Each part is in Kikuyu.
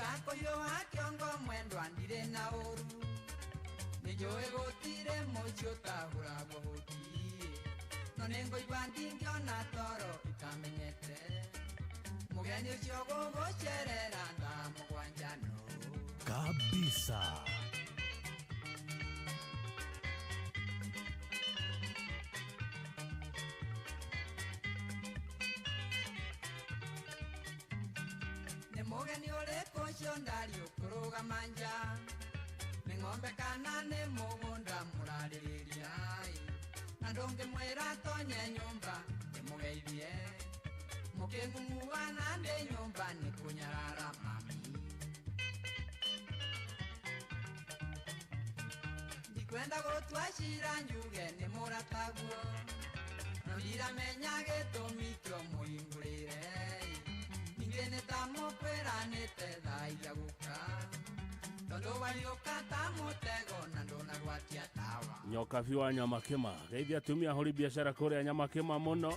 Ndikwenda kũhiũha kĩongo mwendwa ndirĩ na ũru. Nĩnjũĩ gũtirĩ mũciĩ ũtahũragwo hũti. No nĩngũigua ndingĩona toro itamenyete. Mũgeni ũcio gũgũcerera thaa mũgwanja nũ. Kabisa. Nĩ mũgeni ũrĩkũ ũcio ndari ũkũrũgama nja. Nĩ ng'ombe kana nĩ mũgũnda mũrarĩrĩria. Na ndũngĩmwĩra atonye nyũmba ndĩmũgeithie. Mũkĩng'ung'uana ndĩ nyũmba nĩ kũnyarara mami. Ndikwenda gũtua cira njuge nĩ mũrataguo. No ndiramenya gĩtũmi kĩo mũhingũrĩre. Ningĩ nĩ ta mũkwĩranĩte thaa iria gũka. Tondũ wariũka ta mũtego na ndũnagwatia tawa. Nyokabi wa Nyamakĩma geithia atumia ahũri biacara kũrĩa Nyamakĩma mũno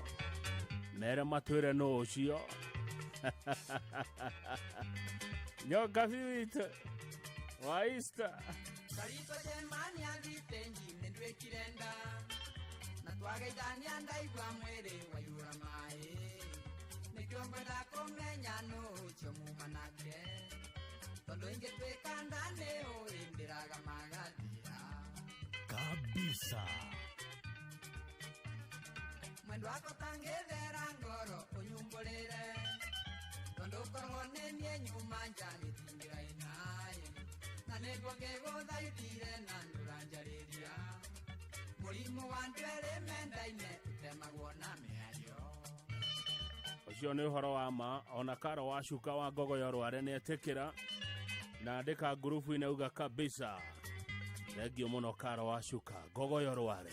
mere matwĩre nũ ũcio. Nyokabi witũ wa Easter. Karito cemania thitenji nĩ ndwĩkire nda. Na twageithania ndaigua mwĩrĩ waiyũra maĩ. Nĩkĩo ngwenda kũmenya nũ ũcio muma nake. Tondũ ingĩtuĩka nda nĩ ũĩ ndĩraga magathira. Kabisa. Mwendwa wakwa tangĩthera ngoro ũnyumbũrĩre. Tondũ korwo nĩ niĩ nyuma nja gĩtingĩra ĩnaĩ. Na nĩguo ngĩgũthaithire na ndũranjarĩria. Mũrimũ wa andũ erĩ mendaine ũtemagwo na mĩario. Ũcio nĩ ũhoro wa ma ona karo wa cuka wa ngogoyo rware nĩ etĩkĩra na andĩka ngurubu-inĩ auga kabisa. Thengio mũno karo wa cuka ngogoyo rware.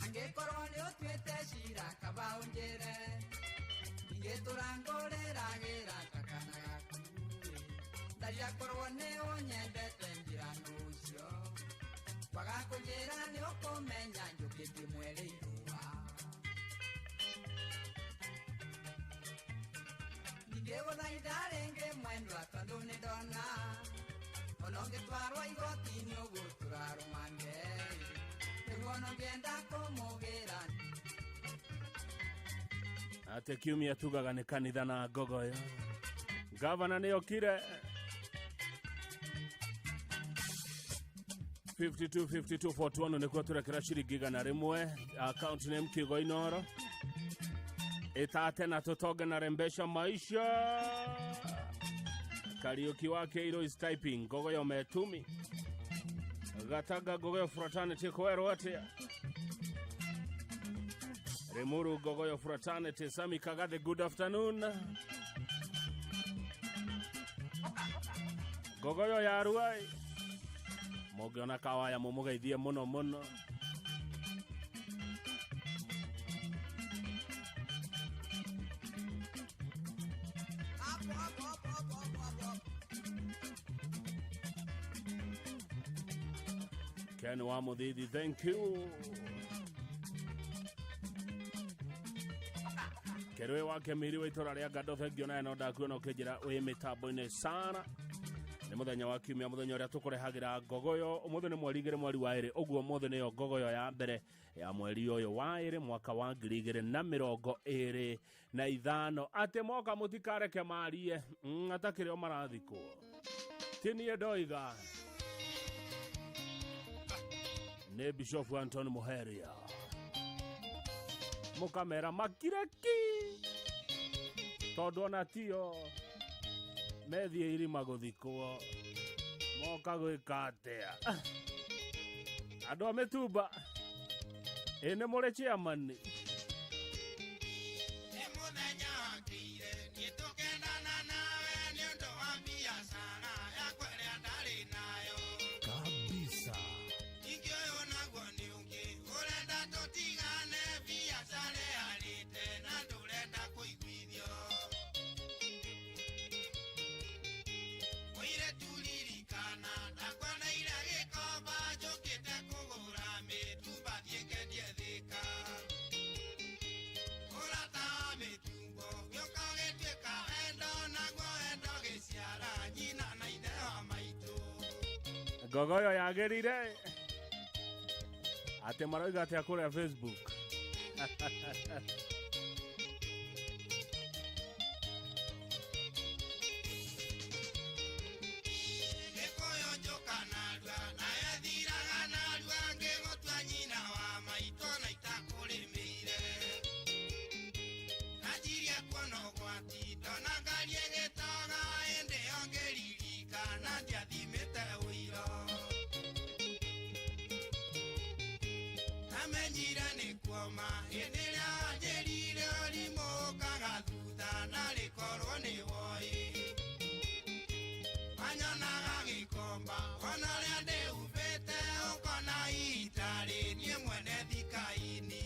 Angĩkorwo nĩ ũtuĩte cira kaba ũnjĩre. Ingĩtũra ngũrĩragĩra ta kana gaku. Ndaria korwo nĩ ũnyendete njĩra nũ ũcio. Kwaga kũnjĩra nĩ ũkũmenya njũkĩtie mweri irũa. Ndingĩgũthaitha rĩngĩ mwendwa tondũ nĩ ndona. Ona ũngĩtwarwo igoti-inĩ ũgũtũra rũmande. Nĩguo ona ũngĩenda kũmũgĩra. Atĩ kiumia tugaga nĩ kanitha na ngogoyo. Gavana nĩ okire. 52 52 41 nĩkuo tũrekera ciringi 100. Account name Kigo Inoro. Ĩtate na tũtonge na rembesha maisha. Kariuki wake iro is typing ngogoyo metumi. Gataga ngogoyo fraternity kwerwo atĩa. Rimuru ngogoyo fraternity Sami Kagathe good afternoon. Ngogoyo ya Ruai. Mũngĩona kawaya mũmũgeithie mũno mũno. Up, up, up, up, up, up, up. Ken wa Mũthithi thank you. Kerwe wa Kemiri wa itũra rĩa Ngando thengio naye no ndakuona ũkĩnjĩra wĩ mĩtambo-inĩ sana. Nĩ mũthenya wa kiumia mũthenya ũrĩa tũkũrehagĩra ngogoyo. Ũmũthĩ nĩ mweri 2 mweri wa 2 ũguo ũmũthĩ nĩyo ngogoyo ya mbere ya mweri ũyũ wa 2 mwaka wa 2025. Atĩ moka mũtikareke marie atakĩrĩ o marathikwo. Ti niĩ ndoiga. Nĩ Bishop Anton Muheria. Mũkamera makire ki tondũ ona tio methiĩ irima gũthikwo moka gwĩka atĩa. Andũ a mĩtumba ĩ nĩ mũrĩ chairman. Nĩ mũthenya wakĩire niĩ tũkendana nawe nĩ ũndũ wa biacara yakwa ĩrĩa ndarĩ nayo. Kabisa. Ningĩ ũyũ naguo nĩ ũngĩ ũrenda tũtigane biacara ĩharĩte na ndũrenda kũiguithio. Mũirĩtu ririkana ndakwoneire gĩkomba njũkĩte kũgũra mĩtumba thiĩ ngendie Thĩka. Ngogoyo yagĩrire atĩ maroiga atĩa kũrĩa Facebook. Gĩkũyũ njũka narua, nayo ĩthiraga narua, ngĩgũtua nyina wa maitũ na itakũrĩmĩire. Nanjirie kuona ũgwati, ndona ngari ĩgĩtoga, ĩndĩ ĩyo ngĩririkana ndiathimĩte ũiro. Namenyire nĩ kuoma, hĩndĩ ĩrĩa wanjĩrire ũrimũ ũkaga thutha, narĩ korwo nĩ woĩ. Wanyonaga gĩkomba, wona ũrĩa ndĩhumbĩte, ũkona itarĩ niĩ mwene thika-inĩ.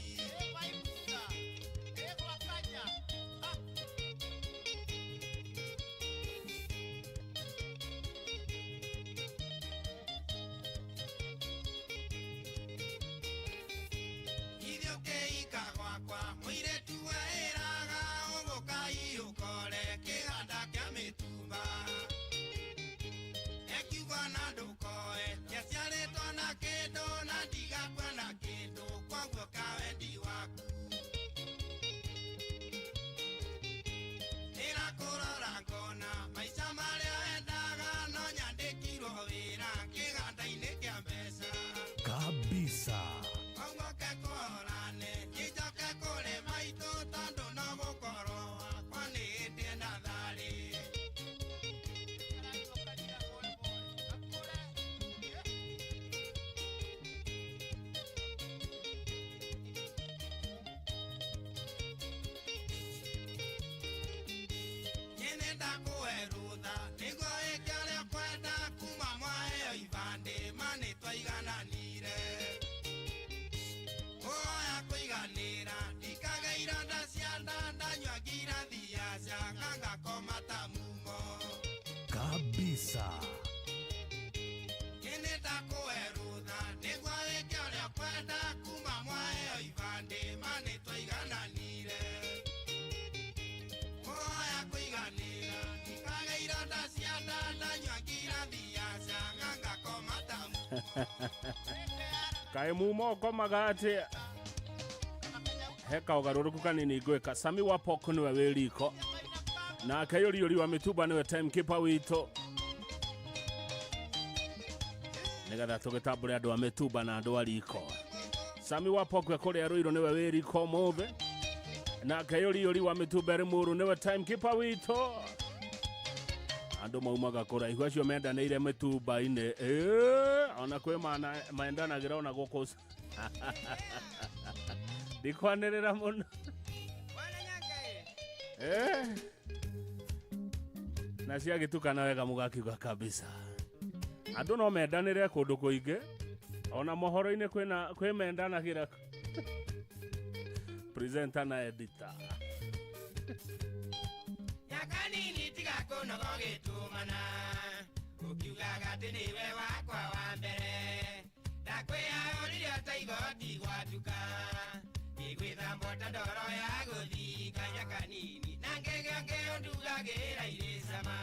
Ithuĩ ũkĩhika gwakwa, mũirĩtu weĩraga ũgũka ũkore kĩganda kĩa mĩtumba. Ekiuga na ndũkoe, njiaciarĩtwo na kĩndũ na ndigakua na kĩndũ, koguo kawendi waku. Ndĩrakũrora ngona maica marĩa wendaga, no nyandĩkirwo wĩra kĩganda-inĩ kĩa mbeca. Kabisa. Koguo kũhorane, njoke kũrĩ maitũ tondũ no gũkorwo wakwa nĩ hĩndĩ na tharĩ. Nyene ndakũhe rũtha nĩguo wĩke ũrĩa ũkwenda, kuma mwaheo ibandĩ ma nĩtwaigananire. Kũhoya kũiganĩra, ndikage ironda cia nda, ndanyua ngirathi ya canga ngakoma ta mumo. Kabisa. Nyene ndakũhe rũtha nĩguo wĩke ũrĩa ũkwenda, kuma mwaheo ibandĩ ma nĩtwaigananire. Kũhoya kũiganĩra, ndikage ironda cia nda, ndanyua ngirathi ya canga ngakoma ta mumo. Kaĩ mumo ũkomaga atĩa? He kaũgarũrũku kanini ngwĩka. Sami wa Pok nĩwe wĩ riko, nake Yũriyũri wa Mĩtumba nĩwe timekeeper witũ, nĩgetha tũgĩtambũre andũ a Mĩtumba na andũ a riko. Sami wa Pok kũrĩa Rũirũ nĩwe wĩ riko ũmũthĩ, nake Yũriyũri wa Mĩtumba Limuru nĩwe timekeeper witũ. Andũ maumaga kũraihu acio mendanĩire mĩtumba-inĩ. Ĩĩ, ona kwĩ mendanagĩra ona gũkũ ndikwanĩrĩra mũno. Eh. Na ciagĩtukana wega mũgakiuga kabisa. Andũ no mendanĩre kũndũ kũingĩ, ona mohoro-inĩ kwĩna kwĩ mendanagĩra presenter na editor. Nyakanini tiga kũnoga ũgĩtũmana, ũkiugaga atĩ nĩwe wakwa wa mbere. Ndakwĩra ũrire ta igoti gwatuka, ngĩgwĩthamba ta ndoro ya gũthika. Nyakanini na ngĩgĩa ngĩũndugagĩra irĩ cama.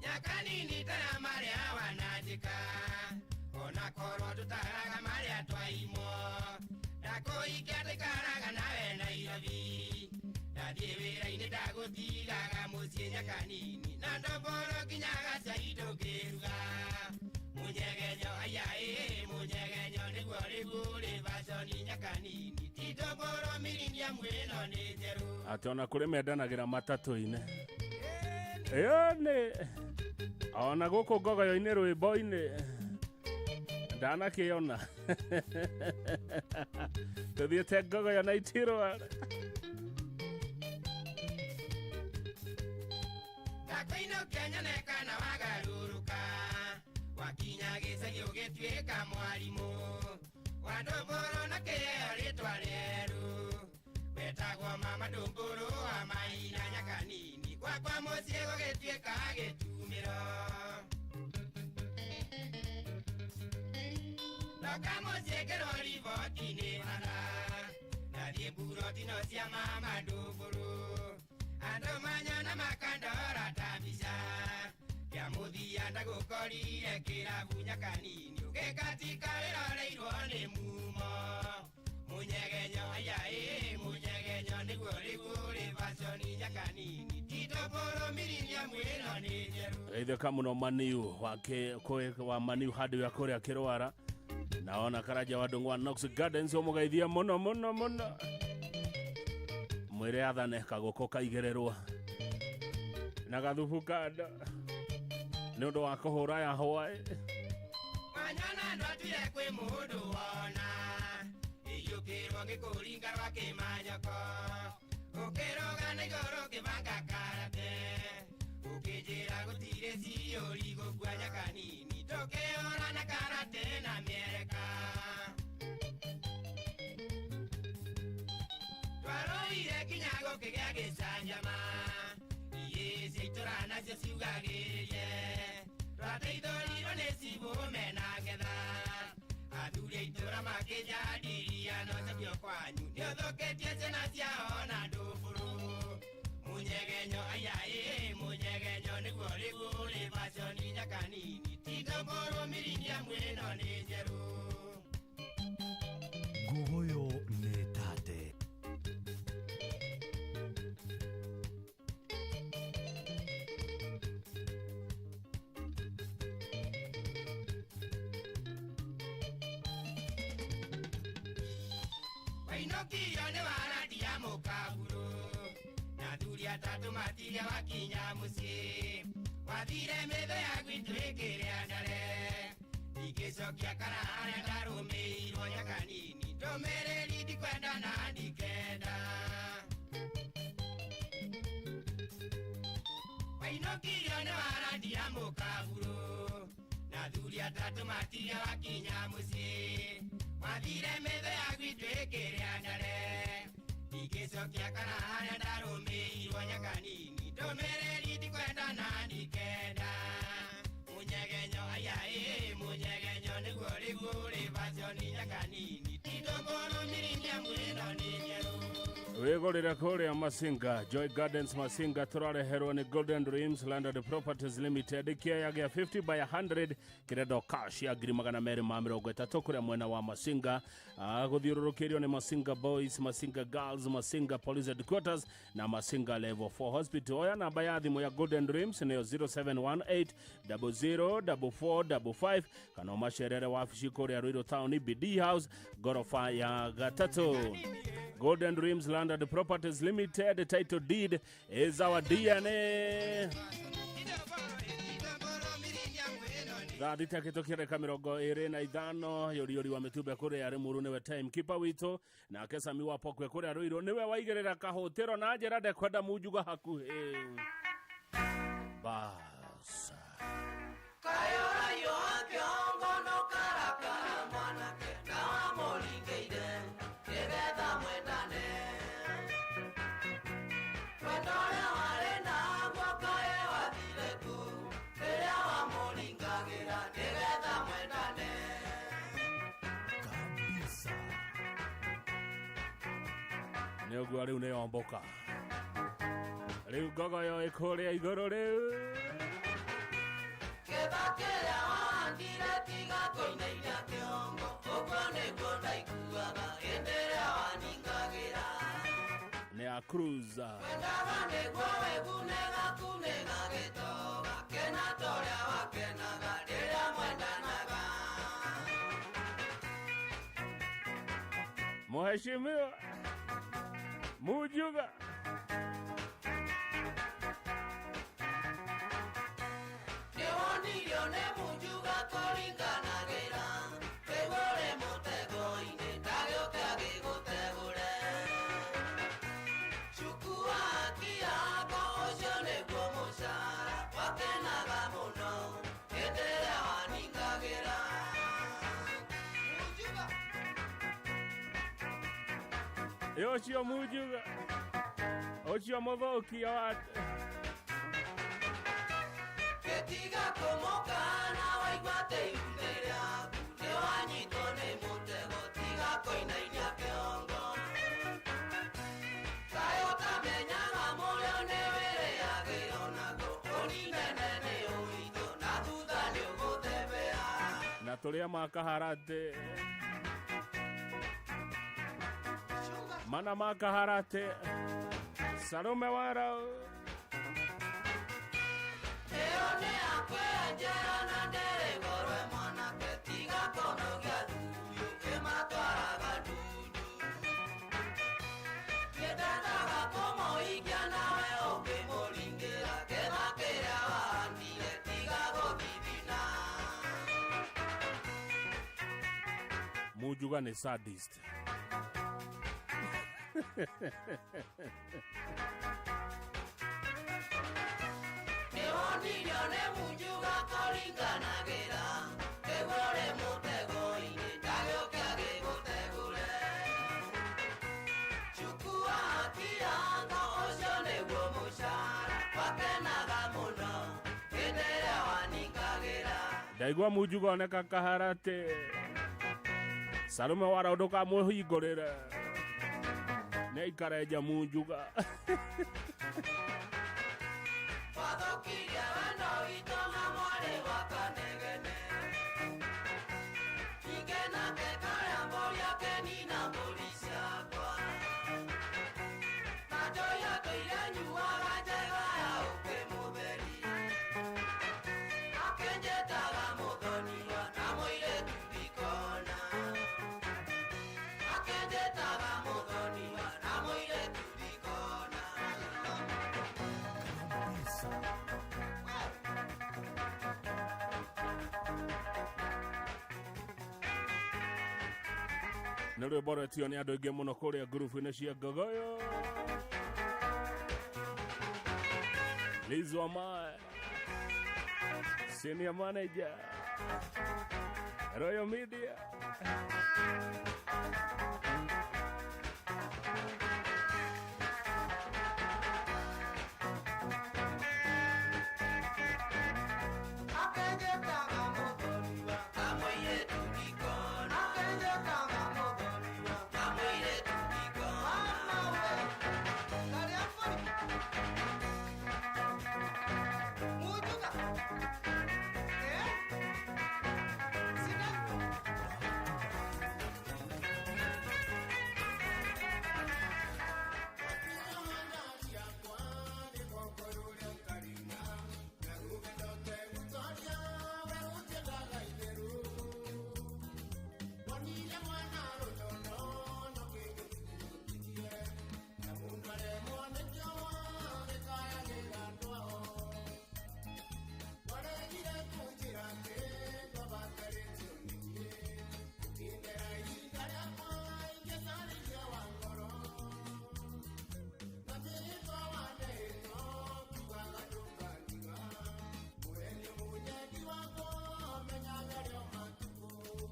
Nyakanini tara marĩa wananjĩka, ona korwo tũtaraga marĩa twaimwo. Ndakũhikia tũikaraga nawe Nairobi, ndathiĩ wĩra-inĩ ndagũtigaga mũciĩ. Nyakanini na ndomboro nginyaga cai ndũngĩruga. Mũnyegenyo aya ĩ mũnyegenyo nĩguo rĩu ũrĩ baconi. Nyakanini ti ndomboro millennium ĩno nĩ njerũ. Atĩ ona kũrĩ mendanagĩra matatũ-inĩ. Ĩyo nĩ ona gũkũ ngogoyo-inĩ rwĩmbo-inĩ ndanakĩona tũthiĩte ngogoyo na itirwa. Ndakũinũkia nyone kana wagarũrũka, wakinya gĩcagi ũgĩtuĩka mwarimũ wa ndũmbũrũ na kĩheo rĩtwa rĩerũ wetagwo mama ndũmbũrũ wa maina. Nyakanini gwakwa mũciĩ gũgĩtuĩka gĩtumĩro, ndoka mũciĩ ngĩrwo riboti nĩ bara, ndathiĩ mburoti no cia mama ndũmbũrũ, andũ manyona makandora ta mbica. Ndagũkorire kĩrabu nyakanini ũgĩkatika wĩroreirwo nĩ mumo munyegenyo aya ĩ munyegenyo nĩguo rĩu ũrĩ baconi nyakanini titũbũrũmiriria mwĩno nĩ njerũ. Geithĩka mũno maniu wake wa maniu hardware kũrĩa kĩrwara naona karaja wa Ndung'u wa Knox Gardens ũmũgeithie mũno mũno mũno mwĩre athane kagũkũ kaigĩrĩrwo na gathubu kando nĩ ũndũ wa kũhũra ya hwaĩ. Wanyona ndwatuire kwĩ mũndũ wona iyũkĩrwo ngĩkũringa rwa kĩmanyoko ũkĩrũga na igũrũ ngĩbanga karate ũkĩnjĩra gũtirĩ ciũri gũkua nyakanini tũkĩhũrana karate na mĩereka twarũire nginya gũkĩgĩa gĩcanjama iĩ cia itũra nacio ciugagĩrĩrie twateithũrirwo nĩ cibũ mena ngetha athuri a itũra makĩnjandiria no cokio kwanyu nĩũthũkĩtie ciana ciao na ndũbũrũ munyegenyo aya ĩ munyegenyo nĩguo rĩu ũrĩ baconi nyakanini titũbũrũmiriria mwĩno nĩ njerũ. Ngogoyo nĩ tate. Wainũkirio nĩ warandia mũkaburu na athuri atatũ matirĩa wakinya mũciĩ wathire mĩthũ ya gwitũ ĩkĩrĩa ndare ingĩcokia kana harĩa ndarũmĩirwo nyakanini ndũmĩrĩri ndikwenda na ndikenda wainũkirio nĩ warandia mũkaburu na athuri atatũ matirĩa wakinya mũciĩ wathire mĩthũ ya gwitũ ĩkĩrĩa ndare ingĩcokia kana harĩa ndarũmĩirwo nyakanini ndũmĩrĩri ndikwenda na ndikenda munyegenyo aya ĩ munyegenyo nĩguo rĩu ũrĩ baconi nyakanini titũbũrũmiriria mwĩno nĩ njerũ. Wĩgũrĩre kũrĩa Masinga Joy Gardens Masinga tũrareherwo nĩ Golden Dreams Landed Properties Limited kĩaya gĩa 50 by 100 kĩrendo cash ya 230,000 kũrĩa mwena wa Masinga gũthiũrũrũkĩrio nĩ Masinga Boys, Masinga Girls, Masinga Police Headquarters na Masinga Level 4 Hospital. Oya namba ya thimũ ya Golden Dreams nĩyo 0718 004455 kana ũmacerere wabici kũrĩa Ruiru Town BD House gorofa ya gatatũ. Golden Dreams Landed Properties Limited title deed is our DNA. Thaa thita kĩtũkia ndagĩka 25 yũriũri wa mĩtumbe kũrĩa Rĩmuru nĩwe time keeper witũ nake Sami wa Pokwe kũrĩa Rũirũ nĩwe waigĩrĩra kahũtĩro na njĩra ndekwenda munjuga hakuhĩ bas. Kayũraiyo wa kĩongo no karakara mwanake na wamũringĩire nĩgetha mwendane wendo ũrĩa warĩ naguo kaĩ wathire kũ rĩrĩa wamũringagĩra nĩgetha mwendane. Kabisa. Nĩ ũguo rĩu nĩyomboka rĩu ngogoyo ĩkũrĩa igũrũ rĩu Kĩba kĩrĩa wahandire tiga kũinainia kĩongo ũguo nĩguo ndaiguaga hĩndĩ ĩrĩa waningagĩra nĩ ya cruiser. Wendaga nĩguo wĩgune gakunĩga gĩtoga kena ta ũrĩa wakenaga rĩrĩa mwendanaga. Mheshimiwa Mujuga Nĩwonirio nĩ Mujuga kũringanagĩra wĩgũre mũtego-inĩ ndagĩũke agĩgũtegũre Chukua haki yako ũcio nĩguo mũcara wakenaga mũno hĩndĩ ĩrĩa waningagĩra. Mujuga Ĩ ũcio Mujuga ũcio mũthũkia wa Gĩtiga kũmũkana waigua atĩ ihu rĩaku nĩwanyitwo nĩ mũtego tiga kũinainia kĩongo Kaĩ ũtamenyaga mũrĩo nĩwĩrĩagĩrwo naguo ũninene nĩ ũitũ na thutha Gaturia makaharate mana makaharate Salome wara Mujuga ni sadist. Ndaigua Mujuga oneka kaharate Salome wara nduka muhingurire nĩ aikare nja Mujuga. Nĩ rwĩmbo rwetio nĩ andũ aingĩ mũno kũrĩa ngurubu-inĩ cia Ngogoyo. Liz Wamae, senior manager, Royal Media.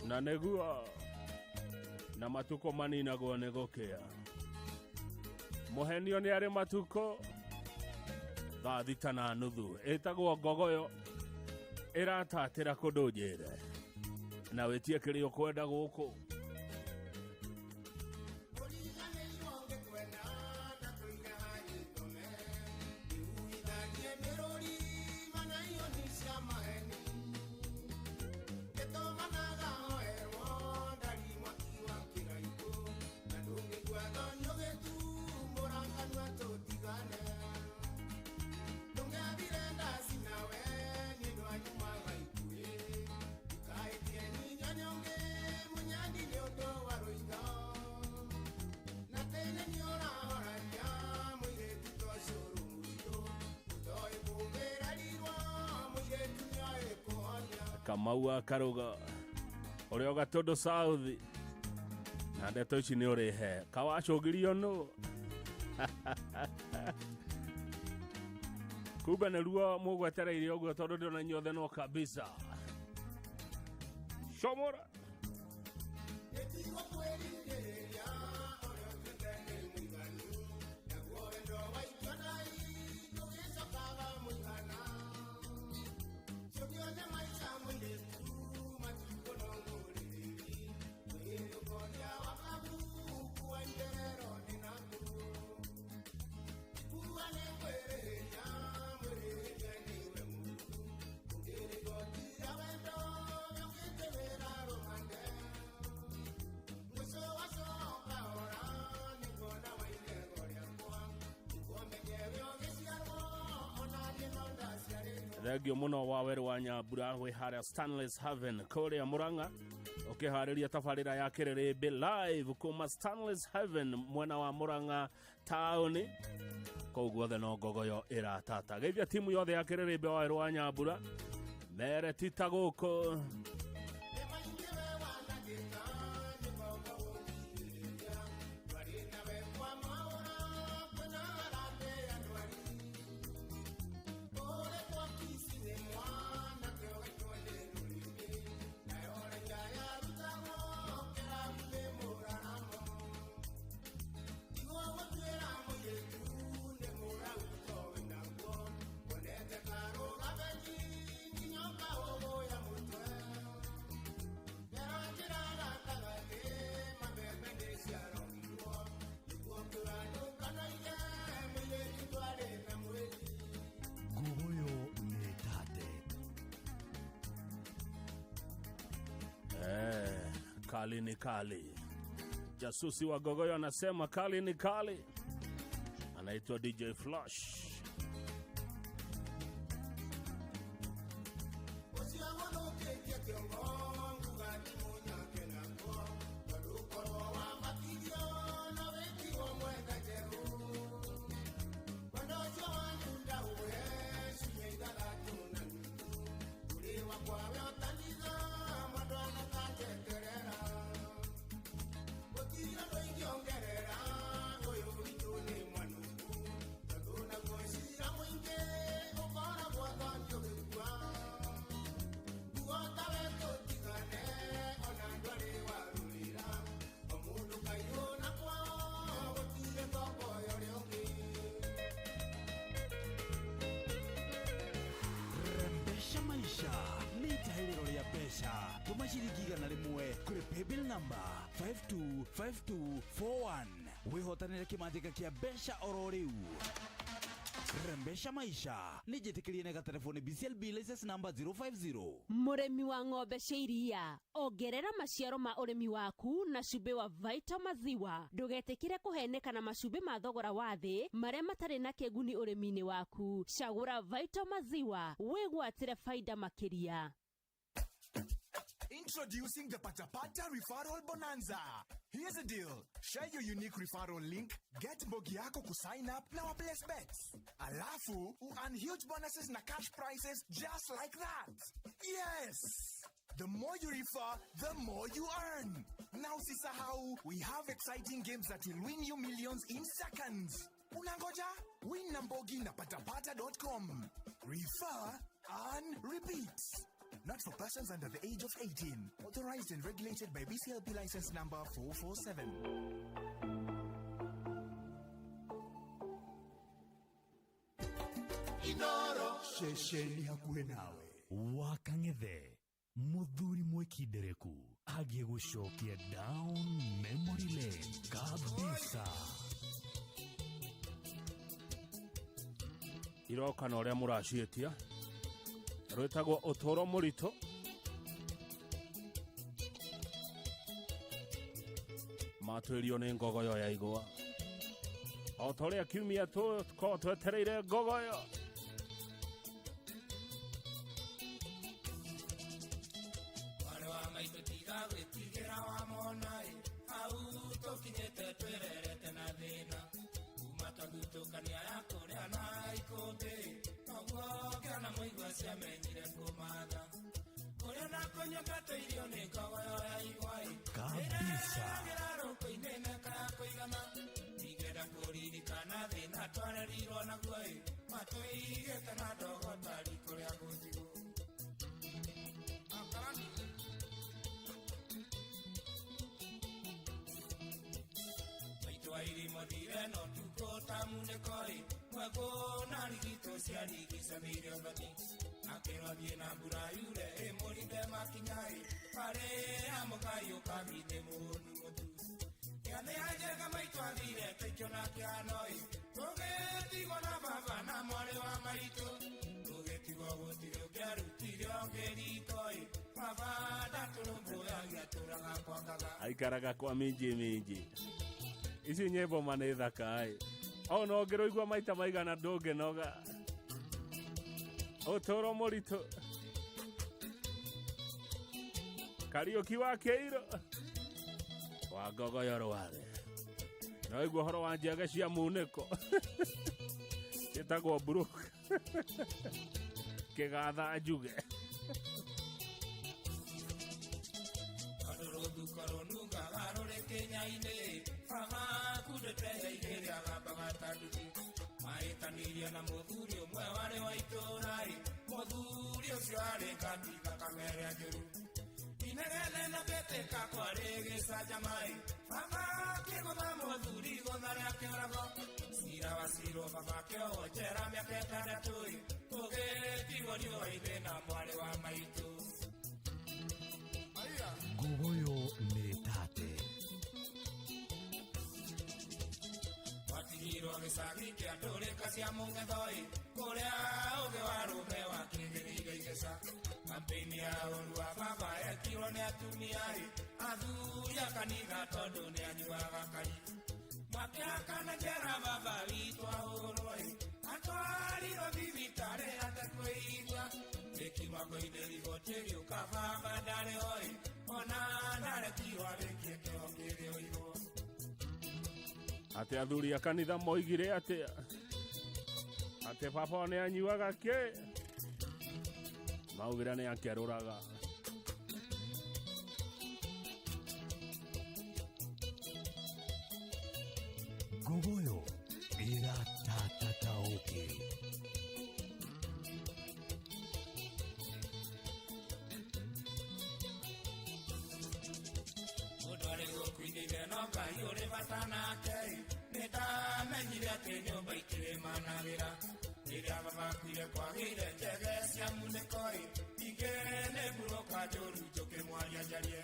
Na nĩguo na matukũ maninagwo nĩ gũkĩa. Mũhenio nĩ arĩ matukũ thaa 6:30 ĩtagwo Ngogoyo ĩratatĩra kũndũ njĩre na wĩtie kĩrĩa ũkwenda gũkũ. Kamau Karuga ũrĩa Gatũndũ South na ndeto ici nĩ ũrĩhe kawacũgirio nũ. Kumbe nĩruo mũgwetereire ũguo tondũ ndĩrona inyuothe no kabisa. Shomora. Thengio mũno wa werũ wa Nyambura wĩ harĩa Stanley's Haven kũrĩa Mũrang'a, ũkĩharĩria tabarĩra ya Kĩrĩrĩmbĩ live kuma Stanley's Haven mwena wa Mũrang'a taũni. Kũu guothe no ngogoyo ĩratata. Geithia timu yothe ya Kĩrĩrĩmbĩ wa werũ wa Nyambura, mere tita gũkũ. Ngogoyo nĩ tate. Kali ni kali. Jasusi wa Gogoyo anasema kali ni kali. Anaitwa DJ Flash. Rembesha maisha nĩ itahĩrĩro rĩa mbeca. Tũma ciringi 100 kũrĩ paybill number 525241 wĩhotanĩre kĩmanjĩka kĩa mbeca oro rĩu. Rembesha maisha nĩ njĩtĩkĩrie nĩ gatelefoni BCLB license number 050. Mũrĩmi wa ng'ombe cia iria, ongerera maciaro ma ũrĩmi waku na cumbĩ wa Vita Maziwa. Ndũgetĩkĩre kũheneka na macumbĩ ma thogora wa thĩ marĩa matarĩ na kĩguni ũrĩmi-inĩ waku. Cagũra Vita Maziwa wĩgwatĩre faida makĩria. Introducing the Patapata Referral Bonanza. Here's the deal. Share your unique referral link, get mbogi yako kusign up na waplace bets. Alafu, earn huge bonuses na cash prizes just like that. Yes! The more you refer, the more you earn. Now usisahau, we have exciting games that will win you millions in seconds. Unangoja? Win na mbogi na patapata.com. Refer, earn, repeat. Not for persons under the age of 18. Authorized and regulated by BCLP license number 447. Ceceni hakuhĩ nawe. Wakang'ethe mũthuri mwĩkindereku agiĩ gũcokia down memory lane kabisa. Iroka na ũrĩa mũraciĩtia rwĩtagwo ũtũũro mũritũ. Matwĩrio nĩ ngogoyo ya igwa o ta ũrĩa kiumia tũkorwo twetereire ngogoyo. Mwarĩ wa maitũ tiga gwĩtigĩra wamona ĩ, hau tũkinyĩte twĩrerete na thĩna, kuma twathutũkania ya kũrĩa na ikũmbĩ, noguo kĩona mũigua ciamenyire kũmatha kũrĩa na kũnyua tũirio nĩ ngogoyo ya igwa ĩ. Kabisa. Ĩreragĩra rũkũ-inĩ mĩaka ya kũigana, ningĩenda kũririkana thĩna twarerirwo naguo ĩ, matũigĩte na ndogo tari kũrĩa gũtigwo. Maitũ airimothire no tukũ ta munĩko-ĩ, mwekũ na rigitũ ciarigicanĩire ũthoni, akĩrwo thiĩ na mbura yure ĩmũrinde makinya-ĩ, harĩ amũkai ũkamithĩ mũhũnu mũtu. Kĩathĩ anjega maitũ athire tũikĩona kĩhano-ĩ, tũgĩtigwo na baba na mwarĩ wa maitũ, tũgĩtigwo gũtirĩ ũngĩarutire ũngĩ riko-ĩ, baba ndatũrũmbũyagia atũraga kwangaga. Aikaraga kwa minji minji. Ici nyĩmbo ma nĩ thaka ĩ, o no ũngĩrũigua maita maigana ndũngĩnoga. Ũtũũro mũritũ. Kariũki wa Kĩirũ wa Ngogoyo Rware. No igua ũhoro wa njege cia munĩko ciĩtagwo Brook. Kĩgatha njuge. Na muthuri ũmwe warĩ wa itũũra-ĩ, mũthuri ũcio arĩ gatiga kamere njũru. Inegene na mbĩtĩka kwarĩ gĩcanjama-ĩ, baba akĩgũtha mũthuri igũtha rĩa kĩũrago. Cira wacirwo baba akĩohwo njera mĩaka ĩtandatũ-ĩ, tũgĩtigwo riũa-inĩ na mwarĩ wa maitũ. Ngogoyo nĩ tate. Watigirwo gĩcagi kĩa ndũrĩka cia mũng'etho-ĩ, kũrĩa ũgĩ wa rũme wakĩgĩrĩire igeca. Kampeni ya ũru wa baba yekirwo nĩ atumia-ĩ, athuri a kanitha tondũ nĩ anyuaga kari. Makĩhakana njera baba witũ ahũrwo-ĩ, atwarirwo thibitarĩ atekwĩigua. Gĩkiuma koinĩ rigoti rĩgĩũka baba ndarĩ ho-ĩ, ona ndarekirwo arĩkie kĩoho kĩrĩa oirwo. Atĩ athuri a kanitha moigire atĩ atĩ baba nĩ anyuaga kĩ, maugire nĩ akerũraga. Ngogoyo ĩratatataũkĩ. Mũndũ arĩ gũkuinĩire no Ngai ũrĩ bata nake-ĩ, nĩndamenyire atĩ nyũmba ikĩrĩ managĩra. Rĩrĩa baba akuire kwagĩire njege cia munĩko-ĩ, ingĩ nĩ mburũka njũru njũkĩ mwaria njarie.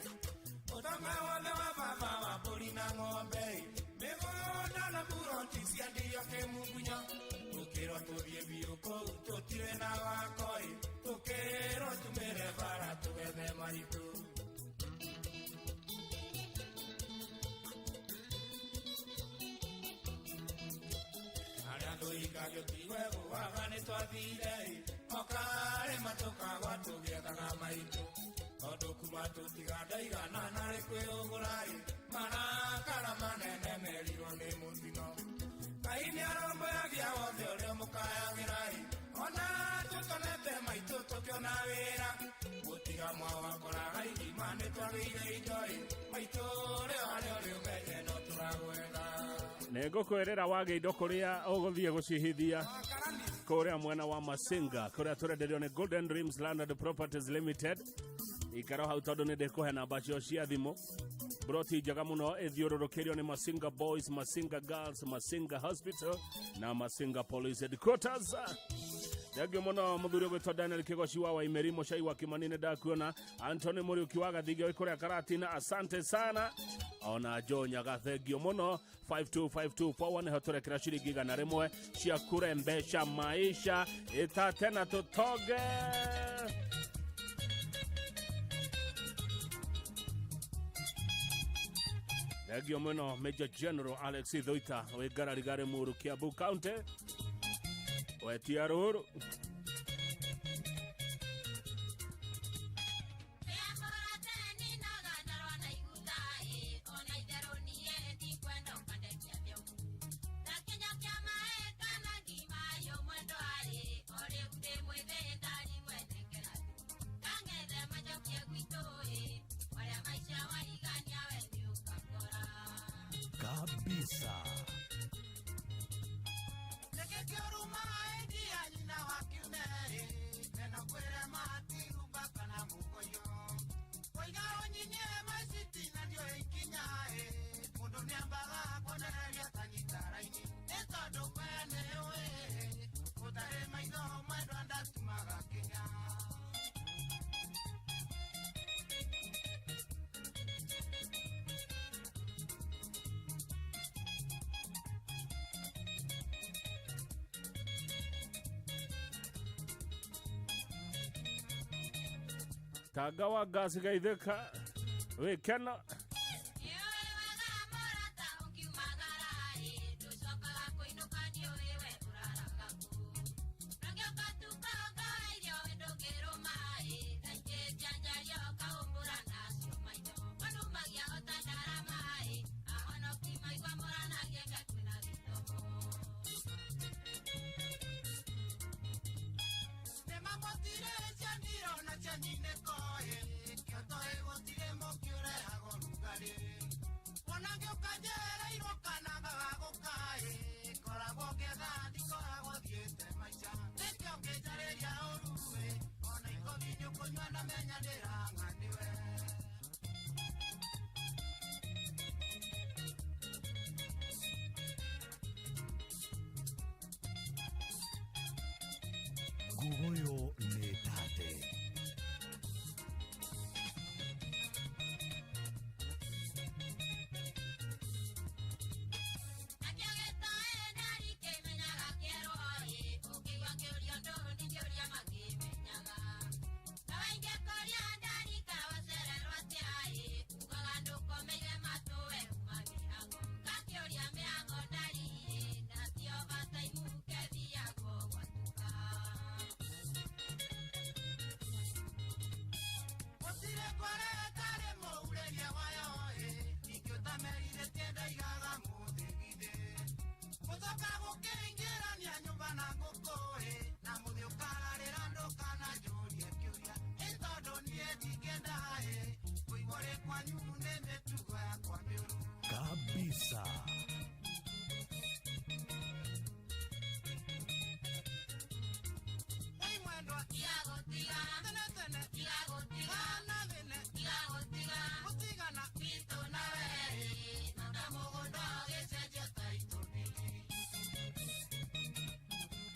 Ũtonga wothe wa baba wa mbũri na ng'ombe-ĩ, mĩgũnda na mburoti ciendirio kĩmungunyo. Tũkĩrwo tũthiĩ biũ kũu tũtirĩ na wako-ĩ, tũkĩrwo tumĩre bara tũgethe maitũ. Arĩa tũikagio tiwe gũaga nĩ twathire-ĩ, o karĩma tũkagwa tũgĩethaga maitũ. Tondũ kuma tũtiga ndaigana narĩ kwĩũgũra-ĩ, marakara manene merirwo nĩ mũtino. Ngai nĩarũmbũyagia wothe ũrĩa mũkayagĩra-ĩ, ona tũtonete maitũ tũkĩona wĩra. Gũtiga mwawakoraga irima nĩ twagĩire indo-ĩ, maitũ rĩo harĩa ũrĩ ũmenye no tũragwetha. Nĩ ngũkwĩrĩra wagĩa indo kũrĩa ũgũthiĩ gũcihithia kũrĩa mwena wa Masinga kũrĩa tũrenderio nĩ Golden Dreams Land and Properties Limited. Ikara hau tondũ nĩ ndĩkũhe namba cio cia thimũ. Broti njega mũno ĩthiũrũrũkĩrio nĩ Masinga Boys, Masinga Girls, Masinga Hospital na Masinga Police Headquarters. Thengio mũno mũthuri ũgwĩtwo Daniel Kĩgoci wa Waimeri Mũcai wa Kĩmani nĩ ndakuona. Anthony Mũriũki wa Gathinge wĩ kũrĩa Karatina, asante sana. Ona Joe Nyaga thengio mũno. 525241 nĩho tũrekĩra ciringi 100 cia kurembesha maisha ĩtate na tũtonge. Thengio mũno Major General Alex Thuita wĩ Ngarariga Muru Kiambu County wetia rũrũ. Kabisa. Tanga wa ngasi gaithĩka wĩkena. Ngogoyo nĩ tate. Kabisa.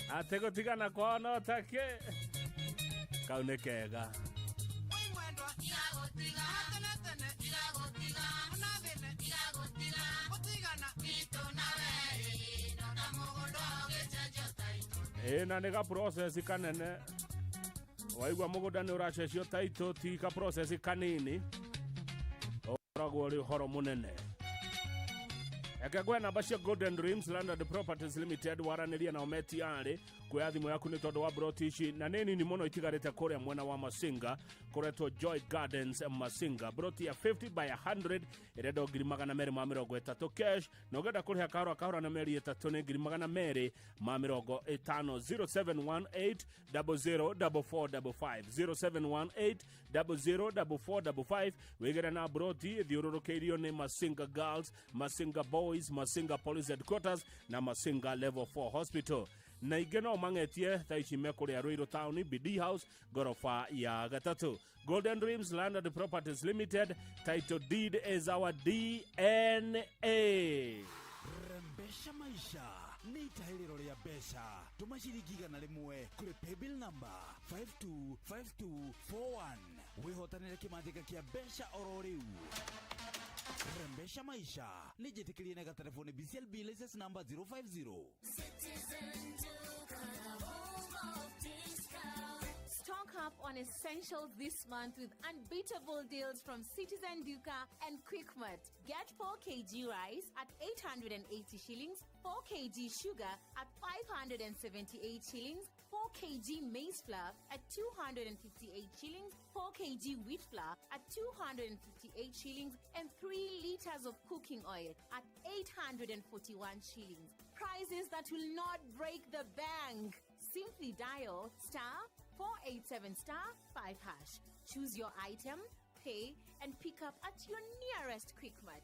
Ategotigana kwao no take kau nĩ kega. Ĩ na nĩ ga process kanene, waigua mũgũnda nĩ ũracecio title ti ka process kanini, ũkoragwo ũrĩ ũhoro mũnene. Eke gwe namba cia Golden Dreams Landed Properties Limited waranĩria nao metiarĩ kuoya thimũ yaku nĩ tondũ wa broti ici na nĩ nini mũno itigarĩte kũrĩa mwena wa Masinga kũretwo Joy Gardens Masinga. Broti ya 50 by 100 ĩrendwo 230,000 cash, na ũngĩenda kũrĩha kahora kahora na mĩeri 3 nĩ 250,000 0718 004455 0718 004455 wĩgĩre na broti ĩthiũrũrũkĩirio nĩ Masinga Girls, Masinga Boys, Masinga Police Headquarters na Masinga Level 4 Hospital. Na ingĩ no mang'etie thaa ici me kũrĩa Ruiru Town, BD House, goroba ya gatatũ. Golden Dreams Landed Properties Limited, title deed is our DNA. Rembesha maisha nĩ itahĩrĩro rĩa mbeca. Tũma ciringi 100 kũrĩ paybill number 525241 wĩhotanĩre kĩmanjĩka kĩa mbeca oro rĩu. Rembesha maisha nĩ njĩtĩkĩrie na gatelefoni BCLB license number 050. Stock up on essentials this month with unbeatable deals from Citizen Duka and Quickmart. Get 4 kg rice at 880 shillings, 4 kg sugar at 578 shillings, 4 kg maize flour at 258 shillings, 4 kg wheat flour at 258 shillings, and 3 liters of cooking oil at 841 shillings. Prices that will not break the bank. Simply dial star 487 star 5 hash. Choose your item, pay, and pick up at your nearest Quickmart.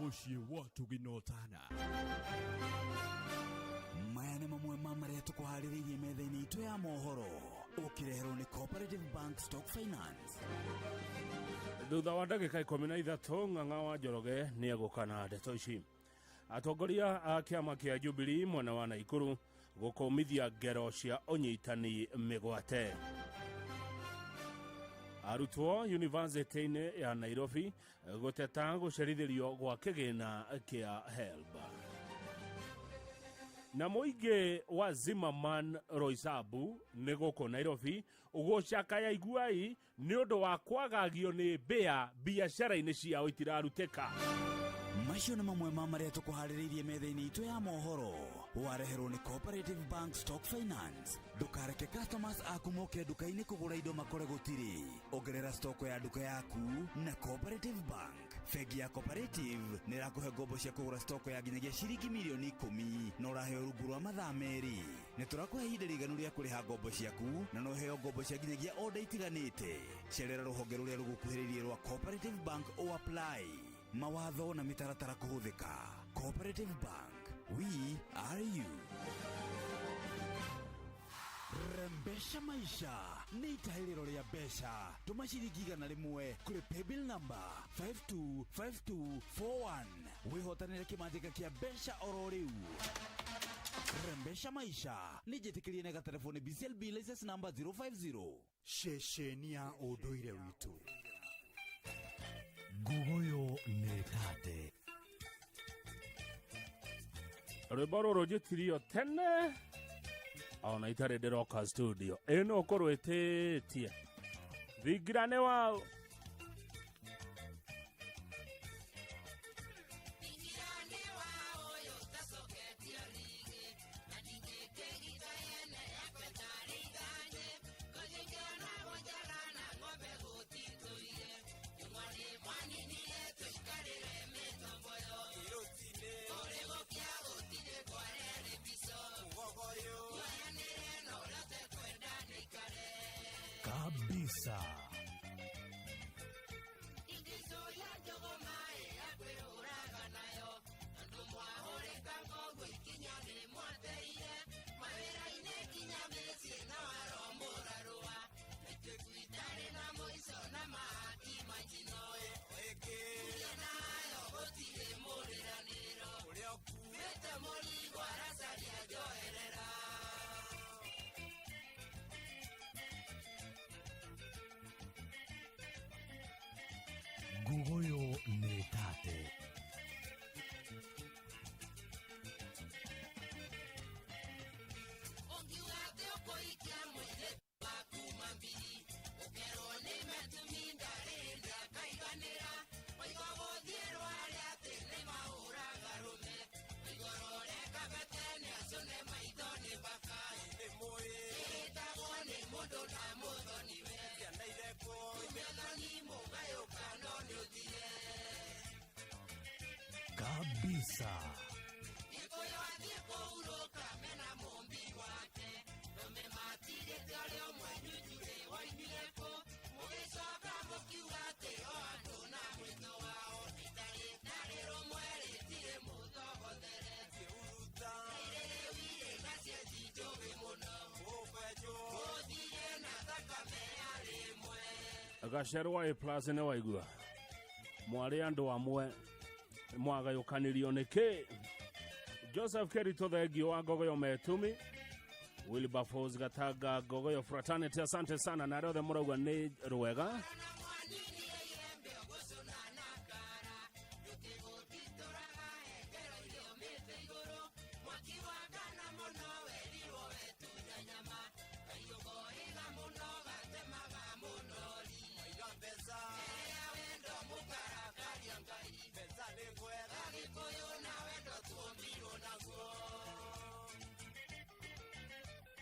Mũciĩ wa tũginotana. Maya nĩ mamwe ma marĩa tũkũharĩrĩirie metha-inĩ itũ ya mohoro ũkĩreherwo nĩ Cooperative Bank Stock Finance. Thutha wa ndagĩka 13 Ng'ang'a wa Njoroge nĩ egũka na ndeto ici. Atongoria a kĩama kĩa Jubilee mwena wa Naikuru gũkũmithia ngero cia ũnyitani mĩgwate. Arutwo yunivasĩtĩ-inĩ ya Nairobi gũteta gũcerithĩrio gwa kĩgĩna kĩa HELB. Na mũingĩ wa Zimmerman Roysambu nĩ gũkũ Nairobi gũcakaya iguai nĩ ũndũ wa kwagagio nĩ mbĩa biacara-inĩ ciao itirarutĩka. Macio nĩ mamwe ma marĩa tũkũharĩrĩirie metha-inĩ itũ ya mohoro. Wareherwo nĩ Cooperative Bank Stock Finance. Ndũkareke customers aku moke nduka-inĩ kũgũra indo makore gũtirĩ. Ongerera stoko ya nduka yaku na Cooperative Bank. Bengi ya Cooperative nĩ ĩrakũhe ngombo cia kũgũra stoko ya nginyagia ciringi mirioni 10 na ũraheo rungu rwa mathaa 2. Nĩ tũrakũhe ihinda rĩiganu rĩa kũrĩha ngombo ciaku na no ũheo ngombo cia nginyagia order itiganĩte. Cerera rũhonge rũrĩa rũgũkuhĩrĩirie rwa Cooperative Bank o apply. Mawatho na mĩtaratara kũhũthĩka. Cooperative Bank, we are you. Rembesha maisha nĩ itahĩrĩro rĩa mbeca. Tũma ciringi 100 kũrĩ paybill number 525241 wĩhotanĩre kĩmanjĩka kĩa mbeca oro rĩu. Rembesha maisha nĩ njĩtĩkĩrie na gatelefoni BCLB license number 050. Ceceni ya ũndũire witũ, Nguguyo nĩ tate. Rwĩmbo rũrũ njĩtirio tene ona itarĩ ndĩroka studio ĩno ũkũrwĩtĩtie thingira nĩ wau. Kabisa. Nguguyo nĩ tate. Kabisa. Gacerwa A plus nĩ waigua mwarĩ andũ amwe mwagayũkanirio nĩ kĩ. Joseph Kerito, thengio wa Ngogoyo Metumi. Wilberforce Gatanga, Ngogoyo Fraternity, asante sana na arĩa othe mũrauga nĩ rwega.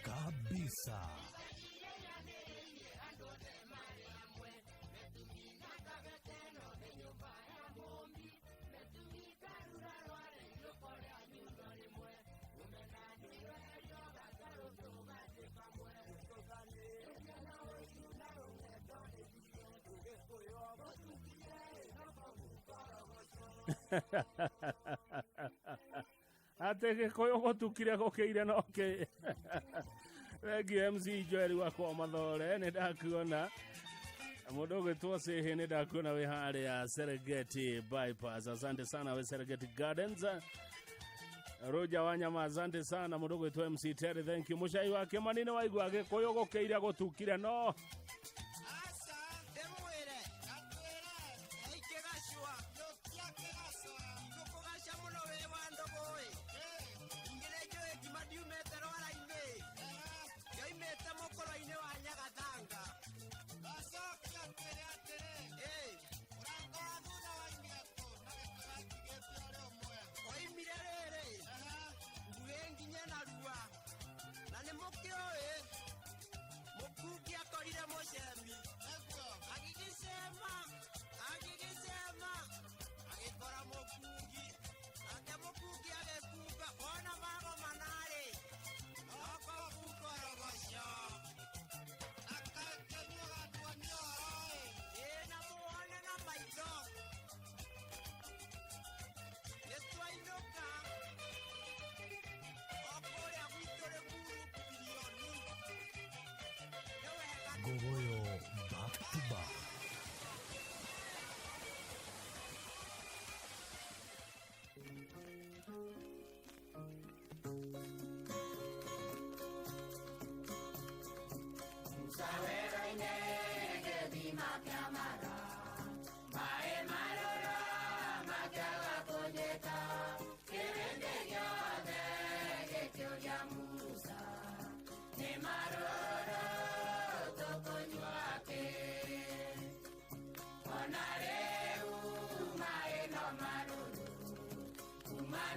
Kabisa. Atĩ Gĩkũyũ gũtukire gũkĩire no kĩ. Thengio MC Joel wakwa Mathore, nĩ ndakuona. Mũndũ ũgwĩtwo Cĩhĩ, nĩ ndakuona wĩ harĩa Serengeti bypass, asante sana we Serengeti Gardens. Roja wa nyama, asante sana. Mũndũ ũgwĩtwo MC Terry, thank you. Mũcai wa Kĩmani, nĩ waigua Gĩkũyũ gũkĩire gũtukire no. Aca ndĩmwĩre atwĩre aikĩgacua gũtiakĩgacua ngũkũgaca mũno wĩ wa ndũgũĩ ingĩ nĩ njũĩ ngima ndiumĩte rwara-inĩ yoimĩte mũkũrũ-inĩ wa Nyagathanga. Gacokia atwĩre atĩrĩ mũrango wa thutha waimire kũ na gĩkũyũ atigĩtwo.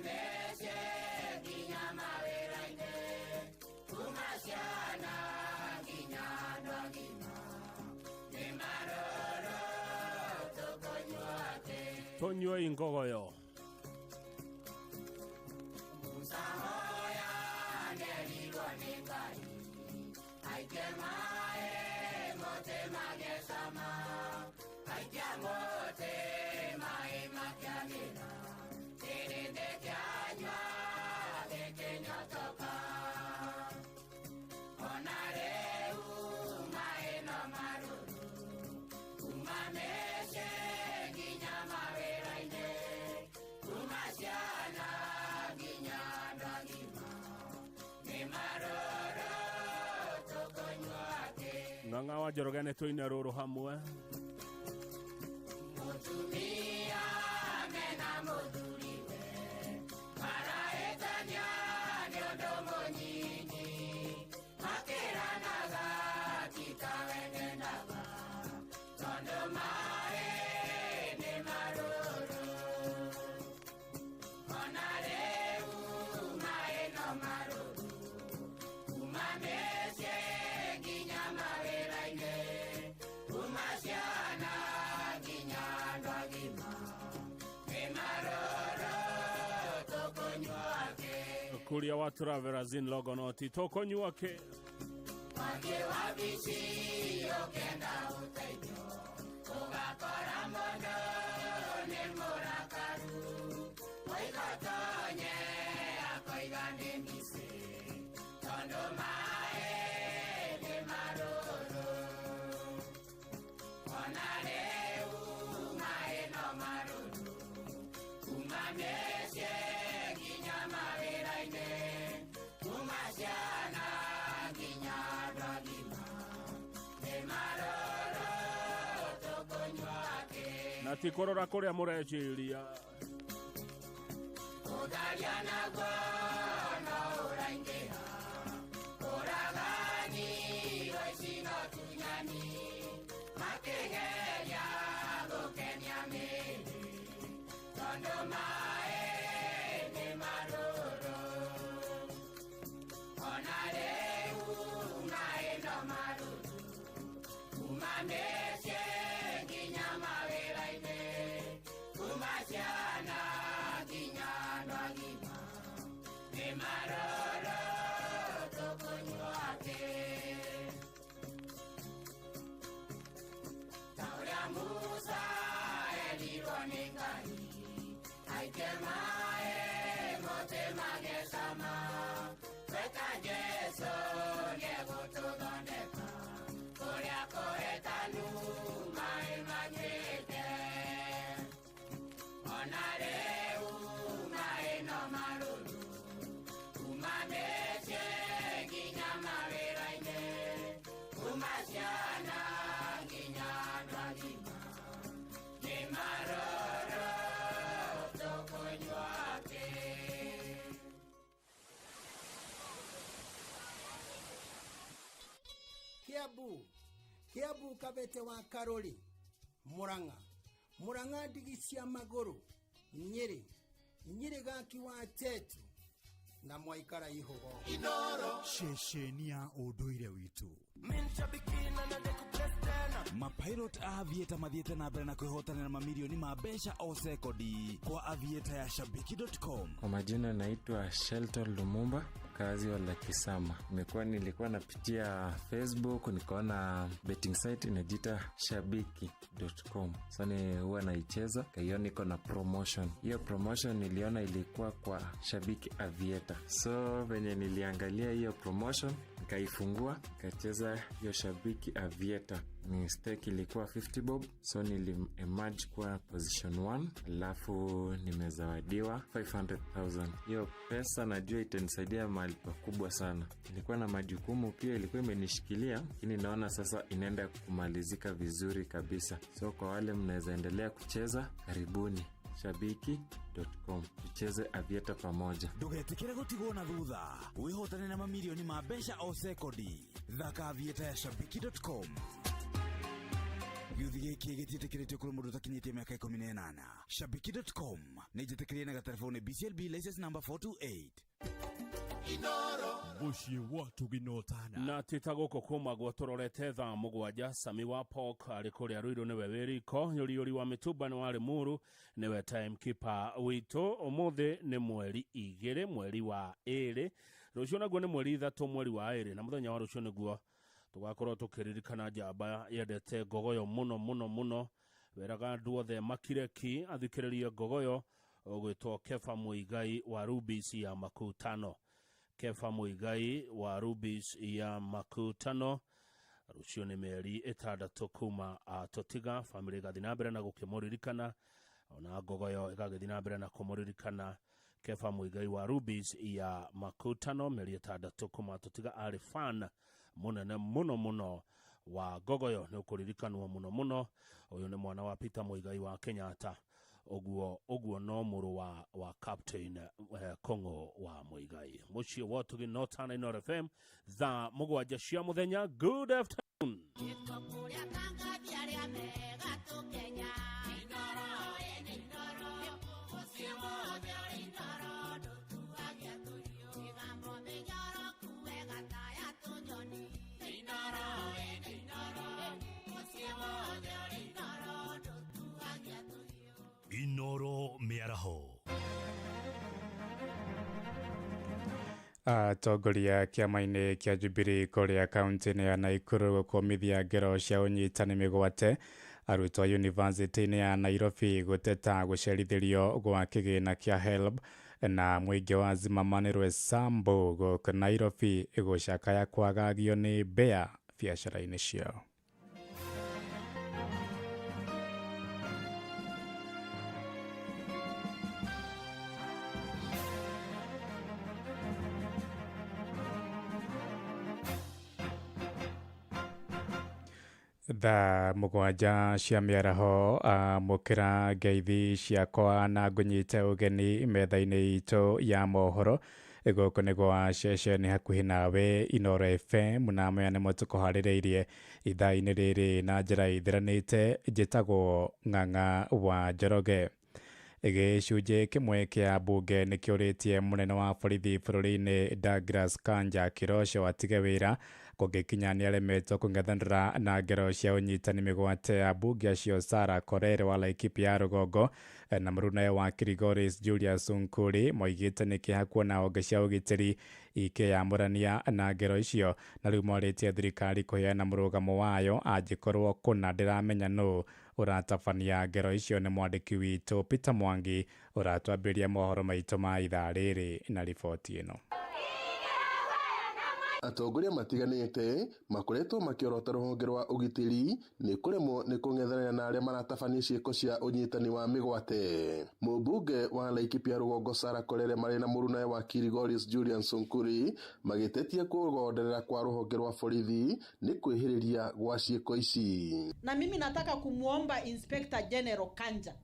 mĩciĩ nginya mawĩra-inĩ, kuma ciana nginya andũ agima, nĩ marũrũ tũkũnyua kĩ. Tũnyuei ngogoyo. Musa hoya nderirwo nĩ Ngai, aikie maĩ mũtĩ magĩe cama, aikia mũtĩ maĩ makĩagĩra, kĩrĩndĩ kĩanyua gĩkĩnyotoka. Ona rĩu maĩ no marũrũ, kuma mĩciĩ nginya mawĩra-inĩ, kuma ciana nginya andũ agima, nĩ marũrũ tũkũnyua kĩ. Ng'ang'a wa Njoroge nĩ tũine rũrũ hamwe. Mũtumia mena mũthuriwe marahĩtania nĩ ũndũ mũnyinyi, makĩranaga ti ta we nyendaga, tondũ maĩ nĩ marũrũ. Ona rĩu maĩ no marũrũ, kuma mĩciĩ nginya mawĩra-inĩ, kuma ciana nginya andũ agima, nĩ marũrũ tũkũnyua kĩ. Kuria wa Travelers in Longonot tũkũnyua kĩ. Mwaki wa bici ũkĩenda ũteithio, ũgakora mũndũ nĩ mũrakaru, woiga tonye akoiga nĩ micĩ, tondũ maĩ nĩ marũrũ. Ona rĩu maĩ no marũrũ, kuma mĩciĩ nginya mawĩra-inĩ, kuma ciana nginya andũ agima, nĩ marũrũ tũkũnyua kĩ. Na ti kũrora kũrĩa mũreciria. Ũtharia naguo no ũraingĩha, ũragani ũici na ũtunyani, makĩgeria gũkenia mĩĩrĩ, tondũ maĩ nĩ marũrũ. Ona rĩu maĩ no marũrũ, kuma mĩciĩ nginya mawĩra-inĩ, kuma ciana nginya andũ agima, nĩ marũrũ tũkũnyua kĩ. Ta ũrĩa Musa erirwo nĩ Ngai, aikie maĩ mũtĩ magĩe cama, tweka Jesũ nĩegũtũthondeka, kũrĩa kũhĩtanu maĩ manyuĩke. Ona rĩu maĩ no marũrũ, kuma mĩciĩ nginya mawĩra-inĩ, kuma ciana nginya andũ agima, nĩ marũrũ tũkũnyua kĩ. Kiambu, Kiambu Kabete wa Karori, Murang'a, Murang'a ndigi cia magũrũ, Nyĩrĩ, Nyĩrĩ gaki wa Tetu na mwaikara ihũgo. Ceceni ya ũndũire witũ. Mapilot a Aviator mathiĩte na mbere na kwĩhotanĩra mamirioni ma mbeca o sekondi kwa Aviator ya shabiki.com. Kwa majina naitwa Shelton Lumumba, mkazi wa Lakisama. Nilikuwa napitia Facebook nikaona betting site inajiita shabiki.com. So ni huwa naicheza, kaiona iko na promotion. Hiyo promotion niliona ilikuwa kwa Shabiki Aviator. So venye niliangalia hiyo promotion nikaifungua, nikacheza hiyo Shabiki Aviator. Ni stake ilikuwa 50 bob, so nili emerge kuwa position 1, alafu nimezawadiwa 500,000. Hiyo pesa najua itanisaidia mahali pakubwa sana. Nilikuwa na majukumu pia, ilikuwa imenishikilia, lakini naona sasa inaenda kumalizika vizuri kabisa. So kwa wale mnaweza endelea kucheza, karibuni shabiki.com, tucheze Aviator pamoja. Ndũgetĩkĩre gũtigwo na thutha, wĩhotane na mamirioni ma mbeca o sekondi. Thaka Aviator ya shabiki.com. Gĩuthi gĩkĩ gĩtiĩtĩkĩrĩtio kũrĩ mũndũ ũtakinyĩtie mĩaka 18. Shabiki.com nĩ njĩtĩkĩrie na gatelefoni BCLB license number 428. Mũciĩ wa tũginotana. Na tita gũkũ kumagwo tũrorete thaa 7. Sami wa Pok arĩ kũrĩa Ruiru nĩwe wĩ riko. Yũriyũri wa mĩtumba nĩ warĩ Muru nĩwe timekeeper witũ. Ũmũthĩ nĩ mweri 2 mweri wa 2, rũciũ naguo nĩ mweri 3 mweri wa 2, na mũthenya wa rũciũ nĩguo tũgakorwo tũkĩririkana njamba yendete ngogoyo mũno mũno mũno. Weraga andũ othe makireki athikĩrĩrie ngogoyo ũgwĩtwo Kefa Muigai wa Rubis ya Makutano. Kefa Muigai wa Rubis ya Makutano rũciũ nĩ mĩeri 6 kuma atũtiga. Famĩlĩ ĩgathiĩ na mbere na gũkĩmũririkana, ona ngogoyo ĩgagĩthiĩ na mbere na kũmũririkana. Kefa Muigai wa Rubis ya Makutano mĩeri 6 kuma atũtiga, arĩ fan mũnene mũno mũno wa ngogoyo, nĩ ũkũririkanwo mũno mũno. Ũyũ nĩ mwana wa Peter Muigai wa Kenyatta, ũguo no mũrũ wa Captain Kong'o wa Muigai. Mũciĩ wa Ũtugi Notana Inooro FM, thaa 7 cia mũthenya. Good afternoon. Inooro mĩaraho. Atongoria kĩama-inĩ kĩa Jubilee kũrĩa kaunti-inĩ ya Nakuru gũkũmithia ngero cia ũnyitani mĩgwate. Arutwo yunivasĩtĩ-inĩ ya Nairobi gũteta gũcerithĩrio gwa kĩgĩna kĩa HELB, na mũingĩ wa Zimmerman Roysambu gũkũ Nairobi gũcakaya kwagagio nĩ mbĩa biacara-inĩ ciao. Thaa 7 cia mĩaraho. Amũkĩra ngeithi ciakwa na ngũnyite ũgeni metha-inĩ itũ ya mohoro. Gũkũ nĩ gwa ceceni hakuhĩ nawe Inooro FM, na maya nĩmo tũkũharĩrĩirie ithaa-inĩ rĩrĩ na njĩra ithiranĩte. Njĩtagwo Ng'ang'a wa Njoroge. Gĩcunjĩ kĩmwe kĩa mbunge nĩ kĩũrĩtie mũnene wa borithi bũrũri-inĩ Douglas Kanja Kĩroco atige wĩra kũngĩkinya nĩ aremetwo kũng'ethanĩra na ngero cia ũnyitani mĩgwate ya mbunge acio Sarah Korere wa Laikipia ya rũgongo na mũrunawe wa Kilgoris Julius Sunkuri moigĩte nĩ kĩeha kuona honge cia ũgitĩri ikĩyamũrania na ngero icio, na rĩu morĩtie thirikari kũheana mũrũgamo wayo angĩkorwo kũna ndĩramenya nũ ũratabania ngero icio. Nĩ mwandĩki witũ Peter Mwangi ũratwambĩrĩria mohoro maitũ ma ithaa rĩrĩ na riboti ĩno. Atongoria matiganĩte makoretwo makĩorota rũhonge rwa ũgitĩri nĩ kũremwo nĩ kũng'ethanĩra na arĩa maratabania ciĩko cia ũnyitani wa mĩgwate. Mũmbunge wa Laikipia rũgongo Sarah Korere marĩ na mũrunawe wa Kilgoris Julian Sunkuri magĩtetia kũgonderera kwa rũhonge rwa borithi nĩ kwĩhĩrĩria gwa ciĩko ici. Na mimi nataka kumuomba Inspector General Kanja,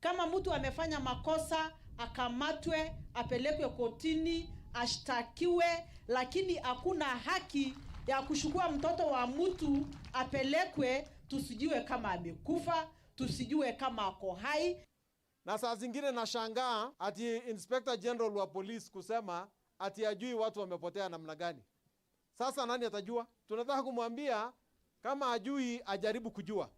kama mtu amefanya makosa akamatwe, apelekwe kotini, ashtakiwe, lakini hakuna haki ya kuchukua mtoto wa mtu apelekwe, tusijue kama amekufa, tusijue kama ako hai. Na saa zingine nashangaa ati Inspector General wa police kusema ati ajui watu wamepotea namna gani. Sasa nani atajua? Tunataka kumwambia kama ajui ajaribu kujua,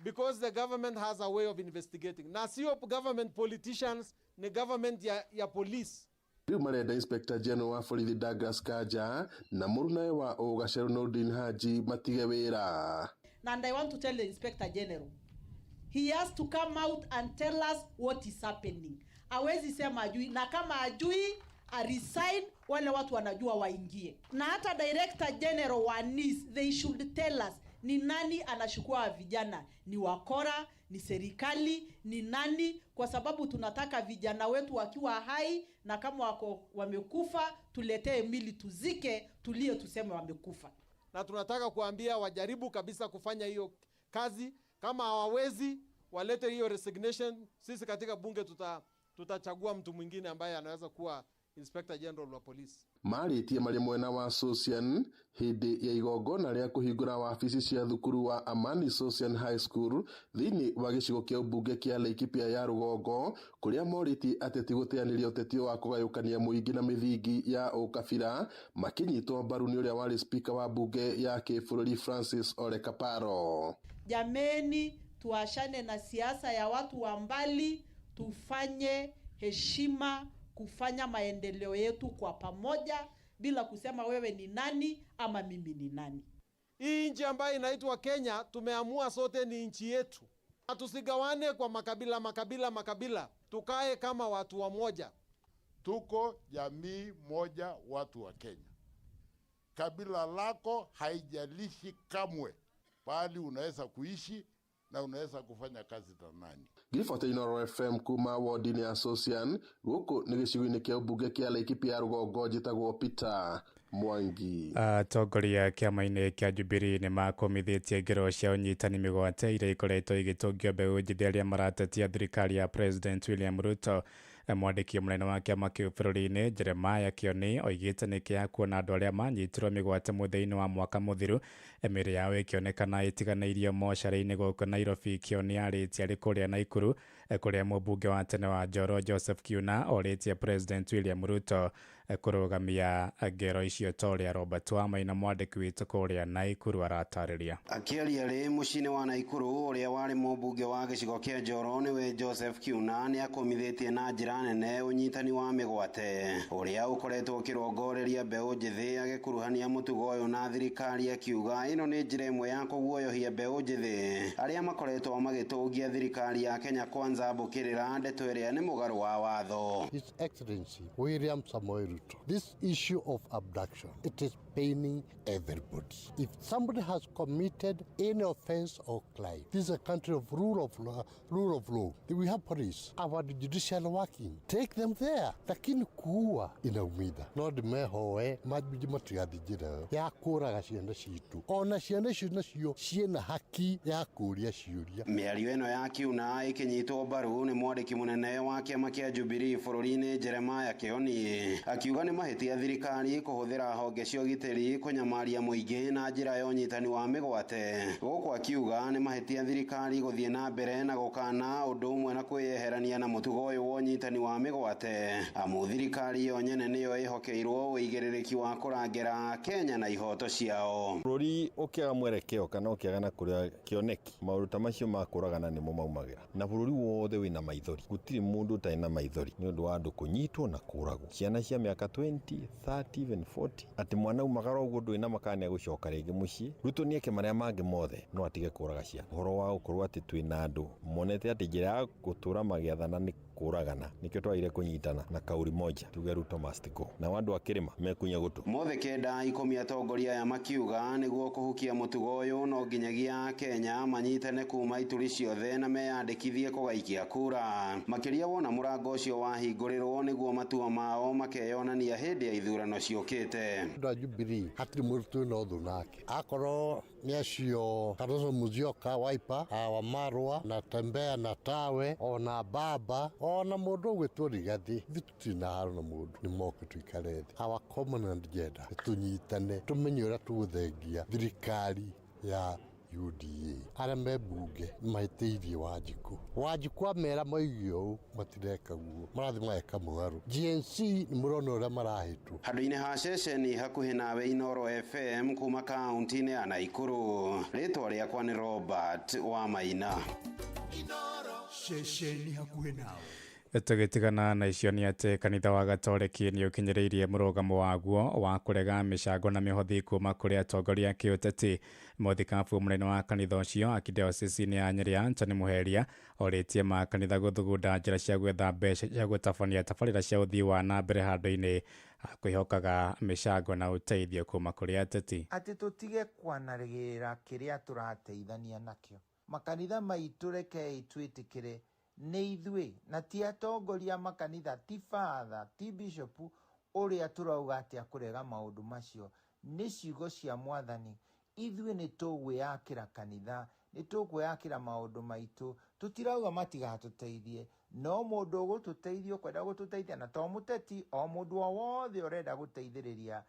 because the government has a way of investigating. Na sio government politicians, ni government ya police. Rĩu marenda Inspector General wa borithi Douglas Kanja na mũrunawe wa Ũgacerũ Nurdin Haji matige wĩra. And I want to tell the Inspector General, he has to come out and tell us what is happening. Hawezi sema ajui, na kama ajui a resign, wale watu wanajua waingie. Na hata Director General wa NIS, they should tell us ni nani anachukua vijana, ni wakora, ni serikali, ni nani? Kwa sababu tunataka vijana wetu wakiwa hai, na kama wako wamekufa tuletee mili tuzike, tulie tuseme wamekufa. Na tunataka kuambia wajaribu kabisa kufanya hiyo kazi. Kama hawawezi walete hiyo resignation, sisi katika bunge tutachagua mtu mwingine ambaye anaweza kuwa Inspector General wa Police. Marĩtie marĩ mwena wa Sosian hĩndĩ ya igongona rĩa kũhingũra wabici cia thukuru wa Amani Sosian High School thĩinĩ wa gĩcigo kĩa ũmbunge kĩa Laikipia ya rũgongo, kũrĩa morĩtie ateti gũteanĩria ũteti wa kũgayũkania mũingĩ na mĩthingi ya ũkabira, makĩnyitwo mbaru nĩ ũrĩa warĩ spika wa mbunge ya kĩbũrũri Francis Ole Kaparo. Jameni, tuachane na siasa ya watu wa mbali, tufanye heshima kufanya maendeleo yetu kwa pamoja bila kusema wewe ni nani ama mimi ni nani. Hii nchi ambayo inaitwa Kenya tumeamua sote ni nchi yetu. Tusigawane kwa makabila makabila makabila, tukae kama watu wa moja. Tuko jamii moja, watu wa Kenya. Kabila lako haijalishi kamwe, bali unaweza kuishi na unaweza kufanya kazi na nani. Ngiribota Inooro FM kuma wodi-inĩ ya Sosian gũkũ nĩ gĩcigo-inĩ kĩa ũmbunge kĩa Laikipia ya rũgongo, njĩtagwo Peter Mwangi. Atongoria kĩama-inĩ kĩa Jubilee nĩ makũmithĩtie ngero cia ũnyitani mĩgwate iria ikoretwo igĩtũngio mbeũ njĩthĩ arĩa maratetia thirikari ya President William Ruto. Mwandĩki mũnene wa kĩama kĩu bũrũri-inĩ Jeremiah Kioni oigĩte nĩ kĩeha kuona andũ arĩa manyitirwo mĩgwate mũthia-inĩ wa mwaka mũthiru mĩĩrĩ yao ĩkĩonekana ĩtiganĩirio mocarĩ-inĩ gũkũ Nairobi. Kioni arĩtie arĩ kũrĩa Naikuru, kũrĩa mũmbunge wa tene wa Njoro Joseph Kiuna orĩtie President William Ruto kũrũgamia ngero icio ta ũrĩa Robert Wamaina mwandĩki witũ kũrĩa Naikuru aratarĩria. Akĩaria rĩ mũciĩ-inĩ wa Naikuru, ũrĩa warĩ mũmbunge wa gĩcigo kĩa Njoro nĩwe Joseph Kiuna nĩ akũmithĩtie na njĩra nene ũnyitani wa mĩgwate ũrĩa ũkoretwo ũkĩrongoreria mbeũ njĩthĩ, agĩkuruhania mũtugo ũyũ na thirikari, akiuga ĩno nĩ njĩra ĩmwe ya kũguoyohia mbeũ njĩthĩ arĩa makoretwo magĩtũngia thirikari ya Kenya Kwanza mbũkĩrĩra ndeto ĩrĩa nĩ mũgarũ wa watho. His Excellency William Samoei Ruto, this issue of abduction, it is paining everybody. If somebody has committed any offense or crime, this is a country of rule of law. Rule of law. We have police, our judicial working. Take them there. Lakini kuua inaumiza. No ndimehoe majiji matigathi njĩra ĩyo ya kũraga ciana citũ. Ona ciana icio nacio ciĩna haki ya kũũria ciũria. Mĩario ĩno ya Kiuna ĩkĩnyitwo mbaru nĩ mwandĩki mũnene wa kĩama kĩa Jubilee bũrũri-inĩ Jeremiah Kioni, akiuga nĩ mahĩtia thirikari kũhũthĩra honge cia ũgitĩri kũnyamaria mũingĩ na njĩra ya ũnyitani wa mĩgwate. Gũkũ akiuga nĩ mahĩtia thirikari gũthiĩ na mbere na gũkana ũndũ ũmwe na kwĩyeherania na mũtugo ũyũ wa ũnyitani wa mĩgwate, amu thirikari yo nyene nĩyo ĩhokeirwo ũigĩrĩrĩki wa kũrangĩra Kenya na ihoto ciao. Bũrũri ũkĩaga mwerekeo kana ũkĩaga na kũrĩa kĩoneki, maũndũ ta macio ma kũragana nĩmo maumagĩra, na bũrũri wothe wĩna maithori, gũtirĩ mũndũ ũtarĩ na maithori nĩ ũndũ wa andũ kũnyitwo na kũragwo, ciana cia mĩaka 20, 30, even 40, atĩ mwana umagara ũguo ndũrĩ na makana nĩegũcoka rĩngĩ mũciĩ. Ruto nĩeke marĩa mangĩ mothe no atige kũraga ciana. Ũhoro wa gũkorwo atĩ twĩna andũ monete atĩ njĩra ya gũtũra magĩathana nĩ kũragana, nĩkĩo twagire kũnyitana na kauri moja tuge Ruto must go, na andũ a kĩrĩma mekunya gũtũ. Mothe kenda ikũmi atongoria aya makiuga nĩguo kũhukia mũtugo ũyũ no nginyagia Kenya manyitane kuma ituri ciothe na meyandĩkithie kũgaikia kura, makĩria wona mũrango ũcio wahingũrĩrwo nĩguo matua mao makeyonania hĩndĩ ya ithurano ciũkĩte. Andũ a Jubilee hatirĩ mũndũ twĩna ũthũ nake, akorwo nĩ acio Kalonzo Musyoka, Wiper, Wamarwa na Tembea na Tawe ona Baba ona mũndũ ũgwĩtwo Rigathi, ithuĩ tũtirĩ na haro na mũndũ, nĩ moke tũikare thĩ. Our common agenda, tũnyitane tũmenye ũrĩa tũgũthengia thirikari ya UDA. Arĩa me mbunge nĩmahĩtĩirie Wanjikũ. Wanjikũ amera moige ũũ matireka guo, marathiĩ mageka mũgarũ. GNC nĩ mũrona ũrĩa marahĩtwo. Handũ-inĩ ha ceceni hakuhĩ nawe Inooro FM kuma kaunti-inĩ ya Naikuru, rĩtwa rĩakwa nĩ Robert Wamaina. Ceceni hakuhĩ nawe. Tũgĩtigana na icio nĩ atĩ kanitha wa Gatoreki nĩ ũkinyĩrĩirie mũrũgamo waguo wa kũrega mĩcango na mĩhothi kuma kũrĩ atongoria a kĩũteti. Mũthikabu mũnene wa kanitha ũcio akidayosisi-inĩ ya Nyĩrĩ Anthony Muheria orĩtie makanitha gũthugunda njĩra cia gwetha mbeca cia gũtabania tabarĩra cia ũthii wa na mbere handũ-inĩ ha kwĩhokaga mĩcango na ũteithio kuma kũrĩ ateti. Atĩ tũtige kwanarĩrĩra kĩrĩa tũrateithania nakĩo. Makanitha maitũ rekei twĩtĩkĩre nĩ ithuĩ na ti atongoria makanitha, ti father, ti bishop ũrĩa tũrauga atĩ akũrega maũndũ macio nĩ ciugo cia mwathani. Ithuĩ nĩ tũgwĩakĩra kanitha, nĩ tũkwĩakĩra maũndũ maitũ, Tũtirauga matigatũteithie, no mũndũ ũgũtũteithia, ũkwenda gũtũteithia, na to mũteti, o mũndũ o wothe ũrenda gũteithĩrĩria,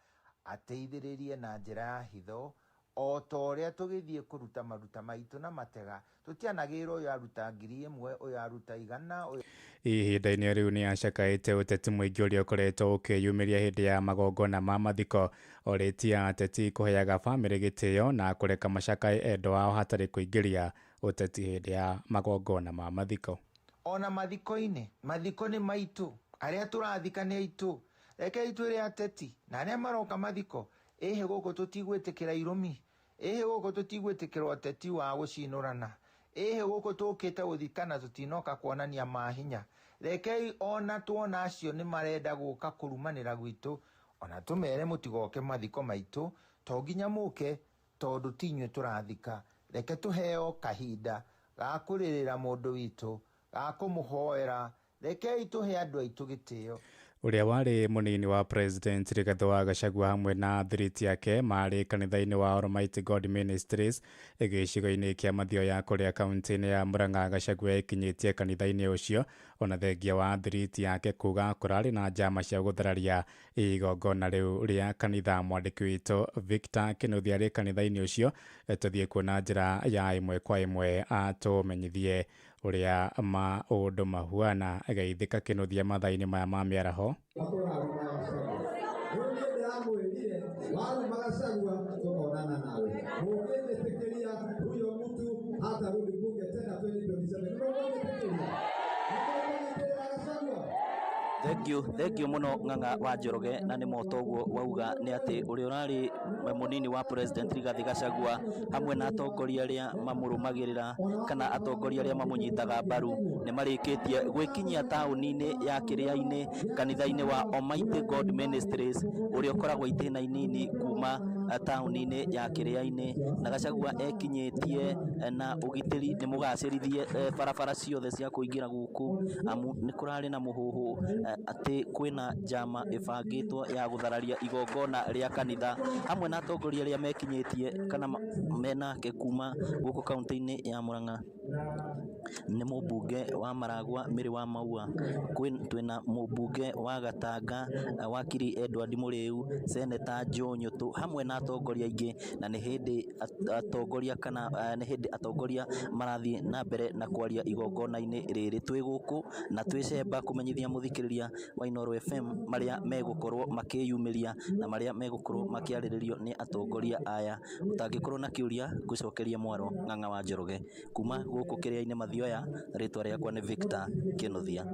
ateithĩrĩrie na njĩra ya hitho, o ta ũrĩa tũgĩthiĩ kũruta maruta maitũ na matega, tũtianagĩrwo ũyũ aruta 1,000, ũyũ aruta 100, ũyũ. Ihinda-inĩ rĩu nĩ acakaĩte ũteti mũingĩ ũrĩa ũkoretwo ũkĩyumĩria hĩndĩ ya magongona ma mathiko, orĩtie ateti kũheaga bamĩrĩ gĩtĩo na kũreka macakae endwa ao hatarĩ kũingĩria ũteti hĩndĩ ya magongona ma mathiko. Ona mathiko-inĩ, mathiko nĩ maitũ, arĩa tũrathika nĩ aitũ. Rekei twĩre ateti na arĩa maroka mathiko, ĩhĩ gũkũ tũtigwĩtĩkĩra irũmi, ĩhĩ gũkũ tũtigwĩtĩkĩra ũteti wa gũcinũrana, ĩhĩ gũkũ tũkĩte gũthikana tũtinoka kuonania mahinya. Rekei ona tuona acio nĩ marenda gũka kũrumanĩra gwitũ, ona tũmere mũtigoke mathiko maitũ, to nginya mũke tondũ ti inyuĩ tũrathika. Reke tũheo kahinda ga kũrĩrĩra mũndũ witũ, ga kũmũhoera. Rekei tũhe andũ aitũ gĩtĩo. Ũrĩa warĩ mũnini wa President Rigathĩ wa Gachagua hamwe na thiriti yake marĩ kanitha-inĩ wa Almighty God Ministries gĩcigo-inĩ kĩa Mathioya kũrĩa kaunti-inĩ ya Murang'a. Gachagua ekinyĩtie kanitha-inĩ ũcio ona thengia wa thiriti yake kuga kũrarĩ na njama cia gũthararia igongona rĩu rĩa kanitha. Mwandĩki witũ Victor Kinuthia arĩ kanitha-inĩ ũcio, tũthiĩ kuona njĩra ya ĩmwe kwa ĩmwe atũmenyithie ũrĩa maũndũ mahuana. Geithĩka Kinuthia mathaa-inĩ maya ma mĩaraho. Waruma Gachagua tukaonana nawe, mũngĩnjĩtĩkĩria huyo mtu hatarudi bunge tena 2027. Nĩmũkũnjĩtĩkĩria? Nĩmũkũnyitĩrĩra Gachagua? Thank you, thank you muno Ng'ang'a wa Njoroge, na nĩ moto ũguo wauga nĩ atĩ ũrĩa ũrarĩ mũnini wa President Rigathĩ Gachagua hamwe na atongoria arĩa mamũrũmagĩrĩra kana atongoria arĩa mamũnyitaga mbaru nĩ marĩkĩtie gwĩkinyia taũni-inĩ ya Kĩrĩa-inĩ kanitha-inĩ wa Almighty God Ministries ũrĩa ũkoragwo itĩna inini kuma taũni-inĩ ya Kĩrĩa-inĩ, na Gachagua ekinyĩtie na ũgitĩri nĩ mũgacĩrithie barabara ciothe cia kũingĩra gũkũ, amu nĩ kũrarĩ na mũhuhu atĩ kwĩna njama ĩbangĩtwo ya gũthararia igongona rĩa kanitha hamwe na atongoria arĩa mekinyĩtie kana menake kuma gũkũ kaunti-inĩ ya Murang'a. Nĩ mũmbunge wa Maragwa Mĩrĩ wa Maua, twĩna mũmbunge wa Gatanga wakiri Edward Mũrĩu, Seneta Joe Nyutu hamwe na atongoria aingĩ, na nĩ hĩndĩ atongoria kana nĩ hĩndĩ atongoria marathiĩ na mbere na kwaria igongona-inĩ rĩrĩ. Twĩ gũkũ na twĩ cemba kũmenyithia mũthikĩrĩria wa Inooro FM marĩa megũkorwo makĩyumĩria na marĩa megũkorwo makĩarĩrĩrio nĩ atongoria aya. Ũtangĩkorwo na kĩũria ngũcokeria mwaro Ng'ang'a wa Njoroge kuma gũkũ Kĩrĩa-inĩ Mathioya. Rĩtwa rĩakwa nĩ Victor Kinuthia.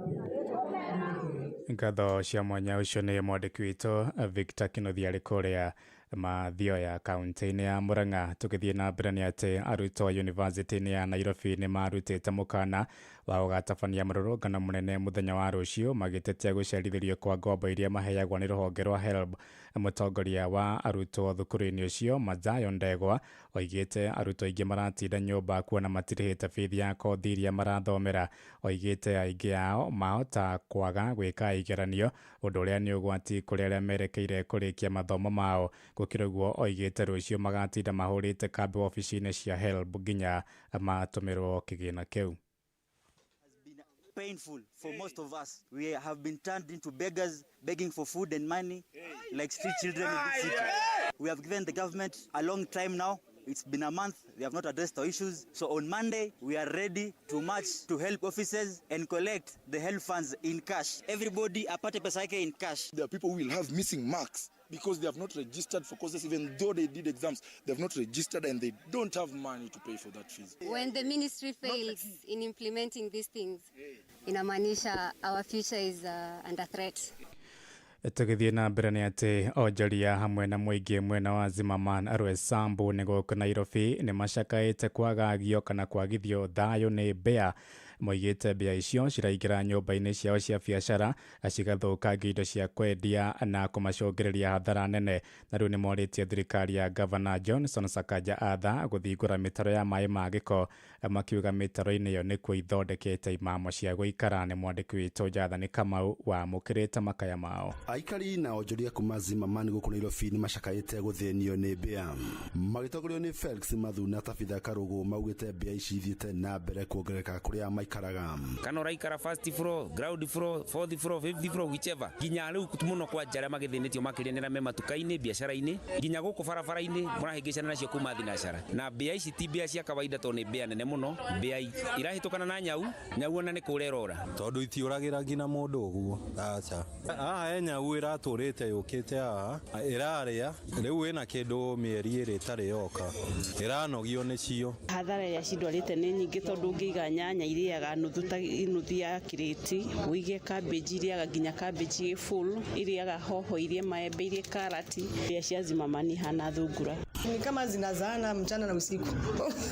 Ngatho cia mwanya. Ũcio nĩ mwandĩki witũ Victor Kinuthia arĩ kũrĩa Mathioya kaunti-inĩ ya Murang'a. Tũgĩthiĩ na mbere nĩ atĩ arutwo yunivasĩtĩ-inĩ ya Nairobi nĩ marutĩte mũkana wa gũgatabania mũrũrũngano mũnene mũthenya wa rũciũ magĩtetia gũcerithĩrio kwa ngombo iria maheagwo nĩ rũhonge rwa HELB. Mũtongoria wa arutwo thukuru-inĩ ũcio Mathayo Ndegwa oigĩte arutwo aingĩ maratinda nyũmba kuona matirĩhĩte bithi ya kothi iria marathomera. Oigĩte aingĩ ao mahota kwaga gwĩka igeranio, ũndũ ũrĩa nĩ ũgwati kũrĩ arĩa merekeire kũrĩkia mathomo mao. Gũkĩrĩ ũguo oigĩte rũciũ magatinda mahũrĩte kambĩ wabici-inĩ cia HELB nginya matũmĩrwo kĩgĩna kĩu. Painful for most of us. We have been turned into beggars, begging for food and money, like street children in this city. We have given the government a long time now. It's been a month. They have not addressed our issues. So on Monday, we are ready to march to HELB offices and collect the HELB funds in cash. Everybody apate pesa yake in cash. There are people who will have missing marks because they have not registered for courses, even though they did exams. They have not registered and they don't have money to pay for that fees. When the ministry fails in implementing these things, inamaanisha our future is under threat. Tũgĩthiĩ na mbere nĩ atĩ onjoria hamwe na mũingĩ mwena wa Zimmerman Roysambu nĩ gũkũ Nairobi nĩ macakaĩte kwagagio kana kwagithio thayũ nĩ mbĩa. Moigĩte mbĩa icio ciraingĩra nyũmba-inĩ ciao cia biacara, cigathũkangia indo cia kwendia na kũmacũngĩrĩria hathara nene. Na rĩu nĩ morĩtie thirikari ya Gavana Johnson Sakaja Arthur gũthingũra mĩtaro ya maĩ ma gĩko, makiuga mĩtaro-inĩ ĩyo nĩkuo ithondekete imamo cia gũikara. Nĩ mwandĩki witũ Jathani Kamau wamũkĩrĩte makaya mao. Aikari na onjoria kuma Zimmerman gũkũ Nairobi nĩ macakaĩte gũthĩnio nĩ mbĩa. Magĩtongorio nĩ Felix Mathuna Tabitha Karũgũ, maugĩte mbĩa ici ithiĩte na mbere kuongerereka kũrĩa maikaraga. Kana ũraikara first floor, ground floor, fourth floor, fifth floor, whichever, nginya rĩu mũno kwanja arĩa magĩthĩnĩtio makĩria nĩ arĩa me matuka-inĩ, biacara-inĩ, nginya gũkũ barabara-inĩ mũrahĩngĩcana nacio kuma thinacara. Na mbĩa ici ti mbĩa cia kawaida tondũ nĩ mbĩa nene mũno, mbĩa irahĩtũkana na nyau, nyau ona nĩ kũra ĩrora. Tondũ itiũragĩra nginya mũndũ ũguo, aca. Haha he nyau ĩratũrĩte yũkĩte haha ĩrarĩa, rĩu ĩna kĩndũ mĩeri ĩrĩ ĩtarĩ yoka, ĩranogio nĩcio. Hathara ĩrĩa cindwarĩte nĩ nyingĩ tondũ ũngĩiga nyanya irĩaga nuthu ta nuthu ya kirĩti, ũige cabbage irĩaga nginya cabbage ĩ full, irĩaga hoho, irie maembe, irie karati. Mbĩa cia Zimmerman ihana thungura. Ni kama zinazaana mchana na usiku.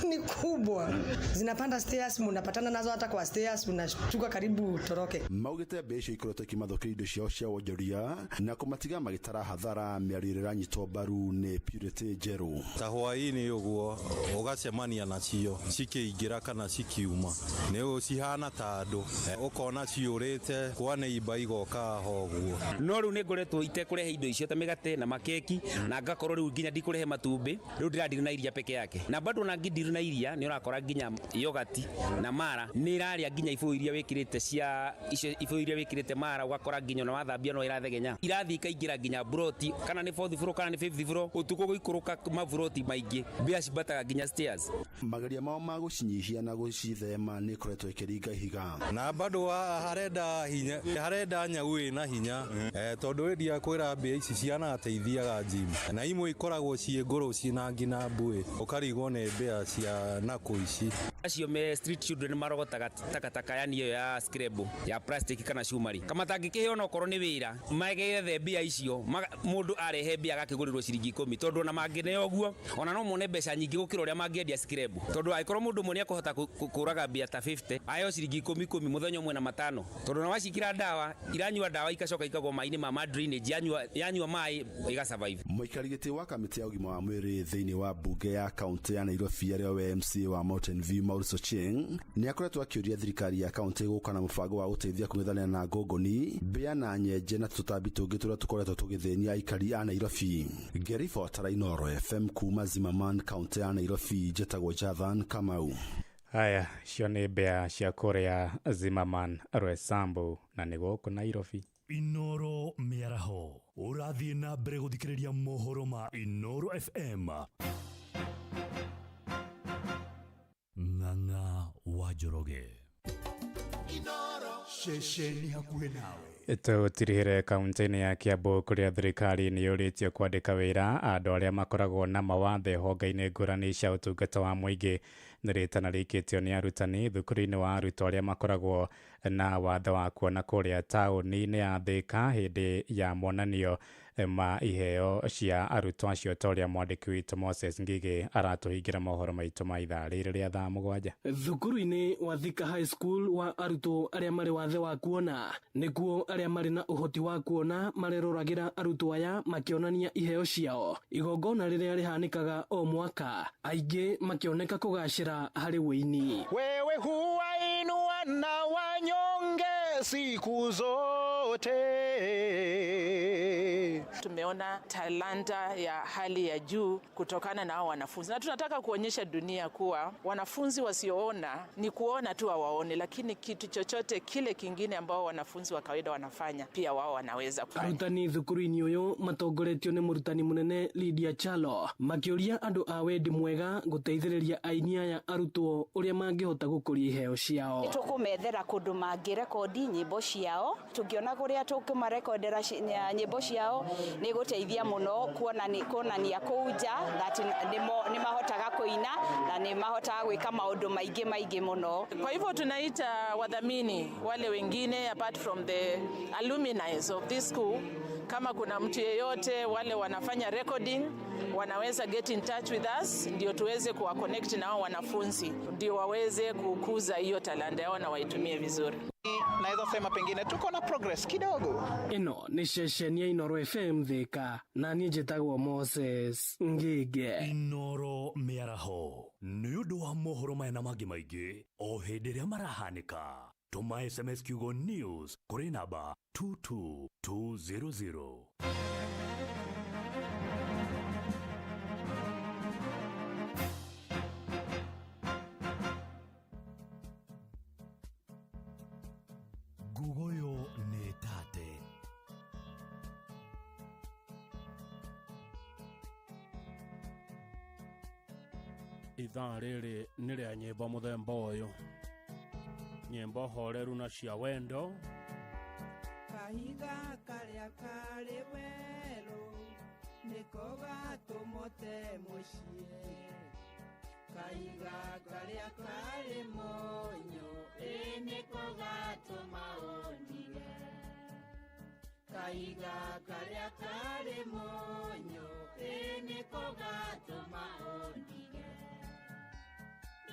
Ni kubwa, zinapanda stairs, mnapatana nazo hata kwa stairs, unashtuka karibu utoroke. Maugĩte mbĩa icio ikoretwo ikimathũkĩria indo ciao cia wonjoria na kũmatiga magĩtara hathara. Mĩario ĩrĩa ĩranyitwo mbaru nĩ Purity Njerũ. Ta hwaĩ-inĩ ũguo ũgacemania nacio cikĩingĩra kana cikiuma, nĩ cihana ta andũ, ũkona ciũrĩte kwa neighbor igoka haha ũguo. No rĩu nĩ ngoretwo itekũrehe indo icio ta mĩgate na makeki, na ngakorwo rĩu nginya ndikũrehe matumbĩ, rĩu ndĩradiri na iria peke yake. Na bado na ngidiri na iria nĩ ũrakora nginya yogati na mara nĩ ĩrarĩa nginya ibũyũ iria wĩkĩrĩte cia icio ibũyũ iria wĩkĩrĩte mara, ũgakora nginya ona wathambia no ĩrathegenya, irathiĩ ikaingĩra nginya broti, kana nĩ fourth floor kana nĩ fifth floor, ũtukũ gũikũrũka maburoti maingĩ, mbĩa cimbataga nginya stairs. Mageria mao ma gũcinyihia na gũcithema nĩ ikoretwo ĩkĩringa ihiga. Na bado harenda hinya, harenda nyau ĩna hinya, tondũ ĩndia kwĩra mbĩa ici cianateithiaga gym, na imwe ikoragwo ciĩ ngũrũ ciĩna nginya mbuĩ, ũkarigwo nĩ mbĩa cia nakũ ici. Acio me street children marogotaga takataka yani ĩyo ya scrabble ya plastic kana cumari, kama tangĩkĩheo onokorwo nĩ wĩra magethe mbĩa icio, mũndũ arehe mbĩa agakĩgũrĩrwo ciringi 10, tondũ ona mangĩneo ũguo ona no mone mbeca nyingĩ gũkĩra ũrĩa mangĩendia scrabble, tondũ angĩkorwo mũndũ ũmwe nĩekũhota kũraga mbĩa ta 50 aheo ciringi 10 10 mũthenya ũmwe na matano, tondũ ona wacikĩra ndawa iranyua ndawa ikacoka ikagwo maĩ-inĩ ma drainage, yanyua maĩ igasurvive. Mũikari gĩtĩ wa kamĩtĩ ya ũgima wa mwĩrĩ thĩinĩ wa mbunge ya kaũntĩ ya Nairobi arĩa we MCA wa Mountain View Maurice Ochieng nĩ akoretwo akĩũria thirikari ya kaũntĩ gũka na mũbango wa gũteithia kũng'ethanĩra na ngũngũni, mbĩa na nyenje na tũtambi tũngĩ tũrĩa tũkoretwo tũgĩthĩnia aikari a Nairobi. Ngĩribotera Inooro FM kuma Zimmerman, kaũntĩ ya Nairobi, njĩtagwo Jathan Kamau. Haya, icio nĩ mbĩa cia kũrĩa Zimmerman Roysambu na nĩ gũkũ Nairobi. Inooro mĩaraho ũrathiĩ na mbere gũthikĩrĩria mohoro ma Inooro FM. Ng'ang'a wa Njoroge. Ceceni hakuhĩ nawe. Tũtirihĩre kaunti-inĩ ya Kiambu kũrĩa thirikari nĩ yũrĩtio kwandĩka wĩra andũ arĩa makoragwo na mawathe honge-inĩ ngũrani cia ũtungata wa mũingĩ. Nĩ rĩtana rĩikĩtio nĩ arutani thukuru-inĩ wa arutwo arĩa makoragwo na wathe wa kuona kũrĩa taũni-inĩ ya Thika hĩndĩ ya monanio ma iheo cia arutwo acio, ta ũrĩa mwandĩki witũ Moses Ngigĩ aratũhingĩra mohoro maitũ ma ithaa rĩrĩ rĩa thaa 7. Thukuru-inĩ wa Thika High School wa arutwo arĩa marĩ wathe wa kuona nĩkuo arĩa marĩ na ũhoti wa kuona mareroragĩra arutwo aya makĩonania iheo ciao, igongona rĩrĩa rĩhanĩkaga o mwaka, aingĩ makĩoneka kũgacĩra harĩ wĩini. Wewe huwainua na wanyonge siku zote. Tumeona talanta ya hali ya juu kutokana na hao wanafunzi, na tunataka kuonyesha dunia kuwa wanafunzi wasioona ni kuona tu hawaoni, lakini kitu chochote kile kingine ambao wanafunzi wa kawaida wanafanya pia wao wanaweza kufanya. Arutani thukuru-inĩ ũyũ matongoretio nĩ mũrutani mũnene Lydia Chalo makĩũria andũ a wendi mwega gũteithĩrĩria aini aya arutwo ũrĩa mangĩhota gũkũria iheo ciao. Tũkũmethera kũndũ mangĩrekondi nyĩmbo ciao, tũngĩona kũrĩa tũkũmarekondera nyĩmbo ciao nĩ gũteithia mũno kuonania kũu nja that nĩ mahotaga kũina na nĩ mahotaga gwĩka maũndũ maingĩ maingĩ mũno. Kwa hivyo tunaita wadhamini wale wengine apart from the alumni of this school Kama kuna mtu yeyote wale wanafanya recording wanaweza get in touch with us, ndio tuweze kuwa connect na hao wanafunzi, ndio waweze kukuza hiyo talanta yao na waitumie vizuri. Naweza sema pengine tuko na progress kidogo. Ĩno nĩ ceceni ya Inooro FM Thika na niĩ njĩtagwo Moses Ngige. Inoro mĩaraho nĩ ũndũ wa mohoro maya na mangĩ maingĩ o hĩndĩ ĩrĩa marahanĩka tũma SMS kiugo news kũrĩ namba 22200. Ngugoyo nĩ tate. Ithaa rĩrĩ nĩ rĩa nyĩmbo mũthemba ũyũ, nyĩmbo horeru na cia wendo. Kahiga karĩa karĩ werũ nĩko gatũmũte mũciĩ, kahiga karĩa karĩ mũnyũ ĩ nĩko gatũma ũndige, kahiga karĩa karĩ mũnyũ ĩ nĩko gatũma ũndige.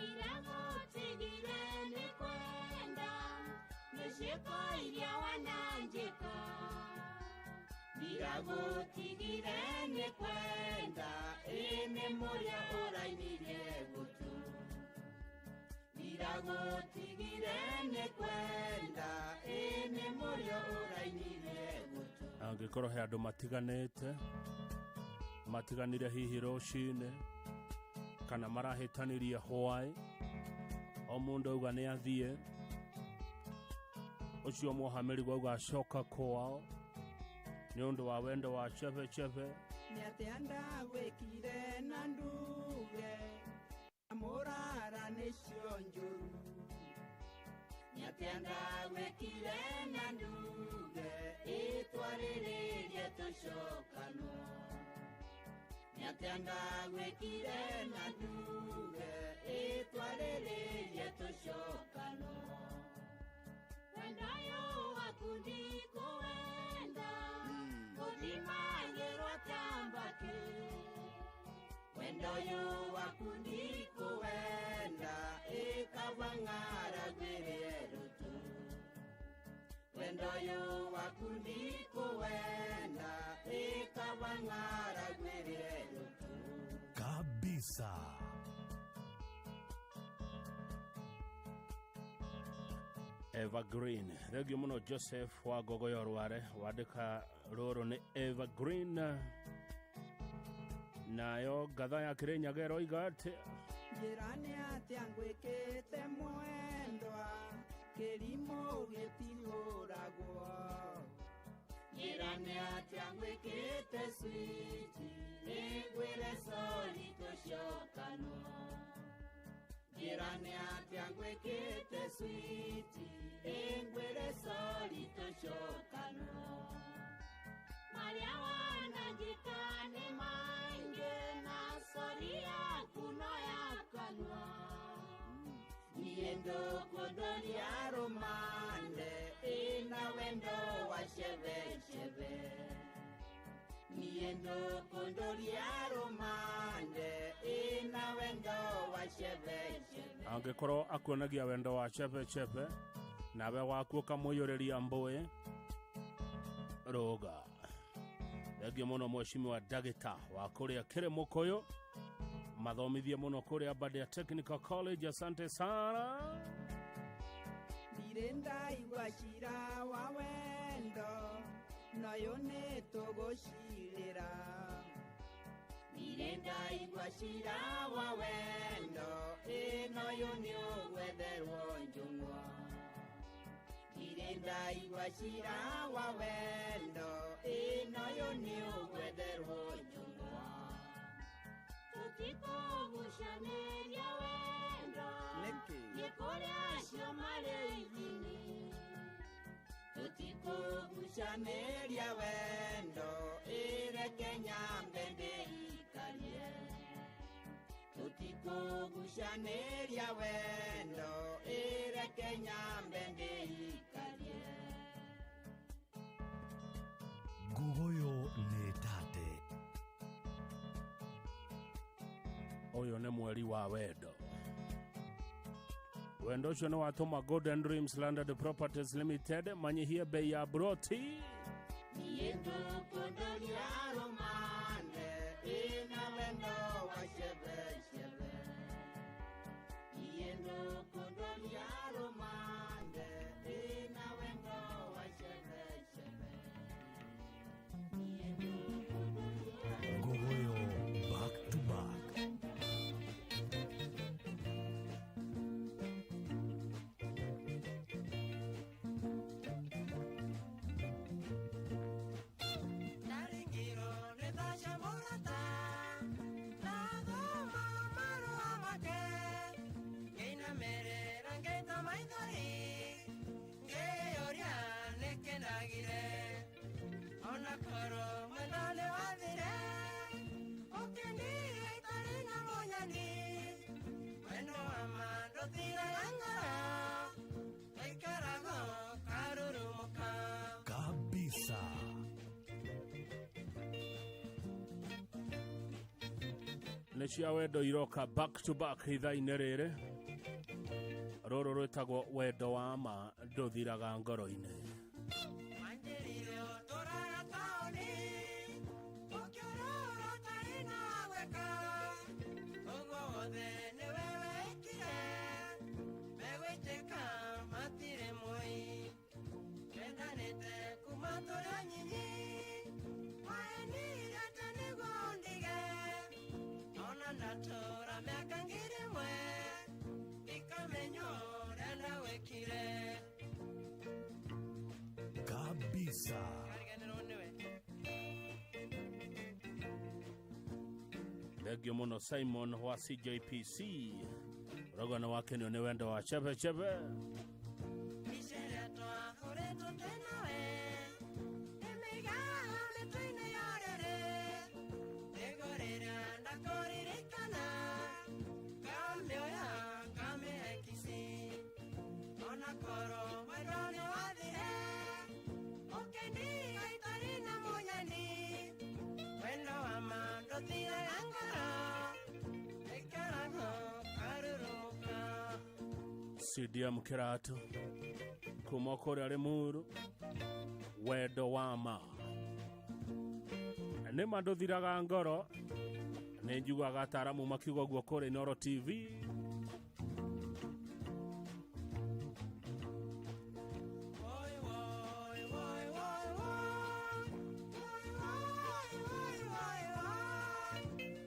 Ndĩragũtigire nĩ kwenda nĩ ciĩko iria wananjĩka, ndĩragũtigire nĩ kwenda ĩ nĩ mũrĩa ũrainirie gũtũ, ndĩragũtigire nĩ kwenda ĩ nĩ mũrĩa ũrainirie gũtũ. Angĩkorwo he andũ matiganĩte, matiganire hihi rũcinĩ kana marahĩtanirie hwaĩ, o mũndũ auga nĩ athiĩ, ũcio mwohamĩrigwo auga acoka kwao nĩ ũndũ wa wendo wa chebe chebe. Nĩ atĩa ndagwĩkire na nduge mũrara nĩcio njũru, nĩ atĩa ndagwĩkire na nduge ĩtwarĩrĩrie tũcokanwo, nĩ atĩa ndagwĩkire na nduge ĩtwarĩrĩrie tũcokanwo. Wendo ũyũ waku ndikũwenda gũthimagĩrwo ta mbakĩ, wendo ũyũ waku ndikũwenda ĩkaba ng'aragu ĩrĩe rũtũ, wendo ũyũ waku ndikũwenda ĩkaba ng'aragu ĩrĩe rũtũ. Kabisa. Evergreen. Thengio mũno Joseph wa Ngogoyo Rware, wandĩka rũrũ nĩ Evergreen. Nayo ngatha ya Kĩrĩnyaga ĩroiga atĩ Njĩra nĩ atĩa ngwĩkĩte mwendwa kĩrimũ gĩtihũragwo, njĩra nĩ atĩa ngwĩkĩte switi nĩngwĩre sori tũcokanwo, njĩra nĩ atĩa ngwĩkĩte switi nĩngwĩre sori tũcokanwo. Marĩa wananjĩka nĩ maingĩ na sori yaku no ya kanua, niĩ ndũkũndoria rũmande ĩna wendo wa chebechebe, niĩ ndũkũndoria rũmande ĩna wendo wa chebechebe. Angĩkorwo akuonagia wendo wa chebechebe nawe waku ũkamũiyũrĩria mbũĩ, rũga. Thengio mũno mheshimiwa Ndagĩta wa kũrĩa Kĩrĩmũkũyũ, mathomithie mũno kũrĩa Aberdare Technical College, asante sana. Ndirĩ ndaigua cira wa wendo noyũ nĩ tũgũcirĩra, ndirĩ ndaigua cira wa wendo ĩ noyũ nĩ ũgwetherwo njũng'wa, ndirĩ ndaigua cira wa wendo ĩ noyũ nĩ ũgwetherwo njũng'wa. Tũtikũgucanĩria wendo nĩ kũrĩ acio marĩ ithimi, tũtikũgucanĩria wendo ĩreke nyambe ndĩikarie, tũtikũgucanĩria wendo ĩreke nyambe ndĩikarie. Nguguyo nĩ tate. Ũyũ nĩ mweri wa wendo. Wendo ũcio nĩ watũma Golden Dreams Landed Properties Limited manyihie bei ya broti. Niĩ tũkũndoria rũmande ĩna wendo wa cebecebe. Niĩ ndũkũndoria rũmande ĩna wendo wa cebecebe. Nguguyo back to back. Ndaringirwo nĩ thaca mũrata, ndathoma marũa make, ngĩinamĩrĩra ngĩita maithori, ngĩyũria nĩkĩ ndagire. Ona korwo mwena nĩ wathire, ũkĩndiga itarĩ na mũnyani, wendo wa ma ndũthiraga ngoro, ũikaraga ũkarurumũka. Kabisa. Nĩ cia wendo iroka back to back ithaa-inĩ rĩrĩ. Rũrũ rwĩtagwo wendo wa ma ndũthiraga ngoro-inĩ. Wanjĩrire ũtũraga taũni, ũkĩũrũra ũtarĩ na wa gwĩka. Ũguo wothe nĩwe wekire, megwĩtĩka matirĩ moi. Twendanĩte kuma tũrĩ anyinyi, wahenire atĩ nĩguo ũndige. Ona ndatũra mĩaka 1000, ndikamenya ũrĩa ndagwĩkire. Kabisa. Kariganĩrwo nĩwe. Thengio mũno Simon wa CJPC. Ũrauga nĩ wakenio nĩ wendo wa chebechebe. Mbica ĩrĩa twahũrĩtwo twĩ nawe, ndĩmĩigaga mĩtwe-inĩ ya ũrĩrĩ. Nĩngũrĩra ndakũririkana, ngamĩoya ngamĩhe kici. Ona korwo wendo nĩwathire, ũkĩndiga itarĩ na mũnyani. Wendo wa ma ndũthiraga ngoro, ũikaraga ũkarurumũka. CDM Kĩratũ kuma kũrĩa Limuru, wendo wa ma nĩ ma ndũthiraga ngoro. Nĩ njiguaga ataaramu makiuga ũguo kũrĩa Inooro TV.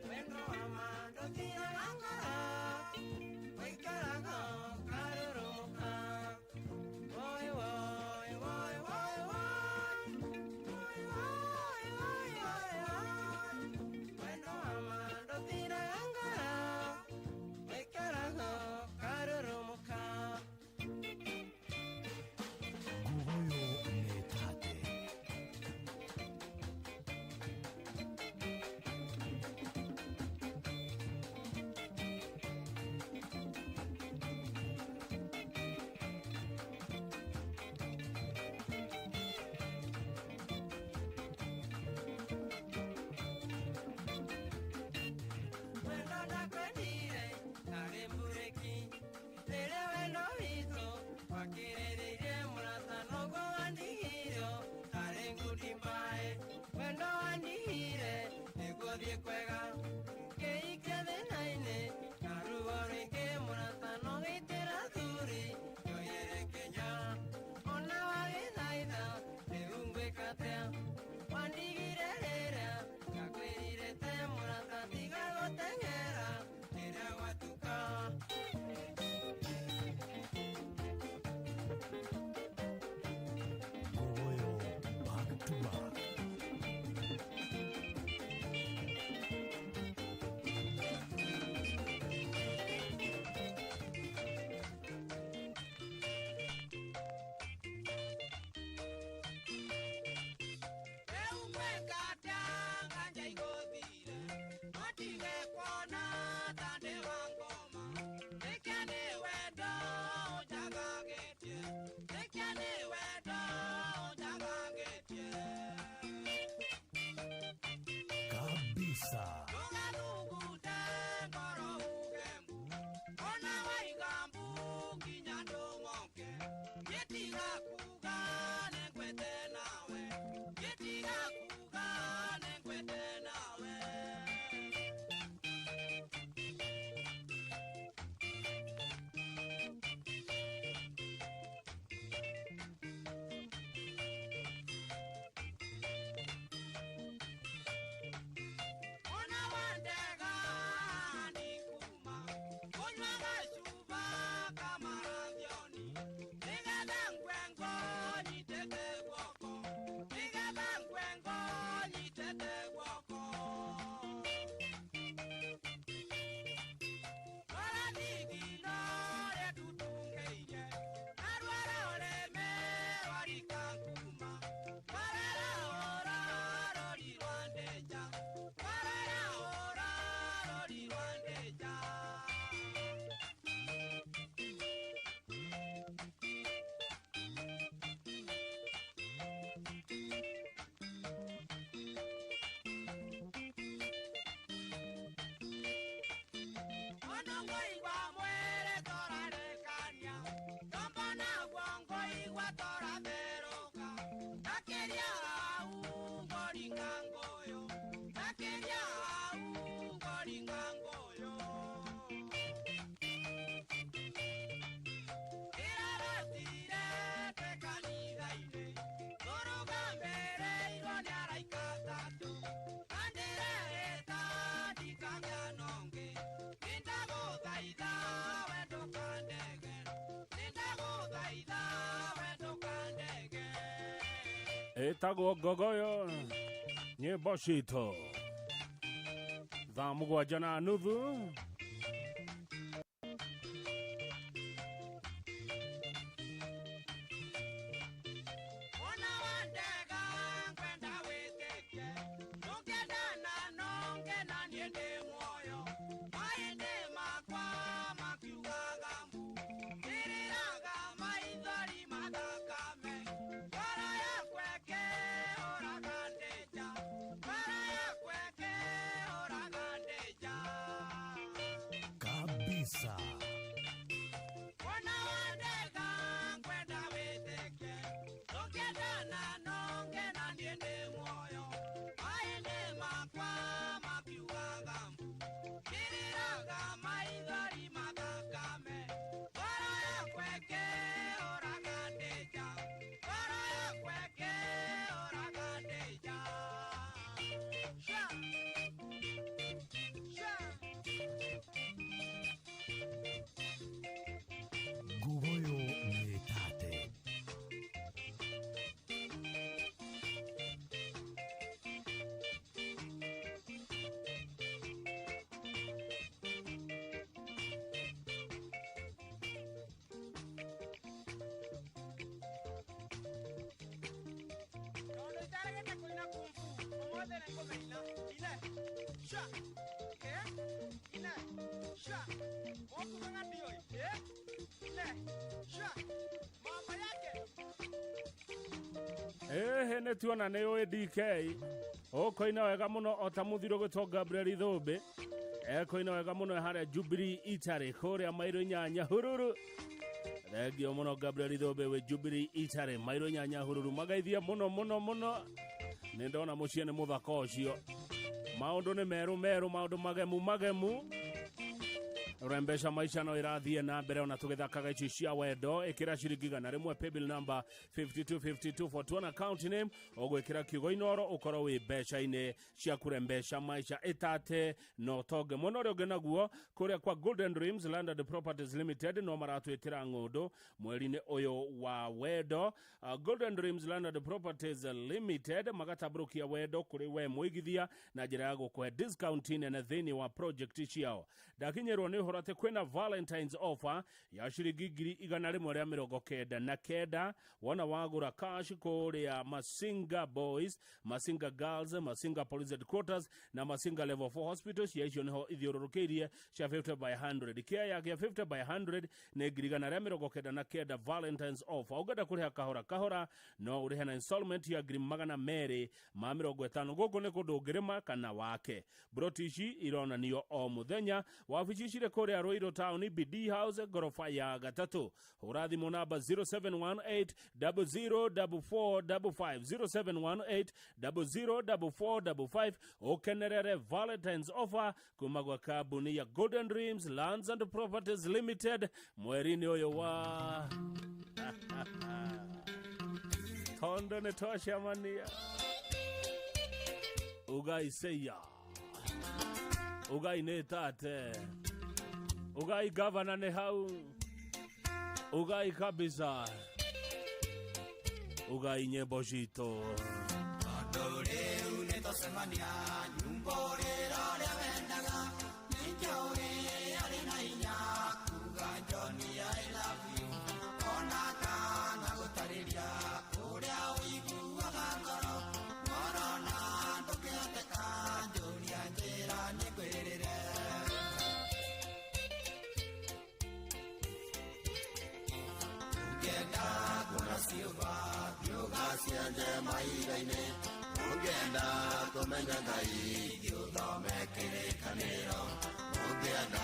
Wendo wa ma ndũthiraga ngoro, ũikaraga ũkarurumũka. Woi, woi, woi, woi, woi. Woi, woi, woi, woi, woi. Wendo wa ma ndũthiraga ngoro, ũikaraga Ĩtagwo Ngogoyo, nyĩmbo citũ. Thaa 7:30. Kabisa. Ngugoyo nĩ tate. Tondũ itaregete kũina kung fu, ũmũthĩ nĩ ngũmĩina. Ine, sha, ine, sha, mũkuga ng'andiũĩ, ine, sha, mama yake. Ĩhĩ, nĩ tuona nĩ ũĩ DK ũkũina wega mũno o ta mũthiro gwĩtwo Gabriel Thũmbĩ ekũina wega mũno harĩa Jubilee Italy kũrĩa mairo 8 hururu. Thengio mũno Gabriel Thũmbĩ wĩ Jubilee Italy mairo 8 hururu. Magaithie mũno mũno mũno, nĩ ndona mũciĩ nĩ mũthaka ũcio, maũndũ nĩ merũ merũ, maũndũ magemu magemu. Rembesha Maisha no irathiĩ na mbere ona tũgĩthakaga ici cia wendo. Ĩkĩra ciringi 100, paybill number 525241, account name ũgwĩkĩra kiugo Inoro, ũkorwo wĩ mbeca-inĩ cia kũrembesha maisha ĩtate no tonge. Mwena ũrĩa ũngĩ naguo kũrĩa kwa Golden Dreams Land and Properties Limited no maratwĩtĩra ng'ũndũ mweri-inĩ ũyũ wa wendo. Golden Dreams Land and Properties Limited magatambũrũkia wendo kũrĩ we mũigithia na njĩra ya gũkũhe discount nene thĩinĩ wa project ciao. Ndakinyĩrwo nĩ ũhoro atĩ kwĩna Valentines offer ya ciringi 199,000 wona wagũra cash kũrĩa Masinga Boys, Masinga Girls, Masinga Police Headquarters na Masinga Level 4 Hospital. Cia icio nĩho ithiũrũrũkĩirie cia 50 by 100. Kĩa ya kĩa 50 by 100 nĩ 199,000 Valentines offer. Ũngĩenda kũrĩha kahora kahora no ũrĩhe na installment ya 250,000. Gũkũ nĩ kũndũ ũngĩrĩma kana wake. Broti ici ironanio o mũthenya. Wabici cirĩ kũrĩa Ruiru Town, BD House, ngoroba ya gatatũ. Hũra thimũ namba 0718 004455, 0718 004455, ũkenerere Valentines offer kuma gwa kambuni ya Golden Dreams Lands and Properties Limited mweri-inĩ ũyũ wa tondo nĩ twacemania. Ugai seya, ugai nĩ tate, ugai gavana nĩ hau, ugai kabisa, ugai nyĩmbo citũ. Tondũ rĩu nĩ twacemania nyumbũrĩra ũrĩa wendaga, nĩnjũĩ arĩ na hinya kuga Johnny I love you, ona kana gũtarĩria ũrĩa ũiguaga ngoro, ngorona ndũngĩhoteka, njũria njĩra nĩngwĩrĩre. Ũngĩenda kuona ciũmba thiĩ ũgacienje mahiga-inĩ, ũngĩenda kũmenya Ngai thiĩ ũthome kĩrĩkanĩro, ũngĩenda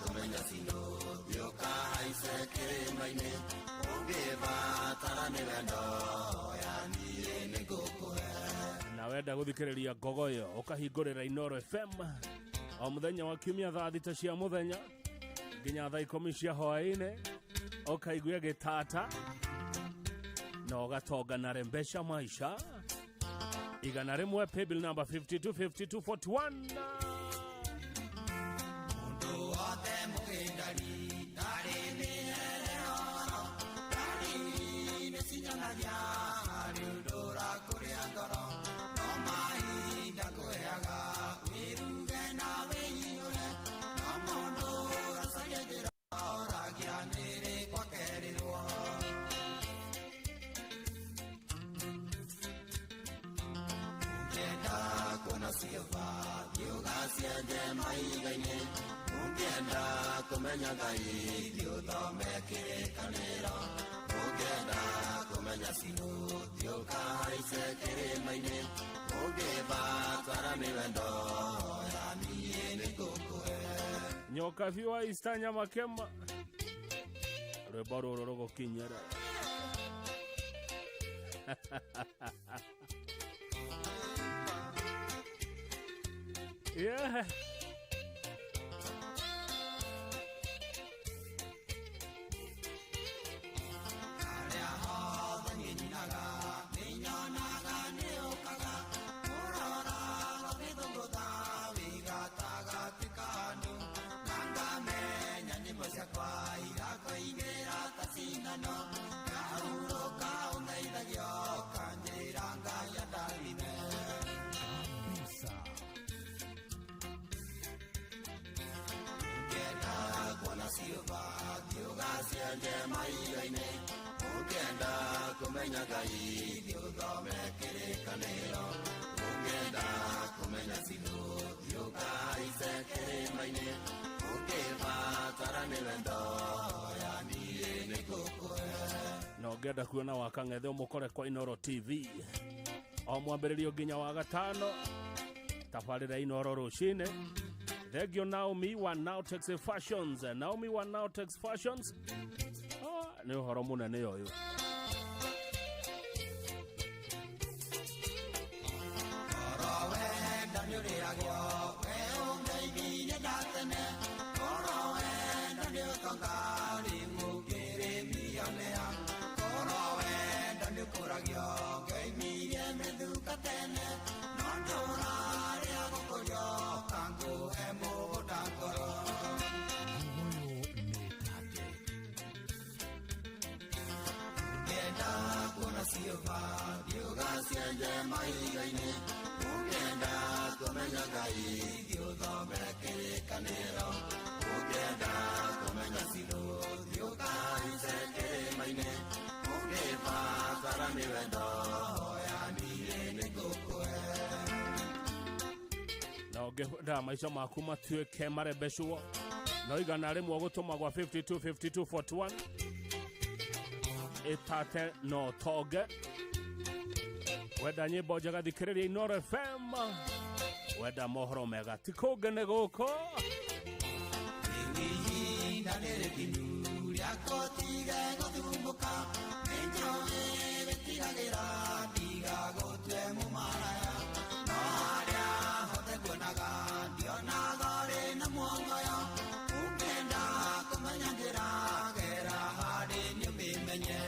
kũmenya Sino thiĩ ũkahaice kĩrĩma-inĩ, ũngĩbatara nĩ wendo ya niĩ nĩngũkũhe. Na wenda gũthikĩrĩria Ngogoyo ũkahingũrĩra Inoro FM o mũthenya wa kiumia thaa 6 cia mũthenya nginya thaa 10 cia hwaĩ-inĩ, ũkaigua gĩtata na ũgatonga na Rembesha Maisha 100, paybill number 525241. Mũndũ wothe mũgĩndani ndarĩ mĩherehoro, ndarĩ nĩcinyonagia harĩ ũndũ ũrakũrĩ. ũgacienje mahiga-inĩ. Ũngĩenda kũmenya Ngai thiĩ ũthome kĩrĩkanĩro. Ũngĩenda kũmenya Sinu thiĩ ũkahaice kĩrĩma-inĩ. Ũngĩbatara nĩ wendo ya niĩ nĩngũkũhe. Nyokabi wa Istanya Makema rwĩmbo rũrũ rũgũkinyĩra. Yeah. Harĩa hothe niĩ nyinaga nĩnyonaga nĩũkaga. Ũroraga ũgĩthũngũtha wĩ gatagatĩ ka andũ. Na ngamenya nyĩmbo ciakwa irakũinĩra ta cindano. Ngahurũka ũndeithagia ũkanjĩra Ngai andathime. Ũngĩenda kuona ciũmba thiĩ ũgacienje mahiga-inĩ. Ũngĩenda kũmenya Ngai thiĩ ũthome kĩrĩkanĩro. Ũngĩenda kũmenya Sinu thiĩ ũkahaice kĩrĩma-inĩ. Ũngĩbatara nĩ wendo ya niĩ nĩngũkũhe. Na ũngĩenda kuona Wakang'ethe ũmũkore kwa Inoro TV o mwambĩrĩrio nginya wa gatano, tabarĩra Inoro rũcinĩ. Thengio Naomi wa Nautex Fashions. Naomi wa Nautex Fashions. Nĩ ũhoro mũnene ũyũ. Koro wenda nĩũrĩagwo, we ũngeithirie ndatene. Koro wenda nĩũtonga, rĩu ũkĩrĩ milionea. Koro wenda nĩũkũragio, ngeithirie mĩthuka tene. No ndũrarĩa gũkũrio, kangũhe mũgũnda ngoro. Ũngĩenda kuona ciũmba, thiĩ ũgacienje mahiga-inĩ. Ũngĩenda kũmenya Ngai, thiĩ ũthome kĩrĩkanĩro. Ũngĩenda kũmenya Sinu, thiĩ ũkahaice kĩrĩma-inĩ. Ũngĩbatara nĩ wendo, ya niĩ nĩngũkũhe. Na ũngĩenda maica maku matuĩke marembecwo no 100 gũtũma gwa 52 52 41 ĩtate no tonge. Wenda nyĩmbo njega thikĩrĩria Inoro FM. Wenda mohoro mega ti kũngĩ nĩ gũkũ. Rĩu ihinda nĩ rĩkinyu rĩa gũtiga gũthumbũka. Nĩnjũĩ wĩtigagĩra ndigagũtue mũmaraya. No harĩa hothe nguonaga ndionaga ũrĩ na muongoyo. Ũngĩenda kũmenya njĩra gera harĩ niĩ ũmĩmenye.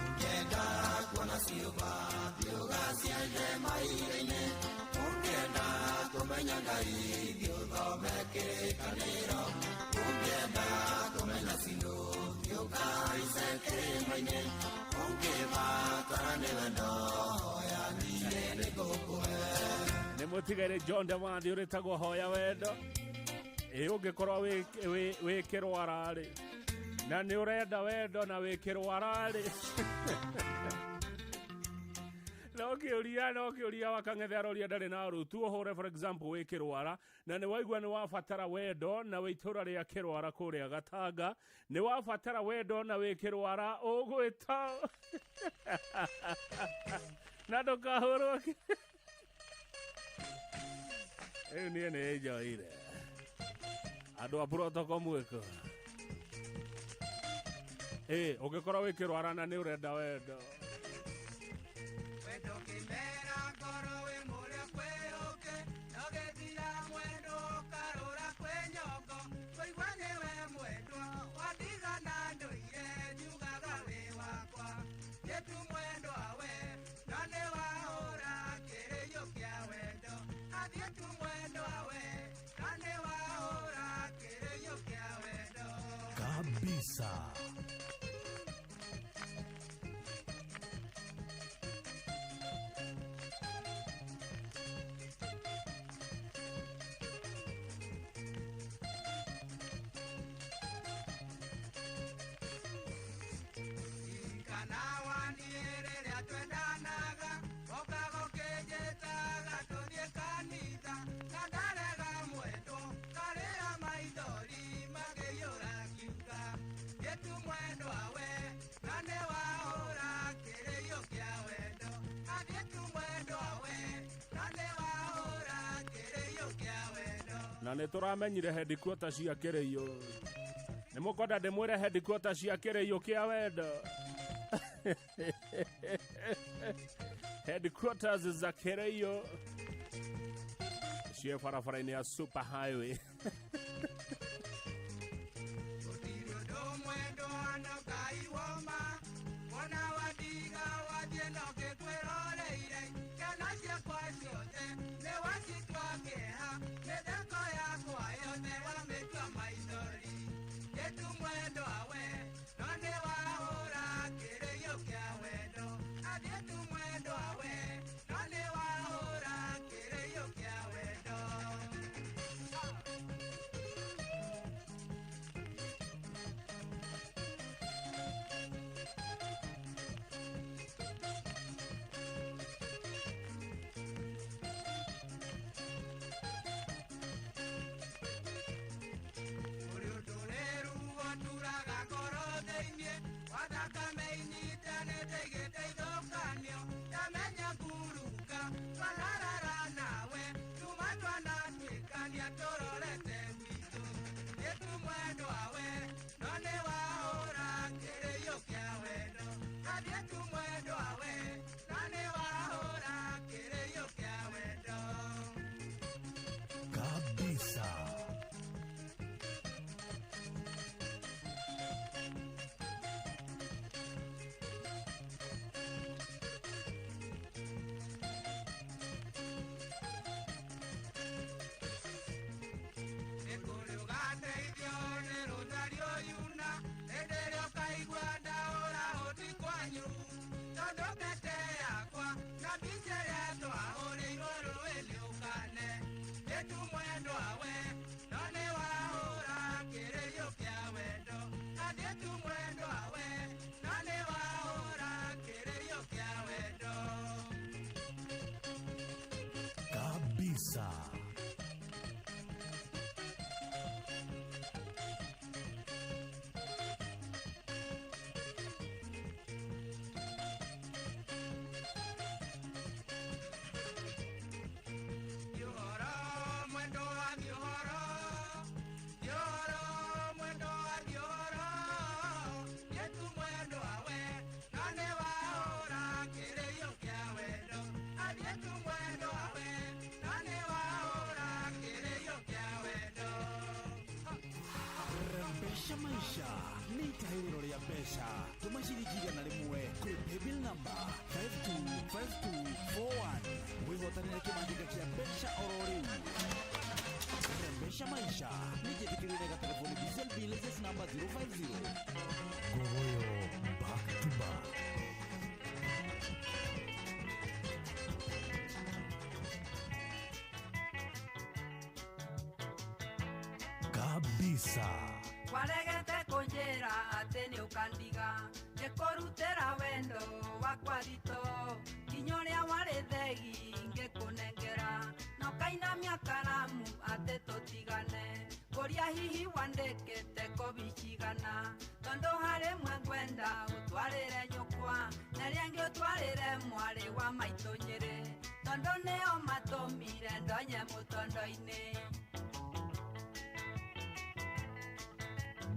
Ũngĩenda kuona ciũmba thiĩ ũgacienje mahiga-inĩ. Ũngĩenda kũmenya Ngai thiĩ ũthome kĩrĩkanĩro. Ũngĩenda kũmenya Sinu thiĩ ũkahaice kĩrĩma-inĩ. Ũngĩbatara nĩ wendo ya niĩ nĩngũkũhe. Nĩ mũtigaire John Demathi ũrĩtagwo hoya wendo. Ĩ ũngĩkorwo wĩ kĩrwara-rĩ, na nĩ ũrenda wendo na wĩ kĩrwara-rĩ, no kĩũria Wakang'ethe aroria ndarĩ na rutu ũhũre for example wĩ kĩrwara na nĩ waigua nĩ wabatara wendo na wĩ itũra rĩa kĩrwara kũrĩa Gatanga, nĩ wabatara wendo na wĩ kĩrwara ũgwĩta na ndũkahũrwo. Rĩu niĩ nĩ njoire andũ a protocol mwĩko. Ũngĩkorwo wĩ kĩrwara na nĩ ũrenda wendo. Wendo kĩmera ngoro wĩ mũrĩa kwĩũke, no gĩthira mwendo ũkarũra kwĩ nyongo. Kũigua nĩwe mwendwa, watigana ndũire njugaga wĩ wakwa. Gĩtu mwendwa we, no nĩwahũra kĩrĩiyo kĩa wendo. Athiĩ tu mwendwa we, no nĩwahũra kĩrĩiyo kĩa wendo. Kabisa. Kana waniĩ rĩrĩa twendanaga, Na nĩ tũramenyire headquarter cia kĩrĩiũ. Nĩ mũkwenda ndĩmwĩre headquarter cia kĩrĩiũ kĩa wendo. Headquarters za kĩrĩiũ ciĩ barabara-inĩ ya super highway. Kabisa. Kabisa. Rembesha maisha nĩ itahĩrĩro rĩa mbeca. Tũma ciringi 100 kũrĩ paybill number 525241 wĩhotanĩre kĩmanjĩka kĩa mbeca oro rĩu. Rembesha maisha nĩ njĩtĩkĩrĩre gatelefoni BCLB license number 050. Gogoyo back to back. Kabisa. Waregete kũnjĩra atĩ nĩ ũkandiga, ngĩkũrutĩra wendo wakwa ritũ, nginya ũrĩa warĩ thegi ngĩkũnengera, na ũkainamia karamu atĩ tũtigane, kũrĩa hihi wandĩkĩte kobi cigana, tondũ harĩ mwe ngwenda ũtwarĩre nyũkwa, na ĩrĩa ĩngĩ ũtwarĩre mwarĩ wa maitũ Nyĩrĩ, tondũ nĩo matũmire ndonye mũtondo-inĩ.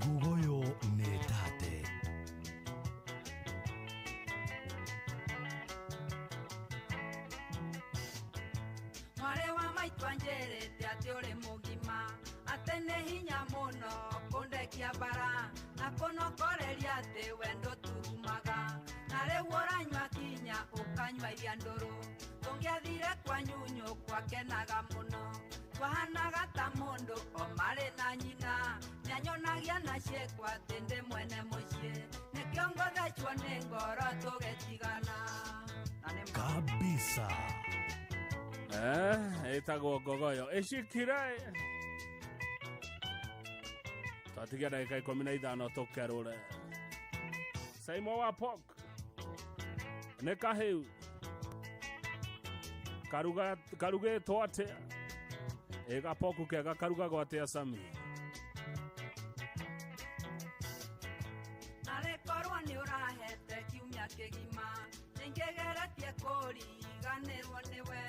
Gugoyo nĩ tate. Mwarĩ wa maitũ anjĩrĩte atĩ ũrĩ mũgima, atĩ nĩ hinya mũno kũndekia bara, na kũnokoreria atĩ wendo turumaga, na rĩu ũranyua kinya ũkanyua iria ndũrũ, tũngĩathire kwa nyunyu kwakenaga mũno, twahanaga ta mũndũ o marĩ na nyina, nĩanyonagia na ciĩko atĩ ndĩ mwene mũciĩ, nĩkĩo ngũthecwo nĩ ngoro tũgĩtigana. Kabisa. Ĩtagwo ngogoyo ĩcikire. Twatigia ndagĩka 15 tũkerũre. Saimo wa Pok nĩ kahĩu karugĩtwo atĩa? Ĩ gapoku kega karugagwo atĩa Sami? Narĩ korwo nĩ ũrahete kiumia kĩgima, nĩngĩgeretie kũriganĩrwo nĩwe,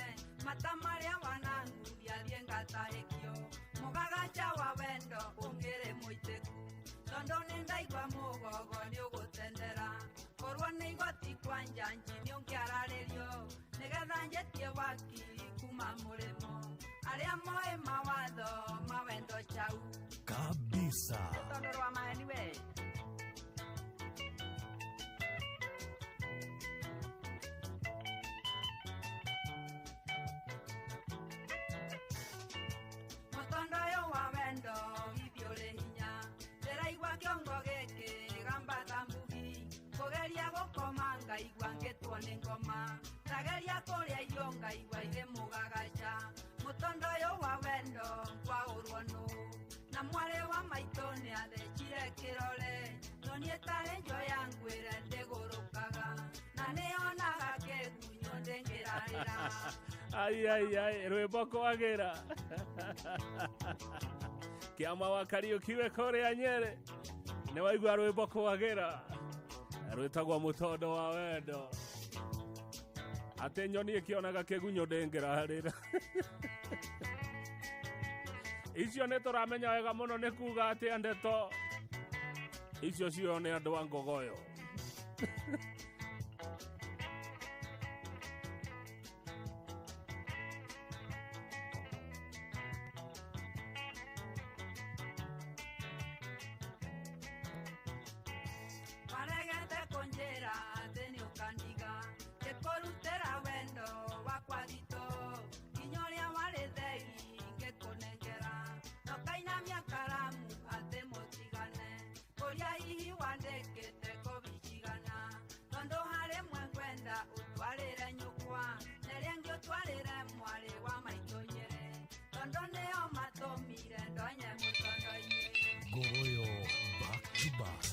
mata marĩa wananguria thiĩ ngatahĩkio, mũgate cha wa wendo ũngĩrĩ mũitĩku tondũ nĩ ndaigua mũgogo nĩ ũgũtendera korwo nĩ igoti kwa njanji nĩ ũngĩararĩrio nĩgetha njĩtie wakiri kuma mũrĩmo arĩa moĩ mawatho ma wendo chau Kabisa. Tondũ rwa maheni we. Mũtondo ũyũ wa wendo githĩ ũrĩ hinya ndĩraigua kĩongo gĩkĩ gamba ta mbugi kũgeria gũkoma ngaigua ngĩtwo nĩ ngoma ndageria kũrĩa irio ngaigua irĩ mũgagaca mũtondo ũyũ wa wendo ngwaũrwo nũ na mwarĩ wa maitũ nĩ athecire kĩrore noniĩ tarĩ njoya ngwĩre ndĩgũrũkaga na nĩonaga kĩgunyũ ndĩngĩrarĩra. Ai ai ai, rwĩmbo kwagĩra kĩama wa Kariũki we kũrĩa Nyerĩ nĩ waigua rwĩmbo kwagĩra rwĩtagwo mũtondo wa wendo atĩ nyoni ĩkĩonaga kĩgunyũ ndĩngĩrarĩra. Icio nĩ tũramenya wega mũno nĩ kuga atĩ ndeto icio cio nĩ andũ a Ngogoyo. Waregete kũnjĩra atĩ nĩ ũkandiga ngĩkũrutĩra wendo wakwa thitũ nginya ũrĩa warĩ thegi ngĩkũnengera nokainamia karamu atĩ mũtigane kũrĩa hihi wandĩkĩte kobi cigana tondũ harĩ mwe ngwenda ũtwarĩre nyũkwa na ĩrĩa ĩngĩ ũtwarĩre mwarĩ wa maitũ Nyĩrĩ tondũ nĩo matũmire ndonye mũtondo-inĩ. Ngogoyo back to back.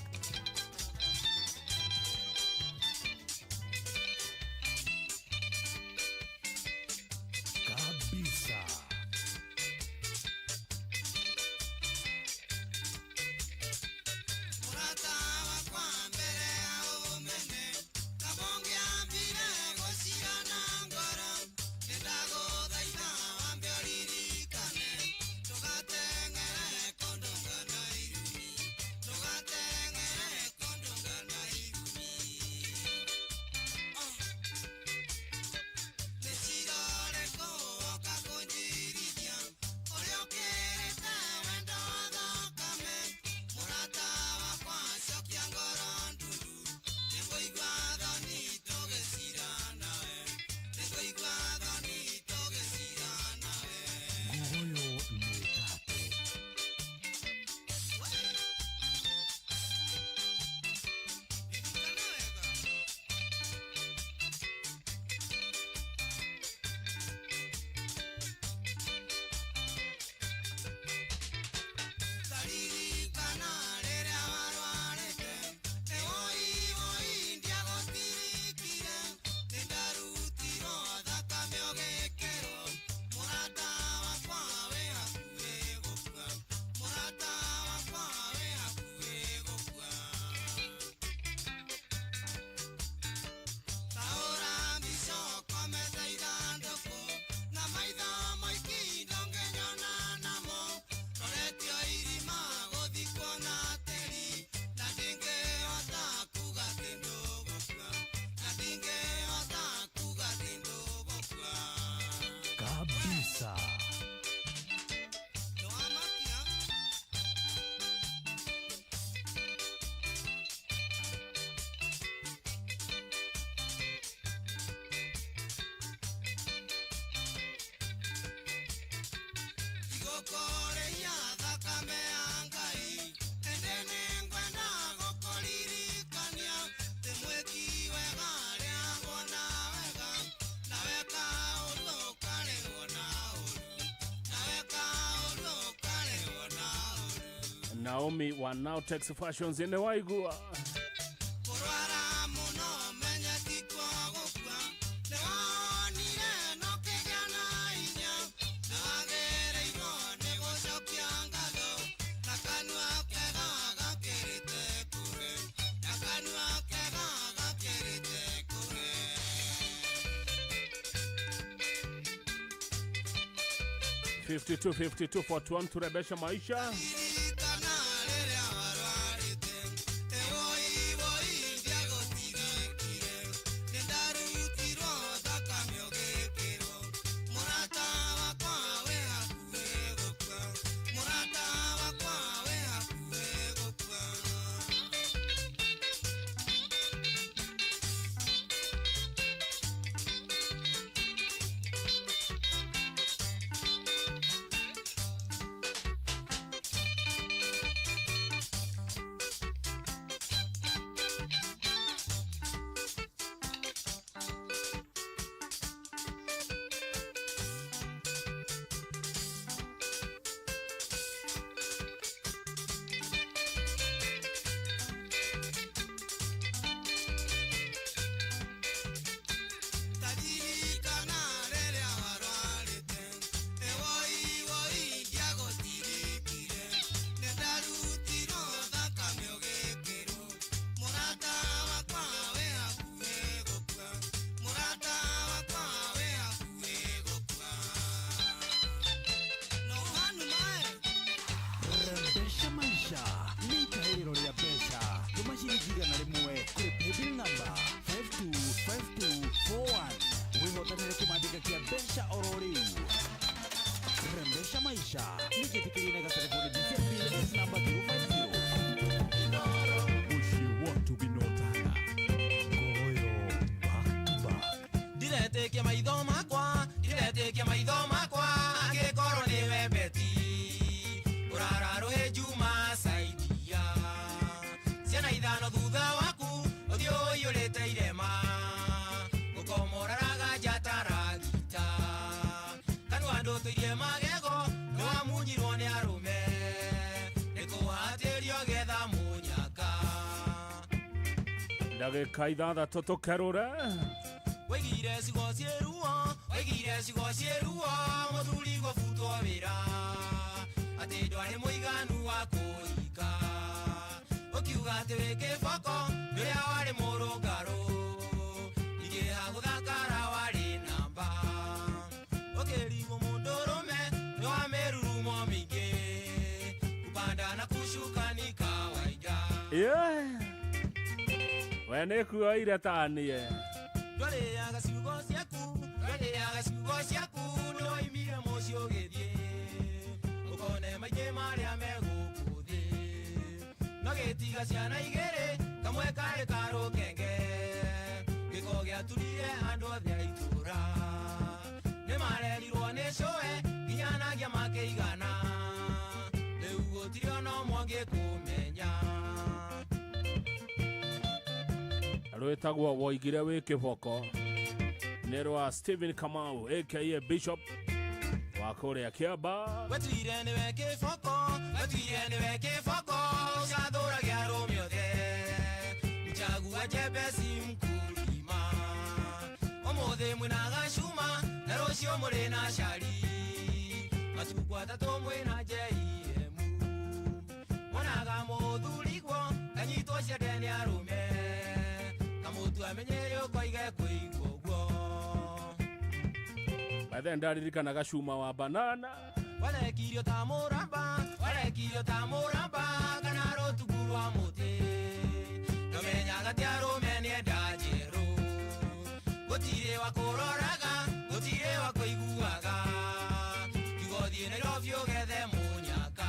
Kabisa. Mũrata wakwa mbere ya ũmene kaba ũngĩambire gũcirana ngoro nĩndagũthaitha wambe ũririkane ndũgateng'ere kũndũnga irumi ndũgateng'ere kũndũnga irumi nĩ cira ũrĩkũ woka kũnjirithia ũrĩa ũkĩrĩte wendo wa thakame mũrata wakwa cokia ngoro ndundu nĩngũigua thoni tũgĩcira nawe nĩngũigua thoni tũgĩcira nawe. Ngogoyo nĩ tate. Taririkana rĩrĩa warwarĩte ĩwoi woi ndiagũtirikire nĩndarutirwo thakame ũgĩkĩrwo mũrata wakwa wĩ hakuhĩ gũkua mũrata wakwa wĩ hakuhĩ gũkua taũra mbica ũkomete ithandũkũ na maitho maiki ndũngĩnyona namo roretio irima gũthikwo na tĩri na ndingĩhota kuga atĩ ndũgũkua na ndingĩhota kuga atĩ ndũgũkua. Kabisa. Ndũwamakia. Igũkũrĩhia thakame ya Ngai ĩndĩ nĩngwenda gũkũririkania ndĩ mwĩki wega rĩagwo na wega na weka ũru ũkarĩhwo na ũru na weka ũru ũkarĩhwo na ũru. Naomi wa Nautex Fashions nĩ waigua Kũrwara mũno menye ti kuo gũkua nĩwonire no kĩgĩa na hinya nĩwagĩrĩirwo nĩ gũcokia ngatho na kanua kega gakĩrĩte kũhe na kanua kega gakĩrĩte kũhe. 52 52 41 turebesha maisha. Rembesha maisha nĩ itaĩrĩro rĩa mbeca. Tũma ciringi 100 kũrĩ paybill number 525241 wĩhotanĩre kĩmandĩka kĩa mbeca oro rĩu. Rembesha maisha nĩ njĩtĩkĩrie na gatareboni BCMPLS number 050. Mũciĩ watu binotana Ngoyo back to back. Ndiretĩkia maitho makwa, ndiretĩkia maitho makwa, angĩkorwo nĩwe Beti ũrararũhĩ Juma saidia ciana 5 thutha waku ũthiũ ũiyũrĩte irema gũkomoraraga njata ragita kanua ndũtũirie magego nĩwamunyirwo nĩ arũme nĩkũhatĩrio getha mũnyaka. Ndagĩka 6 tũkerũre. Waigire cigo ciĩ ruo, waigire cigo ciĩ ruo, mũthuri gũbutwo wĩra atĩ ndwarĩ mũiganu wa kũhika, ũkiuga atĩ wĩ kĩboko nĩũrĩa warĩ mũrũngarũ, ningĩ ha gũthakara warĩ namba, ũkĩrigwo mũndũrũme nĩ wa mĩrurumo mĩingĩ, kupanda na kushuka ni kawaida. Yeah. We nĩ kuoire tanie. Ndwarĩaga ciugo ciaku, ndwarĩaga ciugo ciaku, nĩwoimire mũciĩ ũgĩthiĩ ũkone maingĩ marĩa me gũkũ thĩ, no gĩtiga ciana 2 kamwe karĩ ka rũkenge, gĩko gĩaturire andũ othe a itũũra, nĩmarerirwo nĩ cũe nginya nagia makĩigana, rĩu gũtirĩ ona ũmwe ũngĩkũmenya. Rwĩtagwo woigire wĩ kĩboko nĩ rwa Stephen Kamau aka Bishop wa kũrĩa Kĩamba. Wetuire nĩwe kĩboko, wetuire nĩwe kĩboko, ũcathũragia arũme othe, mchagua jembe si mkulima, ũmũthĩ mwĩna gacuma na rũciũ mũrĩ na cari, matukũ 3 mwĩna JM, wonaga mũthurigwo kanyitwo ciande nĩ arũme, kamũtu amenyere ũkoige kũigwo ũguo. Bethe ndaririkana gacuma wa banana. Warekirio ta mũramba, warekirio ta mũramba, kana rũtungu rwa mũtĩ, ndũmenyaga ti arũme nĩenda njerũ, gũtirĩ wa kũroraga, gũtirĩ wa kũiguaga, kiugo thiĩ Nairobi ũgethe mũnyaka,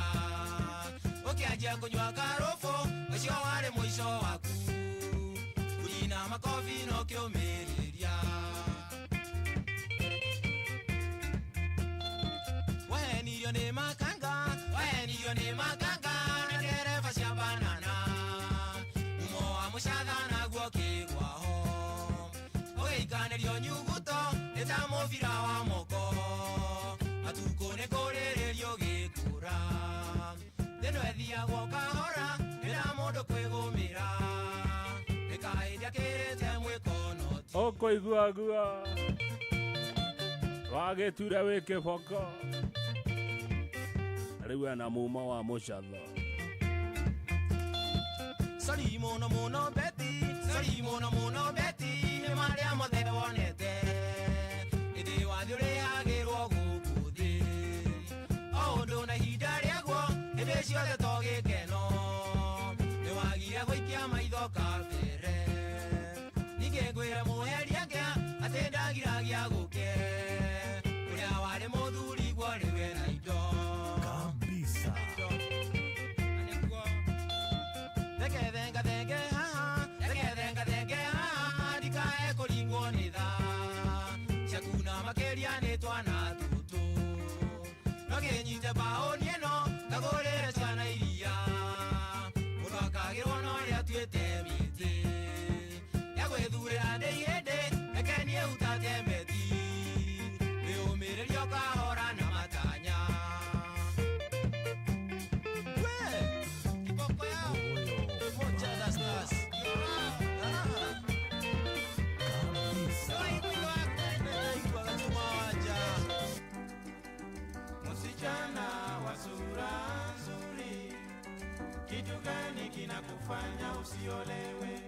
ũkĩanjia kũnyua karũbũ, ũcio warĩ mũico waku, kũnina makobi no kĩũmĩrĩria. Wahenirio nĩ makanga, wahenirio nĩ makanga, na ndereba cia banana, mumo wa mũcatha naguo kĩgwaho, ũgĩikanĩrio nyuguto nĩ ta mũbira wa moko, matukũ nĩ kũrĩrĩrio gĩkũra, thĩno ĩthiagwo kahora, ĩra mũndũ kwĩgũmĩra, nĩ kahĩndĩ akĩrĩte mwĩkono. Ũkũigua guo wagĩture wĩ kĩboko rĩu ena mumo wa mũcatho. Sorry mũno mũno Betty, sorry mũno mũno Betty, nĩ marĩa mothe wonete, ĩndĩ wathiĩ ũrĩhagĩrwo gũkũ thĩ, Mbaũni ĩno ngagũrĩre ciana iria. Mũndũ akagĩrwo na ũrĩa atuĩte mĩtĩ ya gwĩthurĩra ndĩ ihĩndĩ rekenie hutate meti wĩyũmĩrĩrie ũkahora na matanya. We, kiboko yao moja da stars. Msichana wa sura nzuri, kitu gani kinakufanya usiolewe?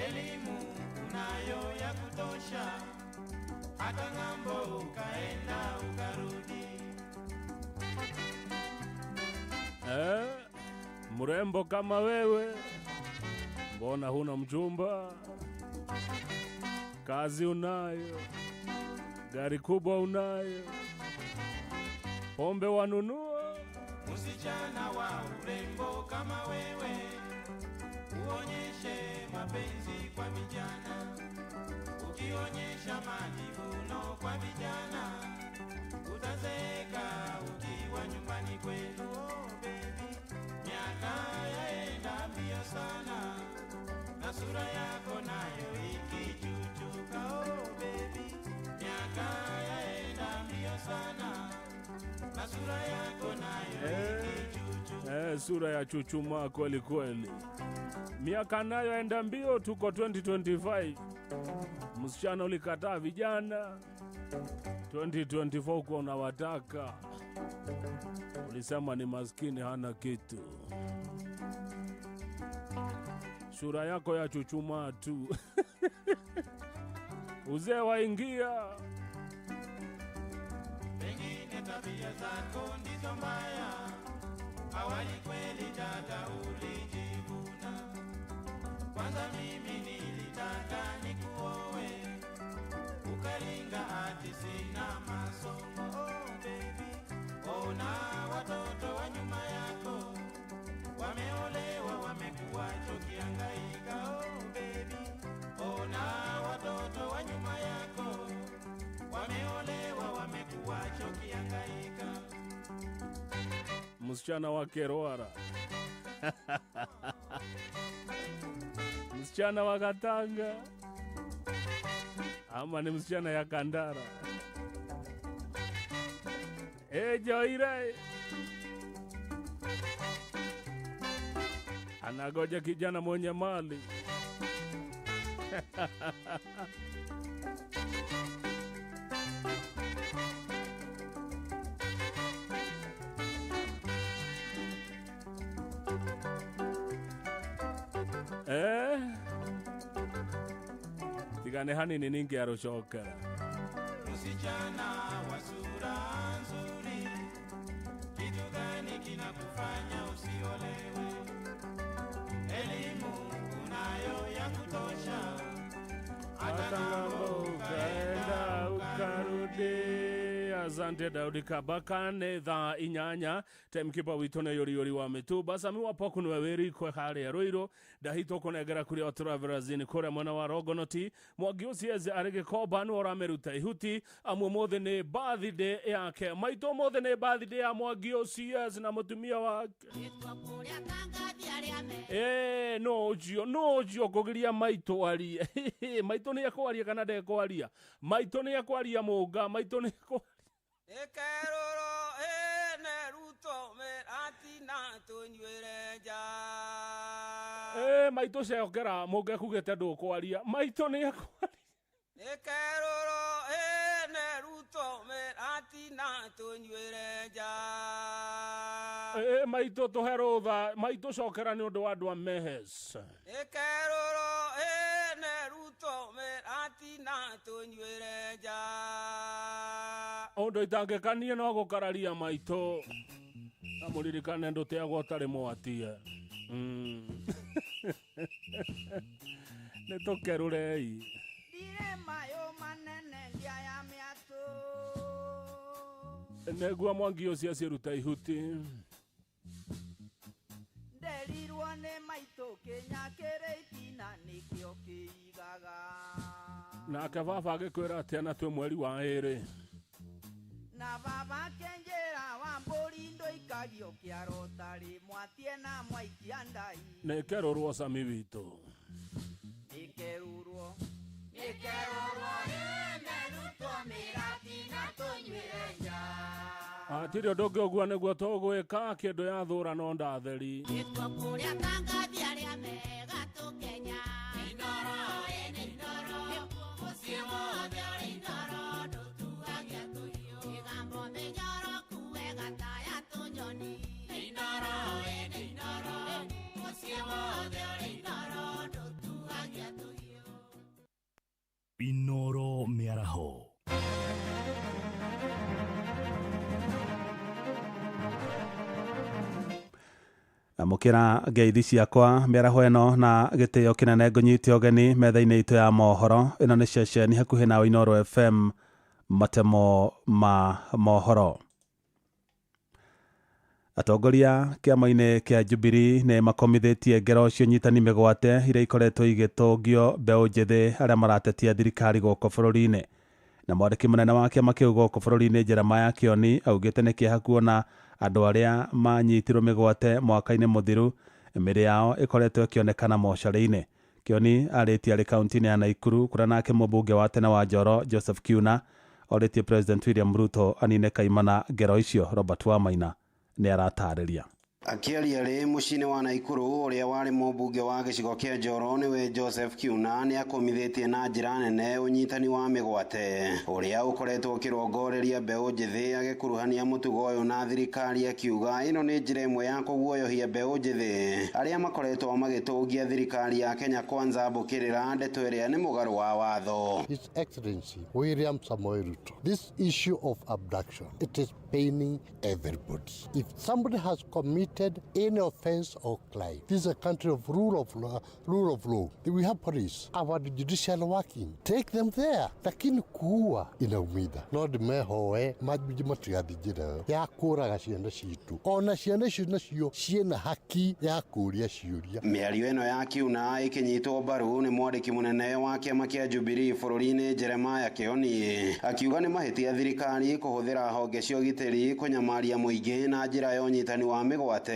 Elimu unayo ya kutosha, hata ng'ambo ukaenda ukarudi. Eh, mrembo kama wewe, mbona huna mchumba? Kazi unayo, gari kubwa unayo, pombe wanunua. Msichana wa urembo kama wewe, uonyeshe mapenzi kwa vijana. Ukionyesha majivuno kwa vijana, utazeeka ukiwa nyumbani kwenu. Oh baby, miaka yaenda mbio sana, na sura yako nayo ikichuchuka. Oh baby, miaka yaenda mbio sana, na sura yako nayo Sura ya chuchumaa kweli kweli. Miaka nayo enda mbio, tuko 2025. Msichana ulikataa vijana 2024 uko unawataka, ulisema ni maskini hana kitu. Sura yako ya chuchumaa tu. Uzee waingia. Pengine tabia zako ndizo mbaya, awali kweli dada ulijivuna. Kwanza mimi nilitaka nikuoe, ukaringa ati sina masomo. Oh baby, ona watoto wa nyuma yako wameolewa, wamekuwa chokiangaika. Oh baby, ona watoto wa nyuma yako wameolewa, wamekuwa chokiangaika. Msichana wa Kerwara, msichana wa Katanga, ama ni msichana ya Kandara. Joire anagoja kijana mwenye mali. Tigane hanini ningi arucokera. Msichana wa sura nzuri, kitu gani kinakufanya usiolewe? Elimu unayo ya kutosha, hata ng'ambo ukaenda ukarudi. Asante Daudi Kabaka nĩ thaa 8 timekeeper witũ nĩ yũriyũri wa mĩtumba Sami wa Poku nĩwe wĩ riko harĩa Rũirũ ndahitwo kũnengera kũrĩa Travelers Inn kũrĩa mwena wa Rongonoti. Mwangi Ũcieze arĩ Gĩkomba nĩwe ũramĩruta ihuti amu ũmũthĩ nĩ birthday yake. Maitũ ũmũthĩ nĩ birthday ya Mwangi Ũcieze na mũtumia wake. No ũcio no ũcio kũgiria maitũ arie. Maitũ nĩ ekwaria kana ndekwaria? Maitũ nĩ ekwaria mũnga, maitũ nĩ ekwaria. Ekeroro ene ruto meratina tunywere ja. Maitũ cokera mũnga ekugĩte ndũkwaria. Maitũ nĩ ekwaria. Ekeroro ene ruto meratina tunywere ja. Maitũ tũhe rũtha, maitũ cokera nĩ ũndũ wa andũ a Mehes. Ekeroro ene ruto meratina tunywere ja. Ũndũ itangĩkanie no gũkararia maitũ na mũririkane ndũteagwo ũtarĩ mwatie. Nĩ tũkerũrei. Ndirĩ mayũ manene ndiaya mĩatũ. Nĩguo Mwangi ũcio aciruta ihuti. Nderirwo nĩ maitũ kĩnya kĩrĩ itina nĩkĩo kĩigaga. Nake baba agĩkwĩra atĩa na twĩ mweri wa 2? Na baba kenjera wa Tũikagio kĩaro tarĩ mwatie na mwaikia ndai. Nĩ kerũrwo cami witũ. Nĩ kerũrwo. Nĩ kerũrwo ĩmerutwo mĩrati na tũnyuĩre nja. Hatirĩ ũndũ ũngĩ ũguo nĩguo tũgwĩka kĩndũ ya thũra no ndatheri. Nĩkuo kũrĩa tangathi arĩa mega tũkenya. Inoro ĩ nĩ inoro. Mũciĩ wothe ũrĩ inoro ndũtuagia tũhiũ. Mĩgambo mĩnyoroku wega ta ya tũnyoni. Inoro ĩ nĩ inoro. Mũciĩ wothe ũrĩ inoro ndũtuagia tũhiũ. Inoro Mĩaraho. Amũkĩra ngeithi ciakwa mĩaraho ĩno na gĩtĩo kĩnene ngũnyite ũgeni metha-inĩ itũ ya mohoro. Ĩno nĩ ceceni hakuhĩ nawe Inooro FM, matemo ma mohoro. Atongoria kĩama-inĩ kĩa Jubilee nĩ makomithĩtie ngero cia ũnyitani mĩgwate iria ikoretwo igĩtũngio mbeũ njĩthĩ arĩa maratetia thirikari gũkũ bũrũri-inĩ. Na mwandĩki mũnene wa kĩama kĩu gũkũ bũrũri-inĩ Jeremiah Kioni augĩte nĩ kĩeha kuona andũ arĩa manyitirwo mĩgwate mwaka-inĩ mũthiru mĩĩrĩ yao ĩkoretwo ĩkĩonekana mocarĩ-inĩ. Kioni arĩtie arĩ kaunti-inĩ ya Naikuru kũrĩa nake mũmbunge wa tene wa Njoro Joseph Kiuna orĩtie President William Ruto anine kaimana ngero icio. Robert Wamaina nĩ aratarĩria. Akĩaria rĩ mũciĩ-inĩ wa Naikuru ũrĩa warĩ mũmbunge wa gĩcigo kĩa Njoro nĩwe Joseph Kiuna nĩ akomithĩtie na njĩra nene ũnyitani wa mĩgwate ũrĩa ũkoretwo ũkĩrongoreria mbeũ njĩthĩ agĩkuruhania mũtugo ũyũ na thirikari akiuga ĩno nĩ njĩra ĩmwe ya kũguoyohia mbeũ njĩthĩ arĩa makoretwo magĩtũngia thirikari ya Kenya Kwanza mbũkĩrĩra ndeto ĩrĩa nĩ mũgarũ wa watho. His Excellency William Samoei Ruto, this issue of abduction, it is paining everybody. If somebody has committed any offense or crime, this is a country of rule of law. Rule of law. We have police, our judicial working. Take them there. Lakini kuua inaumiza. No ndimehoe majiji matigathi njĩra ĩyo ya kũraga ciana citũ. Ona ciana icio nacio ciĩna haki ya kũũria ciũria. Mĩario ĩno ya Kiuna ĩkĩnyitwo mbaru nĩ mwandĩki mũnene wa kĩama kĩa Jubilee bũrũri-inĩ Jeremiah Kioni akiuga nĩ mahĩtia thirikari kũhũthĩra honge cia ũgitĩri kũnyamaria mũingĩ na njĩra ya ũnyitani wa mĩgwate.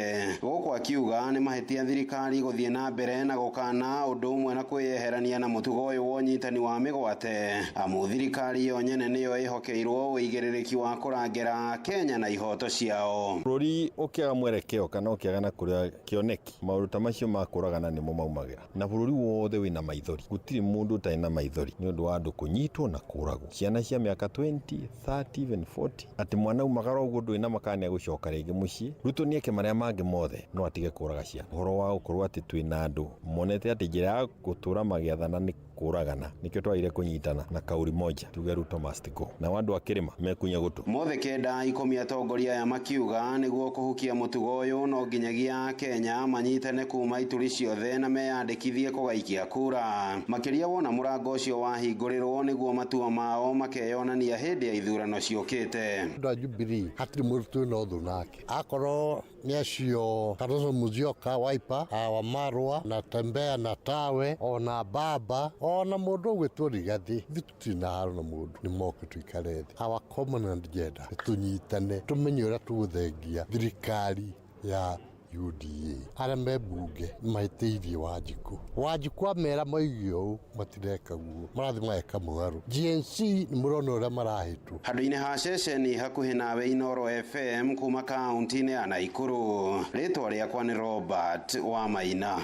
Gũkũ akiuga nĩ mahĩtia thirikari gũthiĩ na mbere na gũkana ũndũ ũmwe na kwĩyeherania na mũtugo ũyũ wa ũnyitani wa mĩgwate amu thirikari yo nyene nĩyo ĩhokeirwo ũigĩrĩrĩki wa kũrangĩra Kenya na ihoto ciao. Bũrũri ũkĩaga mwerekeo kana ũkĩaga na kũrĩa kĩoneki maũndũ ta macio ma kũragana nĩmo maumagĩra na bũrũri wothe wĩna maithori gũtirĩ mũndũ ũtarĩ na maithori nĩ ũndũ wa andũ kũnyitwo na kũragwo ciana cia mĩaka 20 30 even 40 atĩ mwana umagara ũguo ndũrĩ na makana nĩegũcoka rĩngĩ mũciĩ. Ruto nĩeke marĩa mangĩ mothe no atige kũraga ciana. Ũhoro wa gũkorwo atĩ twĩna andũ monete atĩ njĩra ya gũtũra magĩathana nĩ kũragana nĩkĩo twagire kũnyitana na kauri moja tuge Ruto must go na andũ a kĩrĩma mekunya gũtũ. Mothe kenda ikũmi atongoria aya makiuga nĩguo kũhukia mũtugo ũyũ no nginyagia Kenya manyitane kuma ituri ciothe na meyandĩkithie kũgaikia kura makĩria wona mũrango ũcio wahingũrĩrwo nĩguo matua mao makeyonania hĩndĩ ya ithurano ciũkĩte. Andũ a Jubilee hatirĩ mũndũ twĩna ũthũ nake akorwo nĩ acio Kalonzo Musyoka Wiper wa Marwa na Tembea na Tawe ona Baba ona mũndũ ũgwĩtwo Rigathi ithuĩ tũtirĩ na haro na mũndũ nĩ moke tũikare thĩ. Our common agenda nĩ tũnyitane tũmenye ũrĩa tũgũthengia thirikari ya UDA. Arĩa me mbunge mahĩtĩirie Wanjikũ. Wanjikũ amera moige ũũ matireka guo marathiĩ mageka mũgarũ. GNC nĩ mũrona ũrĩa marahĩtwo. Handũ-inĩ ha ceceni hakuhĩ nawe Inooro FM kuma kaunti-inĩ ya Naikuru rĩtwa rĩakwa nĩ Robert Wamaina.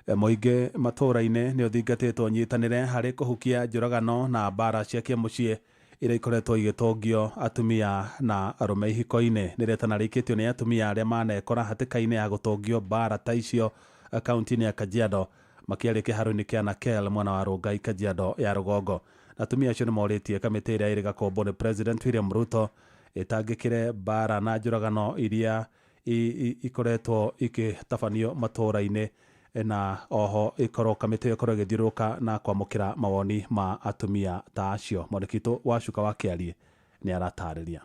Mũingĩ matũũra-inĩ nĩ ũthingatĩtwo nyitanĩre harĩ kũhukia njũragano na mbara cia kĩmũciĩ iria ikoretwo igĩtũngio atumia na arũme ihiko-inĩ. Nĩ rĩtana rĩikĩtio nĩ atumia arĩa manekora hatĩka-inĩ ya gũtũngio mbara ta icio kaunti-inĩ ya Kajiado makĩaria kĩharo-inĩ kĩa Nakel mwena wa Rongai Kajiado ya rũgongo. Na atumia acio nĩ morĩtie kamĩtĩ ĩrĩa ĩrĩ gakombo nĩ President William Ruto ĩtangĩkĩre mbara na njũragano iria ikoretwo ikĩtabanio matũũra-inĩ na oho ikorwo kamĩtĩ ĩyo ĩkorwo ĩgĩthiũrũrũka na kwamũkĩra mawoni ma atumia ta acio. Mwandĩki witũ wa Cuka wa Kĩarie nĩ aratarĩria.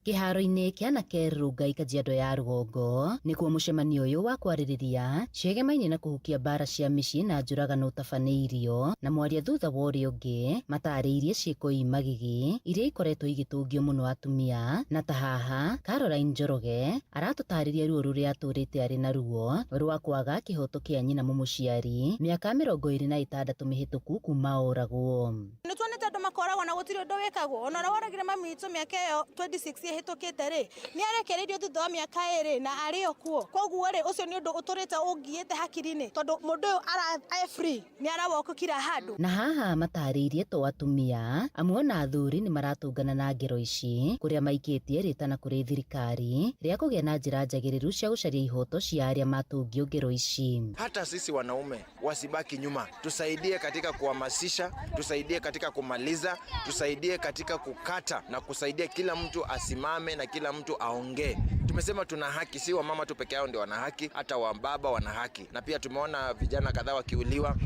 Kĩharo-inĩ kĩa Naker Rongai Kajiado ya rũgongo nĩkuo mũcemanio ũyũ wa kwarĩrĩria ciĩgemainie na kũhukia mbara cia mĩciĩ na njũragano ũtabanĩirio na mwaria thutha wa ũrĩa ũngĩ matarĩirie ciĩko i magigi iria ikoretwo igĩtũngio mũno atumia na ta haha Caroline Njoroge aratũtarĩria ruo rũrĩa atũrĩte arĩ naruo rwa kwaga kĩhoto kĩa nyina mũmũciari mĩaka 26 mĩhĩtũku kuma oragwo. Nĩ tuonete andũ makoragwo na gũtirĩ ũndũ wĩkagwo ona ũrĩa woragire mami witũ mĩaka ĩyo 26 ĩhĩtũkĩte rĩ nĩ arekereirio thutha wa mĩaka 2 na arĩ o kuo. Koguo rĩ ũcio nĩ ũndũ ũtũrĩte ũngiĩte hakiri-inĩ tondũ mũndũ ũyũ ara free nĩ arawalk kila handũ. Na haha matarĩirie to atumia amwe ona athuri nĩ maratũngana na ngero ici kũrĩa maikĩtie rĩtana kũrĩ thirikari rĩa kũgĩa na njĩra njagĩrĩru cia gũcaria ihoto cia arĩa matũngio ngero ici. Hata sisi wanaume wasibaki nyuma, tusaidie katika kuhamasisha, tusaidie katika kumaliza, tusaidie katika kukata na kusaidia kila mtu asimame na kila mtu aongee. Tumesema tuna haki, si wamama tu peke yao ndio wana haki, hata wababa wana haki. Na pia tumeona vijana kadhaa wakiuliwa,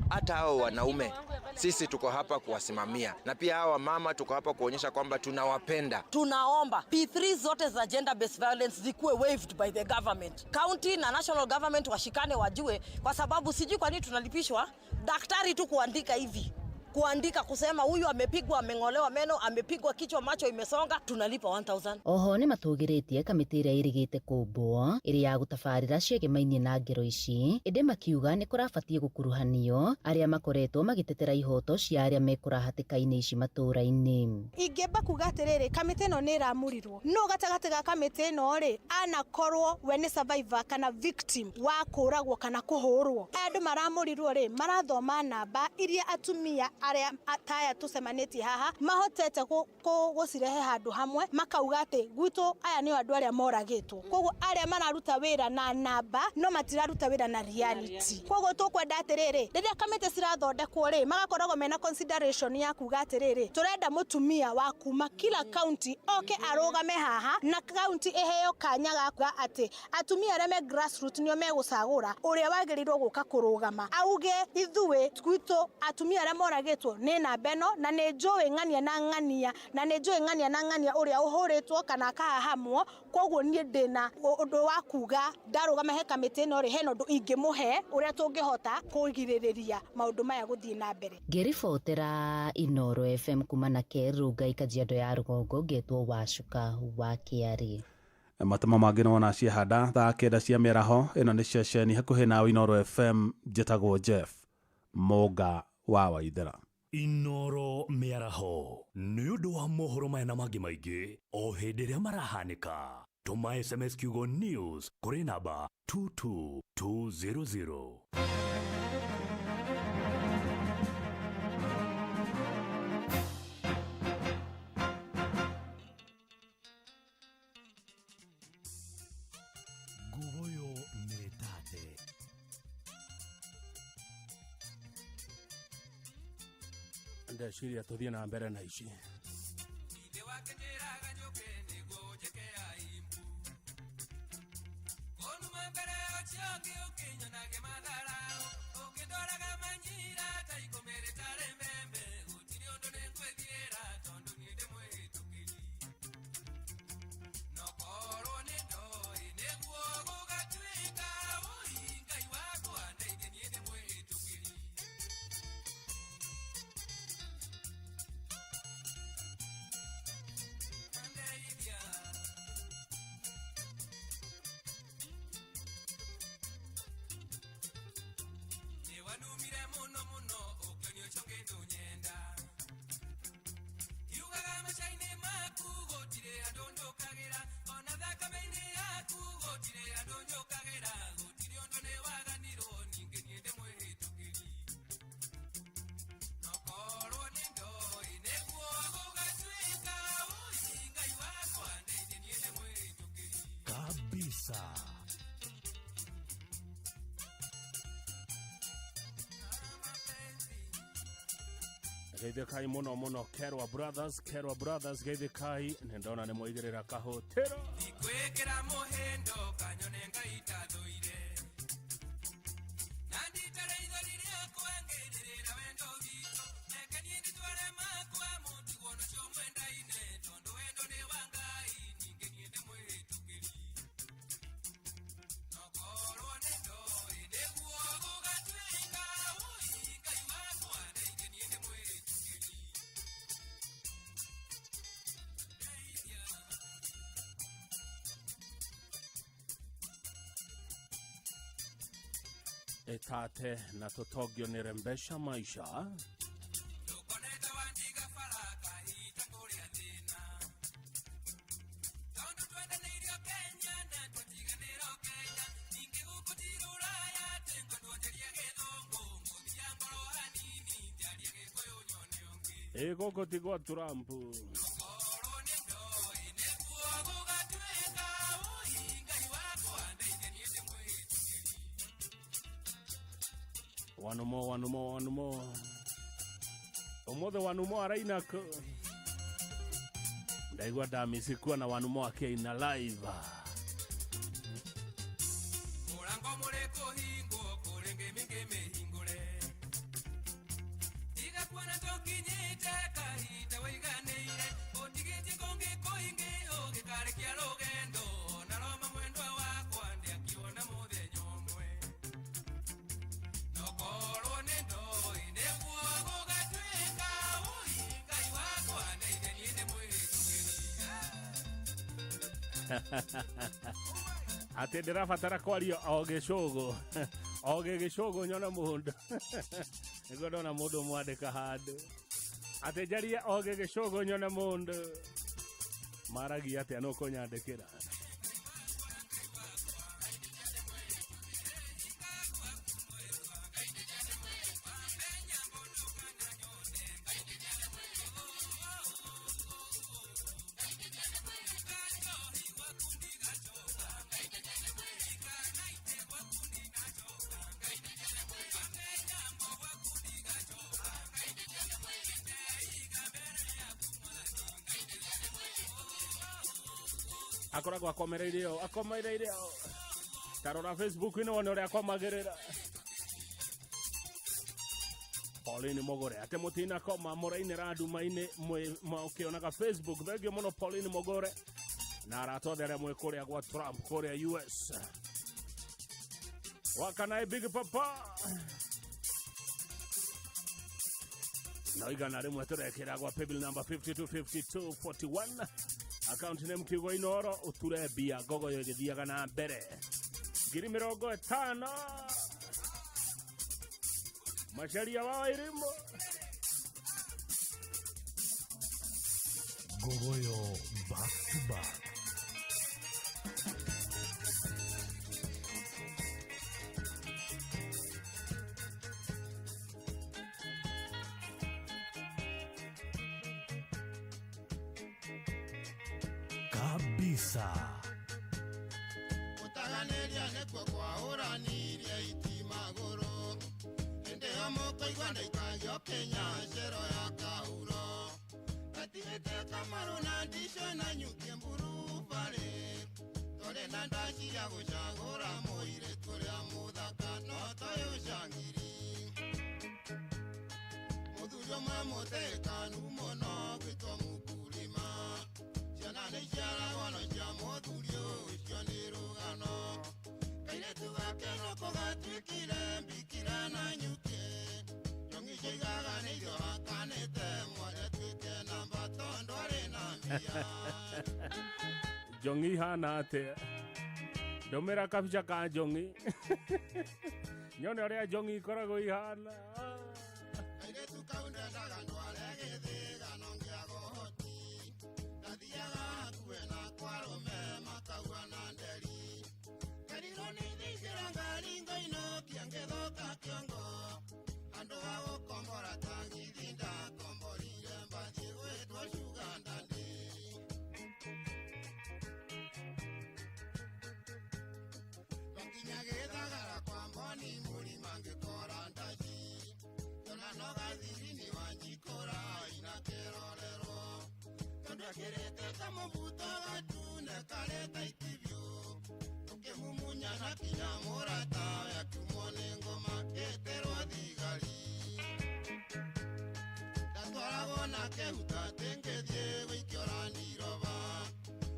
hata hao wanaume sisi tuko hapa kuwasimamia, na pia hawa mama tuko hapa kuonyesha kwamba tunawapenda. Tunaomba P3 zote za gender based violence zikuwe waived by the government. County na national government washikane wajue, kwa sababu sijui kwa nini tunalipishwa daktari tu kuandika hivi, kuandika kusema huyu amepigwa, ameng'olewa meno, amepigwa kichwa, macho imesonga, tunalipa 1000. Oho nĩ matũgĩrĩtie kamĩtĩ ĩrĩa ĩrĩgĩte kũmbwo ĩrĩ ya gũtabarĩra ciĩgemainie na ngero ici, ĩndĩ makiuga nĩ kũrabatiĩ gũkuruhanio arĩa makoretwo magĩtetera ihoto cia arĩa mekũra hatĩka-inĩ ici matũũra-inĩ. Ingĩamba kuga atĩrĩrĩ, kamĩtĩ ĩno nĩ ĩramũrirwo no gatagatĩ ga kamĩtĩ ĩno rĩ anakorwo we nĩ survivor kana victim wa kũragwo kana kũhũrwo. Aya andũ maramũrirwo rĩ marathoma namba iria atumia arĩa taya tũcemanĩtie haha mahotete gũcirehe handũ hamwe makauga atĩ gwitũ aya nĩo andũ arĩa moragĩtwo. Koguo arĩa mararuta wĩra na namba no matiraruta wĩra na reality. Koguo tũkwenda atĩrĩrĩ, rĩrĩa kamĩtĩ cirathondekwo rĩ magakoragwo mena consideration ya kuga atĩrĩrĩ, tũrenda mũtumia wa kuma kila county oke arũgame haha na county ĩheo kanya ga kuga atĩ atumia arĩa me grassroots nĩo megũcagũra ũrĩa wagĩrĩirwo gũka kũrũgama auge ithuĩ gwitũ atumia arĩa moragĩtwo nĩ namba ĩno na nĩ njũĩ ng'ania na ng'ania na nĩ njũĩ ng'ania na ng'ania ũrĩa ũhũrĩtwo kana akahahamwo. Koguo niĩ ndĩna ũndũ wa kuga ndarũgama he kamĩtĩ ĩno rĩ hena ũndũ ingĩmũhe ũrĩa tũngĩhota kũgirĩrĩria maũndũ maya gũthiĩ na mbere. Ngĩribotera Inooro FM kuma Naker Rongai Kajiado ya rũgongo ngetwo Wacuka wa Kĩarĩ. Matemo mangĩ nĩwona ciehanda thaa 9 cia mĩaraho. Ĩno nĩ ceceni hakuhĩ nawe Inooro FM, njĩtagwo Jeff Mũnga wa Waithera. Inooro mĩaraho nĩ ũndũ wa mohoro maya na mangĩ maingĩ o hĩndĩ ĩrĩa marahanĩka. Tũma SMS kiugo news kũrĩ namba 22200. Ngugoyo nĩ tate. Ndeciria tũthiĩ na mbere na ici. Kabisa. Geithĩkai mũno mũno Kerwa Brothers, Kerwa Brothers geithĩkai, nĩ ndona nĩ mwaigĩrĩra kahũtĩro. Ndikwĩkĩra mũhĩndo kanyone Ngai ndathũire na nditare ithori rĩakwa ngĩrĩrĩra wendo witũ reke niĩ ndĩtware makwa mũtigwo nacio mwendaine tondũ wendo nĩ wa Ngai. Ĩtate na tũtongio nĩ Rembesha Maisha. Ĩ gũkũ ti gwa Trump. One more, one more, one more. Ũmũthĩ one more araina kũ? Ndaigua ndamisi kuona one more akĩina live. Mũrango mũrĩkũhingwo kũrĩ ngĩmĩ mĩhingũre tiga kuona tũkinyĩte kahinda wĩiganĩire ũtigĩtie kũngĩ kũingĩ ũgĩkarĩkia rũgendo na Roma mwendwa wakwa ndĩakiona mũthenya ũmwe nokorwo nĩ ndoĩ nĩguo gũgatuĩka ũi Ngai wakwa ndeithie niĩ ndĩmwĩtugĩri. Atĩ ndĩrabatara kwaria o gĩcũgũ o gĩgĩcũgũ nyone mũndũ nĩguo ndona mũndũ mwandĩka handũ atĩ njarie o gĩgĩcũgũ nyone mũndũ maragia atĩa nũ kũnyandĩkĩra. Akoragwo akomereire o akomereire o tarora Facebook-inĩ wone ũrĩa akomagĩrĩra. Pauline Mogore atĩ mũtinakoma mũrainĩra nduma-inĩ mũkĩonaga Facebook. Thengio mũno Pauline Mogore na arata othe arĩa mwĩ kũrĩa gwa Trump kũrĩa US. Wakanae Big Papa no 101 tũrekĩra gwa paybill number 525241 account name kiugo Inoro ũture mbia ngogoyo ĩgĩthiaga na mbere 50,000 Macharia wa Wairimu. Gogoyo back to back. Kabisa. Gũtaganĩria nĩkuo kwahũranirie itimagũrũ hĩndĩ ĩyo mũkũigua ndaikagio Kenya cero ya kahuro gatigĩte kamaru na ndico na nyuki mburubarĩ tũrĩ na ndaci ya gũcagũra mũirĩtu ũrĩa mũthaka no toyũ cangiri mũthuri ũmwe mũtekanu mũno gwĩtwo mũkulima ciana nĩ ciaragwo no cia mũthuri ũcio nĩ rũgano kairĩtu gake noko gatuĩkire mbikira na nyuki njong'i ciaigaga nĩ irio hakanĩte mwarĩ atuĩke namba tondũ arĩ na mbia. Njong'i hana atĩa? Ndũmĩra kabica ka njong'i nyone ũrĩa njong'i ikoragwo ihana. Kairĩtu kau ndendaga ndware gĩthĩga no ngĩaga ũhoti ndathiaga hakuhĩ na kwa arũme makauga na nderi kerirwo nĩ thaicĩra ngari ngainũkia ngĩthũka kĩongo andũ a gũkombora tagithi ndakomborire mbathi gwĩtwo Sugar Daddy. Twakinya gĩthagara kwa mboni mũrima ngĩkora ndaci tona no gathirini wanjikũra ina kĩrorerwo tondũ ekĩrĩte kamũbuto gatune karĩ ta itibio tũkĩmumunyana kinya mũratawe akiumwo nĩ ngoma ĩtĩrwo thigari ndatwaragwo na kĩhuta atĩ ngĩthiĩ gũikio randiroba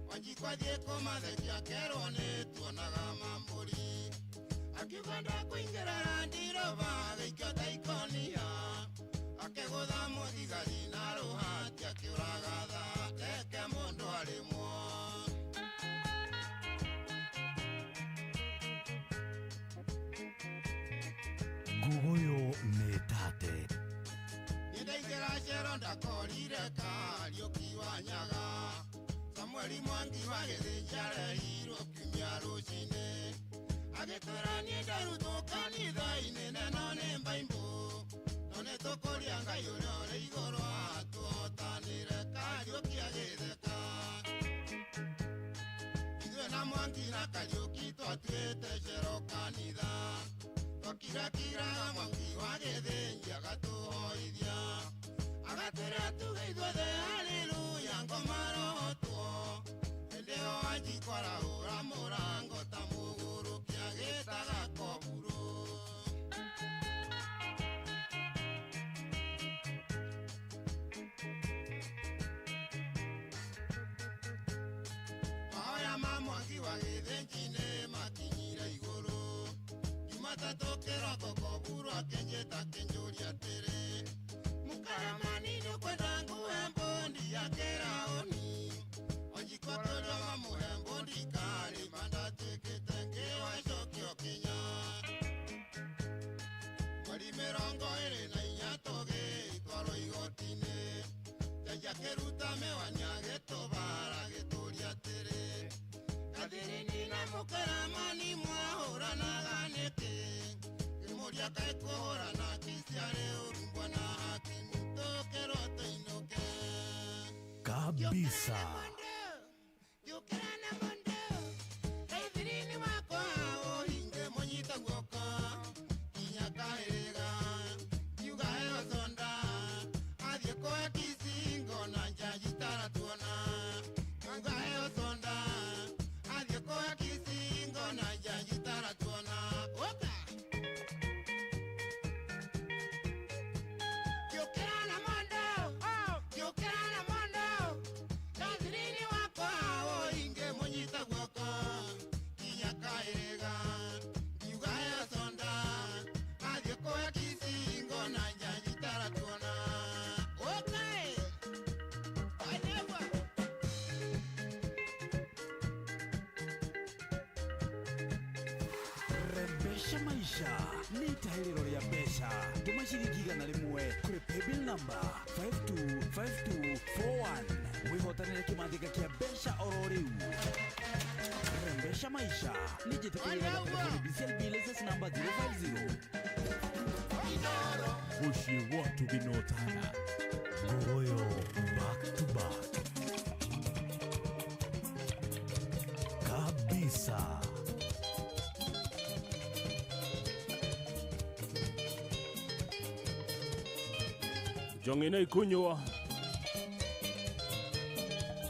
wanjikwathiĩ kũmathekia kerwo nĩ tuonaga mambũri akiuga ndakũingĩra randiroba agĩikio ta ikonia akĩgũtha mũthigari na rũhati akĩũraga thaa reke mũndũ arĩmwo. cero ndakorire Kariũki wa Nyaga. Samueli Mwangi wa Gĩthĩnji arehirwo kiumia rũcinĩ. Agĩtwĩra niĩ ndarutwo kanitha-inĩ neno nĩ mbaimbũ. No nĩtũkũria Ngai ũrĩa ũrĩ igũrũ atũhotanĩre Kariũki agĩtheka. Ithuĩ na Mwangi na Kariũki twatuĩte cero kanitha. Twakirakiraga Mwangi wa Gĩthĩnji agatũhoithia. Agatwĩra tuge ithuothe haleluya ngoma rohotwo. Hĩndĩ ĩyo Wanjikũ arahũra mũrango ta mũgũrũki agĩtaga koburu. Mahoya ma Mwangi wa Gĩthĩnji nĩ makinyire igũrũ. Jumatatũ kĩroko koburu akĩnjĩta akĩnjũria atĩrĩ, mũkaramani nĩũkwenda nguhe mbondi ya kĩraũni? Wanjikũ akĩũria mamũhe mbondi karĩma ndatuĩkĩte ngĩoa icokio kinya. Mweri 24 tũgĩtwarwo igoti-inĩ. Jaji akĩruta mĩwani agĩtũbara agĩtũria atĩrĩ, Gathirini na mũkaramani mwahũranaga nĩkĩ? Ngĩmũria kaĩ kũhũrana kiciarĩ ũrumbwa na hakimu tũkĩrwo tũinũke. Kabisa. Njũkĩra na mũndũ, Gathirini wakwa ũhinge mũnyite guoko kinya kahĩrĩga. Ngiuga heo sonda athiĩ kũhe kicingo na njanji taratuona. Ngiuga heo sonda athiĩ kũhe kicingo na njanji taratuona. Ũka! Njũkĩra na mũndũ, njũkĩra na mũndũ, Gathirini wakwa ũhinge mũnyite guoko kinya kahĩrĩga. Ngiuga heo sonda athiĩ kũhe kicingo na njanji taratuona. Ũka ĩ! Wanegwa! Rembesha maisha nĩ itahĩrĩro rĩa mbeca. Tũma ciringi 100 kũrĩ paybill number 525241 wĩhotanĩre kĩmanjĩka kĩa mbeca oro rĩu. Rembesha maisha nĩ njĩtĩkĩrie na telefoni BCLB license number 050. Mũciĩ watu gĩnotana. Ngogoyo back to back. Kabisa. Njongi nĩ ikunywo.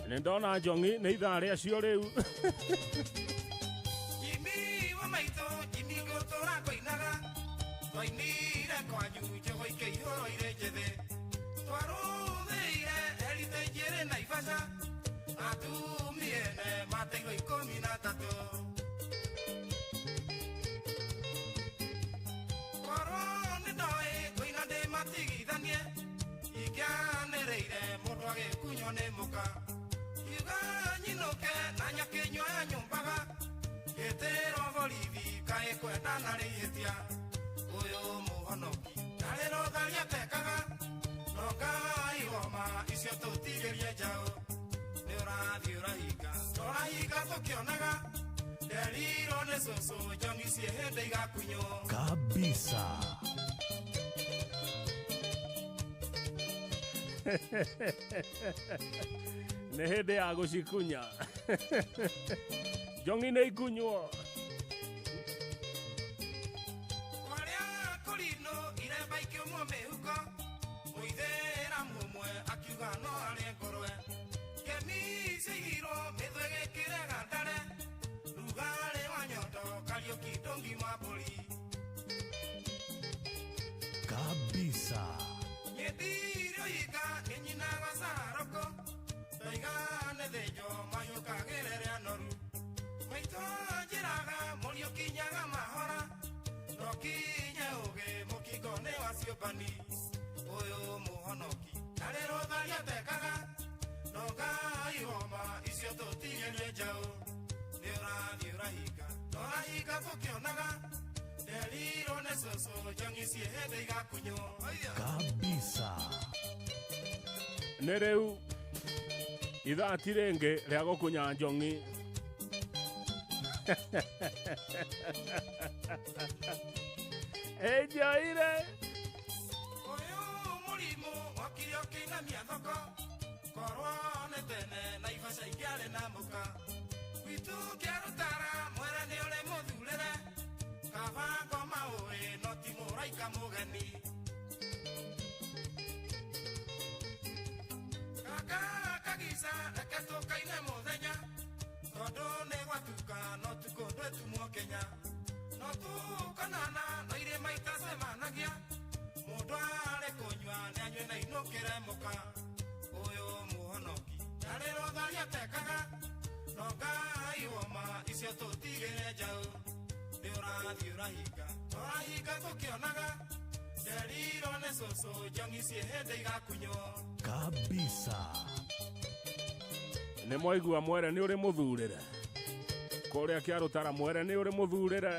Nĩ ndona njongi nĩ ithaa rĩacio rĩu. Jimmy wa maitũ, Jimmy ngũtũra ngũinaga. Twainire kwanyu njogo ikĩihũrwo irĩ njĩthĩ. Twarũthĩire Heritage ĩrĩ Naivasha. Atumia ene mateirwo 13. Korwo nĩ ndoĩ ngũina ndĩmatigithanie, ingĩanĩrĩire mũndũ agĩkunywo nĩ mũka. Ngiuga nyinũke na nyakĩnyua ya nyũmbaga. Ngĩtĩrwo borithi kaĩ kwendana rĩhĩtia. Ũyũ mũhonoki ndarĩ rũtharia atekaga. No Ngai woma icio tũtigĩrie njaũ. Nĩ ũrathiĩ ũrahinga, tũrahinga tũkĩonaga. Nderirwo nĩ cũcũ njongi ciĩ hĩndĩ igakunywo. Kabisa. Nĩ hĩndĩ ya gũcikunya. Njongi nĩ ikunywo. Kwarĩa kũrinũ iremba ikĩũmwo mĩhuko. Mũithĩramu ũmwe akiuga no arĩe ngũrwe. Ngemi ciaigirwo mĩthwe gĩkĩrega ndare. Rugarĩ wa nyondo Kariũki ndũngima mbũri. Kabisa. Nyendirio hinga nĩ nyinaga cararũkũ. Ndoiga nĩ thĩnjwo mayũkagĩrĩre anoru. Maitũ anjĩraga mũriũ kinyaga mahora. No kinye ũgĩ mũkingo nĩ wa ciũmbani. Ũyũ mũhonoki ndarĩ rũtharia atekaga. No Ngai woma icio tũtigĩrie njaũ. Nĩ ũrathiĩ ũrahinga, tũrahinga tũkĩonaga. Nderirwo nĩ cũcũ njongi ciĩ hĩndĩ igakunywo. Kabisa. Nĩ rĩu ithaa ti rĩngĩ rĩa gũkunya njong'i. Enjoire. Ũyũ mũrimũ wokire ũkĩinamia thoko korwo nĩ tene na ibaca ingĩarĩ na mũka gwitũ kĩarũtara mwere nĩ ũrĩ mũthurĩre kaba ngoma ũĩ no ti mũraika mũgeni kaka kagica reke tũkaine mũthenya tondũ nĩ gwatuka no tukũ ndwĩtumwo Kenya no tukonana no irĩma itacemanagia mũndũ arĩ kũnyua nĩ anyue na inũkĩre mũka ũyũ mũhonoki ndarĩ rũtharia atekaga no Ngai woma icio tũtigĩre njaũ nĩ ũrathiĩ ũrahinga tũrahinga tũkĩonaga nderirwo nĩ cũcũ njong'i ciĩ hĩndĩ igakunywo Kabisa. Nĩ mwaigua mwere nĩ ũrĩ mũthurĩre kũrĩa kĩarũtara mwere nĩ ũrĩ mũthurĩre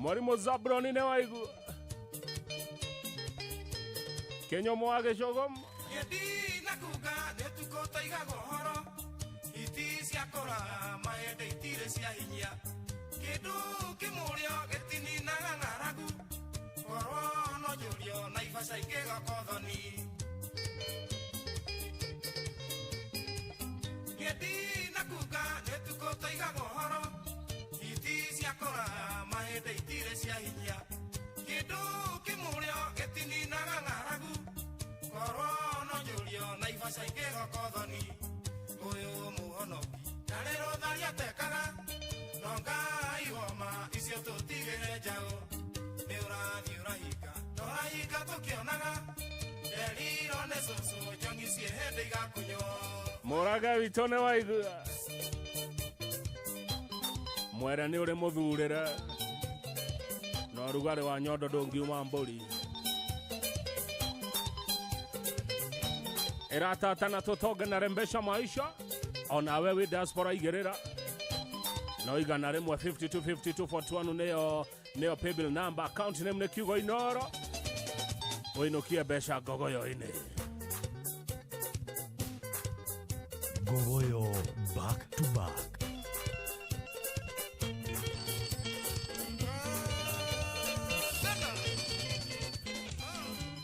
mwarimũ Zabroni nĩ waigua kĩnyũmũ wa gĩcũgũm Gĩthi na kuga nĩ ũtukũ tũigaga ũhoro iti cia kũraga mahĩndĩ itirĩ cia hinya kĩndũ kĩmũrĩo gĩtininaga ng'aragu korwo no njũrio na ibaca ingĩgoka ũthoni Gĩthi na kuga nĩ ũtukũ tũigaga ũhoro iti cia kũraga mahĩndĩ itirĩ cia hinya kĩndũ kĩmũrĩo gĩtininaga ng'aragu korwo no njũrio na ibaca ingĩgoka ũthoni ũyũ mũhonoki ndarĩ rũtharia atekaga no Ngai woma icio tũtigĩre njaũ nĩ ũrathiĩ ũrahinga tũrahinga tũkĩonaga nderirwo nĩ cũcũ njong'i ciĩ hĩndĩ igakunywo mũraga witũ nĩ waigua mwere nĩ ũrĩ mũthurĩre na ũrugarĩ wa nyondo ndũngiuma mbũri ĩratatana tũtonge na rembesha maisha onawe wĩ diaspora igĩrĩra no 100 52 52 41 nĩyo paybill number account name nĩ kiugo Inoro ũinũkie mbeca ngogoyo-inĩ. Gogoyo back to back.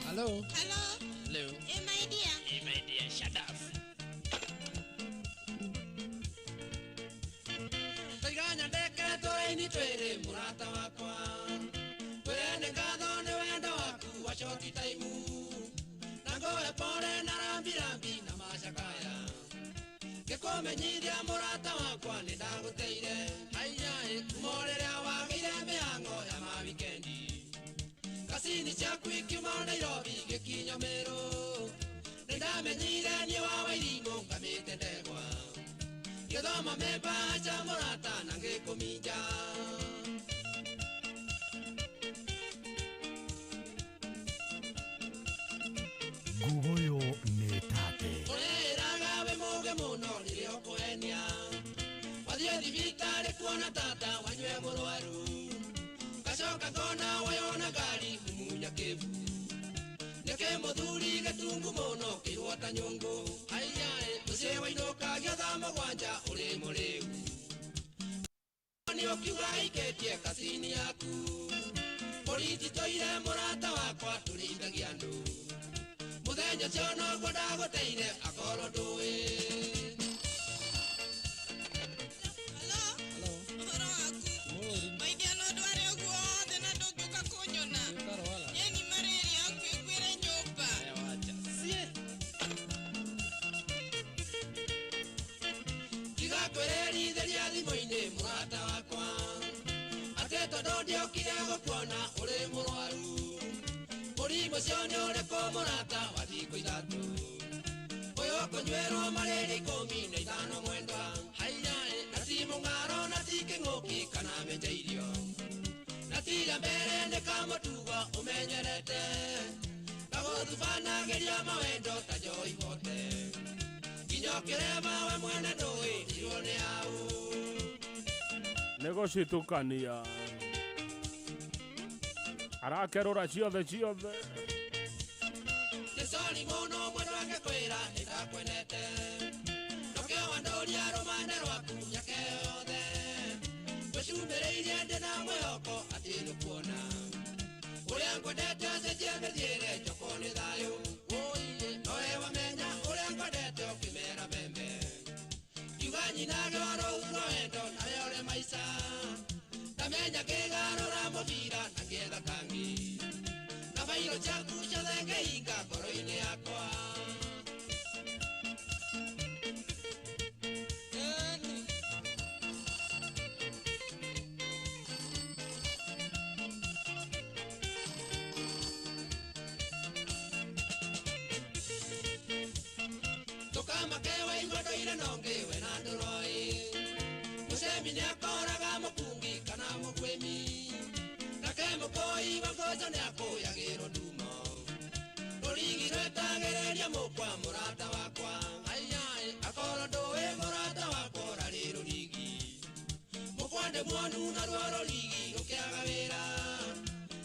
Hello. Hello. Hello. Hey, my dear. Hey, my dear, shut up. Toiganya ndeke tũraini twĩrĩ mũrata wakwa twĩre nĩ ngatho nĩ wendo waku wa short time na ngũhe pole na rambirambi na macakaya ngĩkũmenyithia mũrata wakwa nĩ ndagũteire aiyaĩ kuma rĩrĩa wagĩire mĩhang'o ya mawikendi kasini ciaku ikiuma Nairobi gĩkinya Meru nĩ ndamenyire niĩ wa Wairimũ ngamĩte ndegwa ngĩthoma membaca mũrata na ngĩkũminja Gogoyo nĩ tate. Ũrĩraga wĩ mũũgĩ mũno rĩrĩa ũkũhenia wathiĩ thibitarĩ kuona tata wanyue mũrwaru gacoka ngona wayona ngari mumunya kĩbu nĩkĩ mũthuri gĩtungu mũno kĩrwo ta nyũngũ aiyaĩ mũciĩ wainũkagia thaa mũgwanja ũrĩ mũrĩu nĩ ũkiuga ikĩtie kacini yaku borithi tũire mũrata wakwa tũrĩithagia andũ mũthenya ũcio noguo ndagũteire akorwo ndũĩ. Ũhoro waku? Maidia no ndware ũguo wothe na ndũngĩũka kũnyona. Yeni malaria yaku ĩkuĩre nyũmba. Tiga kwĩrerithĩria thimũ-inĩ mũrata wakwa atĩ tondũ ndiokire gũkuona ũrĩ mũrwaru mũrimũ ũcio nĩ ũrĩkũ mũrata wa thikũ ithatũ ũyũ ũkũnyuĩrwo marĩrĩ 15 mwendwa haiyaĩ na ti mũng'aro na ti kĩng'ũki kana mĩnja irio na ti rĩa mbere nĩ kamũtugo ũmenyerete gagũthubanagĩria mawendo ta njoi bote nginya ũkĩrema we mwene ndũĩ ndirwo nĩ aũ Nĩ gũcitukania arakerũra ciothe ciothe. Nĩ sorry mũno mwendwa ngĩkwĩra nĩndakwendete nokĩo wandoria rũmande rwaku mĩaka yothe ngwĩcumbĩrĩirie ndĩna mwĩhoko atĩ nĩkuona ũrĩa ngwendete cenjia mĩthiĩre njoko nĩ thayũ ũiĩ nowe wamenya ũrĩa ngwendete ũkĩmera mbembe kiuga nyinage oro wendo nawe ũrĩ maica ndamenya ngĩgarũra mũbira na ngĩetha kangĩ na bairo ciaku ciothe ngĩhinga ngoro-inĩ yakwa. Ndũkamake waigua ndũire nongĩ we na ndũroi mũcemi nĩakoraga mũkungi kana mũkwĩmi nake mũkũi wa ngoco nĩakũyagĩrwo ndumo rũrigi rwetagĩrĩria mũkwa mũrata wakwa aiaĩ akorwo ndũĩ mũrata wakwa ũrarĩ rũrigi mũkwa ndĩ muonu naruo rũrigi rũkĩaga wĩra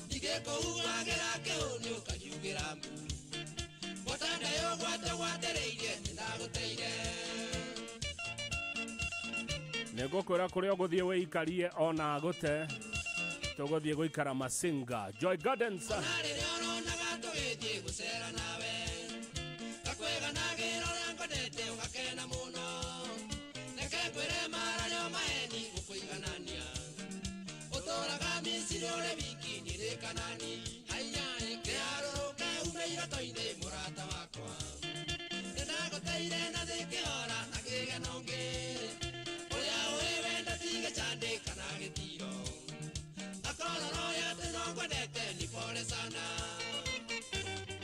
ningĩkũhuhagĩra kĩhũni ũkanjugĩra mbu Watandayo gwate gwatereirie nĩndagũteire. Nĩ ngũkwĩra kũrĩa ũgũthiĩ wĩikarie ona gũte tũgũthiĩ gũikara Masinga Joy Gardens. Ona rĩrĩa ũronaga tũgĩthiĩ gũcera nawe ngakweganagĩra ũrĩa ngwendete ũgakena mũno reke ngwĩre marario maheni gũkũiganania ũtũraga Misiri ũrĩ wiki nĩrĩ Kanani haiyaĩ kĩharũrũke ume iroto-inĩ mũrata wakwa nĩndagũteire na thĩkĩhora na kĩgeno ngĩ ũrĩa ũĩ wenda ti gĩcandĩ kana gĩtiro akororo atĩ no ngwendete ni pole sana.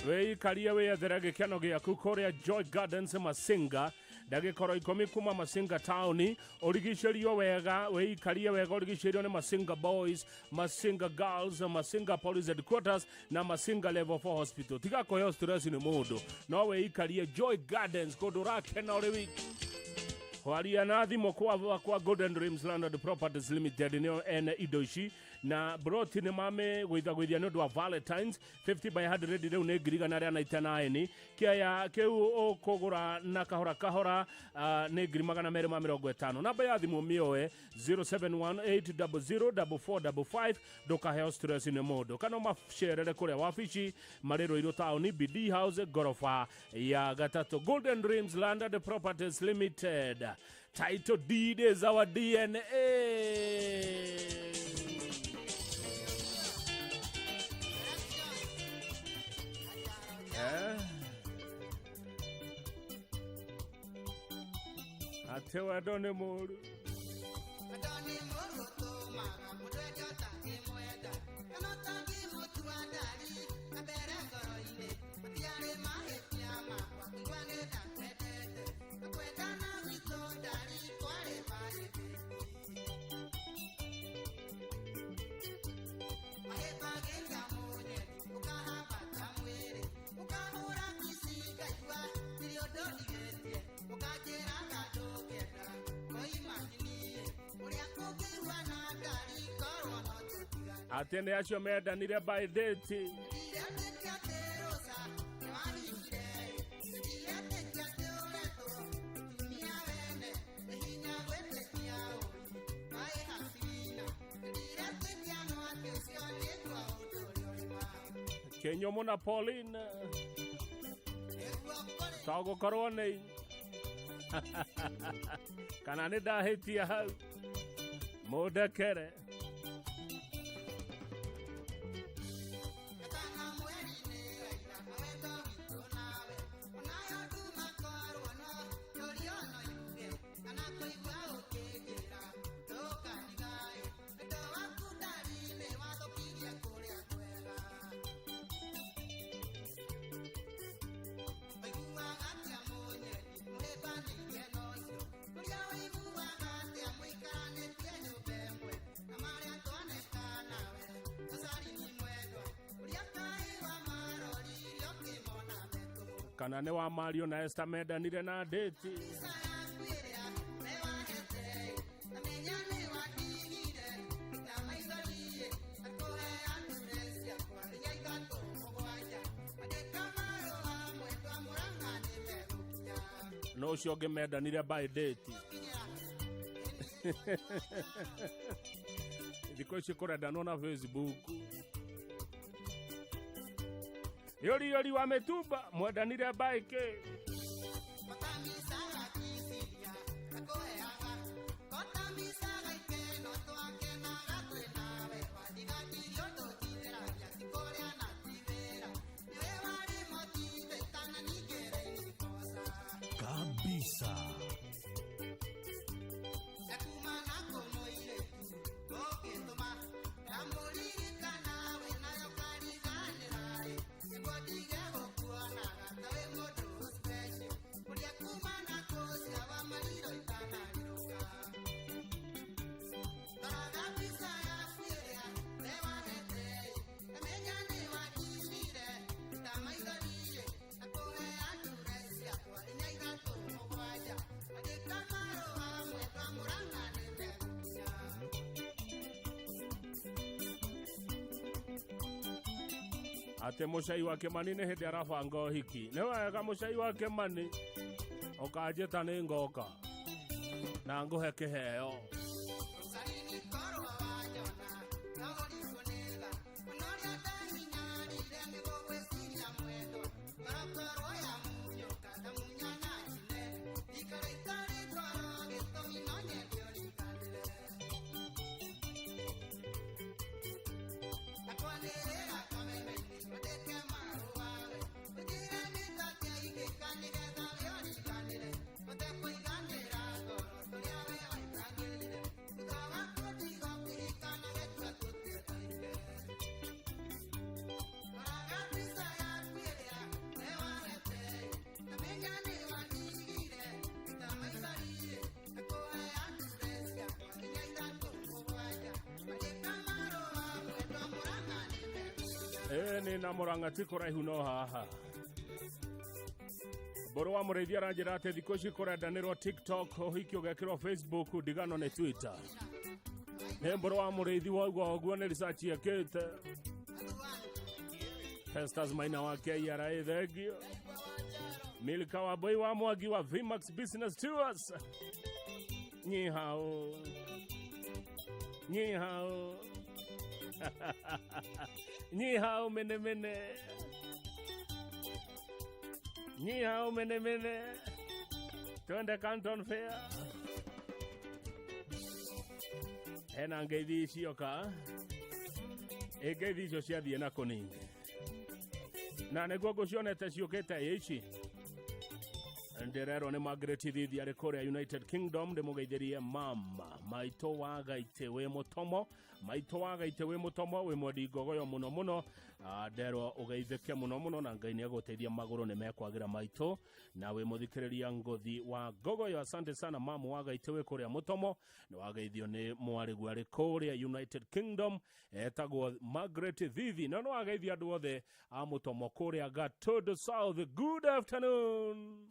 Wĩikarie wĩyethere gĩkeno gĩaku kũrĩa Joy Gardens Masinga ndagĩkorwo 10 kuma Masinga taũni ũrigicĩrio wega wĩikarie wega ũrigicĩrio nĩ Masinga Boys, Masinga Girls, Masinga Police Headquarters na Masinga Level 4 Hospital. Tiga kũheo stress nĩ mũndũ no wĩikarie Joy Gardens kũndũ ũrakena ũrĩ wiki. Hwaria na thimũ kwa Golden Dreams Landed Properties Limited nĩo ene indo ici na broti nĩ mamĩgũithagũithia nĩ ũndũ wa Valentines 50 by 100 rĩu nĩ 1,109 kĩaya kĩu ũkũgũra na kahora kahora nĩ 250. Namba ya thimũ mĩoe 0718004455 ndũkaheo stress nĩ mũndũ kana ũmacerere kũrĩa wabici marĩ Ruiru taũni BD House ngoroba ya gatatũ. Golden Dreams Landed Properties Limited. Title deed is our DNA. Ate wendo nĩ mũũru. Atĩ nĩ acio mendanire by date. Kĩnyũmũ na Pauline to gũkorwo nĩ kana nĩ ndahĩtia hau mũndekere. Kana nĩ wa Mario na Esther mendanire na date. Na ũcio ũngĩ mendanire by date. Thikũ ici kũrendanwo na Facebook. Yori yori wa mĩtumba mwendanire by kĩ? Kabisa. Atĩ mũcai wa Kĩmani nĩ hĩndĩ arabanga ũhiki. Nĩ wega mũcai wa Kĩmani, ũkanjĩta nĩ ngoka na ngũhe kĩheo. Ĩĩ nĩ na Mũrang'a ti kũraihu no haha. Mbũrũ wa mũrĩithi aranjĩra atĩ thikũ ici kũrendanĩrwo TikTok, ũhiki ũgekĩrwo Facebook, ndigano nĩ Twitter. Nĩ mbũrũ wa mũrĩithi waigua ũguo nĩ research ĩkĩte. Festus Maina wa KRA, thengio. Milka wa Boy wa Mwangi wa Vmax Business Tours. Ni hao. Ni hao. Ni hao mene mene. Ni hao mene mene. Twende Canton Fair. Hena ngeithi icio ka. Ĩ ngeithi icio ciathiĩ na kũningĩ. Na nĩguo ngũcionete ciũkĩte ici. Ndĩrerwo nĩ Margaret Thithi arĩ kũrĩa United Kingdom, ndĩmũgeithĩrie mama maitũ wa Gaitĩ wĩ mũtomo, maitũ wa Gaitĩ wĩ mũtomo, wĩ mwendi ngogoyo mũno mũno. Nderwo ũgeithĩke mũno mũno na Ngai nĩegũteithia magũrũ nĩ mekwagĩra maitũ, na wĩ mũthikĩrĩria ngũthi wa ngogoyo. Asante sana mamu wa Gaitĩ wĩ kũrĩa mũtomo, nĩ wageithio nĩ mwarĩguo arĩ kũrĩa United Kingdom, etagwo Margaret Thithi. Na nĩ wageithia andũ othe a mũtomo kũrĩa Gatundu South. Good afternoon.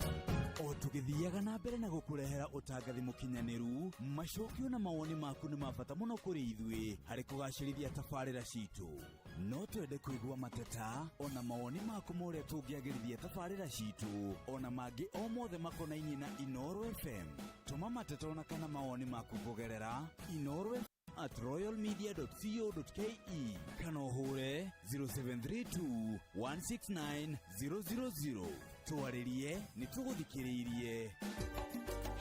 O tũgĩthiaga na mbere na gũkũrehera ũtangathi mũkinyanĩru, macokio na mawoni maku nĩ ma bata mũno kũrĩ ithuĩ harĩ kũgacĩrithia tabarĩra citũ. No twende kũigua mateta ona mawoni maku ma ũrĩa tũngĩagĩrithia tabarĩra citũ, ona mangĩ o mothe makonainie na Inooro FM. Tũma mateta ona kana mawoni maku kũgerera Inooro at royalmedia.co.ke kana ũhũre 0732 169 000. Twarĩrie nĩ tũgũthikĩrĩirie.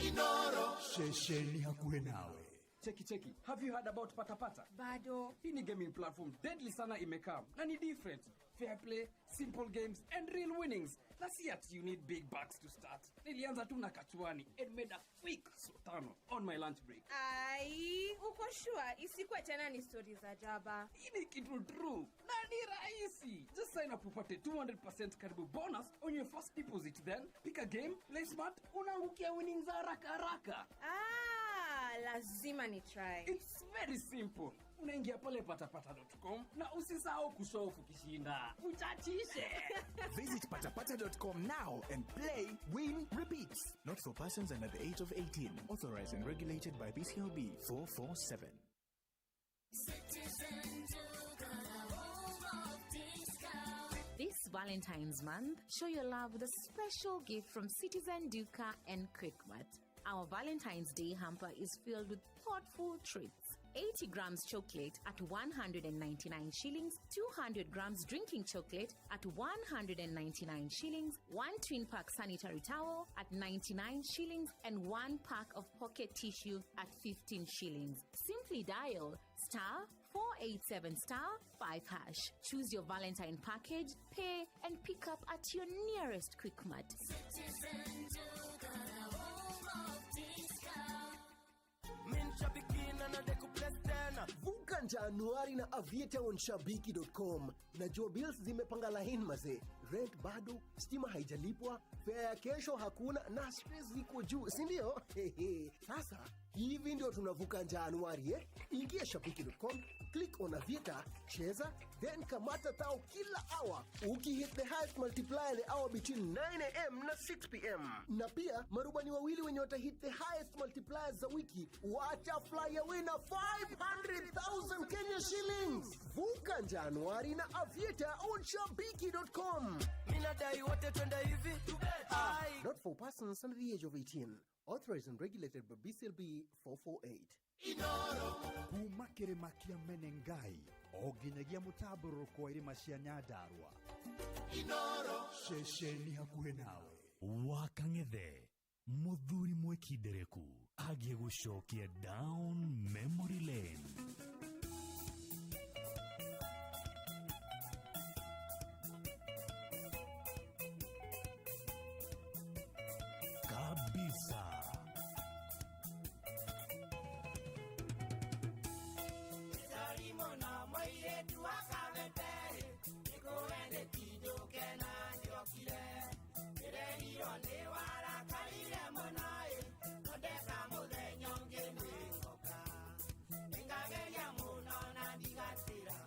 Inooro ceceni hakuhĩ nawe. Cheki cheki, have you heard about Patapata? Bado. Hii ni gaming platform deadly sana imekam na ni different. Fair play, simple games and real winnings. Na si ati you need big bucks to start. Nilianza tu na kachuani and made a quick sotano on my lunch break. Ai, uko sure isikuwe tena ni story za jaba? Hii ni kitu true na ni rahisi. Just sign up upate 200% karibu bonus on your first deposit, then pick a game, play smart, unaangukia winnings haraka haraka. Ah, lazima ni try. It's very simple. Unaingia pale patapata.com na usisahau kushow ukishinda. Uchachishe. Visit patapata.com now and play, win, repeat. Not for persons under the age of 18. Authorized and regulated by BCLB 447. This Valentine's month, show your love with a special gift from Citizen Duka and Quickmart. Our Valentine's Day hamper is filled with thoughtful treats. 80 grams chocolate at 199 shillings, 200 grams drinking chocolate at 199 shillings, one twin pack sanitary towel at 99 shillings, and one pack of pocket tissue at 15 shillings. Simply dial star 487 star 5 hash. Choose your Valentine package, pay, and pick up at your nearest Quickmart. Vuka Januari na Aviator on shabiki.com. Najua bills zimepanga line mazee, rent bado, stima haijalipwa, fare ya kesho hakuna na stress ziko juu, si ndio? Hehe. Sasa hivi ndio tunavuka Januari eh? Ingia shabiki.com, click on Aviator, cheza, then kamata tao kila hour ukihit the highest multiplier the hour between 9 am na 6 pm. Na pia marubani wawili wenye watahit the highest multipliers za wiki wata fly away na 500,000 Kenya shillings. Vuka Januari na Aviator on shabiki.com. Minadai wote twende hivi. Ai. Not for persons under the age of 18. Authorized and regulated by BCLB 448. Kuma kĩrĩma kĩa Menengai o nginyagia mũtambũrũko wa irĩma cia Nyandarua. Inoro. Ceceni hakuhĩ nawe. Wakang'ethe mũthuri mwĩkindereku agiĩ gũcokia down memory lane. Kabisa. Nĩndarimo na mũirĩtu wa Kabete-rĩ, nĩkũwendeti njũke na njokire. Ndĩrerirwo nĩ warakarire mũno-ĩ, no ndeka mũthenya ũngĩ nĩngoka. Nĩngageria mũno na ndigatĩra,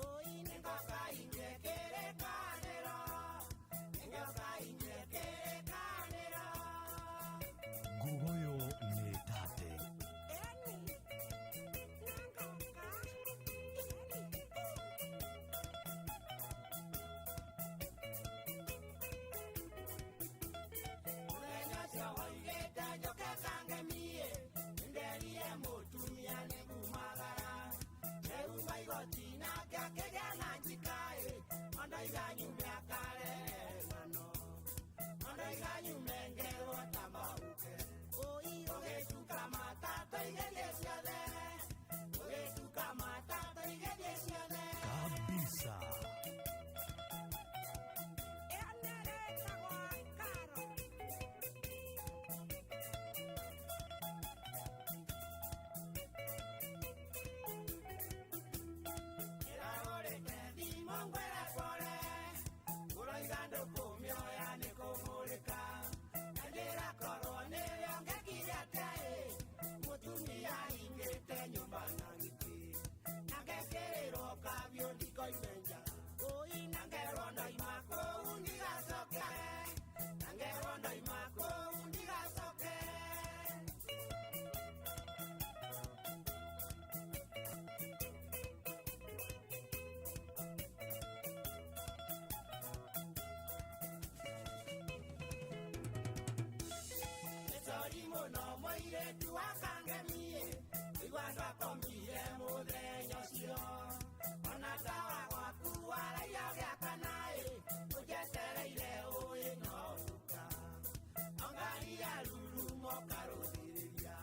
ũi nĩngoka inyue kĩrĩkanĩro, nĩngoka inyue kĩrĩkanĩro. Ngugoyo nĩ tate. Mũthenya ũcio woigĩte njũke kangemie, nĩnderire mũtumia nĩngumagara. Rĩu igoti nake akĩgĩa na njika-ĩ, ondoiga nyume akarehe ng'ano. Ondoiga nyume ngerwo ta mauke. Ũgĩtuka matata igerie ciothe, ũgĩtuka matata igerie ciothe. Kabisa. Ndĩragũrĩte thimũ ngwĩre pore, ũroiga ndũkũmĩoya nĩ kũmũrĩka. Na ndĩrakorwo nĩwe ũngĩkire atĩa-ĩ, mũtumia aingĩrĩte nyũmba na gĩtĩ. Na ngekĩrĩrwo kabiũ ndikoime nja, na ngerwo ndoima kũu ndigacoke, na ngerwo ndoima kũu ndigacoke. Nĩtori mũno mũirĩtu wa Kangemie, igua ndwakomire mũthenya ũcio. Ona tawa gwaku waraia gĩakana-ĩ, ũnjetereire ũĩ no ũka. Ongaria rurumo karũthĩrĩria,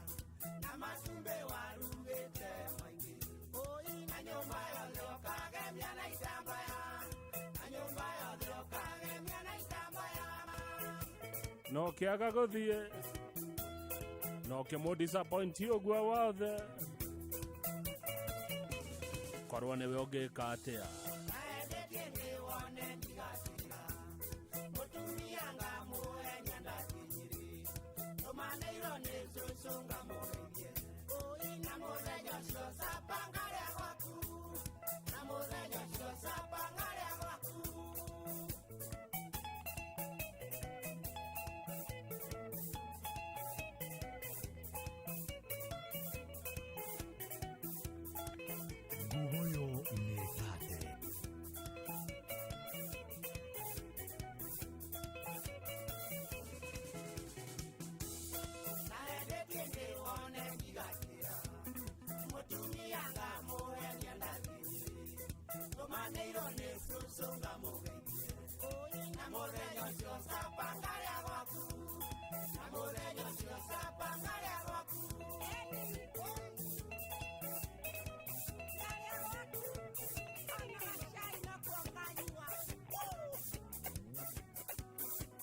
na macumbĩ warugĩte maingĩ. Na nyũmba yothe ũkagemia na itambaya, na nyũmba yothe ũkagemia na itambaya. No kĩaga gũthiĩ no kĩmũ-disappoint ũguo wothe korwo nĩwe ũngĩka atĩa. Aendetie nĩwone ndigatĩra, mũtumia ngamũhe nyandakinyĩrĩ, tũmanĩirwo nĩ cũcũ ngamũgeithie. Na mũthenya ũcio capa ngarĩa gwaku, na mũthenya ũcio capa ngarĩa gwaku. Ngugoyo nĩ tate.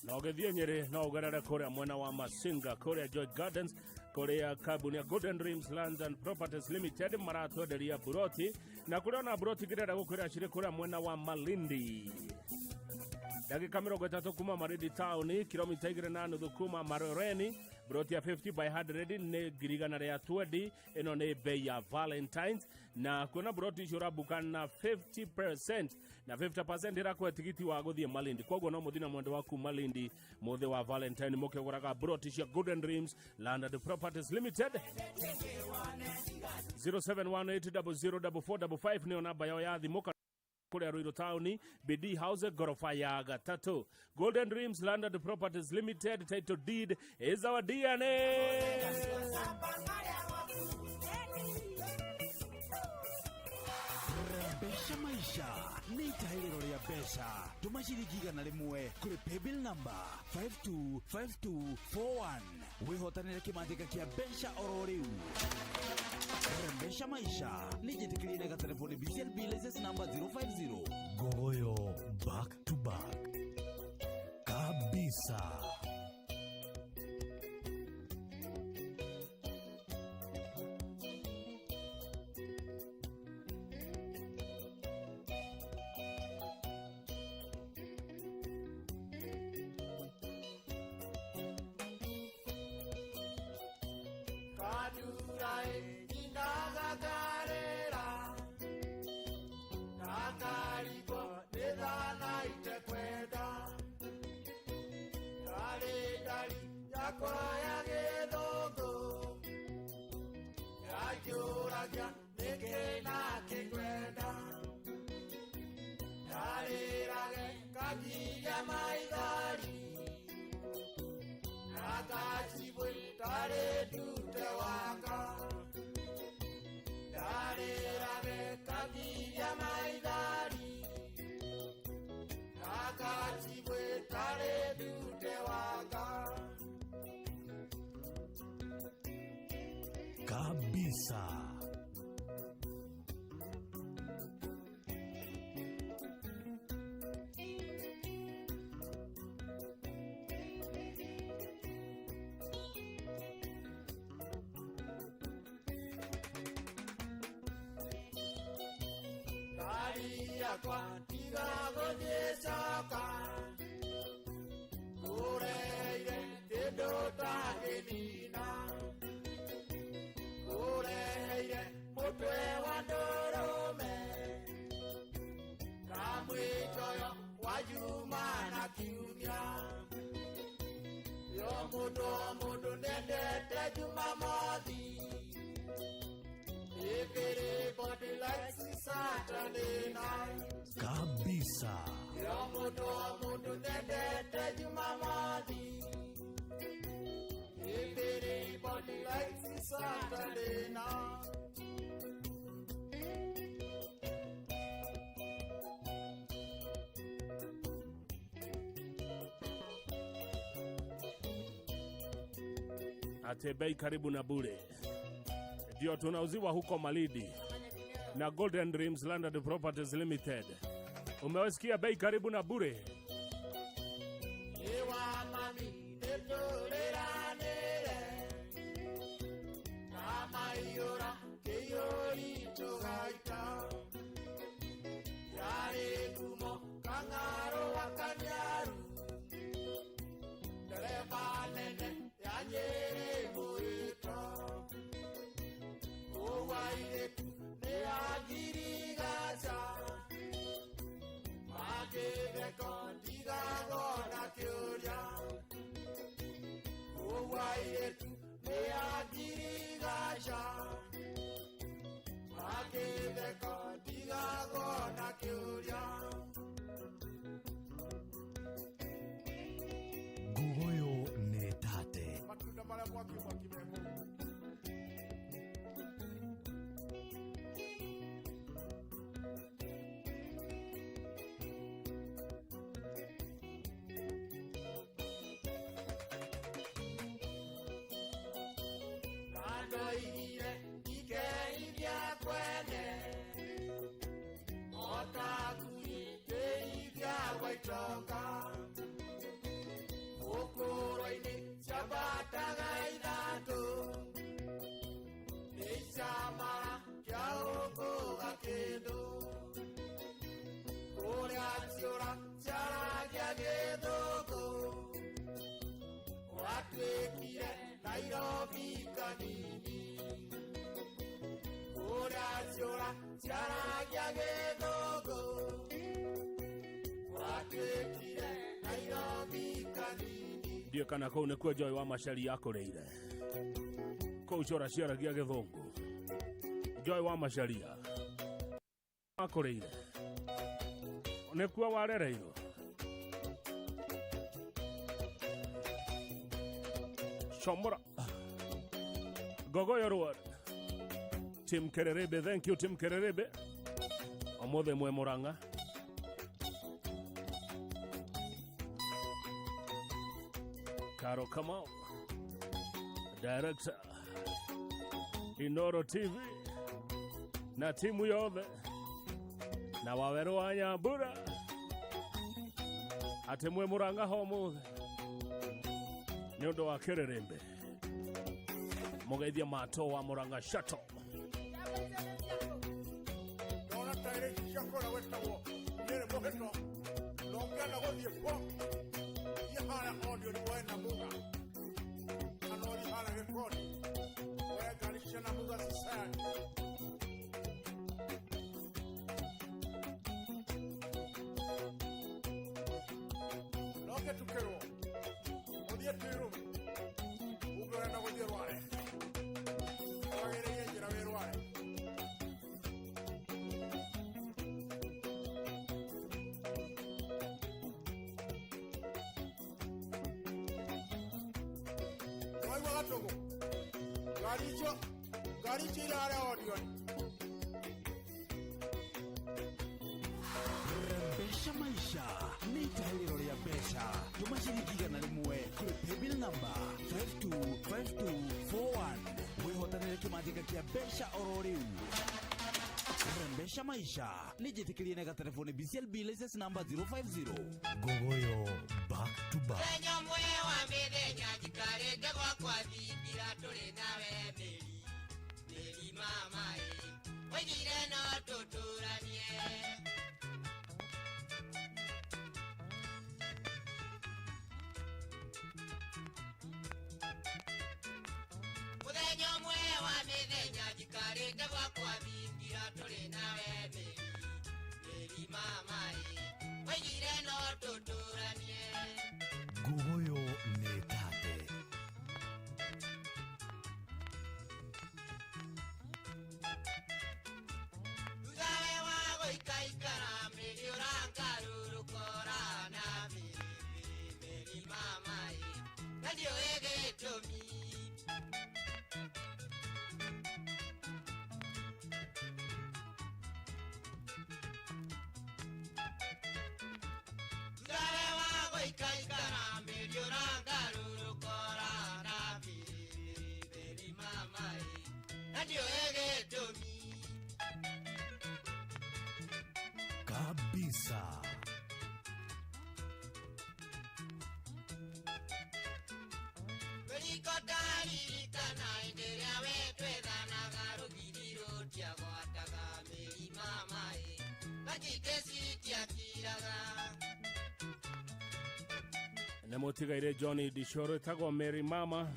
Na ũgĩthiĩ Nyĩrĩ no ũgerere kũrĩa mwena wa Masinga, kũrĩa George Gardens, kũrĩa kambuni ya Golden Dreams Lands and Properties Limited maratwenderia buroti, na kũrĩa ona buroti ngĩrenda gũkwĩra cirĩ kũrĩa mwena wa Malindi, ndagĩka 30 kuma Malindi taũni, kilomita 2.5 kuma Maroreni. Broti ya 50 by 100 nĩ 120,000. Ĩno nĩ bei ya Valentines, na kuona broti icio ũrambuka na 50%, na 50% ĩrakũhe tigiti wa gũthiĩ Malindi. Koguo no mũthiĩ na mwendo waku Malindi mũthĩ wa Valentine mũkĩgũraga broti cia Golden Dreams Land and Properties Limited. 0718004455 nĩyo namba yao ya thimũ, kũrĩa Ruiru taũni, BD House, gorofa ya gatatũ. Golden Dreams Land and Properties Limited, title deed is our DNA. Mbeca maisha nĩ itahĩrĩro rĩa mbeca. Tũma ciringi 100 kũrĩ paybill number 525241 wĩhotanĩre kĩmanjĩka kĩa mbeca oro rĩu. Mbeca maisha nĩ njĩtĩkĩrie na gatelefoni BCLB license number 050. Goyo back to back kabisa. Kadura inagagarera nakarigwo nĩthanaite kwenda ndarĩ ndari yakwa ya gĩthũngũ yanjũragia nĩkĩ nakĩngwenda ndarĩrage ngagiria maithori nakacibwe ndarĩ ndute wanga ndarĩrage ngagiria maithori nakacibwe ndarĩ ndute wanga. Kabisa. Ngari yakwa tiga gũthiĩ coka kũreire kĩndũ tangĩnina kũreire mũtwe wa ndũrũme na mwĩcoyo wa Juma na kiumia yo mũndũ o mũndũ nendete Jumamothi. Everybody likes Saturday night. Kabisa. Yo mũndũ o mũndũ nendete Jumamothi. Everybody likes Saturday night. Ate bei karibu na bure ndio tunauziwa huko Malindi na Golden Dreams Land and Properties Limited. Umewasikia bei karibu na bure? Ewa mami nĩtũrĩranĩre na maiyũra kĩiyũri tũgaita yarĩ ngumo kang'arũ wa Kanyaru ndereba nene ya Nyĩrĩ mũĩto kũu airĩtu nĩ agirigaca magĩtheko ndigagwo na kĩũria. Nairobi kanini kũrĩa ciũra ciaragia gĩthũngũ gwatuĩkire Nairobi kanini. Ndiå kana kå u nä kuo Joy wa Macharia akå kå u cora ciaragia gä thå ngå. Joy wa Macharia akå rä ire nä kuo warereirwo. Comora Ngogoyo Road. Tim Kererebe, thank you Tim Kererebe. Omothe mwe Murang'a. Karo Kamau, director Inoro TV na timu yothe na Waweru wa Nyambura atä mwä må ranga homothe nä å ndå wa kä rä rä mbä må geithia mato wa må ranga shato. Ndona taĩrĩ ici cia kũrĩa gwĩtagwo Nyĩrĩ mũhĩto na ũngĩenda gũthiĩ kuo thiĩ harĩa Odeon woe Namuga kana ũthiĩ harĩa Gĩkoni woe ngari cia Namuga Society. Na ũngĩtukĩrwo ũthiĩ Tuirumu uge ũrenda gũthiĩ Rware wagĩrĩrie njĩra wĩ Rware. Waigua gatũgũ ngari icio irĩ harĩa Odeon. Rembesha maisha nĩ itahĩrĩro rĩa mbeca. Tũma ciringi 100 kũrĩ paybill number 525241 wĩhotanĩre kĩmanjĩka kĩa mbeca oro rĩu. Rembesha maisha nĩ njĩtĩkĩrie na gatelefoni BCLB license number 050. Ngogoyo back to back. Mũthenya ũmwe wa mĩthenya njikarĩte gwakwa thingira tũrĩ nawe mĩri mĩri mama ĩ oigire no tũtũranie. Mũthenya ũmwe wa mĩthenya njikarĩte gwakwa thingira tũrĩ nawe mĩri mĩri mama ĩ oigire no tũtũranie. Ngogoyo nĩ tate. Thutha we wa gũikaikara mĩri ũrangarũrũkora na mĩri mĩri mama ĩ na ndiũĩ gĩtũmi. Thutha we wa gũikaikara mĩri ũrangarũrũkora na mĩri mĩri mama ĩ na ndiũĩ gĩtũmi. Kabisa. Rũriko ndaririkana hĩndĩ ĩrĩa we twethanaga rũgiri rũtiagwataga mĩri mama ĩ na ngigĩ citiakiraga. Nä må tigaire Johnny Dicoro ĩtagwo Mary Mama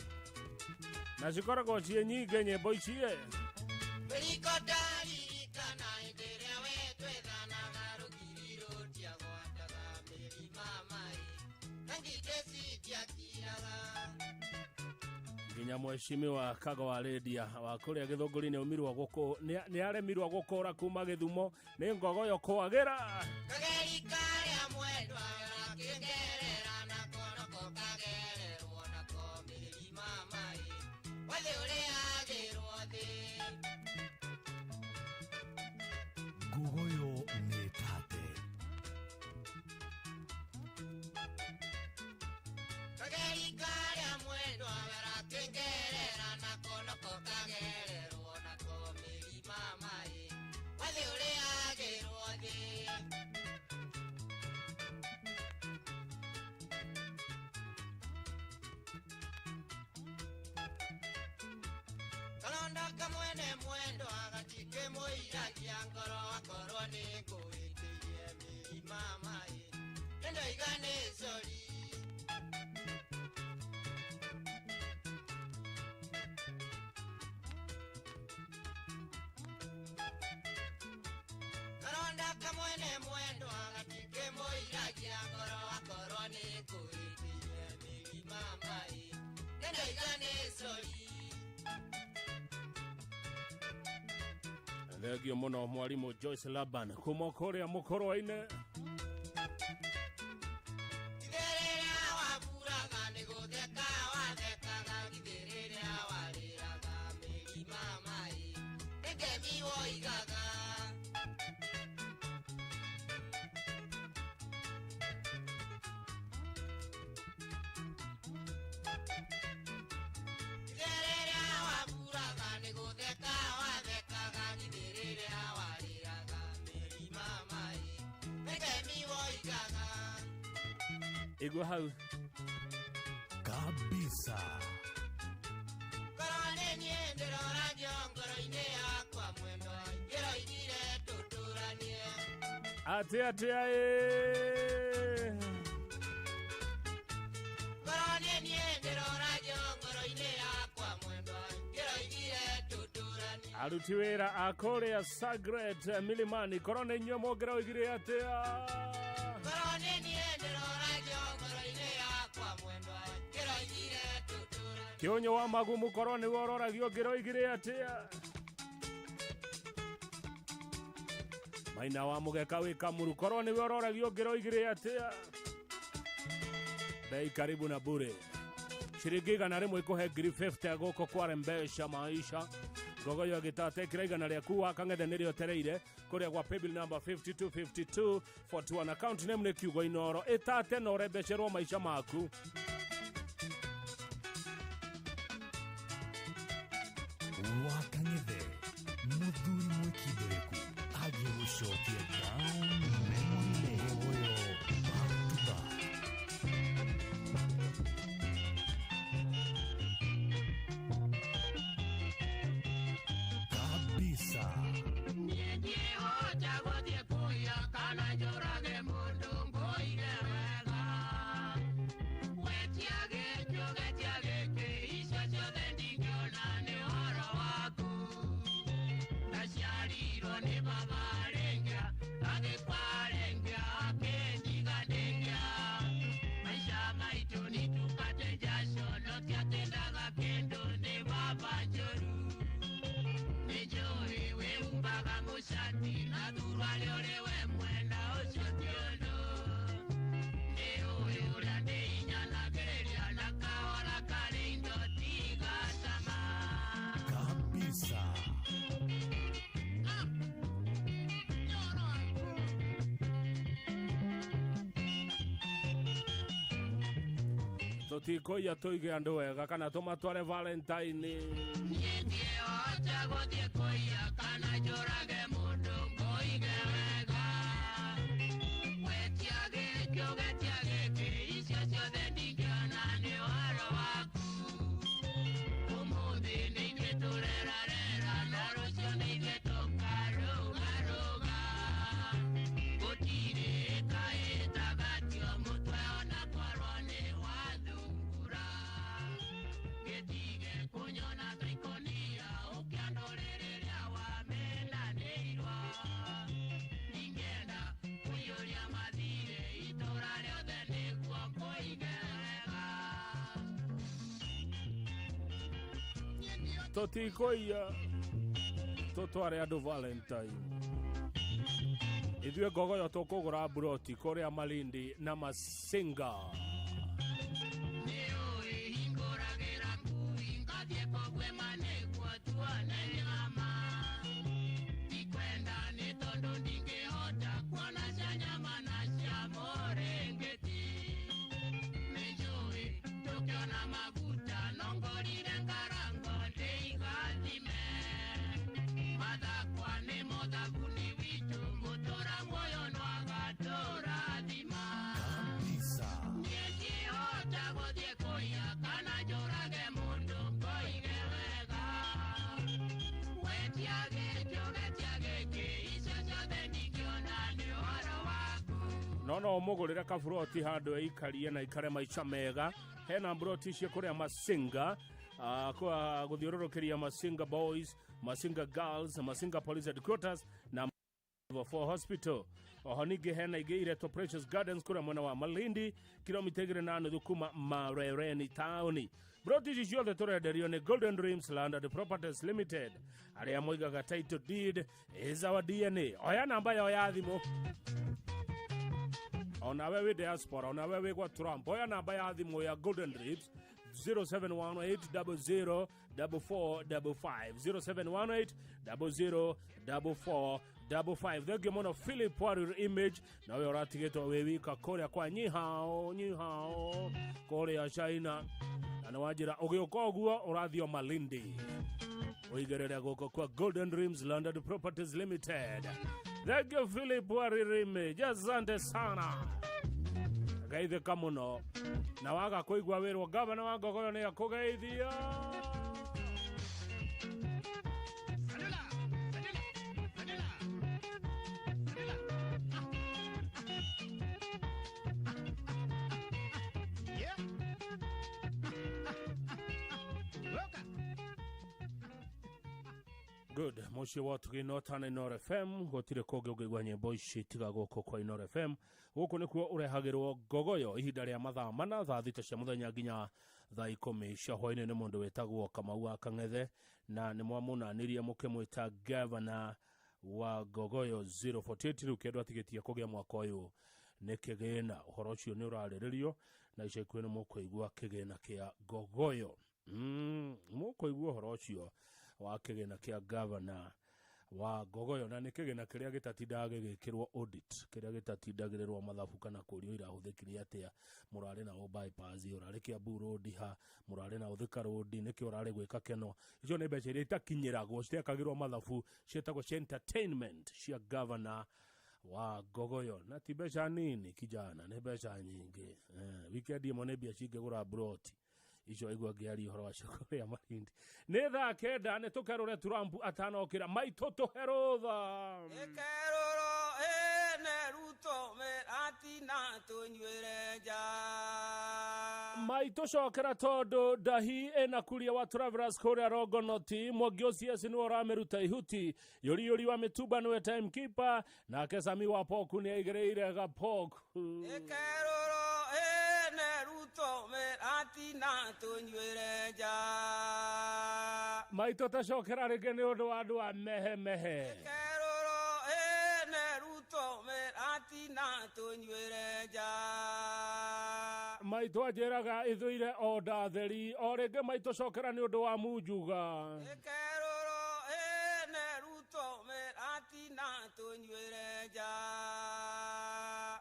na cikoragwo ciĩ nyingĩ nyĩmbo ici ĩ. Rũriko ndaririkana hĩndĩ ĩrĩa we twethanaga rũgiri rũtiagwataga mĩri mama ĩ na ngigĩ citiakiraga. Nginya mheshimiwa Kago wa Lydia wa kũrĩa gĩthũngũri-inĩ aumirwo gũkũ nĩ aremirwo gũkũra kuma gĩthumo nĩ Ngogoyo kwagĩra. Kageri karĩa mwendwa gakĩngerera nako nako kagererwo nako mĩri mama ĩ wathĩ ũrĩagĩrwo thĩ. Ngogoyo nĩ tate. Kageri karĩa mwendwa gakĩngerera nako nako kagererwo nako mĩri mama ĩ wathĩ ũrĩagĩrwo thĩ. Kalonda kamwene mwendwa gatikĩmũiragia ngoro akorwo nĩ ngũĩtĩirie mĩri mama ĩ nĩndoiga nĩ sori. Thengio mũno mwarimũ Joyce Laban kuma kũrĩa mũkũrwa-inĩ. Igua hau kabisa. Atia atia ĩ. Aruti wĩra a kũrĩa Sagret Milimani, korwo nĩ inyuĩ mũngĩroigire atĩa? Kĩũnyũ wa magumu, korwo nĩwe ũroragio ũngĩroigire atĩa? Maina wa mũgeka wĩ Kamuru, korwo nĩwe ũroragio ũngĩroigire atĩa? Bei karibu na bure, ciringi 100 ikuhe 50,000 gũkũ kware mbeca maisha. Ngogoyo gĩtate kĩra 100 rĩaku wa kang'ethe nĩrĩo tereire kũrĩa gwa paybill number 525241, account name nĩ kiugo Inoro. Ĩtate na ũrembecerwo maica maku. Wakang'ethe mũthuri mwĩkindĩrĩku agĩgũcokia down memory lane. Ngogoyo back to back. Kabisa. Niĩ gũthiĩ kũiya kana njũrage mũndũ ngũige wega. Wetia gĩkĩ ũgetia gĩkĩ, icio ciothe ndingĩona nĩ ũhoro waku. Ndaciarirwo nĩ baba rĩngĩ, agĩkua rĩngĩ, akĩndiga ndĩngĩa. Maica maitũ nĩtukate jasho, no tiatendaga kĩndũ nĩ baba njũru. Nĩnjũĩ wĩhumbaga mũcati na thuruarĩ ũrĩ we mwena ũcio ti ũndũ. Nĩũĩ ũrĩa ndĩinyanagĩrĩria na kahora karĩ indo tigacama. Kabisa. Tũtikũiya tũige andũ wega kana tũmatware Valentine. Niĩ ndiĩhota gũthiĩ kũiya kana njũrage mũndũ ngũige wega. Wetia gĩkĩ ũgetia gĩkĩ, icio ciothe ndingĩona nĩ ũhoro waku. Ũmũthĩ nĩ ithuĩ tũrerarera na rũciũ nĩ ithuĩ tũkarũgarũga. Gũtirĩ kaĩtagatio mũtwe ona kwarwo nĩ wathungura. Gĩtige kũnyona ta ikũnia ũkĩandũrĩrĩria wamenanĩirwo. Ndingĩenda kũiyũria mathirĩ itũra rĩothe nĩguo ngũige wega. Tũtikũiya tũtware andũ Valentine. Ithuĩ ngogoyo tũkũgũra mburoti kũrĩa Malindi na Masinga. Nĩũĩ hingũragĩra ngui ngathiĩ kũguĩma nĩguo tuone nyama. Ndikwenda nĩ tondũ ndingĩhota kuona cia nyama na cia mũrĩngĩti. Nĩnjũĩ tũkĩona maguta no ngũrire ngarango ndĩigathime. Mathakwa nĩmo thabuni witũ mũtũra muoyo nwagatũrathima. Kabisa. Niĩ ndihota gũthiĩ kũiya kana njũrage mũndũ ngoige wega. Wetia gĩkĩ ũgetia gĩkĩ, icio ciothe ndingĩona nĩ ũhoro waku. No no ũmũgũrĩre kaburoti handũ eikarie na ikare maica mega. Hena mburoti icio kũrĩa Masinga, kwa gũthiũrũrũkĩria Masinga Boys, Masinga Girls, Masinga Police Headquarters na Level 4 Hospital. Oho ningĩ hena ingĩ iretwo Precious Gardens kũrĩa mwena wa Malindi, kilomita 2.5 kuma Marereni taũni. Broti ici ciothe tũrenderio nĩ Golden Dreams Land and Properties Limited, arĩa moigaga title deed is our DNA. Oya namba yao ya thimũ, onawe wĩ diaspora, onawe wĩ gwa Trump, oya namba ya thimũ ya Golden Dreams 0718004455, 0718004455. Thengio mũno Philip Warrior Image, nawe ũratigĩtwo wĩ wika kũrĩa kwa nyihao nyihao kũrĩa China, na nĩ wanjĩra ũgĩũka ũguo ũrathio Malindi ũigĩrĩre gũkũ kwa Golden Dreams Landed Properties Limited. Thank you Philip Warrior Image, asante sana, geithĩka mũno, na waga kũigua wĩrwo gavana wa Ngogoyo nĩ akũgeithia. Good, mũciĩ wa ũtugi no Inoro FM, gũtirĩ kũngĩ ũngĩigua nyĩmbo ici tiga gũkũ kwa Inoro FM. Gũkũ nĩkuo ũrehagĩrwo Ngogoyo ihinda rĩa mathaa 4, thaa 6 cia mũthenya nginya thaa 10 cia hwaĩ-inĩ. Nĩ mũndũ wĩtagwo Kamau wa Kang'ethe, na nĩ mwamũnanirie mũkĩmwĩta gavana wa Ngogoyo 048. Rĩu kĩndũ atigĩtie kũgĩa mwaka ũyũ nĩ kĩgĩna. Ũhoro ũcio nĩ ũrarĩrĩrio na ica ikuhĩ nĩ mũkũigua kĩgĩna kĩa Ngogoyo. Mũkũigua ũhoro ũcio wa kĩgĩna kĩa gavana wa Ngogoyo, na nĩ kĩgĩna kĩrĩa gĩtatindaga gĩgĩkĩrwo audit, kĩrĩa gĩtatindagĩrĩrwo mathabu kana kũrio irahũthĩkire atĩa, mũrarĩ na bypass, ũrarĩ Kiambu Road ha, mũrarĩ na Thika Road, nĩkĩo ũrarĩ gwĩka keno. Icio nĩ mbeca iria itakinyĩragwo, citiekagĩrwo mathabu, ciĩtagwo cia entertainment cia gavana wa Ngogoyo, na ti mbeca nini kijana, nĩ mbeca nyingĩ. Weekend ĩmwe nĩ mbia cingĩgũra broti icio igua ngĩaria ũhoro wacio kũrĩa Malindi. Nĩ thaa 9, nĩ tũkerũre Trump atanokĩra maitũ tũhe rũtha. Ĩkerũro ĩne Ruto mĩratina tũnyuĩre nja. Maitũ cokera tondũ ndahi ĩna kuria wa Travelers kũrĩa Rongonoti, Mwangi OCS nĩwe ũramĩruta ihuti, yũri yũri wa mĩtumba nĩwe timekeeper, nake Sami wa Poku nĩ aigĩrĩire gapoku. Ĩkerũro ĩne Ruto mĩratina tũnyuĩre nja. Maitũ tacokera rĩngĩ nĩ ũndũ wa andũ a mehe mehe. Ĩkerũro ĩne Ruto mĩratina tũnyuĩre nja. Maitũ anjĩraga ithũire o ndatheri o rĩngĩ. Maitũ cokera nĩ ũndũ wa munjuga. Ĩkerũro ĩne Ruto mĩratina tũnyuĩre nja.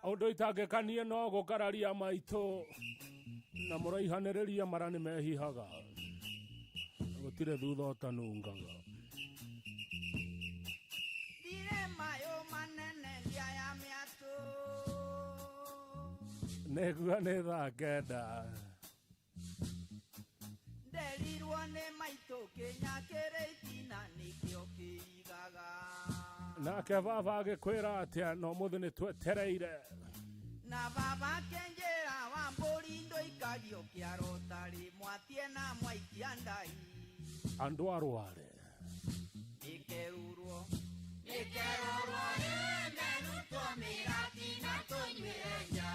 Ũndũ itangĩkanie no gũkararia maitũ na mũraihanĩrĩria mara nĩ mehihaga, gũtirĩ thutha ũtanungaga. Ndirĩ mayũ manene ndia ya mĩatũ. Nĩguo nĩ thaa 9. Nderirwo nĩ maitũ kĩnya kĩrĩ itina nĩkĩo kĩigaga. Nake baba agĩkwĩra atĩa na ũmũthĩ nĩ twetereire. Na baba akĩnjĩra wa mbũri ndũikagio kĩaro tarĩ mwatie na mwaikia ndai. Andũ arware. Nĩkerũrwo. Nĩkerũrwo ĩne Ruto mĩratina tũnyuĩre nja.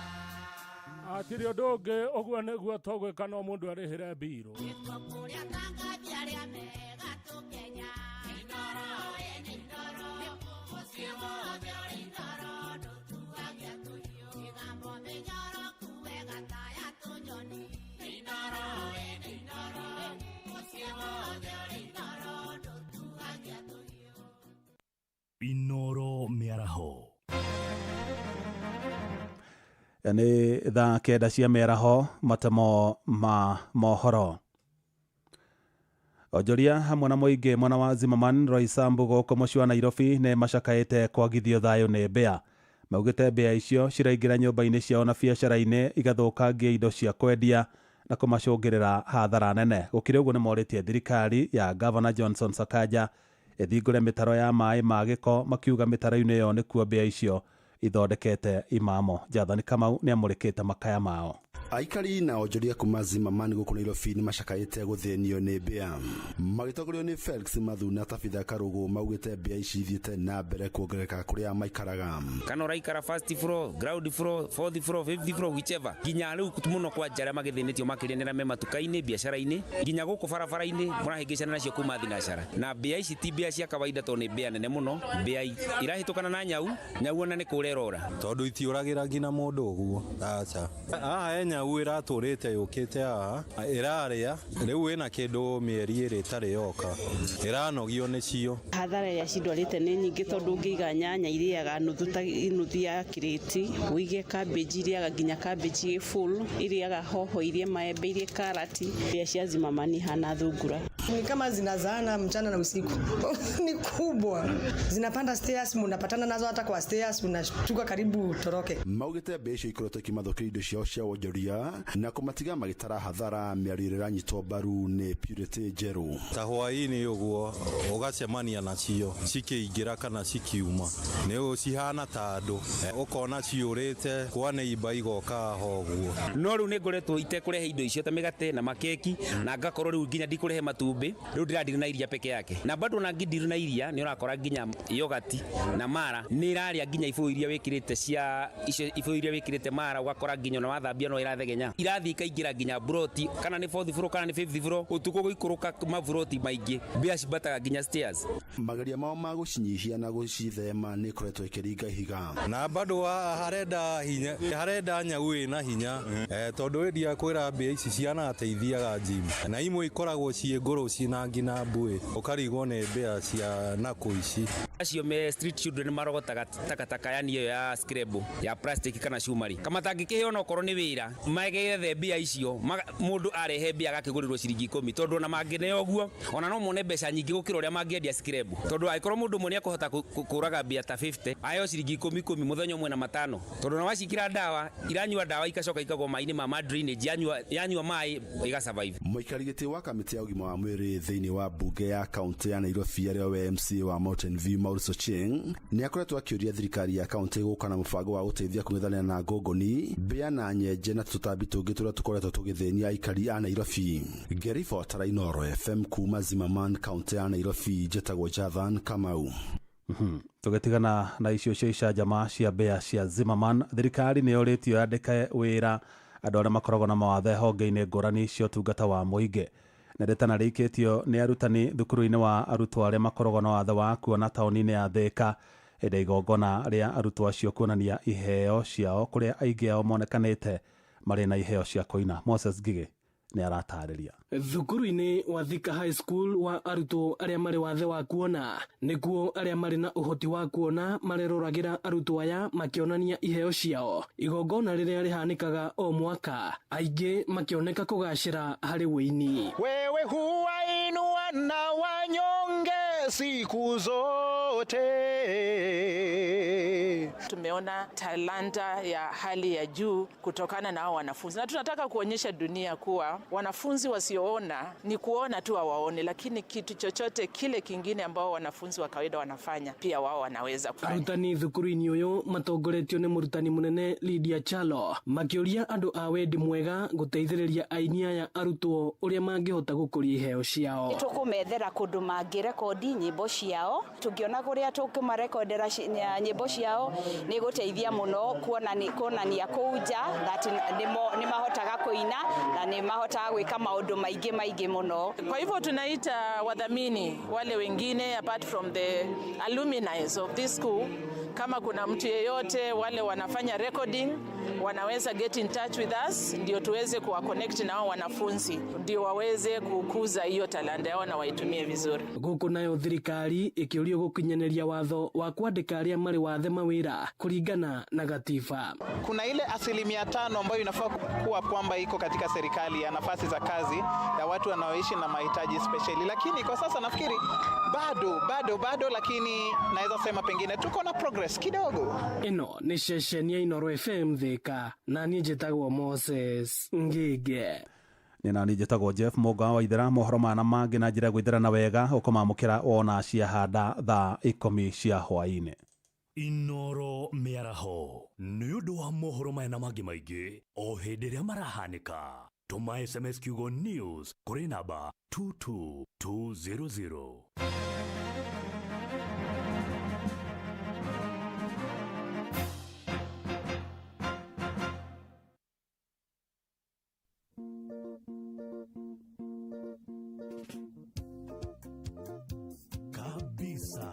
Hatirĩ ũndũ ũngĩ, ũguo nĩguo tũgwĩka no mũndũ arĩhĩre mbirũ. Nĩkuo kũrĩa tangathi arĩa mega tũkenya. Inoro ĩne Inoro, nĩkuo mũciĩ wothe ũrĩ Inoro, ndũtuagia tũhiũ. Mĩgambo mĩnyoro kuwe gataya tũnyoni. Inoro ĩne Inoro, mũciĩ wothe ũrĩ Inoro, ndũtuagia tũhiũ. Inoro mĩaraho. Nĩ thaa 9 cia mĩaraho, matemo ma mohoro. Onjoria hamwe na mũingĩ mwena wa Zimmerman, Roysambu gũkũ mũciĩ wa Nairobi nĩ macakaĩte kwagithio thayũ nĩ mbĩa. Maugĩte mbĩa icio ciraingĩra nyũmba-inĩ ciao na biacara-inĩ, igathũkangia indo cia kwendia na kũmacũngĩrĩra hathara nene. Gũkĩrĩ ũguo nĩ morĩtie thirikari ya Governor Johnson Sakaja ĩthingũre mĩtaro ya maĩ ma gĩko, makiuga mĩtaro-inĩ ĩyo nĩkuo mbĩa icio ithondekete imamo. Jathani Kamau nĩ amũrĩkĩte makaya mao. Aikari na onjoria kuma Zimmerman gũkũ Nairobi nĩ macakaĩte gũthĩnio nĩ mbĩa. Magĩtongorio nĩ Felix Mathuna Tabitha Karũgũ maugĩte mbĩa ici ithiĩte na mbere kuongerereka kũrĩa maikaraga. Kana ũraikara first floor, ground floor, fourth floor, fifth floor, whichever. Nginya rĩu mũno kwanja arĩa magĩthĩnĩtio makĩria nĩ arĩa me matuka-inĩ, biacara-inĩ, nginya gũkũ barabara-inĩ mũrahĩngĩcana nacio kuma thinacara. Na mbĩa ici ti mbĩa cia kawaida tondũ nĩ mbĩa nene mũno, mbĩa irahĩtũkana na nyau, nyau ona nĩ kũra ĩrora. Tondũ itiũragĩra nginya mũndũ ũguo, aca. Haha he nyau ĩratũrĩte yũkĩte haha, ĩrarĩa, rĩu ĩna kĩndũ mĩeri ĩrĩ ĩtarĩ yoka, ĩranogio nĩcio. Hathara ĩrĩa cindwarĩte nĩ nyingĩ tondũ ũngĩiga nyanya irĩaga nuthu ta nuthu ya kĩrĩti, ũige cabbage irĩaga nginya cabbage ĩ full, irĩaga hoho, irie maembe, irie karati, mbĩa cia Zimmerman ihana thungura. Ni kama zinazaana mchana na usiku. Ni kubwa, zinapanda stairs, munapatana nazo hata kwa stairs, unashtuka karibu utoroke. Maugĩte mbĩa icio ikoretwo ikimathũkĩria indo ciao cia wonjoria na kũmatiga magĩtara hathara mĩario ĩrĩa ĩranyitwo mbaru nĩ Purity Njerũ. Ta hwaĩ-inĩ ũguo ũgacemania nacio cikĩingĩra kana cikiuma, nĩ cihana ta andũ, ũkona ciũrĩte kwa neighbor igoka haha ũguo. No rĩu nĩ ngoretwo itekũrehe indo icio ta mĩgate na makeki, na ngakorwo rĩu nginya ndikũrehe matumbĩ, rĩu ndĩradiri na iria peke yake. Na bado ona ngĩndiri na iria nĩ ũrakora nginya yogati na mara nĩ ĩrarĩa nginya ibũyũ iria wĩkĩrĩte cia icio ibũyũ iria wĩkĩrĩte mara, ũgakora nginya ona wathambia no ĩrathegenya. Irathiĩ ikaingĩra nginya broti, kana nĩ fourth floor kana nĩ fifth floor, ũtukũ gũikũrũka maburoti maingĩ, mbĩa cimbataga nginya stairs. Mageria mao ma gũcinyihia na gũcithema nĩ ikoretwo ikĩringa ihiga. Na bado harenda hinya, harenda nyau ĩna hinya, tondũ ĩndia kwĩra mbĩa ici cianateithiaga gym, na imwe ikoragwo ciĩ ngũrũ ciĩna nginya mbuĩ, ũkarigwo nĩ mbĩa cia nakũ ici. Acio me street children marogotaga takataka yani ĩyo ya scrabble ya plastic kana cumari, kama tangĩkĩheo no korwo nĩ wĩra magethe mbia icio, mũndũ arehe mbia agakĩgũrĩrwo ciringi 10, tondũ ona mangĩneo ũguo ona no mone mbeca nyingĩ gũkĩra ũrĩa mangĩendia scrabble, tondũ angĩkorwo mũndũ ũmwe nĩekũhota kũraga mbia ta 50 aheo ciringi ikũmi ikũmi mũthenya ũmwe na matano, tondũ ona wacikĩra ndawa iranyua ndawa ikacoka ikagwo maĩ-inĩ ma drainage, yanyua maĩ ĩga survive. Mũikari gĩtĩ wa kamĩtĩ ya ũgima wa mwĩrĩ thĩinĩ wa mbunge ya kaũntĩ ya Nairobi arĩa we MCA wa Mountain View Maurice Ochieng nĩ akoretwo akĩũria thirikari ya kaũntĩ gũka na mũbango wa gũteithia kũng'ethanĩra na ngũngũni, mbĩa na nyenje na tũtambi tũngĩ tũrĩa tũkoretwo tũgĩthĩnia aikari a Nairobi. Ngĩribotera Inooro FM kuma Zimmerman kaũntĩ ya Nairobi, njĩtagwo Jathan Kamau. Tũgĩtigana na icio cia icanjama cia mbĩa cia Zimmerman, thirikari nĩ yũrĩtio yandĩke wĩra andũ arĩa makoragwo na mawathe honge-inĩ ngũrani cia ũtungata wa mũingĩ. Na rĩtana rĩikĩtio nĩ arutani thukuru-inĩ wa arutwo arĩa makoragwo na wathe wa kuona taũni-inĩ ya Thika, hĩndĩ ya igongona rĩa arutwo acio kuonania iheo ciao, kũrĩa aingĩ ao monekanĩte marĩ na iheo cia kũina. Moses Ngigĩ nĩ aratarĩria. Thukuru-inĩ wa Thika High School wa arutwo arĩa marĩ wathe wa kuona, nĩkuo arĩa marĩ na ũhoti wa kuona mareroragĩra arutwo aya makĩonania iheo ciao, igongona rĩrĩa rĩhanĩkaga o mwaka, aingĩ makĩoneka kũgacĩra harĩ wũini. Wewe huwainua na wanyonge siku zote. Tumeona talanta ya hali ya juu kutokana na hao wanafunzi, na tunataka kuonyesha dunia kuwa wanafunzi wasioona ni kuona tu hawaoni, lakini kitu chochote kile kingine ambao wanafunzi wa kawaida wanafanya pia wao wanaweza kufanya. Arutani thukuru-inĩ ũyũ matongoretio nĩ mũrutani mũnene Lydia Chalo makĩũria andũ a wendi mwega gũteithĩrĩria aini aya arutwo ũrĩa mangĩhota gũkũria iheo ciao. Tũkũmethera kũndũ mangĩrekondi nyĩmbo ciao, tũngĩona kũrĩa tũkũmarekondera nyĩmbo ciao nĩ gũteithia mũno kuonania kũu nja that nĩ mahotaga kũina na nĩ mahotaga gwĩka maũndũ maingĩ maingĩ mũno. Kwa hivyo tunaita wadhamini wale wengine apart from the alumni of this school, kama kuna mtu yeyote wale wanafanya recording wanaweza get in touch with us ndio tuweze kuwa connect na hao wanafunzi ndio waweze kukuza hiyo talanta yao na waitumie vizuri. Gũkũ nayo thirikari ĩkĩũrio gũkinyanĩria watho wa kwandĩka arĩa marĩ wathe mawĩra kũringana na gatiba. Kuna ile 5% ambayo inafaa kuwa kwamba iko katika serikali ya nafasi za kazi ya watu wanaoishi na mahitaji speciali, lakini kwa sasa nafikiri bado, lakini naweza sema pengine tuko na progress kidogo. Ĩno nĩ ceceni ya Inooro FM Thika, na niĩ njĩtagwo Moses Ngige. Nĩ nani njĩtagwo Jeff Mũga wa Ithera. Mohoro maya na mangĩ na njĩra ya gwĩthera na wega ũkũmamũkĩra wona ciahanda thaa 10 cia hwaĩ-inĩ. Inoro mĩaraho nĩ ũndũ wa mohoro maya na mangĩ maingĩ o hĩndĩ ĩrĩa marahanĩka, tũma SMS kiugo NEWS kũrĩ namba 22200. Kabisa.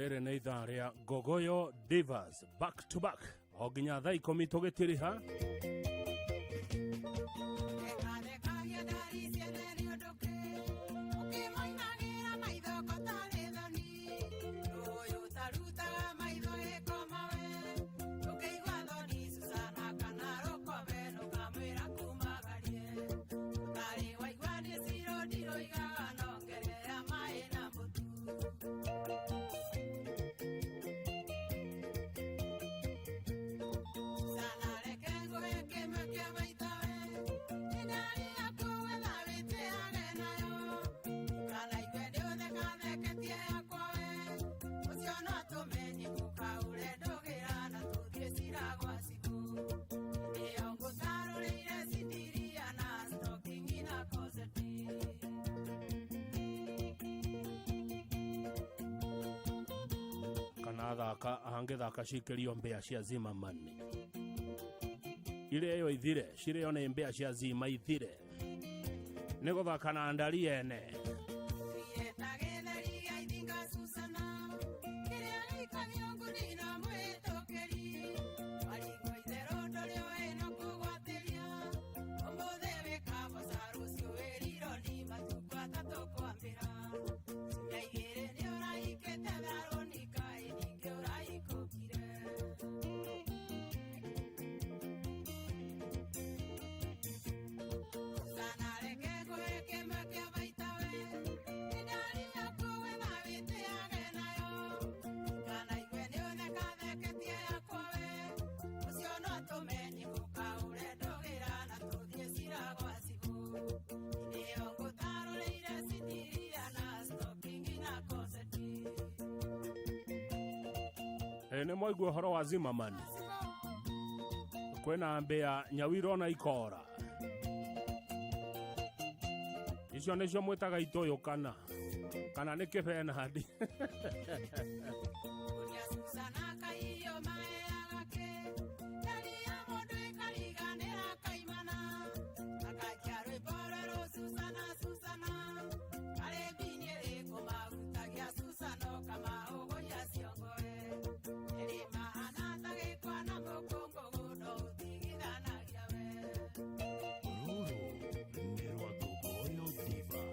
Rĩrĩ nĩ ithaa rĩa Gogoyo Divas, back to back o nginya thaa 10 tũgĩtiriha. Kana thaka angĩthaka cikĩrio mbĩa cia Zimmerman irĩo ithire, cirĩo nĩ mbĩa cia Zima ithire, nĩ gũthaka na ndari ene. Nĩ mwaigua ũhoro wa Zimmerman, kwĩna mbĩa nyawiro na ikora, icio nĩcio mwĩtaga itũyũ kana nĩ kĩbenandi. Rũrũ nĩ rwa Gogoyo Divas.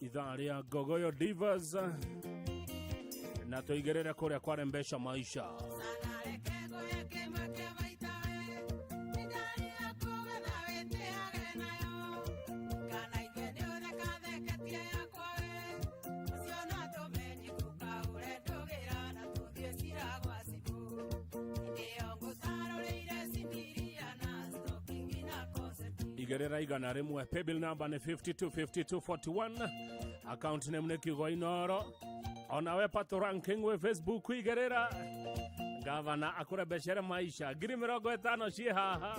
Ithaa rĩa Gogoyo Divas, na tũigĩrĩre kũrĩa kwarembesha maisha. Igĩrĩra 100, paybill number nĩ 525241, account name nĩ kiugo Inoro. Onawe pato ranking wĩ Facebook, igĩrĩra gavana akũrembecere maisha 50,000 ciĩ haha.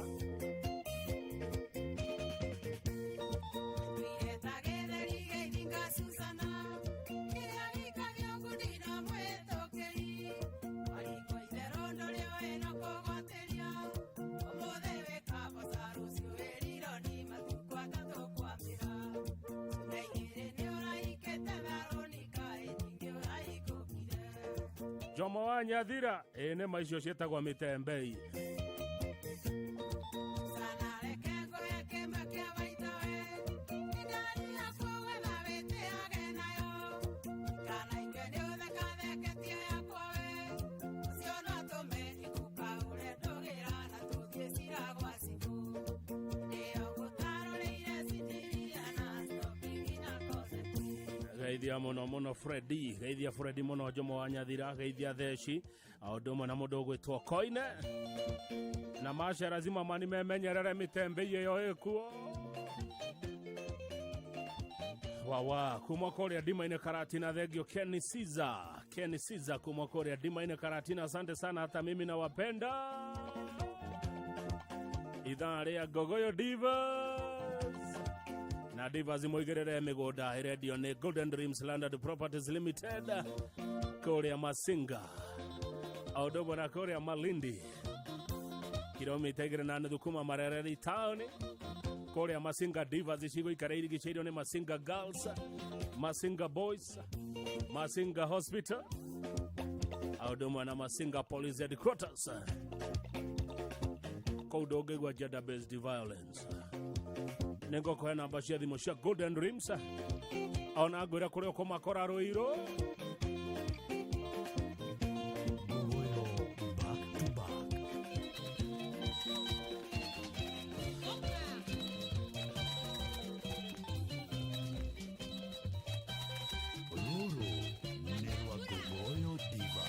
Jomo wa Nyathira, ĩ nĩ ma icio ciĩtagwo mĩtembei. Geithia muno muno Freddy, geithia Freddy muno Jomo wa Nyathira, geithia Theci, o ũndũ ũmwe na mũndũ ũgwĩtwo Koine na Masha, lazima mani memenyerere mĩtembei ĩyo ĩkuo wawa kuma kũrĩa ndima-inĩ Karatina. Thengio Kenny Caesar, Kenny Caesar kuma kũrĩa ndima-inĩ Karatina, asante sana, hata mimi nawapenda. Ithaa rĩa Ngogoyo Divas na Divas moigĩrĩre mĩgũnda ĩrendio nĩ Golden Dreams Landed Properties Limited kũrĩa Masinga, o ũndũ ũmwe na kũrĩa Malindi, kilomita 2.5 kuma Marereri town. Kũrĩa Masinga Divas cigũikara irigicĩirio nĩ Masinga Girls, Masinga Boys, Masinga Hospital, o ũndũ ũmwe na Masinga Police Headquarters. Kũu ndũngĩigua gender based violence. Nĩ ngũkũhe namba cia thimũ cia Golden Dreams, ona ngwĩra kũrĩa ũkũmakora Rũirũ. Ngogoyo back to back. Rũrũ nĩ rwa Ngogoyo Diva.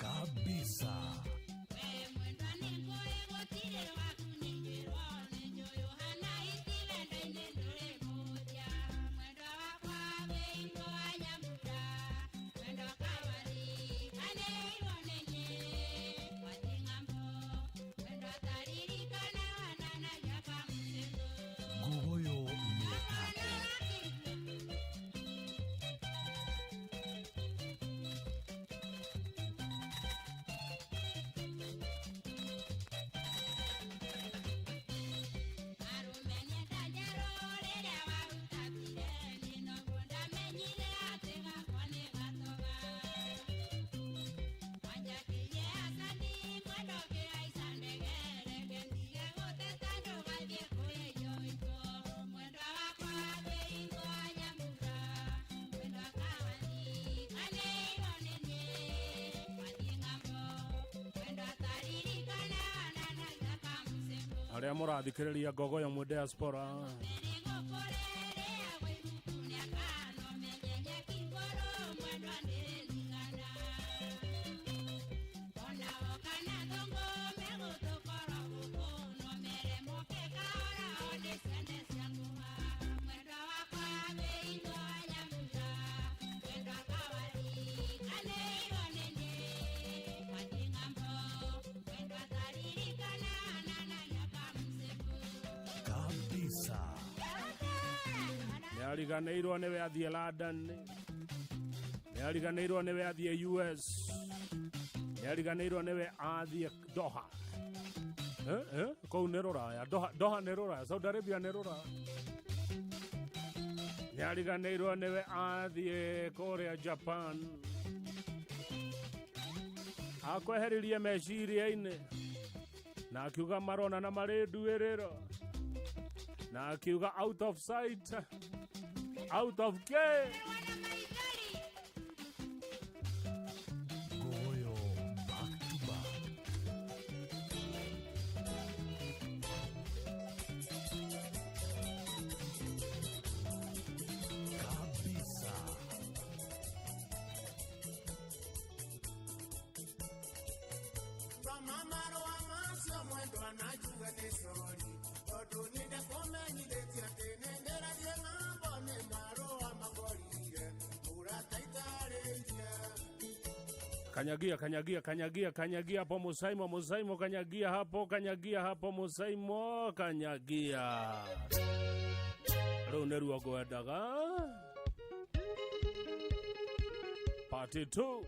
Kabisa. Ngogoyo mĩtako. Arĩa mũrathikĩrĩria Ngogoyo mwĩ diaspora, Nĩariganĩirwo nĩwe athiĩ London, nĩariganĩirwo nĩwe athiĩ US, nĩariganĩirwo nĩwe athiĩ Doha. Kũu nĩ rũraya. Doha, Doha nĩ rũraya, Saudi Arabia nĩ rũraya. Nĩariganĩirwo nĩwe athiĩ kũrĩa Japan, akweheririe meciria-inĩ na akiuga maronana marĩ nduĩrĩro, na akiuga out of sight, out of care. Goyo back to back. Kabisa. Marũa macio mwendwa na njuge nĩ cori tondũ niĩ ndakũmenyithĩtie atĩ nĩ ndĩrathiĩ ng'ambo nĩ marũa mangorire mũrata itarĩirie. Kanyagia, kanyagia, kanyagia, kanyagia hapo Musaimo, Musaimo, kanyagia hapo, kanyagia hapo Musaimo, kanyagia. Rĩu nĩruo ngwendaga. Part 2.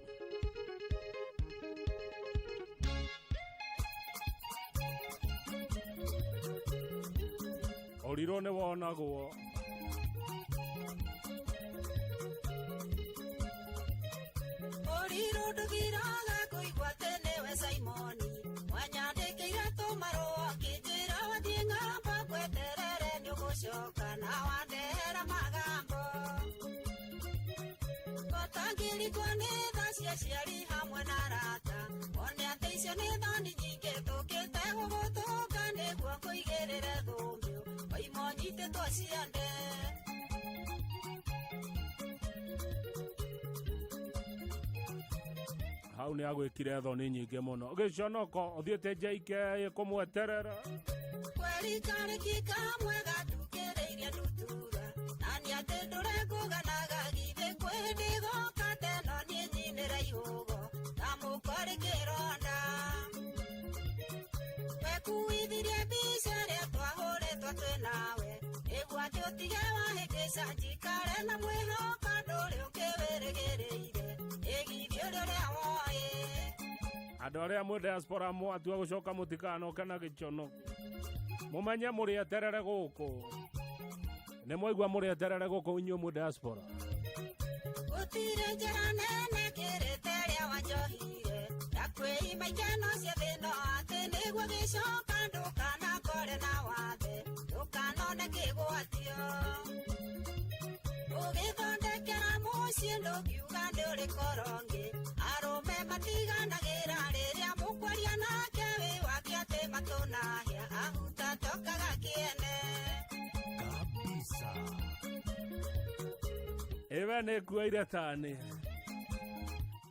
Ũrirwo nĩ wonagwo. Ũrirũ ndũgiraga kũigua atĩ nĩwe Simoni wanyandĩkĩire tũmarũa ũkĩnjĩra wathiĩ ng'ambo ngweterere nĩũgũcoka na wandehera magambo ngotangĩrikwo nĩ tha cia aciari hamwe na arata one atĩ icio nĩ thoni nyingĩ tũkĩte gũgũtũnga nĩguo ngũigĩrĩre thũmbĩ waima ũnyitĩtwo ciande. Hau nĩ agwĩkire thoni nyingĩ mũno gĩconoko ũthiĩte JK kũmweterera. Kweri karĩki kamwe gatukĩrĩirie ndutura na nĩ atĩ ndũrekũganaga githĩ kwĩ ndĩgoka teno niĩ nyinĩre ihũgo ta mũkorĩ kĩronda wekuithirie mbica ĩrĩa twahũrĩtwo twĩ nawe nĩguo atĩ ũtige wahĩngĩca njikare na mwĩhoka ndũrĩ ũkĩwĩrĩgĩrĩire ĩgithie ũrĩa ũrĩa woĩ. Andũ arĩa mwĩ diaspora mwatua gũcoka mũtikanoke na gĩconoko mũmenye mũrĩeterere gũkũ nĩ mwaigua mũrĩeterere gũkũ inyuĩ mwĩ diaspora. Gũtirĩ njĩra nene kĩrĩte ĩrĩa wanjohire ya kwĩima ikeno cia thĩno atĩ nĩguo gĩcoka ndũkanakore na wathe ndũkanone kĩgwatio ũgĩthondekera mũciĩ ndũngiuga nĩ ũrĩ korongĩ arũme matiganagĩra rĩrĩa mũkwaria nake wĩ wake atĩ matũnahĩa ahuta tokaga kĩene. Kabisa. Ĩwe nĩ kuoire tani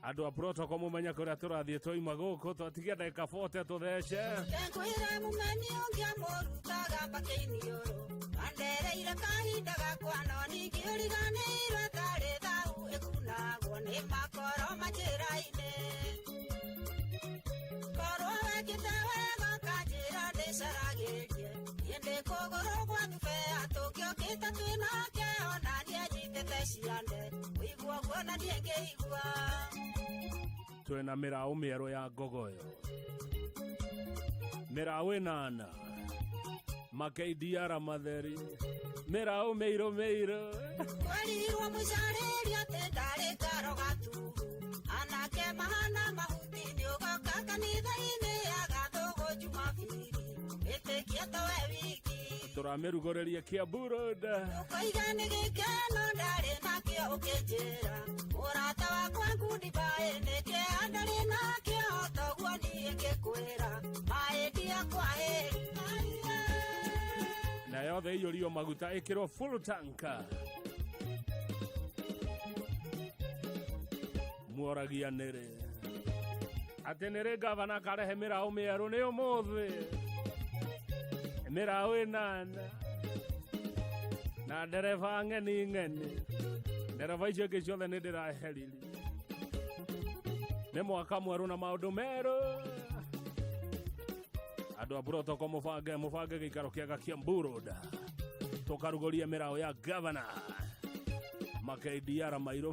andũ a protocol mũmenye kũrĩa tũrathiĩ twaima gũkũ twatigia ndagĩka 40 tũthece. Ngwĩre mũmeni ũngĩ amũrutaga mbakĩ-iniũrũ wandereire kahinda gakwa no ningĩ ũriganĩirwo tarĩ thau ĩkunagwo nĩ makoro manjĩra-inĩ korwo wekĩte wega ũkanjĩra ndĩcaragĩrie niĩ ndĩ kũgũrũ gwa thubea tũngĩokĩte twĩ nake ona niĩ anyitĩte ciande ũigua ũguo na niĩ ngĩigua. Twĩna mĩraũ mĩerũ ya ngogoyo mĩraũ ĩnana maKDR matheri mĩraũ mĩirũ mĩirũ. Kwerirwo mũcarĩria atĩ ndarĩ karo gaturu anake mahana mahuti nĩũgoka kanitha-inĩ agathũgũ Jumabiri wĩtĩkie towe wiki. Tũramĩrugũrĩria Kiambu Road. Ũkoiga nĩ gĩkeno ndarĩ nakĩo ũkĩnjĩra mũrata wakwa ngundi mbaĩ nĩkĩeha ndarĩ nakĩo toguo niĩ ngĩkwĩra maĩ ndiakwahĩri. Na yothe iyũrio maguta ĩkĩrwo full tank muoragia nĩrĩ atĩ nĩrĩ gavana akarehe mĩraũ mĩerũ nĩ ũmũthĩ mĩraũ ĩnana na ndereba ng'eni ng'eni ndereba icio ingĩ ciothe nĩ ndĩraheririe nĩ mwaka mwerũ na maũndũ merũ andũ a protocol mũbange mũbange gĩikaro kĩega Kiambu Road tũkarugũrie mĩraũ ya gavana. Makdr mairũ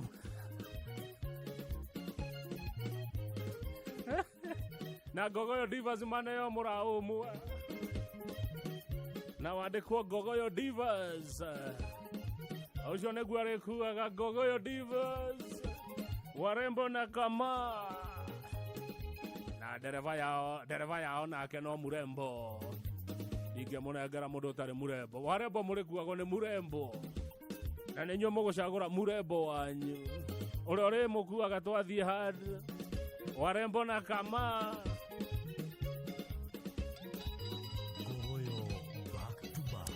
na Ngogoyo Divas maneo mũraũ ũmwe na wandĩkwo Ngogoyo Divas ũcio nĩguo arĩkuaga Ngogoyo Divas warembo na kama na ndereba yao nake no murembo ingĩmũnengera mũndũ ũtarĩ murembo. Warembo mũrĩkuagwo nĩ murembo na nĩ inyuĩ mũgũcagũra murembo wanyu ũrĩa ũrĩmũkuaga twathiĩ handũ. Warembo na kama. Ngogoyo back to back.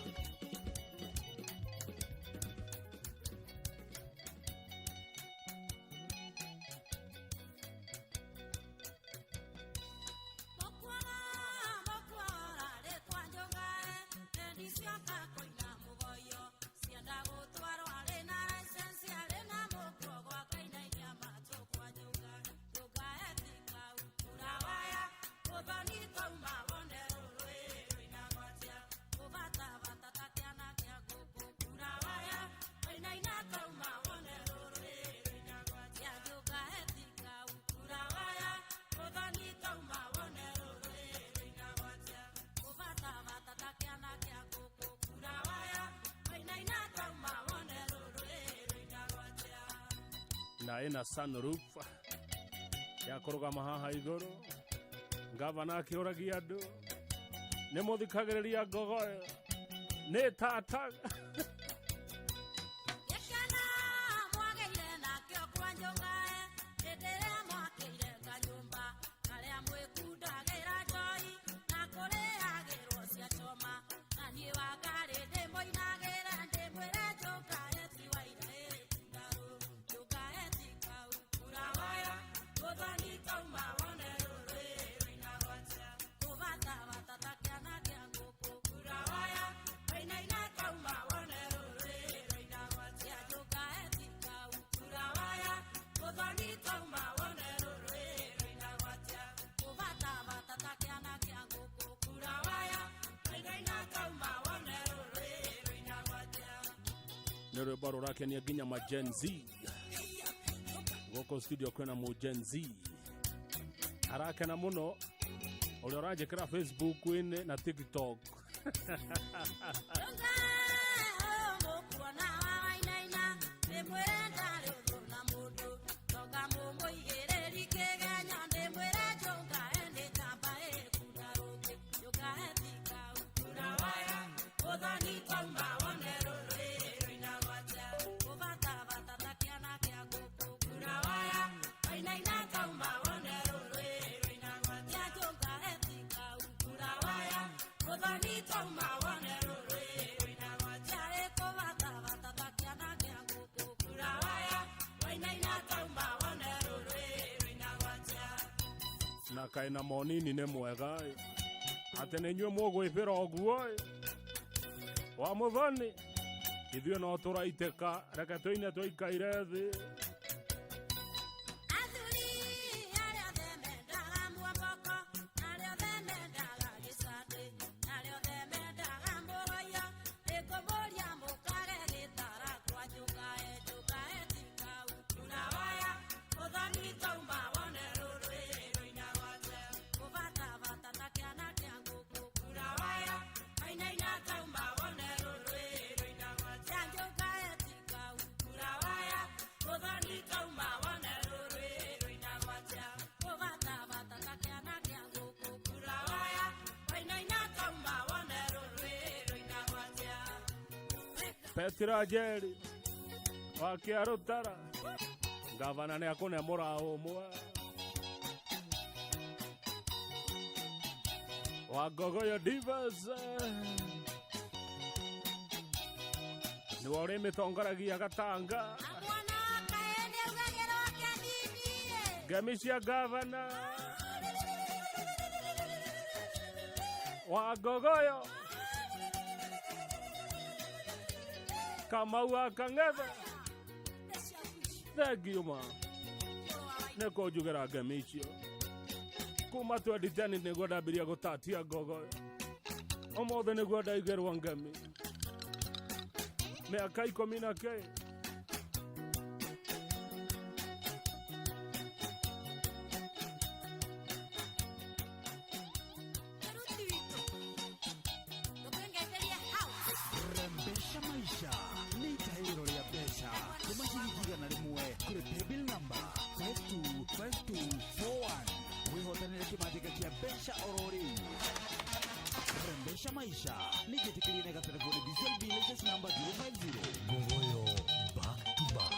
Na ĩna sunroof ya kũrũgama haha igũrũ. Ngavana akĩũragia andũ nĩ mũthikagĩrĩria Ngogoyo nĩ tataga. Mwagĩire nakĩo kwa Njũng'ae hĩndĩ ĩrĩa mwakĩire kanyũmba karĩa mwĩkundagĩra njoi na kũrĩagĩrwo cia choma na niĩ wangarĩ ndĩmũinagĩra ndĩmwĩre Njũng'ae ti waira ĩkundarũ Njũng'ae ti kau kura waya mũthoni kauma wone rũrĩ rũina gwatia kũbatabata ta kĩana kĩa ngũkũ kura waya wainaina kauma wone rũrĩ rũina gwatia Njũng'ae ti kau kura waya mũthoni kauma wone rũrĩ rũina gwatia kũbatabata ta kĩana kĩa ngũkũ kura waya wainaina kauma wone rũrĩ rũina gwatia. Nĩ rwĩmbo rũrakenia nginya ma Gen Z. Gũkũ studio kwĩna mu Gen Z arakena mũno ũrĩa ũranjĩkĩra Facebook-inĩ na TikTok. Mũkuona wainaina ndĩmwĩre ndarĩ ũthũ na mũndũ tonga mũmũigĩrĩri kĩgenyo ndĩmwĩre Njũng'ae nĩ njamba ĩkunda rũngĩ Njũng'ae ti kau kura waya mũthoni kauma wone rũrĩ rũina gwatia kũbatabata ta kĩana kĩa ngũkũ kura waya wainaina kauma wone rũrĩ rũina gwatia Njũng'ae ti kau kura waya mũthoni kauma wone rũrĩ rũina gwatia ĩkũbatabata ta kĩana kĩa ngũkũ kura waya wainaina kauma wone rũrĩ rũina gwatia. Na kaĩ na monini nĩ mwega ĩ. Atĩ nĩ inyuĩ mũgwĩbĩra ũguo ĩ. Wa mũthoni ithuĩ no tũraitĩka reke tũine tũikaire thĩ. Athuri arĩa othe mendaga muomboko na arĩa othe mendaga gĩcandĩ na arĩa othe mendaga mũgoyo nĩngũmũria mũkage gĩtara kwa Njũng'ae Njũng'ae ti kau kura waya mũthoni kauma wone rũrĩ rũina gwatia kũbatabata ta kĩana kĩa ngũkũ kura waya wainaina kauma wone rũrĩ rũina gwatia Njũng'ae ti kau kura waya mũthoni kauma wone rũrĩ rũina gwatia kũbatabata ta kĩana kĩa ngũkũ kura waya wainaina kauma wone rũrĩ rũina gwatia. Petra Njeri wa Kĩarũtara ngavana nĩ akũne mũraũ ũmwe wa Ngogoyo Divas nĩwe ũrĩmĩtongoragia gatanga ngemi cia ngavana wa Ngogoyo Kamau wa Kang'ethe. Thengiũ ma nĩ kũnjugĩra ngemi icio kuma 2010 nĩguo ndambirie gũtatia Ngogoyo ũmũthĩ nĩguo ndaigĩrwo ngemi mĩaka 10 na kĩ. KCLB license number 050. Ngogoyo back to back.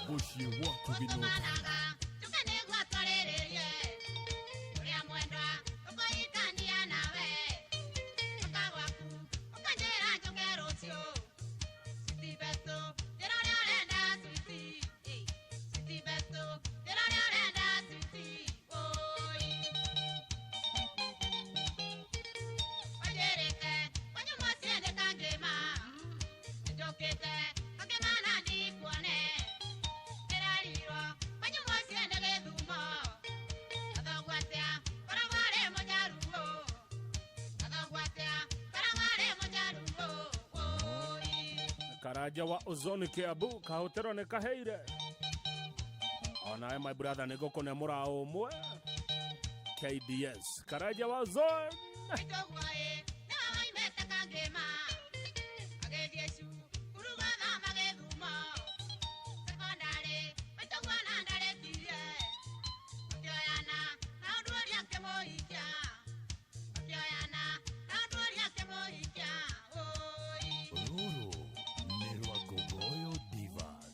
Mũciĩ waku Gĩnota. Karanja wa Ozoni Kiambu kahotero nĩ kaheire onawe my brother nĩ ngũkũne mũraũ ũmwe KDS Karanja wa Ozoni. Rũrũ nĩ rwa Ngogoyo Divas.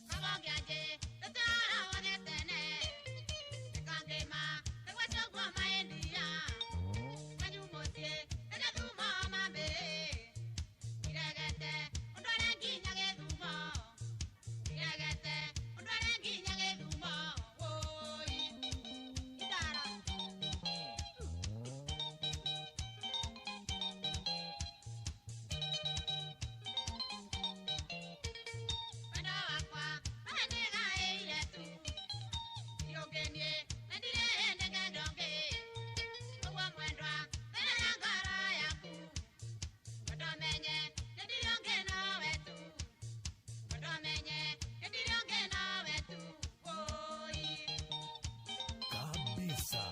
Kabisa.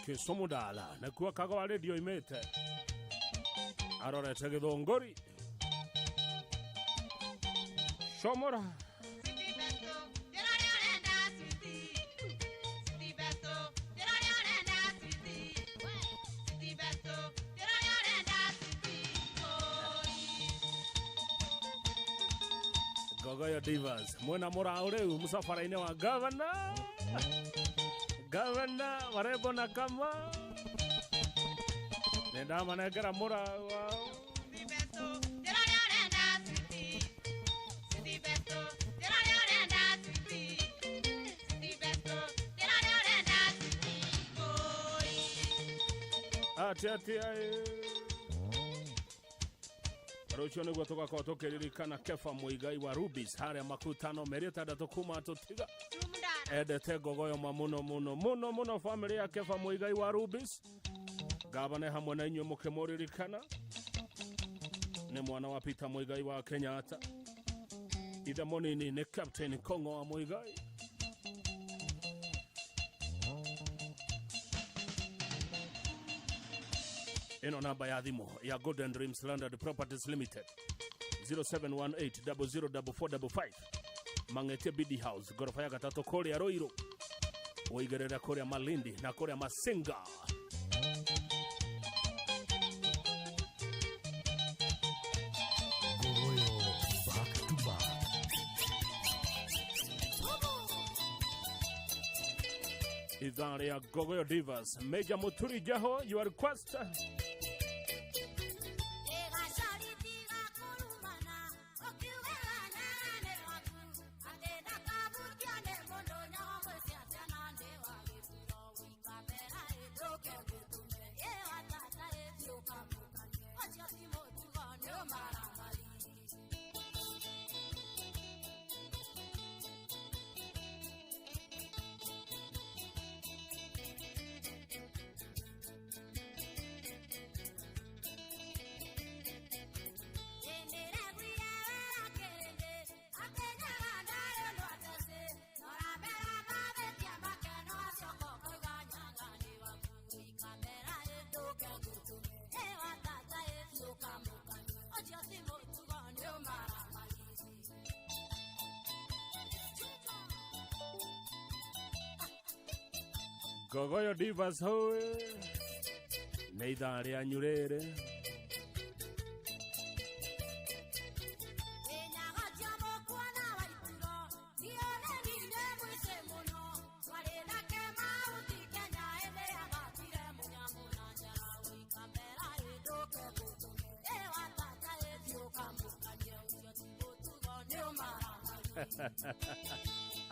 Kisumu Dala nĩkuo kago wa redio imĩte arorete gĩthũngũri comora. Ngogoyo Divas mwena mũraũ rĩu mũcabara-inĩ wa gavana gavana warembo na kama nĩndamanengera mũraũ wao. Atĩ atĩ rũciũ nĩguo tũgakorwo tũkĩririkana Kefa Muigai wa Rubis harĩa makutano mĩeri 6 kuma tũtiga endete ngogoyo ma mũno mũno mũno mũno famĩlĩ ya Kefa Muigai wa Rubis gavana hamwe na inyuĩ mũkĩmũririkana nĩ mwana wa Peter Muigai wa Kenyatta ithe mũnini nĩ Captain Kong'o wa Muigai. Ĩno namba ya thimũ ya Golden Dreams Landed Properties Limited 0718 004455 Mang'etie BD House gorofa ya gatatũ kũrĩa Ruiru ũigĩrĩre kũrĩa Malindi na kũrĩa Masinga. Ngogoyo back to back. Idhaa ya Ngogoyo Divas Major Muturi Jaho, your request. Ngogoyo Divas hoĩ nĩ ithaa rĩanyu rĩrĩ.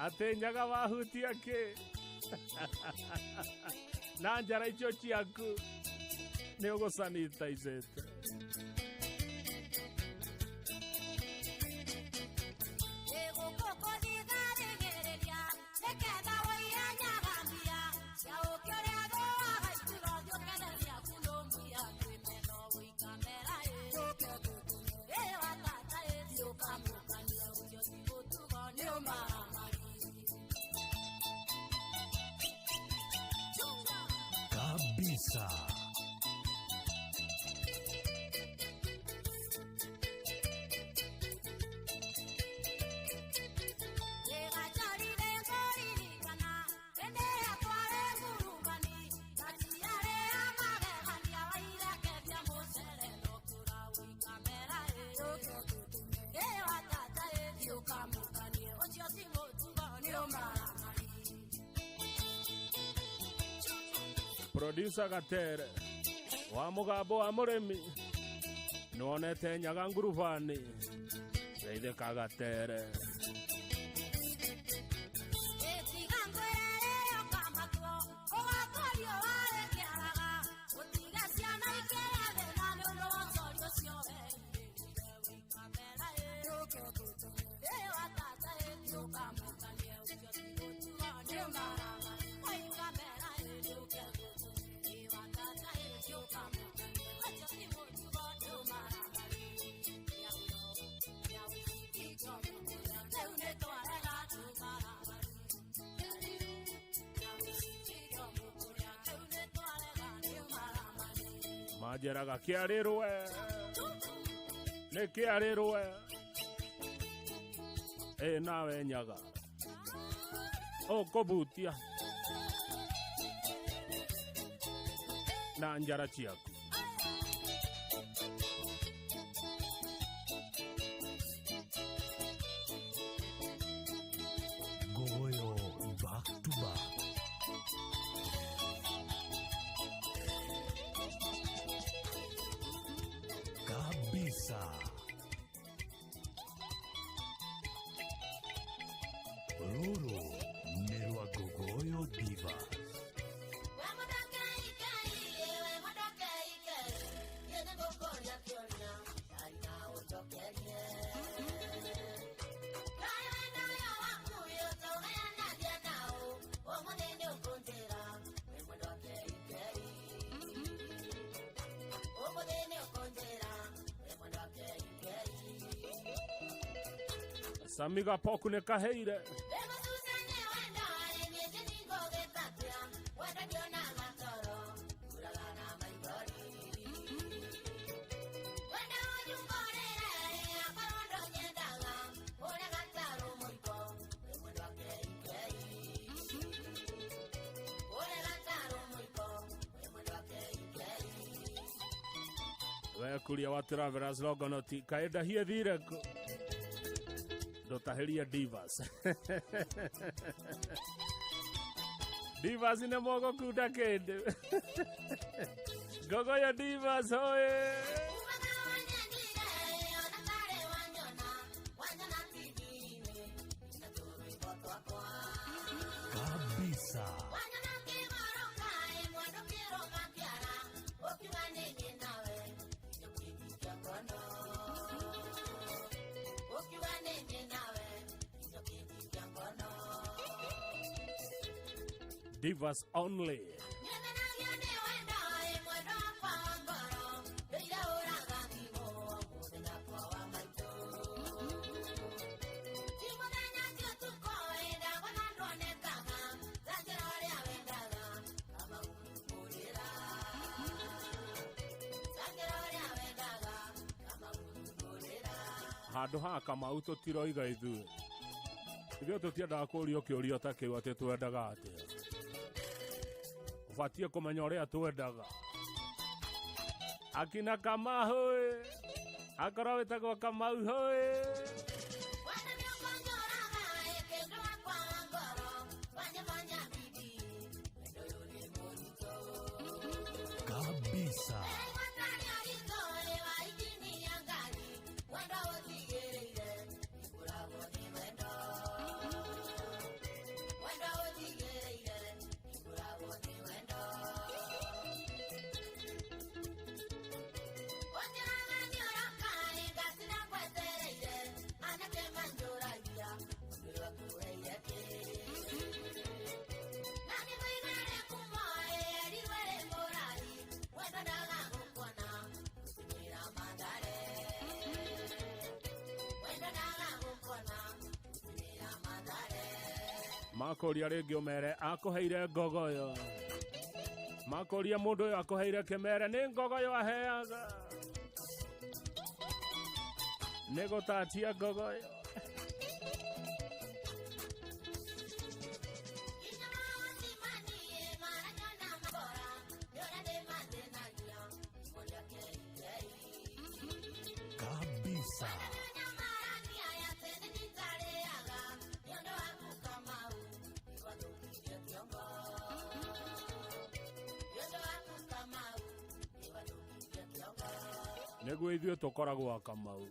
Atĩ nyaga wahutia kĩ na njara icio ciaku nĩ ũgũsanitaicĩte. Kabisa. Producer Gatere wa mugambo wa murimi nĩwonete nyaga ngurubani geithĩka Gatere. Manjĩraga kĩarĩrwe nĩ kĩarĩrwe ĩ nawe nyaga ũkũbutia na njara ciaku. Ngogoyo back to back. Kabisa. Rũrũ nĩ rwa Ngogoyo Divas. Samiga poku nĩ kaheire. Wekuria wa Travelers Longonot kaĩ ndahie thire kũ ndũtahĩrie Divas. Divas nĩ mũgũkunda kĩndũ. Ngogoyo Divas hoĩ. Kabisa. Divas only. Handũ ha Kamau tũtiroiga ithuĩ. Ithuĩ tũtiendaga kũũrio kĩũria ta kĩu atĩ twendaga atĩa. Ũbatiĩ kũmenya ũrĩa twendaga. Akina Kamau ĩ, akorwo wĩtagwo Kamau hũĩ. Kabisa. Makoria rĩngĩ ũmere akũheire ngogoyo. Makoria mũndũ ũyũ akũheire kĩmere nĩ ngogoyo aheaga. Nĩ gũtatia ngogoyo. Kabisa. Nĩguo ithuĩ tũkoragwo Kamau.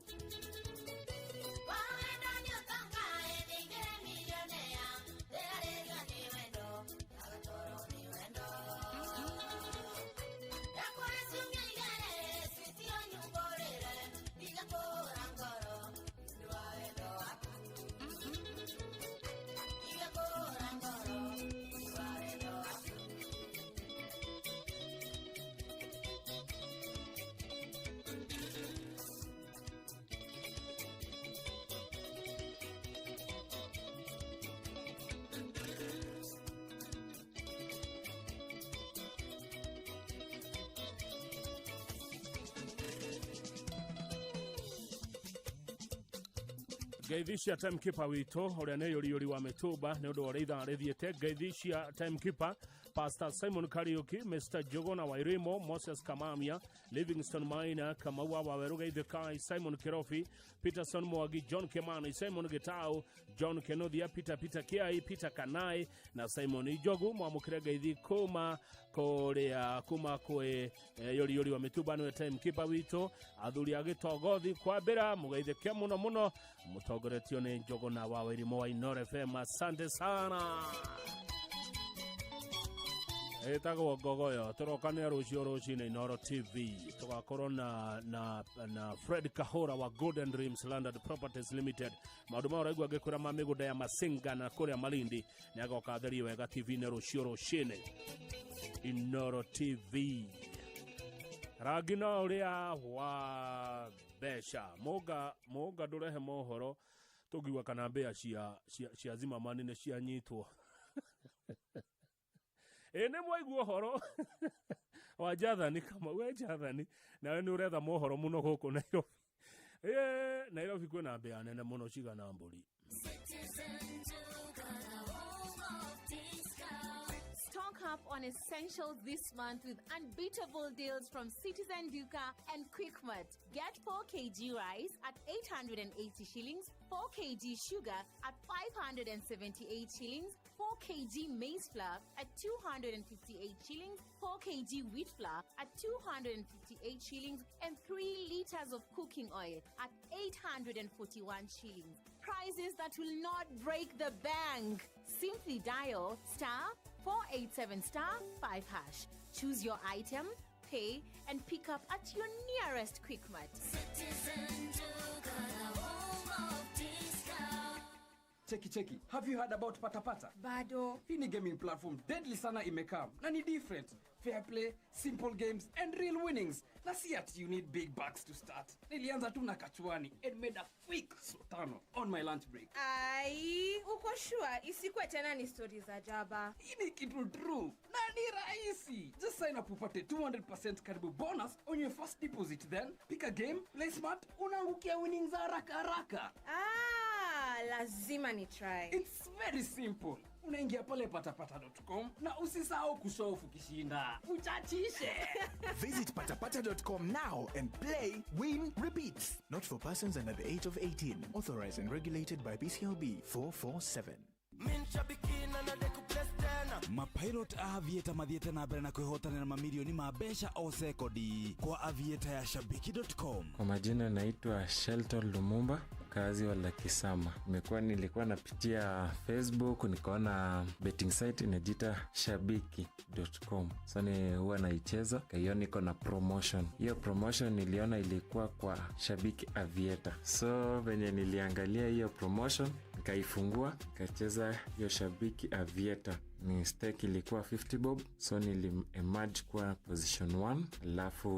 Ngeithi cia timekeeper witũ ũrĩa nĩ yũriyũri wa mĩtumba nĩ ũndũ wa ũrĩa ithaa rĩthiĩte. Ngeithi cia timekeeper Pastor Simon Kariuki, Mr. Jogona Wairimo, Moses Kamamia, Livingston Maina, Kamau wa Waweru Geithikai, Simon Kirofi, Peterson Mwagi, John Kimani, Simon Gitau, John Kenothia, Peter Peter Kiai, Peter Kanai na Simon Ijogu. Mwamũkĩre ngeithi kuma kũrĩa kuma kwĩ yũriyũri wa mĩtumba nĩwe timekeeper witũ. Athuri a gĩtongothi kwambĩra mũgeithĩke mũno mũno mũtongoretio nĩ Njogona wa Wairimo wa Inooro FM. Asante sana. Ĩtagwo ngogoyo tũrokania rũciũ rũcinĩ Inooro TV tũgakorwo na Fred Kahora wa Golden Dreams Landed Properties Limited. Maũndũ maya ũraigua ngĩkwĩra ma mĩgũnda ya Masinga na kũrĩa Malindi nĩ agoka atherie wega TV-inĩ rũciũ rũcinĩ Inooro TV. Rangi no ũrĩa wa mbeca. Mũnga ndũrehe mohoro tũngiuga kana mbĩa cia Zimmerman nĩ cianyitwo. Ĩ nĩ mwaigua ũhoro wa Jathani Kamau. We Jathani nawe nĩ ũretha mohoro mũno gũkũ Nairobi. Ĩ Nairobi kwĩna mbĩa nene mũno cigana mbũri. Stock up on essentials this month with unbeatable deals from Citizen Duka and Quickmart. Get 4 kg rice at 880 shillings, 4 kg sugar at 578 shillings, 4 kg maize flour at 258 shillings, 4 kg wheat flour at 258 shillings, and 3 liters of cooking oil at 841 shillings. Prices that will not break the bank. Simply dial star 487 star 5 hash. Choose your item, pay, and pick up at your nearest Quickmart. Citizen Duka, the home of discount. Cheki cheki, have you heard about Patapata? Bado. Hii ni gaming platform deadly sana imekam na ni different. Fair play, simple games and real winnings. Na si ati you need big bucks to start. Nilianza tu na kachuani and made a quick tano on my lunch break. Ai, uko sure isikuwe tena ni stories za jaba? Hii ni kitu true na ni rahisi. Just sign up upate 200% karibu bonus on your first deposit, then pick a game, play smart, unaangukia winnings haraka haraka. Ah, lazima ni try. It's very simple. Unaingia pale patapata.com na usisahau kushofu ukishinda. Uchachishe. Visit patapata.com now and play, win, repeat. Not for persons under the age of 18. Authorized and regulated by BCLB 447. Mapilot a Aviator mathiĩte na mbere na kwĩhotanĩra mamirioni ma mbeca o sekondi kwa Aviator ya shabiki.com. Kwa majina naitwa Shelton Lumumba, mkazi wa Lakisama. Nimekuwa nilikuwa napitia Facebook nikaona betting site inajiita shabiki.com. So ni huwa naicheza, kaiona iko na promotion. Hiyo promotion niliona ilikuwa kwa Shabiki Aviator. So venye niliangalia hiyo promotion nikaifungua, nikacheza hiyo Shabiki Aviator. Ni stake ilikuwa 50 bob, so nili emerge kuwa position 1, alafu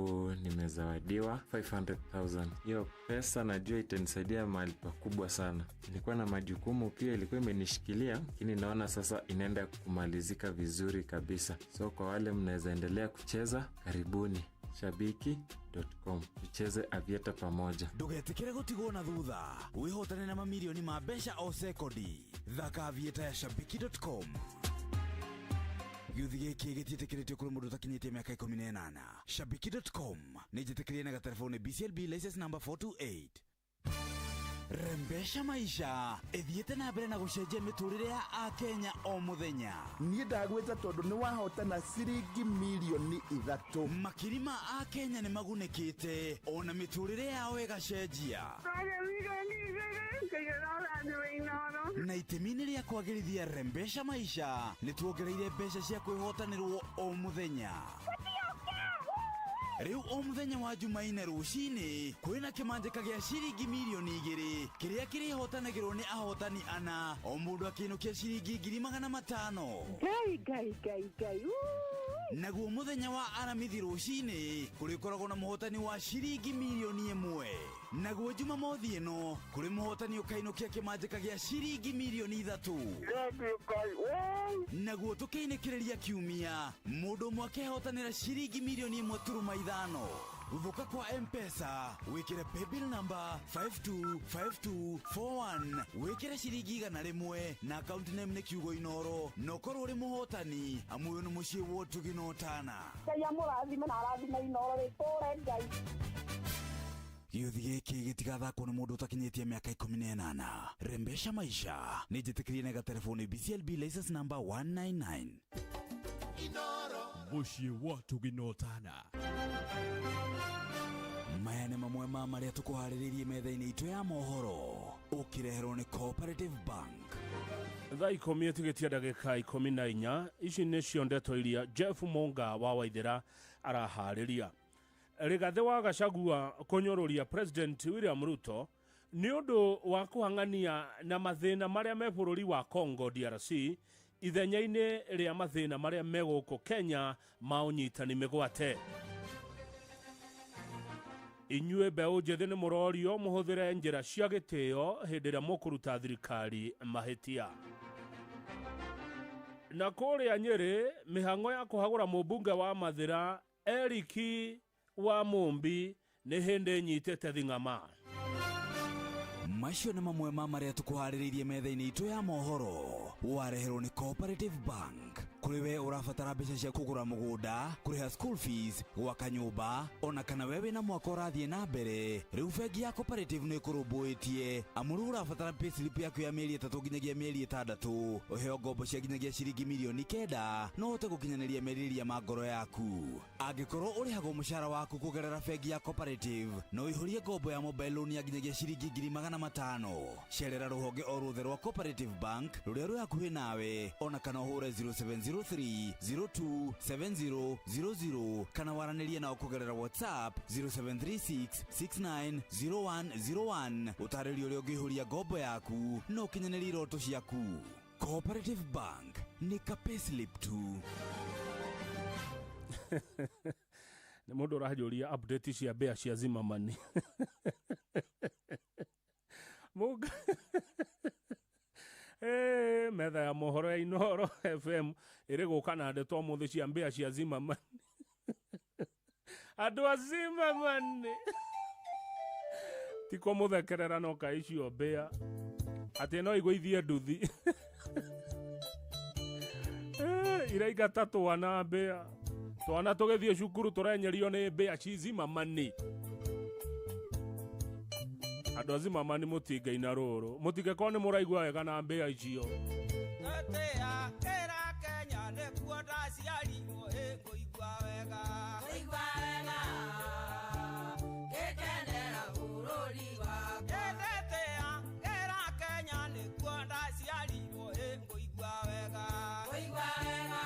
nimezawadiwa 500,000. Hiyo pesa najua itanisaidia mahali pakubwa sana. Nilikuwa na majukumu pia, ilikuwa imenishikilia, lakini naona sasa inaenda kumalizika vizuri kabisa. So kwa wale mnaweza endelea kucheza, karibuni shabiki.com, tucheze Aviator pamoja. Ndũgetĩkĩre gũtigwo na thutha, wĩhotane na mamirioni ma mbeca o sekondi. Thaka Aviator ya shabiki.com. Gĩũthi gĩkĩ gĩtiĩtĩkĩrĩtio kũrĩ mũndũ ũtakinyĩtie mĩaka 18. Shabiki.com nĩ njĩtĩkĩrie na gatelefoni BCLB license number 428. Rembesha maisha ĩthiĩte na mbere na gũcenjia mĩtũrĩre ya akenya o mũthenya. Niĩ ndagwĩta tondũ nĩ wahotana ciringi mirioni 3. Makiri ma akenya nĩ magunĩkĩte ona mĩtũrĩre yao ĩgacenjia. Na itemi-inĩ rĩa kwagĩrithia rembesha maisha nĩ tuongereire mbeca cia kwĩhotanĩrwo o mũthenya. Rĩu o mũthenya wa Jumaine rũcinĩ kwĩna kĩmanjĩka gĩa ciringi mirioni 2 kĩrĩa kĩrĩhotanagĩrwo nĩ ahotani ana, o mũndũ akĩinũkia ciringi 500,000. Ngai ngai ngai ngai. Naguo mũthenya wa Aramithi rũcinĩ kũrĩkoragwo na mũhotani wa ciringi mirioni 1. Naguo Jumamothi ĩno kũrĩ mũhotani ũkainũkia kĩmanjĩka gĩa ciringi mirioni 3. Naguo tũkĩinĩkĩrĩria kiumia mũndũ ũmwe akehotanĩra ciringi mirioni 1.5. Gũthũka kwa Mpesa wĩkĩre paybill number 525241, wĩkĩre ciringi 100 na account name nĩ kiugo Inoro, na ũkorwo ũrĩ mũhotani amu ũyũ nĩ mũciĩ wa ũtugi na ũtana. Ngai amũrathime na arathime Inoro rĩtũre Ngai. Gĩũthi gĩkĩ gĩtigathakwo nĩ mũndũ ũtakinyĩtie mĩaka 18. Rembesha maisha nĩ njĩtĩkĩrie na gatelefoni BCLB license number 199. Mũciĩ wa ũtugi na ũtana. Maya nĩ mamwe ma marĩa tũkũharĩrĩirie metha-inĩ itũ ya mohoro, ũkĩreherwo nĩ Cooperative Bank. Thaa 10 ĩtigĩtie ndagĩka 14. Ici nĩcio ndeto iria Jeff Monga wa Waithĩra araharĩria. Rigathĩ wa Gachagua kũnyũrũria President William Ruto nĩ ũndũ wa kũhang'ania na mathĩna marĩa me bũrũri wa Congo DRC ithenya-inĩ rĩa mathĩna marĩa me gũkũ Kenya ma ũnyitani mĩgwate. Inyuĩ mbeũ njĩthĩ nĩ mũrorio mũhũthĩre njĩra cia gĩtĩo hĩndĩ ĩrĩa mũkũruta thirikari mahĩtia. Na kũrĩa Nyĩrĩ, mĩhang'o ya kũhagũra mũmbunge wa Mathĩra Eric wa Mumbi nĩ hĩndĩ ĩnyitĩte thing'ama. Macio nĩ mamwe ma marĩa tũkũharĩrĩirie metha-inĩ itũ ya mohoro, wareherwo nĩ Cooperative Bank. Kũrĩ we ũrabatara mbeca cia kũgũra mũgũnda, kũrĩha school fees, gwaka nyũmba, ona kana we wĩna mwaka ũrathiĩ na mbere, rĩu bengi ya Cooperative nĩ ĩkũrũmbũĩtie. Amu rĩu ũrabatara payslip yaku ya mĩeri 3 nginyagia mĩeri 6, ũheo ngombo cia nginyagia ciringi mirioni 9 no ũhote gũkinyanĩria merirĩria ma ngoro yaku. Angĩkorwo ũrĩhagwo mũcara waku kũgerera bengi ya Cooperative, no ũihũrie ngombo ya mobile loan ya nginyagia ciringi 500,000. Cerera rũhonge o ruothe rwa Cooperative Bank rũrĩa rwĩ hakuhĩ nawe, ona kana ũhũre 0703 027000 kana waranĩrie nao kũgerera WhatsApp 0736 690101. Ũtarĩrio ũrĩa ũngĩihũria ngombo yaku na ũkinyanĩrie iroto ciaku. Cooperative Bank nĩ ka payslip tu. Nĩ mũndũ ũranjũria update cia mbĩa cia Zimmerman. Mũnga metha ya mohoro ya Inoro FM ĩrĩ gũka na ndeto ũmũthĩ cia mbĩa cia Zimmerman. Andũ a Zimmerman ti kũmũthekerera no ka icio mbĩa atĩ no igũithie nduthi. Iraingata twana mbĩa. Twana tũgĩthiĩ cukuru tũrenyerio nĩ mbĩa cizimamani. Andũ a Zimamani mũtingaina rũrũ. Mũtingĩkorwo nĩ mũraigua wega na mbĩa icio. Tũtĩa kĩra Kenya nĩkuo ndaciarirwo ĩ ngũigua wega. Ngũigua wega, ngĩkenera bũrũri wakwa. Tũtĩa kĩra Kenya nĩkuo ndaciarirwo ĩ ngũigua wega. Ngũigua wega,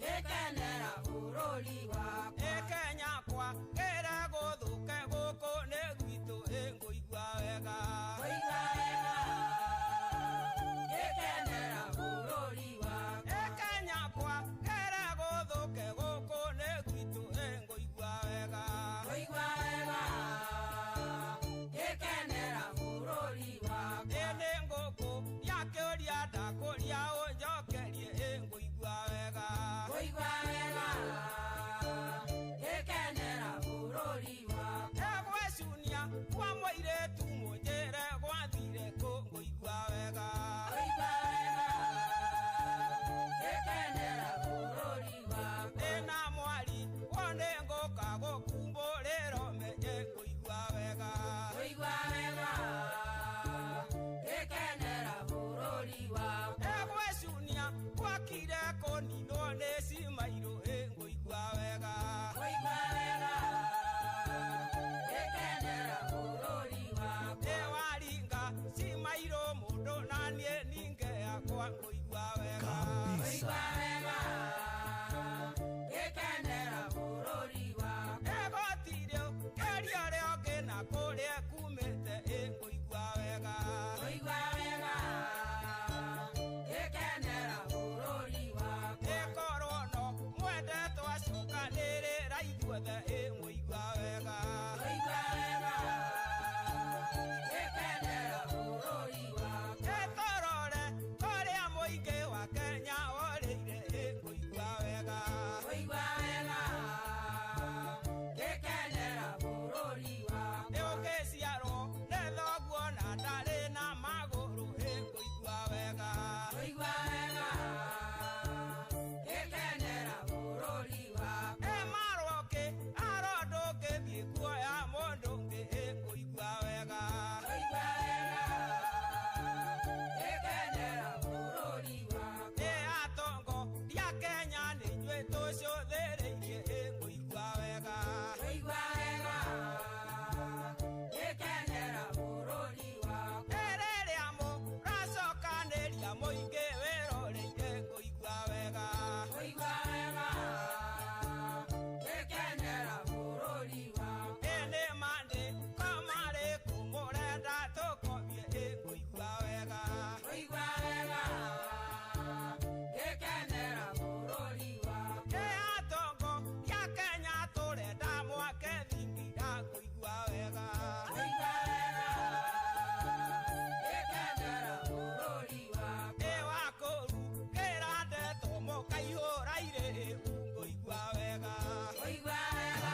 ngĩkenera bũrũri wakwa. Ĩ Kenya kwa kĩra gũthũke gũkũ nĩ gwitũ ĩ ngũigua wega. Ngũigua wega, ngĩkenera bũrũri wakwa. Ĩ Kenya kwa kĩra gũthũke gũkũ nĩ gwitũ ĩ ngũigua wega. Ngũigua wega, ngĩkenera bũrũri wakwa. Ĩ nĩ ngũkũ yakĩũria ndakũria ũnjokerie ĩ ngũigua wega. Ngũigua wega, ngĩkenera bũrũri wakwa. Egwecunia kwa mũirĩtu mũnjĩre gwathire kũ ngũigua wega. Ngũigua wega, ngĩkenera bũrũri wakwa. Ĩna mwari wone ngũka gũkumbũrĩrwo menye ngũigua wega. Ngũigua wega, ngĩkenera bũrũri wakwa. Egwecunia gwakire kũninwo nĩ cimairũ ĩ ngũigua wega. Ngũigua wega, ngĩkenera bũrũri wakwa. Ĩ waringa cimairũ mũndũ na niĩ ninge yakwa ngũigua wega. Ngũigua wega, ngĩkenera bũrũri wakwa. Ĩgotirĩ kĩria ũrĩa ũngĩ na kũrĩa kumĩte ĩ ngũigua wega. Ngũigua wega, ngĩkenera bũrũri wakwa. Ĩkorwo no mwende twacokanĩrĩra ithuothe ĩ ngũigua wega. Ngũigua wega, ngĩkenera bũrũri wakwa. Ĩtũrore kũrĩa mũingĩ wa Kenya worĩire ĩ ngũigua wega. Ngũigua wega, ngĩkenera bũrũri wakwa. Ĩ ũngĩciarwo nĩ thoguo na ndarĩ na magũrũ ĩ ngũigua wega. Ngũigua wega, ngĩkenera bũrũri wakwa. Ĩ marũkĩ aro ndũngĩthiĩ kuoya mũndũ ũngĩ ĩ ngũigua wega. Ngũigua wega, ngĩkenera bũrũri wakwa. Ĩ atongo ria Kenya nĩ inyuĩ tũcũthĩrĩirie ĩ ngũigua wega. Ngũigua wega, ngĩkenera bũrũri wakwa. Ĩ rĩrĩa mũracokanĩria mũingĩ wĩroreire ngũigua wega. Ngũigua wega, ngĩkenera bũrũri wakwa. Ĩ nĩ mandĩko marĩkũ mũrenda tũkobie ĩ ngũigua wega. Ngũigua wega, ngĩkenera bũrũri wakwa. Ĩ atongo ria Kenya tũrenda mwake thingira ngũigua wega. Ngũigua wega, ngĩkenera bũrũri wakwa. Ĩ wakũru kĩra ndeto mũkaihũra irĩ ngũigua wega. Ngũigua wega,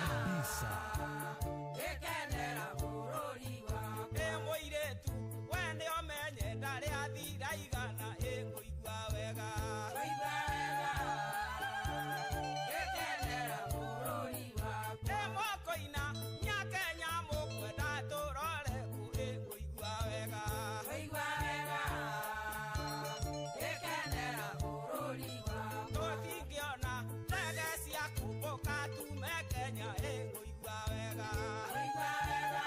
ngĩkenera bũrũri wakwa. Ĩ mũirĩtu we nĩ ũmenye ndarĩ athira igana ĩ ngũigua wega. Ngũigua wega, ngĩkenera bũrũri wakwa. Ĩ mũkũina nya Kenya mũkwenda tũrore kũ ĩ ngũigua wega. Ngũigua wega, ngĩkenera bũrũri wakwa. Tũtingĩona ndege cia kũmbũka tume Kenya ĩ ngũigua wega. Ngũigua wega,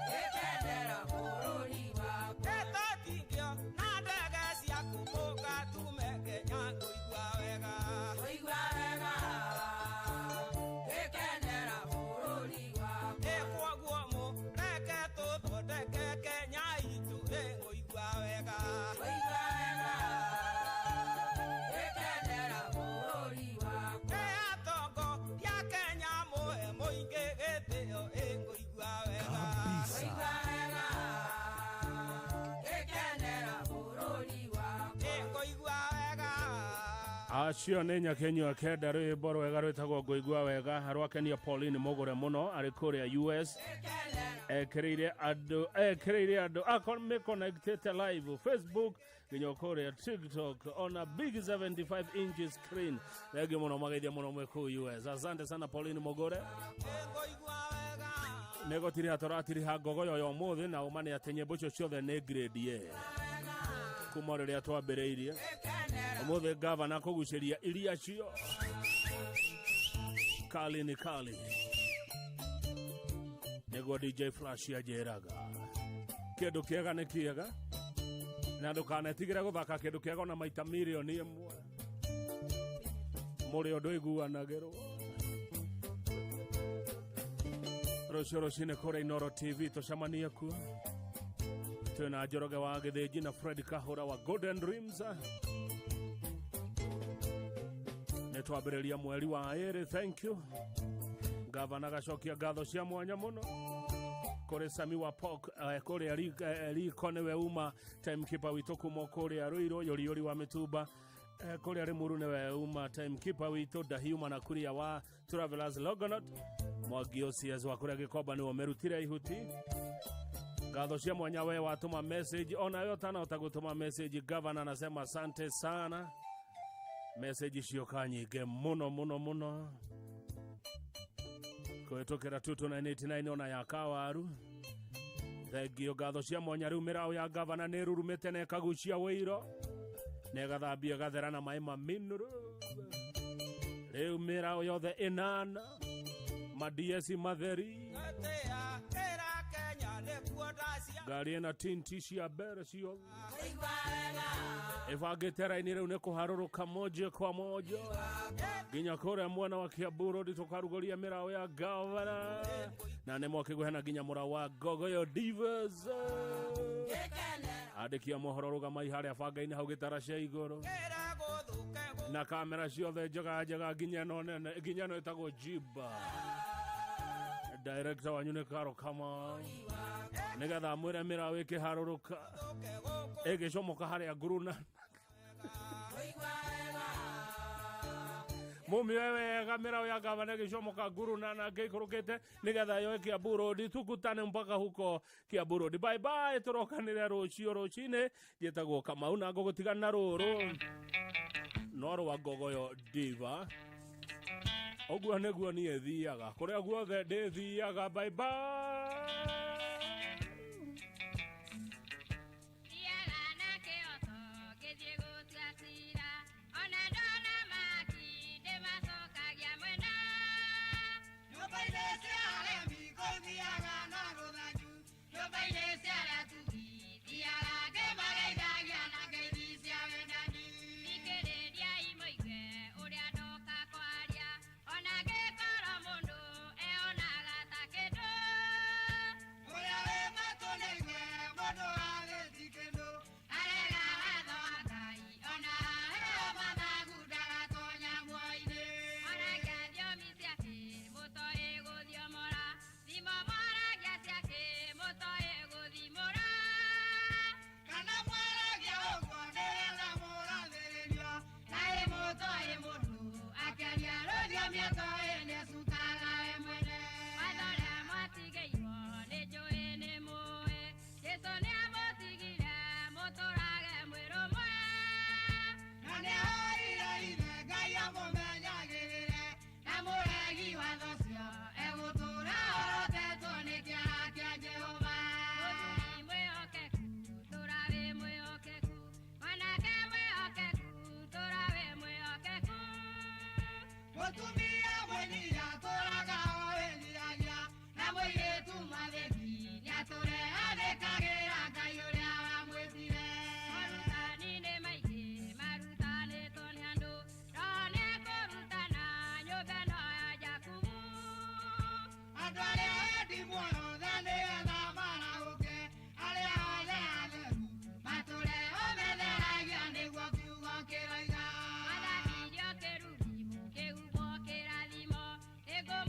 ngĩkenera bũrũri wakwa. Ĩ tũtingĩona ndege cia kũmbũka tume Kenya ngũigua wega. Ngũigua wega, ngĩkenera bũrũri wakwa. Ĩ kwoguo mũreke tũthondeke Kenya itũ ĩ ngũigua wega. Ngũigua wega, ngĩkenera bũrũri wakwa. Ĩ atongo ria Kenya mũhe mũingĩ gĩtĩo ĩ ngũigua wega. Ngũigua wega, ngĩkenera bũrũri wakwa. Ĩ ngũigua wega. Acio nĩ nyakenyua kenda rwĩmbo rwega rwĩtagwo ngũigua wega rwakenia Pauline Mũgũre mũno arĩ kũrĩa US ekĩrĩire andũ akorwo mĩconnectĩte live Facebook. Nginya kũrĩa TikTok on a big 75 inch screen. Thengiũ mũno, mageithia mũno mwĩ kũu US. Asante sana, Pauline Mogore. Nĩ gũtiriha tũratiriha ngogoyo ya ũmũthĩ, na ũma nĩ atĩ nyĩmbo icio ciothe nĩ grade A kuma rĩrĩa twambĩrĩirie. Ũmũthĩ gavana kũgucĩria iria cio kali ni kali, nĩguo DJ Flash anjĩraga kĩndũ kĩega nĩ kĩega, na ndũkanetigĩre gũthaka kĩndũ kĩega ona maita 1,000,000. Mũrĩ ũndũ iguanagĩrwo. Rũciũ rũcinĩ kũrĩa Inoro TV tũcemanie kuo, twĩna Njoroge wa Gĩthĩnji na Fred Kahũra wa Golden Dreams. Nĩ twambĩrĩria mweri wa 2. Thank you. Gavana gacokia ngatho cia mwanya mũno kũrĩ Sami wa Pok kũrĩa Riko, nĩwe uma timekeeper witũ kuma kũrĩa Rũirũ. Yũriyũri wa Mĩtumba kũrĩa Rĩmuru nĩwe uma timekeeper witũ. Dahiuma na Kuria wa Travelers Logonot, Mwangi OCS wa kũrĩa Gĩkomba nĩwe ũmĩrutire ihuti. Ngatho cia mwanya we watũma message, ona yo tanahota gũtũma message. Gavana anasema asante sana, message cioka nyingĩ mũno mũno mũno kũhĩtũkĩra 22989 ona ya kawaru. Thengio, ngatho cia mwanya. Rĩu mĩraũ ya gavana nĩ ĩrurumĩte na ĩkagucia wĩiro na ĩgathambia ĩgathera na maĩ ma mineral. Rĩu mĩraũ yothe ĩnana madiesi matheri, ngari ĩna tinti cia mbere ciothe ĩbangĩte raini, rĩu nĩ kũharũrũka moja kwa moja nginya kũrĩa mwena wa Kiambu Road, tũkarugũria mĩraũ ya gavana, na nĩ mwakĩgũhena nginya mũraũ wa Ngogoyo Divas. Andĩki a mohoro, rũgamai harĩa banga-inĩ hau gĩtara cia igũrũ na kamera ciothe njega njega, nginya ĩno nene, nginya ĩno ĩtagwo Jiba. Director wanyu nĩ Karo Kama, nĩgetha amwĩre mĩraũ ĩkĩharũrũka ĩgĩcomoka harĩa nguruna mumĩoe wega. Mĩraũ ya gavana ĩgĩcomoka nguruna na ngĩikũrũkĩte nĩgetha yoe Kiambu Road, tukutane mpaka huko Kiambu Road. Bye bye, tũrokanĩre rũciũ rũcinĩ. Njĩtagwo Kamau na ngũgũtigana na rũrũ no rwa Ngogoyo Diva. Ũguo nĩguo niĩ thiaga kũrĩa guothe ndĩthiaga. Bye bye. Thiaga na kĩoto ngĩthiĩ gũtua cira, ona ndona maki ndĩmacokagia mwena. Nyũmba-inĩ cia aremi ngũthiaga na rũthanju, nyũmba-inĩ cia arĩa atugi thiaga ngĩmageithagia na ngeithi cia wendani. Thikĩrĩriai mũigue ũrĩa ndoka kwaria, ona ngĩkorwo mũndũ eonaga ta kĩndũ. Ũrĩa wĩ matũ nĩaigue, mũndũ agĩti kĩndũ. Arega watho wa Ngai, ona aheo mathagu ndagatonya muoyo-inĩ. Mwaragia thiomi ciake mũtoĩ gũthiomora, thimo mwaragia ciake mũtoĩ gũthimũra. Kana mwaragia ũguo nĩgetha mũrathĩrĩrio. Kaĩ mũtoĩ mũndũ akĩaria rũthiomi atoĩ nĩecukaga we mwene. Watho ũrĩa mwatigĩirwo nĩnjũĩ nĩmũĩ, Jesũ nĩamũtigire mũtũrage mwĩ rũmwe. Na nĩahoire ithe Ngai amũmenyagĩrĩre. Na mũregi watho ũcio egũtũũra orotetwo nĩ kĩara kĩa Jehova. Mũthuri mwĩhokeku tũra wĩ mwĩhokeku, mwanake mwĩhokeku tũra wĩ mwĩhokeku. Mũtumia mwĩnyihia atũũraga o wĩnyihagia, na mũirĩtu mwathĩki nĩatũre athĩkagĩra Ngai ũrĩa wamwĩtire. Morutani nĩ maingĩ marutanĩtwo nĩ andũ, Roho nĩekũrutana nyũmba ĩno ya Jakubu. Andũ arĩa endi muoyo tha nĩgetha marahũke, arĩa othe atheru matũre ũmetheragia, nĩguo kiugo kĩroiga. Mwathambirio kĩrumi mũkĩhumbwo kĩrathimo, ĩngũmwĩra.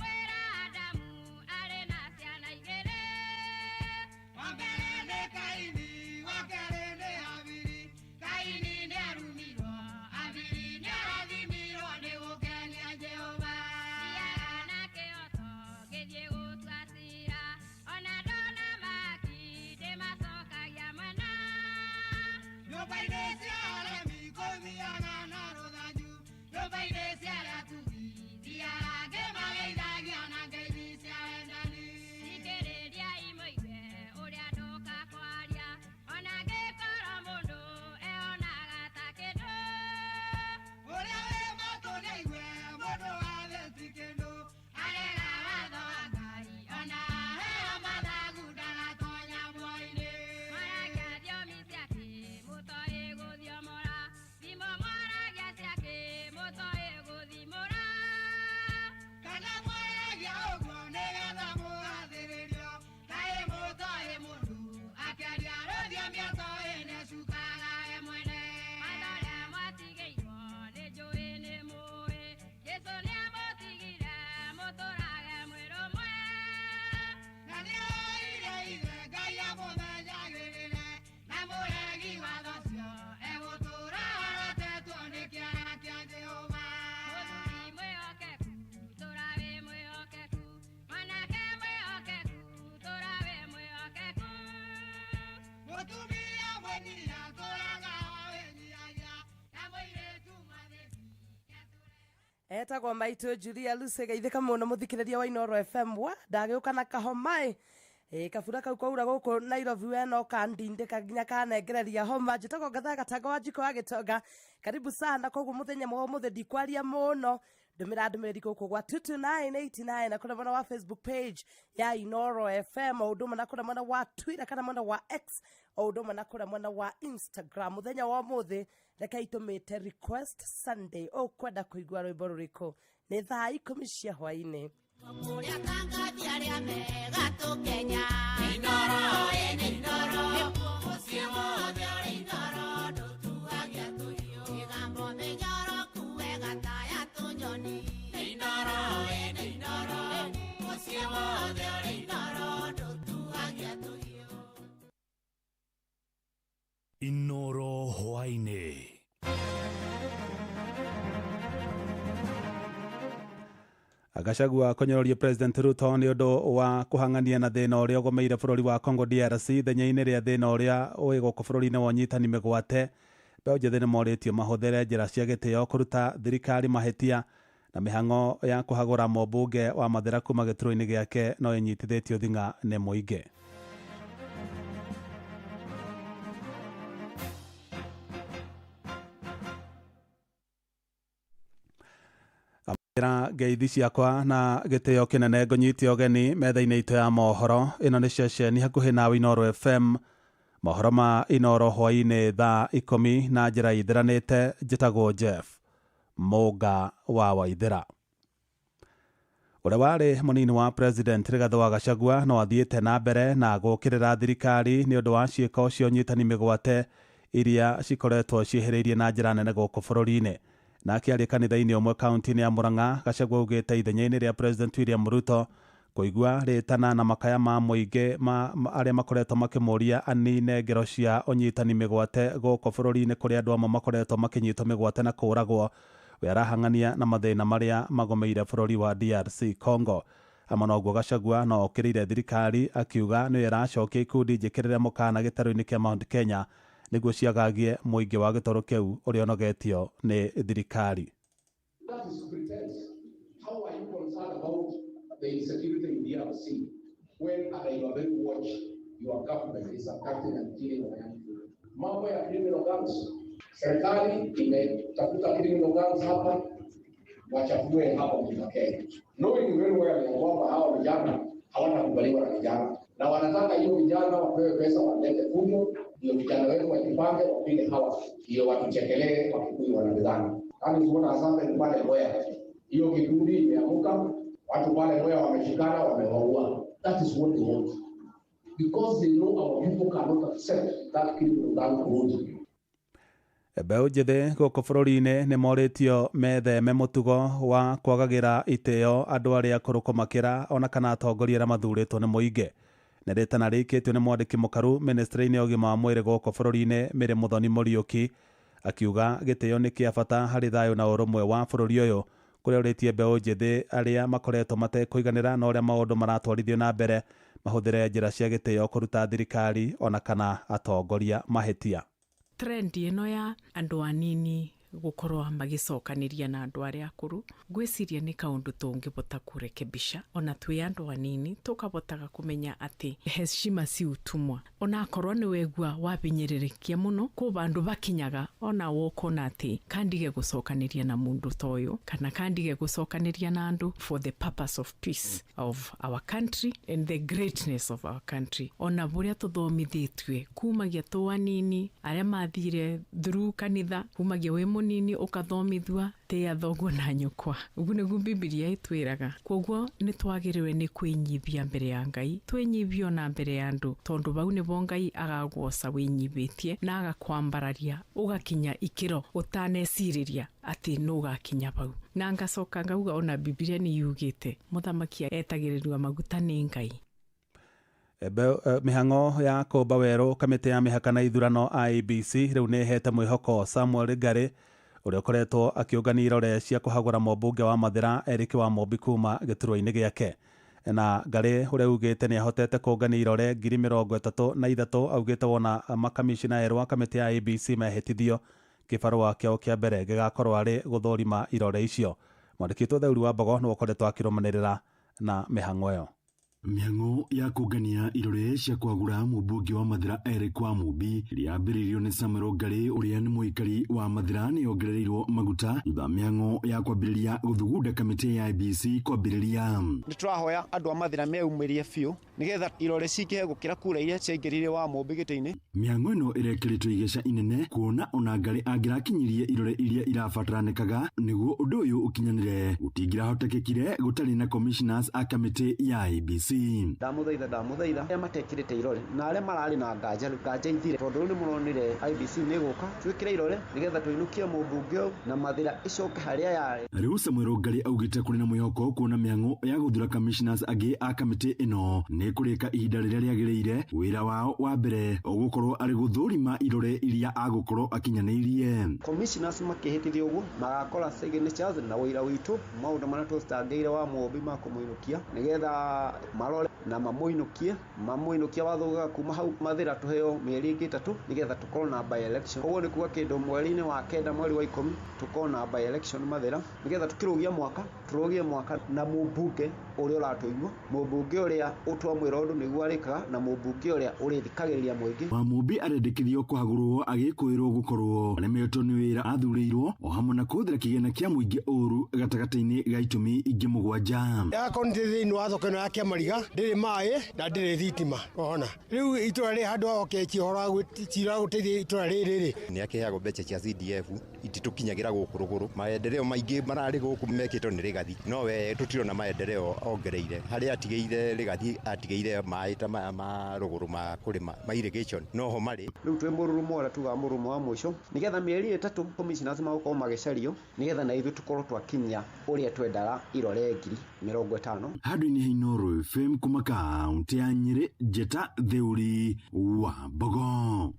Etagwo maitũ Julia Lucy, geithĩka mũno mũthikĩrĩria wa Inoro FM. Wa ndagĩũka na kahomaĩ ĩ kabura kau kwaura gũkũ Nairobi, we no kandindĩka nginya kanengereria homa. Njĩtagwo Ngathaa Gatanga wa Njiko wa Gĩtonga, karibu sana. Koguo mũthenya wa ũmũthĩ ndikwaria mũno, ndũmĩra ndũmĩrĩri gũkũ gwa 22989 na kũrĩa mwena wa Facebook page ya Inoro FM, o ũndũ ũmwe na kũrĩa mwena wa Twitter kana mwena wa X, o ũndũ ũmwe na kũrĩa mwena wa Instagram. Mũthenya wa ũmũthĩ reke itũmĩte Request Sunday, ũkwenda kũigua rwĩmbo rũrĩkũ? Nĩ thaa 10 cia hwainĩ. Kũrĩa tangathi arĩa mega Kenya. Inoro ĩ Inoro, nĩkuo mũciĩ wothe ũrĩ Inoro, ndũtuagia tũhiũ. Mĩgambo mĩnyoro kuwe gataya tũnyoni. Inoro ĩ Inoro, mũciĩ wothe ũrĩ Inoro, ndũtuagia tũhiũ. Inoro hwainĩ. Gachagua kũnyũrũria President Ruto nĩ ũndũ wa kũhang'ania na thĩna ũrĩa ũgũmĩire bũrũri wa Congo DRC ithenya-inĩ rĩa thĩna ũrĩa ũĩ gũkũ bũrũri-inĩ wa ũnyitani mĩgwate. Mbeũ njĩthĩ nĩ morĩtio mahũthĩre njĩra cia gĩtĩo kũruta thirikari mahĩtia, na mĩhang'o ya kũhagũra mũmbunge wa Mathĩra kuma gĩturwa-inĩ gĩake no ĩnyitithĩtio thing'a nĩ mũingĩ. Ra ngeithi ciakwa na gĩtĩo kĩnene, ngũnyite ũgeni metha-inĩ itũ ya mohoro. Ĩno nĩ ceceni hakuhĩ nawe, Inoro FM, mohoro ma Inoro hwainĩ thaa 10 na njĩra ithiranĩte. Njĩtagwo Jeff Mũnga wa Waithĩra. Ũrĩa warĩ mũnini wa President Rigathĩ wa Gachagua no athiĩte na mbere na gũkĩrĩra thirikari nĩ ũndũ wa ciĩko cia ũnyitani mĩgwate iria cikoretwo ciĩhĩrĩirie na njĩra nene gũkũ bũrũri-inĩ. Na akĩaria kanitha-inĩ ũmwe kaunti-inĩ ya Murang'a, Gachagua augĩte ithenya-inĩ rĩa President William Ruto kũigua rĩtana na makaya ma mũingĩ ma arĩa makoretwo makĩmũria anine ngero cia ũnyitani mĩgwate gũkũ bũrũri-inĩ, kũrĩa andũ amwe makoretwo makĩnyitwo mĩgwate na kũũragwo, we arahang'ania na mathĩna marĩa magũmĩire bũrũri wa DRC Congo. Hamwe na ũguo, Gachagua no okĩrĩire thirikari akiuga nĩyo ĩracokia ikundi njĩkĩrĩre mũkana gĩtarũ-inĩ kĩa Mount Kenya nĩguo ciagagie mũingĩ wa gĩtarũ kĩu ũrĩa ũnogetio nĩ thirikari. That is pretense. How are you concerned about the insecurity in DRC when under your very watch your government is abducting and killing our young people? Mambo ya criminal gangs, serikali imetafuta criminal gangs hapa wachafue hapa Mlima Kenya, knowing very well ya kwamba hawa vijana hawatakubaliwa na vijana na wanataka hiyo vijana wapewe pesa walete fujo, ndio vijana wetu wajipange wapige hawa, ndio watuchekelee Wakikuyu wanadhani. Kama ukiona asante pale Mwea, hiyo kikundi imeamuka, watu pale Mwea wameshikana, wamewaua. That is what they want, because they know our people cannot accept that criminal gang road. Mbeũ njĩthĩ gũkũ bũrũri-inĩ nĩ morĩtio metheme mũtugo wa kwagagĩra itĩo andũ arĩa akũrũ kũmakĩra ona kana atongoria arĩa mathurĩtwo nĩ mũingĩ. Nĩ rĩtana rĩikĩtio nĩ mwandĩki mũkaru ministry-inĩ ya ũgima wa mwĩrĩ gũkũ bũrũri-inĩ Mary Muthoni Mũriũki, akiuga gĩtĩo nĩ kĩa bata harĩ thayũ na ũrũmwe wa bũrũri ũyũ, kũrĩa ũrĩtie mbeũ njĩthĩ arĩa makoretwo matekũiganĩra na ũrĩa maũndũ maratwarithio na mbere mahũthĩre njĩra cia gĩtĩo kũruta thirikari ona kana atongoria mahĩtia. Trend ĩno ya andũ anini gũkorwo magĩcokanĩria na andũ arĩa akũrũ, ngwĩciria nĩ kaũndũ tũngĩbota kũrekebisha. Ona twĩ andũ anini tũkabotaga kũmenya atĩ heshima si utumwa. Ona akorwo nĩ wegua wabinyĩrĩrĩkia mũno, kũ bandũ bakinyaga ona wokona atĩ kandige gũcokanĩria na mũndũ ta ũyũ kana kandige gũcokanĩria na andũ for the purpose of peace of our country and the greatness of our country. Ona bũrĩa tũthomithĩtue kumagia tũ anini, arĩa mathire through kanitha, kumagia wĩ mũnini ũkathomithua tĩa thoguo na nyũkwa, ũguo nĩguo Bibilia ĩtwĩraga. Koguo nĩ twagĩrĩirwo nĩ kwĩnyibia mbere ya Ngai, twĩnyibie ona mbere ya andũ, tondũ bau nĩbo Ngai agaguoca wĩnyibĩtie na agakwambararia ũgakinya ikĩro ũtanecirĩria atĩ nĩ ũgakinya bau. Na ngacoka ngauga ona Bibilia nĩ yugĩte mũthamaki etagĩrĩrwo maguta nĩ Ngai. Mĩhang'o ya kũmba werũ kamĩtĩ ya mĩhaka na ithurano IEBC rĩu nĩ ĩhete mwĩhoko Samuel Ngari ũrĩa ũkoretwo akĩũngania irore cia kũhagũra mũmbunge wa Mathĩra Eric wa Mũmbi kuma gĩturwa-inĩ gĩake. Na Ngari ũrĩa ugĩte nĩ ahotete kũngania irore 33,000, augĩte wona makamishina erũ a kamĩtĩ ya IEBC mehĩtithio kĩbarũa kĩao kĩa mbere gĩgakorwo arĩ gũthũrima irore icio. Mwandĩki witũ Theuri wa Mbogo nĩwe ũkoretwo akĩrũmanĩrĩra na mĩhang'o ĩyo. Mĩhang'o ya kũngania irore cia kwagũra mũmbunge wa Mathira Eric Wamumbi ĩrĩa yambĩrĩirio nĩ Samuel Ngarĩ ũrĩa nĩ mũikari wa Mathira nĩ yongerereirwo maguta thutha wa mĩhang'o ya kwambĩrĩria gũthugunda kamĩtĩ ya IEBC kwambĩrĩria. Nĩ tũrahoya andũ a Mathira meyumĩrie biũ nĩgetha irore cingĩhe gũkĩra kura iria ciaingĩrire Wamũmbi gĩtĩ-inĩ. Mĩhang'o ĩno ĩrekĩrĩtwo igeca inene kuona ona Ngarĩ angĩrakinyirie irore iria irabataranĩkaga nĩguo ũndũ ũyũ ũkinyanĩre gũtingĩrahotekekire gũtarĩ na commissioners a kamĩtĩ ya IEBC. Ndamũthaitha ndamũthaitha arĩa matekĩrĩte irore na arĩa mararĩ na nganja rĩu nganja ithire tondũ rĩu nĩ mũronire IEBC nĩ ĩgũka twĩkĩre irore nĩgetha tũinũkie mũmbunge ũyũ na Mathira ĩcoke harĩa yarĩ. Rĩu Samuel Ngarĩ augĩte kũrĩ na mwĩhoko kuona mĩhang'o ya gũthura commissioners angĩ a kamĩtĩ ĩno nĩ ĩkũrĩka ihinda rĩrĩa rĩagĩrĩire. Wĩra wao wa mbere ũgũkorwo arĩ gũthũrima irore iria agũkorwo akinyanĩirie. Commissioners makĩhĩtithio ũguo magakora signatures na wĩra witũ maũndũ marĩa tũcitangĩire Wamũmbi ma kũmũinũkia nĩgetha marore na mamũinũkie mamũinũkia watho kuma hau Mathira tũheo mĩeri ĩngĩ 3 nĩgetha tũkorwo na by election. Koguo nĩ kuga kĩndũ mweri-inĩ wa 9 mweri wa 10 tũkorwo na by election Mathira nĩgetha tũkĩrũgia mwaka tũrũgie mwaka na mũmbunge ũrĩa ũratũigua, mũmbunge ũrĩa ũtwamwĩra ũndũ nĩguo arĩkaga na mũmbunge ũrĩa ũrĩthikagĩrĩria mũingĩ. Wamũmbi arendekithio kũhagũrwo agĩkũĩrwo gũkorwo aremetwo nĩ wĩra athurĩirwo o hamwe na kũhũthĩra kĩgĩna kĩa mũingĩ ũru gatagatĩ-inĩ ga itũmi ingĩ 7. Yakorwo nĩ thĩinĩ wa thoko ĩno ya Kĩamariga ndĩrĩ maĩ na ndĩrĩ thitima ona rĩu itũra rĩrĩ handũ ha okechi ũhoro wa gwĩtira gũteithia itũra rĩrĩ rĩ. Nĩ akĩheagwo mbeca cia CDF ititũkinyagĩra gũkũ rũgũrũ. Maendeleo maingĩ mararĩ gũkũ mekĩtwo nĩ Rigathi no we tũtirona maendeleo ongereire harĩa atigĩire Rigathi atigĩire maĩ ta maya ma rũgũrũ ma kũrĩma ma irrigation no ho marĩ. Rĩu twĩ mũrurumo ũrĩa tugaga mũrurumo wa mũico nĩgetha mĩeri 3 commissioners magũkorwo magĩcario nĩgetha na ithuĩ tũkorwo twakinyia ũrĩa twendaga irore 50,000. Handũ-inĩ ha Inooro FM kuma kaũntĩ ya Nyĩrĩ, Njeta Theuri wa Mbogo.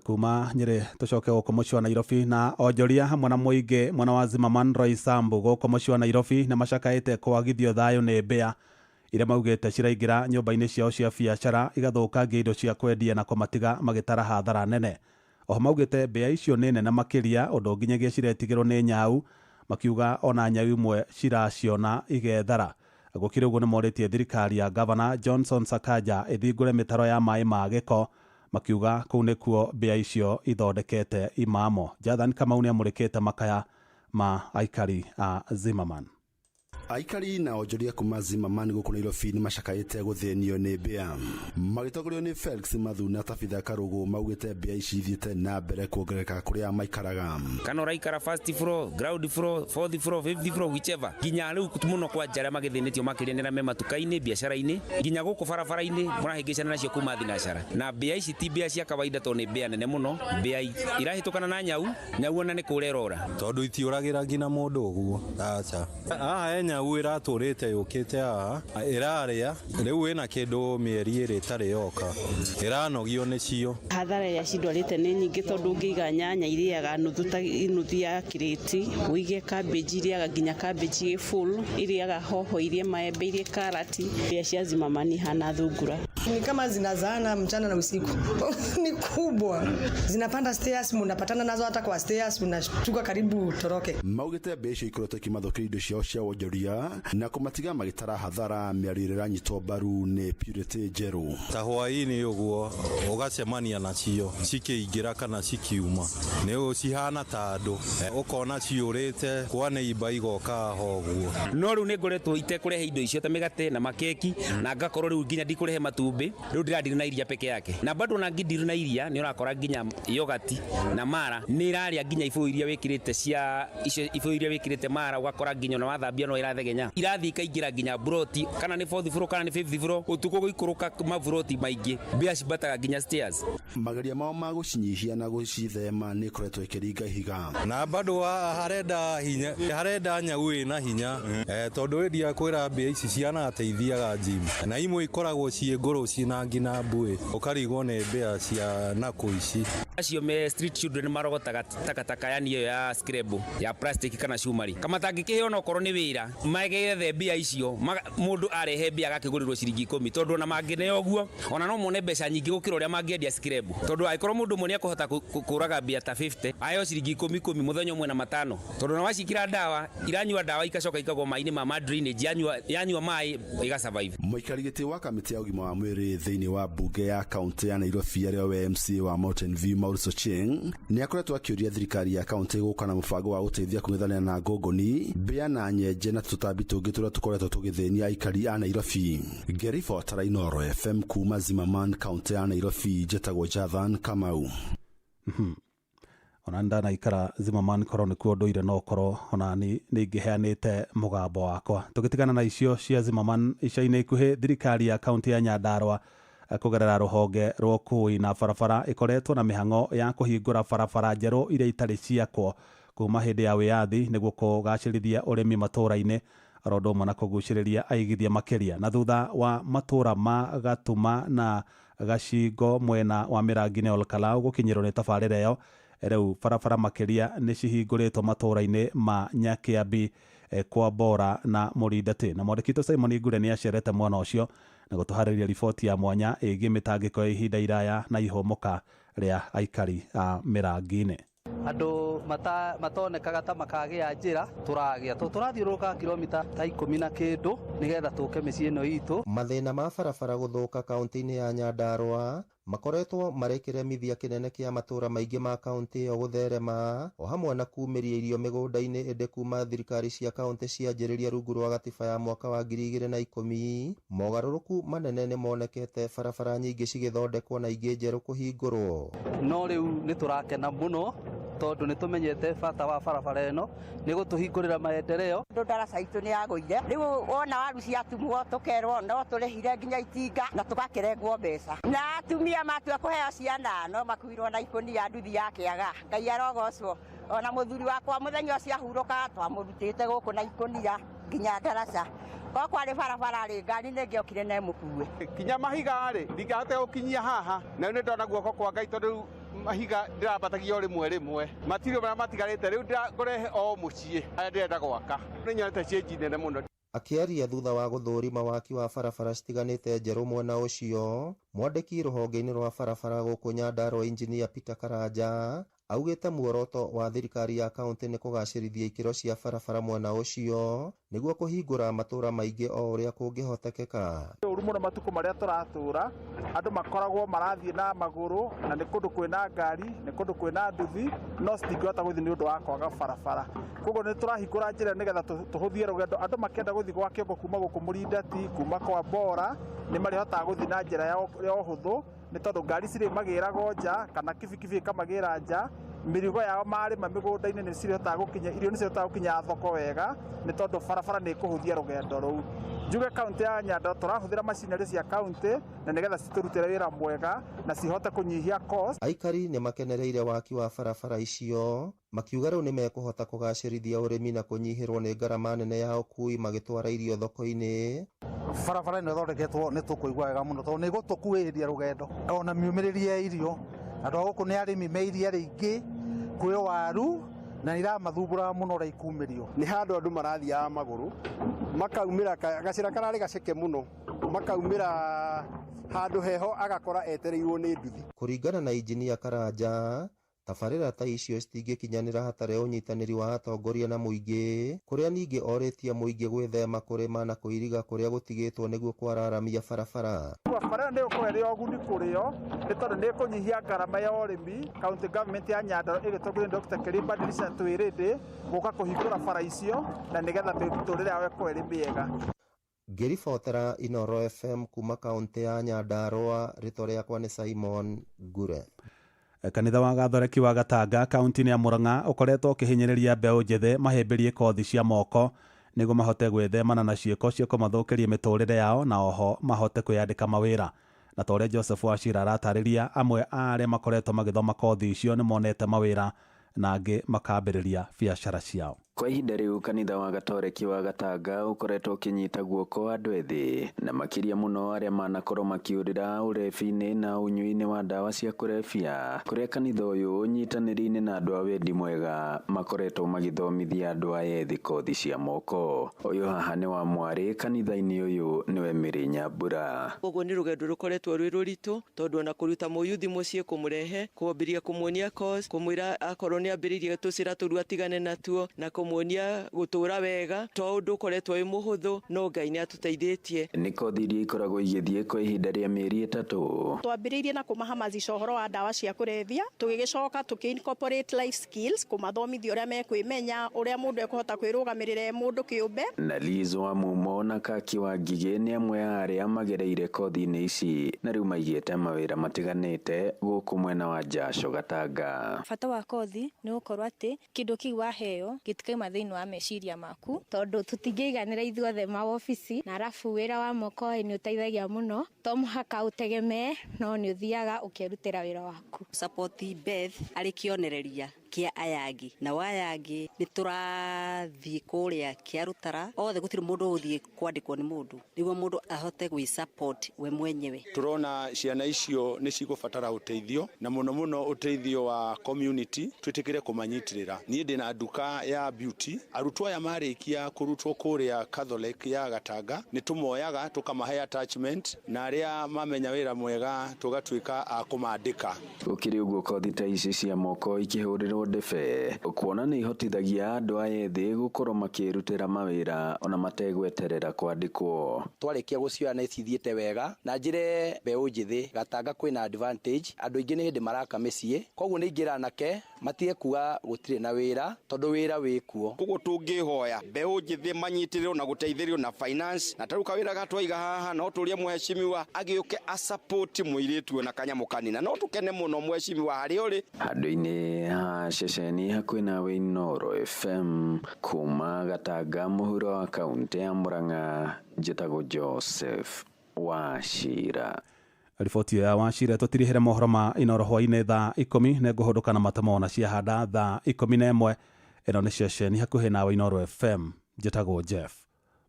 Kuma Nyĩrĩ tũcoke gũkũ mũciĩ wa Nairobi na onjoria hamwe na mũingĩ mwena wa Zimmerman Roysambu gũkũ mũciĩ wa Nairobi nĩ macakaĩte kwagithio thayũ nĩ mbĩa iria maugĩte ciraingĩra nyũmba-inĩ ciao cia biacara igathũkangia indo cia kwendia na kũmatiga magĩtara hathara nene. Oho maugĩte mbĩa icio nĩ nene makĩria ũndũ nginyagia ciretigĩrwo nĩ nyau makiuga ona nyau imwe ciraciona igethara. Gũkĩrĩ ũguo nĩ morĩtie thirikari ya Gavana Johnson Sakaja ĩthingũre mĩtaro ya maĩ ma gĩko makiuga kũu nĩkuo mbĩa icio ithondekete imamo. Jathan Kamau nĩamũrĩkĩte makaya ma aikari a Zimmerman. Aikari na onjoria kuma Zimmerman gũkũ Nairobi nĩ macakaĩte gũthĩnio nĩ mbĩa magĩtongorio nĩ Felix Mathuna Tabitha Karũgũ maugĩte mbĩa ici ithiĩte na mbere kuongerereka kũrĩa maikaraga. Kana ũraikara first floor, ground floor, fourth floor, fifth floor, whichever. Nginya rĩu mũno kwa nja arĩa magĩthĩnĩtio makĩria nĩ arĩa me matuka-inĩ, biacara-inĩ, nginya gũkũ barabara-inĩ mũrahĩngĩcana nacio kuma thinacara. Na mbĩa ici ti mbĩa cia kawaida tondũ nĩ mbĩa nene mũno, mbĩa irahĩtũkana na nyau, nyau ona nĩ kũra ĩrora. Tondũ itiũragĩra nginya mũndũ ũguo. Aca. Haha he nyau ĩratũrĩte yũkĩte haha ĩrarĩa rĩu ĩna kĩndũ mĩeri 2 ĩtarĩ yoka ĩranogio nĩcio. Hathara ĩrĩa cindwarĩte nĩ nyingĩ tondũ ũngĩiga nyanya irĩaga nuthu ta nuthu ya kirĩti, ũige cabbage irĩaga nginya cabbage ĩ full, irĩaga hoho, irie maembe, irie karati. Mbĩa cia Zimmerman ihana thungura. Ni kama zinazaana mchana na usiku. Ni kubwa. Zinapanda stairs, mnapatana nazo hata kwa stairs, unashtuka karibu utoroke. Maugĩte mbĩa icio ikoretwo ikimathũkĩria indo ciao cia wonjoria na kũmatiga magĩtara hathara mĩario ĩrĩa ĩranyitwo mbaru nĩ Purity Njerũ. Ta hwaĩ-inĩ ũguo ũgacemania nacio cikĩingĩra kana cikiuma nĩ cihana ta andũ ũkona ciũrĩte kwa neighbor igoka ho ũguo. No rĩu nĩ ngoretwo itekũrehe indo icio ta mĩgate na makeki na ngakorwo rĩu nginya ndikũrehe matumbĩ rĩu ndĩrandiri na iria peke yake na bado na ngindiri na iria nĩ ũrakora nginya yogati na mara nĩ ĩrarĩa nginya ibũyũ iria wĩkĩrĩte cia icio ibũyũ iria wĩkĩrĩte mara ũgakora nginya ona wathambia no ĩrathegenya irathiĩ ikaingĩra nginya broti kana nĩ fourth floor kana nĩ fifth floor ũtukũ gũikũrũka maburoti maingĩ mbĩa cimbataga nginya stairs. Mageria mao ma gũcinyihia na gũcithema nĩ ikoretwo ĩkĩringa ihiga. Na bado harenda hinya harenda nyau ĩna hinya tondũ ĩndia kwĩra mbĩa ici cianateithiaga gym na imwe ikoragwo ciĩ ngũrũ kũu cina nginya mbuĩ, ũkarigwo nĩ mbĩa cia nakũ ici. Acio me street children marogotaga takataka yani ĩyo ya scrabble ya plastic kana cumari kama matangĩkĩheo no korwo nĩ wĩra magethe mbia icio mũndũ arehe mbia agakĩgũrĩrwo ciringi 10 tondũ ona mangĩneo ũguo ona no mone mbeca nyingĩ gũkĩra ũrĩa mangĩendia scrabble tondũ angĩkorwo mũndũ ũmwe nĩekũhota kũraga mbia ta 50 aheo ciringi 10 10 mũthenya ũmwe na matano tondũ ona wacikĩra ndawa iranyua ndawa ikacoka ikagwo maĩ-inĩ ma drainage yanyua maĩ iga survive. Mũikari gĩtĩ wa kamĩtĩ ya ũgima wa mwĩrĩ thĩinĩ wa mbunge ya kaũntĩ ya Nairobi arĩa we MCA wa Mountain View Maurice Ochieng nĩ akoretwo akĩũria thirikari ya kaũntĩ gũka na mũbango wa gũteithia kũng'ethanĩra na ngũngũni, mbĩa na nyenje na tũtambi tũngĩ tũrĩa tũkoretwo tũgĩthĩnia aikari a Nairobi. Ngĩribotera Inooro FM kuma Zimmerman kaũntĩ ya Nairobi, njĩtagwo Jathan Kamau. Ona ndanaikara Zimmerman korwo nĩkuo ndũire no korwo ona nĩ ingĩheanĩte mũgambo wakwa. Tũgĩtigana na icio cia Zimmerman ica-inĩ ikuhĩ, thirikari ya kaũntĩ ya Nyandarua kũgerera rũhonge rwa ũkui na barabara ĩkoretwo na mĩhang'o ya kũhingũra barabara njerũ iria itarĩ ciakwo kuma hĩndĩ ya wĩyathi nĩguo kũgacĩrithia ũrĩmi matũũra-inĩ oro ũndũ ũmwe na kũgucĩrĩria aigithia makĩria. Na thutha wa matũũra ma Gatuma na Gacingo mwena wa Mĩrangi-inĩ Olkalau gũkinyĩrwo nĩ tabarĩra ĩyo, rĩu barabara makĩria nĩ cihingũrĩtwo matũũra-inĩ ma Nyakĩambi, Kwambora na Mũrindati. Na mwandĩki witũ Simon Ngure nĩ acerete mwena ũcio na gũtũharĩria riboti ya mwanya ĩgiĩ mĩtangĩko ya ihinda iraya na ihũmũka rĩa aikari a Mĩrangi-inĩ. Andũ matonekaga ta makagĩa njĩra tũragĩa tondũ tũrathiũrũrũka kilomita ta 10 na kĩndũ nĩgetha tũke mĩciĩ ĩno itũ. Mathĩna ma barabara gũthũka kaũntĩ-inĩ ya Nyandarua makoretwo marĩ kĩremithia kĩnene kĩa matũũra maingĩ ma kaũntĩ ĩyo gũtherema o hamwe na kumĩria irio mĩgũnda-inĩ ĩndĩ kuma thirikari cia kaũntĩ cianjĩrĩria rungu rwa gatiba ya mwaka wa 2010 mogarũrũku manene nĩ monekete barabara nyingĩ cigĩthondekwo na ingĩ njerũ kũhingũrwo. No rĩu nĩ tũrakena mũno tondũ nĩ tũmenyete bata wa barabara ĩno nĩ gũtũhingũrĩra maendeleo. Andũ ndaraca itũ nĩ yagũire rĩu wona waru ciatumwo tũkerwo no tũrĩhire nginya itinga na tũgakĩrengwo mbeca na atumia matua kũheo ciana no makuirwo na ikũnia nduthi ya kĩaga. Ngai arogocwo ona mũthuri wakwa mũthenya ũcio ahurũka twamũrutĩte gũkũ na ikũnia nginya ndaraca ko kwarĩ barabara rĩ ngari nĩ ĩngĩokire na ĩmũkue. Kinya mahiga rĩ ndingĩahota gũkinyia haha na rĩu nĩ ndona guoko kwa Ngai tondũ rĩu mahiga ndĩrambatagia o rĩmwe rĩmwe matirio marĩa matigarĩte rĩu ngũrehe o mũciĩ harĩa ndĩrenda gwaka. Nĩ nyonete change nene mũno. Akĩaria thutha wa gũthũrima waki wa barabara citiganĩte njerũ mwena ũcio, mwandĩki rũhonge-inĩ rwa barabara gũkũ Nyandarua Engineer Peter Karanja augĩte muoroto wa thirikari ya kaũntĩ nĩ kũgacĩrithia ikĩro cia barabara mwena ũcio nĩguo kũhingũra matũũra maingĩ o ũrĩa kũngĩhotekeka. Ũru mũno matukũ marĩa tũratũra andũ makoragwo marathiĩ na magũrũ na nĩ kũndũ kwĩna ngari nĩ kũndũ kwĩna nduthi no citingĩhota gũthiĩ nĩ ũndũ wa kwaga barabara. Koguo nĩ tũrahingũra njĩra nĩgetha tũhũthie rũgendo andũ makĩenda gũthiĩ gwa Kĩongo kuma gũkũ Mũrindati kuma kwa Bora nĩ marĩhotaga gũthiĩ na njĩra ya ũhũthũ nĩ tondũ ngari cirĩmagĩragwo nja kana kibikibi ĩkamagĩra nja mĩrigo yao marĩma mĩgũnda-inĩ nĩ cirĩhotaga gũkinya irio nĩ cirĩhotaga gũkinya thoko wega nĩ tondũ barabara nĩ ĩkũhũthia rũgendo rũu. Njuge kaũntĩ ya Nyandarua tũrahũthĩra macinarĩ cia kaũntĩ na nĩgetha citũrutĩre wĩra mwega na cihote kũnyihia cost. Aikari nĩ makenereire waki wa barabara icio makiuga rĩu nĩ mekũhota kũgacĩrithia ũrĩmi na kũnyihĩrwo nĩ ngarama nene ya ũkui magĩtwara irio thoko-inĩ. Barabara ĩno ĩthondeketwo nĩ tũkũigua wega mũno tondũ nĩ ĩgũtũkuĩrĩria rũgendo ona miumĩrĩrie ya irio. Andũ a gũkũ nĩ arĩmi me iria rĩingĩ kwĩ waru na iramathumbũraga mũno ũrĩa ikumĩrio. Nĩ handũ andũ marathiaga magũrũ makaumĩra gacĩra kararĩ gaceke mũno makaumĩra handũ heho agakora etereirwo nĩ nduthi. Kũringana na Injinia Karanja tabarĩra ta icio citingĩkinyanĩra hatarĩ ũnyitanĩri wa atongoria na mũingĩ kũrĩa ningĩ orĩtie mũingĩ gwĩthema kũrĩma na kũiriga kũrĩa gũtigĩtwo nĩguo kwararamia barabara. Barabara nĩ ĩgũkorwo ĩrĩ ya ũguni kũrĩo nĩ tondũ nĩ ĩkũnyihia ngarama ya ũrĩmi. County government ya Nyandarua ĩgĩtongorio nĩ Dr. Kĩrĩmba Dirisha twĩrĩndĩ gũka kũhingũra bara icio na nĩgetha mĩtũrĩre yao ĩkorwo ĩrĩ mĩega. Ngĩribotera Inooro FM kuma kaũntĩ ya Nyandarua, rĩtwa rĩakwa nĩ Simon Ngure. Kanitha wa Gathoreki wa Gatanga kaunti-inĩ ya Murang'a ũkoretwo ũkĩhinyĩrĩria mbeũ njĩthĩ mahĩmbĩrie kothi cia moko nĩguo mahote gwĩthemana na ciĩko cia kũmathũkĩria mĩtũrĩre yao na oho mahote kwĩyandĩka mawĩra. Na ta ũrĩa Joseph Wachira aratarĩria, amwe a arĩa makoretwo magĩthoma kothi icio nĩ monete mawĩra na angĩ makambĩrĩria biacara ciao. Kwa ihinda rĩu kanitha wa Gatoreki wa Gatanga ũkoretwo ũkĩnyita guoko andũ ethĩ na makĩria mũno arĩa manakorwo makĩũrĩra ũrebi-inĩ na ũnyui-inĩ wa ndawa cia kũrebia, kũrĩa kanitha ũyũ ũnyitanĩrĩire na andũ a wendi mwega makoretwo magĩthomithia andũ aya ethĩ kothi cia moko. Ũyũ haha nĩ wa mwarĩ kanitha-inĩ ũyũ nĩwe Mary Nyambura. Koguo nĩ rũgendo rũkoretwo rwĩ rũritũ tondũ ona kũruta mũyuthi mũciĩ kũmũrehe kwambĩrĩria kũmuonia course, kũmwĩra akorwo nĩ ambĩrĩirie tũcĩra tũru atigane natuo na kũmuonia gũtũra wega to ũndũ ũkoretwo wĩ mũhũthũ no Ngai nĩ atũteithĩtie. Nĩ kothi iria ikoragwo igĩthiĩ kwa ihinda rĩa mĩeri 3. Twambĩrĩirie na kũmahamazisha ũhoro wa ndawa cia kũrebia, tũgĩgĩcoka tũkĩ incorporate life skills kũmathomithia ũrĩa mekwĩmenya, ũrĩa mũndũ ekũhota kwĩrũgamĩrĩra e mũndũ kĩũmbe. Na Liz wa Mumo na Kaki wa Ngigĩ nĩ amwe a arĩa magereire kothi-inĩ ici na rĩu maigĩte mawĩra matiganĩte gũkũ mwena wa Jasho Gatanga. Bata wa kothi nĩ gũkorwo atĩ kĩndũ kĩu waheo gĩtikauma thĩinĩ wa meciria maku tondũ tũtingĩiganĩra ithuothe mawobici na arabu wĩra wa moko nĩ ũteithagia mũno to mũhaka ũtegemee no nĩ ũthiaga ũkerutĩra wĩra waku. Support Beth arĩ kĩonereria kĩa aya angĩ na aya angĩ nĩ tũrathiĩ kũrĩa kĩa rũtara othe gũtirĩ mũndũ ũgũthiĩ kwandĩkwo nĩ mũndũ nĩguo mũndũ ahote gwĩ support we mwenyewe. Tũrona ciana icio nĩ cigũbatara ũteithio na mũno mũno ũteithio wa community twĩtĩkĩre kũmanyitĩrĩra. Niĩ ndĩna nduka ya beauty, arutwo aya marĩkia kũrutwo kũrĩa Catholic ya Gatanga nĩ tũmoyaga tũkamahe attachment na arĩa mamenya wĩra mwega tũgatuĩka a kũmandĩka. Gũkĩrĩ ũguo kothi ta ici cia moko ikĩhũrĩrwo ndebe kuona nĩ ihotithagia andũ aya ethĩ gũkorwo makĩrutĩra mawĩra ona mategweterera kwandĩkwo. Twarĩkia gũcioya nĩ cithiĩte wega na njĩre mbeũ njĩthĩ Gatanga kwĩna advantage, andũ aingĩ nĩ hĩndĩ maraka mĩciĩ koguo nĩ ingĩra anake matige kuga gũtirĩ na wĩra tondũ wĩra wĩkuo. Koguo tũngĩhoya mbeũ njĩthĩ manyitĩrĩrwo na gũteithĩrĩrio na finance na tarĩu kawĩra gatwaiga haha no tũrie mheshimiwa agĩũke asupport mũirĩtu na kanyamũ kanina no tũkene mũno mheshimiwa harĩa ũrĩ. Handũ-inĩ ha ceceni hakuhĩ nawe Inooro FM kuma Gatanga mũhuro wa kaũntĩ ya Murang'a, njĩtagwo Joseph Wachira. Riboti ya Wachira tũtirihĩre mohoro ma Inooro hwaĩ-inĩ thaa 10 nĩ ngũhũndũka na matemo ona ciahanda thaa 11. Ĩno nĩ ceceni hakuhĩ nawe Inooro FM, njĩtagwo Jeff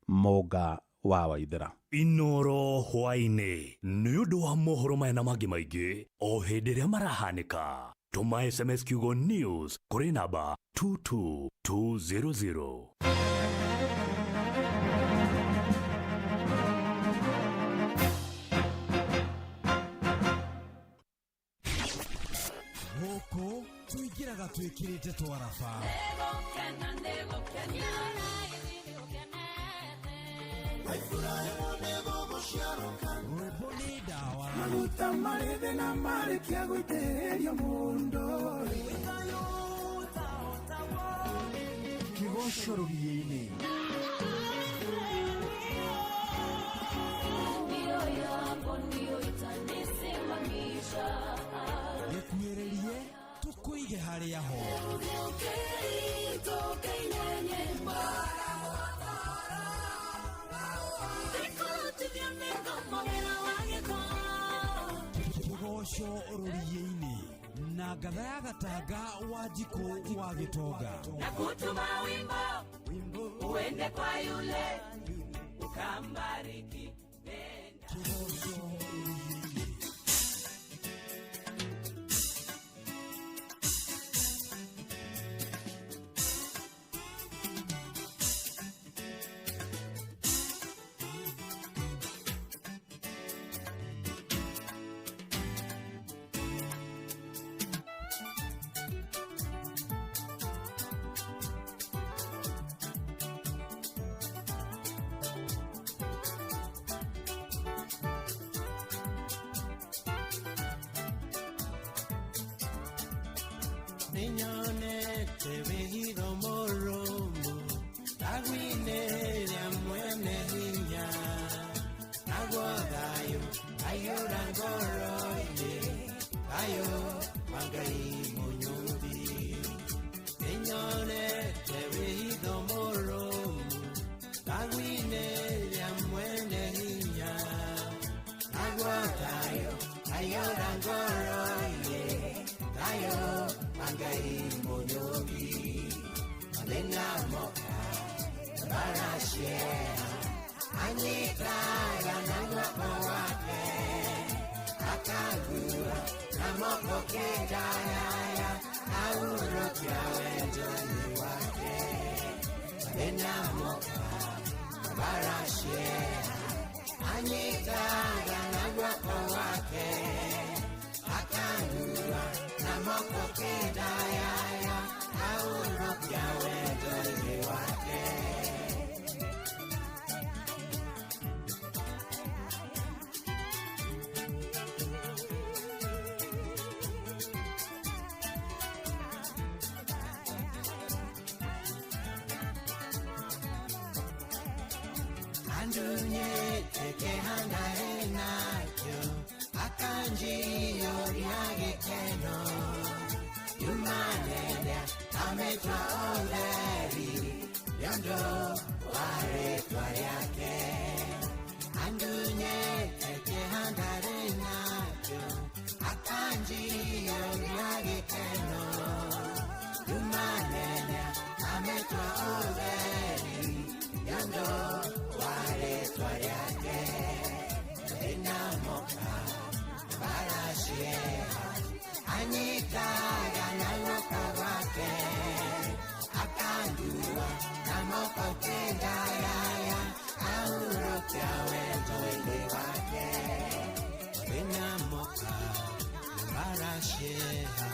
Mũnga wa Waithera. Inooro hwaĩ-inĩ nĩ ũndũ wa mohoro maya na mangĩ maingĩ o hĩndĩ ĩrĩa marahanĩka. Tũma SMS kiugo news kũrĩ namba 22200. Gũkũ tũingĩraga twĩkĩrĩte twaraba. Rwĩmbo nĩ ndawa. Maguta marĩ thĩ na marĩkia gũitĩrĩrio mũndũ. Kĩgoco rũgiĩ-inĩ. Gĩkuĩrĩrie tũkũige harĩa ho. Kĩgoco rũriĩ-inĩ na ngatha ya Gatanga wa Njikũ wa Gĩtonga. Na kutuma wimbo uende kwa yule ukambariki. Kĩgoco rũriĩ-inĩ. Ninyonete wĩhitho mũrũmu ragwinĩ rĩa mwene hinya naguo thayũ aiyũra ngoro-inĩ thayũ wa Ngai mũnyũmbi. Ninyonete wĩhitho mũrũmu ragwinĩ rĩa mwene hinya naguo thayũ aiyũra ngoro-inĩ thayũ wa Ngai mũnyũmbi. Mathĩna mothe ciĩha anyitaga na guoko gwake akangua na moko kendayaya ahurũkia wendo-inĩ wake mathĩna moka bara ciĩha anyitaga na guoko gwake akangua na moko kendayaya ahurũkia wendo-inĩ wake. Andunyete kehanda enakyo akanjiyũria gĩkeno yumanene ametwa ũtheri nĩũndũ wa rĩtwa rĩake. Andunyete kehanda enakyo akanjiyũria gĩkeno yumanene ametwa ũtheri nĩũndũ wa rĩtwa rĩake. Mathĩna moka bara ciĩha anyitaga na guoko gwake akangua na moko kendayaya ahurũkia wendo-inĩ wake. Mathĩna moka bara ciĩha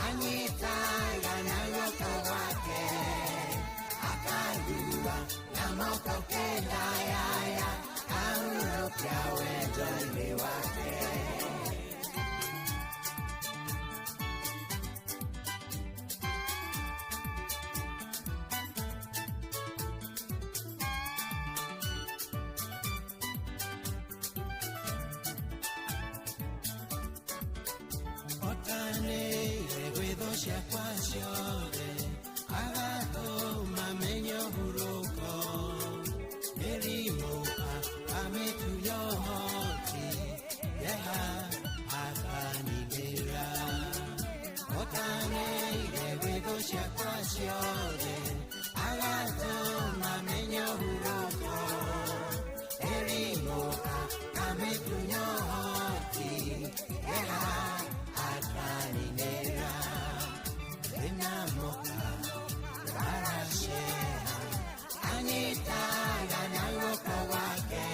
anyitaga na guoko gwake akangua na moko kendayaya ahurũkia wendo-inĩ wake. Otanĩire gwĩthũ ciakwa ciothe agatũma menye ũhurũko mĩrimũ amĩtunya ũhoti kĩeha akaninĩra. Otanĩire gwĩthũ ciakwa ciothe agatũma menye ũhurũko mĩrimũ amĩtunya ũhoti kĩeha akaninĩra. Mathĩna moka bara ciĩha anyitaga na guoko gwake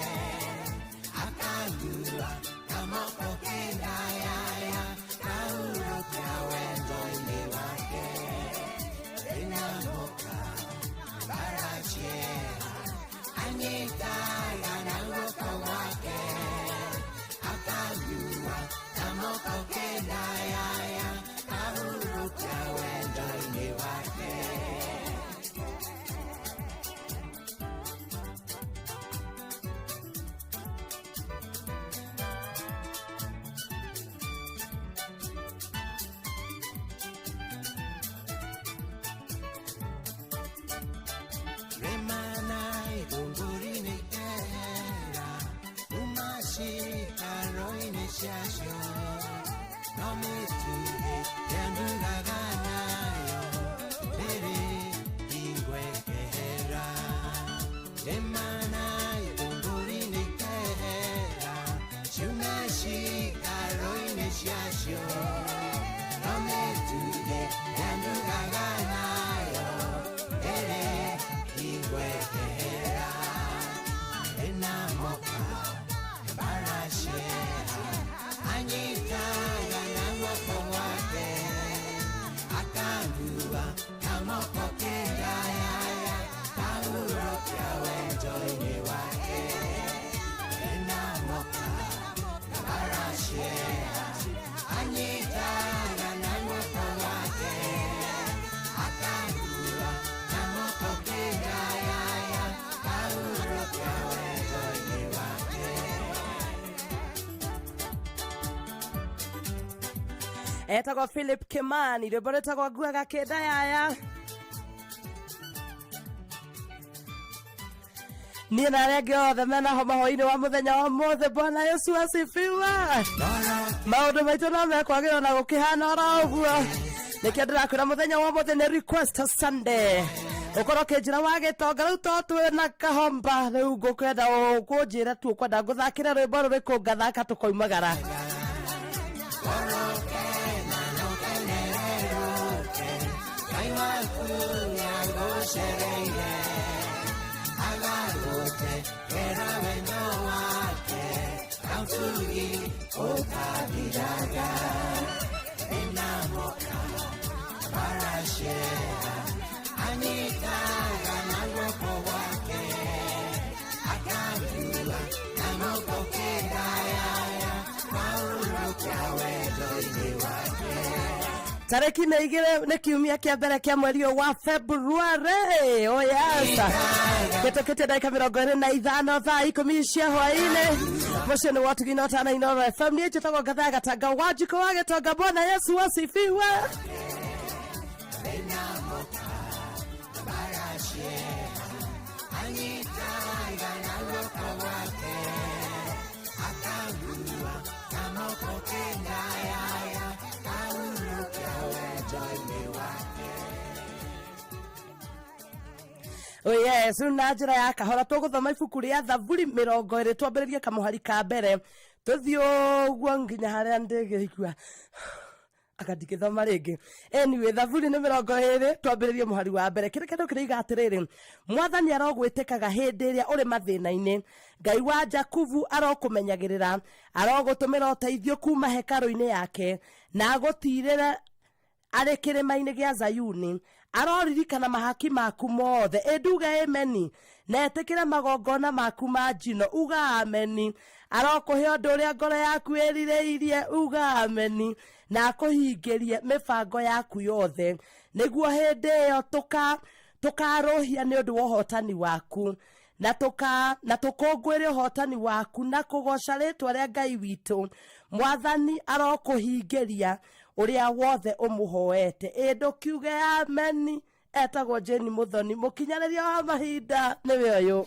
akangua na moko kendayaya ahurũkia wendo-inĩ wake. Mathĩna moka bara ciĩha anyitaga na guoko gwake akangua na moko kendayaya ahurũkia wendo-inĩ wake. Remana igũngũri-inĩ ikehera kuma ciikaro-inĩ ciacio no mĩtugĩ yandugaga nayo ndĩrĩ hingo ĩkehera. Remana igũngũri-inĩ ikehera ciume ciikaro-inĩ ciacio no mĩtugĩ yandugaga nayo ndĩrĩ hingo ĩkehera. Mathĩna moka bara ciĩha anyitaga na guoko gwake akangua na moko kendayaya ahurũkia wendo-inĩ wake. Mathĩna moka bara ciĩha anyitaga na guoko gwake akangua na moko kendayaya ahurũkia wendo-inĩ wake. Etagwo Philip Kimani rwĩmbo rwĩtagwo nguaga kĩndayaya niĩ na arĩa angĩ othe mena homa hwainĩ wa mũthenya wa mũthĩ. Bwana Yesu asifiwe. Maũndũ maitũ no mekwagĩrwo na gũkĩhana oro ũguo. Nĩkĩo ndĩrakwĩra mũthenya wa mũthĩ nĩ request Sunday. Ũkorwo ũkĩnjĩra wa gĩtonga rĩu to twĩ na kahomba rĩu ngũkwenda ũkũnjĩra tu ũkwenda ngũthakĩre rwĩmbo rũrĩkũ ngathaka tũkoimagara. Tarĩki nĩ 2 nĩ kiumia kĩa mbere kĩa mweri ũyũ wa February. Oh yes, gĩtũkĩtie ndagĩka 25 thaa 10 cia hwaĩ-inĩ. Mũciĩ nĩ wotugi na ũtana Inooro FM. Niĩ njĩtagwo Ngathaa Gatanga wa Njiko wa Gĩtonga. Bwana Yesu asifiwe. Oh yes, rĩu na njĩra ya kahora tũgũthoma ibuku rĩa Thaburi 20, twambĩrĩrie kamũhari ka mbere tũthiĩ ũguo nginya harĩa ndĩgĩigua anga ndingĩthoma rĩngĩ. Anyway, Thaburi nĩ 20, twambĩrĩrie mũhari wa mbere. Kĩrĩa kĩndũ kĩroiga atĩrĩrĩ, Mwathani arogwĩtĩkaga hĩndĩ ĩrĩa ũrĩ mathĩna-inĩ, Ngai wa Jakubu arokũmenyagĩrĩra, arogũtũmĩra ũteithio kuma hekarũ-inĩ yake, na agũtiirĩre arĩ kĩrĩma-inĩ gĩa Zayuni. Aroririkana mahaki maku mothe, ĩnduge ameni, na etĩkĩre magongona maku ma njino, uga ameni. Arokũhe ũndũ ũrĩa ngoro yaku ĩrirĩirie, uga ameni, na akũhingĩrie mĩbango yaku yothe, nĩguo hĩndĩ ĩyo tũkarũhia nĩ ũndũ wa ũhotani waku, na tũkũngũĩre ũhotani waku na kũgoca rĩtwa rĩa Ngai witũ. Mwathani arokũhingĩria ũrĩa wothe ũmũhoete. Ĩ ndũkiuge ameni. Etagwo Jane Muthoni, mũkinyanĩria wa mahinda nĩwe ũyũ.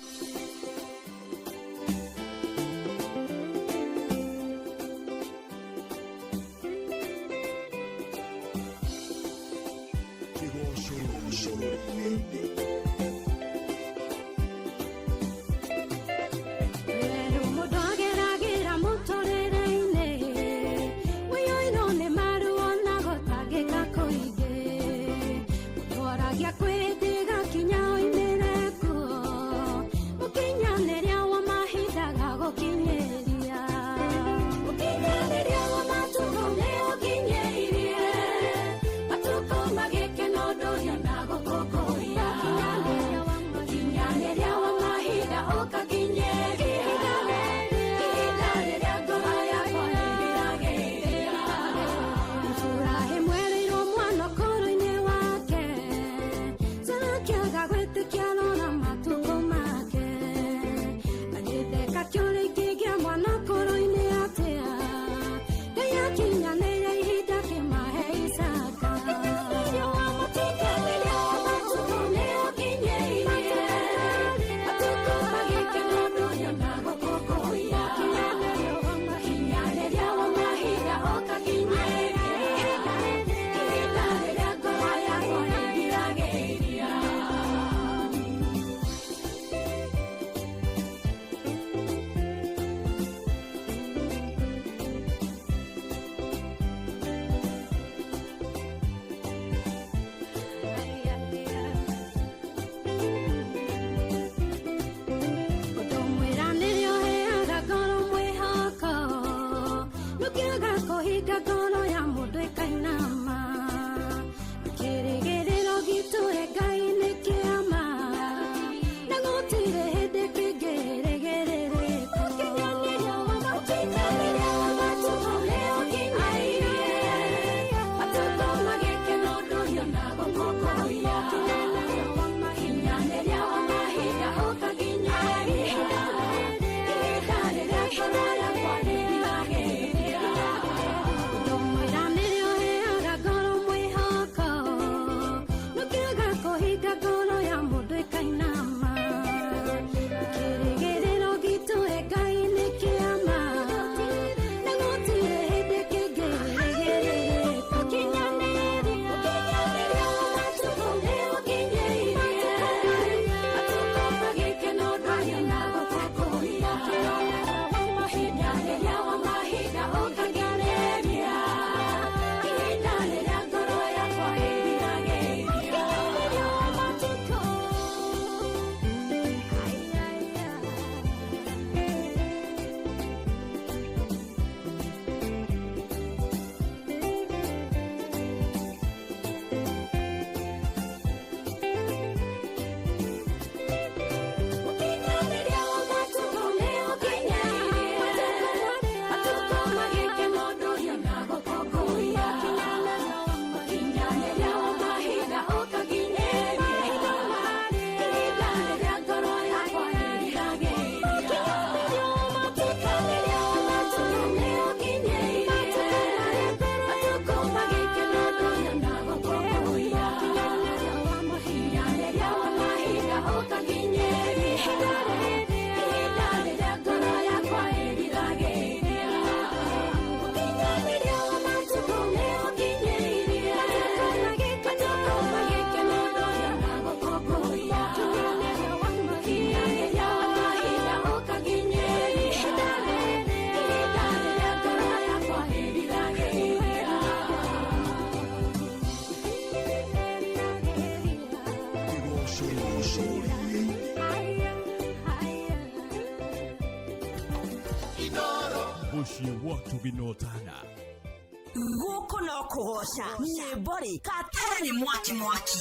Mũciĩ wa ũtugi na ũtana. Gũkũ no kũgoca nyĩmbo rĩ katara nĩ mwaki mwaki.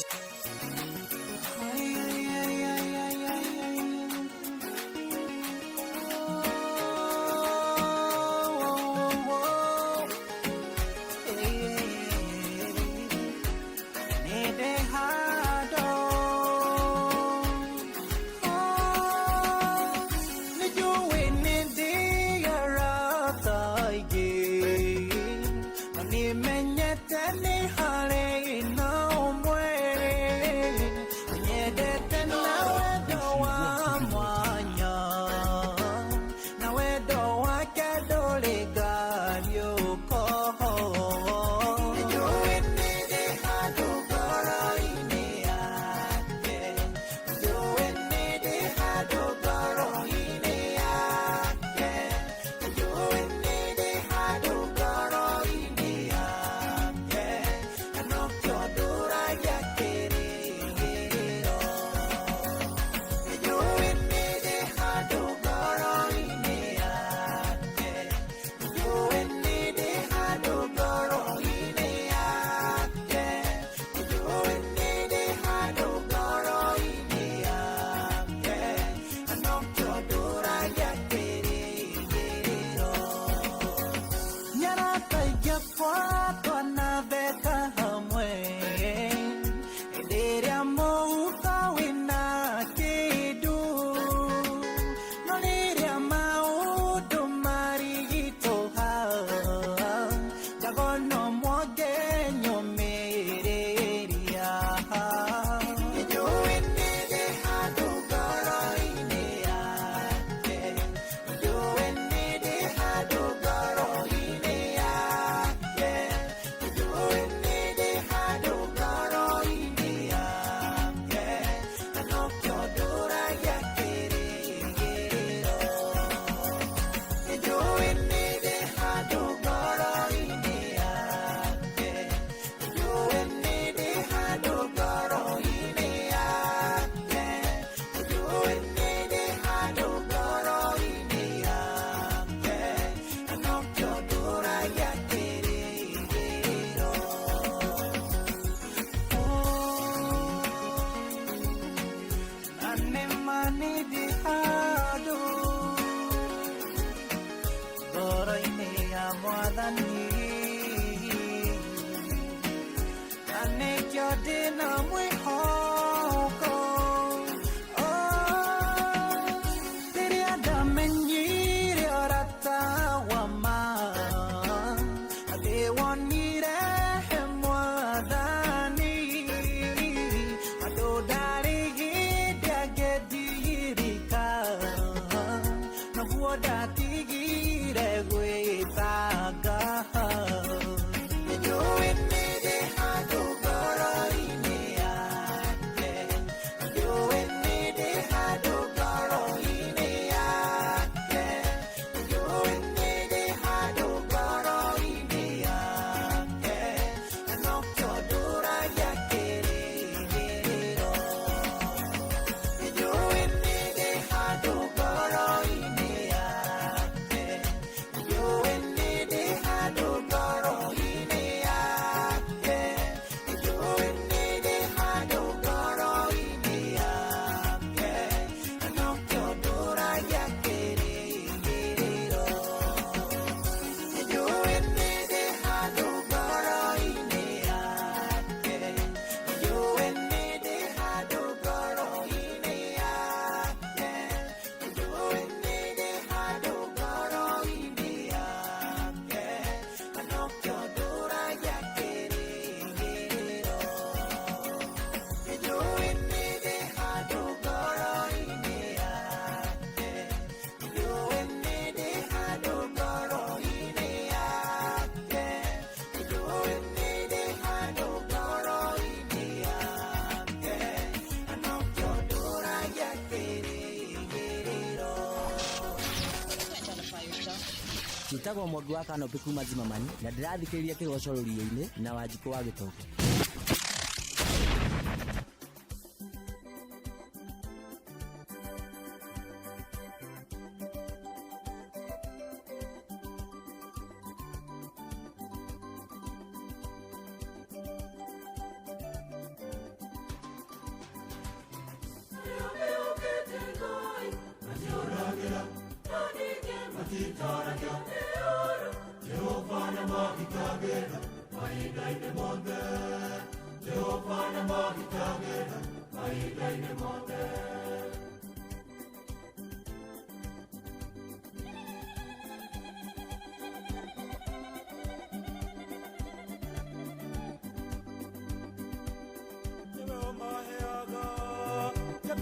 Njĩtagwo Mwangi wa Kanopi kuma Zimamani na ndĩrathikĩrĩria kĩgoco rũriĩ-inĩ na Wanjikũ wa Gĩtongo.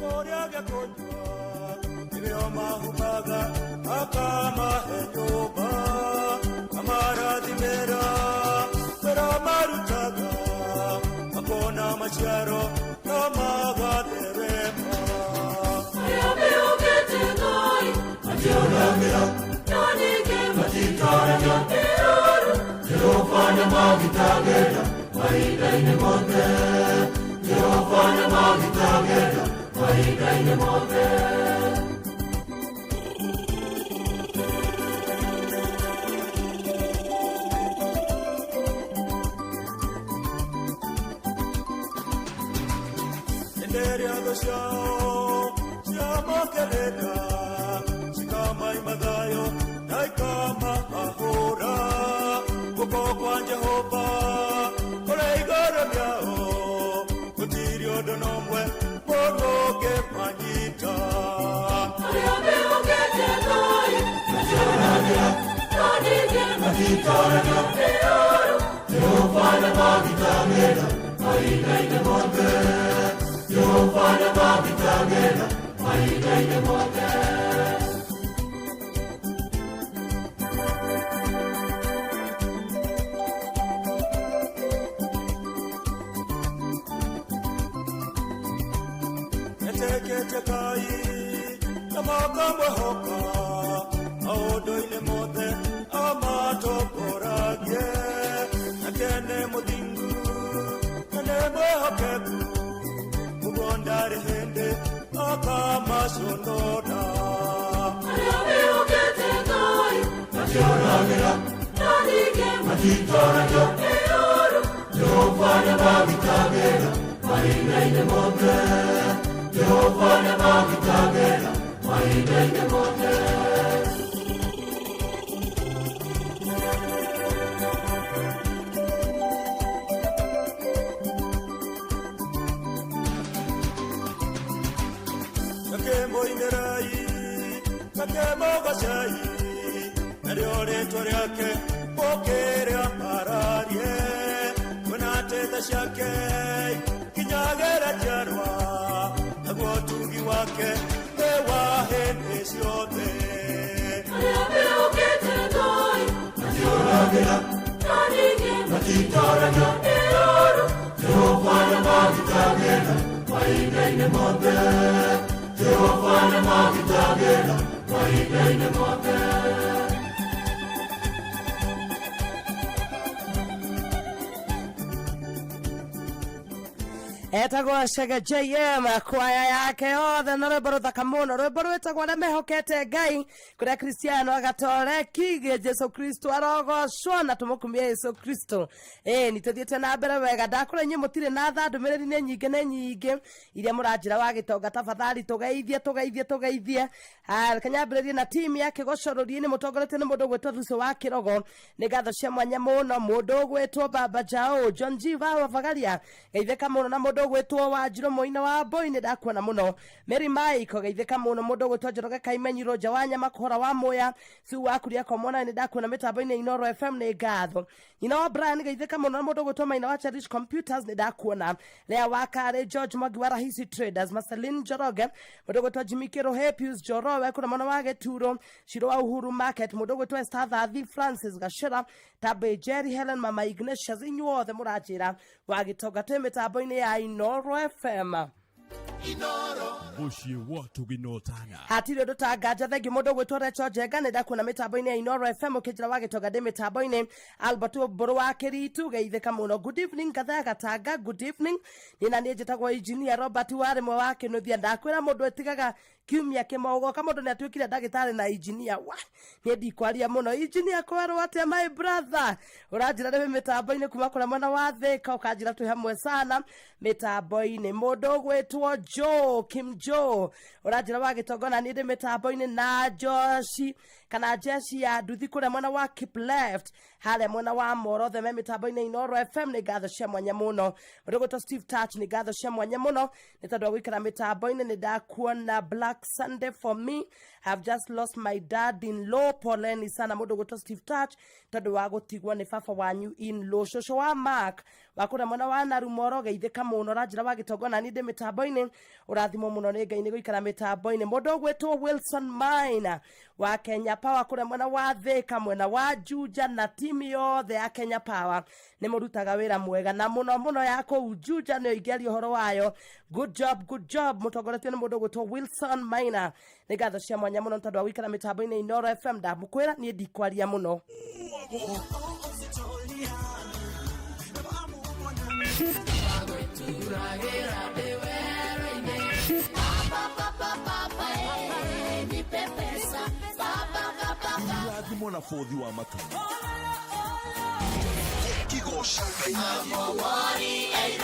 kũrĩa gĩa kũnyua nĩrĩo mahumbaga akamahe nyũmba amarathimĩra wĩra marutaga makona maciaro no magatherema. Arĩa mehokete Ngai matiũragĩra no ningĩ matitoragio nĩ ũũru. Jehova nĩmagitagĩra mahinda-inĩ mothe. Jehova nĩmagitagĩra mahinda-inĩ mothe. Enderia thũ ciao ciamakerera cikamaima thayũ na ikamahahũra. Guoko kwa Jehova kũrĩ igũrũ rĩao gũtirĩ ũndũ na ũmwe mũndũ ũngĩmanyita. Arĩa mehokete Ngai matiũragĩra no ningĩ matitoragio nĩ ũũru. Jehova nĩmagitagĩra mahinda-inĩ mothe. Jehova nĩmagitagĩra mahinda-inĩ mothe. Metĩkĩtie Ngai na makamwĩhoka maũndũ-inĩ mothe amatongoragie. Nake nĩ mũthingu na nĩ mwĩhokeku ũguo ndarĩ hĩndĩ akamaconora. Arĩa mehokete Ngai matiũragĩra no ningĩ matitoragio nĩ ũũru. Jehova nĩmagitagĩra mahinda-inĩ mothe. Jehova nĩmagitagĩra mahinda-inĩ mothe. Takĩmũinĩrai, takĩmũgocei, narĩo rĩtwa rĩake mũkĩrĩambararie. Kuona atĩ tha ciake ikinyagĩra njiarwa, naguo ũtugi wake nĩ wa hĩndĩ ciothe. Arĩa mehokete Ngai matiũragĩra no ningĩ matitoragio nĩ ũũru. Jehova nĩmagitagĩra mahinda-inĩ mothe. Jehova nĩmagitagĩra mahinda-inĩ mothe. Etagwo Chege JM kwaya yake yothe na rwĩmbo rũthaka mũno rwĩmbo rwĩtagwo arĩa mehokete Ngai kũrĩa Kristiano agatoreki Jesu Kristo arogocwo na tũmũkumie Jesu Kristo. Ĩĩ nĩ tũthiĩte na mbere wega ndakũra inyuĩ mũtirĩ na tha ndũmĩrĩri nĩ nyingĩ nĩ nyingĩ iria mũranjĩra wa gĩtonga tafadhali tũgeithie tũgeithie tũgeithie. Reke nyambĩrĩrie na timu ya kĩgoco rũriĩ-inĩ mũtongoretio nĩ mũndũ ũgwĩtwo Thuso wa Kĩrogo nĩ ngatho cia mwanya mũno mũndũ ũgwĩtwo Baba Jao John G wa Bagaria geithĩka mũno na mũndũ ũgwĩtwo Wanjirũ Mũina wa Mbũi nĩ ndakuona mũno Mary Mike geithĩka mũno mũndũ ũgwĩtwo Njoroge Kaimenyiro Nja wa Nyama Kũhora wa Mũya Siu wa Kuria Komona nĩ ndakuona mĩtambo-inĩ Inoro FM nĩ ngatho Nyina wa Brian geithĩka mũno na mũndũ ũgwĩtwo Maina wa Cherish Computers nĩ ndakuona Lea wa Karĩ George Mwangi wa Rahisi Traders Marceline Njoroge mũndũ ũgwĩtwo Jimmy Kĩrũhĩ Pius Njorowe kũrĩa mwena wa Gĩturo Ciro wa Uhuru Market mũndũ ũgwĩtwo Esther Thathi Francis Gacĩra Tambĩ Jerry Helen Mama Ignatius inyuothe mũranjĩra wa gĩtonga twĩ mĩtambo-inĩ ya Inoro FM. Mũciĩ wa tũginotana. Hatirĩ ũndũ ta nganja thengiũ mũndũ ũgwĩtwo Recho Njenga nĩ ndakuona mĩtambo-inĩ ya Inoro FM ũkĩnjĩra wa gĩtonga ndĩ mĩtambo-inĩ Albert Mbũrũ wa Kĩritu geithĩka mũno. Good evening Ngatha ya Gatanga, good evening. Niĩ na niĩ njĩtagwo engineer Robert wa rĩmwe wa Kĩnuthia ndakwĩra mũndũ etigaga kiumia kĩmwe ũgoka mũndũ nĩ atuĩkire ndagĩtarĩ na engineer wa niĩ ndikwaria mũno engineer kwerwo atĩa my brother ũranjĩra rĩu mĩtambo-inĩ kuma kũrĩa mwena wa Thĩka ũkanjĩra twĩ hamwe sana mĩtambo-inĩ mũndũ ũgwĩtwo Joe Kim Joe ũranjĩra wa gĩtongo na niĩ ndĩ mĩtambo-inĩ na Joshi kana jeshi ya nduthi kũrĩa mwena wa Keep Left harĩa mwena wa Moro othe me mĩtambo-inĩ Inoro FM nĩ ngatho cia mwanya mũno mũndũ ũgwĩtwo Steve Touch nĩ ngatho cia mwanya mũno nĩ tondũ wa gũikara mĩtambo-inĩ nĩ ndakuona Black Sunday for me I've just lost my dad in law poleni sana mũndũ ũgwĩtwo Steve Touch tondũ wa gũtigwo nĩ baba wanyu in law cũcũ wa Mark wa kũrĩa mwena wa Narumoro geithĩka mũno ũranjĩra wa gĩtongo na niĩ ndĩ mĩtambo-inĩ Ũrathimwo mũno nĩ Ngai nĩ gũikara mĩtambo-inĩ. Mũndũ ũgwĩtwo Wilson Maina wa Kenya Power kũrĩa mwena wa Thĩka, mwena wa Juja, na timu yothe ya Kenya Power nĩ mũrutaga wĩra mwega na mũno mũno ya kũu Juja nĩyo ingĩaria ũhoro wayo. Good job, good job, mũtongoretio nĩ mũndũ ũgwĩtwo Wilson Maina. Nĩ ngatho cia mwanya mũno nĩ tondũ wa gũikara mĩtambo-inĩ Inoro FM. Ndamũkwĩra niĩ ndikwaria mũno. Irathimo na bũthi wa matu Kĩgoca Ngai na nyĩmbo.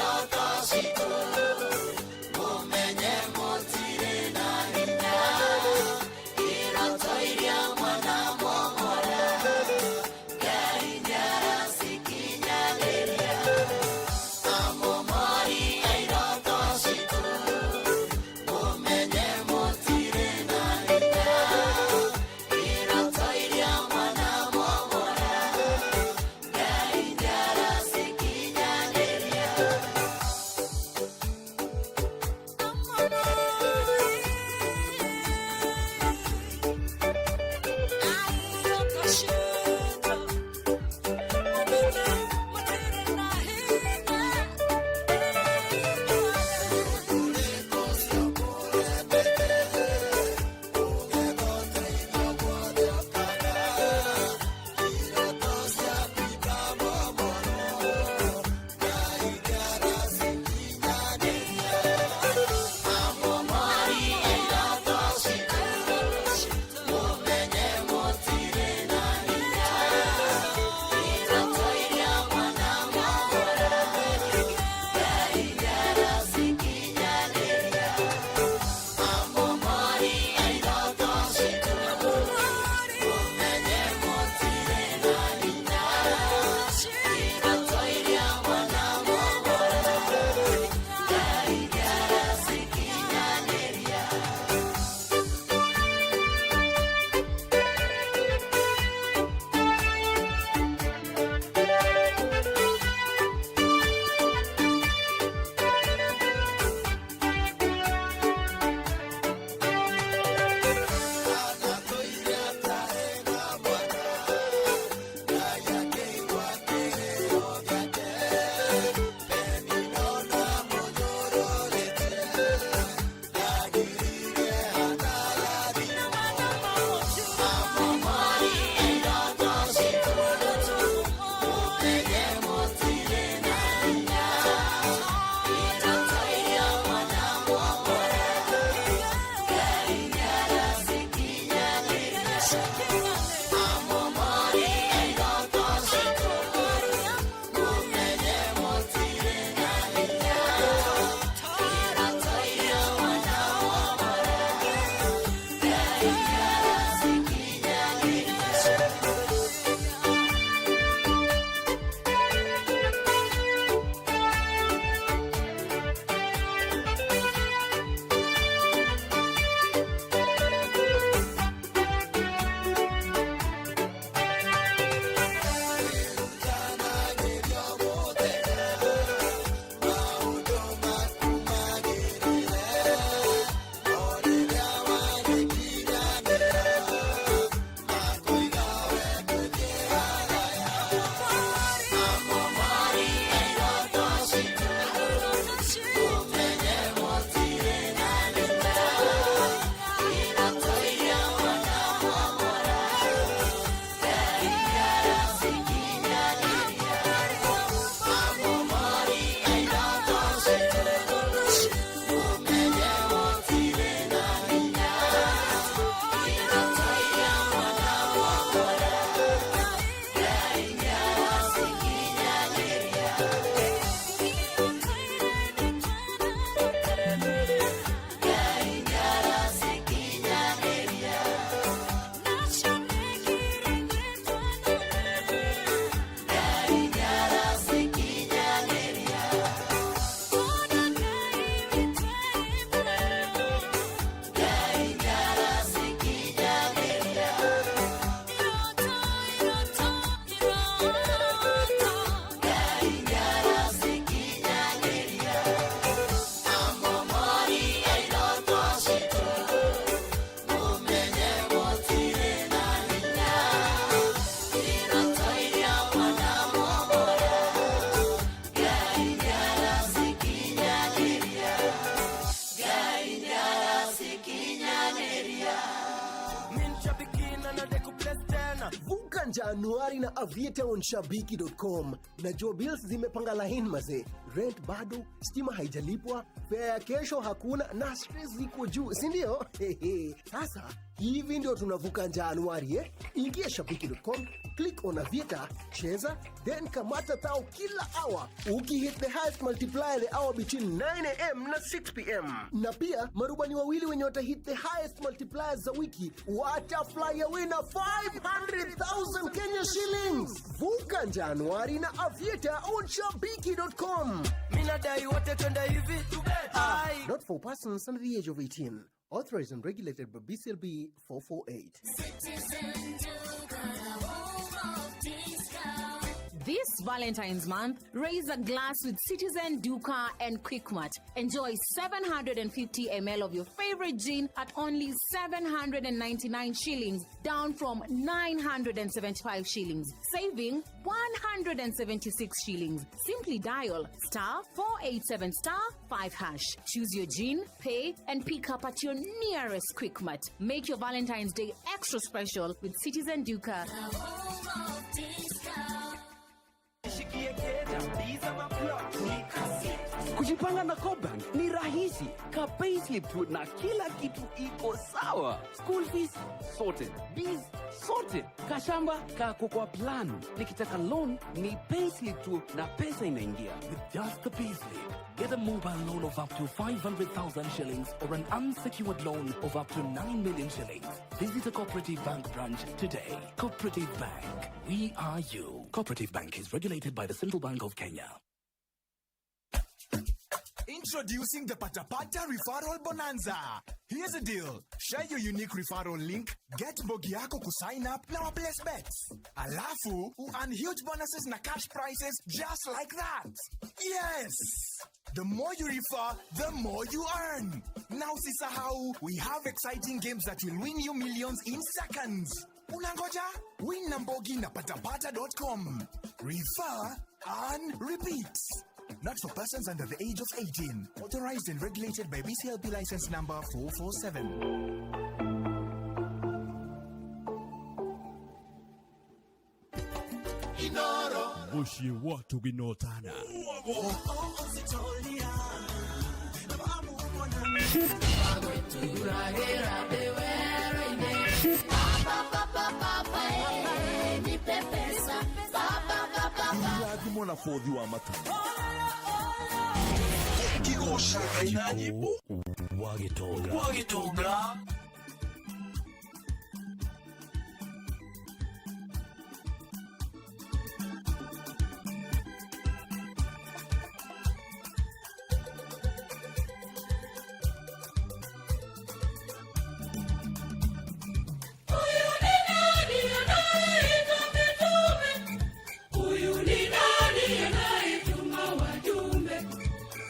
Januari na Aviator on shabiki.com. Najua bills zimepanga line mazee, rent bado, stima haijalipwa, fare ya kesho hakuna na stress ziko juu, si ndio? Sasa hivi ndio tunavuka Januari eh? Ingia shabiki.com, click on Aviator, cheza, then kamata thao kila hour ukihit the highest multiplier the hour between 9 am na 6 pm. Na pia marubani wawili wenye watahit the highest multipliers za wiki watafly away na 500,000 Kenya shillings. Vuka Januari na Aviator on shabiki.com. Minadai wote twende hivi. Ai. Not for persons under the age of 18. Authorized and regulated by BCLB 448. This Valentine's month, raise a glass with Citizen Duka and Quickmart. Enjoy 750 ml of your favorite gin at only 799 shillings, down from 975 shillings, saving 176 shillings. Simply dial *487*5#. Choose your gin, pay, and pick up at your nearest Quickmart. Make your Valentine's Day extra special with Citizen Duka. Kujipanga na CoBank ni rahisi. Ka payslip tu na kila kitu iko sawa. School fees sorted, bills sorted, kashamba kako kwa plan. Nikitaka loan ni payslip tu na pesa inaingia. With just the payslip, get a mobile loan of up to 500,000 shillings or an unsecured loan of up to 9 million shillings. Visit a Cooperative Bank branch today. Cooperative Bank. We are you. Cooperative Bank is regulated by the Central Bank of Kenya. Introducing the Patapata Referral Bonanza. Here's a deal. Share your unique referral link, get mbogi yako kusign up na waplace bets. Alafu, earn huge bonuses na cash prizes just like that. Yes! The more you refer, the more you earn. Now usisahau, we have exciting games that will win you millions in seconds. Unangoja? Win na mbogi na patapata.com. Refer, earn, repeat. Not for persons under the age of 18. Authorized and regulated by BCLB license number 447. Muciĩ wa tũginotana. Irathimo na bũthi wa matu. Kĩgoca Ngai na nyĩmbo. Wa gĩtonga. Wa gĩtonga. Huyu ni nani anayetuma wajumbe?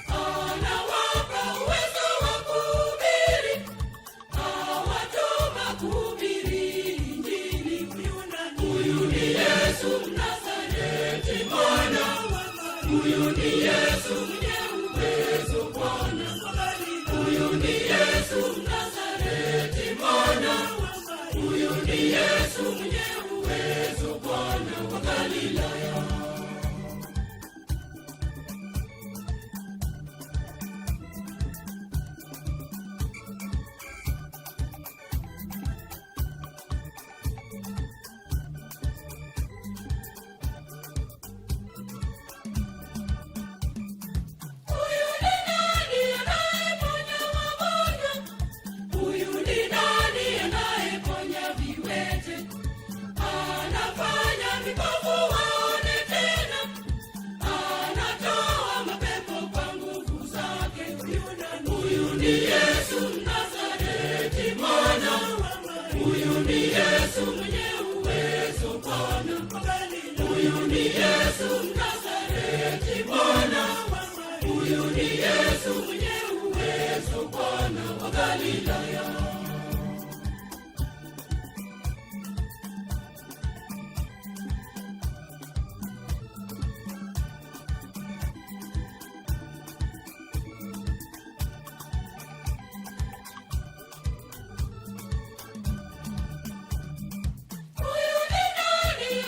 Anawapa uwezo wa kuhubiri, awatuma kuhubiri Injili. Huyu ni Yesu Mnazareti, Bwana. Huyu ni Yesu mwenye uwezo, Bwana. Huyu ni Yesu Mnazareti, Bwana. Huyu ni Yesu mwenye uwezo, Bwana wa Galilaya. Huyu ni nani anayeponya wagonjwa? Huyu ni nani anayeponya viwete? Anafanya vipofu waone tena, anatoa mapepo kwa nguvu zake. Huyu ni Yesu Mnazareti, Bwana. Huyu ni Yesu mwenye uwezo, Bwana. Huyu ni Yesu Mnazareti, Bwana. Huyu ni Yesu mwenye uwezo, Bwana wa Galilaya. Huyu ni nani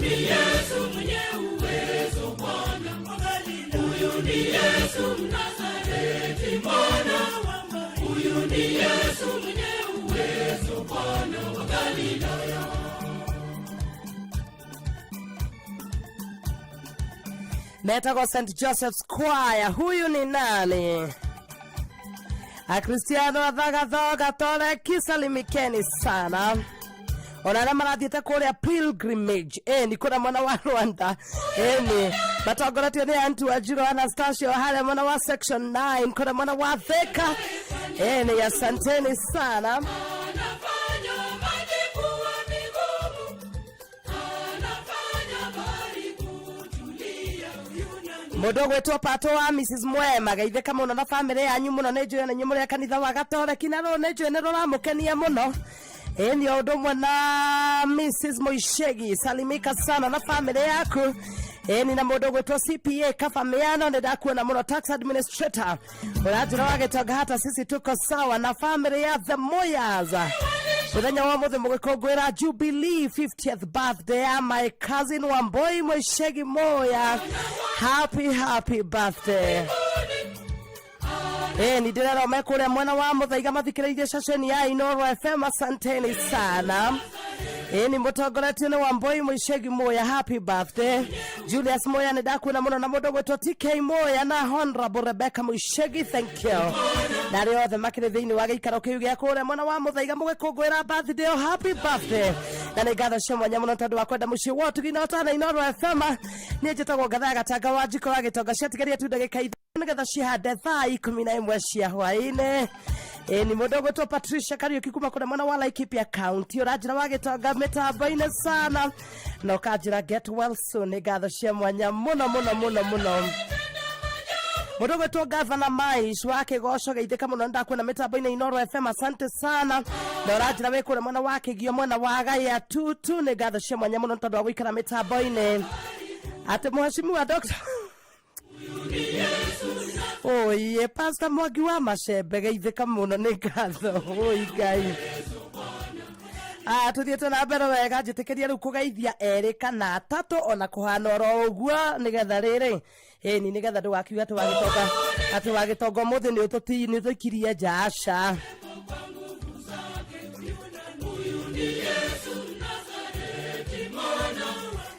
ni Yesu mwenye uwezo Bwana wa Galilaya. Huyu ni Yesu Mnazareti Bwana, huyu ni Yesu mwenye uwezo Bwana wa Galilaya. Metagwo St Joseph's Choir. Huyu ni nani? Akristiano athagathoga toreki, salimikeni sana ona arĩa marathiĩte kũrĩa pilgrimage, ni kũrĩa mwena wa Rwanda, ni matongoretio nĩ Antu Wanjiru Anastasia harĩa mwena wa section 9 kũrĩa mwena wa Thika. Ni asanteni sana. Anafanya maji kuwa migumu, anafanya bahari kutulia. Huyu nani? Mundu gwitwo Pato wa Mrs Mwema, geithĩka mũno na bamĩrĩ yanyu mũno. Nĩ njũĩ na inyuĩ mũrĩ a kanitha wa Gatoreki na rũrũ nĩ njũĩ nĩ rũramũkenia mũno. Ĩĩ, o ũndũ ũmwe na Mrs Mũicegi, salimika sana na bamĩrĩ yaku. Ĩĩ, na mũndũ gwĩtwo CPA Kafamiano, nĩ ndakuona mũno, tax administrator ũranjĩra wa Gĩtonga, hata sisi tuko sawa na bamĩrĩ ya The Moyas. Mũthenya wa mũthĩ mũgĩkũngũĩra Jubilee 50th birthday ya my cousin Wamboi Mũicegi Moya, happy happy birthday. Ni ndĩrera me kũrĩa mwena wa Mũthaiga mathikĩrĩirie ceceni ya Inoro FM, asanteni sana. Ni mũtongoretio nĩ Wamboi Mũicegi Moya, happy birthday. Julius Moya, nĩ ndakuona mũno, na mũndũ gwĩtwo TK Moya na Honorable Rebecca Mũicegi, thank you. Na arĩa othe makĩrĩ thĩinĩ wa gĩikaro kĩu gĩa kũrĩa mwena wa Mũthaiga mũgĩkũngũĩra birthday, oh, happy birthday. Na nĩ ngatho cia mwanya mũno tondũ wa kwenda mũciĩ wa ũtugi na ũtana Inoro FM. Niĩ njĩtagwo Ngathaa Gatanga wa Njiko wa Gĩtonga, ciatigaria tu ndagĩka 5 nĩgetha cihande thaa 11 cia hwaĩ-inĩ. Ĩ ni mũndũ ũgwĩtwo Patricia Kariuki kuma kũrĩa mwena wa Laikipia County, ũranjĩra wa Gĩtonga mĩtambo-inĩ sana na ũkanjĩra get well soon. Nĩ ngatho cia mwanya mũno mũno mũno mũno. Mũndũ ũgwĩtwo Gavana Mais wa Kĩgoco, geithĩka mũno, nĩndakuona mĩtambo-inĩ Inoro FM, asante sana. Na ũranjĩra wĩ kũrĩa mwena wa Kĩgio, mwena wa Gaya Tutu, nĩ ngatho cia mwanya mũno tondũ wa gũikara mĩtambo-inĩ. Atĩ mũheshimiwa Dr. Oye, Pastor Mwangi wa Macembe, geithĩka mũno, nĩ ngatho. Oi Ngai. Tuthiĩte na mbere wega, njĩtĩkĩria rĩu kũgeithia erĩ kana atatũ ona kũhana oro ũguo, nĩgetha rĩrĩ, ĩni, nĩgetha ndũgakiuga atĩ wagĩtonga ũmũthĩ nĩ ũtũikirie nja, aca. Huyu ni Yesu Mnazareti Mwana.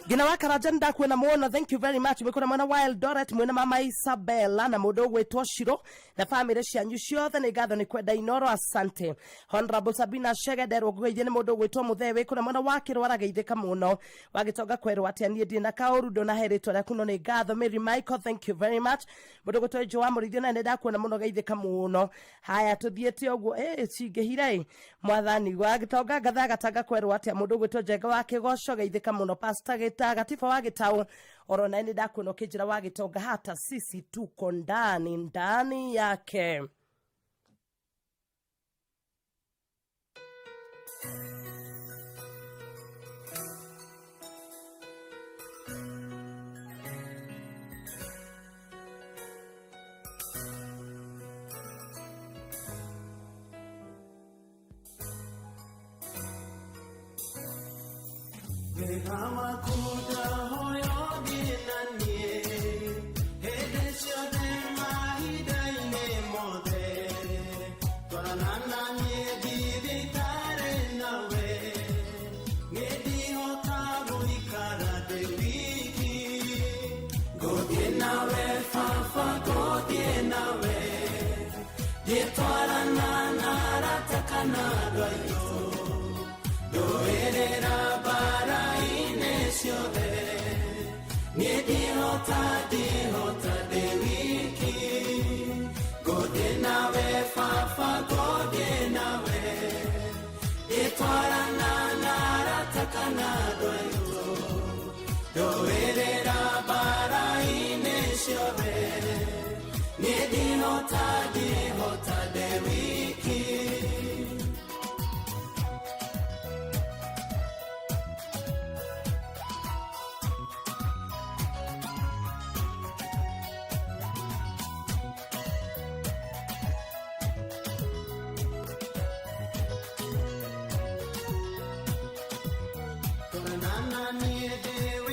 Ngina wa Karanja, nĩ ndakuona mũno, thank you very much. Mwĩkũra mwena wa Eldoret, mwena mama Isabella na mũndũ ũgwĩtwo Shiro na bamĩrĩ cianyu ciothe, nĩ ngatho nĩ kwenda Inoro, asante. Honorable Sabina Shegederwo, ngũgeithie nĩ mũndũ ũgwĩtwo Mũthee wĩkũra mwena wa Kĩrwara, geithĩka mũno. Wagĩtonga kwerwo atĩa? Niĩ ndirĩ na kaũru, ndũnahe rĩtwa rĩaku, no nĩ ngatho. Mary Michael, thank you very much. Mũndũ ũgwĩtwo Joa wa Mũrĩithio, naye nĩ ndakuona mũno, geithĩka mũno. Haya, tũthiĩte ũguo cingĩhire mwathani. Wagĩtonga ngathaa gatanga kwerwo atĩa? Mũndũ ũgwĩtwo Njenga wa Kĩgoco, geithĩka mũno. Pastor Gĩta Gatiba wa Gĩtaũ, oro naye nĩ ndakuona ũkĩnjĩra wa Gĩtonga, hata sisi tuko ndani ndani yake. Wega waku ndahoya ũthiĩ na niĩ hĩndĩ ciothe, mahinda-inĩ mothe. Twarana na niĩ, ndirĩ itarĩ nawe, nĩ ndihota gũikara ndĩ wiki. Ngũthiĩ nawe baba, ngũthiĩ nawe, ndĩtwarana na arata kana andũ aitũ, ndũĩrĩra mbara-inĩ ciothe, niĩ ndihota, ndihota ndĩ wiki. Ngũthiĩ nawe baba, ngũthiĩ nawe, ndĩtwarana na arata kana andũ aitũ, ndũĩrĩra mbara-inĩ ciothe, niĩ ndihota, ndihota ndĩ wiki. Twarana na niĩ ndĩ.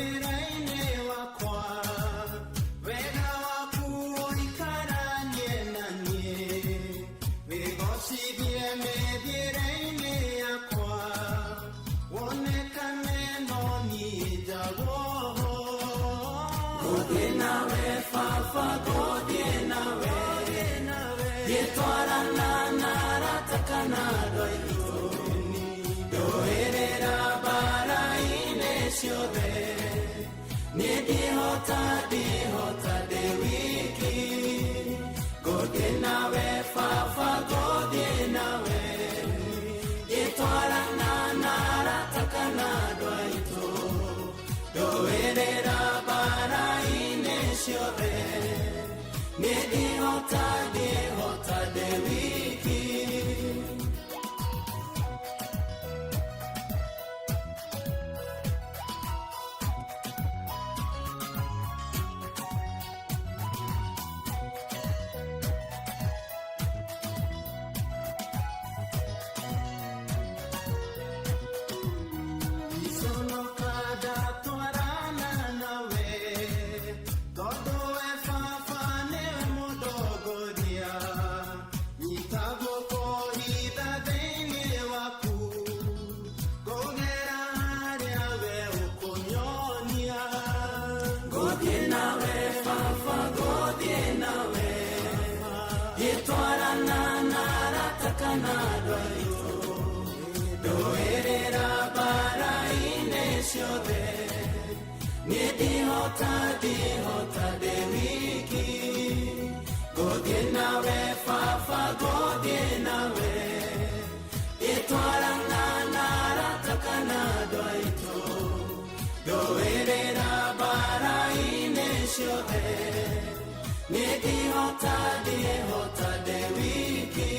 ngoragwo ho. Ngũthiĩ nawe baba, ngũthiĩ nawe, ngĩtwarana na arata kana andũ aitũ, ndũĩrĩra mbara-inĩ ciothe, niĩ ndihota, ndihota ndĩ wiki. Ngũthiĩ nawe baba, ngũthiĩ nawe, ngĩtwarana na arata kana andũ aitũ, ndũĩrĩra mbara-inĩ ciothe, niĩ ndihota, ndihota ndĩ wiki. Iconoka ndatwarana nawe, tondũ we baba nĩwe mũndongoria. Nyita guoko hitha thĩinĩ waku, ngũgera harĩa we ũkũnyonia. Ngũthiĩ nawe baba, ngũthiĩ nawe, ngĩtwarana na arata kana andũ aitũ, ndũĩrĩra mbara-inĩ ciothe, niĩ ndihota, ndihota ndĩ wiki. Ngũthiĩ nawe baba, ngũthiĩ nawe, ngĩtwarana na arata kana andũ aitũ, ndũĩrĩra mbara-inĩ ciothe, niĩ ndihota, ndihota ndĩ wiki.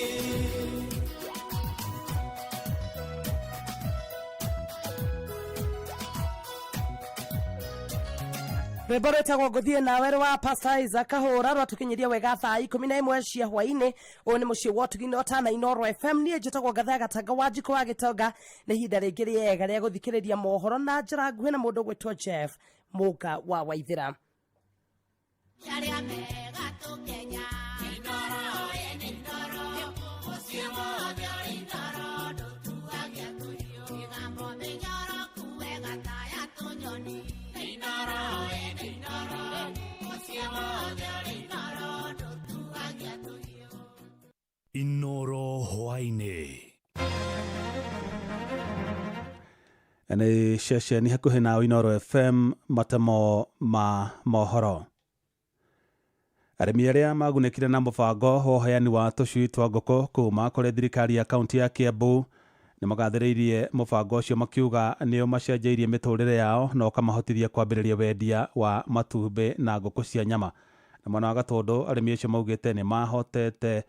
Rwĩmbo rwĩtagwo ngũthiĩ nawe rwa Pastor Isaac Kahũra rwatũkinyiria wega thaa 11 cia hwainĩ. Ũyũ nĩ mũciĩ wa ũtugi na ũtana Inooro FM. Niĩ njĩtagwo Ngatha Gatanga wa Njiko wa Gĩtonga. Nĩ ihinda rĩngĩ rĩega rĩa gũthikĩrĩria mohoro na njĩra nguhĩ na mũndũ ũgwĩtwo Jeff Mũnga wa Waithĩra. Arĩa mega tũkenya. Inooro ĩ nĩ Inooro, mũciĩ wothe ũrĩ Inooro, ndũtuagia tũhiũ. Mĩgambo mĩnyoroku wega ta ya tũnyoni. Inooro ĩ nĩ Inooro, mũciĩ wothe ũrĩ Inooro, ndũtuagia tũhiũ. Inoro hwainĩ. Nĩ ceceni hakuhĩ na Inooro FM, matemo ma mohoro. Arĩmi arĩa magunĩkire na mũbango wa ũheani wa tũcui twa ngũkũ kuma kũrĩ thirikari ya kaunti ya Kiambu nĩ magathĩrĩirie mũbango ũcio, makiuga nĩ ũmacenjeirie mĩtũrĩre yao na ũkamahotithia kwambĩrĩria wendia wa matumbĩ na ngũkũ cia nyama. Na mwena wa Gatũndũ, arĩmi acio maugĩte nĩ mahotete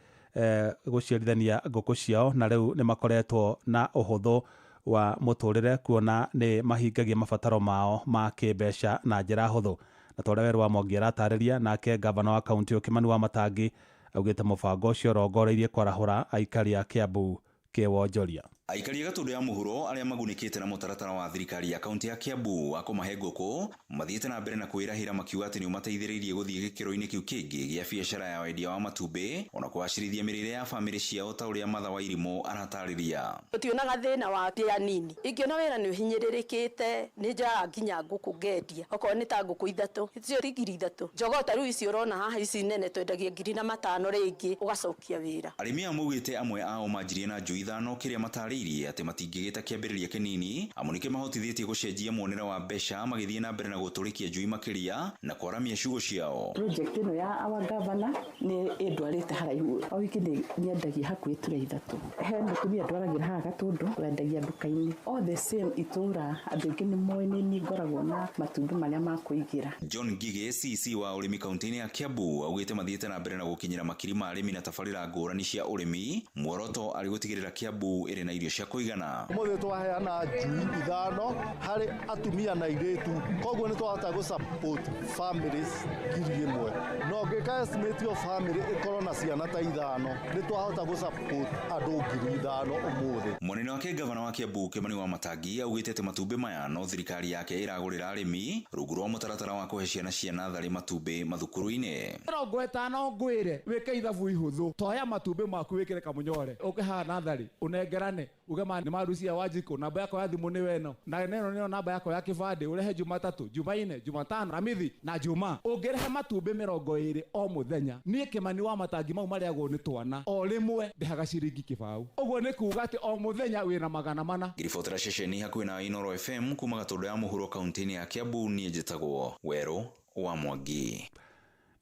gũciarithania ngũkũ ciao na rĩu nĩ makoretwo na ũhũthũ wa mũtũrĩre, kuona nĩ mahingagia mabataro mao ma kĩmbeca na njĩra hũthũ. Na ta ũrĩa Werũ wa Mwangi aratarĩria, nake gavana wa kaunti ĩyo Kimani wa Matangi augĩte mũbango ũcio ũrongoreirie kwarahũra aikari a Kiambu kĩwonjoria. Aikari a Gatũndũ ya mũhuro arĩa magunĩkĩte na mũtaratara wa thirikari ya kaunti ya Kiambu wa kũmahe ngũkũ mathiĩte na mbere na kwĩrahĩra makiuga atĩ nĩ ũmateithĩrĩirie gũthiĩ gĩkĩro-inĩ kĩu kĩngĩ gĩa biacara ya wendia wa matumbĩ ona kũgacĩrithia mĩrĩre ya bamĩrĩ ciao ta ũrĩa Matha wa Irimũ aratarĩria. Tũtionaga thĩna wa mbĩa nini. Ingĩona wĩra nĩ ũhinyĩrĩrĩkĩte, nĩ njoyaga nginya ngũkũ ngendia, okorwo nĩ ta ngũkũ ithatũ, icio ti 3,000. Njogoo ta rĩu ici ũrona haha ici nene twendagia 5,000 rĩngĩ ũgacokia wĩra. Arĩmi aya maugĩte amwe ao manjirie na njui 5 kĩrĩa matarĩirie atĩ matingĩgĩta kĩambĩrĩria kĩnini amu nĩkĩmahotithĩtie gũcenjia muonere wa mbeca magĩthiĩ na mbere na gũtũrĩkia njui makĩria na kwaramia ciugũ ciao. Project ĩno ya our governor nĩ ĩndwarĩte haraihu. O wiki nĩ nyendagia hakuhĩ tura 3. He mũtumia ndwaragĩra haha Gatũndũ, wendagia nduka-inĩ. All the same itũra andũ aingĩ nĩ moĩ nĩ niĩ ngoragwo na matumbĩ marĩa ma kũigĩra. John Ngigĩ, CC wa ũrĩmi kaunti-inĩ ya Kiambu, augĩte mathiĩte na mbere na gũkinyĩra makiri ma arĩmi na tabarĩra ngũrani cia ũrĩmi, muoroto arĩ gũtigĩrĩra Kiambu ĩrĩ na irio cia kũigana. Ũmũthĩ twaheana njui 5 harĩ atumia na airĩtu, koguo nĩ twahota gũ support families 1,000. No ngĩka estimate o family ĩkorwo na ciana ta 5, nĩ twahota gũ support andũ 5,000 ũmũthĩ. Mũnene wake gavana wa Kiambu Kimani wa Matangi augĩte atĩ matumbĩ maya no thirikari yake ĩragũrĩra arĩmi rungu rwa mũtaratara wa kũhe ciana cia natharĩ matumbĩ mathukuru-inĩ. 50 ngwĩre wĩke ithabu ihũthũ, toya matumbĩ maku wĩkĩre kamũnyore ũke haha natharĩ ũnengerane Uge ma nĩ marucia Wanjikũ, namba yakwa ya thimũ nĩ weno na neno nĩyo namba yakwa ya kĩbandĩ. Ũrehe Jumatatũ, Jumaine, Jumatano, Ramithi na Juma. Ũngĩrehe matumbĩ 20 o mũthenya, niĩ Kĩmani wa matangi mau marĩagwo nĩ twana, o rĩmwe ndĩhaga ciringi 20. Ũguo nĩ kuga atĩ o mũthenya wĩna 400. Ngiribotera ceceni hakuhĩ na Inoro FM kuma Gatũndũ ya mũhuro kaunti-inĩ ya Kiambu, niĩ njĩtagwo Werũ wa Mwangi.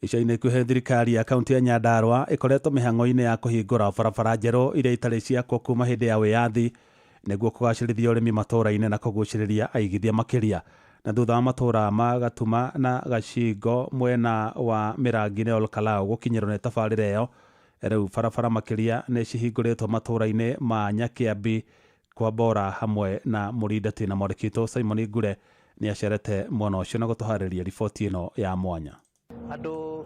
Ica-inĩ ikuhĩ thirikari ya kaunti ya Nyandarua ĩkoretwo mĩhang'o-inĩ ya kũhingũra barabara njerũ iria itarĩ ciakwo kuma hĩndĩ ya wĩyathi nĩguo kũgacĩrithia ũrĩmi matũũra-inĩ na kũgucĩrĩria aigithia makĩria. Na thutha wa matũũra ma Gatuma na Gacingo mwena wa Mĩrangi na Olkalau gũkinyĩrwo nĩ tabarĩra ĩyo, rĩu barabara makĩria nĩ cihingũrĩtwo matũũra-inĩ ma Nyakĩambi, Kwambora hamwe na Mũrindati. Na mwandĩki witũ Simon Ngure nĩ acerete mwena ũcio na gũtũharĩria riboti ĩno ya mwanya. Andũ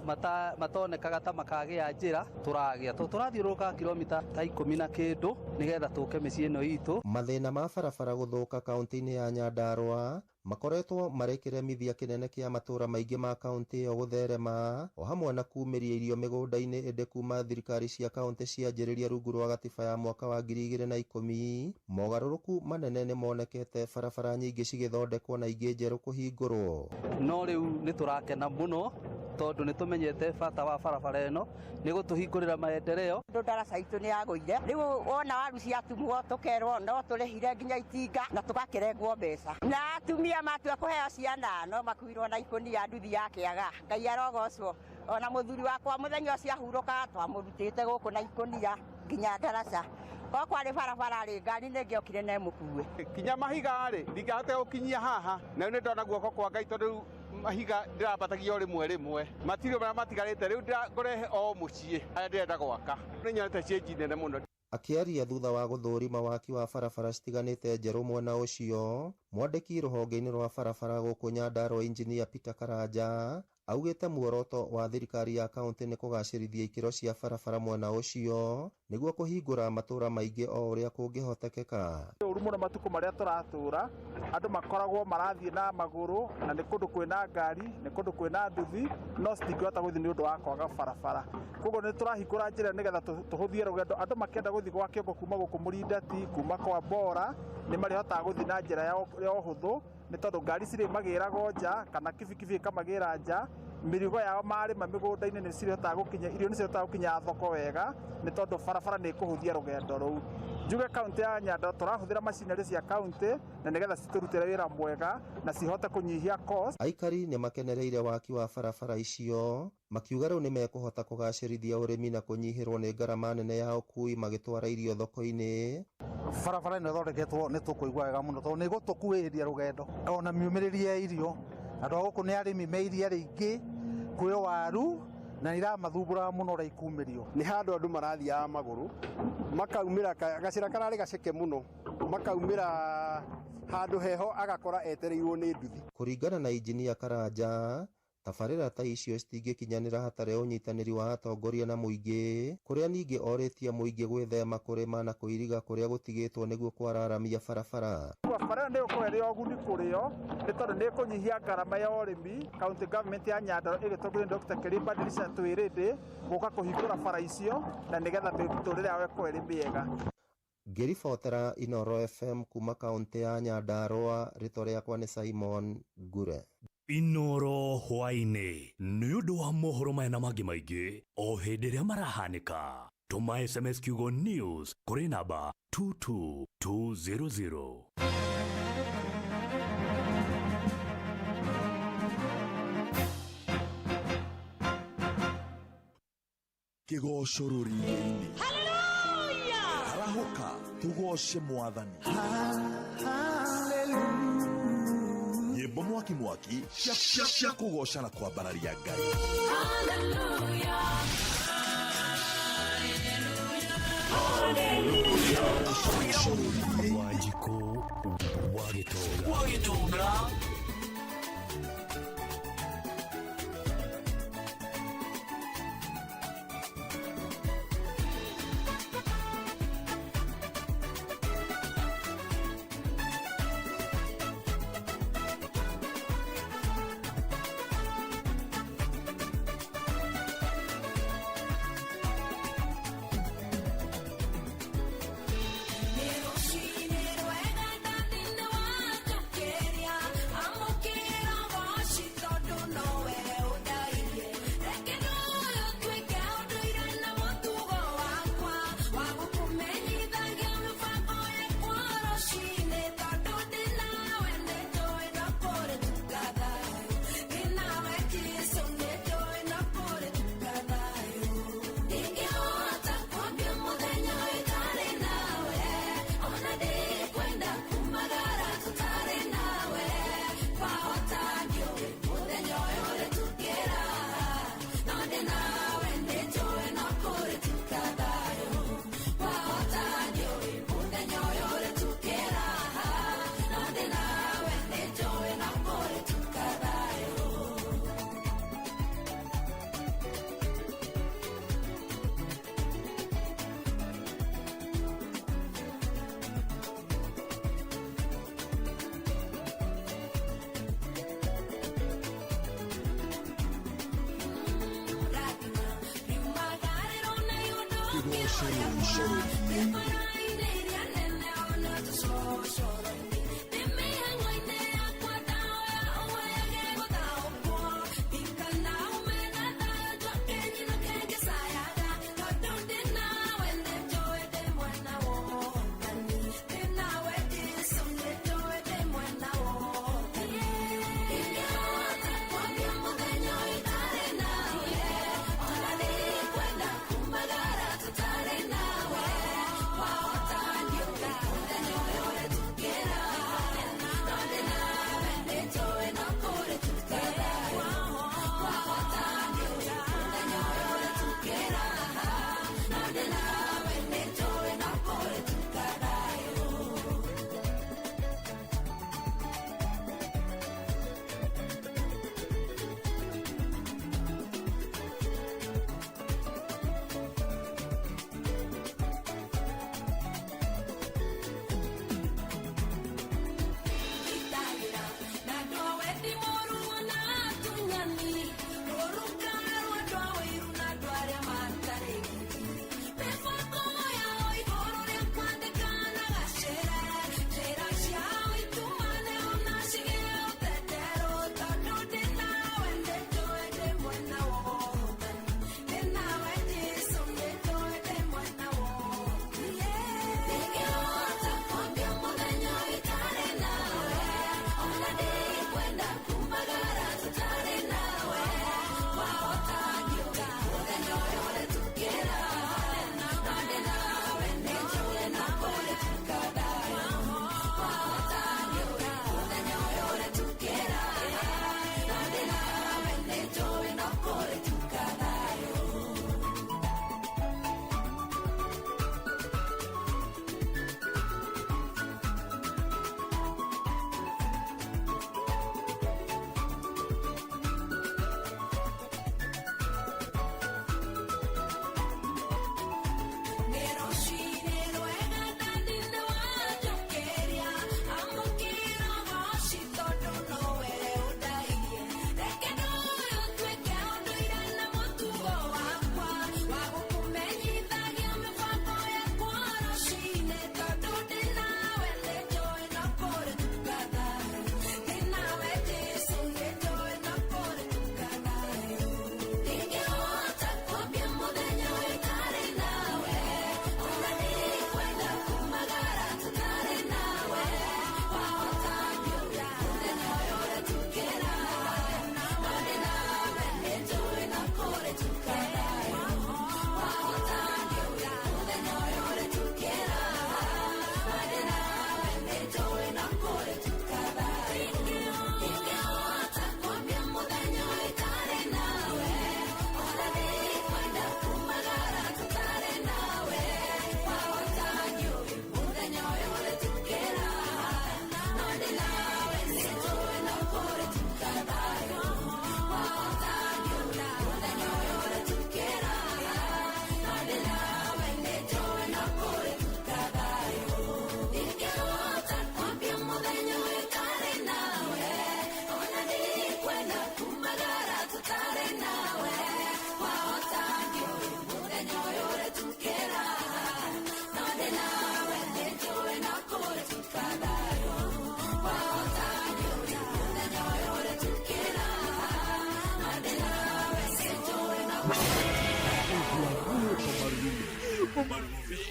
matonekaga ta makagĩa njĩra tũragĩa tondũ tũrathiũrũrũka kilomita ta 10 na kĩndũ nĩgetha tũke mĩciĩ ĩno itũ. Mathĩna ma barabara gũthũka kaunti-inĩ ya Nyandarua makoretwo marĩ kĩremithia kĩnene kĩa matũũra maingĩ ma kaunti ĩyo gũtherema o hamwe na kumĩria irio mĩgũnda-inĩ, ĩndĩ kuma thirikari cia kaunti cianjĩrĩria rungu rwa gatiba ya mwaka wa 2010 mogarũrũku manene nĩ monekete, barabara nyingĩ cigĩthondekwo na ingĩ njerũ kũhingũrwo. No rĩu nĩ tũrakena mũno tondũ nĩ tũmenyete bata wa barabara ĩno nĩ gũtũhingũrĩra maendeleo. Andũ ndaraca itũ nĩ yagũire, rĩu wona waru ciatumwo tũkerwo no tũrĩhire nginya itinga na tũgakĩrengwo mbeca, na atumia matua kũheo ciana no makuirwo na ikũnia nduthi ya kĩaga. Ngai arogocwo, ona mũthuri wakwa mũthenya ũcio ahurũka twamũrutĩte gũkũ na ikũnia nginya ndaraca. Ko kwarĩ barabara rĩ, ngari nĩ ĩngĩokire na ĩmũkue. Kinya mahiga rĩ ndingĩahota gũkinyia haha, na rĩu nĩ ndona guoko kwa Ngai tondũ rĩu mahiga ndĩrambatagia o rĩmwe rĩmwe, matirĩ marĩa matigarĩte rĩu ngũrehe o mũciĩ harĩa ndĩrenda gwaka. Nĩ nyonete change nene mũno. Akĩaria thutha wa gũthũrima waki wa barabara citiganĩte njerũ mwena ũcio, mwandĩki rũhonge-inĩ rwa barabara gũkũ Nyandarua Engineer Peter Karanja augĩte muoroto wa thirikari ya kaunti nĩ kũgacĩrithia ikĩro cia barabara mwena ũcio nĩguo kũhingũra matũũra maingĩ o ũrĩa kũngĩhotekeka. Ũru mũno matukũ marĩa tũratũra, andũ makoragwo marathiĩ na magũrũ na nĩ kũndũ kwĩna ngari, nĩ kũndũ kwĩna nduthi, no citingĩhota gũthiĩ nĩ ũndũ wa kwaga barabara. Koguo nĩ tũrahingũra njĩra nĩgetha tũhũthie rũgendo. Andũ makĩenda gũthiĩ gwa Kĩongo kuma gũkũ Mũrindati, kuma kwa Bora, nĩ marĩhotaga gũthiĩ na njĩra ya ũhũthũ nĩ tondũ ngari cirĩmagĩragwo nja kana kibikibi ĩkamagĩra nja, mĩrigo yao marĩma mĩgũnda-inĩ nĩ cirĩhotaga gũkinya, irio nĩ cirĩhotaga gũkinya thoko wega nĩ tondũ barabara nĩ ĩkũhũthia rũgendo rũu. Njuge kaunti ya Nyandarua tũrahũthĩra macinarĩ cia kaunti na nĩgetha citũrutĩre wĩra mwega na cihote kũnyihia cost. Aikari nĩ makenereire waki wa barabara icio makiuga rĩu nĩ mekũhota kũgacĩrithia ũrĩmi na kũnyihĩrwo nĩ ngarama nene ya ũkui magĩtwara irio thoko-inĩ. Barabara ĩno ĩthondeketwo nĩ tũkũigua wega mũno tondũ nĩ ĩgũtũkuĩria rũgendo ona miumĩrĩrie ya irio. Andũ a gũkũ nĩ arĩmi me iria rĩingĩ, kwĩ waru na iramathumbũraga mũno ũrĩa ikumĩrio. Nĩ handũ andũ marathiaga magũrũ makaumĩra gacĩra kararĩ gaceke mũno, makaumĩra handũ heho agakora etereirwo nĩ nduthi. Kũringana na Injinia Karanja, tabarĩra ta icio citingĩkinyanĩra hatarĩ ũnyitanĩri wa atongoria na mũingĩ, kũrĩa ningĩ orĩtie mũingĩ gwĩthema kũrĩma na kũiriga kũrĩa gũtigĩtwo nĩguo kwararamia barabara. Barabara nĩ ĩgũkorwo ĩrĩ ya ũguni kũrĩ o nĩ tondũ nĩ ĩkũnyihia ngarama ya ũrĩmi. County government ya Nyandarua ĩgĩtongorio nĩ Dr. Keriba Dirisha twĩrĩndĩ gũka kũhingũra bara icio na nĩgetha mĩtũrĩre yao ĩkorwo ĩrĩ mĩega. Ngĩribotera Inoro FM kuma kaunti ya Nyandarua, rĩtwa rĩakwa nĩ Simon Ngure. Inoro hwaĩ-inĩ nĩ ũndũ wa mohoro maya na mangĩ maingĩ o hĩndĩ ĩrĩa marahanĩka. Tũma SMS kiugo news kũrĩ namba 22200. Kĩgoco rũrĩrĩ-inĩ. Hallelujah! Arahũka tũgoce mwathani. Nyĩmbo mwaki mwaki cia kũgoca na kwambararia Ngai. Wanjikũ wa Gĩtonga. Nĩ rũciũ.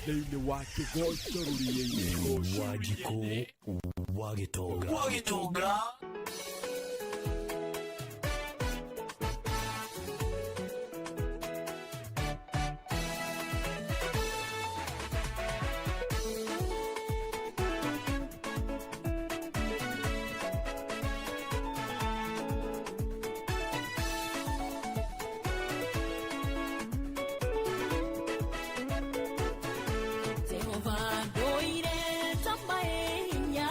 Thĩinĩ wa kĩgoco rũriĩ-inĩ Wanjikũ wa Gĩtonga. Wa Gĩtonga. Jehova ndũire ta maĩ hinya,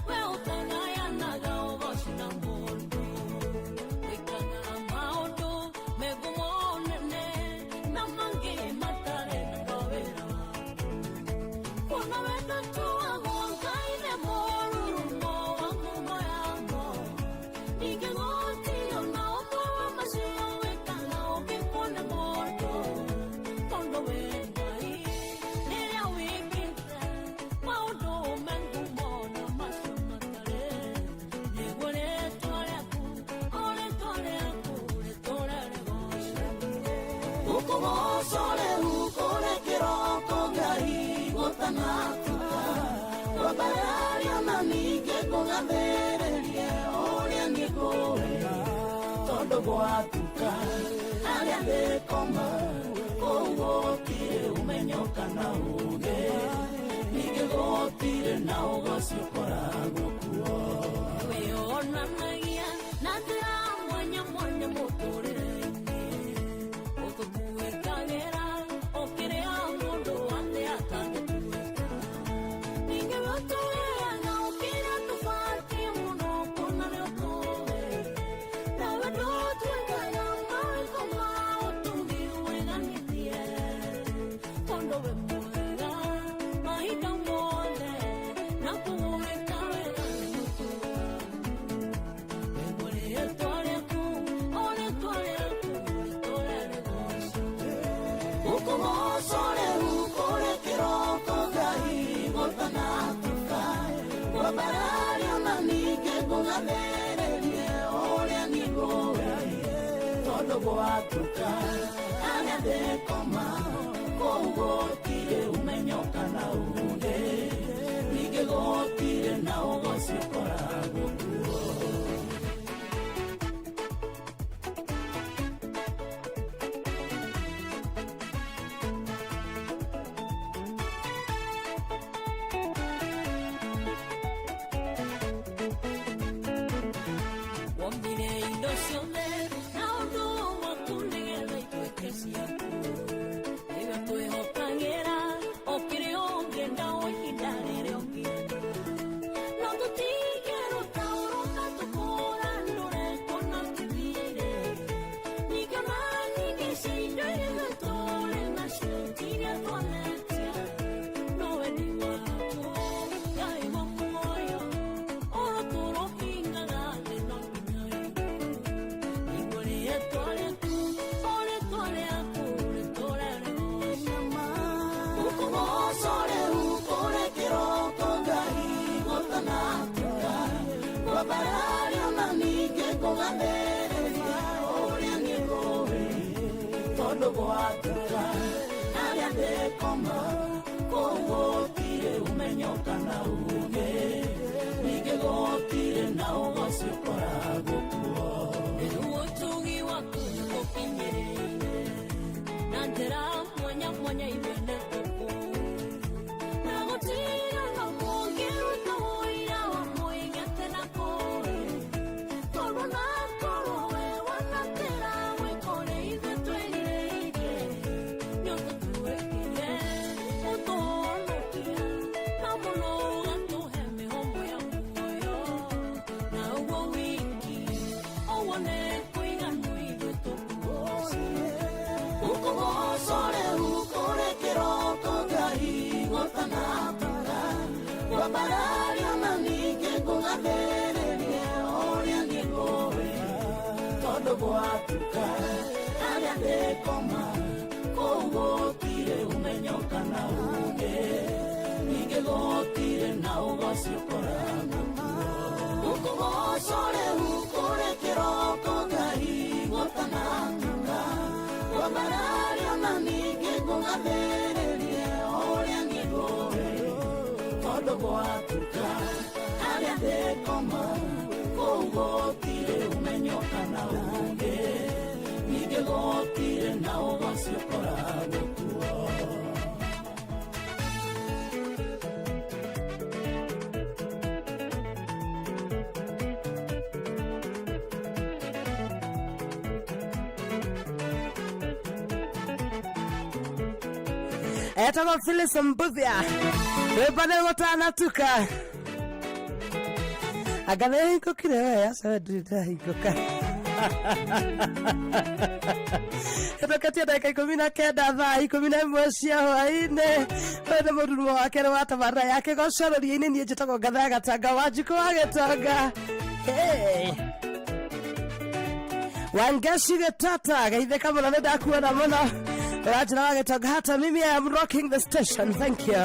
we ũtagayanaga ũgoci na Gũkũgoco rĩu kũrĩ kĩroko Ngai gũtanatuka Kwambararia na ningĩ ngũgathĩrĩrie ũrĩa niĩ ngũĩ Tondũ gwatuka harĩa ndĩkoma kũu gũtirĩ ũmenyo kana ũũgĩ ningĩ gũtirĩ na ũgoci ũkoragwo kuo Wĩonanagia na njĩra mwanya mwanya mũtũrĩre-inĩ ũtũtuĩkagĩra o kĩrĩa mũndũ atĩ atangĩtuĩka ningĩ we ũtũheaga o kĩrĩa tũbatiĩ mũno kuona nĩ ũtũĩ nawe ndũtuĩkaga mawĩko ma ũtugi wĩganĩtie tondũ wĩ mwega mahinda mothe na kũwĩka wega nĩ mũtugo Gũkũgoco rĩu kũrĩ kĩroko Ngai gũtanatuka Kwambararia na ningĩ ngũgathĩrĩrie ũrĩa niĩ ngũĩ Tondũ gwatuka harĩa ndĩkoma kũu gũtirĩ ũmenyo kana ũũgĩ ningĩ gũtirĩ na ũgoci ũkoragwo kuo Wombire indo ciothe na ũndũ waku nĩgetha ituĩke ciaku nĩwe twĩhokagĩra o kĩrĩa ũngĩenda o ihinda rĩrĩa ũngĩenda no tũtingĩruta ũrũme tũkũrandũre kuona tũthire ningĩ ona nyingĩ cia indo iria tũrĩ nacio tiria twanetia no wendi waku Ngai wa muoyo ũrotũrũhingaga thĩ no nginya igũrũ rĩetwa rĩaku o rĩtwa rĩaku rĩtũre rĩgoca Gũkũgoco rĩu kũrĩ kĩroko Ngai gũtanatuka Kwambararia na ningĩ ngũgathĩrĩria ũrĩa niĩ ngũĩ Tondũ gwatuka harĩa ndĩkoma kũu gũtirĩ ũmenyo kana ũũgĩ ningĩ gũtirĩ na ũgoci ũkoragwo kuo Rĩu ũtugi waku nĩũkinyĩrĩire na njĩra mwanya mwanya ithuĩ nĩtũkũũĩ na gũtirĩ na mũngĩruta ũira wa mũingĩ atĩ ndakũũĩ tondũ nakorwo we wanatĩra gwĩka ũrĩa ithuĩ twĩrirĩirie nĩũtũtuĩkire ũtũhonokia na mũno ũgatũhe mĩhũmũ ya muoyo na ũguo wiki ũguo nĩ kũiganu ithuĩ tũkũgoce Gũkũgoco rĩu kũrĩ kĩroko Ngai gũtanatuka Kwambararia na ningĩ ngũgathĩrĩrie ũrĩa niĩ ngũĩ Tondũ gwatuka harĩa ndĩkoma kũu gũtirĩ ũmenyo kana ũũgĩ ningĩ gũtirĩ na ũgoci ũkoragwo kuo Gũkũgoco rĩu kũrĩ kĩroko Ngai gũtanatuka Kwambararia na ningĩ ngũgathĩrĩrie ũrĩa niĩ ngũĩ Tondũ gwatuka harĩa ndĩkoma kũu gũtirĩ ũmenyo kana ũũgĩ ningĩ gũtirĩ na ũgoci ũkoragwo kuo etagwo Phyllis Mbuthia rwĩmbo nĩ gũtanatuka anga nĩ hingũkire we aca we ndirĩ ndĩrahingũka ĩtũketie ndagĩka 19 thaa 11 cia hwaĩ-inĩ ũyũ nĩ mũrurumo wa kerĩ wa tabarĩra ya kĩgoco rũriĩ-inĩ niĩ njĩtagwo ngatha ya gatanga wa njikũ wa gĩtonga Hey. Wangeshi Gitata geithĩka mũno nĩ ndakuona mũno ũranjĩra wa gĩtonga hata mimi I am rocking the station thank you.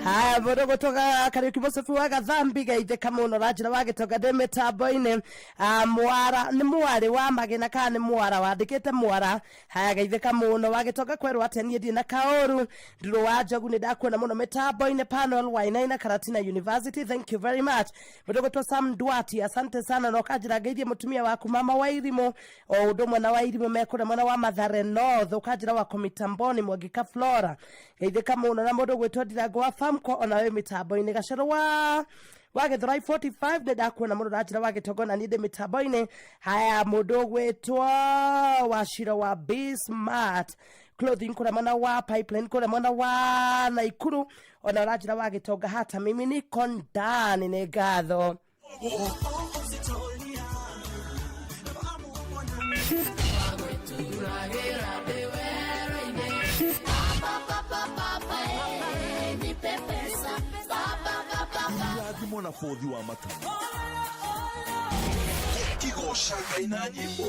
Haya, mũndũ gũtoka Kariũki Mũcebu wa Gathambi, geithĩka mũno ranjĩra wa gĩtonga ndĩ mĩtambo-inĩ. Ah, mwara nĩ mwarĩ wa magĩna kana nĩ mwara wandĩkĩte mwara. Haya, geithĩka mũno wa gĩtonga kwerwo atĩa niĩ ndirĩ na kaũru. Ndurũ wa Njogu, nĩ ndakuona mũno mĩtambo-inĩ. Panel Wainaina Karatina University, thank you very much. Mũndũ gwĩtwo Sam Duati, asante sana, na ũkanjĩra ngeithie mũtumia waku mama Wairimũ o ũndũ ũmwe na Wairimũ mekũrĩa mwena wa Mathare North. Ũkanjĩra wako mitamboni Mwangika Flora, geithĩka mũno. Na mũndũ gwĩtwo Ndirango wa Famco, ona wĩ mĩtambo-inĩ. Gacero wa Gĩthurai 45, nĩ ndakuona mũno na njĩra wa gĩtongo na niĩ ndĩ mĩtambo-inĩ. Haya, mũndũ ũgwĩtwo Waciro wa B Smart Clothing kũrĩa mwena wa Pipeline, kũrĩa mwena wa Naikuru, ona ũranjĩra wa gĩtonga hata mimi niko ndani, nĩ ngatho. Irathimo na bũthi wa matu kĩgoca Ngai na nyĩmbo.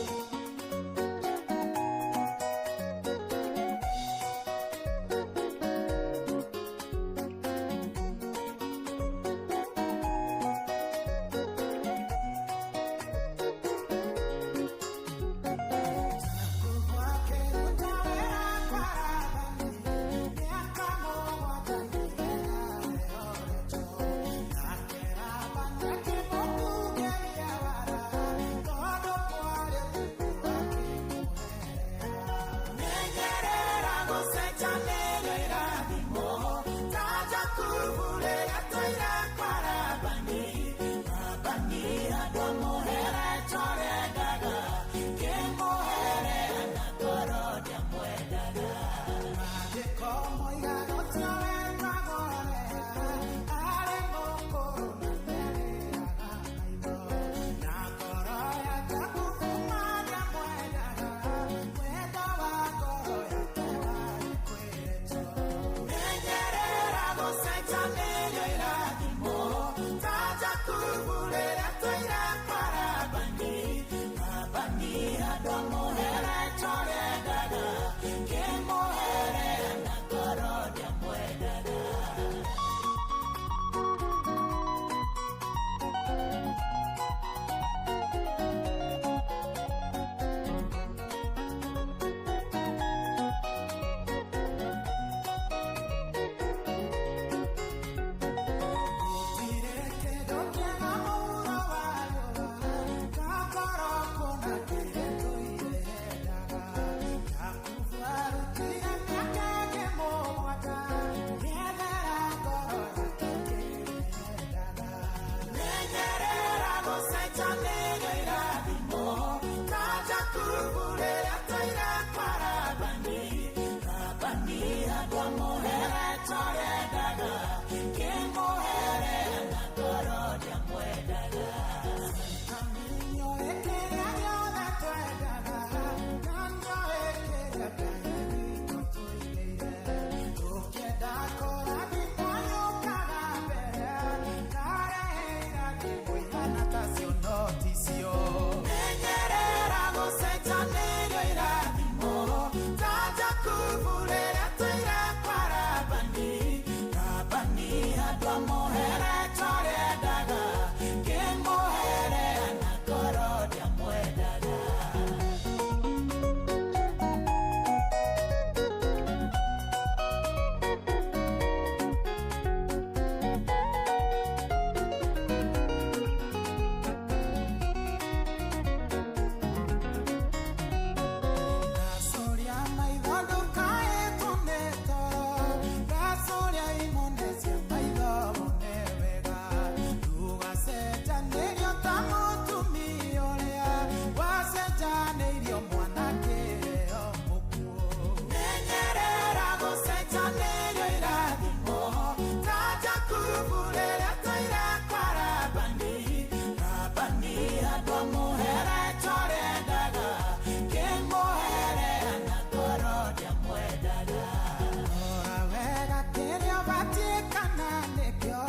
Kana nĩkĩo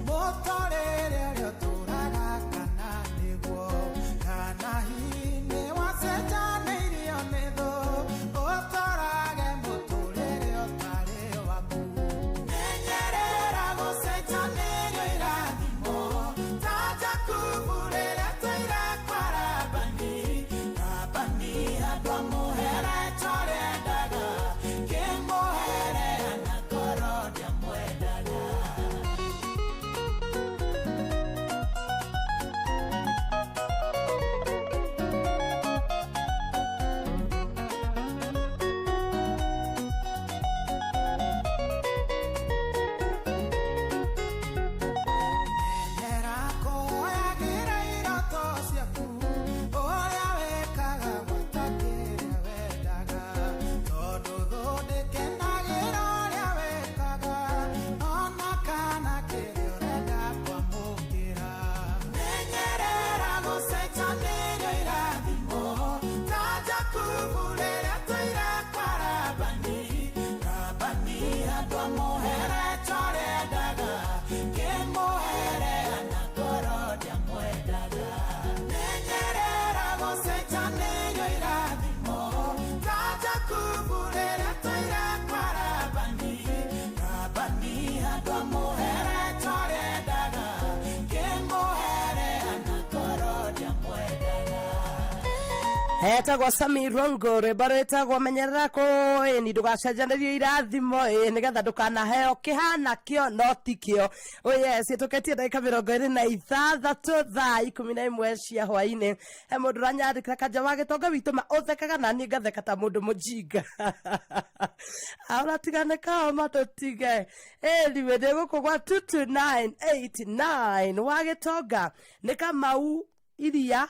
mũtũrĩre ũrĩa ũtũraga kana nĩ Etagwo Sami Rongo, rwĩmbo rwĩtagwo menyerera kũĩni ndũgacenjanĩrio irathimo ĩ nĩgetha ndũkanaheo kĩhana kĩo no ti kĩo. Oye, ciĩtũkĩtie ndagĩka 26 thaa 11 cia hwainĩ. He mũndũ ũranyandĩkĩra kanja wa gĩtonga witũ ma ũthekaga na niĩ ngatheka ta mũndũ mũjinga. Aũratigane kao matũtige. Anyway, ndĩ gũkũ gwa 22989 wa gĩtonga nĩ Kamau iria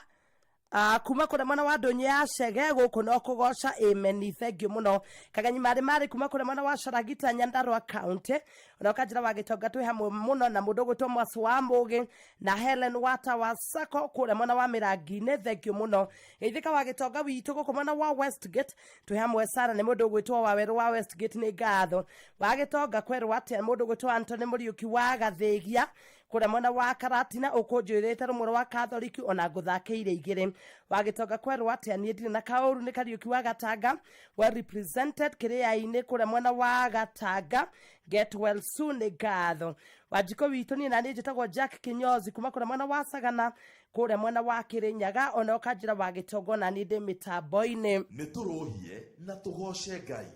kuma kũrĩa mwena wa ndũnyũ ya Chege gũkũ no kũgoca ĩmeni thengio mũno. Kagenyi marĩ marĩ kuma kũrĩa mwena wa Caragita Nyandarua County, ona ũkanjĩra wa gĩtonga twĩ hamwe mũno na mũndũ ũgwĩtwo Mwaci wa Mũgĩ na Helen Wata wa Sako kũrĩa mwena wa Mĩrangi-inĩ, thengio mũno. Geithĩka wa gĩtonga witũ gũkũ mwena wa Westgate twĩ hamwe sana nĩ mũndũ ũgwĩtwo Wawerũ wa Westgate, nĩ ngatho. Wa gĩtonga kwerwo atĩa mũndũ ũgwĩtwo Anthony Mũriũki wa Gathĩgia kũrĩa mwena wa Karatina ũkũnjũrĩte rũmwe rwa Katholiki ona ngũthakĩire igĩrĩ. Wa gĩtonga kwerwo atĩa niĩ ndirĩ na kaũru nĩ Kariũki wa Gatanga well represented kĩrĩa-inĩ kũrĩa mwena wa Gatanga, get well soon, nĩ ngatho. Wanjikũ witũ niĩ naniĩ njĩtagwo Jack Kinyozi kuma kũrĩa mwena wa Sagana kũrĩa mwena wa Kĩrĩnyaga, ona ũkanjĩra wa gĩtonga ona niĩ ndĩ mĩtambo-inĩ. Nĩ tũrũhie na tũgoce Ngai.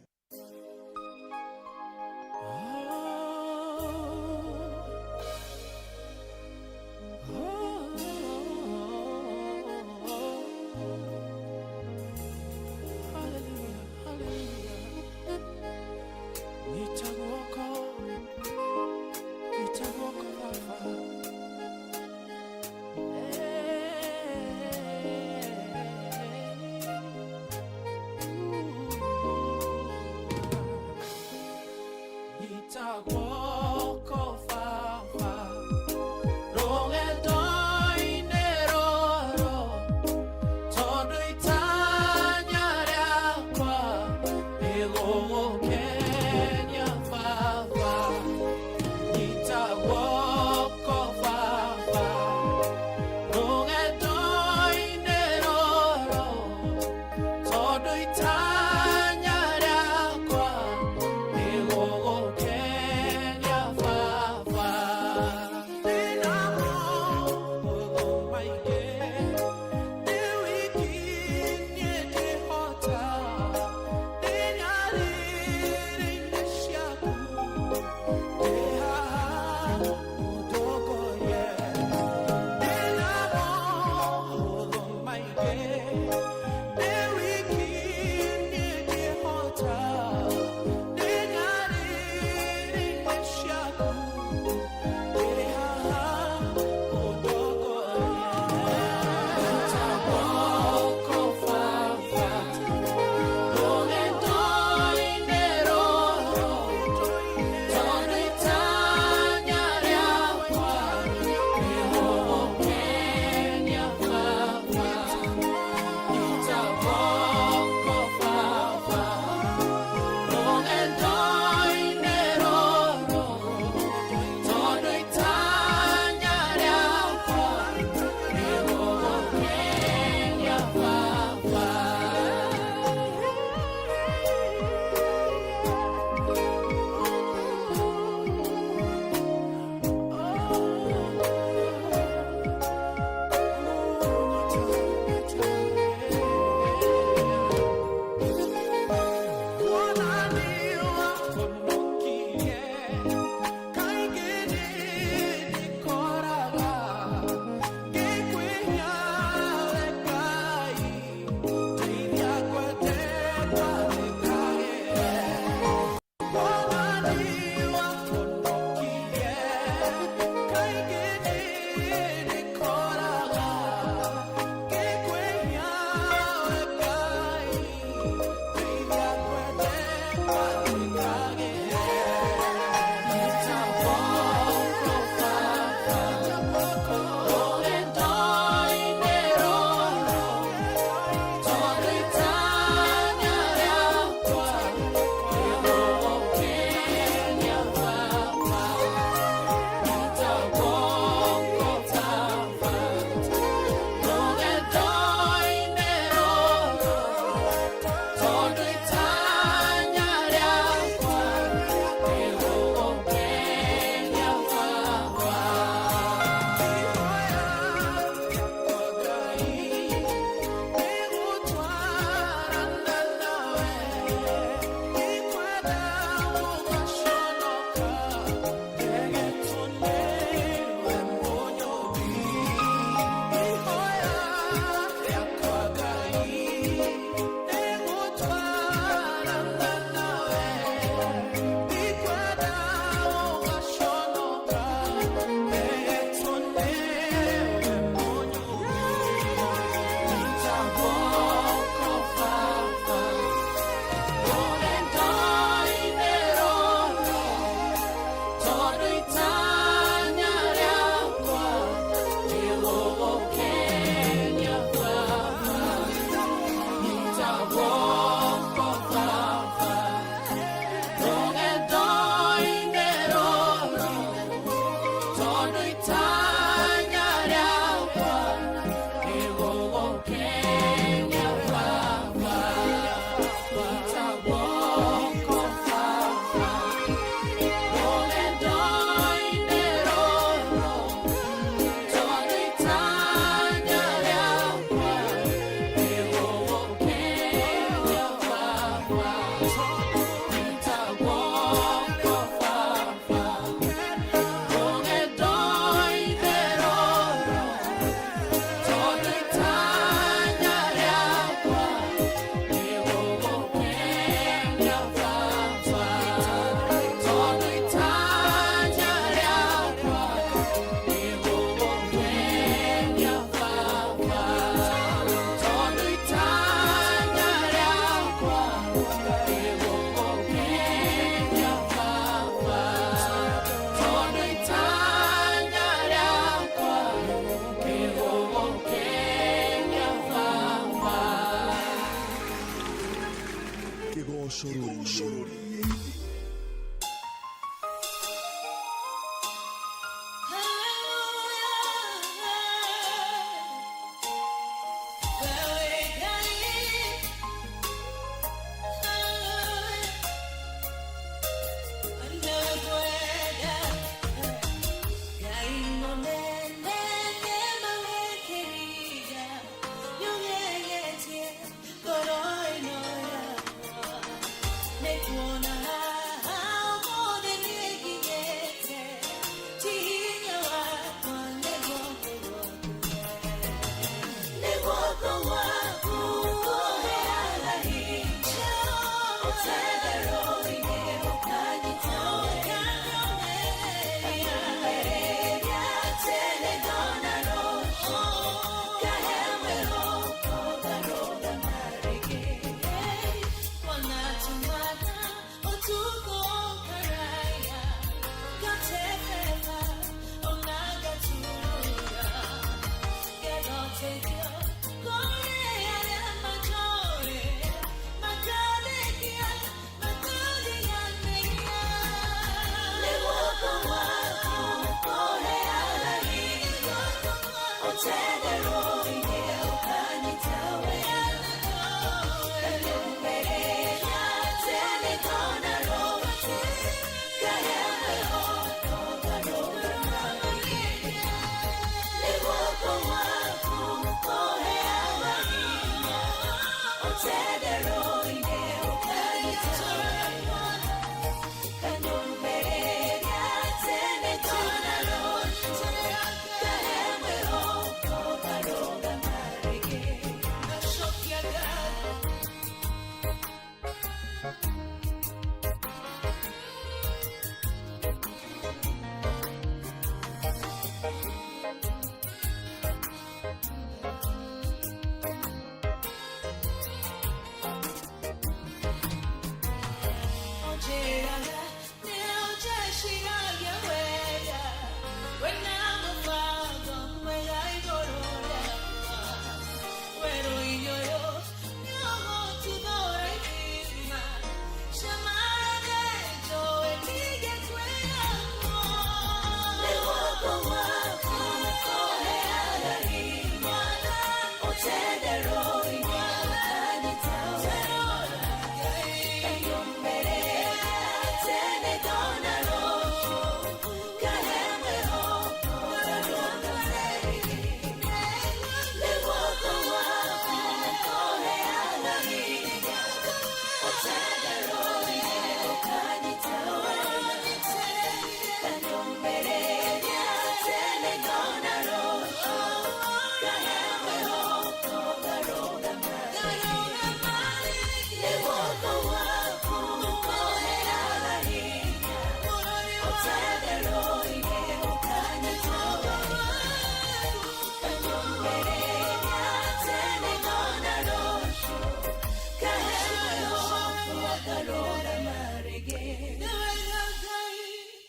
Nitaguoko Baba. Kĩgoco rũrĩrĩ-inĩ.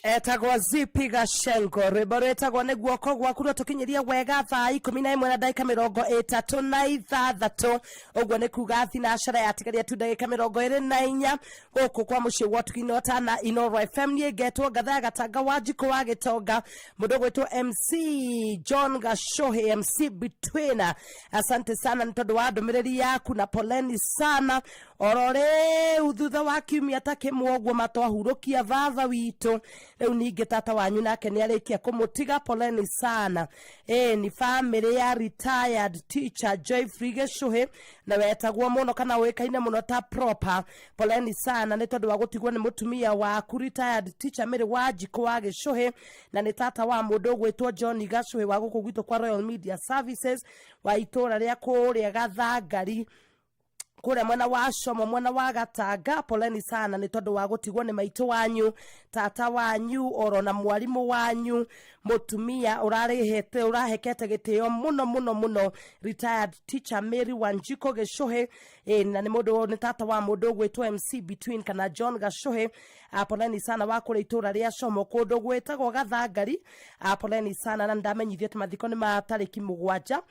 Etagwo Zipi Gashengo, rwimbo rwĩtagwo nĩ guoko gwaku rũtũkinyĩria wega thaa 11 na ndagĩka 36, ũguo nĩ kuga thinacara yatigaria tu ndagĩka 24 gũkũ kwa mũciĩ wa Ũtugi na Inoro FM. Niĩ ngetwo ngatha ya Gatanga wa Njikũ wa Gĩtonga, mũndũ ũgwĩtwo MC John Gashohe, MC Between. Asante sana nĩ tondũ wa ndũmĩrĩri yaku na poleni sana. Oro rĩu thutha wa kiumia ta kĩmwe ũguo matwahurũkia baba witũ, rĩu ningĩ tata wanyu nake nĩ arĩkia kũmũtiga, poleni sana. Ni family ya retired teacher Joyfrey Gĩcũhĩ, na wetagwo mũno kana ũĩkaine mũno ta Proper. Poleni sana nĩ tondũ wa gũtigwo nĩ mũtumia waku retired teacher Mary Wanjikũ wa Gĩcũhĩ, na nĩ tata wa mũndũ ũgwĩtwo John Gacũhĩ wa gũkũ gwitũ kwa Royal Media Services wa itũra rĩa kũrĩa Gathangari kũrĩa mwena wa Como, mwena wa Gatanga. Poleni sana nĩ tondũ wa gũtigwo nĩ maitũ wanyu, tata wanyu, oro na mwarimũ wanyu, mũtumia ũrarĩhete ũrahekete gĩtĩo mũno mũno mũno, retired teacher Mary Wanjiko Gĩcũhĩ. Na nĩ mũndũ, nĩ tata wa mũndũ ũgwĩtwo MC Between kana John Gacũhĩ. Poleni sana wa kũrĩa itũra rĩa Como kũndũ gwĩtagwo Gathangari. Poleni sana, na ndamenyithio atĩ mathiko nĩ ma tarĩki 7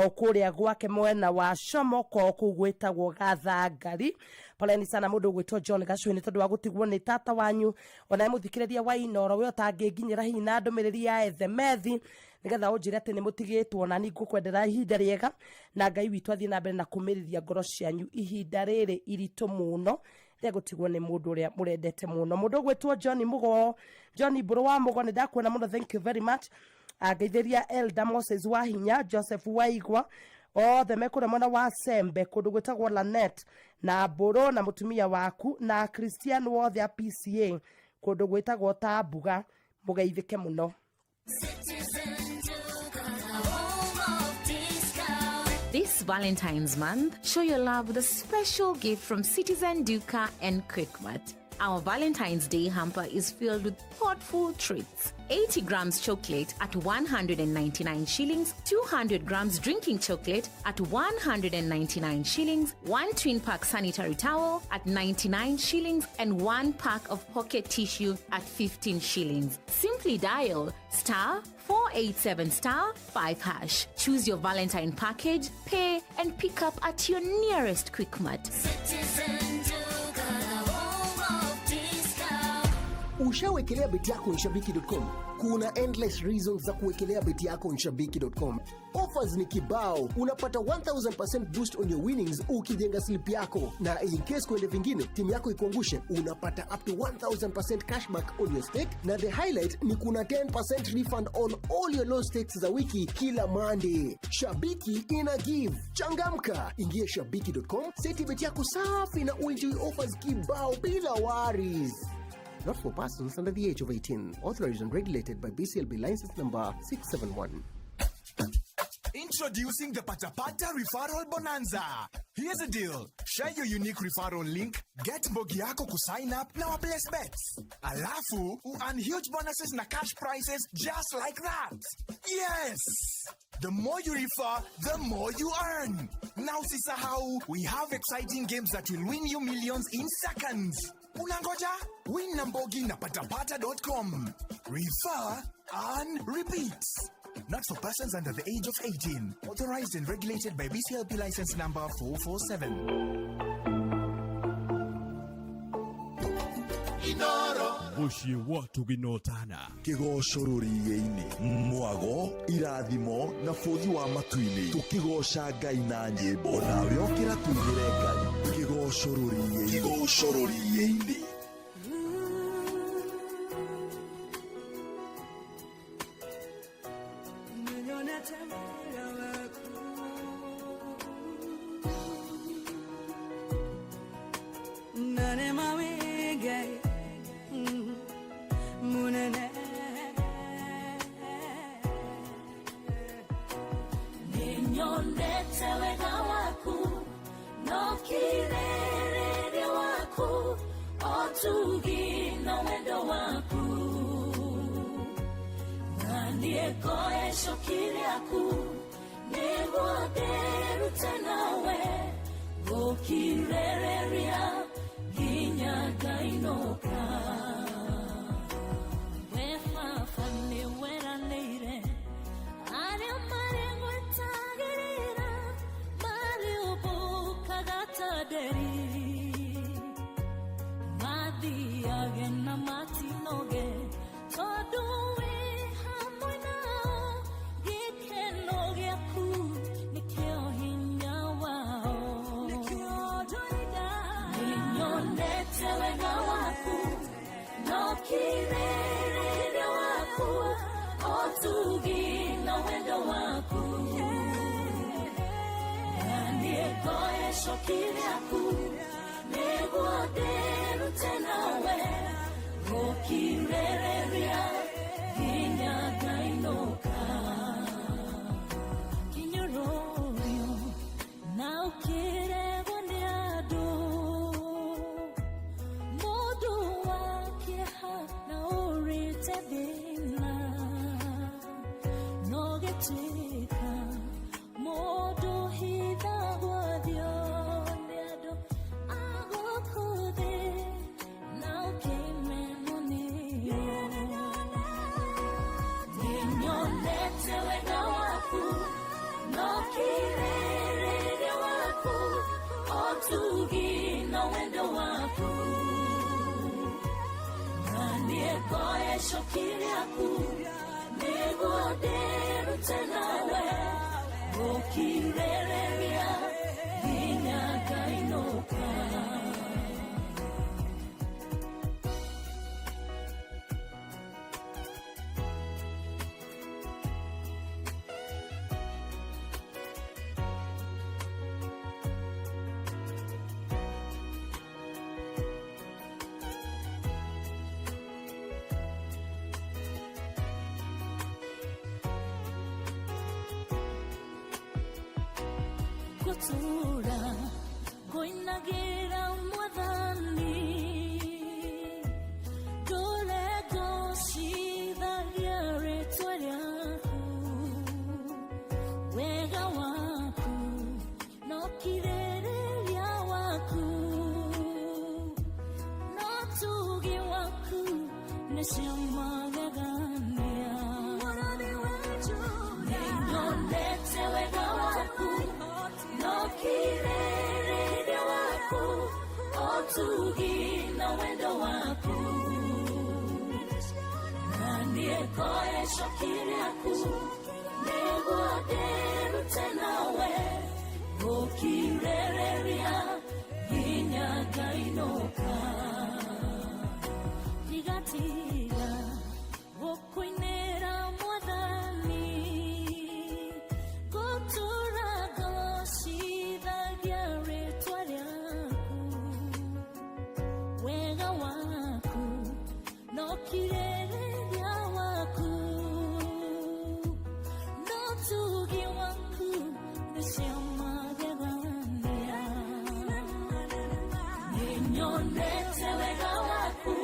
o kũrĩa gwake mwena wa Como ko kũu gwĩtagwo gwĩtagwo Gathangari. Poleni sana mũndũ ũgwĩtwo John Gacui nĩ tondũ wa gũtigwo nĩ tata wanyu. Onawe mũthikĩrĩria wa Inoro, we ũtangĩnginyĩra hihi na ndũmĩrĩri ya ethemethi nĩgetha ũnjĩre atĩ nĩ mũtigĩtwo, na niĩ ngũkwendera ihinda rĩega na Ngai witũ athiĩ na mbere na kũmĩrĩria ngoro cianyu ihinda rĩrĩ iritũ mũno rĩa gũtigwo nĩ mũndũ ũrĩa mũrendete mũno. Mũndũ ũgwĩtwo John Mũgo, John Mbũrũ wa Mũgo, nĩ ndakuona mũno, thank you very much. Angeithĩria Elder Moses wa Hinya, Joseph Waigwa, othe mekũrĩa mwena wa Sembe kũndũ gwĩtagwo Lanet, na Mbũrũ na mũtumia waku na Christian wothe a PCA kũndũ gwĩtagwo Tambuga, mũgeithĩke mũno. This Valentine's month, show your love with a special gift from Citizen Duka and Quickmart. Our Valentine's Day hamper is filled with thoughtful treats. 80 grams chocolate at 199 shillings, 200 grams drinking chocolate at 199 shillings, one twin pack sanitary towel at 99 shillings, and one pack of pocket tissue at 15 shillings. Simply dial star 487 star 5 hash. Choose your Valentine package, pay, and pick up at your nearest Quickmart. Ushawekelea beti yako nshabiki.com? Kuna endless reasons za kuwekelea beti yako nshabiki.com. Offers ni kibao, unapata 1000% boost on your winnings ukijenga slip yako, na in case kuende vingine timu yako ikuangushe, unapata up to 1000% cashback on your stake, na the highlight ni kuna 10% refund on all your low stakes za wiki kila Monday. Shabiki ina give. Changamka, ingia shabiki.com, seti beti yako safi na uenjoy offers kibao bila worries. Not for persons under the age of 18. Authorized and regulated by BCLB license number 671. Introducing the Patapata Referral Bonanza. Here's a deal. Share your unique referral link, get mbogi yako kusign up na waplace bets. Alafu, earn huge bonuses na cash prizes just like that. Yes! The more you refer, the more you earn. Now usisahau, we have exciting games that will win you millions in seconds. Unangoja? Win na mbogi na patapata.com. Refer, earn, repeat. Not for persons under the age of 18. Authorized and regulated by BCLP license number 447. Mũciĩ wa tũginotana kĩgoco rũriĩ-inĩ, mwago, irathimo na bũthi wa matu-inĩ, tũkĩgoca Ngai na nyĩmbo. Nawe ũkĩra tũinĩre Ngai kĩgoco rũriĩ-inĩ, kĩgoco rũriĩ-inĩ. Nĩnyonete wega waku no kĩrĩrĩria waku ũtugi na wendo waku na niĩ ngoe icoki rĩaku nĩguo ndĩrute nawe gũkirĩrĩria nginya ngainũka. We baba nĩweranĩire arĩa marĩgwetagĩrĩra marĩũmbũkaga ta nderi mathiage na matinoge tondũ wĩ hamwe nao gĩkeno gĩaku nĩkĩo hinya wao. Nĩnyonete wega waku no kĩrĩrĩria waku ũtugi na wendo waku na niĩ ngoe icoki rĩaku nĩguo ndĩrute nawe gũkirĩrĩria nginya ngainũka. Kinyũrũrio na ũkĩregwo nĩ andũ mũndũ wa kĩeha na ũrĩte thĩna no gĩtuĩka mũndũ hithagwo thio nĩ andũ a gũkũ thĩ na ũkĩmenwo nĩo. Nĩnyonete wega waku no kĩrĩrĩria waku. Otugi na wendo waku na niĩngoya icoki rĩaku nĩguo ndĩrute nawe gũkirĩrĩria nginya ngainũka. Gũtũũra ngũinagĩra mwathani ndũre ngũcithagia rĩtwa rĩaku wega waku no kirĩrĩria waku no tugi waku nĩ cia magegania. Nĩnyonete wega waku no kirĩrĩria waku otugi na wendo waku na niĩngoya icoki rĩaku nĩguo ndĩrute nawe gũkirĩrĩria nginya ngainũka. Ndigatiga gũkũinĩra mwathani ngũtũũra ngocithagia rĩtwa rĩaku wega waku no kirĩrĩria waku no tugi waku nĩ cia magegania. Nĩnyonete wega waku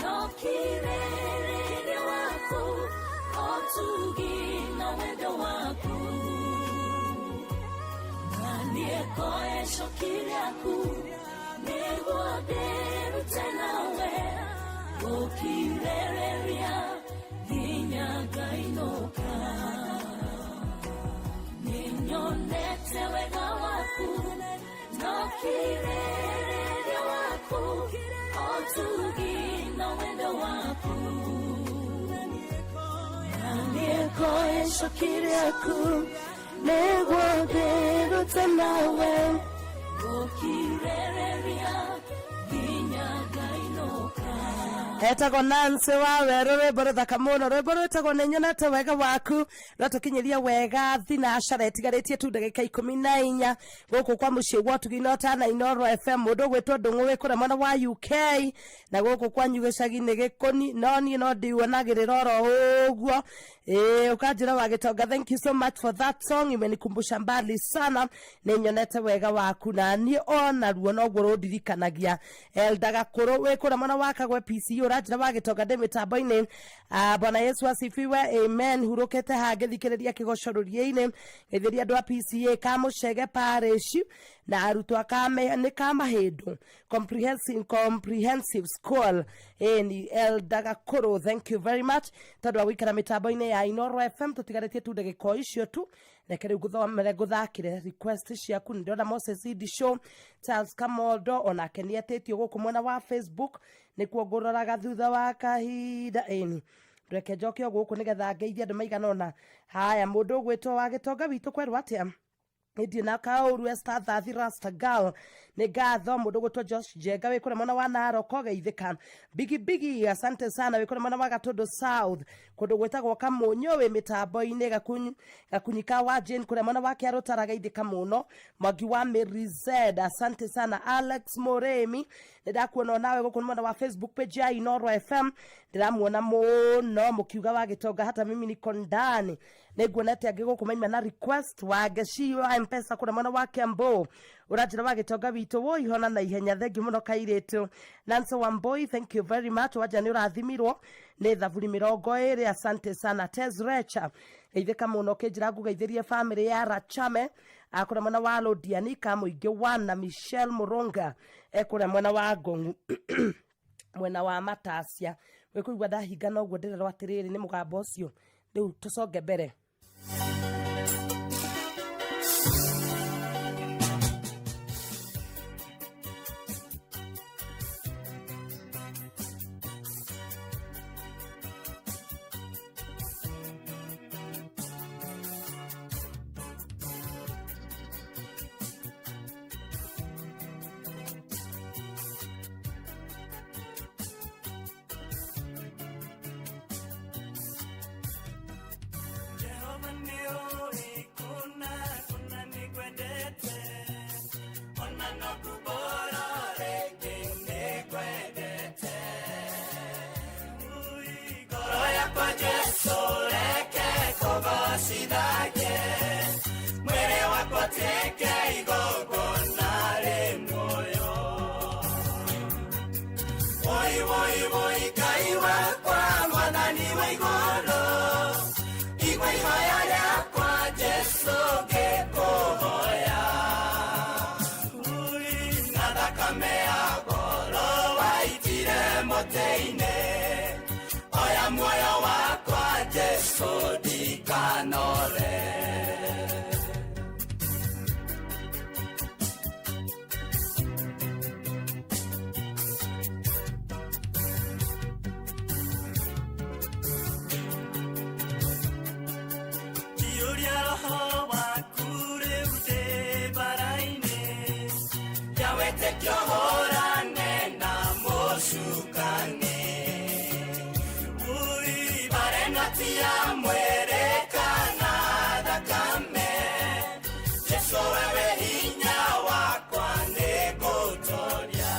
no kirĩrĩria waku otugi na wendo waku na niĩngoya icoki rĩaku nĩguo ndĩrute nawe gũkirĩrĩria nginya ngainũka. Nĩnyonete wega waku no kirĩrĩria waku otugi na wendo waku na niĩngoya icoki rĩaku nĩguo ndĩrute nawe gũkirĩrĩria nginya ngainũka. Etagwo Nancy wa werũ, rwĩmbo rũthaka mũno, rwĩmbo rwĩtagwo nĩnyonete wega waku. Rwatũkinyĩria wega thinacara ĩtigarĩtie tu ndagĩka 14 gũkũ kwa mũciĩ gwa Ũtugi na Ũtana Inooro FM. Mũndũ ũgwĩtwo Ndũng'ũ wĩ kũrĩa mwena wa UK na gũkũ kwanyu gĩcagi-inĩ gĩkũni, no niĩ no ndĩuonagĩrĩra oro ũguo. Ĩĩ, ũkanjĩra wa gĩtonga, thank you so much for that song, imenikumbusha mbali sana. Nĩnyonete wega waku na niĩ onaruo noguo rũndirikanagia. Elda Gakũrũ wĩ kũrĩa mwena wa Kagwe PCU ũranjĩra wa gĩtonga ndĩ mĩtambo-inĩ. Bwana Yesu asifiwe, amen. Hurũkĩte haha ngĩthikĩrĩria kĩgoco rũriĩ-inĩ, geithĩria andũ a PCA Kamũcege Parish na arutwo a nĩ Kamahĩndũ Comprehensive School. Ĩĩ ni Elda Gakũrũ, thank you very much tondũ wa gũikara mĩtambo-inĩ ya Inooro FM. Tũtigarĩtie tu ndagĩka o icio tu, reke rĩu ngũthomere ngũthakĩre request ciaku. Nĩ ndĩrona Moses Idi Show, Charles Kamondo onake nĩ etĩtio gũkũ mwena wa Facebook, nĩkuo ngũroraga thutha wa kahinda. Ĩni reke njoke o gũkũ nĩgetha ngeithie andũ maigana ũna. Haya, mũndũ ũgwĩtwo wa gĩtonga witũ kwerwo atĩa? Ndirĩ na kaũru. Esther Thathi Rasta Girl nĩ ngatho. Mũndũ ũgwĩtwo Josh Njenga wĩ kũrĩa mwena wa Narok, geithĩka. Bigi Bigi, asante sana, wĩ kũrĩa mwena wa Gatũndũ South kũndũ gwĩtagwo Kamunyu, wĩ mĩtambo-inĩ. Gakunyi ka wa Jane kũrĩa mwena wa Kĩarũtara, geithĩka mũno. Mwangi wa Mary Z, asante sana. Alex Mũrĩmi, nĩ ndakuona onawe gũkũ mwena wa Facebook page ya Inooro FM, ndĩramuona mũno mũkiuga wa gĩtonga hata mimi niko ndani. Nĩnguonete angĩ gũkũ maima na request. Wangeci wa Mpesa kũrĩa mwena wa Kiambu ũranjĩra wa gĩtonga witũ wũihona na ihenya, thengiũ mũno kairĩtu. Nancy Wambui, thank you very much, wanja nĩ ũrathimirwo nĩ thaburi 20, asante sana. Tez Recha, geithĩka mũno, kĩnjĩra ngũgeithĩrie family ya Rachame akũrĩa mwena wa Lodianika mũingĩ wa na Michelle Mũrũnga ekũrĩa mwena wa Ngong'u mwena wa Matacia. Wĩkũigua ndahinga noguo ndĩrerwo atĩrĩrĩ nĩ mũgambo ũcio. Rĩu tũconge mbere. nĩũĩ kũna kũna nĩngwendete ona no ngumbũra rĩngĩ nĩngwendete ngoro yakwa Jesũ reke kũgocithagie mwĩrĩ wakwa ũtuĩke igongona rĩ muoyo Woi woi woi Ngai wakwa mwathani wa igũrũ igua ihoya rĩakwa Jesũ ngĩkũhoya na thakame ya goro waitire mũtĩ-inĩ oya muoyo wakwa Jesũ ndikanore Njiyũria roho waku rĩu ndĩ bara-inĩ ya wĩtĩkio hũrane na mũcukani Ui, bara ĩno ti ya mwĩrĩ kana thakame Jesũ wewe hinya wakwa nĩngũtoria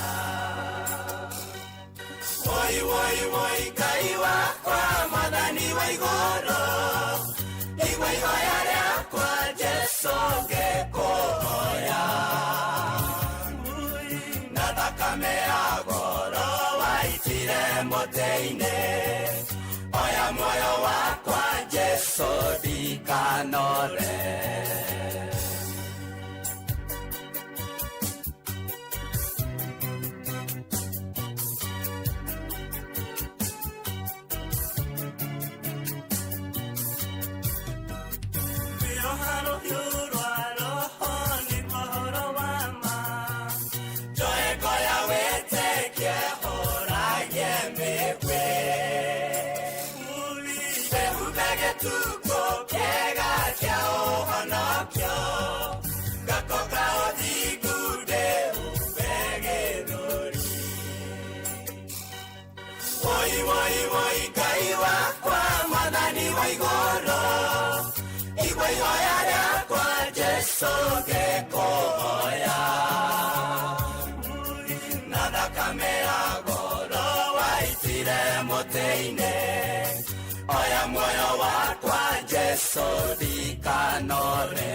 Woi woi woi Ngai wakwa mwathani wa igũrũ igua ihoya rĩakwa Jesũ ngĩkũhoya na thakame ya goro waitire mũtĩ-inĩ oya muoyo wakwa Jesũ ndikanore Wĩroha rũhiũ rwa roho nĩguo ũhoro wa ma njoe ngo ya wĩtĩkie hũragie mĩguĩ wĩhumbe gĩtukũ kĩega kĩa ũhonokio ngako ka ũthingu ndĩhumbe gĩthũri Woi woi woi Ngai wakwa mwathani wa igũrũ igua ihoya rĩakwa Jesũ ngĩkũhoya na thakame ya goro waitire mũtĩ-inĩ oya muoyo wakwa Jesũ ndikanore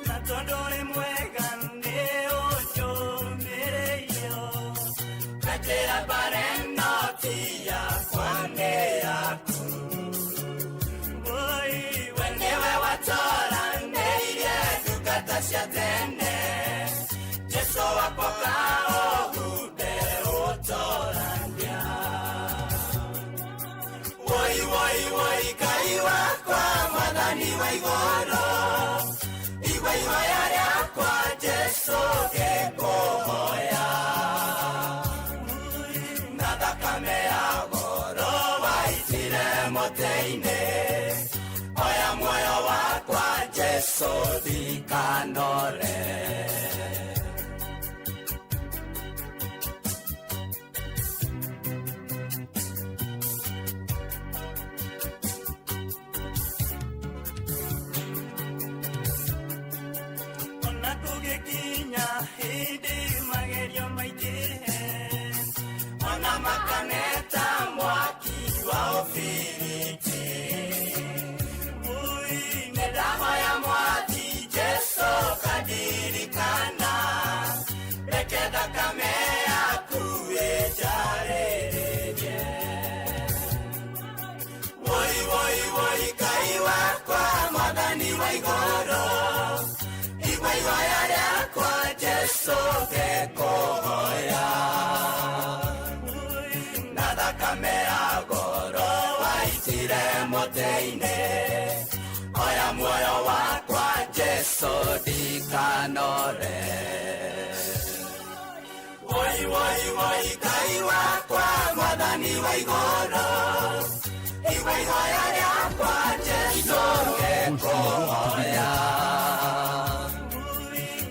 na tondũ ũrĩ mwega nĩ ũnjũmĩrĩirio na njĩra mbara ĩno ti yakwa nĩ yaku Woi, we nĩwe watoranĩirie ndungata cia tene Jesũ wakwa kaũhunde ũtorania Woi woi woi Ngai wakwa mwathani wa igũrũ igua ihoya rĩakwa Jesũ ngĩkũhoya na thakame ya goro waitire mũtĩ-inĩ oya muoyo wakwa Jesũ ndikanore ona kũgĩkinya hĩndĩ magerio maingĩhe ona makaneta mwaki wa ũbiriti Ui, nĩndahoya mwathi Jesũ kandirikana reke thakame yaku ĩnjarĩrĩrie Woi woi woi Ngai wakwa mwathani wa igũrũ igua ihoya rĩakwa Jesũ ngĩkũhoya na thakame ya goro waitire mũtĩ-inĩ oya muoyo wakwa Jesũ Jesu ndikanore. Woi woi woi Ngai wakwa mwathani wa igũrũ, igua ihoya rĩakwa Jesu ngĩkũhoya,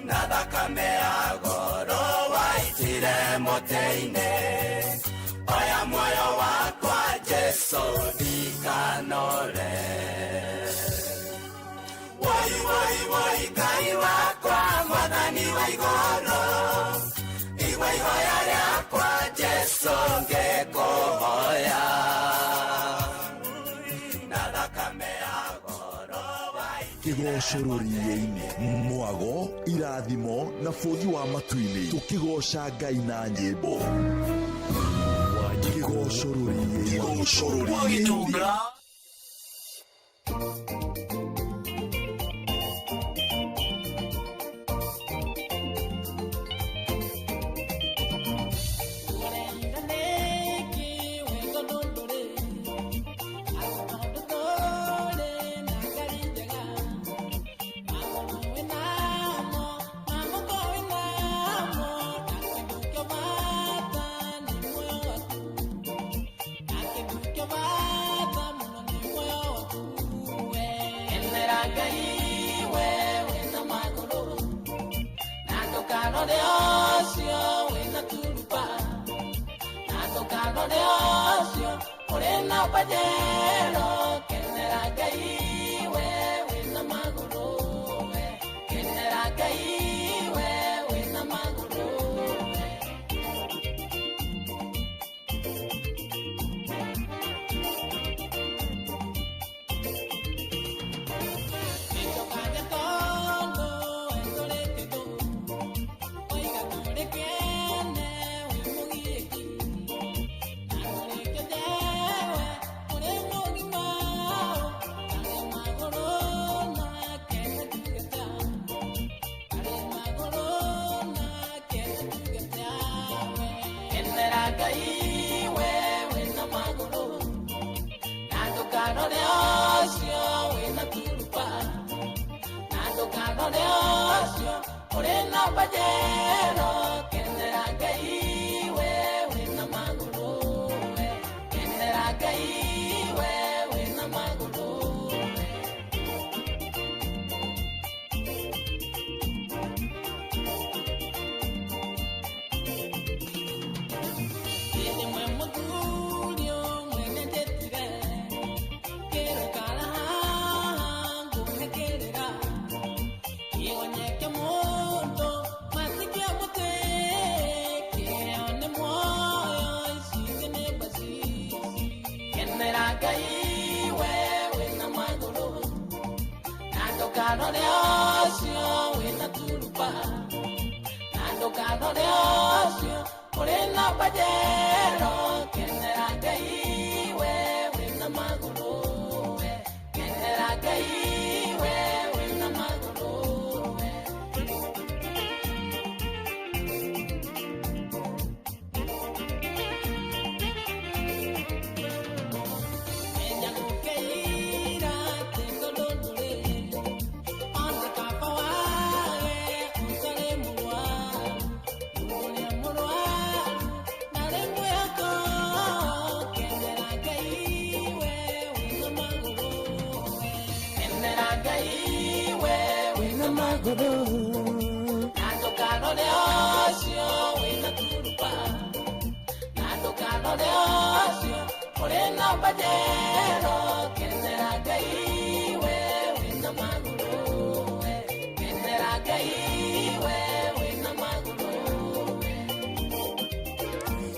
na thakame ya goro waitire mũtĩ-inĩ, oya muoyo wakwa Jesu ndikanore. Woi woi woi Ngai wakwa mwathani wa igũrũ, igua ihoya rĩakwa Jesu ngĩkũhoya, na thakame ya goro Kĩgoco rũriĩ-inĩ, mwago, irathimo na bũthi wa matu-inĩ, tũkĩgoca Ngai na nyĩmbo. Kĩgoco rũriĩ-inĩ.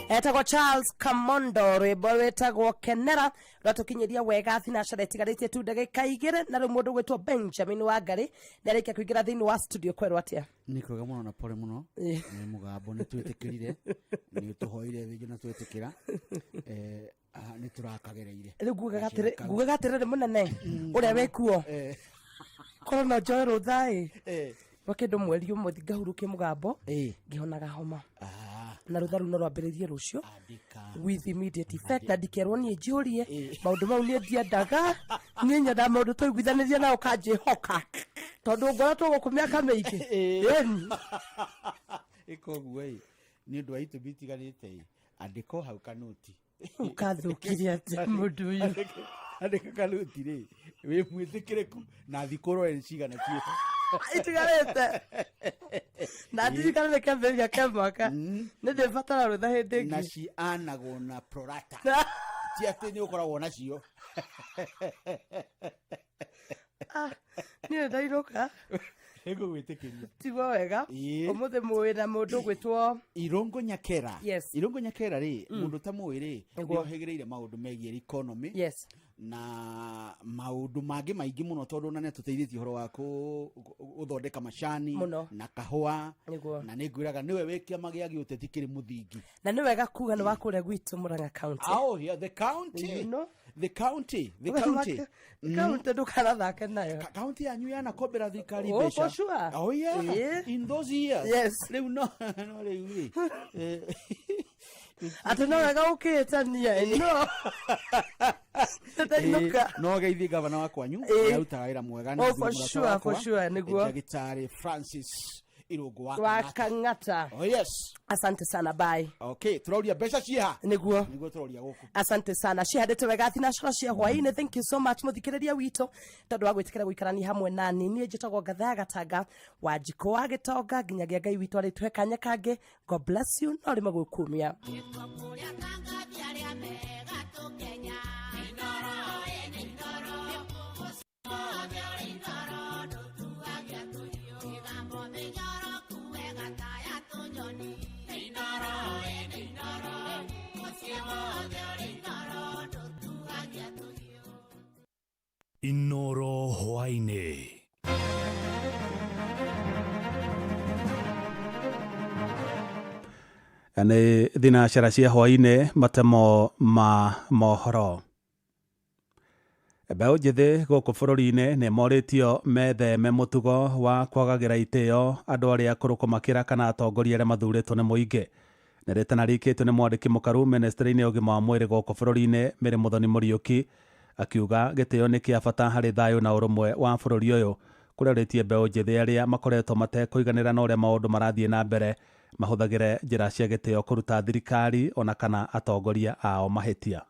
Etagwo Charles Kamondo, rwimbo rwĩtagwo Kenera, rwatũkinyĩria wega thinacara ĩtigarĩtie tu ndagĩka 2, na rĩu mũndũ gwĩtwo Benjamin Wangari nĩarĩkia kũingĩra thĩinĩ wa studio. Kwerwo atĩa? Nä kwega må no na pore må no nä må gambo nä twä tä kä rire nä tå hoire rä ngä na twä tä kä ra nä tå rakagereire. Rĩu ngugaga atĩrĩrĩ, mũnene ũrĩa wĩkuo, korwo no njoe rũtha ĩ rwa kĩndũ mweri ũmwe thi ngahurũkie mũgambo ngĩhonaga homa, na rũtha rũu no rwambĩrĩrie rũciũ with immediate effect, na ndikerwo niĩ njũrie maũndũ mau. Niĩ ndiendaga, niĩ nyendaga maũndũ twaiguithanĩria na ũkanjĩhoka. Tondũ ngoretwo gũkũ mĩaka mĩingĩ. Ĩni. Ĩka ũguo ĩ, nĩ ũndũ wa itũmi itiganĩte ĩ, andĩka o hau kanoti. Ũkathũkirie atĩa mũndũ ũyũ? Andĩka kanoti rĩ, wĩ mwĩtĩkĩrĩku na thikũ ũrore nĩ cigana ciĩho. Itigarĩte. Na ndirikane nĩ kĩambĩrĩria kĩa mwaka. Nĩ ndĩbatara rũtha hĩndĩ ĩngĩ. Na cianagwo na prorata. Ti atĩ nĩ ũkoragwo nacio. Ah, niĩ ndainũka. Nĩngũgwĩtĩkĩria. Tigwo wega. Ũmũthĩ mũĩ na mũndũ ũgwĩtwo Irũngũ Nyakera. Yes. Irũngũ Nyakera rĩ, mũndũ ũtamũĩ rĩ, Nĩguo. nĩohĩgĩrĩire maũndũ megiĩ economy. Yes. Na maũndũ mangĩ maingĩ mũno tondũ ona nĩatũteithĩtie ũhoro wa gũthondeka macani Mũno. na kahũa. Nĩguo. Na nĩngwĩraga nĩwe wĩ kĩama gĩa gĩũteti kĩrĩ mũthingi. Na nĩ wega kuga nĩ wa kũrĩa gwitũ Murang'a County. Oh, yeah, the county. You know? The county, the county. County ndũkanathake nayo. County yanyu yanakombera thirikari Oh, mbeca. for sure. Oh yeah. Yeah. In those years. Yes. Rĩu no no rĩu rĩ. Atĩ no wega ũkĩĩtania no. Ndainũka. No geithie gavana wa kwanyu nĩarutaga wĩra mwega. Oh, for sure, for sure, nĩguo. Ndagĩtarĩ Francis Irũngũ wa Wa Kang'ata. Kang'ata. Oh yes. Asante sana, bye. Okay, tũroria mbeca ciĩha. Nĩguo. Nĩguo tũroria gũkũ. Asante sana, cihandĩte wega thinacara cia hwaĩ-inĩ. Thank you so much mũthikĩrĩria witũ tondũ wa gwĩtĩkĩra gũikarania hamwe nani. Niĩ njĩtagwo Ngatha Gatanga wa Njikũ wa Gĩtonga, nginyagia Ngai witũ arĩtũhe kanya kangĩ. God bless you na ũrĩme gwĩkumia. Inoro hwaĩ-inĩ. Nĩ thinacara cia hwaĩ-inĩ, matemo ma mohoro. Mbeũ njĩthĩ gũkũ bũrũri-inĩ nĩ morĩtio metheme mũtugo wa kwagagĩra itĩo andũ arĩa akũrũ kũmakĩra kana atongoria arĩa mathurĩtwo nĩ mũingĩ. Nĩ rĩtana rĩikĩtio nĩ mwandĩki mũkaru ministry-inĩ ya ũgima wa mwĩrĩ gũkũ bũrũri-inĩ Mary Muthoni Mũriũki, akiuga gĩtĩo nĩ kĩa bata harĩ thayũ na ũrũmwe wa bũrũri ũyũ, kũrĩa ũrĩtie mbeũ njĩthĩ arĩa makoretwo matekũiganĩra na ũrĩa maũndũ marathiĩ na mbere mahũthagĩre njĩra cia gĩtĩo kũruta thirikari ona kana atongoria ao mahĩtia.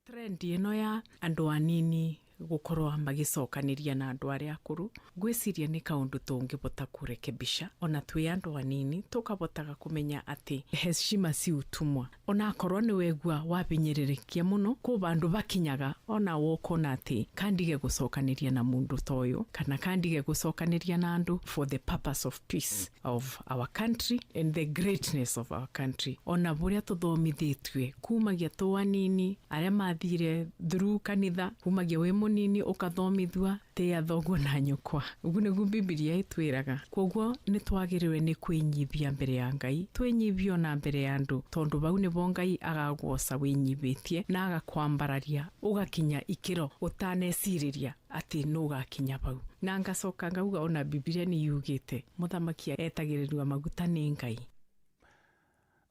Trend ĩno ya andũ anini gũkorwo magĩcokanĩria na andũ arĩa akũrũ, ngwĩciria nĩ kaũndũ tũngĩbota kũrekebisha. Ona twĩ andũ anini tũkabotaga kũmenya atĩ heshima si utumwa. Ona akorwo nĩ wegua wabinyĩrĩrĩkia mũno, kũ bandũ bakinyaga ona wokona atĩ kandige gũcokanĩria na mũndũ ta ũyũ kana kandige gũcokanĩria na andũ for the purpose of peace of our country and the greatness of our country. Ona bũrĩa tũthomithĩtue kumagia tũ anini arĩa mathire through kanitha, kumagia wĩ mũnini ũkathomithua tĩa thoguo na nyũkwa, ũguo nĩguo Bibilia ĩtwĩraga. Koguo nĩ twagĩrĩirwo nĩ kwĩnyibia mbere ya Ngai, twĩnyibie ona mbere ya andũ, tondũ bau nĩbo Ngai agagoca wĩnyibĩtie na agakwambararia ũgakinya ikĩro ũtanecirĩria atĩ nĩ ũgakinya bau. Na ngacoka ngauga ona Bibilia nĩ yugĩte mũthamaki etagĩrĩrwo maguta nĩ Ngai.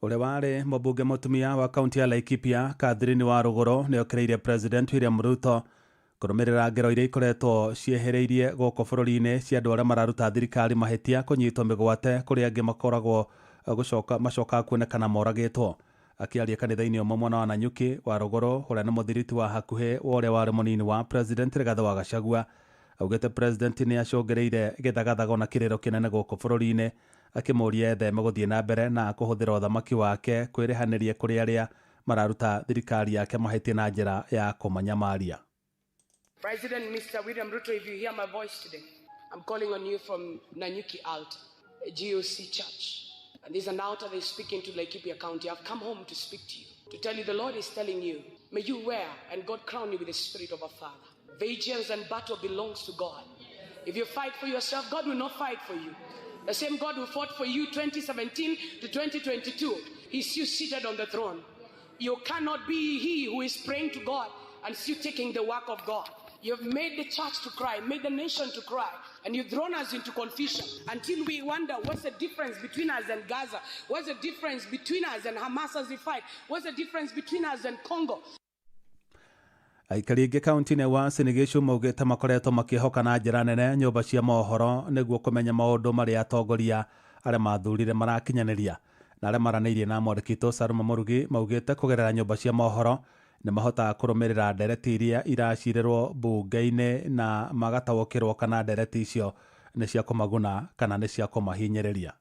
Ũrĩa warĩ mũmbunge mũtumia wa kaunti ya Laikipia Catherine wa Rũgũrũ nĩ okĩrĩire President William Ruto kũrũmĩrĩra ngero iria ikoretwo ciehereirie gũkũ bũrũri-inĩ cia andũ arĩa mararuta thirikari mahĩtia kũnyitwo mĩgwate kũrĩa angĩ makoragwo gũcoka macokaga kuonekana moragĩtwo. Akĩaria kanitha-inĩ ũmwe mwena wa Nanyuki wa Rũgũrũ ũrĩa nĩ mũthiriti wa hakuhĩ wa ũrĩa warĩ mũnini wa President Rigathĩ wa Gachagua, augĩte President nĩ acũngĩrĩire gĩthagathago na kĩrĩro kĩnene gũkũ bũrũri-inĩ, akĩmũria etheme gũthiĩ na mbere na kũhũthĩra ũthamaki wake kwĩrĩhanĩria kũrĩ arĩa mararuta thirikari yake mahĩtia na njĩra ya kũmanyamaria. President Mr. William Ruto, if you hear my voice today, I'm calling on you from Nanyuki Altar, a GOC church. And this is an altar that is speaking to Laikipia County. I've come home to speak to you, to tell you the Lord is telling you, may you wear and God crown you with the spirit of a father. Vengeance and battle belongs to God. If you fight for yourself, God will not fight for you. The same God who fought for you 2017 to 2022, he's still seated on the throne. You cannot be he who is praying to God and still taking the work of God. You've made the church to cry, made the nation to cry, and you've thrown us into confusion until we wonder what's the difference between us and Gaza? What's the difference between us and Hamas as we fight? What's the difference between us and Congo? Aikari aingĩ kaunti-inĩ ya Uasin Gishu maugĩte makoretwo makĩhoka na njĩra nene nyũmba cia mohoro nĩguo kũmenya maũndũ marĩa atongoria arĩa mathurire marakinyanĩria. Na arĩa maranĩirie na mwandĩki witũ Salma Mũrugi maugĩte kũgerera nyũmba cia mohoro nĩ mahotaga kũrũmĩrĩra ndereti iria iracirĩrwo mbunge-inĩ na magataũkĩrwo kana ndereti icio nĩ cia kũmaguna kana nĩ cia kũmahinyĩrĩria.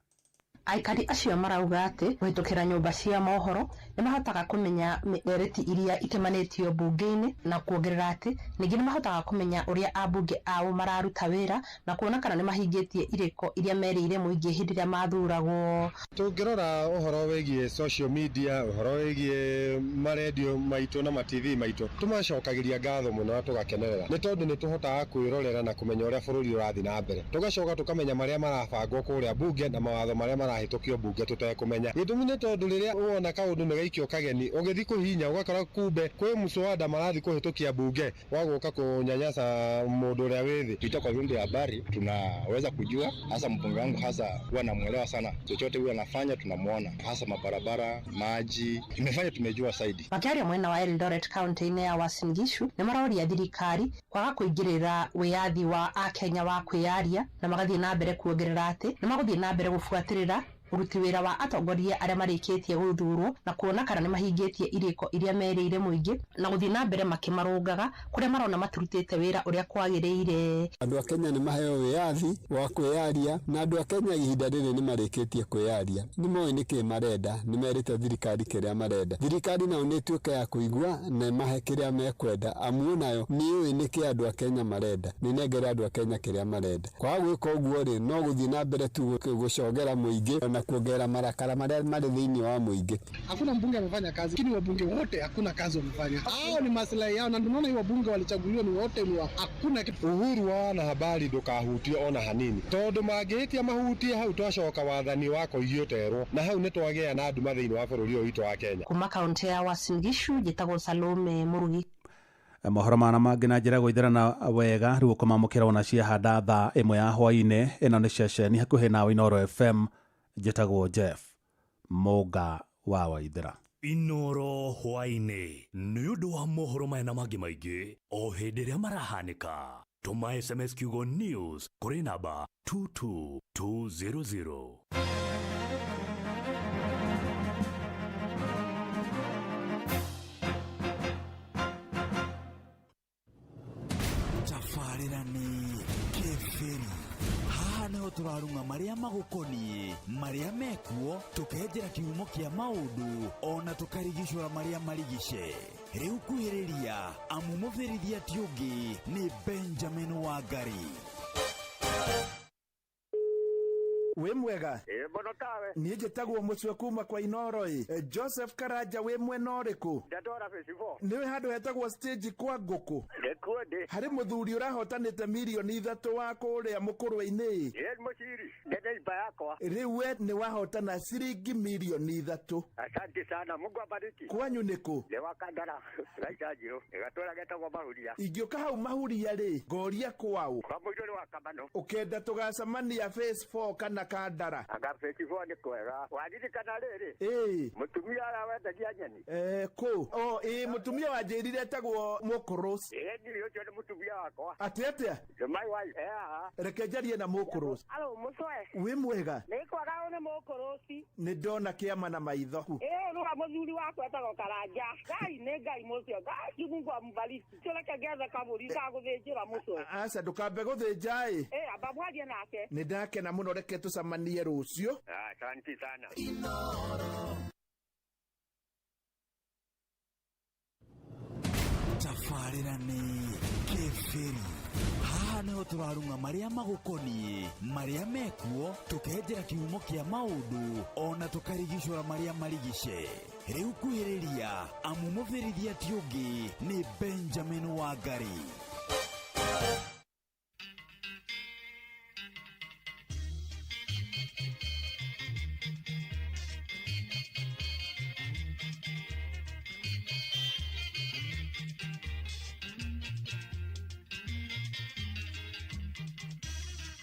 Aikari acio marauga atĩ kũhĩtũkĩra nyũmba cia mohoro nĩ mahotaga kũmenya ndereti iria itemanĩtio mbunge-inĩ, na kuongerera atĩ ningĩ nĩ mahotaga kũmenya ũrĩa ambunge ao mararuta wĩra na kuona kana nĩ mahingĩtie irĩko iria merĩire mũingĩ hĩndĩ ĩrĩa mathuragwo. Tũngĩrora ũhoro wĩgiĩ social media, ũhoro wĩgiĩ marendio maitũ na ma TV maitũ, tũmacokagĩria ngatho mũno na tũgakenerera, nĩ tondũ nĩ tũhotaga kwĩrorera na kũmenya ũrĩa bũrũri ũrathiĩ na mbere, tũgacoka tũkamenya marĩa marabangwo kũrĩa mbunge na mawatho marĩa marahĩtũkio mbunge tũtekũmenya. Gĩtũmi nĩ tondũ rĩrĩa wona kaũndũ nĩ gaikio kageni, ũgĩthiĩ kũhihinya ũgakora kumbe kwĩ mswada marathiĩ kũhĩtũkia mbunge wa gũka kũnyanyasa mũndũ ũrĩa wĩ thĩ. Kupitia kwa vyombo vya habari tunaweza kujua, hasa mbunge wangu hasa huwa namuelewa sana, chochote huwa anafanya tunamuona, hasa mabarabara, maji, imefanya tumejua zaidi. Makĩaria mwena wa Eldoret kaunti-inĩ ya Uasin Gishu nĩ maroria thirikari kwaga kũingĩrĩra wĩyathi wa akenya wa kwĩyaria, na magathiĩ na mbere kuongerera atĩ nĩ magũthiĩ na mbere gũbuatĩrĩra ũruti wĩra wa atongoria arĩa marĩkĩtie gũthurwo na kuona kana nĩ mahingĩtie irĩko iria merĩire mũingĩ, na gũthiĩ na mbere makĩmarũngaga kũrĩa marona matirutĩte wĩra ũrĩa kwagĩrĩire. Andũ a Kenya nĩ maheo wĩyathi wa kwĩyaria, na andũ a Kenya ihinda rĩrĩ nĩ marĩkĩtie kwĩyaria, nĩ moĩ nĩkĩ marenda, nĩ merĩte thirikari kĩrĩa marenda. Thirikari nayo nĩ ĩtuĩke ya kũigua na ĩmahe kĩrĩa mekwenda, amu nayo nĩ ĩũĩ nĩkĩ andũ a Kenya marenda, nĩ ĩnengere andũ a Kenya kĩrĩa marenda. Kwaga gwĩka ũguo rĩ, no gũthiĩ na mbere tu gũcogera mũingĩ na kuongera marakara marĩa marĩ thĩinĩ wa mũingĩ. Hakuna mbunge amefanya kazi, lakini wabunge wote hakuna kazi wamefanya. Hao ni maslahi yao, na tunaona hii wabunge walichaguliwa ni wote ni wa hakuna kitu. Uhuru wa wanahabari ndũkahutio ona hanini, tondũ mangĩhĩtia mahutie hau twacoka wathani wa koigi ũterwo, na hau nĩ twagĩa na nduma thĩinĩ wa bũrũri ũyũ witũ wa Kenya. Kuma kaunti ya Uasin Gishu njĩtagwo Salome Mũrugi. Mohoro mana mangĩ na njĩra gũithĩrana wega rĩu ũkũmamũkĩra ona ciahanda thaa 1 ya hwaĩ-inĩ. Ĩno nĩ ceceni hakuhĩ nawe Inooro FM, njĩtagwo Jeff Mũnga wa Waithĩra. Inooro hwaĩ-inĩ nĩ ũndũ wa mohoro maya na mangĩ maingĩ o hĩndĩ ĩrĩa marahanĩka. Tũma SMS kiugo news kũrĩ namba 22200. Tabarĩra nĩ Kĩbĩri. Haha nĩho tũrarung'a marĩa magũkoniĩ, marĩa mekuo, tũkenjera kĩhumo kĩa maũndũ, ona tũkarigicũra marĩa marigice. Rĩu kuhĩrĩria, amu mũbĩrithia ti ũngĩ nĩ Benjamin Wangari. Wĩ mwega? Ĩ mũno tawe. Niĩ njĩtagwo Mũcwe kuma kwa Inooro ĩ. Joseph Karanja wĩ mwena ũrĩkũ? Ndatwara festival. Nĩũĩ handũ hetagwo stage kwa ngũkũ? Nĩkuo ndĩ. Harĩ mũthuri ũrahotanĩte mirioni 3 wa kũrĩa mũkũrwe-inĩ. Ĩ mũciri, nĩ neighbor yakwa. Rĩu we nĩ wahotana ciringi mirioni 3. Asante sana, Mungu abariki. Kwanyu nĩkũ? Nĩ wa Kandara, Raita Njirũ, gatũra getagwo Mahuria. Ingĩũka hau Mahuria rĩ, ngoria kwaũ? Kwa mũirũ nĩ wa Kamano. Ũkenda tũgacemania phase 4 kana Kandara? Anga phase 4 nĩ kwega. Waririkana rĩrĩ? Ĩĩ. Mũtumia ũrĩa wendagia nyeni? Kũ? O, ĩĩ, mũtumia wanjĩrire etagwo Mũkũrũ. Ĩĩ, niĩ ũcio nĩ mũtumia wakwa. Atĩ atĩa? My wife. Haha. Reke njarie na Mũkũrũ. Alo, Mũcwe. Wĩ mwega? Nĩ kwega, ũyũ nĩ Mũkũrũci. Nĩ ndona kĩama na maitho. Ĩĩ, ũyũ nĩwe mũthuri wakwa etagwo Karanja. Ngai nĩ Ngai mũcio. Ngai Mungu ambariki. Reke ngethe kabũri ga gũthĩnjĩra Mũcwe. Aca, ndũkambe gũthĩnja ĩ. Ĩĩ, amba mwarie nake. Nĩ ndakena mũno, reke tũcemanie rũciũ. Asante sana. Tabarĩra nĩ Kĩbĩri. Haha nĩho tũrarung'a marĩa magũkoniĩ, marĩa mekuo, tũkenjera kĩhumo kĩa maũndũ, ona tũkarigicũra marĩa marigice. Rĩu kuhĩrĩria, amu mũbĩrithia ti ũngĩ nĩ Benjamin Wangari.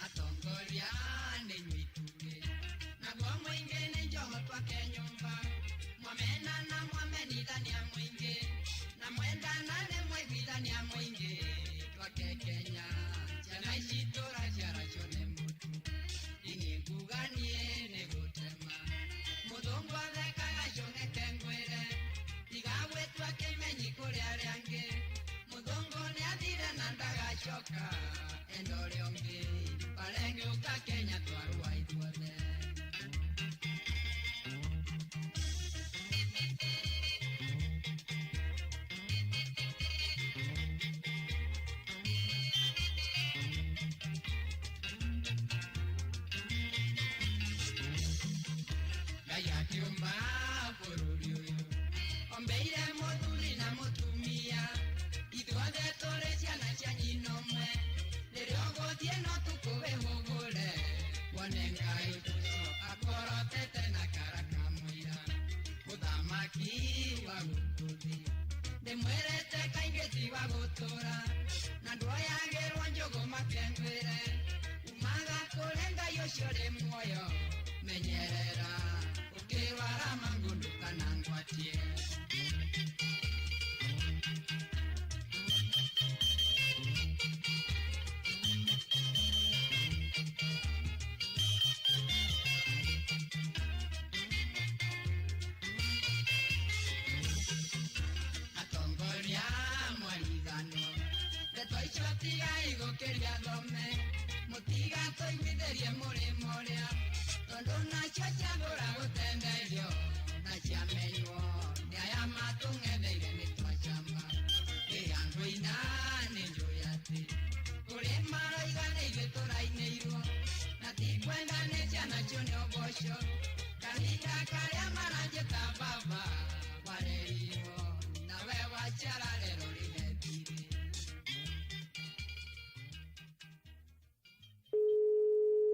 Atongoria nĩ inyuĩ naguo mũingĩ nĩ njoho twake nyũmba, mwamena na mwamenithania mũingĩ, Na mwendana nĩ mwaiguithania mũingĩ twake Kenya ciana ici tũraciaracio nĩ mũtu ini nguga niĩ nĩ gũtema mũthũngũ athekaga cũng'eke ngwĩre tiga gwĩtua kĩmenyi kũrĩ arĩa angĩ mũthũngũ nĩ athire na ndagacoka enda ũrĩa ũngĩ barengĩũka Kenya twarũa ithuothe. Ngai akiũmba bũrũri ũyũ ombeire mũthuri na mũtumia ithuothe tũrĩ ciana cia nyina ũmwe rĩrĩa ũgũthiĩ no tukũwĩhũgũre wone Ngai ũcio akorotete na kara kamũira mũthamaki wa gũkũ thĩ ndĩmwĩrĩte kaingĩ ti wa gũtũra na ndwoyagĩrwo njũgũ makengwĩre umaga kũrĩ Ngai ũcio ũrĩ muoyo menyerera ũkĩrwara mangũndũ kana ngwatie. Atongoria mwarigano ndeto icio tigai gũkĩria thome mũtigatũiguithĩrie mũrĩmo ũrĩa tondũ nacio ciagũra gũtenderio na ciamenywo nĩ aya matũng'etheire nĩ twacamba ĩya ngũina nĩ njũĩ atĩ kũrĩ maroiga nĩ ithuĩ tũrainĩirwo na tikwenda nĩ ciana cio nĩ ũboco kahinda karĩa maranjĩta baba warerirwo nawe waciara rero rĩne thirĩ.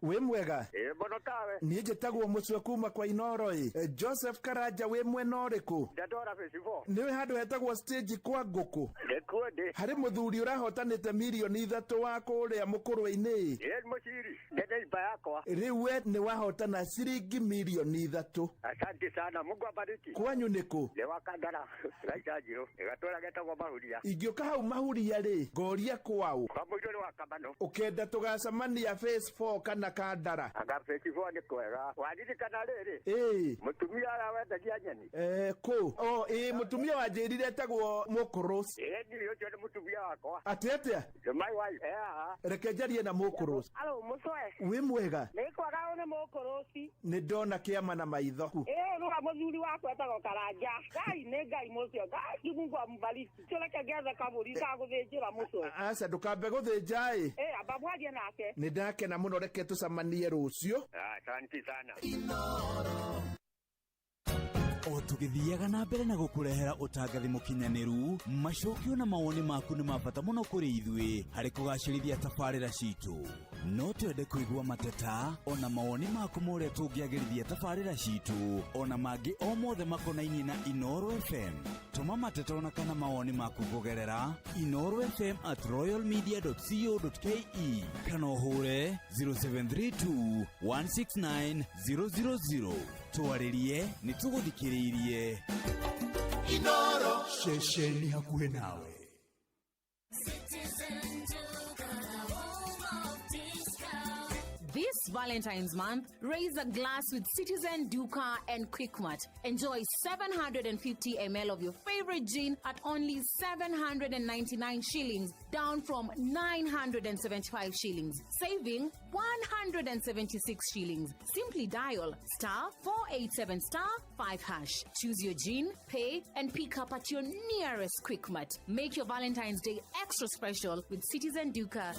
Wĩ mwega? Ĩ mũno tawe. Niĩ njĩtagwo mũcwe kuma kwa Inoro ĩ. Joseph Karanja wĩ mwena ũrĩkũ? Ndatwara phase 4. Nĩũĩ handũ hetagwo stage kwa ngũkũ? Nĩkuo ndĩ. Harĩ mũthuri ũrahotanĩte mirioni 3 wa kũrĩa mũkũrwe-inĩ. Ĩ mũciri nĩ neighbor yakwa. Rĩu we nĩ wahotana ciringi mirioni 3. Asante sana, Mungu abariki. Kwanyu nĩ kũ? Nĩ wa Kandara, Raita Njirũ, gatũra getagwo Mahuria. Ingĩũka hau Mahuria rĩ, ngoria kwaũ? Kwa mũirũ nĩ wa Kamano. Ũkenda tũgacemania phase 4 kana Kandara? Anga phase 4 nĩ kwega. Waririkana rĩrĩ? Ĩĩ. Mũtumia ũrĩa wendagia nyeni. Kũ? O, ĩĩ, mũtumia wanjĩrire etagwo Mũkũrũ. Ĩ niĩ ũcio nĩ mũtumia wakwa. Atĩ atĩa? My wife. Haha. Reke njarie na Mũkũrũ. Alo, mũcwe. Wĩ mwega? Nĩ kwaga ũyũ nĩ mũkũrũci. Nĩ ndona kĩama na maitho. Ĩ rũra mũthuri wakwa etagwo Karanja. Ngai nĩ Ngai mũcio. Ngai Mungu ambariki. Tũreke ngethe kabũri gagũthĩnjĩra mũcwe. Aca ndũkambe gũthĩnja ĩ. Ĩ amba mwarie nake. Nĩ ndakena mũno, reke tũcemanie rũciũ. Asante sana. O tũgĩthiaga na mbere na gũkũrehera ũtangathi mũkinyanĩru, macokio na mawoni maku nĩ ma bata mũno kũrĩ ithuĩ harĩ kũgacĩrithia tabarĩra citũ. No twende kũigua mateta ona mawoni maku ma ũrĩa tũngĩagĩrithia tabarĩra citũ ona mangĩ o mothe makonainie na Inooro FM. Tũma mateta ona kana mawoni maku kũgerera inoorofm@royalmedia.co.ke kana ũhũre 0732 169 000. Twarĩrie nĩ tũgũthikĩrĩirie. Inoro ceceni hakuhĩ nawe. This Valentine's month, raise a glass with Citizen Duka and Quickmart. Enjoy 750 ml of your favorite gin at only 799 shillings, down from 975 shillings, saving 176 shillings. Simply dial star 487 star 5 hash. Choose your gin, pay, and pick up at your nearest Quickmart. Make your Valentine's Day extra special with Citizen Duka.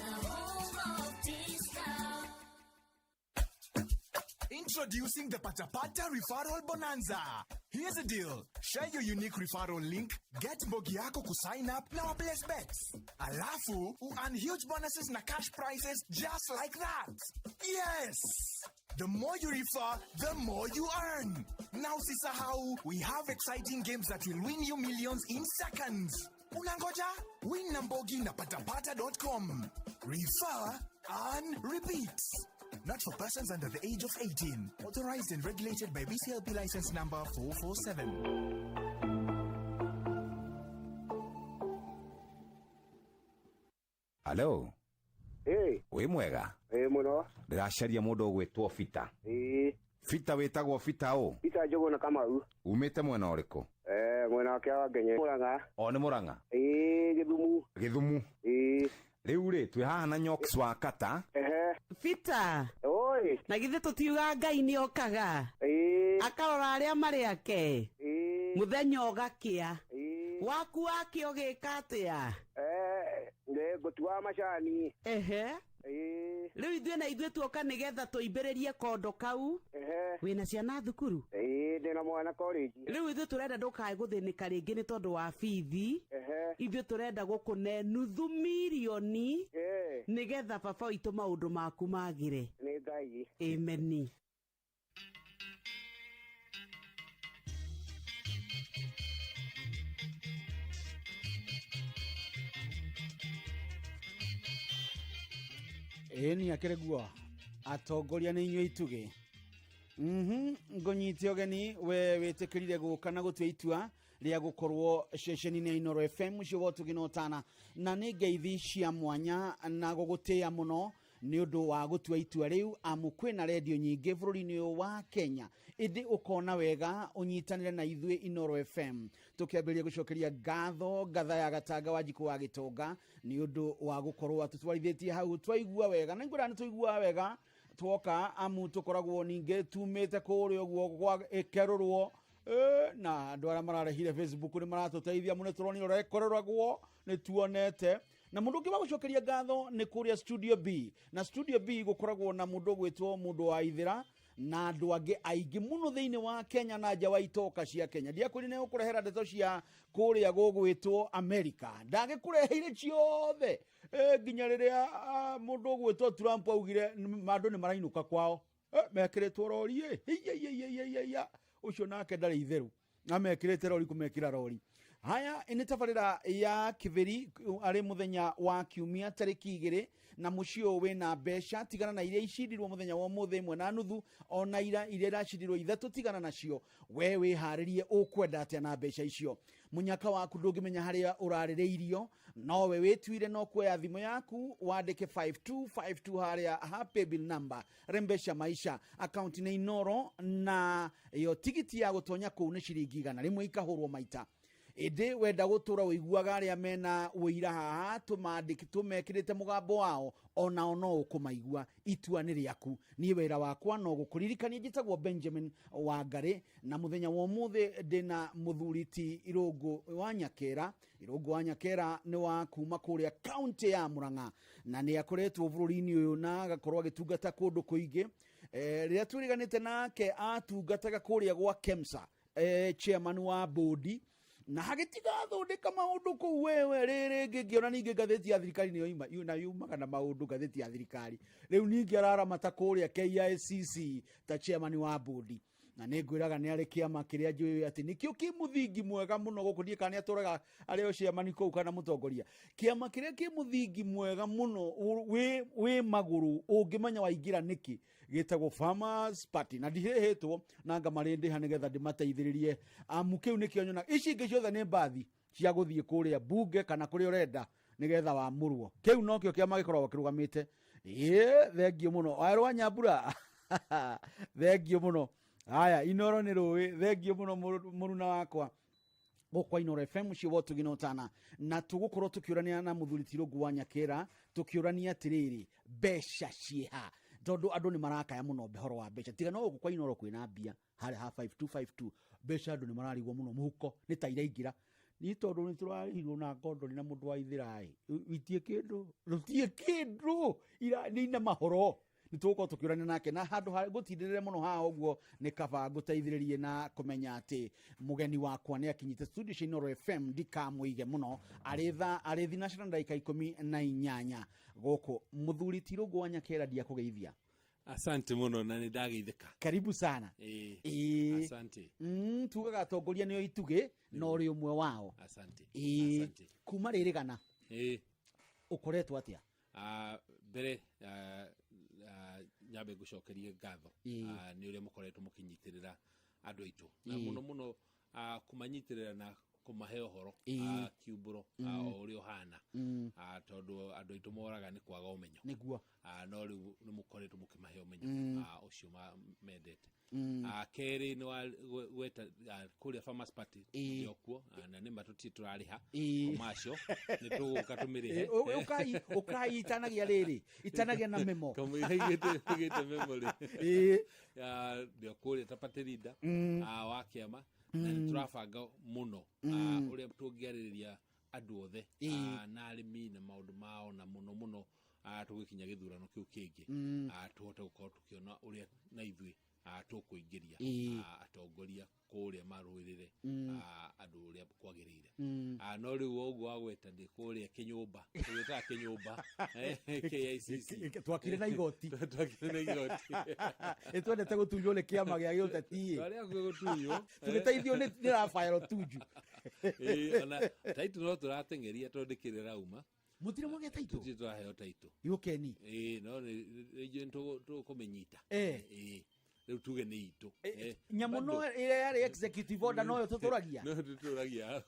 Introducing the Patapata Referral Bonanza. Here's the deal. Share your unique referral link, get mbogi yako kusign up na waplace bets. Alafu, earn huge bonuses na cash prizes just like that. Yes! The more you refer, the more you earn. Now usisahau, we have exciting games that will win you millions in seconds. Unangoja? Win na mbogi na patapata.com. Refer, earn, repeat. Not for persons under the age of 18. Authorized and regulated by BCLP license number 447. Halo. Ĩĩ. Wĩ mwega? Ĩĩ mũno. Ndĩracaria mũndũ ũgwĩtwo Bita. Ĩĩ. Bita wĩtagwo Bita ũ? Peter Njũgũna Kamau. Umĩte mwena ũrĩkũ? Mwena wa Kĩawa Ngenye. Mũrang'a. O nĩ Mũrang'a? Ĩĩ Gĩthumu. Gĩthumu. Ĩĩ. Rĩu rĩ, twĩ haha na Nyox wa Kata. Ehe. Peter. Oi. Na githĩ tũtiuga Ngai nĩ okaga? Akarora arĩa marĩ ake. Mũthenya ũgakĩa. Waku wakĩa ũgĩka atĩa? Ngũtua macani. Ehe. Ĩĩ. Rĩu ithuĩ na ithuĩ tuoka nĩgetha tũimbĩrĩrie kondo kau. Ehe. Wĩna ciana thukuru? Ĩĩ ndĩna mwana college. Rĩu ithuĩ tũrenda ndũkae gũthĩnĩka rĩngĩ nĩ tondũ wa bithi. Ehe. Ithuĩ tũrenda gũkũne nuthu mirioni nĩgetha baba witũ maũndũ maku magĩre. Nĩ Ngai. Ameni. Ĩĩ ni akĩrĩ guo atongoria nĩ inyuĩ itugĩ. Ngũnyite ũgeni we wĩtĩkĩrire gũka na gũtua itua rĩa gũkorwo ceceni-inĩ ya Inooro FM mũciĩ wa ũtugi na ũtana, na nĩ ngeithi cia mwanya na gũgũtĩĩa mũno nĩ ũndũ wa gũtua itua rĩu, amu kwĩna redio nyingĩ bũrũri-inĩ ũyũ wa Kenya, ĩndĩ ũkona wega ũnyitanĩre na ithuĩ Inooro FM. Tũkĩambĩrĩria gũcokeria ngatho ngatha ya Gatanga wa Njikũ wa Gĩtonga nĩ ũndũ wa gũkorwo atũtwarithĩtie hau twaigua wega, na ngwĩra nĩ twaigua wega twoka, amu tũkoragwo ningĩ tumĩte kũrĩa ũguo gwa ĩkerũrwo. Na andũ arĩa mararehire Facebook nĩ maratũteithia mũno, tũronire ũrĩa ĩkoreragwo, nĩ tuonete. Na mũndũ ũngĩ wa gũcokeria ngatho nĩ kũrĩa Studio B, na Studio B gũkoragwo na mũndũ ũgwĩtwo mũndũ wa Ithĩra na andũ angĩ aingĩ mũno thĩinĩ wa Kenya na nja wa itoka cia Kenya. Ndiakwĩrire nĩ gũkũrehera ndeto cia kũrĩa gũgwĩtwo America, ndagĩkũreheire ciothe. Nginya rĩrĩa mũndũ ũgwĩtwo Trump augire andũ nĩ marainũka kwao, mekĩrĩtwo rori ĩ, iya, ũcio nake ndarĩ itherũ, na mekĩrĩte rori kũmekĩra rori. Haya nĩ tabarĩra ya Kĩbĩri arĩ mũthenya wa kiumia tarĩki 2, na mũciĩ ũyũ wĩna mbeca tigana na iria icindirwo mũthenya wa ũmũthĩ 1 na nuthu, ona ira iria iracindirwo 3 tigana nacio. We wĩharĩrie ũkwenda atĩa na mbeca icio? Mũnyaka waku ndũngĩmenya harĩa ũrarĩrĩirio, nowe wĩtuire no kuoya thimũ yaku wandĩke 5252 harĩa ha paybill number, Rembesha Maisha, account nĩ Inooro, na yo tigiti ya gũtonya kũu nĩ ciringi 100 ikahũrwo maita. Ĩndĩ wenda gũtũra ũiguaga arĩa mena ũira haha tũmekĩrĩte mũgambo wao, onao no ũkũmaigua. Itua nĩ rĩaku. Niĩ wĩra wakwa no gũkũririkania, njĩtagwo Benjamin Wangari, na mũthenya wa ũmũthĩ ndĩna mũthuri ti Irũngũ wa Nyakera. Irũngũ wa Nyakera nĩ wa kuma kũrĩa kaunti ya Murang'a, na nĩ akoretwo bũrũri-inĩ ũyũ na agakorwo agĩtungata kũndũ kũingĩ. Rĩrĩa twĩrĩganĩte nake atungataga kũrĩa gwa KEMSA, chairman wa bodi, na hagĩtigathondeka maũndũ kũu wewe. Rĩrĩ ngĩona ningĩ ngathĩti ya thirikari nĩyo ima, na yumaga na maũndũ ngathĩti ya thirikari. Rĩu ningĩ araramata kũrĩa KICC ta chairman wa bodi, na nĩ ngwĩraga nĩ arĩ kĩama kĩrĩa njũĩ atĩ nĩkĩo kĩ mũthingi mwega mũno gũkũ. Ndiĩ kana nĩ atũraga arĩ o chairman kũu kana mũtongoria. Kĩama kĩrĩa kĩ mũthingi mwega mũno wĩ magũrũ ũngĩmenya waingĩra nĩkĩ, gĩtagwo Farmers Party, na ndihĩhĩtwo na ngamarĩndĩha nĩgetha ndĩmateithĩrĩrie, amu kĩu nĩkĩo nyonaga. Ici ingĩ ciothe nĩ mbathi cia gũthiĩ kũrĩa bunge kana kũrĩa ũrenda nĩgetha wamũrwo. Kĩu nokĩo kĩama gĩkoragwo kĩrũgamĩte. Ĩĩ, thengio mũno Waerwa Nyambura, thengio mũno. Haya, Inooro nĩ rũĩ, thengio mũno mũruna wakwa gũkũ Inooro FM mũciĩ wa ũtugi na ũtana. Na tũgũkorwo tũkĩũrania na mũthuri ti Irũngũ wa Nyakera, tũkĩũrania atĩrĩrĩ, mbeca ciĩha? Tondũ andũ nĩ marakaya mũno ũhoro wa mbeca. Tiga no gũkũ kwa Inooro kwĩna mbia harĩa ha 5252, mbeca andũ nĩ mararigwo mũno mũhuko nĩ ta iraingĩra. Ni tondũ nĩ tũrarĩhirwo na ngondori na mũndũ wa ithĩra ĩ, itie kĩndũ, rũtie kĩndũ, ira nĩ ina mahoro. Nĩ tũgũkorwo tũkĩũrania nake, na handũ ha gũtindĩrĩre mũno haha ũguo nĩ kaba ngũteithĩrĩrie na kũmenya atĩ mũgeni wakwa nĩ akinyĩte studio cia Inooro FM, ndikamũige mũno, arĩ thaa arĩ thinacara na ndagĩka 18 gũkũ. Mũthuri ti Irũngũ wa Nyakera, ndiakũgeithia. Asante mũno na nĩ ndageithĩka. Karibu sana. Ĩĩ. Asante. Tugaga atongoria nĩo itugĩ, na ũrĩ ũmwe wao. Asante. Ĩĩ. Asante. Kuma rĩrĩgana. Ĩĩ. Ũkoretwo atĩa? Mbere, nyambe ngũcokerie ngatho, nĩ ũrĩa mũkoretwo mũkĩnyitĩrĩra andũ aitũ. Na mũno mũno, kũmanyitĩrĩra na Kũmahe ũhoro, kiumbũro, o ũrĩa ũhana, tondũ andũ aitũ moraga nĩ kwaga ũmenyo. Nĩguo. No rĩu nĩ mũkoretwo mũkĩmahe ũmenyo ũcio mendete. Kerĩ nĩ gweta kũrĩa Farmers Party ndĩ o kuo, na nĩ ma tũtirĩ tũrarĩha commercial, nĩ tũgũka tũmĩrĩhe. Ũkai ũkai, itanagia rĩrĩ, itanagia na memo. Kamũira igĩte memory. Ndĩ o kũrĩa ta party leader wa kĩama, na nĩ tũrabanga mũno ũrĩa tũngĩarĩrĩria andũ othe, na arĩmi na maũndũ mao, na mũno mũno tũgĩkinya gĩthurano kĩu kĩngĩ, tũhote gũkorwo tũkĩona ũrĩa na ithuĩ tũkũingĩria atongoria kũrĩa marũĩrĩre andũ ũrĩa kwagĩrĩire. No rĩu ũguo wagweta, ndĩ kũrĩa kĩnyũmba, tũgĩtaga kĩnyũmba, KICC. Twakire na igoti. Twakire na igoti. Ĩ twendete gũtunywo nĩ kĩama gĩa gĩũteti. Twarĩ hakuhĩ gũtunywo. Tũgĩteithio nĩ Rafael Tuju. Ĩĩ, ona taitũ no tũrateng'eria tondũ ndĩkĩrĩ rauma. Mũtirĩ mwagĩa taitũ? Tũtirĩ tũraheo taitũ. Yũkeni. Ĩĩ, no nĩ nĩ tũkũmĩnyita. Ĩĩ, rĩu tuge nĩ itũ. Nyamũ no Bado. ĩrĩa yarĩ executive order noyo tũtũragia. No tũtũragia.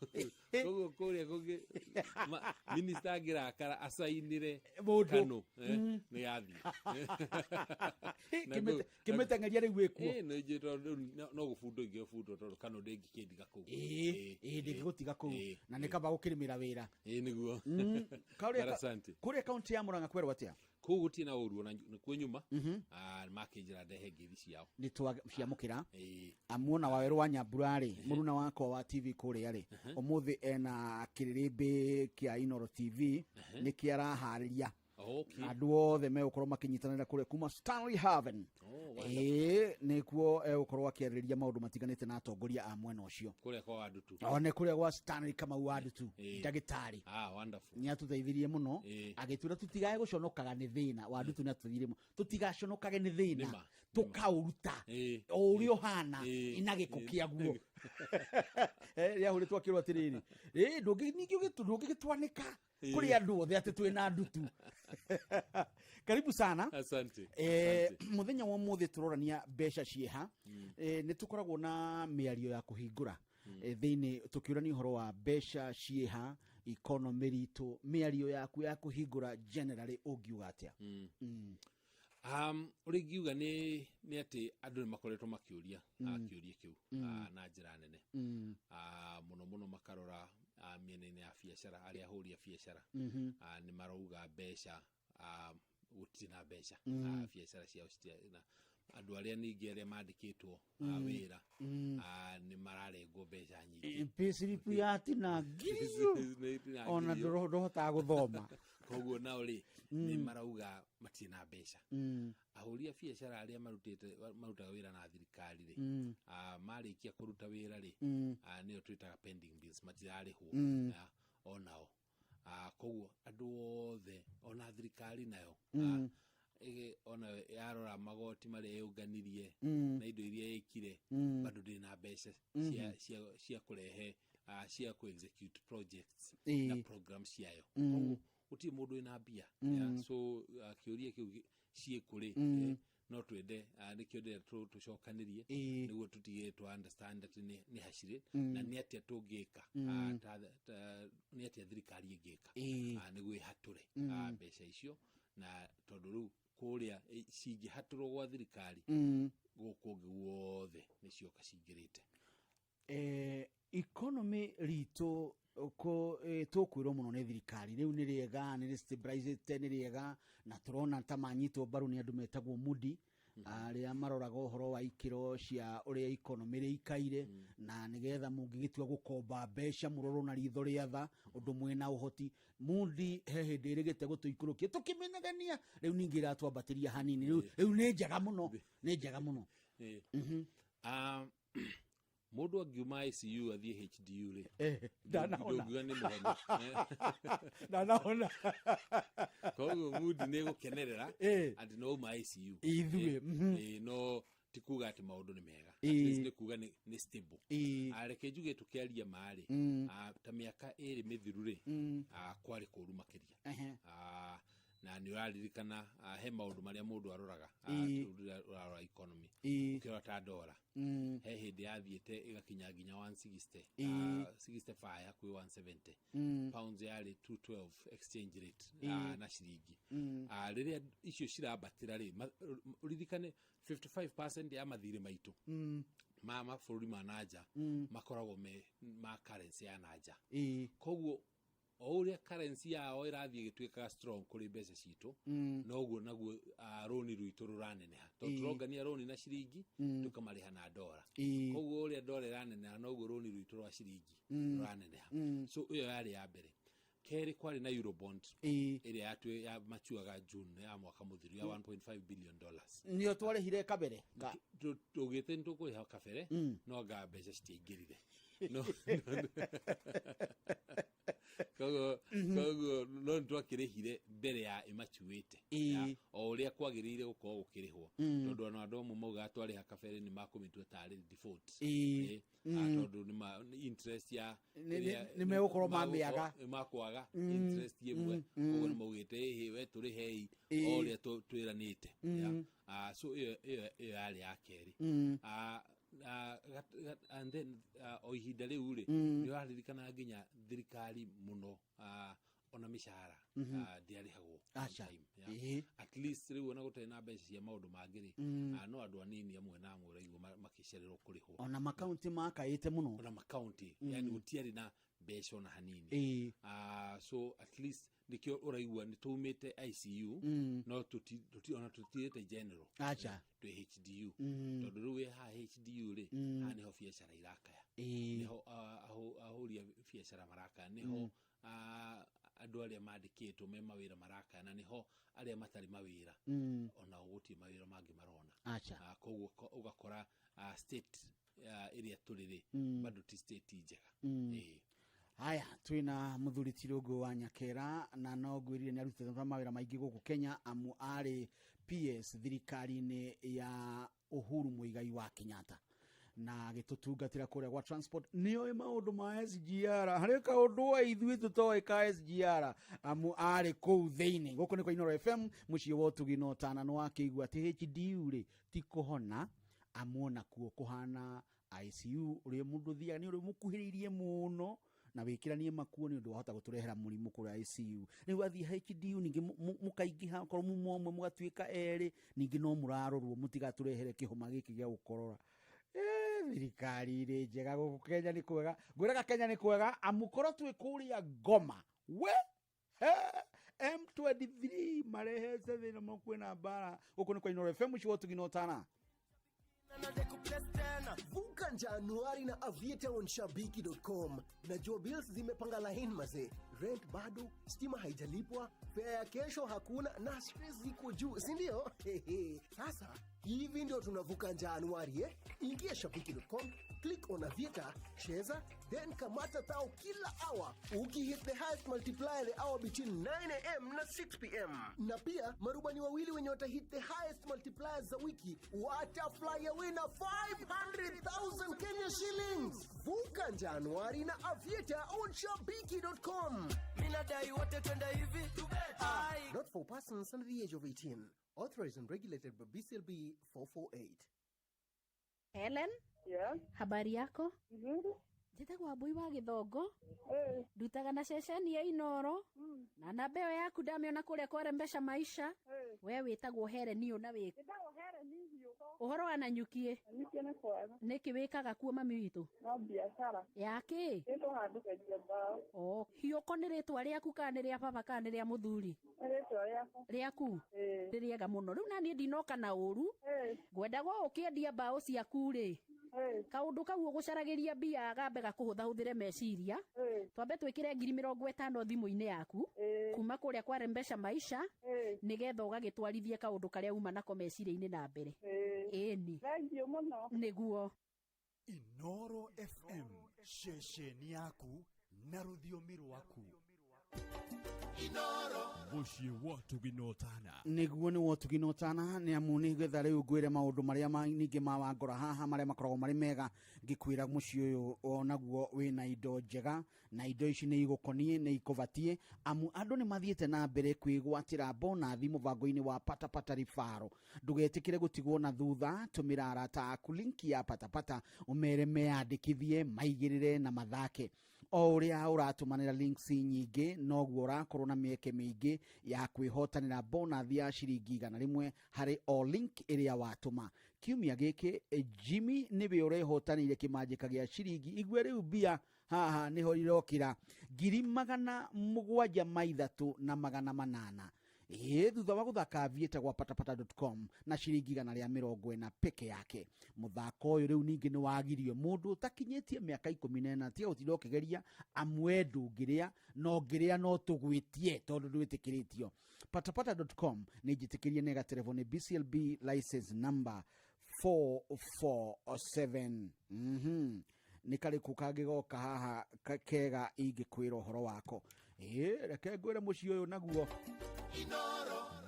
Koguo kũrĩa kũngĩ minister angĩrakara acainĩre Mũndũ. Kano, nĩ yathiĩ. Na Kĩmĩteng'eria rĩu ĩkuo. Ĩĩ, nĩ njũĩ tondũ rĩu no gũbundwo ingĩbundwo tondũ Kano ndĩngĩkĩndiga kũu. Ĩĩ, ndĩngĩgũtiga kũu na nĩ kaba gũkĩrĩmĩra wĩra. Ĩĩ, nĩguo. Karĩa Asante. Kũrĩa kaunti ya Murang'a kwerwo atĩa? Kũu gũtirĩ na ũru ona nĩkuo nyuma. Makĩnjĩra ndehe ngeithi ciao. Nĩ twaciamũkĩra. Amuona wa werũ wa Nyambura rĩ, mũruna wakwa wa TV kũrĩa rĩ, ũmũthĩ ena kĩrĩrĩmbĩ kĩa Inoro TV nĩkĩo araharĩria. Andũ othe megũkorwo makĩnyitanĩra kũrĩa kuma Stanley Haven. Oh, Ĩĩ, nĩkuo egũkorwo akĩarĩrĩria maũndũ matiganĩte na atongoria a mwena ũcio. Kũrĩa kwa Wandutu. One kũrĩa gwa Stanley Kamau Wandutu, ndagĩtarĩ. Ah, wonderful. Nĩ atũteithirie mũno, agĩtwĩra tũtigae gũconokaga nĩ thĩna. Wandutu nĩ atũteithirie mũno, tũtigaconokage nĩ thĩna, Nĩma. tũkaũruta o ũrĩa ũhana na gĩko kĩaguo. Rĩahũrĩtwo akĩrwo atĩrĩrĩ, ĩ ningĩ ndũngĩgĩtwanĩka kũrĩ andũ othe atĩ twĩ na ndutu. Karibu sana. Asante. Mũthenya wa ũmũthĩ tũrorania mbeca ciĩha. Nĩ tũkoragwo na mĩario ya kũhingũra thĩinĩ tũkĩũrania ũhoro wa mbeca ciĩha, economy ritũ. Mĩario yaku ya kũhingũra generally ũngiuga atĩa? Ũrĩa ingiuga nĩ atĩ andũ nĩ makoretwo makĩũria kĩũria kĩu na njĩra nene. Mũno mũno makarora mĩena-inĩ ya biacara, arĩa ahũri a biacara nĩ marauga mbeca, gũtirĩ na mbeca. Biacara ciao citirĩ na andũ arĩa ningĩ arĩa mandĩkĩtwo wĩra nĩ mararengwo mbeca nyingĩ. Payslip yatinangirio ona ndũhotaga gũthoma. Koguo nao rĩ, nĩ marauga matirĩ na mbeca. Ahũri a biacara arĩa marutĩte marutaga wĩra na thirikari rĩ, marĩkia kũruta wĩra rĩ, nĩyo twĩtaga pending bills, matirarĩhwo onao. Koguo andũ othe, ona thirikari nayo ona yarora magoti marĩa yũnganirie na indo iria ĩkire, bado ndĩrĩ na mbeca cia kũrehe, cia ku execute projects na program ciayo. Koguo gũtirĩ mũndũ wĩna mbia. Yeah, so kĩũria kĩu ciĩkũ rĩ, no twende, nĩkĩo ndĩrenda tũcokanĩrie nĩguo tũtige tũ understand atĩ nĩ hacirĩ na nĩ atĩa tũngĩka, nĩ atĩa thirikari ĩngĩka nĩguo ĩhatũre mbeca icio, na tondũ rĩu kũrĩa cingĩhatũrwo gwa thirikari, gũkũ ũngĩ guothe nĩ cioka cingĩrĩte. Economy ritũ ko tũkwĩrwo mũno nĩ thirikari rĩu nĩ rĩega, nĩ rĩstabilizĩte, nĩ rĩega, na tũrona ta manyitwo mbaru nĩ andũ metagwo Moody, arĩa maroraga ũhoro wa ikĩro cia ũrĩa economy rĩikaire, na nĩgetha mũngĩgĩtua gũkomba mbeca mũrorwo na ritho rĩa tha ũndũ mwĩna ũhoti. Moody he hĩndĩ ĩrĩgĩte gũtũikũrũkia tũkĩmenegenia, rĩu ningĩ ĩratwambatĩria hanini, rĩu nĩ njega mũno, nĩ njega mũno. Mũndũ angiuma ICU athiĩ HDU rĩ, Ndanahona. ndũngiuga nĩ mũhonu. Ndanahona. Koguo Moody nĩ gũkenerera atĩ no uma ICU. Ithuĩ, No ti kuga atĩ maũndũ nĩ mega. At least nĩ kuga nĩ stable. Reke njuge tũkĩaria marĩ, ta mĩaka 2 mĩthiru rĩ, kwarĩ kũru makĩria. Na nĩ ũraririkana he maũndũ marĩa mũndũ aroraga Ĩĩ. rĩrĩa ũrarora economy. Ĩĩ. Ũkĩrora ta ndora, he hĩndĩ yathiĩte ĩgakinya nginya 160, Ĩĩ. 65 hakuhĩ 170. Pounds yarĩ 212 exchange rate Ĩĩ. na ciringi. Rĩrĩa icio cirambatĩra rĩ, ũririkane 55% ya mathirĩ maitũ ma mabũrũri ma nanja makoragwo me ma currency ya nanja. Koguo o ũrĩa currency yao ĩrathiĩ ĩgĩtuĩkaga strong kũrĩ mbeca citũ, noguo naguo rũni rwitũ rũraneneha, tondũ tũrongania rũni na ciringi, tũkamarĩha na ndora. Koguo ũrĩa ndora ĩraneneha, noguo rũni rwitũ rwa ciringi rũraneneha. So ĩyo yarĩ ya mbere. Kerĩ, kwarĩ na Eurobond ĩrĩa ya machuaga June ya mwaka mũthiru ya $1.5 billion. Nĩyo twarĩhire kabere? Tũgĩte nĩ tũkũrĩha kabere, no anga mbeca citiaingĩrire. Koguo no nĩ twakĩrĩhire mbere ya ĩmachuĩte ya, o ũrĩa kwagĩrĩire gũkorwo gũkĩrĩhwo, tondũ ona andũ amwe maugaga twarĩha kabere nĩ makũmĩtua tarĩ default. Tondũ nĩ interest ya Nĩ megũkorwo mamĩaga. Makwaga interest ĩmwe. Koguo nĩ maugĩte, ĩhĩ, we tũrĩhei o ũrĩa twĩranĩte. Yeah. So ĩyo yarĩ ya kerĩ. And then o ihinda rĩu rĩ, nĩ ũraririkana nginya thirikari mũno, ona mĩcara ndĩarĩhagwo on Aca. time, yeah. At least rĩu ona gũtarĩ na mbeca cia maũndũ mangĩ rĩ, no andũ anini amwe na amwe ũraigua makĩcererwo kũrĩhwo. Ona makaunti makaĩte mũno. Ona makaunti, yani gũtiarĩ na mbeca ona hanini. So at least nĩkĩo ũraigua nĩ tũumĩte ICU, no ona tũtirĩte general. Aca. Twĩ HDU, tondũ rĩu wĩ haha HDU rĩ, haha nĩho biacara irakaya, nĩho ahũri a biacara marakaya, nĩho andũ arĩa mandĩkĩtwo me mawĩra marakaya, na nĩho arĩa matarĩ mawĩra onao gũtirĩ mawĩra mangĩ marona. Aca. Koguo ũgakora state ĩrĩa tũrĩ rĩ, bado ti state njega. Haya, twina muthuri Tirungu wa Nyakera, na no ngwirire nĩ arutĩte mawĩra maingĩ gũkũ Kenya, amu arĩ PS thirikari-inĩ ya Uhuru Muigai wa Kenyatta, na agĩtũtungatĩra kũrĩa gwa transport. Nĩoĩ maũndũ ma SGR, harĩ kaũndũ wa ithuĩ tũtoĩ ka SGR, amu arĩ kũu thĩinĩ. Gũkũ nĩ kwa Inoro FM, mũciĩ wa ũtugi na ũtana. Nĩ wakĩigua atĩ HDU rĩ ti kũhona, amu ona kuo kũhana ICU, ũrĩa mũndũ thiaga nĩ ũrĩa mũkuhĩrĩirie mũno na wĩkĩranie makuo, nĩ ũndũ wahota gũtũrehera mũrimũ kũrĩa ICU. Rĩu athiĩ HDU ningĩ mũkaingĩha, okorwo muma ũmwe mũgatuĩka erĩ, ningĩ no mũrarorwo mũtigatũrehere kĩhoma gĩkĩ gĩa gũkorora. Thirikari irĩ njega gũkũ Kenya, nĩ kwega, ngwĩraga Kenya nĩ kwega, amu korwo twĩ kũrĩa Goma we. He, M23 marehete thĩna mũno, kwĩna mbara. Gũkũ nĩ kwa Inoro FM, mũciĩ wa ũtugi na ũtana. Vuka Januari na Aviator on shabiki.com. Najua bills zimepanga line maze, rent bado, stima haijalipwa, fare ya kesho hakuna na stress ziko juu, si ndio? Sasa hivi ndio tunavuka Januari, eh? Ingia shabiki.com, click on Aviator, cheza, then kamata thao kila hour ukihit the highest multiplier the hour between 9 am na 6 pm. Na pia marubani wawili wenye watahit the highest multipliers za wiki watafly away na 500,000 Kenya shillings. Vuka Januari na Aviator on shabiki.com. Minadai wote twende hivi. Ai. Not for persons under the age of 18. Authorized and regulated by BCLB 448. Helen? Yeah. Habari yako? Nzuri. Njĩtagwo Wambui wa Gĩthongo, ndutaga na ceceni ya Inoro, na namba ĩyo yaku ndamĩona kũrĩa kwarembesha maisha. We wĩtagwo Helen ũ na wĩ Njĩtagwo Helen Hiũko. Ũhoro wa Nanyukiĩ? Nanyukiĩ nĩ kwega. Nĩkĩ wĩkaga kuo, mami witũ? No biacara. Ya kĩ? Ĩtwo handũ kwendia mbaũ. O Hiũko nĩ rĩtwa rĩaku kana nĩ rĩa baba kana nĩ rĩa mũthuri? Nĩ rĩtwa rĩakwa. Rĩaku? Ĩĩ. Nĩ rĩega mũno. Rĩu naniĩ ndinoka na ũru, ngwendaga ũkĩendia mbaũ ciaku rĩ, kaũndũ kau ũgũcaragĩria mbia gambe gakũhũthahũthĩre meciria, twambe twĩkĩre 50,000 thimũ-inĩ yaku kuma kũrĩa kwa Rembesha Maisha, nĩgetha ũgagĩtwarithie kaũndũ karĩa uma nako meciria-inĩ na mbere. Ĩni. Thank you mũno. Nĩguo. Inoro FM, ceceni yaku na rũthiomi rwaku. Mũciĩ wa ũtugi na ũtana. Nĩguo nĩ wotugi na ũtana nĩ amu nĩ getha rĩu ngwĩre maũndũ marĩa ningĩ ma wangora haha marĩa makoragwo marĩ mega ngĩkwĩra mũciĩ ũyũ onaguo wĩna indo njega na indo ici nĩ igũkoniĩ nĩ ikũbatiĩ amu andũ nĩ mathiĩte na mbere kwĩgwatĩra bonathi mũbango-inĩ wa patapata ribaro. Ndũgetĩkĩre gũtigwo na thutha, tũmĩra arata aku linki ya patapata ũmere meyandĩkithie maigĩrĩre na mathake. O ũrĩa ũratũmanĩra links nyingĩ noguo ũrakorwo na mĩeke mĩingĩ ya kwĩhotanĩra bonathi ya ciringi 100 harĩ o link ĩrĩa watũma. Kiumia gĩkĩ Jimmy nĩwe ũrehotanĩire kĩmanjĩka gĩa ciringi igue rĩu mbia haha nĩho irokĩra 703,800. Ĩĩ thutha wa gũthaka vieta gwa patapata.com na ciringi 140 peke yake. Mũthako ũyũ rĩu ningĩ nĩ wagirio mũndũ ũtakinyĩtie mĩaka 14 tiga gũtinda ũkĩgeria amwe ndũngĩrĩa no ngĩrĩa no tũgwĩtie tondũ ndwĩtĩkĩrĩtio. Patapata.com nĩ njĩtĩkĩrie nĩ gaterebo nĩ BCLB license number 447. Nĩ karĩkũ kangĩgoka haha kega ingĩkwĩra ũhoro wako? Ĩĩ reke ngwĩre mũciĩ ũyũ naguo.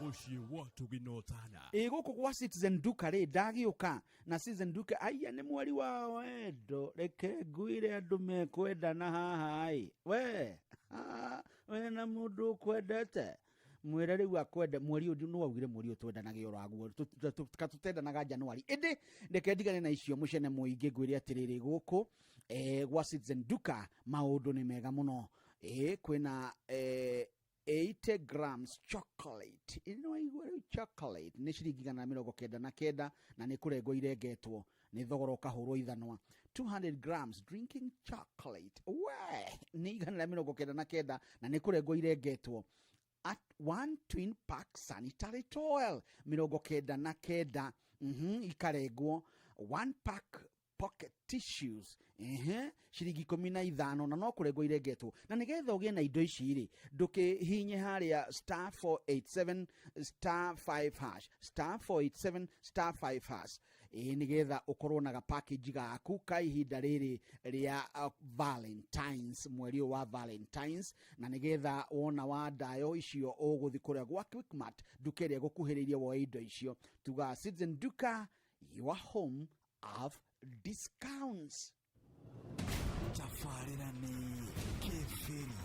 Mũciĩ wa ũtugi na ũtana. Ĩ gũkũ gwa Citizen Duka rĩ ndagĩũka na Citizen Duka aya nĩ mweri wa wendo reke ngwĩre andũ mekwendana haha ĩ we we na mũndũ ũkwendete mwĩre rĩu akwende mweri ũyũ nĩ waugire mweri ũyũ twendanage ũraguo tũtendanaga Januari ĩndĩ reke ndigane na icio mũcene mũingĩ ngwĩre atĩrĩrĩ gũkũ gwa Citizen Duka maũndũ nĩ mega mũno. Ĩ kwĩna 80 grams chocolate ĩno waigua rĩu chocolate nĩ ciringi 199 na nĩ kũrengwo irengetwo nĩ thogora ũkahũrwo ithanwa. 200 grams drinking chocolate we nĩ 199 na nĩ kũrengwo irengetwo. At one twin pack sanitary towel 99 ikarengwo. One pack pocket tissues ciringi 15 na no kũrengwo irengetwo. Na nĩgetha ũgĩe na indo ici rĩ ndũkĩhinye harĩa star 487 star 5 hash star 487 star 5 hash ĩĩ nĩgetha ũkorwo na gapackage gaku ka ihinda rĩrĩ rĩa Valentines mweri ũyũ wa Valentines na nĩgetha wona wa ndayo icio ũgũthiĩ kũrĩa gwa Quickmart nduka ĩrĩa ĩgũkuhĩrĩirie woe indo icio. Tuga Citizen Duka, your home of discounts. Tabarĩra nĩ kĩbĩri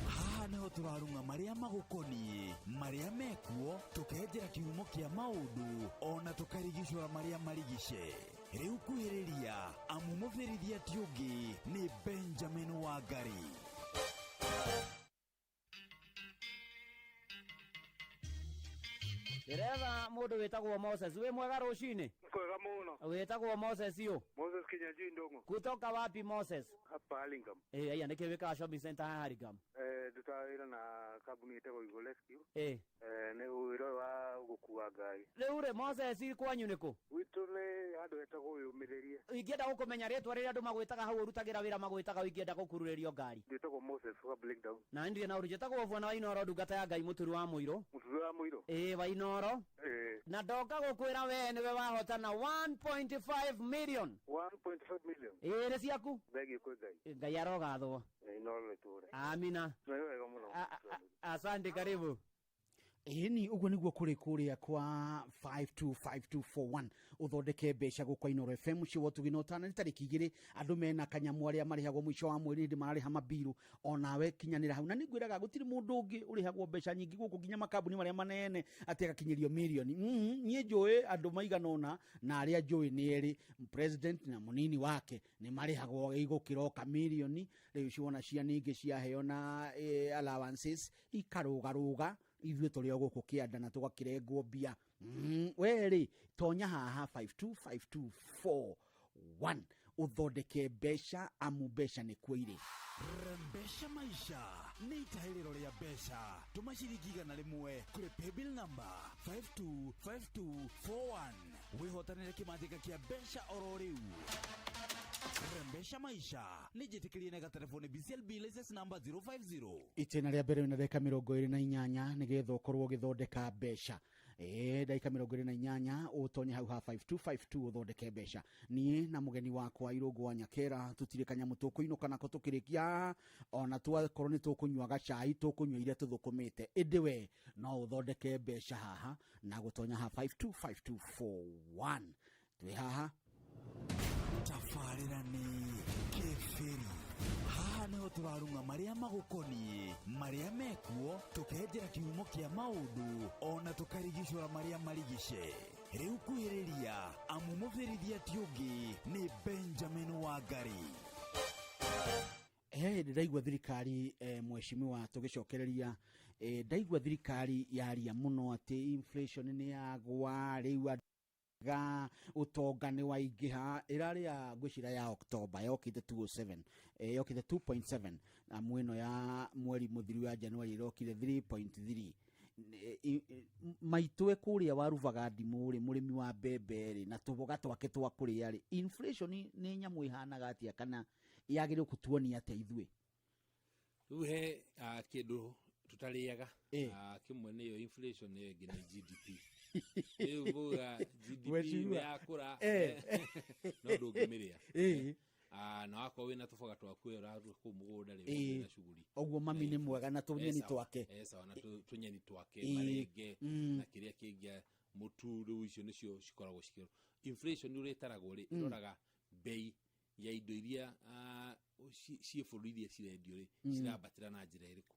haha nĩho tũrarung'a marĩa magũkoniĩ marĩa mekuo tũkenjera kĩhumo kĩa maũndũ ona tũkarigicũra marĩa marigice. Rĩu kuhĩrĩria amu mũbĩrithia ti ũngĩ nĩ Benjamin Wangari. Ndĩretha mũndũ wĩtagwo Moses wĩ mwega rũcinĩ? Kwega mũno. Wĩtagwo Moses ũ? Moses Kinyanjui Ndung'u. Kutoka wapi Moses? Hapa Hurlingham. Aya nĩkĩ wĩkaga shopping center haha Hurlingham? Ndutaga wĩra na kambuni ĩtagwo Eagle Rescue. Nĩ wĩra ũyũ wa gũkua ngari. Rĩu rĩ Moses kwanyu nĩkũ? Gwitũ nĩ handũ hetagwo Wĩyũmĩrĩrie. Ingĩenda gũkũmenya rĩtwa rĩrĩa andũ magwĩtaga hau ũrutagĩra wĩra magwĩtaga ingĩenda gũkururĩrio ngari. Njĩtagwo Moses wa Breakdown. Na ndirĩ na ũru njĩtagwo Bwana wa Inooro ndungata ya Ngai mũturu wa mũirũ. Mũturu wa mũirũ? Ĩĩ wa Inooro. Na ndoka gũkwĩra we nĩwe wahotana 1.5 million. 1.5 million. Ĩĩ nĩ ciaku? Thengiũ kwĩ Ngai. Ngai arogathwo. Inooro rĩtũre. Amina. Nĩ wega mũno. Asante, karibu. Ĩni ũguo nĩguo kũrĩ kũrĩa kwa 525241 ũthondeke mbeca gũkũ Inooro FM mũciĩ wa ũtugi na ũtana nĩ tarĩki 2 andũ mena kanyamũ arĩa marĩhagwo mũico wa mweri hĩndĩ mararĩha mabiru onawe kinyanĩra hau na nĩngwĩraga gũtirĩ mũndũ ũngĩ ũrĩhagwo mbeca nyingĩ gũkũ nginya makambuni marĩa manene atĩ agakinyĩrio mirioni. Niĩ njũĩ andũ maigana ũna na arĩa njũĩ nĩ erĩ president na mũnini wake nĩ marĩhagwo igũkĩra o kamirioni rĩu ciona cia ningĩ ciaheo na allowances ikarũgarũga ithuĩ tũrĩ o gũkũ kĩanda na tũgakĩrengwo mbia. We rĩ tonya haha 525241 ũthondeke mbeca amu mbeca nĩkuo irĩ. Rembesha maisha nĩ itahĩrĩro rĩa mbeca tũma ciringi 100 kũrĩ paybill number 525241 wĩhotanĩre kĩmanjĩka kĩa mbeca oro rĩu. Rembesha maisha nĩ njĩtĩkĩrie na gatelefoni BCLB license number 050. Itĩna rĩa mbere na ndagĩka 28 nĩgetha ũkorwo ũgĩthondeka mbeca. Ndagĩka 28 ũtonye hau ha 5252 ũthondeke mbeca. Niĩ na mũgeni wakwa Irũngũ wa Nyakera tũtirĩ kanyamũ tũkũinũka nako tũkĩrĩkia, ona twakorwo nĩ tũkũnyua gacai tũkũnyua iria tũthũkũmĩte, ĩndĩ we no ũthondeke mbeca haha na gũtonya ha 525241. Twĩ haha. Tabarĩra nĩ Kĩbĩri. Haha nĩho tũrarung'a marĩa magũkoniĩ, marĩa mekuo, tũkenjera kĩhumo kĩa maũndũ, ona tũkarigicũra marĩa marigice. Rĩu kuhĩrĩria, amu mũbĩrithia ti ũngĩ nĩ Benjamin Wangari. He hĩndĩ ndaigua thirikari, mheshimiwa, tũgĩcokereria, ndaigua thirikari yaria mũno atĩ inflation nĩ yagwa, rĩu ga ũtonga nĩ waingĩha. Ĩrarĩ ya ngwĩciria ya October yokĩte 207, yokĩte 2.7, na mwĩno ya mweri mũthiru ya January ĩrokire 3.3. Maitũ e kũrĩa warubaga ndimũ rĩ, mũrĩmi wa mbembe rĩ, na tũboga twake twa kũrĩa rĩ, inflation nĩ nyamũ ĩhanaga atĩa, kana yagĩrĩirwo kũtuonia atĩa ithuĩ? Rĩu he kĩndũ tũtarĩaga. Kĩmwe nĩyo inflation, ĩyo ĩngĩ nĩ GDP. Rĩu mbuga GDP Mheshimiwa. nĩ yakũra, no ndũngĩmĩrĩa. Na wakorwo wĩna tũboga twaku ũraruta kũu mũgũnda rĩ, wĩna shughuli. Ũguo mami nĩ mwega na tũnyeni twake. Sawa, na tũnyeni twake, marenge na kĩrĩa kĩngĩ, mũtu, rĩu icio nĩcio cikoragwo cikĩ inflation ũrĩa ĩtaragwo rĩ, ĩroraga bei ya indo iria ciĩ bũrũri iria cirendio rĩ, cirambatĩra na njĩra ĩrĩkũ.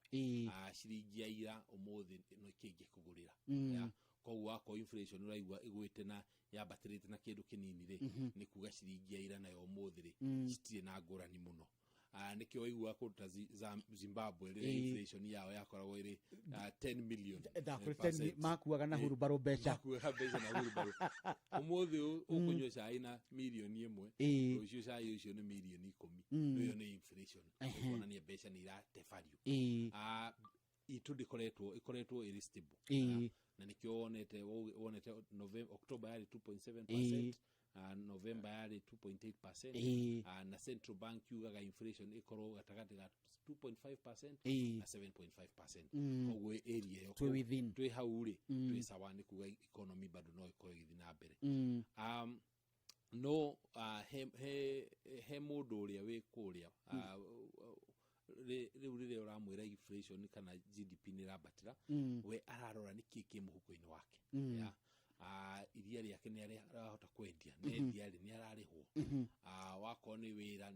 Ciringi ya ira ũmũthĩ no kĩngĩkũgũrĩra. Ya, koguo wakorwo inflation ũraigua ĩgwĩte na yambatĩrĩte na kĩndũ kĩnini rĩ, nĩ kuga ciringi ya ira nayo ũmũthĩ rĩ, citirĩ na ngũrani mũno. Nĩkĩo waiguaga kũndũ ta Zimbabwe rĩrĩa inflation yao yakoragwo ĩrĩ 10 million Ndakwĩra percent. makuaga na hurumbarũ mbeca. Makuaga mbeca na hurumbarũ. Ũmũthĩ ũkũnyua cai na mirioni 1, rũciũ cai ũcio nĩ mirioni 10. Ĩyo nĩ inflation. Kuonania mbeca nĩ irate value. Itũ ndĩkoretwo, ĩkoretwo ĩrĩ stable. Na nĩkĩo wonete November, October yarĩ 2.7%, November yarĩ 2.8%. Na central bank yugaga inflation ĩkorwo gatagatĩ ga 2.5% na 7.5%. Koguo area ĩyo Twĩ within. Twĩ hau rĩ, twĩ sawa, nĩ kuga economy bado no ĩkorwo ĩgĩthiĩ na mbere. No he mũndũ ũrĩa wĩ kũrĩa, rĩu rĩrĩa ũramwĩra inflation kana GDP nĩ ĩrambatĩra, we ararora nĩ kĩ kĩ mũhuko-inĩ wake. Ya, iria rĩake nĩ arahota kwendia, nendia rĩ, nĩ ararĩhwo. Wakorwo nĩ wĩra,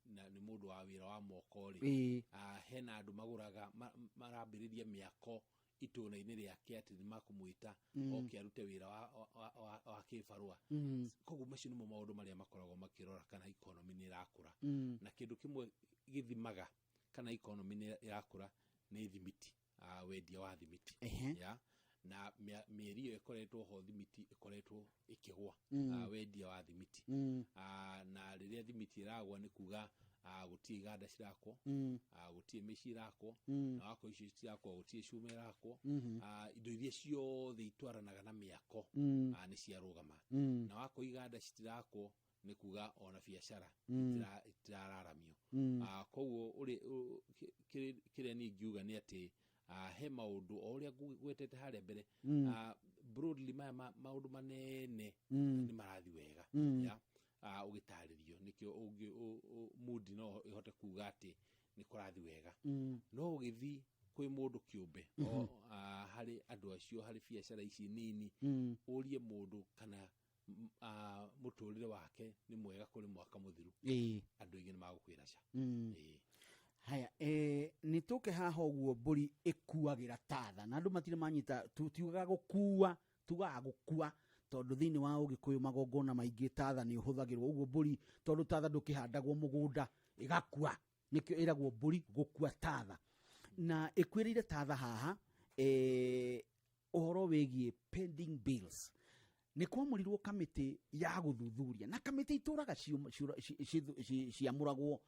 na nĩ mũndũ wa wĩra wa moko rĩ, hena andũ magũraga, marambĩrĩria mĩako itũra-inĩ rĩake atĩ nĩ makũmwĩta oke arute wĩra wa kĩbarũa. Koguo macio nĩmo maũndũ marĩa makoragwo makĩrora kana economy nĩ ĩrakũra. Na kĩndũ kĩmwe gĩthimaga kana economy nĩ ĩrakũra nĩ thimiti, wendia wa thimiti. Ya, na mĩeri ĩyo ĩkoretwo ho thimiti ĩkoretwo ĩkĩgwa, wendia wa thimiti. Na rĩrĩa thimiti ĩragwa nĩ kuga gũtirĩ iganda cirakwo, gũtirĩ mĩciĩ ĩrakwo, na wakorwo icio citirakwo gũtirĩ cuma ĩrakwo. Indo iria ciothe itwaranaga na mĩako nĩ ciarũgama. Na wakorwo iganda citirakwo nĩ kuga ona biacara itirararamio. Koguo kĩrĩa niĩ ingiuga nĩ atĩ he maũndũ o ũrĩa ngwetete harĩa mbere, broadly maya maũndũ manene nĩ marathiĩ wega. Ya, ũgĩtarĩrio nĩkĩo Moody no ĩhote kuga atĩ nĩ kũrathiĩ wega. No ũgĩthiĩ kwĩ mũndũ kĩũmbe, harĩ andũ acio, harĩ biacara ici nini, ũrie mũndũ kana mũtũrĩre wake nĩ mwega kũrĩ mwaka mũthiru, andũ aingĩ nĩ magũkwĩra ca. Haya, nĩ tũke haha ũguo mbũri ĩkuagĩra tatha na andũ matirĩ manyita, tutiugaga gũkua, tugaga gũkua, tondũ thĩinĩ wa ũgĩkũyũ magongona maingĩ tatha nĩ ũhũthagĩrwo ũguo mbũri, tondũ tatha ndũkĩhandagwo mũgũnda ĩgakua, nĩkĩo ĩragwo mbũri gũkua tatha, na ĩkuĩrĩire tatha haha. Ũhoro wĩgiĩ pending bills, nĩ kwamũrirwo kamĩtĩ ya gũthuthuria, na kamĩtĩ itũraga ciamũragwo,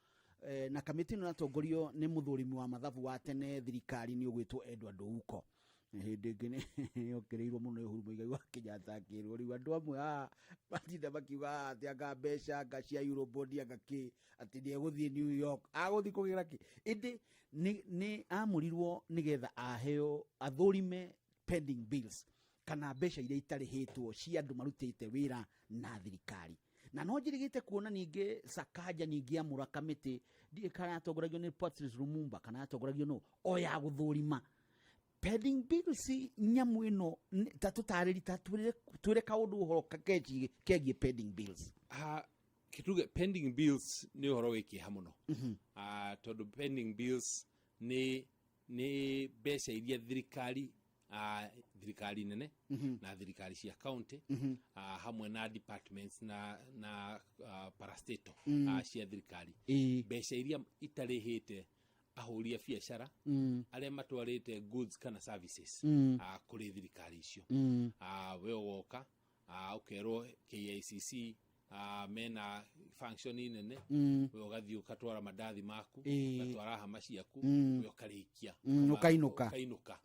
na kamĩtĩ ĩno ĩratongorio nĩ mũthũrimi wa mathabu wa tene thirikari nĩ ũgwĩtwo Edward Ouko. Hĩndĩ ĩngĩ nĩ okĩrĩirwo mũno nĩ Uhuru Muigai wa Kenyatta, akĩrwo rĩu andũ amwe haha matinda makiuga atĩ anga mbeca anga cia Eurobond anga kĩ, atĩ nĩ egũthiĩ New York agũthiĩ kũgĩra kĩ. Ĩndĩ nĩ amũrirwo nĩgetha aheo athũrime pending bills. Kana mbeca iria itarĩhĩtwo cia andũ marutĩte wĩra na thirikari. Na no njĩrĩgĩte kuona ningĩ Sakaja ningĩ amũra kamĩtĩ, ndiũĩ kana yatongoragio nĩ Patrice Lumumba kana yatongoragio nũ, o ya gũthũrima pending bills. Nyamũ ĩno ta tũtarĩri, ta twĩre kaũndũ ũhoro kegiĩ pending bills. Ah, kituge pending bills nĩ ũhoro wĩ kĩeha mũno. Ah, tondũ pending bills nĩ mbeca iria thirikari nene na thirikari cia county hamwe na departments na parastatal cia thirikari, mbeca iria itarĩhĩte ahũri a biacara arĩa matwarĩte goods kana services kũrĩ thirikari icio. We ũgoka, ũkerwo KICC mena function nene. We ũgathiĩ ũgatwara mandathi maku, ũgatwara hama ciaku. We ũkarĩkia. Ũkainũka. Ũkainũka.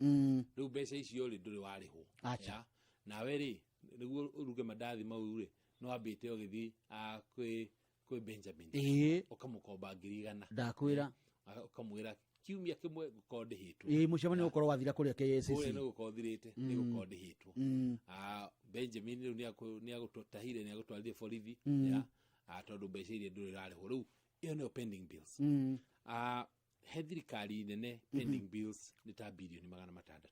Rĩu mbeca icio rĩ, ndũrĩ warĩhwo. Acha. Ya. Nawe rĩ, nĩguo ũruge mandathi mau rĩ, no wambĩte ũgĩthiĩ kwĩ Benjamin, ũkamũkomba 100,000. Ndakwĩra. Ũkamwĩra kiumia kĩmwe ngũkorwo ndĩhĩtwo. Ĩĩ, mũcemanio ũgũkorwo wathira kũrĩa KICC. Kũrĩa nĩ gũkorwo ũthirĩte, nĩ gũkorwo ndĩhĩtwo. Benjamin rĩu nĩ agũtahire, nĩ agũtwarire borithi. Ya. Tondũ mbeca iria ndũrĩ ũrarĩhwo rĩu, ĩyo nĩyo pending bills. He thirikari nene, pending bills nĩ ta birioni 600,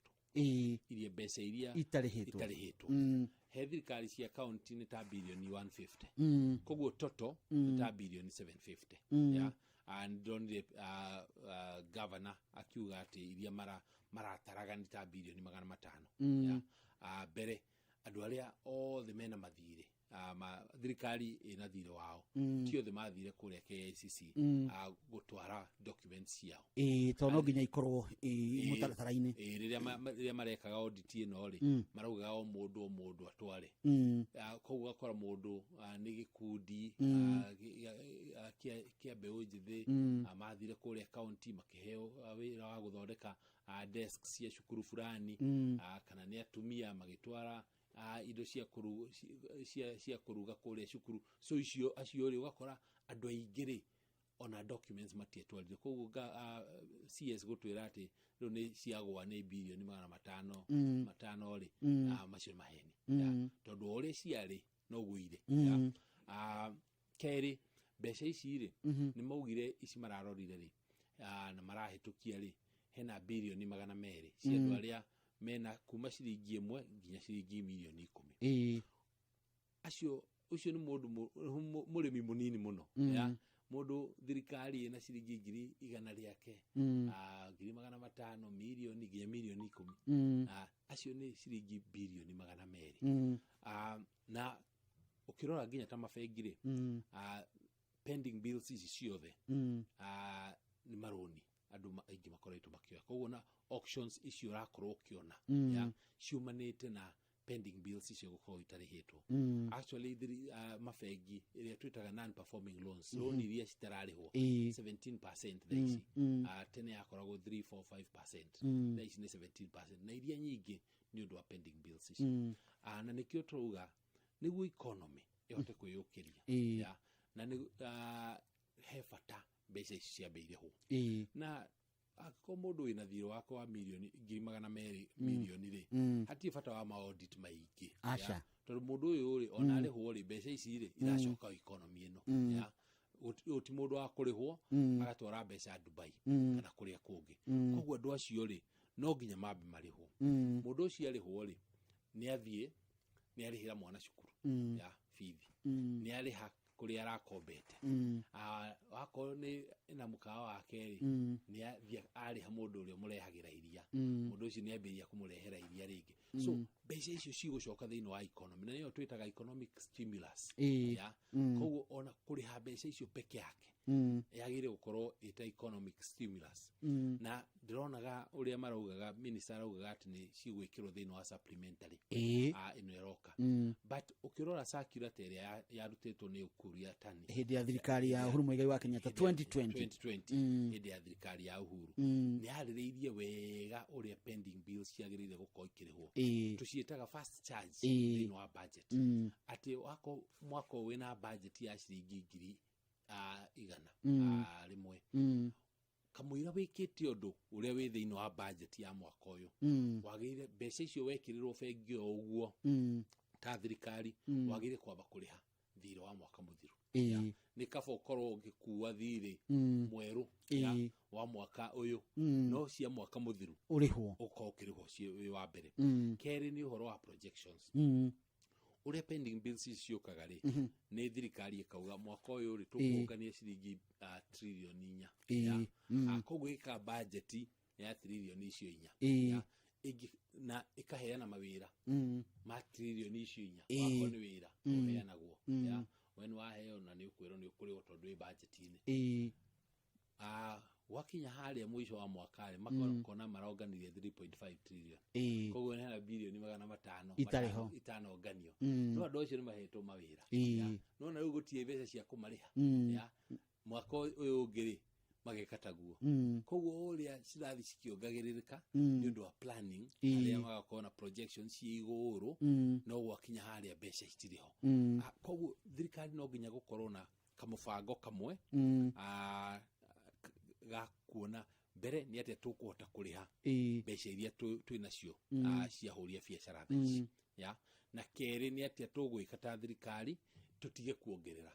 iria mbeca iria itarĩhĩtwo. Itarĩhĩtwo. He thirikari cia county nĩ ta birioni 150. Koguo total nĩ ta birioni 750. Yeah. Ndonire governor akiuga atĩ iria marataraga nĩ ta birioni 500. Yeah. Mbere andũ arĩa othe mena mathirĩ, thirikari ĩna thirĩ wao, ti othe mathire kũrĩa KICC gũtwara documents ciao. Ĩĩ, tondũ no nginya ikorwo mũtaratara-inĩ. Ĩĩ, rĩrĩa marekaga audit ĩno rĩ, maraugaga o mũndũ o mũndũ atware. Koguo ũgakora mũndũ nĩ gĩkundi kĩa mbeũ njĩthĩ, mathire kũrĩa county makĩheo wĩra wa gũthondeka desk cia cukuru fulani, kana nĩ atumia magĩtwara indo cia kũruga kũrĩa cukuru. So icio acio rĩ, ũgakora andũ aingĩ rĩ, ona documents matietwarire. Koguo CS gũtwĩra atĩ rĩu nĩ ciagwa nĩ birioni 500 matano rĩ, macio nĩ maheni. Ya, tondũ o ũrĩa ciarĩ noguo irĩ. Ya. Kerĩ, mbeca ici rĩ, nĩ maugire ici mararorire rĩ, na marahĩtũkia rĩ, hena birioni 200 cia andũ arĩa mena kuma ciringi 1 nginya ciringi mirioni 10. Acio, ũcio nĩ mũndũ mũrĩmi mũnini mũno. Ya mũndũ thirikari ĩna ciringi 100,000 rĩake, 500,000, mirioni nginya mirioni 10. Acio nĩ ciringi birioni 200. Na ũkĩrora nginya ta mabengi rĩ, pending bills ici ciothe nĩ marũni andũ aingĩ makoretwo makĩoya. Koguo na auctions icio ũrakorwo ũkĩona, ya ciumanĩte na pending bills icio gũkorwo itarĩhĩtwo. Actually mabengi ĩrĩa twĩtaga non performing loans, loan iria citararĩhwo, 17% thaa ici. Tene yakoragwo 3 4 5%. Thaa ici nĩ 17%, na iria nyingĩ nĩ ũndũ wa pending bills ici. Na nĩkĩo tũrauga nĩguo economy ĩhote kwĩyũkĩria, ya, na nĩ he bata mbeca ici ciambe irĩhwo. Na angĩkorwo mũndũ wĩna thirĩ wake wa mirioni 200,000 mirioni rĩ, hatirĩ bata wa ma audit maingĩ. Aca. Ya, tondũ mũndũ ũyũ rĩ, ona arĩhwo rĩ, mbeca ici rĩ, iracoka economy ĩno. Ya, ũyũ ti mũndũ wa kũrĩhwo agatwara mbeca Dubai kana kũrĩa kũngĩ. Koguo andũ acio rĩ, no nginya mambe marĩhwo. Mũndũ ũcio arĩhwo rĩ, nĩ athiĩ nĩ arĩhĩra mwana cukuru ya bithi, nĩ arĩha kũrĩa arakombete. Wakorwo nĩ na mũkawa wake rĩ, nĩ athiĩ arĩha mũndũ ũrĩa ũmũrehagĩra iria. Mũndũ ũcio nĩ ambĩrĩria kũmũrehera iria rĩngĩ. So mbeca icio cigũcoka thĩinĩ wa economy, na nĩyo twĩtaga economic stimulus. Ya. Koguo ona kũrĩha mbeca icio peke yake yagĩrĩire gũkorwo ĩta economic stimulus. Na ndĩronaga ũrĩa maraugaga, minister araugaga atĩ nĩ cigwĩkĩrwo thĩinĩ wa supplementary ĩno ĩroka. But ũkĩrora circular ta ĩrĩa yarutĩtwo nĩ Ukur Yatani hĩndĩ ya thirikari ya Uhuru Muigai wa Kenyatta, 2020. 2020, hĩndĩ ya thirikari ya Uhuru, nĩ yarĩrĩirie wega ũrĩa pending bills ciagĩrĩire gũkorwo ikĩrĩhwo. Tũciĩtaga fast charge thĩinĩ wa budget, atĩ wako mwaka ũyũ wĩna budget ya ciringi ngiri igana 1, Kamũira wĩkĩte ũndũ ũrĩa wĩ thĩinĩ wa budget ya mwaka ũyũ, wagĩrĩire mbeca icio wekĩrĩrwo bengi o ũguo ta thirikari, wagĩrĩire kwamba kũrĩha thirĩ wa mwaka mũthiru. Nĩ kaba ũkorwo ũgĩkua thirĩ mwerũ ya, wa mwaka ũyũ, no cia mwaka mũthiru Ũrĩhwo. Ũkorwo ũkĩrĩhwo wĩ wa mbere. Kerĩ nĩ ũhoro wa projections, ũrĩa pending bills ici ciũkaga rĩ, nĩ thirikari ĩkauga mwaka ũyũ rĩ, tũkũngania ciringi tririoni 4. Ya. Koguo ĩka budget ya tririoni icio 4. Ya. Na ĩkaheana mawĩra ma tririoni icio 4. Wakorwo nĩ wĩra ũheanagwo, ya, we nĩ waheo na nĩ ũkwĩrwo nĩ ũkũrĩhwo tondũ wĩ budget-inĩ. Gwakinya harĩa mũico wa mwaka rĩ, makona maronganirie 3.5 trillion. Koguo hena birioni 500 Itarĩ ho. Itanonganio. No andũ acio nĩ mahetwo mawĩra. Ya. No na rĩu gũtirĩ mbeca cia kũmarĩha. Ya. Mwaka ũyũ ũngĩ rĩ, mageka taguo. Koguo ũrĩa cirathi cikĩongagĩrĩrĩka nĩ ũndũ wa planning, arĩa magakorwo na projection ciĩ igũrũ, no gwakinya harĩa mbeca citirĩ ho. Koguo thirikari no nginya gũkorwo na kamũbango kamwe ga kuona mbere nĩ atĩa tũkũhota kũrĩha mbeca iria twĩ nacio cia hũri a biacara thaa ici. Ya, na kerĩ nĩ atĩa tũgwĩka ta thirikari tũtige kuongerera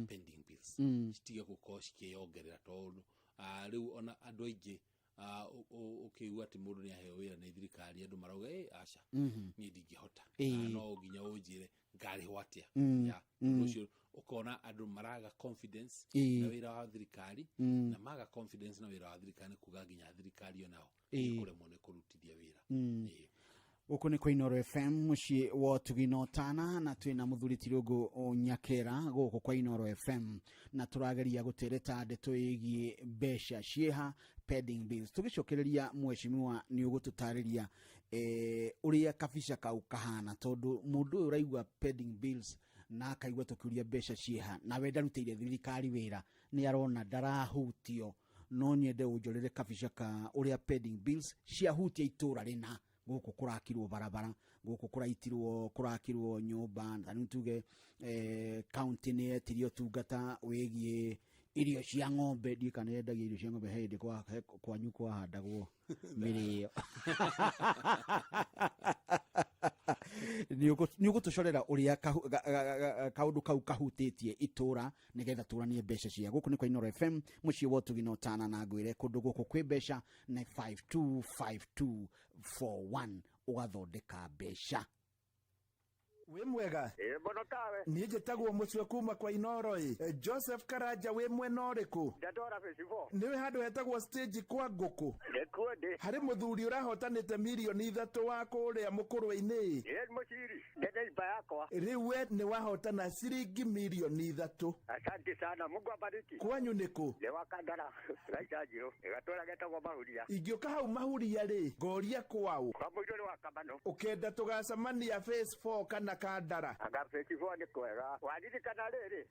pending bills, citige gũkorwo cikĩyongerera, tondũ rĩu ona andũ aingĩ ũkĩigua atĩ mũndũ nĩ aheo wĩra nĩ thirikari, andũ marauga, "Ĩ, aca, niĩ ndingĩhota." No nginya ũnjĩre ngarĩhwo atĩa. Ya, ũndũ ũcio ũkona andũ maraga confidence na wĩra wa thirikari, na maga confidence na wĩra wa thirikari nĩ kuga nginya thirikari onao kũremwo nĩ kũrutithia wĩra. Gũkũ nĩ kwa Inoro FM, mũciĩ wa ũtugi na ũtana, na twĩna mũthuri Tirũngũ Nyakera gũkũ kwa Inoro FM, na tũrageria gũtereta ndeto ĩgiĩ mbeca ciĩha, pending bills. Tũgĩcokereria, mheshimiwa, nĩ ũgũtũtarĩria ũrĩa kabica kau kahana, tondũ mũndũ ũyũ ũraigua pending bills na akaigua tũkiuria mbeca ciĩha, nawe ndarutĩire thirikari wĩra, nĩ arona ndarahutio. No nyende ũnjorere kabica ka ũrĩa pending bills ciahutia itũra rĩna. Gũkũ kũrakirwo barabara, gũkũ kũraitirwo, kũrakirwo nyũmba, na rĩu tuge county nĩ yetirie ũtungata wĩgiĩ irio cia ng'ombe. Ndiũĩ kana yendagia irio cia ng'ombe. He hĩndĩ kwanyu kwahandagwo mĩrĩo. Nĩ ũgũtũcorera ũrĩa kaũndũ kau kahutĩtie itũra, nĩgetha tũranie mbeca cia gũkũ. Nĩ kwa Inoro FM, mũciĩ wa ũtugi na ũtana, na ngwĩre kũndũ gũkũ kwĩ mbeca nĩ 525241 ũgathondeka mbeca. Wĩ mwega? Ĩ, mũno tawe. Niĩ njĩtagwo mũcwe kuma kwa Inoro. Ĩ, Joseph Karanja wĩ mwena ũrĩkũ? Ndatwara festival. Nĩwe handũ hetagwo stage kwa ngũkũ? Nĩkuo ndĩ. Harĩ mũthuri ũrahotanĩte mirioni 3 wa kũrĩa mũkũrwe-inĩ. Ĩ, mũciri ndĩ neighbor yakwa. Rĩu we nĩ wahotana ciringi mirioni 3. Asante sana, Mungu abariki. Kwanyu nĩ kũ? Nĩ wa Kandara raita njirũ ĩgatũra getagwo Mahuria. Ingĩũka hau Mahuria rĩ, ngoria kwaũ? Kwa mũirũ nĩ wa Kamano. Ũkenda tũgacemania phase 4 kana Kandara? Anga phase 4 nĩ kwega. Waririkana rĩrĩ,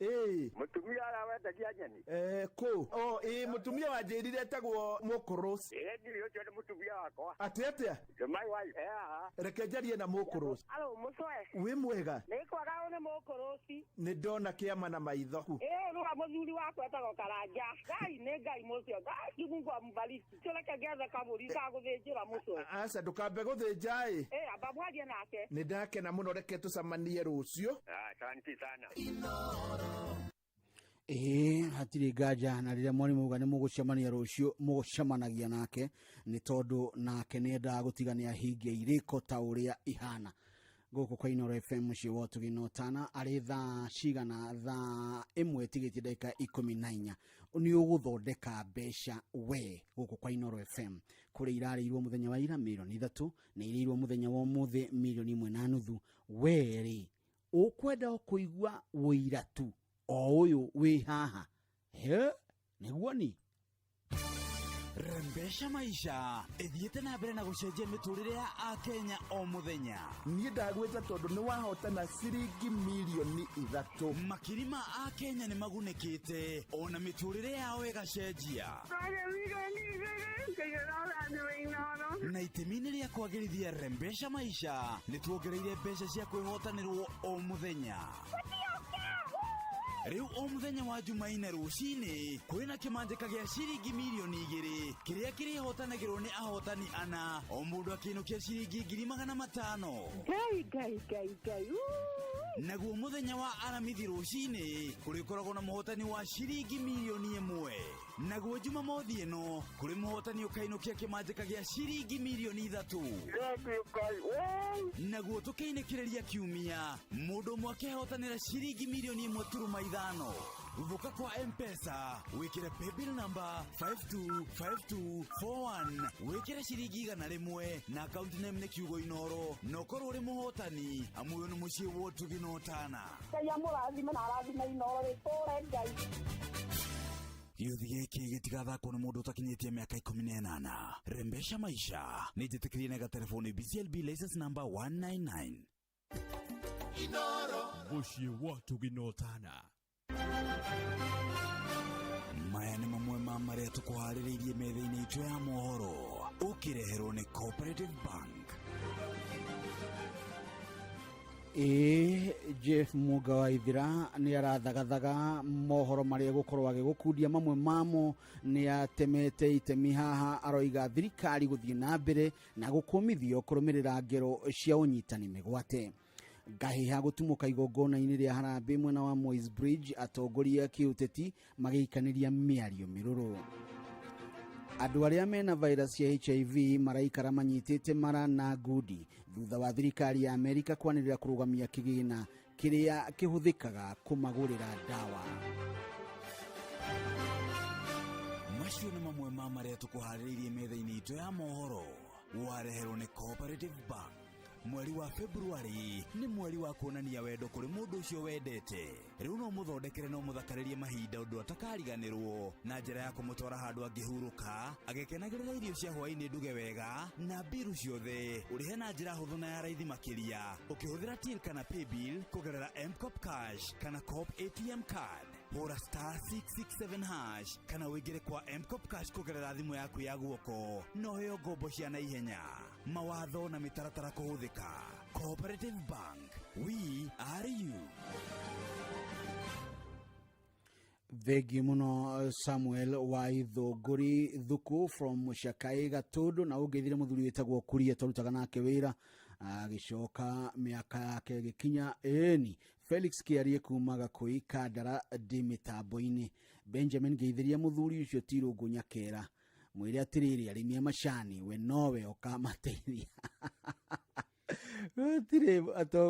mũtumia ũrĩa wendagia nyeni? Eh, kũ o ĩ mũtumia wanjĩrire etagwo mũkũrũ. Ĩ, niĩ ũcio nĩ mũtumia wakwa. Atĩ atĩa? Nĩ my wife. Eh, haha. Reke njarie na mũkũrũ. Alo, mũcwe. Wĩ mwega? Nĩ kwaga, ũyũ nĩ mũkũrũci. Nĩ ndona kĩama na maitho. Ĩ, rũa mũthuri wakwa etagwo Karanja. Ngai nĩ Ngai mũcio. Ngai, Mungu ambariki. Tũreke ngethe kabũri ga gũthĩnjĩra mũcwe. Aca, ndũkambe gũthĩnja ĩ. Ĩ, amba mwarie nake. Nĩ ndakena mũno, reke tũcemanie rũciũ. Asante sana. Ĩĩ, hatirĩ nganja. Na rĩrĩa mwarimũ auga nĩ mũgũcemania rũciũ, mũgũcemanagia nake nĩ tondũ nake nĩ endaga gũtiga nĩ ahingia irĩko ta ũrĩa ihana. Gũkũ kwa Inoro FM, mũciĩ wa ũtugi na ũtana, arĩ thaa cigana? Thaa 1 ĩtigĩtie ndagĩka 14. Nĩ ũgũthondeka mbeca we gũkũ kwa Inoro FM. Kũrĩ irarĩirwo mũthenya wa ira mirioni 3, nĩ irĩirwo mũthenya wa ũmũthĩ mirioni 1.5. We rĩ, ũkwenda o kũigua ũira tu o ũyũ wĩ haha? He nĩguo ni. Rembesha maisha ĩthiĩte na mbere na gũcenjia mĩtũrĩre ya akenya o mũthenya. Niĩ ndagwĩta tondũ nĩ wahotana ciringi mirioni 3. Makiri ma akenya nĩ magunĩkĩte ona mĩtũrĩre yao ĩgacenjia. Na itemi-inĩ rĩa kwagĩrithia Rembesha maisha, nĩ tuongereire mbeca cia kwĩhotanĩrwo o mũthenya. Rĩu o mũthenya wa Jumaine rũcinĩ kwĩna kĩmanjĩka gĩa ciringi mirioni 2 kĩrĩa kĩrĩhotanagĩrwo nĩ ahotani ana, o mũndũ akĩinũkia ciringi 500,000. Ngai Ngai Ngai Ngai. Naguo mũthenya wa Aramithi rũcinĩ kũrĩkoragwo na mũhotani wa ciringi mirioni 1. Naguo Jumamothi ĩno kũrĩ mũhotani ũkainũkia kĩmanjĩka gĩa ciringi mirioni 3. Naguo tũkĩinĩkĩrĩria kiumia mũndũ ũmwe akĩhotanĩra ciringi mirioni 1.5. Ruthũka kwa Mpesa wĩkĩre paybill number 525241, wĩkĩre ciringi 100 na account name nĩ kiugo Inoro, na ũkorwo ũrĩ mũhotani, amu ũyũ nĩ mũciĩ wa ũtugi na ũtana. Ngai amũrathime na arathime Inoro rĩtũre Ngai. Gĩũthi gĩkĩ gĩtigathakwo nĩ mũndũ ũtakinyĩtie mĩaka 18. Rembesha maisha nĩ njĩtĩkĩrie na gatelefoni BCLB license number 199. Inoro. Mũciĩ wa ũtugi na ũtana. Maya nĩ mamwe ma marĩa tũkũharĩrĩirie metha-inĩ itũ ya mohoro, ũkĩreherwo nĩ Cooperative Bank. Ĩĩ, Jeff Muga wa Ithira nĩ arathagathaga mohoro marĩa gũkorwo agĩgũkundia, mamwe mamo nĩ atemete itemi haha, aroiga thirikari gũthiĩ na mbere na gũkũmithio kũrũmĩrĩra ngero cia ũnyitani mĩgwate. Ngahĩha gũtumũka igongona-inĩ rĩa harambĩ mwena wa Moi's Bridge, atongoria a kĩũteti magĩikanĩria mĩario mĩrũrũ. Andũ arĩa mena virus ya HIV maraikara manyitĩte mara na ngundi thutha wa thirikari ya Amerika kwanĩrĩra kũrũgamia kĩgĩna kĩrĩa kĩhũthĩkaga kũmagũrĩra ndawa. Macio nĩ mamwe ma marĩa tũkũharĩrĩirie metha-inĩ itũ ya mohoro, wareherwo nĩ Cooperative Bank. Mweri wa February nĩ mweri wa kuonania wendo kũrĩ mũndũ ũcio wendete. Rĩu no mũthondekere no mũthakarĩrie mahinda ũndũ atakariganĩrwo na njĩra ya kũmũtwara handũ angĩhurũka agĩkenagĩrĩra irio cia hwaĩ-inĩ nduge wega na mbiru ciothe ũrĩhe na njĩra hũthũ na ya raithi makĩria ũkĩhũthĩra till kana paybill kũgerera Mcop Cash kana Coop ATM card. Hũra star 667 hash kana ũingĩre kwa Mcop Cash kũgerera thimũ yaku ya guoko na ũheo ngombo cia naihenya. Mawatho na mĩtaratara kũhũthĩka. Cooperative Bank, we are you. Thengiũ mũno Samuel wa Ithũngũri Thuku from Shakai Gatundu, na ũngĩthire mũthuri wĩtagwo Kuria twarutaga nake wĩra agĩcoka mĩaka yake ĩgĩkinya. Ĩni Felix Kĩarie kuma Gakũi Kandara ndĩ mĩtambo-inĩ. Benjamin ngeithĩria mũthuri ũcio Tirũngũ Nyakera, mwĩre atĩrĩrĩ arĩmi a macani we nowe ũkamateithia. Gũtirĩ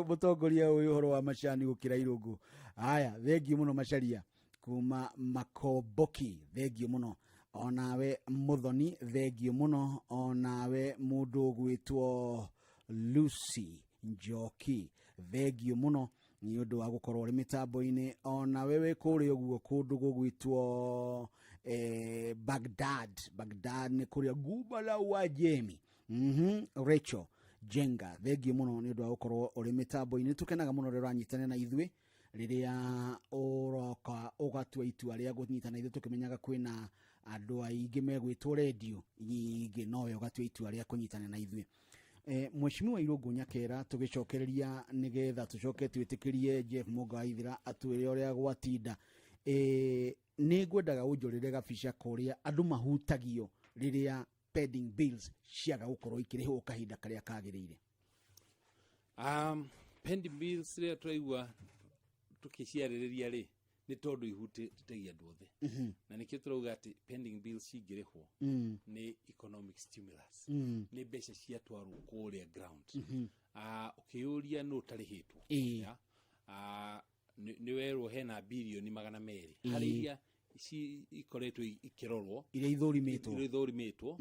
mũtongoria ũyũ ũhoro wa macani gũkĩra Irũngũ. Haya, thengiũ mũno Macharia kuma Makomboki, thengiũ mũno. Onawe Muthoni, thengiũ mũno. Onawe mũndũ ũgwĩtwo Lucy Njoki, thengiũ mũno nĩ ũndũ wa gũkorwo ũrĩ mĩtambo-inĩ. Onawe wĩ kũrĩa ũguo kũndũ gũgwĩtwo Baghdad, Baghdad nĩ kũrĩa Guba la Uajemi. Rachel Jenga, thengiũ mũno nĩ ũndũ wa gũkorwo ũrĩ mĩtambo-inĩ. Tũkenaga mũno rĩrĩa ũranyitanĩra na ithuĩ, rĩrĩa ũroka ũgatua itua rĩa kũnyitana na ithuĩ, tũkĩmenyaga kwĩna andũ aingĩ megwĩtwo redio nyingĩ, nowe ũgatua itua rĩa kũnyitana na ithuĩ. Mheshimiwa Irũngũ Nyakera, tũgĩcokereria nĩgetha tũcoke twĩtĩkĩrie Jeff Mũnga wa Ithira atwĩre ũrĩa gwatinda. Nĩ ngwendaga ũnjũrĩre gabica korĩa andũ mahutagio rĩrĩa pending bills ciaga gũkorwo ikĩrĩhwo kahinda karĩa kagĩrĩire. Pending bills rĩrĩa tũraigua tũkĩciarĩrĩria rĩ, nĩ tondũ ihutĩtie andũ othe. Na nĩkĩo tũrauga atĩ pending bills cingĩrĩhwo nĩ economic stimulus, nĩ mbeca ciatwarwo kũrĩa ground. Ũkĩyũria nũ ũtarĩhĩtwo? Ya? Nĩ werwo hena birioni 200 harĩ iria ikoretwo ikĩrorwo, iria ithũrimĩtwo, iria ithũrimĩtwo,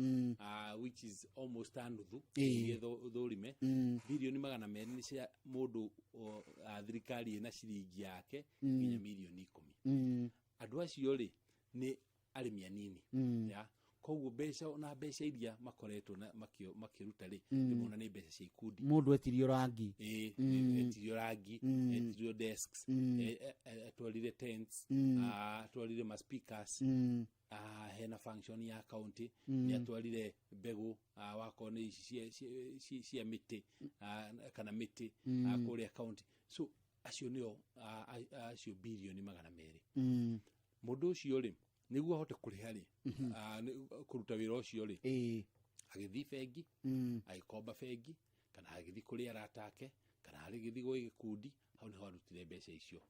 which is almost a nuthu iria thũrime. Birioni 200 nĩ cia mũndũ thirikari ĩna ciringi yake nginya mirioni 10. Andũ acio rĩ nĩ arĩmi anini. Ya, koguo mbeca na mbeca iria makoretwo na makĩruta rĩ, rĩmwe ona nĩ mbeca cia ikundi. Mũndũ etirio rangi. Ĩĩ, etirio rangi, etirio desks, atwarire tents, atwarire ma speakers, hena function ya county, nĩ atwarire mbegũ, wakorwo nĩ ici cia mĩtĩ, kana mĩtĩ, kũrĩa county. So Acio nĩo acio birioni 200. Mm. Mũndũ ũcio rĩ, nĩguo ahote kũrĩha rĩ, kũruta wĩra ũcio rĩ, agĩthiĩ bengi, agĩkomba bengi, kana agĩthiĩ kũrĩ arata ake, kana agĩthiĩ gwĩ gĩkundi, hau nĩho arutire mbeca icio.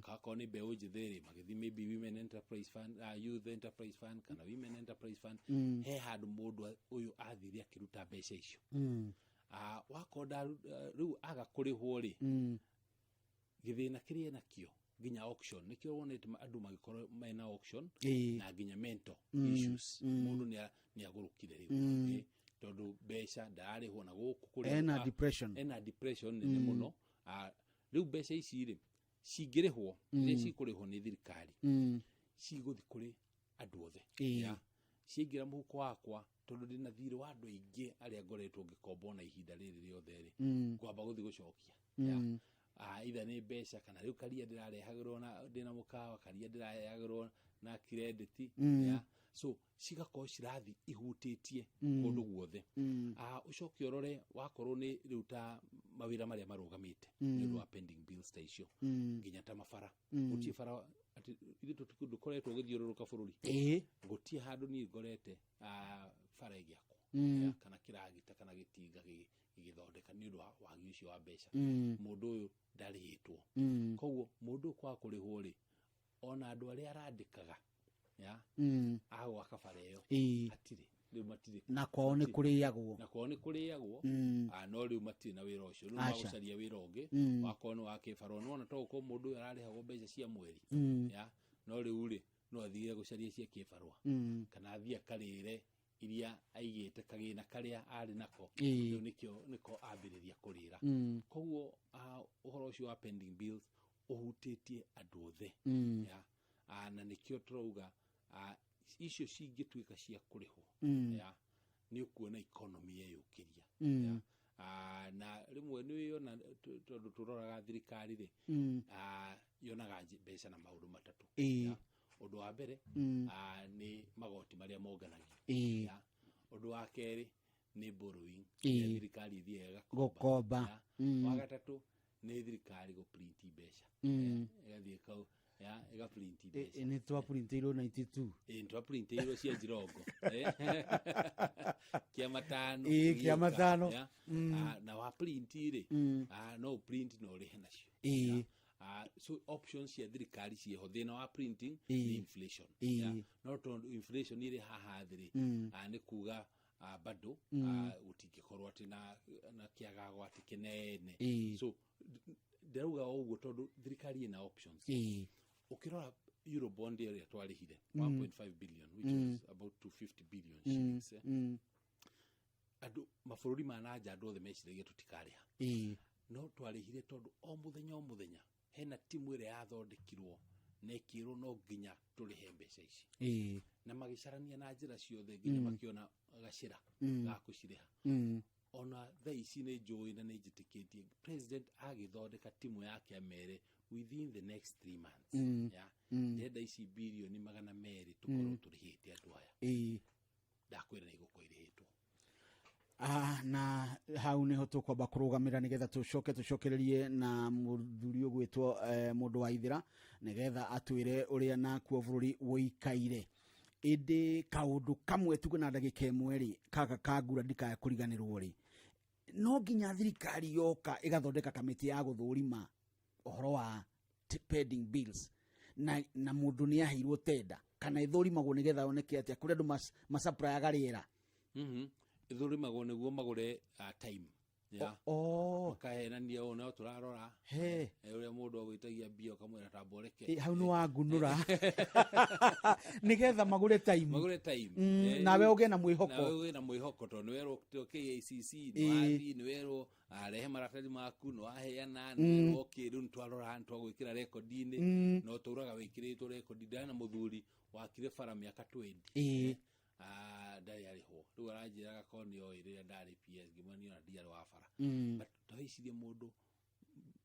Akorwo nĩ mbeũ njĩthĩ rĩ, magĩthiĩ maybe Women Enterprise Fund, Youth Enterprise Fund kana Women Enterprise Fund. He handũ mũndũ ũyũ athire akĩruta mbeca icio. Wakorwo rĩu aga kũrĩhwo rĩ, gĩthĩna kĩrĩa enakĩo nginya auction, nĩkĩo wonete andũ magĩkorwo mena auction na nginya mental issues. Mũndũ nĩ agũrũkire rĩu. Tondũ mbeca ndararĩhwo na gũkũ kũrĩ Ena depression. Ena depression nene mũno. Rĩu mbeca ici rĩ, cingĩrĩhwo, rĩrĩa cikũrĩhwo nĩ thirikari, cigũthiĩ kũrĩ andũ othe. Ya. Ciaingĩra mũhuko wakwa, tondũ ndĩna thirĩ wa andũ aingĩ arĩa ngoretwo ngĩkomba na ihinda rĩrĩ rĩothe rĩ, ngwamba gũthiĩ gũcokia. Ya. Either nĩ mbeca kana rĩu karia ndĩrarehagĩrwo na ndĩna mũkawa, karia ndĩrarehagĩrwo na credit. Ya. So cigakorwo cirathi ihutĩtie kũndũ guothe. Ũcoke ũrore wakorwo nĩ rĩu ta mawĩra marĩa marũgamĩte nĩ ũndũ wa pending bills ta icio, nginya ta mabara. Gũtirĩ bara atĩ ithuĩ ndũkoretwo ũgĩthiũrũrũka bũrũri. Gũtirĩ handũ niĩ ngorete bara ĩgĩakwo. Ya, kana kĩragita kana gĩtinga gĩgĩthondeka nĩ ũndũ wa wagi ũcio wa mbeca. Mũndũ ũyũ ndarĩhĩtwo. Koguo mũndũ ũyũ kwaga kũrĩhwo rĩ, ona andũ arĩa arandĩkaga ya agwaka bara ĩyo, hatirĩ rĩu, matirĩ. Na kwao nĩ matirĩ. Kũrĩagwo. Na kwao nĩ kũrĩagwo. No rĩu matirĩ na wĩra ũcio rĩu. Aca. Magũcaria wĩra ũngĩ. Wakorwo nĩ wa kĩbarũa, nĩwona to gũkorwo mũndũ ũyũ ararĩhagwo mbeca cia mweri. Ya, no rĩu rĩ, no athire gũcaria cia kĩbarũa, kana athiĩ akarĩre iria aigĩte kagĩna karĩa arĩ nako. Rĩu nĩkĩo nĩko ambĩrĩria kũrĩra. Koguo ũhoro ũcio wa pending bills ũhutĩtie andũ othe. Ya. Na nĩkĩo tũrauga icio cingĩtuĩka cia kũrĩhwo, ya, nĩ ũkuona economy yeyũkĩria. Ya. Na rĩmwe nĩ wĩona tondũ tũroraga thirikari rĩ, yonaga mbeca na maũndũ matatũ. Ya. Ũndũ wa mbere, nĩ magoti marĩa monganagio. Ya. Ũndũ wa kerĩ nĩ borrowing, ĩrĩa thirikari ĩthiaga ĩgakomba. Gũkomba. Ya. Wa gatatũ nĩ thirikari gũprinti mbeca. Ĩgathiĩ kau ya ĩgaprinti mbeca. Nĩ twaprintirwo 92. Ĩ, nĩtwaprintirwo cia njirongo. Kĩa matano. Ĩ, kĩa gĩũka, matano. ya. Na wa print rĩ, no print na ũrĩhe nacio. Ya. So options cia thirikari ciĩho. Thĩna wa printing nĩ inflation. Ya. No tondũ inflation ĩrĩ haha thĩ rĩ, nĩ kuga bado gũtingĩkorwo atĩ na kĩagago atĩ kĩnene. So ndĩrauga o ũguo tondũ thirikari ĩna options. Ũkĩrora eurobond ĩrĩa twarĩhire, 1.5 billion, which was about 250 billion shillings, eh. Andũ mabũrũri ma nanja, andũ othe meciragia tũtikarĩha, no twarĩhire tondũ o mũthenya o mũthenya hena timu ĩrĩa yathondekirwo na ĩkĩrwo no nginya tũrĩhe mbeca ici, na magĩcarania na njĩra ciothe nginya makĩona gacĩra ga kũcirĩha. Ona thaa ici nĩ njũĩ na nĩ njĩtĩkĩtie president agĩthondeka timu yake amere within the next 3 months, ya, ndĩrenda ici birioni 200 tũkorwo tũrĩhĩte andũ aya. Ndakwĩra nĩ igũkorwo irĩhĩtwo. Na hau niho tukwamba kurugamira nigetha tucoke tucokererie na muthuri ugwitwo mundu wa ithira nigetha atwire uria nakuo bururi wuikaire. Indi kaundu kamwe tuge na ndagika ĩmwe rĩ, kaka ka ngura ndikaya kuriganirwo rĩ, no nginya thirikari yoka ĩgathondeka kamĩtĩ ya gũthũrima ũhoro wa pending bills na mũndũ nĩ aheirwo tenda kana ĩthũrimagwo nĩgetha oneke atĩa kũrĩ andũ masupplyaga rĩera. Ĩthũrimagwo nĩguo magũre time ya makahenania ũũ no tũrarora. He. Ũrĩa mũndũ agwĩtagia mbia ũkamwĩra tamba ũreke. Hau nĩ wangunũra nĩgetha magũre time. Magũre time. Nawe ũgĩe na mwĩhoko. Nawe ũgĩe na mwĩhoko tondũ nĩwerwo KICC nĩ wathiĩ, nĩwerwo rehe maratathi maku, nĩ waheana, nĩwerwo okay, rĩu nĩtwarora, nĩtwagwĩkĩra rekondi-inĩ. No tũraga wĩkĩrĩtwo rekondi. Ndana mũthuri wakire bara mĩaka 20. Ndarĩ arĩhwo. Rĩu aranjĩraga korwo nĩ oĩ rĩrĩa ndarĩ PS, ngĩmwĩra niĩ ona ndiarĩ wa bara. But ta wĩcirie mũndũ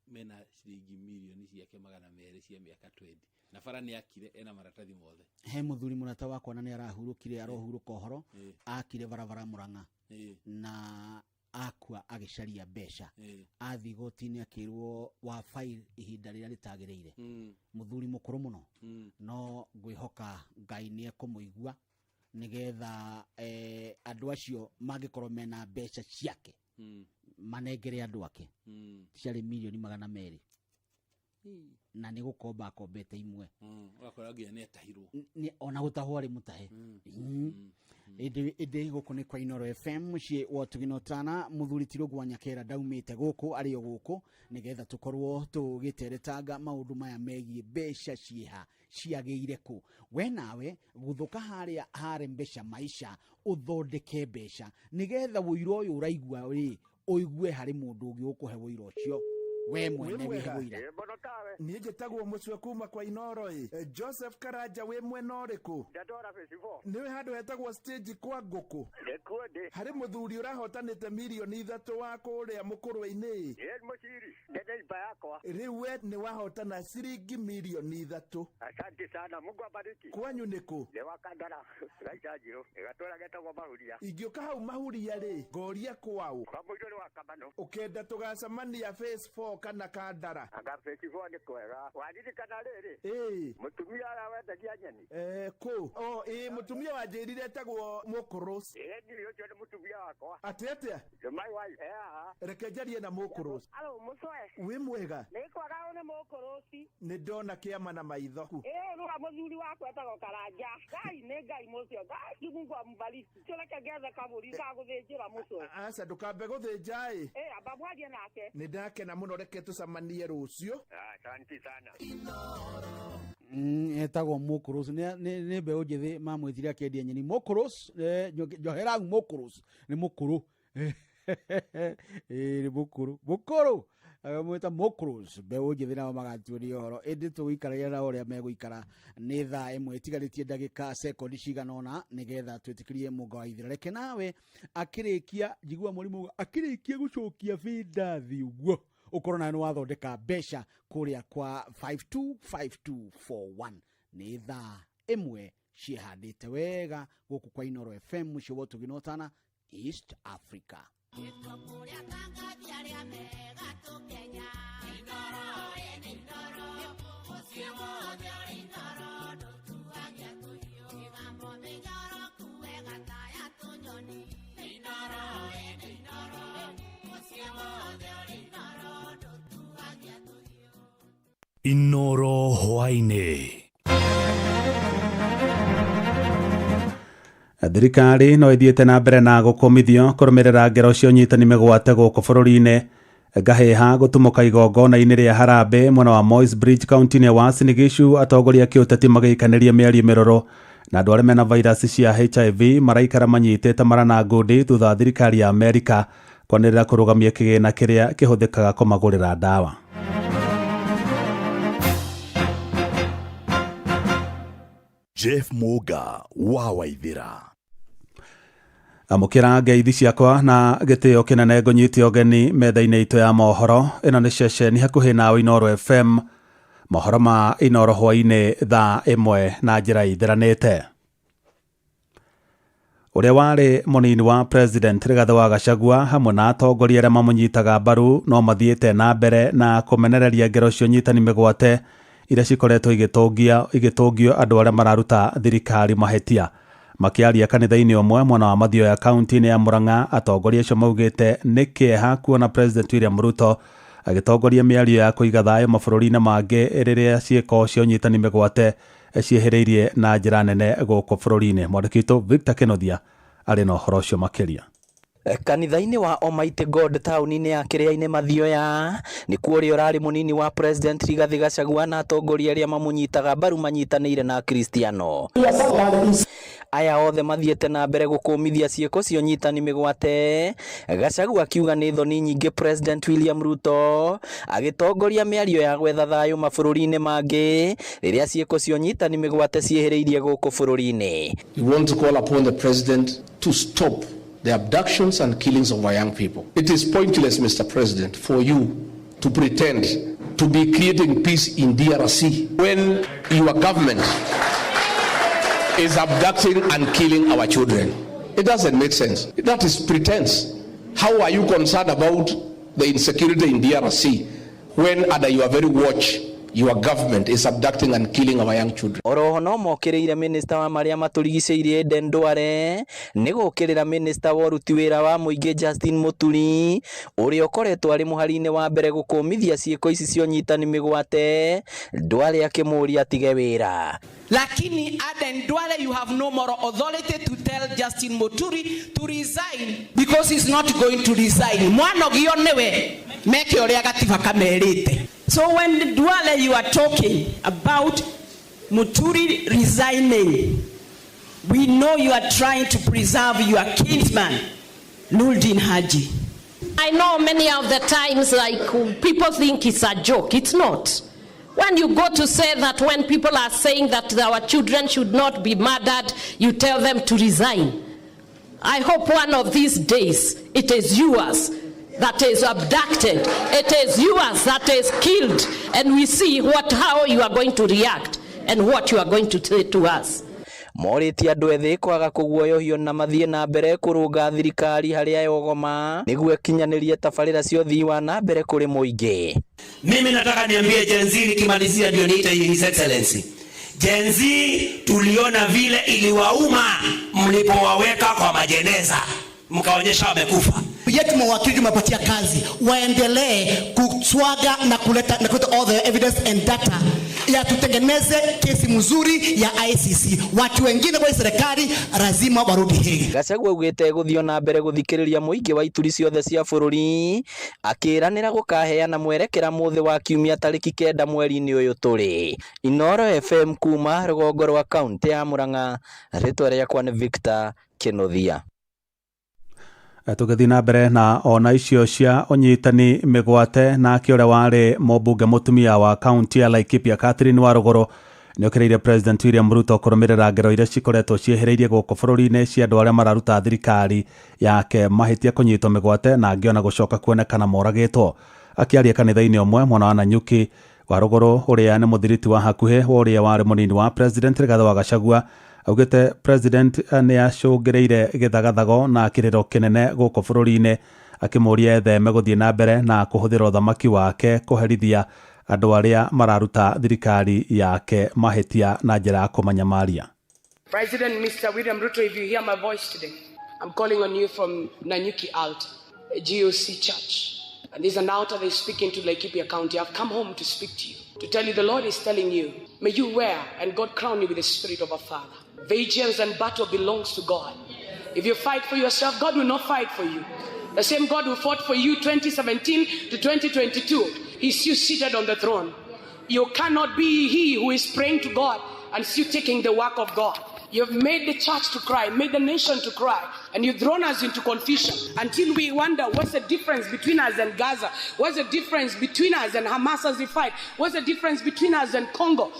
mena ciringi mirioni ciake 200 cia mĩaka 20 na bara nĩ akire ena maratathi mothe. He mũthuri mũrata wakwa na nĩ arahurũkire, arohurũka ũhoro. Akire barabara Mũrang'a na Akua agĩcaria mbeca. Athiĩ igoti-inĩ akĩrwo wa file ihinda rĩrĩa rĩtagĩrĩire. Mũthuri mũkũrũ mũno. No ngwĩhoka Ngai nĩ ekũmũigua nĩgetha andũ acio mangĩkorwo mena mbeca ciake manengere andũ ake. Ciarĩ mirioni 200 na nĩ gũkomba akombete imwe. Ũgakora nginya nĩ atahirwo. Ona gũtahwo arĩ mũtahe. Ĩndĩ gũkũ nĩ kwa Inoro FM, mũciĩ wa ũtugi na ũtana. Mũthuri Tirũngũ wa Nyakera ndaumĩte gũkũ, arĩ o gũkũ nĩgetha tũkorwo tũgĩteretanga maũndũ maya megiĩ mbeca ciĩha, ciagĩire kũ. We nawe guthũka harĩa hare mbeca maisha, ũthondeke mbeca nĩgetha ũira ũyũ ũraigua rĩ, ũigue harĩ mũndũ ũngĩ ũkũhe ũira ũcio we mwene wĩhe ũira. Niĩ njĩtagwo Mũcwe kuma kwa Inoro ĩ. Joseph Karanja, wĩ mwena ũrĩkũ? Ndatwara festival. Nĩwe handũ hetagwo stage kwa ngũkũ? Nĩkuo ndĩ. Harĩ mũthuri ũrahotanĩte mirioni 3 wa kũrĩa mũkũrwe-inĩ. Ĩ mũciri, ndĩ neighbor yakwa. Rĩu we nĩ wahotana ciringi mirioni 3. Asante sana, Mungu abariki. Kwanyu nĩ kũ? Nĩ wa Kandara, Gaita Njirũ, gatũra getagwo Mahuria. Ingĩũka hau Mahuria rĩ, ngoria kwaũ? Kwa mũirũ nĩ wa Kamano. Ũkenda tũgacemania phase 4 kana Kandara? Anga phase 4 nĩ kwega. Waririkana rĩrĩ? Ĩĩ. Mũtumia ũrĩa wendagia nyeni? Kũ? O, ĩĩ, mũtumia wanjĩrire etagwo Mũkũrũ. Ĩĩ, niĩ ũcio nĩ mũtumia wakwa. Atĩ atĩa? Nĩ my wife. Eh, haha. Reke njarie na Mũkũrũ. Alo, Mũcwe. Wĩ mwega? Nĩ kwega, ũyũ nĩ Mũkũrũci. Nĩ ndona kĩama na maitho. Ĩĩ, rũa mũthuri wakwa etagwo Karanja. Ngai nĩ Ngai mũcio. Ngai, Mungu ambariki. Reke ngethe kabũri ka gũthĩnjĩra Mũcwe. Aca, ndũkambe gũthĩnja ĩ. Ĩĩ, amba mwarie nake. Nĩ ndakena mũno, reke tũcemanie rũciũ. Asante sana. Etagwo Mũkũrũs, nĩ mbeũ njĩthĩ mamwĩtire akĩendia nyeni. Mũkũrũs, njohera hau. Mũkũrũs nĩ mũkũrũ. Ĩĩ, nĩ mũkũrũ, mũkũrũ mwĩta Mũkũrũs. Mbeũ njĩthĩ nao magatuonia ũhoro, ĩndĩ tũgũikaragia na ũrĩa megũikara. Nĩ thaa 1 ĩtigarĩtie ndagĩka sekondi cigana ũna nĩgetha twĩtĩkĩrie mũnga wa ithira. Reke nawe akĩrĩkia njigua mũrimũ akĩrĩkia gũcokia bindathi ũguo, ũkorwo nawe nĩ wathondeka mbeca kũrĩa kwa 525241. Nĩ thaa 1 ciĩhandĩte wega gũkũ kwa Inoro FM, mũciĩ wa ũtugi na ũtana, East Africa. Kũrĩa tangathi arĩa megatũ Kenya. Inoro, ĩ nĩ Inoro. Mũciĩ wothe ũrĩ Inoro, ndũtuagia tũhiũ. Mĩgambo mĩnyoroku wega ta ya tũnyoni. Inoro, ĩ nĩ Inoro. Mũciĩ wothe ũrĩ Inoro, ndũtuagia tũhiũ. Inoro hwainĩ. Thirikari no ĩthiĩte na mbere na gũkũmithio kũrũmĩrĩra ngero cia ũnyitani mĩgwate gũkũ bũrũri-inĩ. Ngahĩha gũtumũka igongona-inĩ rĩa harambĩ mwena wa Moi's Bridge kaunti-inĩ ya Uasin Gishu, atongoria a kĩũteti magĩikanĩria mĩario mĩrũrũ, na andũ arĩa mena vairasi cia HIV maraikara manyitĩte mara na ngundi thutha wa thirikari ya Amerika kwanĩrĩra kũrũgamia kĩgĩna kĩrĩa kĩhũthĩkaga kũmagũrĩra ndawa. Jeff Muga wa Waithira. Amũkĩra ngeithi ciakwa na gĩtĩo kĩnene, ngũnyite ũgeni metha-inĩ itũ ya mohoro. Ĩno nĩ ceceni hakuhĩ nawe, Inoro FM. Mohoro ma Inoro hwainĩ thaa 1 na njĩra ithĩranĩte. Ũrĩa warĩ mũnini wa president Rigathĩ wa Gachagua hamwe na atongoria arĩa mamũnyitaga mbaru no mathiĩte na mbere na kũmenereria ngero cia ũnyitani mĩgwate iria cikoretwo igĩtũngio andũ arĩa mararuta thirikari mahĩtia. Makĩaria kanitha-inĩ ũmwe mwena wa Mathioya kaunti-inĩ ya Murang'a, atongoria acio maugĩte nĩ kĩeha kuona President William Ruto agĩtongoria mĩario ya kũiga thayũ mabũrũri-inĩ mangĩ rĩrĩa ciĩko cia ũnyitani mĩgwate ciĩhĩrĩirie na njĩra nene gũkũ bũrũri-inĩ. Mwandĩki witũ Victor Kĩnuthia arĩ na ũhoro ũcio makĩria. Kanitha-inĩ wa Almighty God taũni-inĩ ya Kĩrĩa-inĩ Mathioya nĩkuo ũrĩa ũrarĩ mũnini wa President Rigathĩ Gachagua na atongoria arĩa mamũnyitaga mbaru manyitanĩire na Akristiano aya othe mathiĩte na mbere gũkũmithia ciĩko cia ũnyitani mĩgwate. Gachagua akiuga nĩ thoni nyingĩ President William Ruto agĩtongoria mĩario ya gwetha thayũ mabũrũri-inĩ mangĩ rĩrĩa ciĩko cia ũnyitani mĩgwate ciĩhĩrĩirie gũkũ bũrũri-inĩ. We want to call upon the president to stop the abductions and killings of our young people. It is pointless, Mr. President, for you to pretend to be creating peace in DRC when your government is abducting and killing our children. It doesn't make sense. That is pretense. How are you concerned about the insecurity in DRC when under your very watch your government is abducting and killing our young children? Oroho no mokĩrĩire minista wa marĩa matũrigicĩirie Aden Duale nĩ gũkĩrĩra minista wa ũruti wĩra wa mũingĩ Justin Muturi ũrĩa ũkoretwo arĩ mũhari-inĩ wa mbere gũkũmithia ciĩko ici cia ũnyitani mĩgwate. Duale akĩmũũria atige wĩra. Lakini Aden Duale, you have no moral authority to tell Justin Muturi to resign because he's not going to resign. Mwanogio niwe meke uria gatiba kamerite. So when Duale, you are talking about Muturi resigning, we know you are trying to preserve your kinsman, Noordin Haji. I know many of the times, like, people think it's a joke. It's not. When you go to say that when people are saying that our children should not be murdered, you tell them to resign. I hope one of these days it is yours that is abducted, it is yours that is killed, and we see how you are going to react and what you are going to say to us. Morĩtie andũ ethĩ kwaga kũguoyohio na mathiĩ na mbere kũrũnga thirikari harĩa yogoma nĩguo ĩkinyanĩrie tabarĩra cia ũthii wa na mbere kũrĩ mũingĩ. Mimi nataka niambie Gen Z nikimalizia ndio niite His Excellency. Gen Z tuliona vile iliwauma mlipowaweka kwa majeneza mkaonyesha wamekufa. Yetu mawakili tumepatia kazi waendelee kuswaga na kuleta all the evidence and data ya tutengeneze kesi mzuri ya ICC. Watu wengine kwa serikali lazima warudi hii. Gachagua augĩte gũthiĩ na mbere gũthikĩrĩria mũingĩ wa ituri ciothe cia bũrũri akĩranĩra gũkaheana mwerekera mũthĩ wa kiumia tarĩki 9 mweri-inĩ ũyũ tũrĩ. Inooro FM kuma rũgongo rwa kaunti ya Murang'a, rĩtwa rĩakwa nĩ Victor Kĩnuthia. Tũgĩthiĩ na mbere na ona icio cia ũnyitani mĩgwate, nake ũrĩa warĩ mũmbunge mũtumia wa kaunti ya Laikipia Catherine Warũgũrũ nĩokĩrĩire President William Ruto kũrũmĩrĩra ngero iria cikoretwo ciehereirie gũkũ bũrũri-inĩ cia andũ arĩa mararuta thirikari yake mahĩtia kũnyitwo mĩgwate na angĩ ona gũcoka kuonekana moragĩtwo. Akĩaria kanitha-inĩ ũmwe mwena wa Nanyuki, Warũgũrũ ũrĩa nĩ mũthiriti wa hakuhĩ wa ũrĩa warĩ mũnini wa President Rigathĩ wa Gachagua augĩte President nĩ acũngĩrĩire gĩthagathago na kĩrĩro kĩnene gũkũ bũrũri-inĩ, akĩmũũria etheme gũthiĩ na mbere na kũhũthĩra ũthamaki wake kũherithia andũ arĩa mararuta thirikari yake mahĩtia na njĩra ya kũmanyamaria. President Mr. William Ruto, if you hear my voice today, I'm calling on you from Nanyuki Altar, a GOC church. And there's an altar that is speaking to Laikipia County. I've come home to speak to you, to tell you the Lord is telling you, may you wear and God crown you with the spirit of a father. Vengeance and battle belongs to God. If you fight for yourself, God will not fight for you. The same God who fought for you 2017 to 2022, he's still seated on the throne. You cannot be he who is praying to God and still taking the work of God. You've made the church to cry, made the nation to cry, and you've thrown us into confusion until we wonder what's the difference between us and Gaza? What's the difference between us and Hamas as we fight? What's the difference between us and Congo?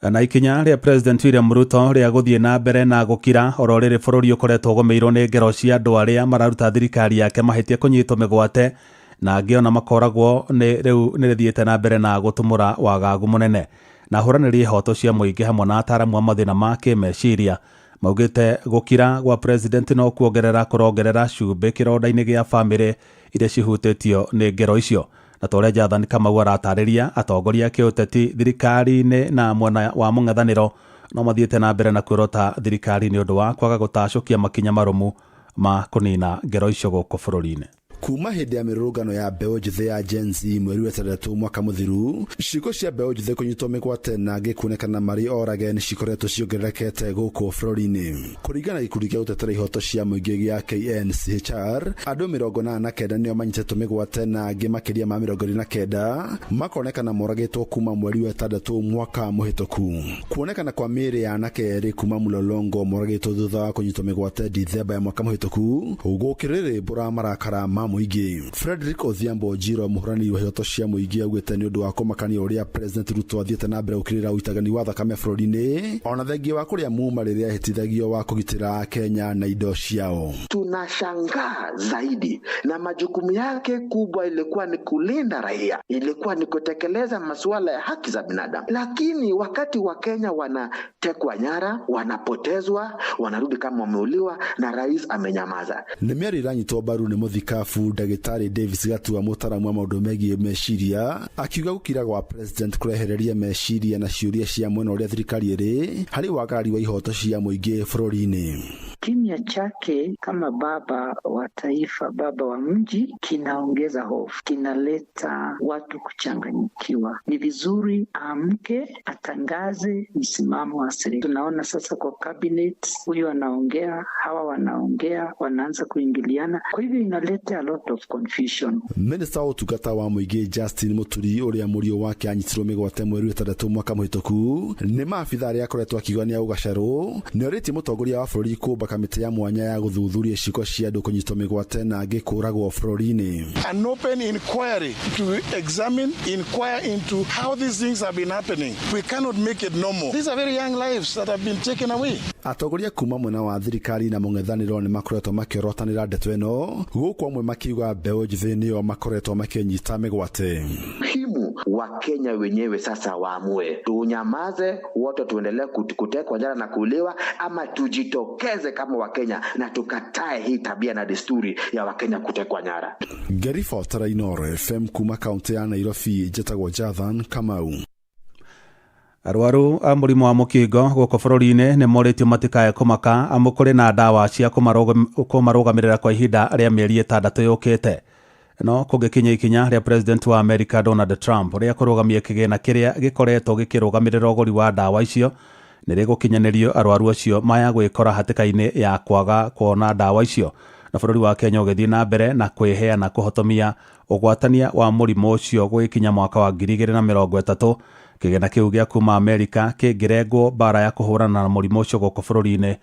Na ikinya rĩa President William Ruto rĩa gũthiĩ na mbere na gũkira oro rĩrĩ bũrũri ũkoretwo ũgũmĩirwo nĩ ngero cia andũ arĩa mararuta thirikari yake mahĩtia kũnyitwo mĩgwate na angĩ ona makoragwo nĩ rĩu nĩ rĩthiĩte na mbere na gũtumũra wagagu mũnene. Na ahũranĩri ihoto cia mũingĩ hamwe na ataaramu a mathĩna ma kĩmeciria maugĩte gũkira gwa president no kuongerera kũrongerera cumbĩ kĩronda-inĩ gĩa bamĩrĩ iria cihutĩtio nĩ ngero icio. Na ta ũrĩa Jathan Kamau aratarĩria, atongoria a kĩũteti thirikari-inĩ na mwena wa mũng'ethanĩro no mathiĩte na mbere na kwĩrota thirikari nĩ ũndũ wa kwaga gũtacũkia makinya marũmu ma kũnina ngero icio gũkũ bũrũri-inĩ. Kuma hĩndĩ ya mĩrũrũngano ya mbeũ njĩthĩ ya Gen Z mweri wa 6 mwaka mũthiru, ciĩko cia mbeũ njĩthĩ kũnyitwo mĩgwate na angĩ kuonekana marĩ orage nĩ cikoretwo ciongererekete gũkũ bũrũri-inĩ. Kũringana na gĩkundi gĩa gũtetera ihoto cia mũingĩ gĩa KNCHR, andũ 89 nĩo manyitĩtwo mĩgwate na angĩ makĩria ma 29 makonekana moragĩtwo kuma mweri wa 6 mwaka mũhĩtũku. Kuonekana kwa mĩĩrĩ ya anake erĩ kuma Mlolongo moragĩtwo thutha wa kũnyitwo mĩgwate Dithemba ya mwaka mũhĩtũku gũkĩrĩrĩmbũra marakara ma wa mũingĩ. Frederick Odhiambo Njiro, mũhũrani wa ihoto cia mũingĩ, augĩte nĩ ũndũ wa kũmakania ũrĩa President Ruto athiĩte na mbere gũkĩrĩra ũitagani wa thakame bũrũri-inĩ, ona thengia wa kũrĩa muma rĩrĩa ehĩtithagio wa kũgitĩra Kenya na indo ciao. Tunashangaa zaidi na majukumu yake kubwa ilikuwa ni kulinda raia, ilikuwa ni kutekeleza masuala ya haki za binadamu, lakini wakati wa Kenya wanatekwa nyara, wanapotezwa, wanarudi kama wameuliwa, na rais amenyamaza. Nĩ mĩario ĩranyitwo mbaru nĩ mũthikabu ndagĩtarĩ Davis Gatua, mũtaaramu wa maũndũ megiĩ meciria, akiuga gũkira gwa president kũrehereria meciria na ciũria cia mwena ũrĩa thirikari ĩrĩ harĩ wagarari wa ihoto cia mũingĩ bũrũri-inĩ. Kimya chake kama baba wa taifa, baba wa mji, kinaongeza hofu, kinaleta watu kuchanganyikiwa. Ni vizuri aamke, atangaze msimamo wa serikali. Tunaona sasa kwa cabinet, huyu anaongea, hawa wanaongea, wanaanza kuingiliana, kwa hivyo inaleta a lot of confusion. Minista wa ũtungata wa mũingĩ Justin Muturi, ũrĩa mũriũ wake anyitirwo mĩgwate mweri 6 mwaka mũhĩtũku nĩ maabitha arĩa akoretwo akiuga nĩ aũgacerũ, nĩ orĩtie mũtongoria wa bũrũri kũmba kamĩtĩ ya mwanya ya gũthuthuria ciĩko cia andũ kũnyitwo mĩgwate na angĩ kũragwo bũrũri-inĩ. An open inquiry to examine, inquire into how these things have been happening. We cannot make it normal. These are very young lives that have been taken away. Atongoria kuma mwena wa thirikari na mũng'ethanĩro nĩ makoretwo makĩorotanĩra ndeto ĩno, gũkũ amwe makiuga mbeũ njĩthĩ nĩo makoretwo makĩnyita mĩgwate. Muhimu wa Kenya wenyewe sasa waamue, tunyamaze wote tuendelee kutekwa nyara na kuuliwa, ama tujitokeze kama Wakenya na tukatae hii tabia na desturi ya Wakenya kutekwa nyara. Ngĩribotera Inooro FM kuma kaunti ya Nairobi, njĩtagwo Jathan Kamau. Arwaru a mũrimũ wa mũkingo gũkũ bũrũri-inĩ nĩ morĩtio matikae kũmaka amu kũrĩ na ndawa cia kũmarũgamĩrĩra kwa ihinda rĩa mĩeri 6 yũkĩte. No kũngĩkinya ikinya rĩa President wa America Donald Trump rĩa kũrũgamia kĩgĩna kĩrĩa gĩkoretwo gĩkĩrũgamĩrĩra ũgũri wa ndawa icio, nĩ rĩgũkinyanĩrio arwaru acio maya gwĩkora hatĩka-inĩ ya kwaga kuona ndawa icio, na bũrũri wa Kenya ũgĩthiĩ na mbere na kwĩheana kũhotomia ũgwatania wa mũrimũ ũcio gũgĩkinya mwaka wa 2030. Kĩgĩna kĩu gĩa kuma Amerika kĩngĩrengwo mbara ya kũhũrana na mũrimũ ũcio gũkũ bũrũri-inĩ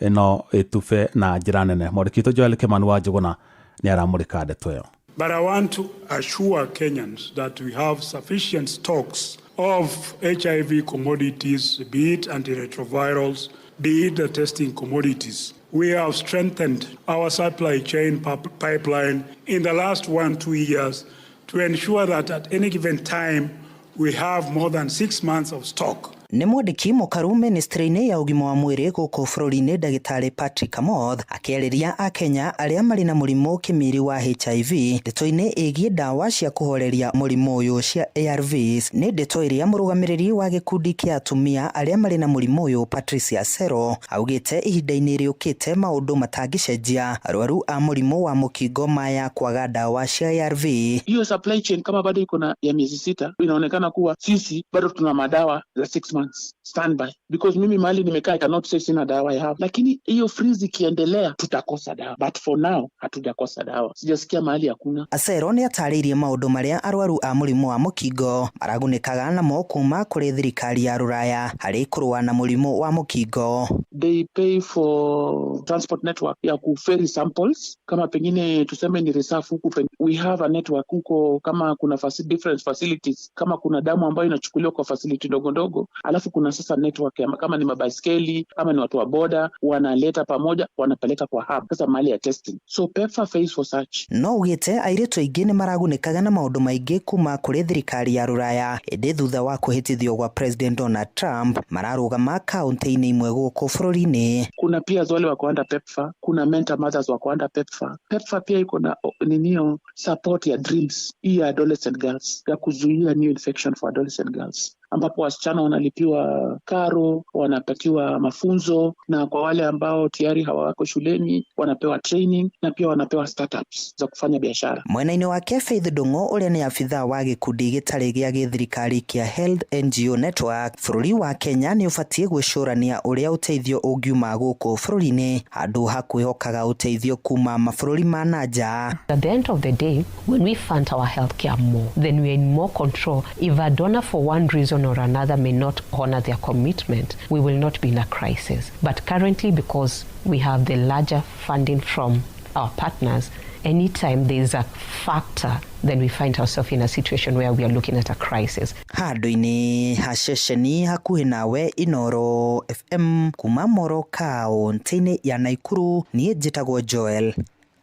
no ĩtube na njĩra nene. Mwandĩki witũ Joel Kimani wa Njũgũna nĩ aramũrĩka ndeto ĩyo. But I want to assure Kenyans that we have sufficient stocks of HIV commodities, be it antiretrovirals, be it the testing commodities. We have strengthened our supply chain pipeline in the last 1-2 years to ensure that at any given time we have more than 6 months of stock. Nĩ mwandĩki mũkaru ministry-inĩ ya ũgima wa mwĩrĩ gũkũ bũrũri-inĩ ndagĩtarĩ Patrick Amoth akĩarĩria akenya arĩa marĩ na mũrimũ kĩmiri wa HIV ndeto-inĩ ĩgiĩ ndawa cia kũhoreria mũrimũ ũyũ cia ARVs. Nĩ ndeto ĩrĩa mũrũgamĩrĩri wa gĩkundi kĩa atumia arĩa marĩ na mũrimũ ũyũ Patricia Sero augĩte ihinda-inĩ rĩũkĩte maũndũ matangĩcenjia arwaru a mũrimũ wa mũkingo maya kwaga ndawa cia ARV. Hiyo supply chain kama bado iko na ya miezi 6, inaonekana kuwa sisi bado tuna madawa za 6 months standby, because mimi mahali nimekaa I cannot say sina dawa I have, lakini hiyo freeze ikiendelea tutakosa dawa, but for now hatujakosa dawa, sijasikia mahali hakuna. Acero nĩ atarĩirie maũndũ marĩa arwaru a mũrimũ wa mũkingo maragunĩkaga namo kuma kũrĩ thirikari ya rũraya harĩ kũrũa na mũrimũ wa mũkingo. They pay for transport network ya kuferry samples, kama pengine tuseme ni reserve huku, we have a network huko, kama kuna different facilities, kama kuna damu ambayo inachukuliwa kwa facility ndogo ndogo, alafu kuna sasa network ya, kama ni mabaiskeli kama ni watu wa boda wanaleta pamoja wanapeleka kwa hub sasa mahali ya testing. So PEPFAR pays for such. No ugite airitu aingĩ nĩ maragunĩkaga na maũndũ maingĩ kuma kũrĩ thirikari ya rũraya, ĩndĩ thutha wa kwĩhĩtithio gwa President Donald Trump mararũgama kaunti-inĩ imwe gũkũ bũrũri-inĩ. Kuna pia wale wako under PEPFAR, kuna mentor mothers wako under PEPFAR. PEPFAR pia iko na ninio support ya dreams hii ya adolescent girls, ya kuzuia new infection for adolescent girls, ambapo wasichana wanalipiwa karo, wanapatiwa mafunzo, na kwa wale ambao tayari hawako shuleni wanapewa training na pia wanapewa startups za kufanya biashara. Mwena-inĩ wake Faith Ndung'u ũrĩa nĩ abithaa wa gĩkundi gĩtarĩ gĩa gĩthirikari kĩa Health NGO Network, bũrũri wa Kenya nĩ ũbatiĩ gwĩcũrania ũrĩa ũteithio ũngiuma gũkũ bũrũri-inĩ handũ ha kwĩhokaga ũteithio kuma mabũrũri ma na nja. At the end of the day, when we fund our healthcare more, then we are in more control. If a donor for one reason or another may not honor their commitment, we will not be in a crisis. But currently, because we have the larger funding from our partners, anytime there is a factor, then we find ourselves in a situation where we are looking at a crisis. Handũ-inĩ ha ceceni hakuhĩ nawe Inoro FM kuma Moro kaũntĩ-inĩ ya Naikuru, niĩ njĩtagwo Joel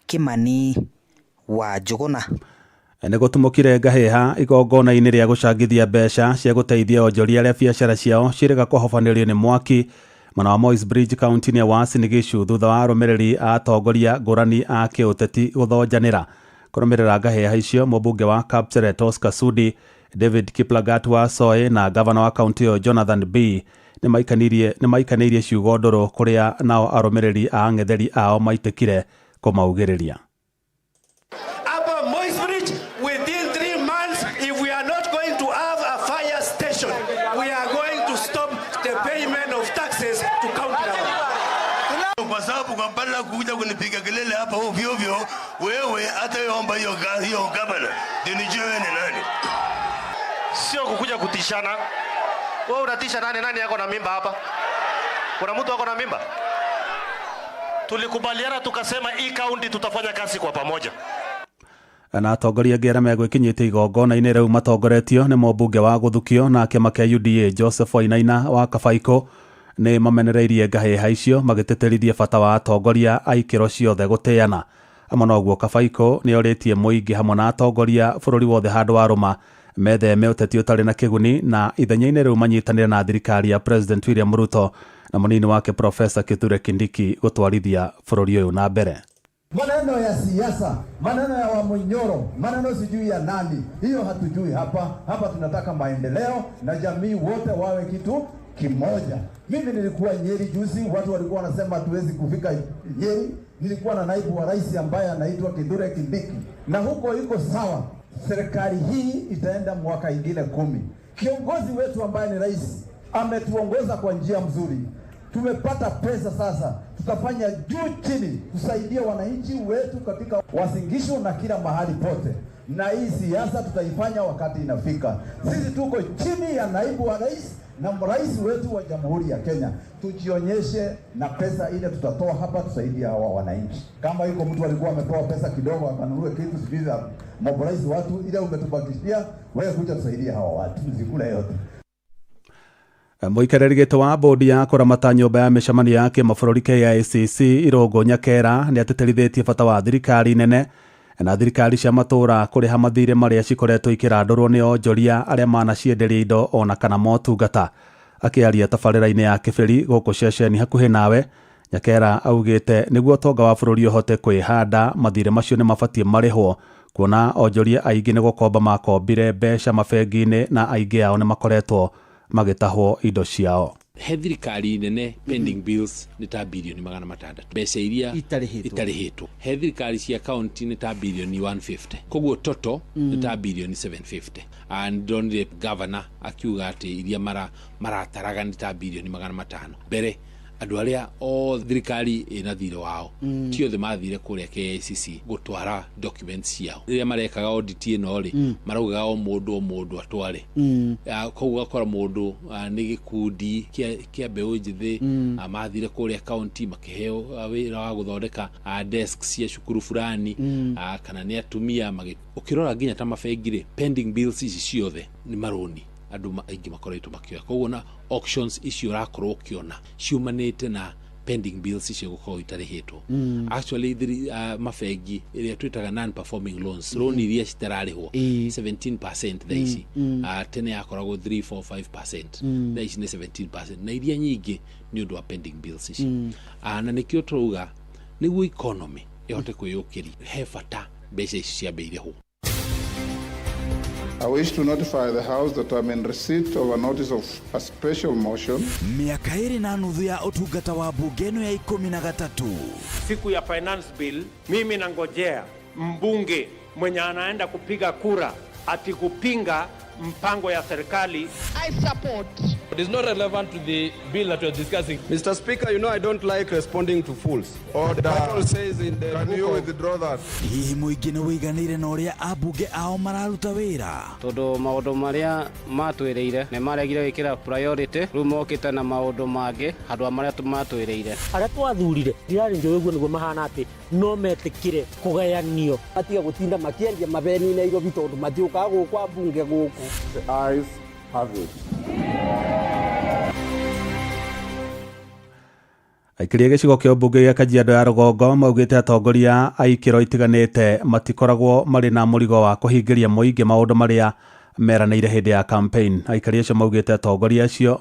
Kimani wa Njũgũna. Nĩ gũtumũkire ngahĩha igongona-inĩ rĩa gũcangithia mbeca cia gũteithia onjoria arĩa biacara ciao ciĩrĩga kũhobanĩrio nĩ mwaki mwena wa Moi's Bridge kaunti-inĩ ya Uasin Gishu thutha wa arũmĩrĩri a atongoria ngũrani a kĩũteti gũthonjanĩra. Kũrũmĩrĩra ngahĩha icio, mũmbunge wa Kapseret Oscar Sudi, David Kiplagat wa Soy na gavana wa kaunti ĩyo Jonathan B nĩ maikanĩirie ciugo ndũrũ kũrĩa nao arũmĩrĩri a ang'etheri ao maitĩkire kũmaugĩrĩria. Hapa Moi's Bridge, within 3 months, if we are not going to have a fire station, we are going to stop the payment of taxes to county government. Kwa sababu kwa badala kuja kunipiga kelele hapa ovyo ovyo, wewe hata wewe omba hiyo gavana ndio nijue wewe ni nani. Sio kukuja kutishana. Wewe unatisha nani? Nani yako na mimba hapa? Kuna mtu ako na mimba? Tulikubaliana tukasema hii kaunti tutafanya kazi kwa pamoja. Na atongoria angĩ arĩa megwĩkinyĩtie igongona-inĩ rĩu matongoretio nĩ mũmbunge wa gũthukio na kĩama kĩa UDA Joseph Wainaina wa Kabaikũ nĩ mamenereirie ngahĩha icio, magĩtĩtĩrithia bata wa atongoria a ikĩro ciothe gũtĩana. Hamwe na ũguo, Kabaikũ nĩ orĩtie mũingĩ hamwe na atongoria bũrũri wothe handũ wa rũma metheme ũteti ũtarĩ na kĩguni na ithenya-inĩ rĩu manyitanĩre na thirikari ya President William Ruto na mũnini wake Profesa Kithure Kindiki gũtwarithia bũrũri ũyũ na mbere. Maneno ya siasa, maneno ya Wamunyoro, maneno sijui ya nani, hiyo hatujui hapa. Hapa tunataka maendeleo na jamii wote wawe kitu kimoja. Mimi nilikuwa Nyeri juzi, watu walikuwa wanasema hatuwezi kufika Nyeri. Nilikuwa na naibu wa rais ambaye anaitwa Kithure Kindiki, na huko iko sawa. Serikali hii itaenda mwaka ingine 10. Kiongozi wetu ambaye ni rais ametuongoza kwa njia mzuri. Tumepata pesa sasa, tutafanya juu chini kusaidia wananchi wetu katika Uasin Gishu na kila mahali pote, na hii siasa tutaifanya wakati inafika. Sisi tuko chini ya naibu wa rais na rais wetu wa Jamhuri ya Kenya, tujionyeshe na pesa ile tutatoa hapa tusaidie hawa wananchi. Kama yuko mtu alikuwa amepewa pesa kidogo akanunue kitu sijui za mobilize watu, ile umetubakishia wewe, kuja tusaidie hawa watu, zikule yote. Mũikarĩri gĩtĩ wa bodi ya kũramata nyũmba ya mĩcemanio ya kĩmabũrũri KICC Irũngũ Nyakera nĩ atĩtĩrithĩtie bata wa thirikari nene na thirikari cia matũũra kũrĩha mathirĩ marĩa cikoretwo ikĩrandũrwo nĩ onjoria arĩa manacienderia indo ona kana motungata. Akĩaria tabarĩra-inĩ ya Kĩbĩri gũkũ ceceni hakuhĩ nawe, Nyakera augĩte nĩguo ũtonga wa bũrũri ũhote kwĩhanda, mathirĩ macio nĩ mabatiĩ marĩhwo kuona onjoria aingĩ nĩ gũkomba makombire mbeca mabengi-inĩ na aingĩ ao nĩ makoretwo magĩtahwo indo ciao. He thirikari nene pending bills nĩ ta birioni 600, mbeca iria itarĩhĩtwo. Itarĩhĩtwo. He thirikari cia county nĩ ta birioni 150, koguo total nĩ ta birioni 750. And ndonire governor akiuga atĩ iria marataraga nĩ ta birioni 500. Mbere andũ arĩa o thirikari ĩna thirĩ wao ti othe mathire kũrĩa KICC gũtwara documents ciao. Rĩrĩa marekaga audit ĩno rĩ, maraugaga o mũndũ o mũndũ atware. Koguo ũgakora mũndũ nĩ gĩkundi kĩa mbeũ njĩthĩ mathire kũrĩa county makĩheo wĩra wa gũthondeka desk cia cukuru fulani, kana nĩ atumia ũkĩrora nginya ta mabengi rĩ, pending bills ici ciothe nĩ marũni andũ aingĩ makoretwo makĩoya. Koguo na auctions icio ũrakorwo ũkĩona ciumanĩte na pending bills icio gũkorwo itarĩhĩtwo. Actually mabengi ĩrĩa twĩtaga non performing loans, loan iria citararĩhwo, 17% thaa ici. Tene yakoragwo 3 4 5%. Thaa ici nĩ 17% na iria nyingĩ nĩ ũndũ wa pending bills ici. Na nĩkĩo tũrauga nĩguo economy ĩhote kwĩyũkĩria he bata mbeca ici ciambe irĩhwo. I wish to notify the House that I'm in receipt of a notice of a special motion. Mĩaka 2.5 ya ũtungata wa bunge ĩno ya 13. Siku ya finance bill, mimi nangojea mbunge mwenye anaenda kupiga kura ati kupinga mpango ya serikali. I support It is not relevant to the bill that we are discussing. Mr. Speaker, you know I don't like responding to fools. Order. The Bible says in the Can book you of withdraw that? Hihi mũingĩ nĩ wĩiganĩire na ũrĩa ambunge ao mararuta wĩra? Tondũ maũndũ marĩa matwĩrĩire nĩ maregire gwĩkĩra priority, rĩu mokĩte na maũndũ mangĩ handũ ha marĩa matwĩrĩire. Arĩa twathurire ndirarĩ njũĩ ũguo nĩguo mahana atĩ no metĩkĩre kũgayanio matige gũtinda makĩendia mabeni Nairobi tondũ matiũkaga gũkũ ambunge gũkũ. The ayes have it. Aikaria gĩcigo kĩa ũmbunge gĩa Kajiado ya rũgongo maugĩte atongoria a ikĩro itiganĩte matikoragwo marĩ na mũrigo wa kũhingĩria mũingĩ maũndũ marĩa meranĩire hĩndĩ ya campaign. Aikari acio maugĩte atongoria acio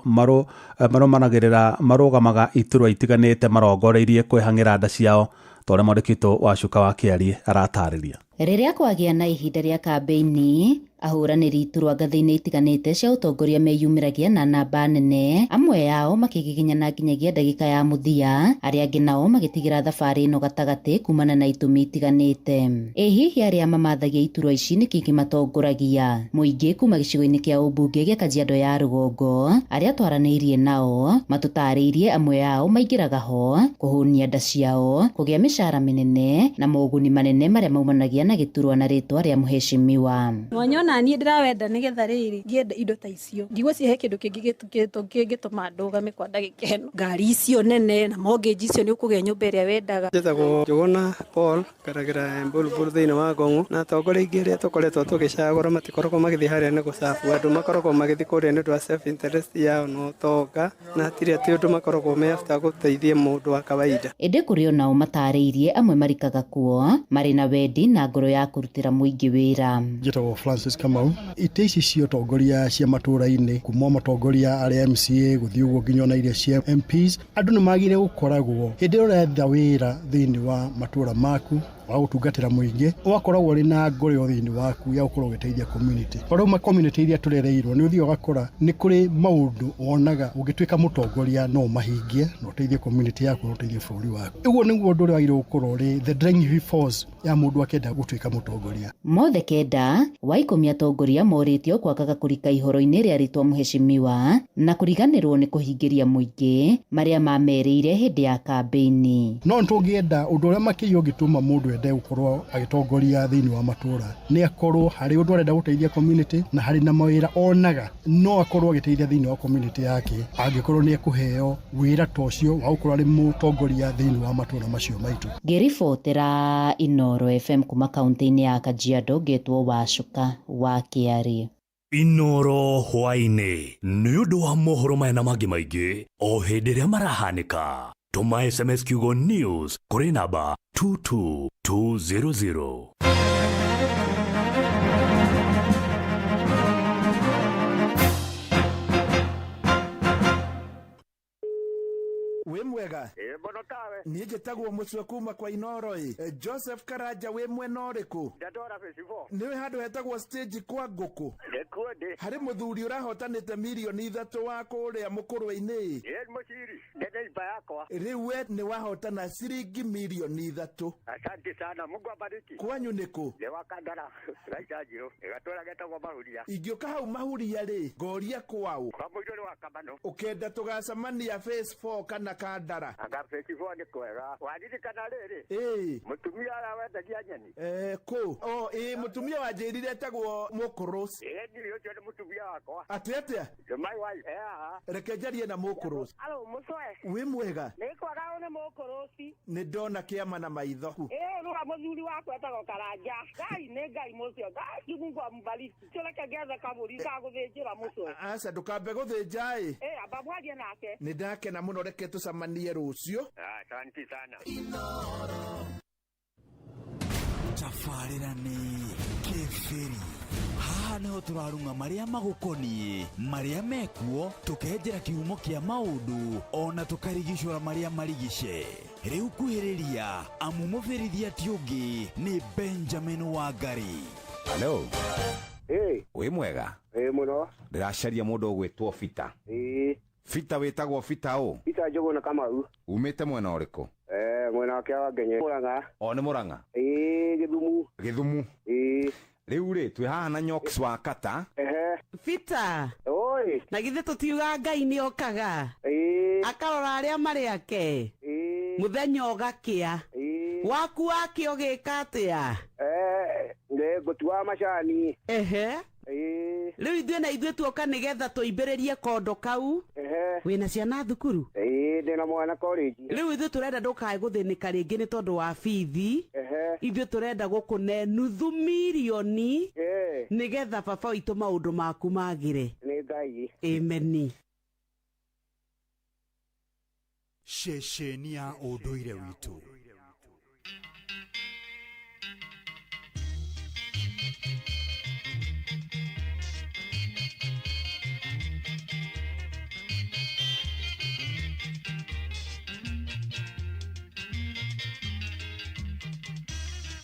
marũmanagĩrĩra marũgamaga iturwa itiganĩte marongoreirie kwĩhang'ĩra nda ciao ta ũrĩa mwandĩki witũ wa Cuka wa Kĩarie aratarĩria. Rĩrĩa kwagĩa na ihinda rĩa kambĩini, ahũranĩri iturwa ngathĩ-inĩ itiganĩte cia ũtongoria meyumĩragia na namba nene, amwe ao makĩgiginyana nginyagia ndagĩka ya mũthia, arĩa angĩ nao magĩtigĩra thabarĩ ĩno gatagatĩ kumana na itũmi itiganĩte. Ĩ hihi arĩa mamathagia iturwa ici nĩkĩ kĩmatongoragia? Mũingĩ kuma gĩcigo-inĩ kĩa ũmbunge gĩa Kajiado ya rũgongo, arĩa twaranĩirie nao matũtarĩirie amwe ao maingĩraga ho kũhũnia nda ciao, kũgĩa mĩcara mĩnene na moguni manene marĩa maumanagia na gĩturwa na rĩtwa rĩa mũheshimiwa. Mwanyona niĩ ndĩrawenda nĩgetha rĩrĩ ngĩenda indo ta icio ndigwĩciria he kĩndũ kĩngĩ kĩngĩtũma ndũgame kwa ndagĩka ĩno. Ngari icio nene na mortgage icio nĩ ũkũgĩa nyũmba ĩrĩa wendaga. Njĩtagwo Njũgũna Paul, ngaragĩra Mbulubulu thĩinĩ wa Ngong'u, na atongoria aingĩ arĩa tũkoretwo tũgĩcagũra matikoragwo magĩthiĩ harĩa nĩ gũcabu andũ, makoragwo magĩthiĩ kũrĩa nĩ ũndũ wa self interest yao na ũtonga, na hatirĩ atĩ ũndũ makoragwo me after gũteithia mũndũ wa kawaida. Ĩndĩ kũrĩ onao matarĩirie amwe marikaga kuo marĩ na wendi na ngoro ya kũrutĩra mũingĩ wĩra. Njĩtagwo Francis Kamau. Itĩ ici cia ũtongoria cia matũra-inĩ kuma matongoria arĩa MCA gũthiĩ ũguo nginya ona iria cia MPs, andũ nĩ magĩrĩire gũkoragwo hĩndĩ ĩrĩa ũretha wĩra thĩinĩ wa matũra maku wa gũtungatĩra mũingĩ, ũgakoragwo ũrĩ na ngoro thĩinĩ waku ya gũkorwo ũgĩteithia community. O rĩu ma community iria tũrereirwo nĩ ũthiaga ũgakora nĩ kũrĩ maũndũ wonaga ũngĩtuĩka mũtongoria no ũmahingie na ũteithie community yaku na ũteithie bũrũri waku. Ũguo nĩguo ũndũ ũrĩa wagĩrĩirwo gũkorwo ũrĩ the driving force ya mũndũ akĩenda gũtuĩka mũtongoria. Mothe kenda wa ikũmi atongoria morĩtio kwagaga kũrika ihoro-inĩ rĩa rĩtwa mũheshimiwa na kũriganĩrwo nĩ kũhingĩria mũingĩ marĩa mamerĩire hĩndĩ ya kambĩini. No nĩtũngĩenda ũndũ ũrĩa makĩria ũngĩtũma mũndũ ende gũkorwo agĩtongoria thĩinĩ wa matũra nĩ akorwo harĩ ũndũ arenda gũteithia community na harĩ na mawĩra onaga no akorwo agĩteithia thĩinĩ wa community yake angĩkorwo nĩ ekũheo wĩra ta ũcio wa gũkorwo arĩ mũtongoria thĩinĩ wa matũra macio maitũ. Ngĩribotera Inooro FM kuma kaunti-inĩ ya Kajiado, ngetwo Wacuka wa Kĩarĩ. Inooro hwaĩ-inĩ nĩ ũndũ wa mohoro maya na mangĩ maingĩ o hĩndĩ ĩrĩa marahanĩka. Tũma SMS kiugo news kũrĩ namba 22200. Wĩ mwega? Niĩ njĩtagwo mũcwe kuma kwa Inooro ĩ. Joseph Karanja wĩ mwena ũrĩkũ? Nĩwĩ handũ hetagwo stage kwa ngũkũ? Harĩ mũthuri ũrahotanĩte mirioni 3 wa kũrĩa mũkũrwe-inĩ. Rĩu we nĩ wahotana ciringi mirioni 3. Asante sana, Mungu abariki. Kwanyu nĩ kũ? Nĩ wa Kandara, Raita Njirũ, gatũra getagwo Mahuria. Ingĩũka hau Mahuria rĩ, ngoria kwaũ? Kwa mũirũ nĩ wa Kamano. Ũkenda tũgacemania phase 4 kana Kandara? Anga phase 4 nĩ kwega. Waririkana rĩrĩ? Ĩĩ. Mũtumia ũrĩa wendagia nyeni? Kũ? O, ĩĩ, mũtumia wanjĩrire etagwo Mũkũrũ. Ĩĩ, niĩ ũcio nĩ mũtumia wakwa. Atĩ atĩa? My wife. Eh, haha. Reke njarie na Mũkũrũ. Alo, mũcwe. Wĩ mwega? Nĩ kwega ũyũ nĩ Mũkũrũci. Nĩ ndona kĩama na maitho. Ĩĩ, rũra mũthuri wakwa etagwo Karanja. Ngai nĩ Ngai mũcio. Ngai Mungu ambariki. Tũreke ngethe kabũri gagũthĩnjĩra mũcwe. Aca ndũkambe gũthĩnja ĩ. Ĩĩ, amba mwarie nake. Nĩ ndakena mũno, reke tũcemanie rũciũ. Asante sana. Tabarĩra nĩ Kĩbĩri. Haha nĩho tũrarung'a marĩa magũkoniĩ, marĩa mekuo, tũkenjera kĩhumo kĩa maũndũ, ona tũkarigicũra marĩa marigice. Rĩu kuhĩrĩria, amu mũbĩrithia ti ũngĩ nĩ Benjamin Wangari. Hello. Ĩĩ. Wĩ mwega? Ĩĩ mũno. Ndĩracaria mũndũ ũgwĩtwo Bita. Ĩĩ. Bita wĩtagwo Bita ũ? Bita Njũgũna Kamau. Umĩte mwena ũrĩkũ? Mwena wa Kĩawa Ngenye. Mũrang'a. O nĩ Mũrang'a? Ĩĩ, Gĩthumu. Gĩthumu. Ĩĩ. Rĩu rĩ, twĩ haha na Nyox wa Kata. Ehe. Bita. Oi. Na githĩ tũtiuga Ngai nĩ okaga? Akarora arĩa marĩ ake. Mũthenya ũgakĩa. Waku wake ũgĩka atĩa? Nĩ ngũtua macani. Ehe. Rĩu ithuĩ na ithuĩ tuoka nĩgetha tũimbĩrĩrie kondo kau. Wĩna ciana thukuru? Ĩĩ, ndĩna mwana college. Rĩu ithuĩ tũrenda ndũkae gũthĩnĩka rĩngĩ nĩ tondũ wa bithi. Ithuĩ tũrenda gũkũne nuthu mirioni nĩgetha baba witũ maũndũ maku magĩre. Nĩ Ngai. Ameni. Ceceni ya ũndũire witũ.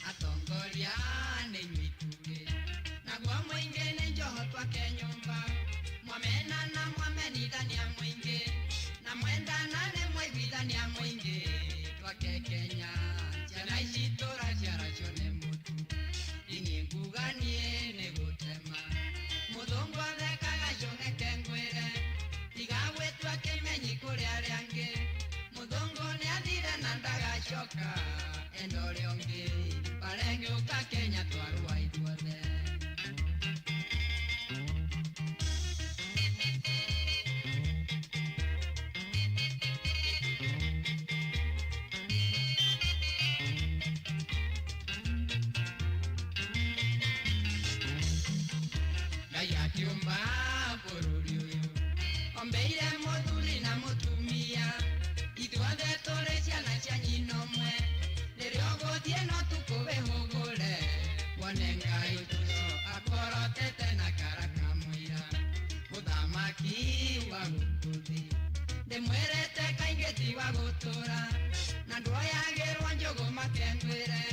Atongoria nĩ inyuĩ itugĩ, naguo mũingĩ nĩ njoho twake nyũmba. Mwamenana mwamenithania mũingĩ, na mwendana nĩ mwaiguithania mũingĩ. Twake Kenya, ciana ici tũraciara nĩ mũtu. Niĩ nguga niĩ nĩ gũtema. Mũthũngũ athekaga cũng'eke ngwĩre, tiga gwĩtua kĩmenyi kũrĩ arĩa angĩ. Mũthũngũ nĩathire na ndagacoka, enda ũrĩa ũngĩ. Barengĩũka Kenya twarũa ithuothe. Ngai akiũmba bũrũri ũyũ, ombeire mũthuri na mũtumia. Ithuothe tũrĩ ciana cia nyina ũmwe. Rĩrĩa ũgũthiĩ no tukũ wĩhũgũre, wone Ngai ũcio akorotete na kara kamũira. Mũthamaki wa gũkũ thĩ, ndĩmwĩrĩte kaingĩ ti wa gũtũra, na ndwoyagĩrwo njũgũ makengwĩre.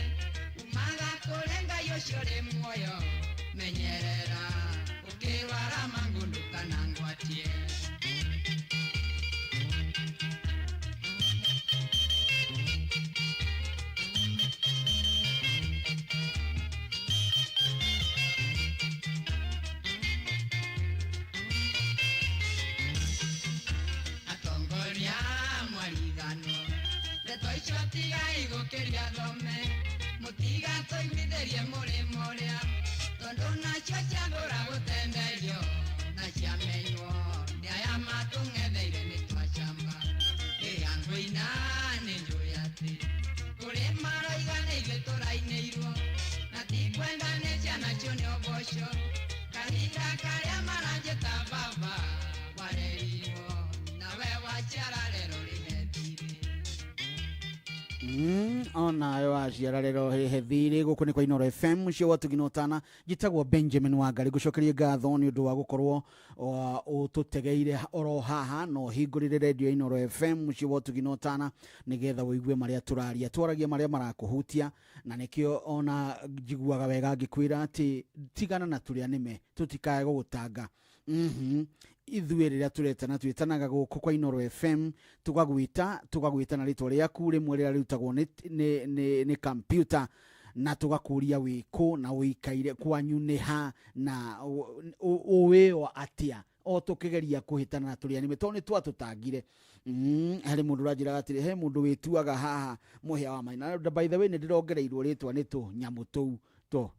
Umaga kũrĩ Ngai ũcio ũrĩ muoyo, menyerera ũkĩrwara mangũ ndũkanangwatie. Atongoria mwarigano, ndeto icio tigai gũkĩria thome, mũtigatũiguithĩrie mũrĩmo ũrĩa, tondũ nacio ciagũra gũtenderio, na ciamenywo nĩ aya matũng'etheire nĩ twacamba. Ĩrĩa ngũina nĩ njũĩ atĩ kũrĩ maroiga nĩ ithuĩ tũrainĩirwo, na tikwenda nĩ ciana cione ũboco. Kahinda karĩa maranjĩta baba warerirwo, nawe waciara rero rĩhe thirĩ. Onawe waciara rero hehe thirĩ. Gũkũ nĩ kwa Inoro FM mũciĩ wa Tugina Ũtana. Njĩtagwo Benjamin Wangari, ngũcokerie ngatho nĩ ũndũ wa gũkorwo ũtũtegeire oro haha na ũhingũrĩre redio ya Inoro FM mũciĩ wa Tugina Ũtana nĩgetha ũigue marĩa tũraria. Twaragia marĩa marakũhutia, na nĩkĩo ona njiguaga wega ngĩkwĩra atĩ tigana na tũrĩa nĩme tũtikae gũgũtanga. Ithuĩ rĩrĩa tũretana twĩtanaga gũkũ kwa Inoro FM, tũgagwĩta na rĩtwa rĩaku rĩmwe rĩrĩa rĩrutagwo nĩ computer, na tũgakũria wĩkũ na ũikaire kwanyu nĩ ha na ũwĩo atĩa, o tũkĩgeria kũhĩtana na tũrĩa nĩme tondũ nĩ twatũtangire. Harĩ mũndũ ũranjĩraga atĩrĩ, he mũndũ wĩtuaga haha mũhĩa wa maina. Na by the way nĩ ndĩrongereirwo rĩtwa nĩ tũnyamũ tũu to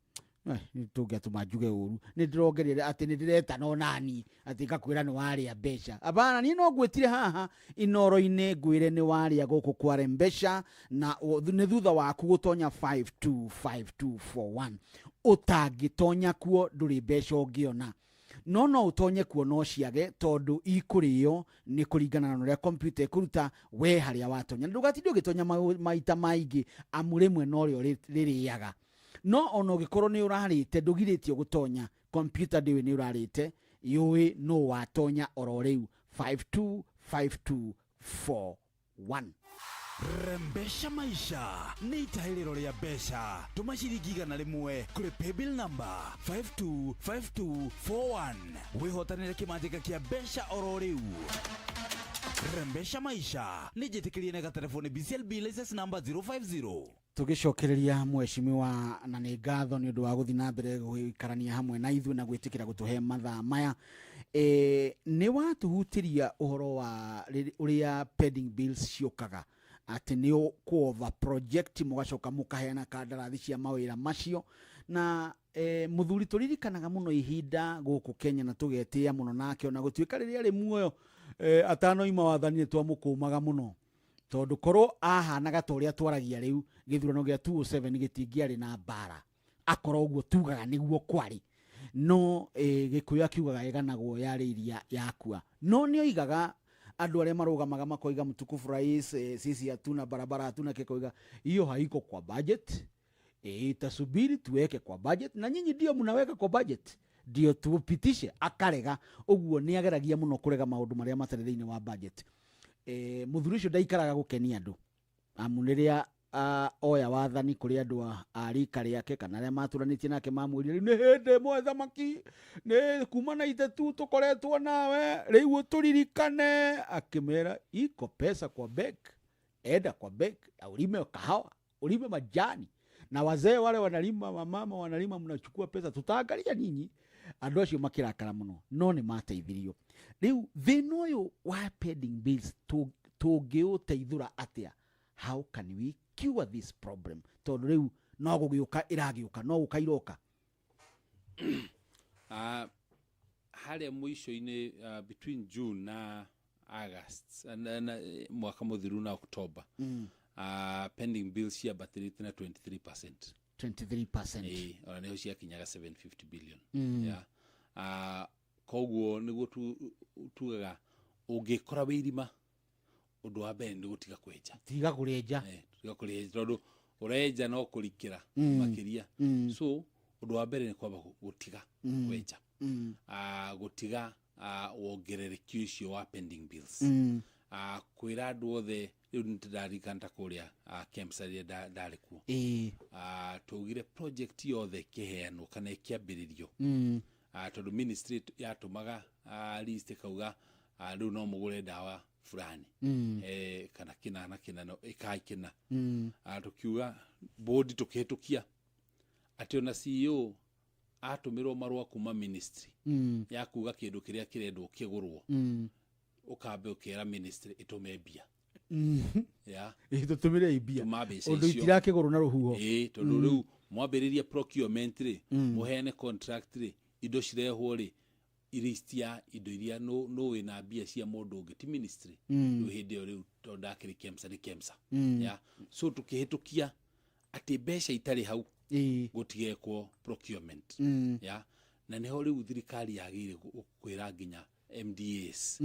tũngĩatũma njuge ũru, nĩ ndĩrongereire atĩ nĩ ndĩretana onani atĩ ngakwĩra nĩ warĩa mbeca. Abana, niĩ no ngwĩtire haha Inoro-inĩ ngwĩre nĩ warĩa gũkũ kware mbeca, na nĩ thutha waku gũtonya 525241. Ũtangĩtonya kuo ndũrĩ mbeca ũngĩona, no no ũtonye kuo no ciage, tondũ ikũrĩo nĩ kũringana na ũrĩa computer ĩkũruta we harĩa watonya. Ndũgatinde ũgĩtonya maita maingĩ, amu rĩmwe norĩo rĩrĩaga. No ona ũngĩkorwo nĩ ũrarĩte, ndũgirĩtio gũtonya, computer ndĩũĩ nĩ ũrarĩte, yũĩ no watonya oro rĩu 525241. Rembesha maisha nĩ itahĩrĩro rĩa mbeca. Tũma ciringi 100 kũrĩ paybill number 525241 wĩhotanĩre kĩmanjĩka kĩa mbeca oro rĩu. Rembesha maisha nĩ njĩtĩkĩrie na gatelefoni BCLB license number 050. Tũgĩcokereria mheshimiwa, na nĩ ngatho nĩ ũndũ wa gũthiĩ na mbere gũikarania hamwe na ithuĩ na gwĩtĩkĩra gũtũhe mathaa maya. Nĩ watuhutiria ũhoro wa ũrĩa pending bills ciũkaga, atĩ nĩ kũ over project, mũgacoka mũkaheana kandarathi cia mawĩra macio. Na mũthuri tũririkanaga mũno ihinda gũkũ Kenya na tũgetĩĩa mũno nake, ona gũtuĩka rĩrĩa arĩ muoyo, atanoima wathani, nĩ twamũkũmaga mũno, tondũ korwo ahanaga ta ũrĩa twaragia rĩu, gĩthurano gĩa 2007 gĩtingĩarĩ na mbara, akorwo ũguo tugaga nĩguo kwarĩ. No Gĩkũyũ akiugaga ĩganagwo yarĩ iria yakua. No nĩ oigaga andũ arĩa marũgamaga makoiga, "Mtukufu rais, sisi hatuna barabara, hatuna kikoiga hiyo haiko kwa budget, itasubiri tuweke kwa budget, na nyinyi ndio mnaweka kwa budget ndio tupitishe." Akarega ũguo, nĩ ageragia mũno kũrega maũndũ marĩa matarĩ thĩinĩ wa budget. Mũthuri ũcio ndaikaraga gũkenia andũ, amu rĩrĩa oya wathani kũrĩ andũ a rika rĩake kana arĩa matũranĩtie nake, mamwĩrire, "Rĩu nĩ hĩndĩ ĩmwe thamaki nĩ kuma na itetu tũkoretwo nawe, rĩu ũtũririkane." Akĩmera, "Iko pesa kwa bank, enda kwa bank na ulime kahawa, ulime majani, na wazee wale wanalima, wamama wanalima, mnachukua pesa, tutaangalia nyinyi." Andũ acio makĩrakara mũno, no nĩ mateithirio. Rĩu thĩna ũyũ wa pending bills tũngĩũteithũra atĩa? How can we cure this problem? Tondũ rĩu no gũgĩũka ĩragĩũka, no gũka iroka. Harĩa mũico-inĩ, between June na August, na mwaka mũthiru na October, pending bills ciambatĩrĩte na 23%. 23%. Ĩĩ, ona nĩho ciakinyaga 750 billion. Yeah. Koguo nĩguo tugaga ũngĩkora wĩ irima, ũndũ wa mbere nĩ gũtiga kwenja. Tiga kũrĩenja. Tiga kũrĩenja, tondũ ũrenja no kũrikĩra makĩria. So ũndũ wa mbere nĩ kwamba gũtiga kwenja, gũtiga wongerereki ũcio wa pending bills, kwĩra andũ othe. Rĩu nĩndaririkana ta kũrĩa KEMSA rĩrĩa ndarĩ kuo, twaugire project yothe ĩkĩheanwo kana ĩkĩambĩrĩrio, tondũ ministry yatũmaga list ĩkauga, rĩu no mũgũre ndawa fulani, kana kĩna na kĩna, no ĩkai kĩna. Tukiuga board, tũkĩhĩtũkia atĩ ona CEO atũmĩrwo marũa kuma ministry ya kuga kĩndũ kĩrĩa kĩrendwo kĩgũrwo, ũkambe ũkera ministry ĩtũme mbia. Ya. Tũtũmĩre mbia. Tũma mbeca ũndũ icio. Itirakĩgũrwo na rũhuho. Ĩĩ, tondũ rĩu mwambĩrĩria procurement rĩ, mũheane contract rĩ, indo cirehwo rĩ, list ya indo iria no wĩna mbia cia mũndũ ũngĩ ti ministry. Rĩu hĩndĩ ĩyo rĩu tondũ ndakĩrĩ KEMSA nĩ KEMSA. Ya, so tũkĩhĩtũkia atĩ mbeca itarĩ hau gũtigekwo procurement. Ya, na nĩho rĩu thirikari yagĩrĩire kwĩra nginya MDAs,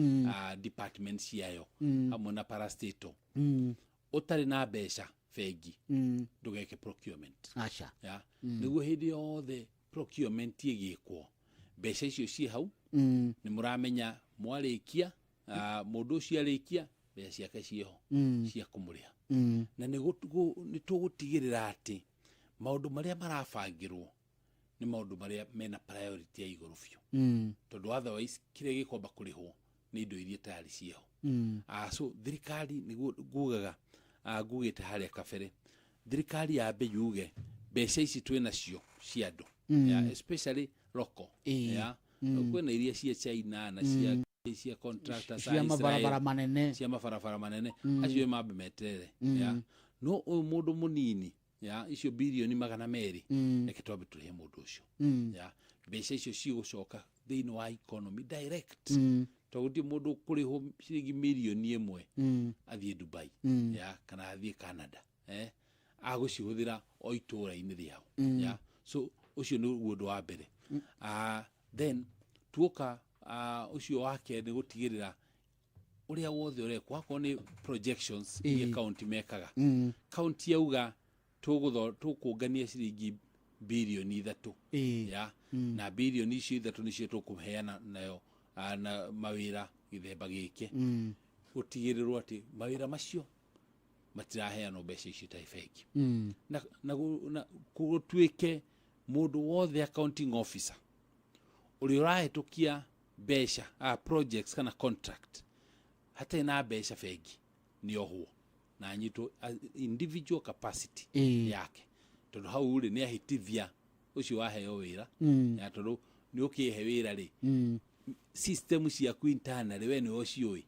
department ciayo, hamwe na parastatal, ũtarĩ na mbeca bengi, ndũgeke procurement. Aca. Ya. Nĩguo hĩndĩ yothe procurement ĩgĩkwo, mbeca icio ciĩ hau, nĩ mũramenya mwarĩkia, mũndũ ũcio arĩkia, mbeca ciake ciĩho cia kũmũrĩha. Na nĩ tũgũtigĩrĩra atĩ maũndũ marĩa marabangĩrwo nĩ maũndũ marĩa mena priority ya igũrũ biũ, tondũ otherwise kĩrĩa gĩkwamba kũrĩhwo nĩ indo iria tayari ciĩho. So thirikari nĩguo ngugaga, ngugĩte harĩa kabere, thirikari yambe yuge mbeca ici twĩ nacio cia andũ, yeah, especially local. Yeah. Kwĩna iria cia China na cia contractors a cia mabarabara Israel, manene. Cia mabarabara manene, acio mambe meterere. Yeah. No ũyũ mũndũ mũnini ya icio birioni 200, reke twambe tũrĩhe mũndũ ũcio. Ya, mbeca icio cigũcoka thĩinĩ wa economy direct, tondũ gũtirĩ mũndũ ũkũrĩhwo ciringi mirioni 1 athiĩ Dubai, ya, kana athiĩ Canada, agũcihũthĩra o itũũra-inĩ rĩao. Ya, so ũcio nĩguo ũndũ wa mbere. Then tuoka, ũcio wa kerĩ nĩ gũtigĩrĩra ũrĩa wothe ũrekwo, akorwo nĩ projections iria county mekaga, county yauga tũkũngania ciringi birioni 3, ya, na birioni icio 3 nĩcio tũkũheana nayo, na mawĩra gĩthemba gĩkĩ, gũtigĩrĩrwo atĩ mawĩra macio matiraheanwo mbeca icio itarĩ bengi, na gũtuĩke mũndũ wothe accounting officer ũrĩa ũrahĩtũkia mbeca, projects kana contract hatarĩ na mbeca bengi, nĩ ohwo na anyitwo individual capacity yake, tondũ hau rĩ, nĩ ahĩtithia ũcio waheo wĩra. Ya, tondũ nĩ ũkĩhe wĩra rĩ, System ciaku internally we nĩwe ũciũĩ.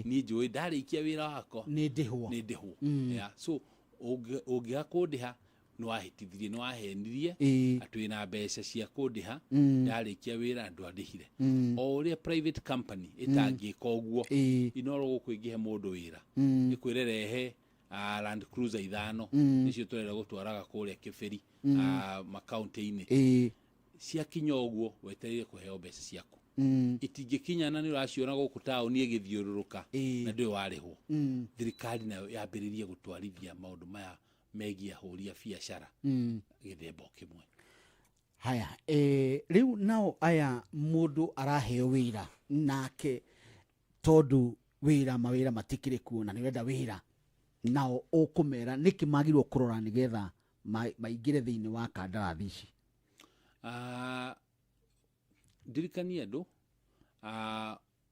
Niĩ njũĩ ndarĩkia wĩra wakwa nĩ ndĩhwo. Nĩ ndĩhwo. Yeah. So ũngĩaga kũndĩha, nĩ wahĩtithirie, nĩ wahenirie atĩ wĩna mbeca cia kũndĩha ndarĩkia wĩra na ndwandĩhire. O ũrĩa private company ĩtangĩka ũguo. Inoro gũkũ ĩngĩhe mũndũ wĩra, ĩkwĩre rehe Land Cruiser 5, nĩcio tũrenda gũtwaraga kũrĩa Kĩbĩri, makaunti-inĩ. Ciakinya ũguo, wetereire kũheo mbeca ciaku. Itingĩkinya na nĩ ũraciona gũkũ taũni ĩgĩthiũrũrũka na ndũĩ warĩhwo. Thirikari nayo yambĩrĩrie gũtwarithia maũndũ maya megiĩ ahũri a biacara gĩthemba o kĩmwe. Haya, rĩu nao aya mũndũ araheo wĩra nake, tondũ wĩra mawĩra matikĩrĩ kuo na nĩ ũrenda wĩra, nao ũkũmera nĩkĩ magĩrĩirwo kũrora nĩgetha maingĩre thĩinĩ wa kandarathi ici? Ah, ndirikanie andũ,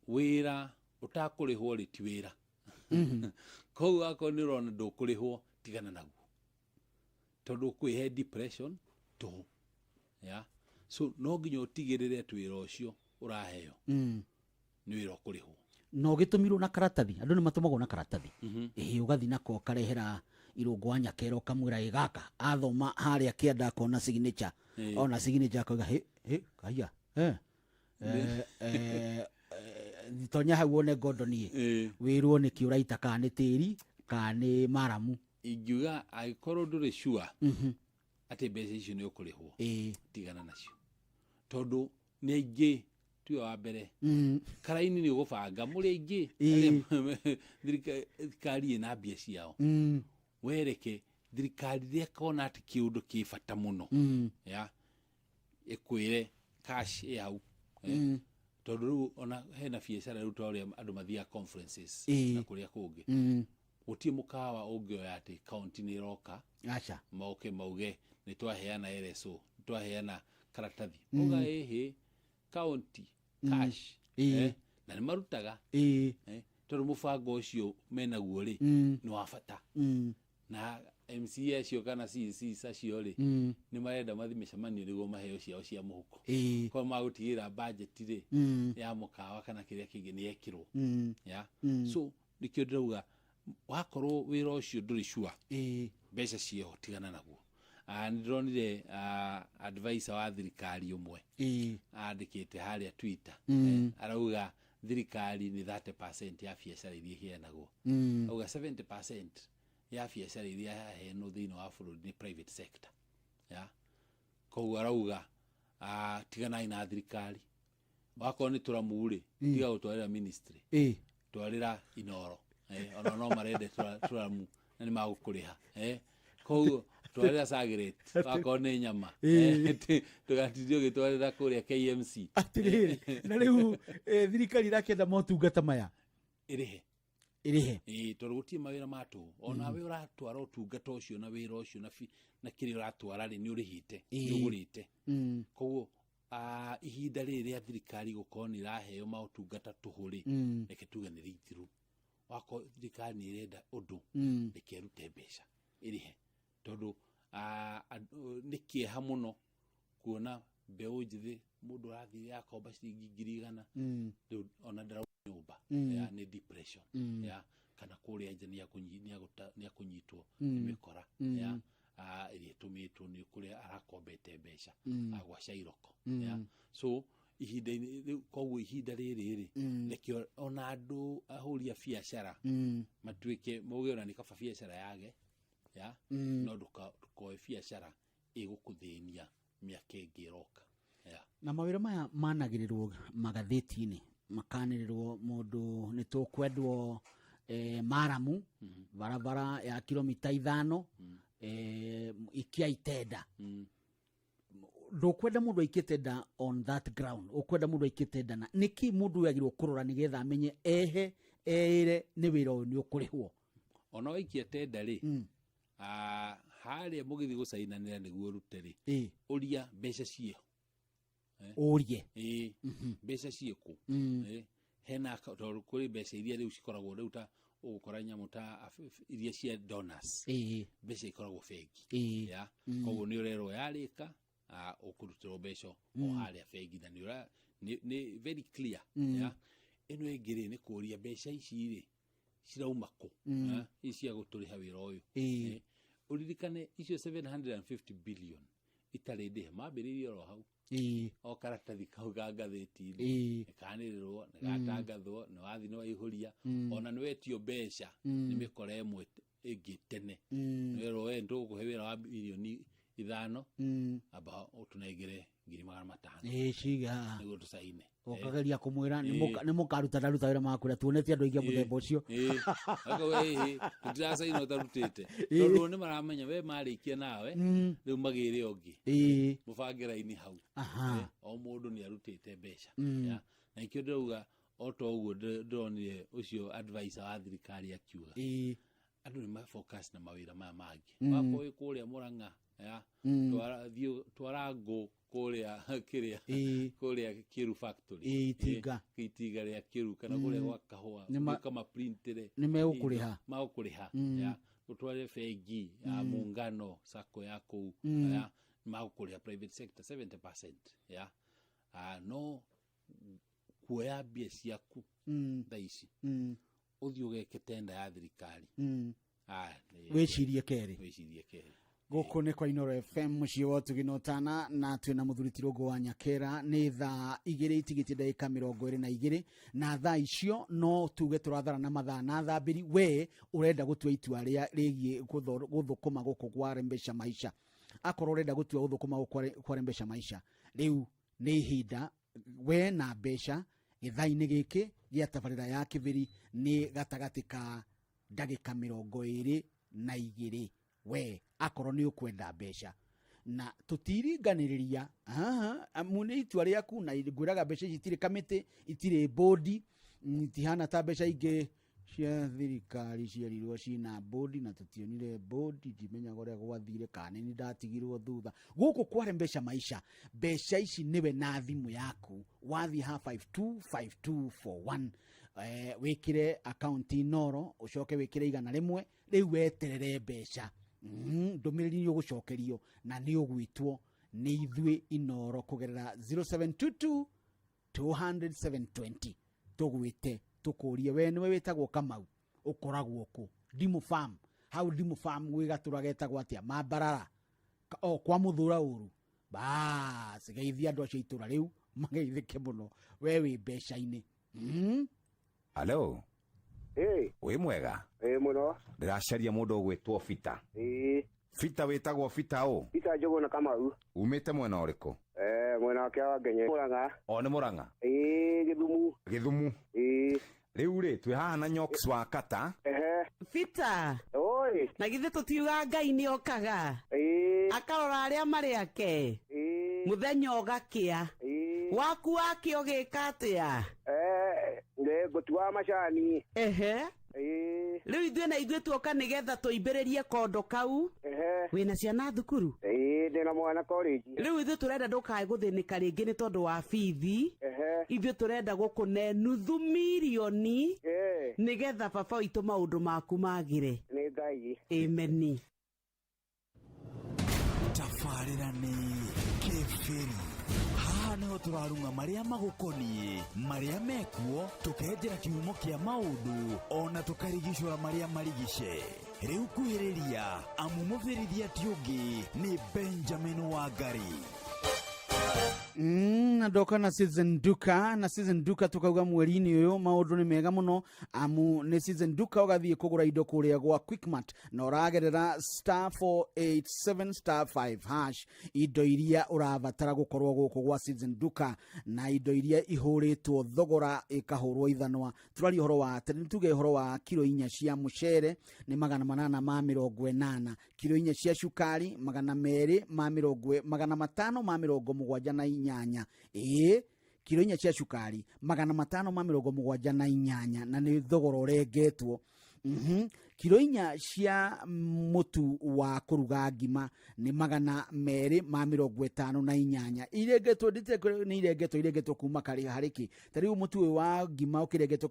wĩra ũtakũrĩhwo rĩ ti wĩra. Koguo akorwo nĩ ũrona ndũkũrĩhwo, tigana naguo, tondũ ũkwĩhe depression tũhũ. Yeah. So no nginya ũtigĩrĩre atĩ wĩra ũcio ũraheo nĩ wĩra ũkũrĩhwo. Na ũgĩtũmirwo na karatathi, andũ nĩ matũmagwo na karatathi. Ĩhĩ, ũgathiĩ nako ũkarehera Irũngũ wa Nyakero, ũkamwĩra ĩ gaka athoma harĩa kĩanda akona signature. Ona signature akauga hĩ hĩ kaiya, eh, eh, eh, tonya hau wone ngondoni wĩrwo nĩkĩ ũraita, kana nĩ tĩri kana nĩ maramu. Ingiuga angĩkorwo ndũrĩ sure atĩ mbeca icio nĩ ũkũrĩhwo, tigana nacio, tondũ nĩ aingĩ tiwe wa mbere. Karaini nĩ ũgũbanga mũrĩ aingĩ. Arĩa thirikari ĩna mbia ciao. Wereke thirikari rĩrĩa ĩkona atĩ kĩũndũ kĩ bata mũno, ya ĩkwĩre cash ĩ hau. Tondũ rĩu ona hena biacara rĩu ta ũrĩa andũ mathiaga conferences na kũrĩa kũngĩ, gũtirĩ mũkawa ũngĩoya atĩ kaunti nĩ ĩroka. Aca. Moke mauge nĩ twaheana LSO, nĩ twaheana karatathi. Uga ĩhĩ kaunti cash. Na nĩ marutaga. Tondũ mũbango ũcio menaguo rĩ, nĩ wa bata. Na MCA acio kana CECs acio rĩ, nĩ marenda mathiĩ mĩcemanio nĩguo maheo ciao cia mũhuko. Kwa magũtigĩrĩra budget rĩ, ya mũkawa kana kĩrĩa kĩngĩ nĩ yekĩrwo. Ya. So nĩkĩo ndĩrauga wakorwo wĩra ũcio ndũrĩ sure mbeca ciĩho, tigana naguo. Nĩ ndĩronire advisor wa thirikari ũmwe andĩkĩte harĩa Twitter. Arauga thirikari nĩ 30% ya biacara iria iheanagwo. Auga 70% ya biacara iria yaheanwo thĩinĩ wa bũrũri nĩ private sector ya. Koguo arauga tiganai na thirikari, wakorwo nĩ tũramu rĩ, tiga gũtwarĩra ministry, twarĩra Inoro. Ona no marende tũramu na nĩ magũkũrĩha. Koguo twarĩra Sagiret wakorwo nĩ nyama. Ndũgatinde ũgĩtwarĩra kũrĩa KMC. Atĩrĩrĩ, na rĩu thirikari ĩrakĩenda motungata maya ĩrĩhe. Ĩrĩhe. Ĩĩ, tondũ gũtirĩ mawĩra ma tũhũ. Onawe ũratwara ũtungata ũcio na wĩra ũcio na kĩrĩa ũratwara rĩ, nĩ ũrĩhĩte, nĩ ũgũrĩte. Koguo ihinda rĩrĩ rĩa thirikari gũkorwo nĩ ĩraheo maũtungata tũhũ rĩ, reke tuge nĩ rĩithiru. Wakorwo thirikari nĩ ĩrenda ũndũ, reke ĩrute mbeca ĩrĩhe, tondũ nĩ kĩeha mũno kuona mbeũ njĩthĩ, mũndũ arathiĩ akomba ciringi 100,000, rĩu ona ndarauma nyũmba. Ya nĩ depression. Ya kana kũrĩa nja nĩ akũnyitwo nĩ mĩkora ya ĩrĩa ĩtũmĩtwo nĩ kũrĩa arakombete mbeca, agwaca iroko. Ya so ihinda-inĩ rĩu, koguo ihinda rĩrĩ rĩ, reke ona andũ ahũri a biacara matuĩke mauge ona nĩ kaba biacara yage ya, no ndũkoe biacara ĩgũkũthĩnia mĩaka ĩngĩ ĩroka ya. Na mawĩra maya managĩrĩrwo magathĩti-inĩ, makanĩrĩrwo mũndũ nĩ tũkwendwo maramu, barabara ya kilomita 5, ikia itenda. Ndũkwenda mũndũ aikie tenda on that ground, ũkwenda mũndũ aikie tenda na nĩkĩ mũndũ ũyũ agĩrĩirwo kũrora nĩgetha amenye ehe eĩre nĩ wĩra ũyũ nĩ ũkũrĩhwo? Ona waikia tenda rĩ, harĩa mũgĩthiĩ gũcainanĩra nĩguo ũrute rĩ, ũria mbeca ciĩho. Ũrie. Ĩĩ, mbeca ciĩkũ? Hena tondũ kũrĩ mbeca iria rĩu cikoragwo rĩu ta ũgũkora nyamũ ta iria cia donors. Mbeca ikoragwo bengi. Ya. Koguo nĩ ũrerwo yarĩka, Ũkũrutĩrwo mbeca o Mm. harĩa bengi na nĩ ũra nĩ very clear. Mm. Ya ĩno ĩngĩ rĩ, nĩ kũria mbeca ici rĩ cirauma kũ? Mm. Ici cia gũtũrĩha wĩra ũyũ. Ĩĩ. Ũririkane icio 750 billion itarĩ ndĩhe mambĩrĩirie oro hau. Ĩĩ. O karatathi kau ka ngathĩti-inĩ Ĩĩ. nĩkanĩrĩrwo, nĩgatangathwo, nĩwathiĩ nĩwaihũria, ona nĩwetio mbeca nĩ mĩkora ĩmwe ĩngĩ tene. Nĩwerwo we nĩtũgũkũhe wĩra wa mirioni 5, amba ũtũnengere 500,000 Ĩĩ, ciga haha. nĩguo tũcaine. Ũkageria kũmwĩra nĩ mũkaruta ndaruta wĩra makwĩra tuonete andũ aingĩ a mũthemba ũcio. Tũtiracaina ũtarutĩte, tondũ nĩ maramenya we marĩkia nawe, rĩu magĩre ũngĩ, mũbange raini hau. O mũndũ nĩ arutĩte mbeca. Ya. Na ikĩo ndĩrauga o ta ũguo ndĩronire ũcio advisor wa thirikari akiuga andũ nĩ mafocus na mawĩra maya mangĩ. Wakorwo wĩ kũrĩa Mũrang'a ya, thiĩ twara ngũ kũrĩa kĩrĩa, kũrĩa Kĩru factory. Ĩĩ, itinga. Ĩĩ, itinga rĩa Kĩru kana kũrĩa gwa kahũa, ũkamaprintĩre Nĩ megũkũrĩha. Magũkũrĩha. Ya ũtware bengi ya Muungano Sacco ya kũu, ya magũkũrĩha private sector 70%. Ya no kuoya mbia ciaku thaa ici ũthiĩ ũgeke tenda ya thirikari, Wĩcirie kerĩ. Wĩcirie kerĩ. Gũkũ nĩ kwa Inoro FM, mũciĩ wa ũtugi na ũtana, na twĩna mũthuri Tirũngũ wa Nyakera. Nĩ thaa 2 itigĩtie ndagĩka 22, na thaa icio no tuge tũrathara na mathaa na thambĩri. We ũrenda gũtua itua rĩa rĩgiĩ gũthũkũma gũkũ kwa Rembesha Maisha, akorwo ũrenda gũtua gũthũkũma gũkũ kwa Rembesha Maisha, rĩu nĩ ihinda we na mbeca gĩthaa-inĩ gĩkĩ gĩa tabarĩra ya kĩbĩri nĩ gatagatĩ ka ndagĩka 22. We akorwo nĩ ũkwenda mbeca na tũtiringanĩrĩria haha, amu nĩ itua rĩaku, na ngwĩraga mbeca ici itirĩ kamĩtĩ, itirĩ bodi, itihana ta mbeca ingĩ cia thirikari cierirwo cina bodi na tũtionire bodi. Ndimenyaga ũrĩa gwathire kana nĩ ndatigirwo thutha. Gũkũ kware Mbeca Maisha, mbeca ici nĩwe na thimũ yaku wathiĩ ha 525241, wĩkĩre akaunti Noro, ũcoke wĩkĩre 100, rĩu weterere mbeca. Ndũmĩrĩri nĩ ũgũcokerio na nĩ ũgwĩtwo nĩ ithuĩ Inoro kũgerera 0722 200 720, tũgwĩte tũkũrie we nĩwe wĩtagwo Kamau, ũkoragwo kũ, Ndimũ Farm hau, Ndimũ Farm gwĩ gatũra getagwo atĩa, Mambarara, o kwa mũthũra ũru. Bas, geithia andũ acio itũra rĩu mageithĩke mũno, we wĩ mbeca-inĩ. Halo. Ĩĩ. Wĩ mwega? Ĩĩ mũno. Ndĩracaria mũndũ ũgwĩtwo Bita. Ĩĩ. Bita wĩtagwo Bita ũ? Peter Njũgũna Kamau. Umĩte mwena ũrĩkũ? Mwena wa Kĩawa Ngenye. Mũrang'a. O nĩ Mũrang'a? Ĩĩ, Gĩthumu. Gĩthumu. Ĩĩ. Rĩu rĩ, twĩ haha na Nyox wa Kata. Ehe. Peter. Oi. Na githĩ tũtiuga Ngai nĩ okaga? Ĩĩ. Akarora arĩa marĩ ake. Ĩĩ. Mũthenya ũgakĩa. Ĩĩ. Waku wakĩa ũgĩka atĩa? Nĩ ngũtua macani. Ehe. Ĩĩ. Rĩu ithuĩ na ithuĩ tuoka nĩgetha tũimbĩrĩrie kondo kau. Ehe. Wĩna ciana thukuru? Ĩĩ, ndĩna mwana college. Rĩu ithuĩ tũrenda ndũkae gũthĩnĩka rĩngĩ nĩ tondũ wa bithi. Ehe. Ithuĩ tũrenda gũkũne 0.5 mirioni Ĩĩ. nĩgetha baba witũ maũndũ maku magĩre. Nĩ Ngai. Ameni. Tabarĩra nĩ kĩbĩri. Haha nĩho tũrarung'a marĩa magũkoniĩ, marĩa mekuo, tũkenjera kĩhumo kĩa maũndũ, ona tũkarigicũra marĩa marigice. Rĩu kuhĩrĩria, amu mũbĩrithia ti ũngĩ nĩ Benjamin Wangari. Na ndoka na Season Duka, na Season Duka tukauga mweri-inĩ ũyũ maũndũ nĩ mega mũno, amu nĩ Season Duka ũgathiĩ kũgũra indo kũrĩa gwa Quickmart na ũragerera star 487 star 5 hash, indo iria ũrabatara gũkorwo gũkũ gwa Season Duka na indo iria ihũrĩtwo thogora ĩkahũrwo ithanwa. Tũraria ũhoro wa tuge ũhoro wa kiro 4 cia mũcere nĩ 880, kiro 4 cia cukari magana merĩ ma mĩrongo 578, ĩĩ, kiro 4 cia cukari 578, na nĩ thogora ũrengetwo. Kiro 4 cia mũtu wa kũruga ngima nĩ 258, irengetwo ndite nĩ irengetwo kuma karĩ harĩ kĩ, ta rĩu mũtu ũyũ wa ngima ũkĩrengetwo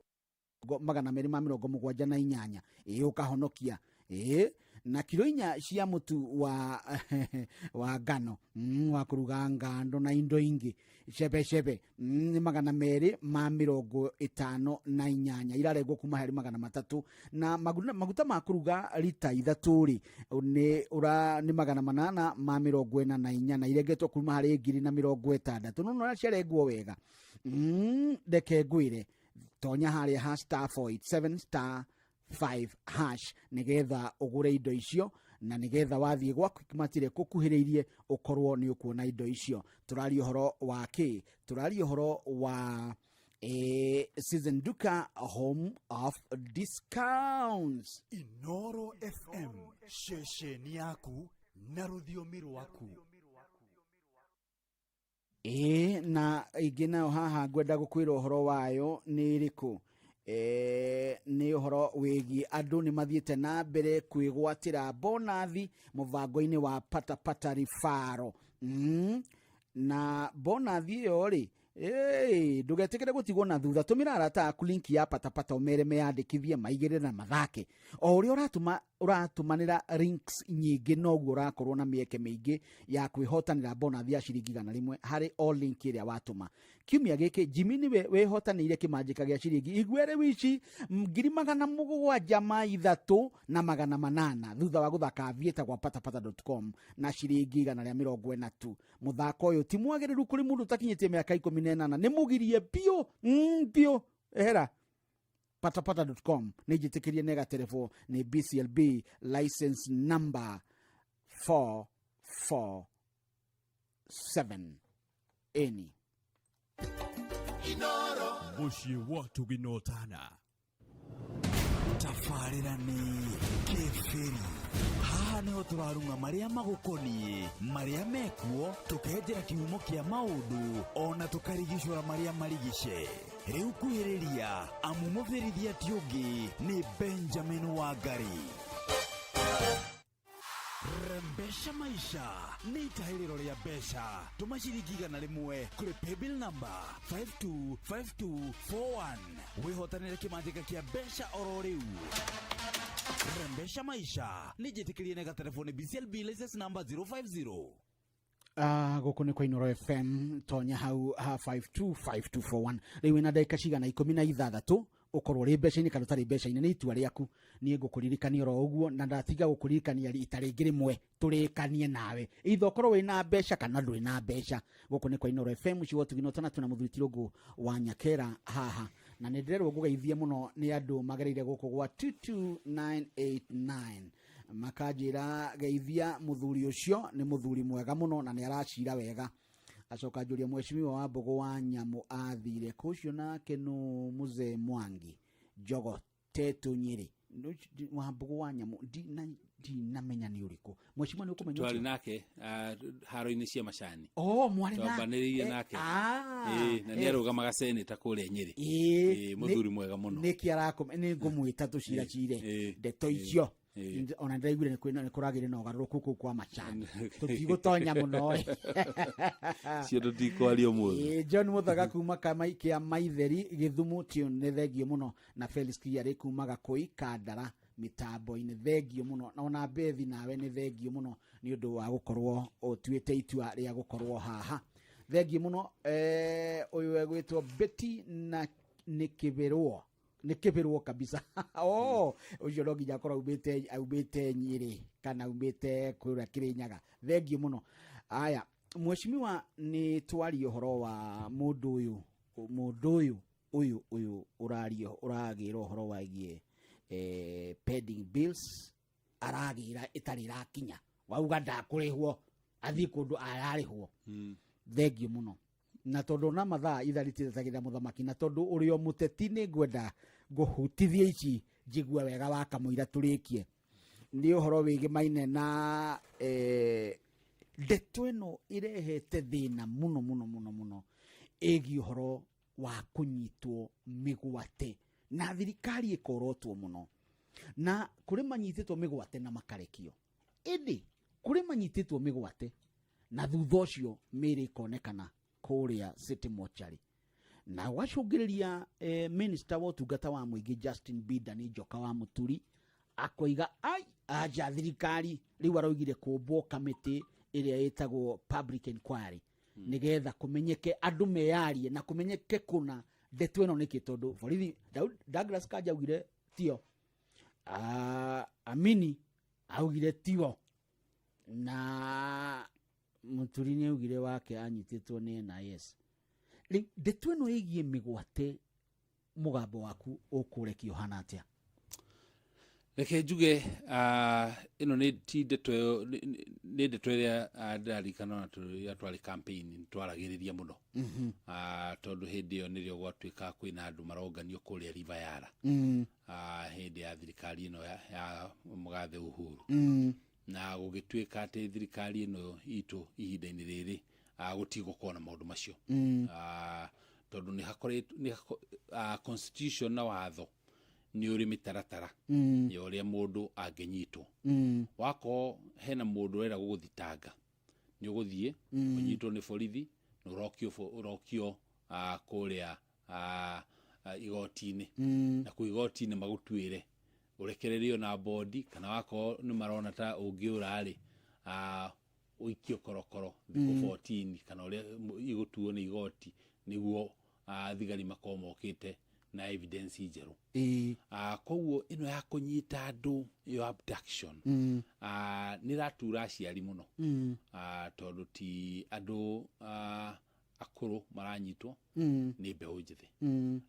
278, ĩĩ, ũkahonokia, ĩĩ. Na kiro 4 cia mũtu wa wa ngano wa kũruga ngando na indo ingĩ cebecebe nĩ 258 irarengwo kuma harĩ 300. Na maguta ma kũruga rita 3 rĩ nĩ nĩ 844 na irengetwo kuma harĩ 1060. No no ciarengwo wega. Reke ngwĩre tonya harĩa ha star 487 star 5 hash nigetha ũgũre indo icio na nigetha wathiĩ gwa Quickmart ĩrĩa ĩgũkuhĩrĩirie ũkorwo nĩ ũkuona indo icio. Tũraria ũhoro wa kĩ? Tũraria ũhoro wa Season Duka Home of Discounts. Inoro FM, ceceni yaku na rũthiomi rwaku. Ĩĩ, na ingĩ nayo haha ngwenda gũkwĩra ũhoro wayo nĩ ĩrĩkũ? Nĩ ũhoro wĩgiĩ andũ nĩ mathiĩte na mbere kwĩgwatĩra bonathi mũbango-inĩ wa patapata rifaro. Na bonathi ĩyo rĩ, ndũgetĩkĩre gũtigwo na thutha. Tũmĩra arata aku link ya patapata ũmere meyandĩkithie, maigĩrĩre na mathake. O ũrĩa ũratũmanĩra links nyingĩ noguo ũrakorwo na mĩeke mĩingĩ ya kwĩhotanĩra bonathi ya ciringi 100 harĩ o link ĩrĩa watũma. Kiumia gĩkĩ Jimmy nĩwe wĩhotanĩire kĩmanjĩka gĩa ciringi iguere wici 703,800 thutha wa gũthaka Aviator gwa patapata.com na ciringi 140 tu. Mũthako ũyũ ti mwagĩrĩru kũrĩ mũndũ ũtakinyĩtie mĩaka 18, nĩ mũgirie biũ, biũ ehera. Patapata.com nĩ njĩtĩkĩrie na ĩgaterebwo nĩ BCLB license number 447. Eni Mũciĩ wa Tũginotana. Tabarĩra nĩ Kĩbĩri. Haha nĩho tũrarung'a marĩa magũkoniĩ, marĩa mekuo, tũkenjera kĩhumo kĩa maũndũ, ona tũkarigicũra marĩa marigice. Rĩu kuhĩrĩria, amu mũbĩrithia ti ũngĩ nĩ Benjamin Wangari. Rembesha maisha nĩ itahĩrĩro rĩa mbeca. Tũma ciringi 100 kũrĩ paybill number 525241 wĩhotanĩre kĩmanjĩka kĩa mbeca oro rĩu. Rembesha maisha nĩ njĩtĩkĩrie na gatelefoni BCLB license number 050. Gũkũ nĩ kwa Inoro FM, tonya hau ha 525241. Rĩu wĩna ndagĩka cigana? 16 ũkorwo ũrĩ mbeca-inĩ kana ũtarĩ mbeca-inĩ, nĩ itua rĩaku. Niĩ ngũkũririkania oro ũguo, na ndatiga gũkũririkania rita rĩngĩ rĩmwe tũrĩkanie nawe, either ũkorwo wĩna mbeca kana ndũrĩ na mbeca. Gũkũ nĩ kwa Inoro FM, mũciĩ wa Ũtugi na Ũtana, twĩna mũthuri Tirũngũ wa Nyakera haha, na nĩ ndĩrerwo ngũgeithie mũno nĩ andũ magereire gũkũ gwa 22989, makanjĩra geithia mũthuri ũcio, nĩ mũthuri mwega mũno na nĩ aracira wega. Acoka njũria mheshimiwa wa Mbũgũ wa Nyamũ athire kũ ũcio nake nũ Mzee Mwangi Njogo Tetu Nyĩrĩ. Wa Mbũgũ wa Nyamũ ndinamenya nĩ ũrĩkũ. Mheshimiwa nĩ ũkũmenya Twarĩ ũcio? nake haro-inĩ cia macani. Oh, mwarĩ na- Twambanĩrĩire nake. Na nĩ arũgamaga seneta kũrĩa Nyĩrĩ. Mũthuri mwega mũno. Nĩkĩ arakũmenya? Nĩ ngũmwĩta tũciracire ndeto icio. Ona ndĩraiguire nĩ kũragĩire na ũgarũrũku kũu kwa macani. Tũtigũtonya mũno. Cio tũtikwaria ũmũthĩ. John Mũthaga kuma kĩa Maitheri Gĩthumu tune, nĩ thengio mũno. Na Felix Kiarĩ kuma Gakũi Kandara mĩtambo-inĩ, thengio mũno. Na ona Bethi nawe nĩ thengio mũno nĩ ũndũ wa gũkorwo ũtuĩte itua rĩa gũkorwo haha. Thengio mũno. Ũyũ egwĩtwo Betty na nĩ kĩbĩrwo. Nĩ kĩbĩrwo kabisa. Oh, ũcio no nginya akorwo aumĩte Nyĩrĩ kana aumĩte kũrĩa Kĩrĩnyaga. Thengio mũno. Aya, mheshimiwa, nĩ twarie ũhoro wa mũndũ ũyũ, mũndũ ũyũ, ũyũ, ũyũ ũraria, ũragĩra ũhoro wĩgiĩ pending bills, aragĩra ĩtarĩ ĩrakinya, wauga ndakũrĩhwo, athiĩ kũndũ ararĩhwo. Thengio mũno. Na tondũ na mathaa ithaa rĩtithetagĩrĩra mũthamaki, na tondũ ũrĩ o mũteti, nĩ ngwenda ngũhutithie ici njigue wega wa kamũira tũrĩkie. Nĩ ũhoro wĩgĩmaine na ndeto ĩno ĩrehete thĩna mũno mũno mũno mũno ĩgiĩ ũhoro wa kũnyitwo mĩgwate na thirikari ĩkorotwo mũno, na kũrĩ manyitĩtwo mĩgwate na makarekio, ĩndĩ kũrĩ manyitĩtwo mĩgwate na thutha ũcio mĩĩrĩ ĩkonekana kũrĩa City Mortuary, na gwacũngĩrĩria minister wa ũtungata wa mũingĩ Justin Bida nĩ Njoka wa Mũturi akoiga ai Anja thirikari rĩu araugire kũmbwo kamĩtĩ ĩrĩa ĩtagwo public inquiry nĩgetha kũmenyeke andũ meyarie na kũmenyeke kũna ndeto ĩno nĩkĩ tondũ borithi Douglas Kanja augire tio. Amini augire tio na Muturi nĩ augire wake anyitĩtwo nĩ NIS. Rĩu ndeto ĩno ĩgiĩ mĩgwate mũgambo waku ũkũrekio ũhana atĩa? Reke njuge ĩno nĩ ti ndeto ĩyo nĩ ndeto ĩrĩa ndĩraririkana ona rĩrĩa twarĩ campaign nĩ twaragĩrĩria mũno. Tondũ hĩndĩ ĩyo nĩrĩo gwatuĩka kwĩna andũ maronganio kũrĩa River Yara. Hĩndĩ ya thirikari ĩno ya mũgathe Uhuru. Na gũgĩtuĩka atĩ thirikari ĩno itũ ihinda-inĩ rĩrĩ gũtigũkorwo na maũndũ macio. Tondũ nĩ hakoretwo nĩ constitution na watho nĩ ũrĩ mĩtaratara ya ũrĩa mũndũ angĩnyitwo. Wakorwo hena mũndũ ũrenda gũgũthitanga nĩ ũgũthiĩ ũnyitwo nĩ borithi na ũrokio kũrĩa igoti-inĩ. Na kũu igoti-inĩ magũtuĩre ũrekererio na bondi kana wakorwo nĩ marona ta ũngĩũra rĩ ũikio korokoro thikũ 14 kana ũrĩa igũtuo nĩ igoti nĩguo thigari makorwo mokĩte na evidence njerũ. Koguo ĩno ya kũnyita andũ ĩyo abduction nĩ ĩratura aciari mũno. Tondũ ti andũ akũrũ maranyitwo nĩ mbeũ njĩthĩ.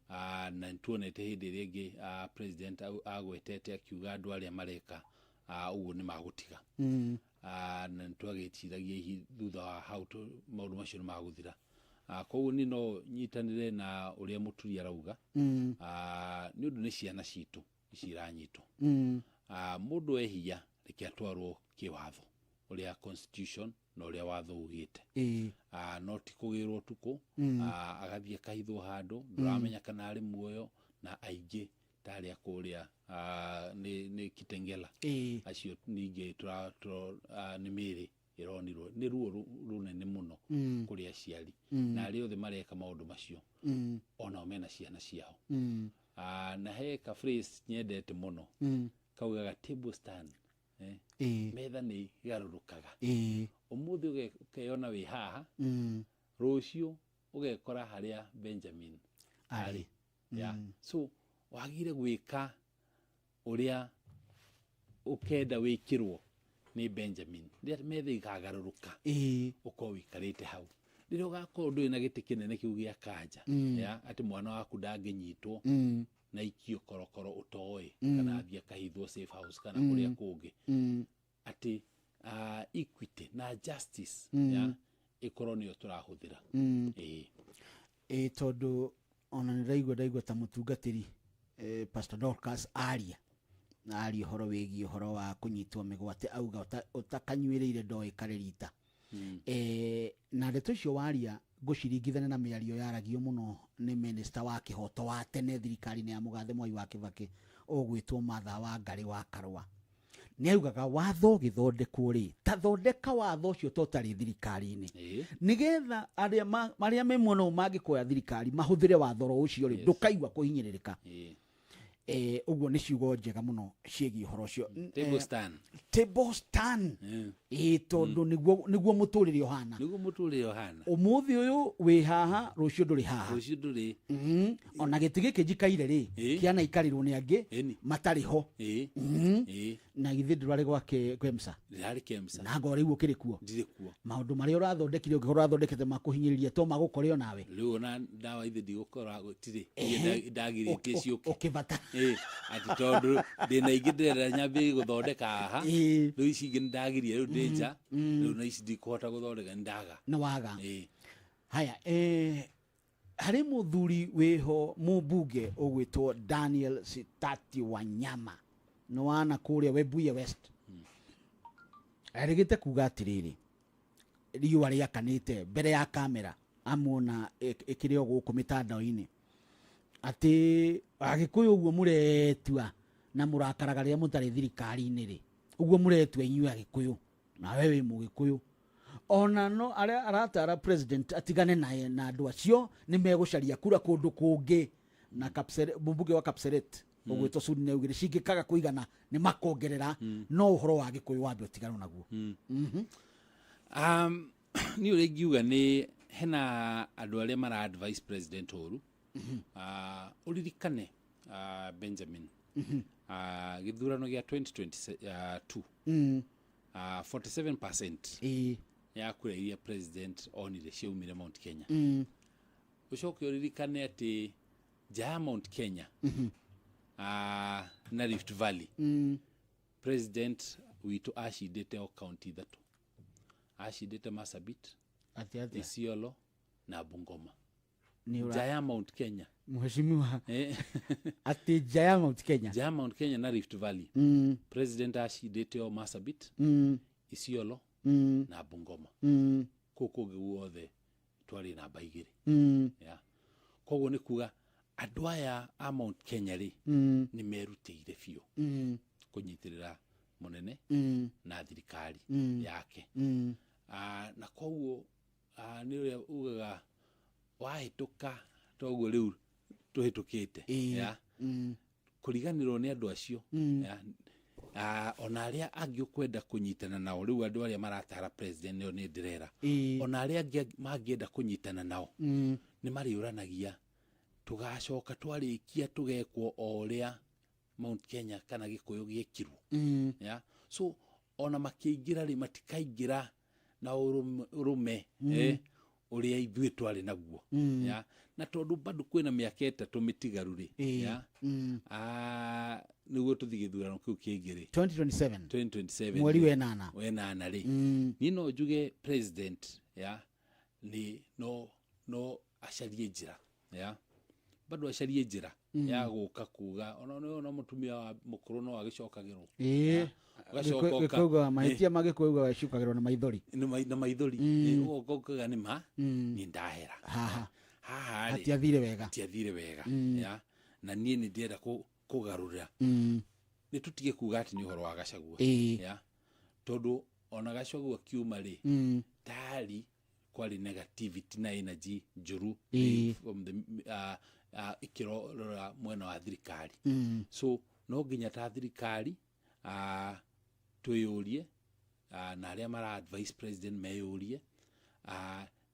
Na nĩtuonete hĩndĩ ĩrĩa ĩngĩ president agwetete akiuga andũ arĩa mareka ũguo nĩ magũtiga. Na nĩtwagĩciragia hihi thutha wa hau maũndũ macio nĩ magũthira. Koguo niĩ no nyitanĩre na ũrĩa Mũturi arauga. Nĩ ũndũ nĩ ciana citũ ici iranyitwo. Mũndũ ehia reke atwarwo kĩwatho ũrĩa constitution na ũrĩa watho ugĩte. No ti kũgĩrwo ũtukũ, agathiĩ akahithwo handũ ndũramenya kana arĩ muoyo na aingĩ ta arĩa kũrĩa nĩ Kitengela. Acio ningĩ nĩ mĩĩrĩ ĩronirwo nĩ ruo rũnene mũno kũrĩ aciari. Na arĩa othe mareka maũndũ macio onao mena ciana ciao. Na he ka phrase nyendete mũno kaugaga table stand. Metha nĩ ĩgarũrũkaga. Ũmũthĩ ũkeyona wĩ haha, rũciũ ũgekora harĩa Benjamin arĩ. Yeah. So wagire gwĩka ũrĩa ũkenda wĩkĩrwo nĩ Benjamin rĩrĩa metha ĩkagarũrũka ũkorwo wĩikarĩte hau rĩrĩa ũgakorwo ndũrĩ na gĩtĩ kĩnene kĩu gĩa kanja ya atĩ mwana waku ndangĩnyitwo na ikio korokoro ũtoĩ kana athiĩ akahithwo safe house kana kũrĩa kũngĩ atĩ equity na justice ya ĩkorwo nĩyo tũrahũthĩra. Tondũ ona nĩ ndaigua ta mũtungatĩri Pastor Dorcas aria na aria ũhoro wĩgiĩ ũhoro wa kũnyitwo mĩgwate auga ũtakanyuĩrĩire ndoĩ karĩ rita. Na ndeto icio waria ngũciringithania na mĩario yaragio mũno nĩ minister wa kĩhoto wa tene thirikari-inĩ ya mũgathe Mwai wa Kĩbakĩ ũgwĩtwo Martha Wangari wa Karũa. Nĩ augaga watho ũgĩthondekwo rĩ, ta thondeka watho ũcio ta ũtarĩ thirikari-inĩ. Nĩgetha arĩa me mwena ũyũ mangĩkoya thirikari mahũthĩre watho ro ũcio rĩ, ndũkaigua kũhinyĩrĩrĩka. Ũguo nĩ ciugo njega mũno ciĩgiĩ ũhoro ũcio. Table stand. Table stand. Tondũ nĩguo mũtũrĩre ũhana. Nĩguo mũtũrĩre ũhana. Ũmũthĩ ũyũ wĩ haha, rũciũ ndũrĩ haha. Rũciũ ndũrĩ. Ona gĩtĩ gĩkĩ njikaire rĩ, kĩanaikarĩrwo nĩ angĩ matarĩ ho. Na githĩ ndũrarĩ gwake Kemsa? Ndĩrarĩ Kemsa. Na ngoro rĩu ũkĩrĩ kuo? Ndirĩ kuo. Maũndũ marĩa ũrathondekire ũngĩkorwo ũrathondekete makũhinyĩrĩria to magũkore o nawe. Rĩu ona ndawa ithe ndigũkora gũtirĩ. Ndagirĩtie ciũke. Ũkĩbata. Atĩ tondũ ndĩna ingĩ ndĩrenda nyambĩrĩrie gũthondeka haha. Rĩu ici ingĩ nĩndagiria rĩu ndĩ nja. Rĩu na ici ndikũhota gũthondeka nĩndaga. Nĩ waga. Haya, harĩ mũthuri wĩho mũmbunge ũgwĩtwo Daniel Sitati Wanyama. Nĩ wana kũrĩa Webuye West. Erĩgĩte kuga atĩrĩrĩ, riũa rĩakanĩte mbere ya kamera amuona ĩkĩrĩ o gũkũ mĩtandao-inĩ atĩ Agĩkũyũ ũguo mũretua na mũrakaraga rĩrĩa mũtarĩ thirikari-inĩ rĩ, ũguo mũretua inyuĩ Agĩkũyũ nawe wĩ Mũgĩkũyũ. Ona no arĩa aratara president atigane naye na andũ acio nĩ megũcaria kura kũndũ kũngĩ na Kapseret, mũmbunge wa Kapseret Ũgwĩtwo Sudi nĩ augire cingĩkaga kũigana nĩ makongerera, no ũhoro wa Gĩkũyũ wambe ũtiganwo naguo. Niĩ ũrĩa ingiuga nĩ hena andũ arĩa mara advice president ũru. Ũririkane, Benjamin, gĩthurano gĩa 2022, 47% ya kura iria president onire ciaumire Mount Kenya. Ũcoke ũririkane atĩ nja ya Mount Kenya na Rift Valley, president witũ acindĩte o kaunti ithatũ, acindĩte Marsabit, Atĩ atĩa? Isiolo na Bungoma. Nĩ Nja ya Mount Kenya. Mheshimiwa, atĩ nja ya Mount Kenya? Nja ya Mount Kenya na Rift Valley, president acindĩte o Marsabit, Isiolo na Bungoma. Kũu kũngĩ guothe twarĩ namba 2. Yeah. Koguo nĩ kuga andũ aya a Mount Kenya rĩ, nĩ merutĩire biũ kũnyitĩrĩra mũnene na thirikari yake. Na koguo nĩ ũrĩa ugaga wahĩtũka toguo rĩu tũhĩtũkĩte, yeah. Kũriganĩrwo nĩ andũ acio, yeah. Ona arĩa angĩ ũkwenda kũnyitana nao rĩu, andũ arĩa maratara president nĩo nĩ ndĩrera, ona arĩa angĩ mangĩenda kũnyitana nao, nĩ marĩũranagia tũgacoka twarĩkia tũgekwo o ũrĩa Mount Kenya kana Gĩkũyũ gĩekirwo. Yeah? So ona makĩingĩra rĩ, matikaingĩra na ũrũme ũrĩa ithuĩ twarĩ naguo. Yeah? Na tondũ bado kwĩna mĩaka 3 mĩtigaru rĩ, yeah? Nĩguo tũthiĩ gĩthurano kĩu kĩngĩ rĩ, 2027. 2027. Mweri rĩ, wenana. Wenana rĩ, niĩ no njuge president, yeah, nĩ no acarie njĩra, yeah? Bado acarie njĩra ya gũka kuga ona nĩ ona mũtumia wa mũkũrũ no agĩcokagĩrwo. Yeah. Ũgacoka Gĩkũyũ mahĩtia ma Gĩkũyũ ugaga icukagĩrwo na maithori. Na maithori. Ũgoka ukaga nĩ ma nĩ ndahera Haha. Haha rĩ, Hatiathire wega. Hatiathire wega. Yeah. Na niĩ nĩ ndĩrenda kũgarũrĩra. Nĩ tũtige kuga atĩ nĩ ũhoro wa Gachagua. Yeah. Tondũ ona Gachagua kiuma rĩ, tayari kwarĩ negativity na energy njũru from the ikĩrora mwena wa thirikari. So no nginya ta thirikari twĩyũrie, na arĩa mara advice president meyũrie,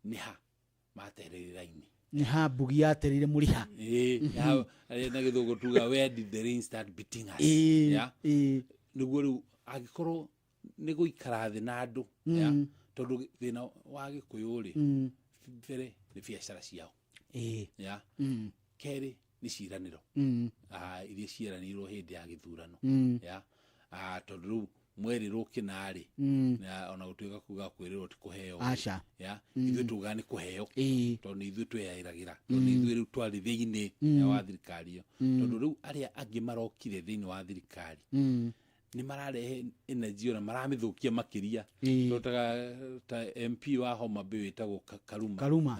nĩ ha materere raini. Nĩ ha mbugi yaterire mũriha. Ĩĩ, na gĩthũngũ tuga, "Where did the rain start beating us?" Yeah? Nĩguo rĩu angĩkorwo nĩ gũikara thĩ na andũ, yeah? Tondũ thĩna wa Gĩkũyũ rĩ, mbere nĩ biacara ciao, yeah? Kerĩ nĩ ciĩranĩro iria ciĩranĩirwo hĩndĩ ya gĩthurano, yeah? Tondũ rĩu mwerĩrwo kĩna rĩ, na ona gũtuĩka kuga kwĩrĩrwo ti kũheo rĩ, Aca. yeah? Ithuĩ tugaga nĩ kũheo, tondũ nĩ ithuĩ twĩyaĩragĩra, tondũ nĩ ithuĩ rĩu twarĩ thĩinĩ wa thirikari ĩyo. Tondũ rĩu arĩa angĩ marokire thĩinĩ wa thirikari nĩ mararehe energy ona maramĩthũkia makĩria. Tondũ ta MP wa Homa Bay wĩtagwo Karuma. Karuma.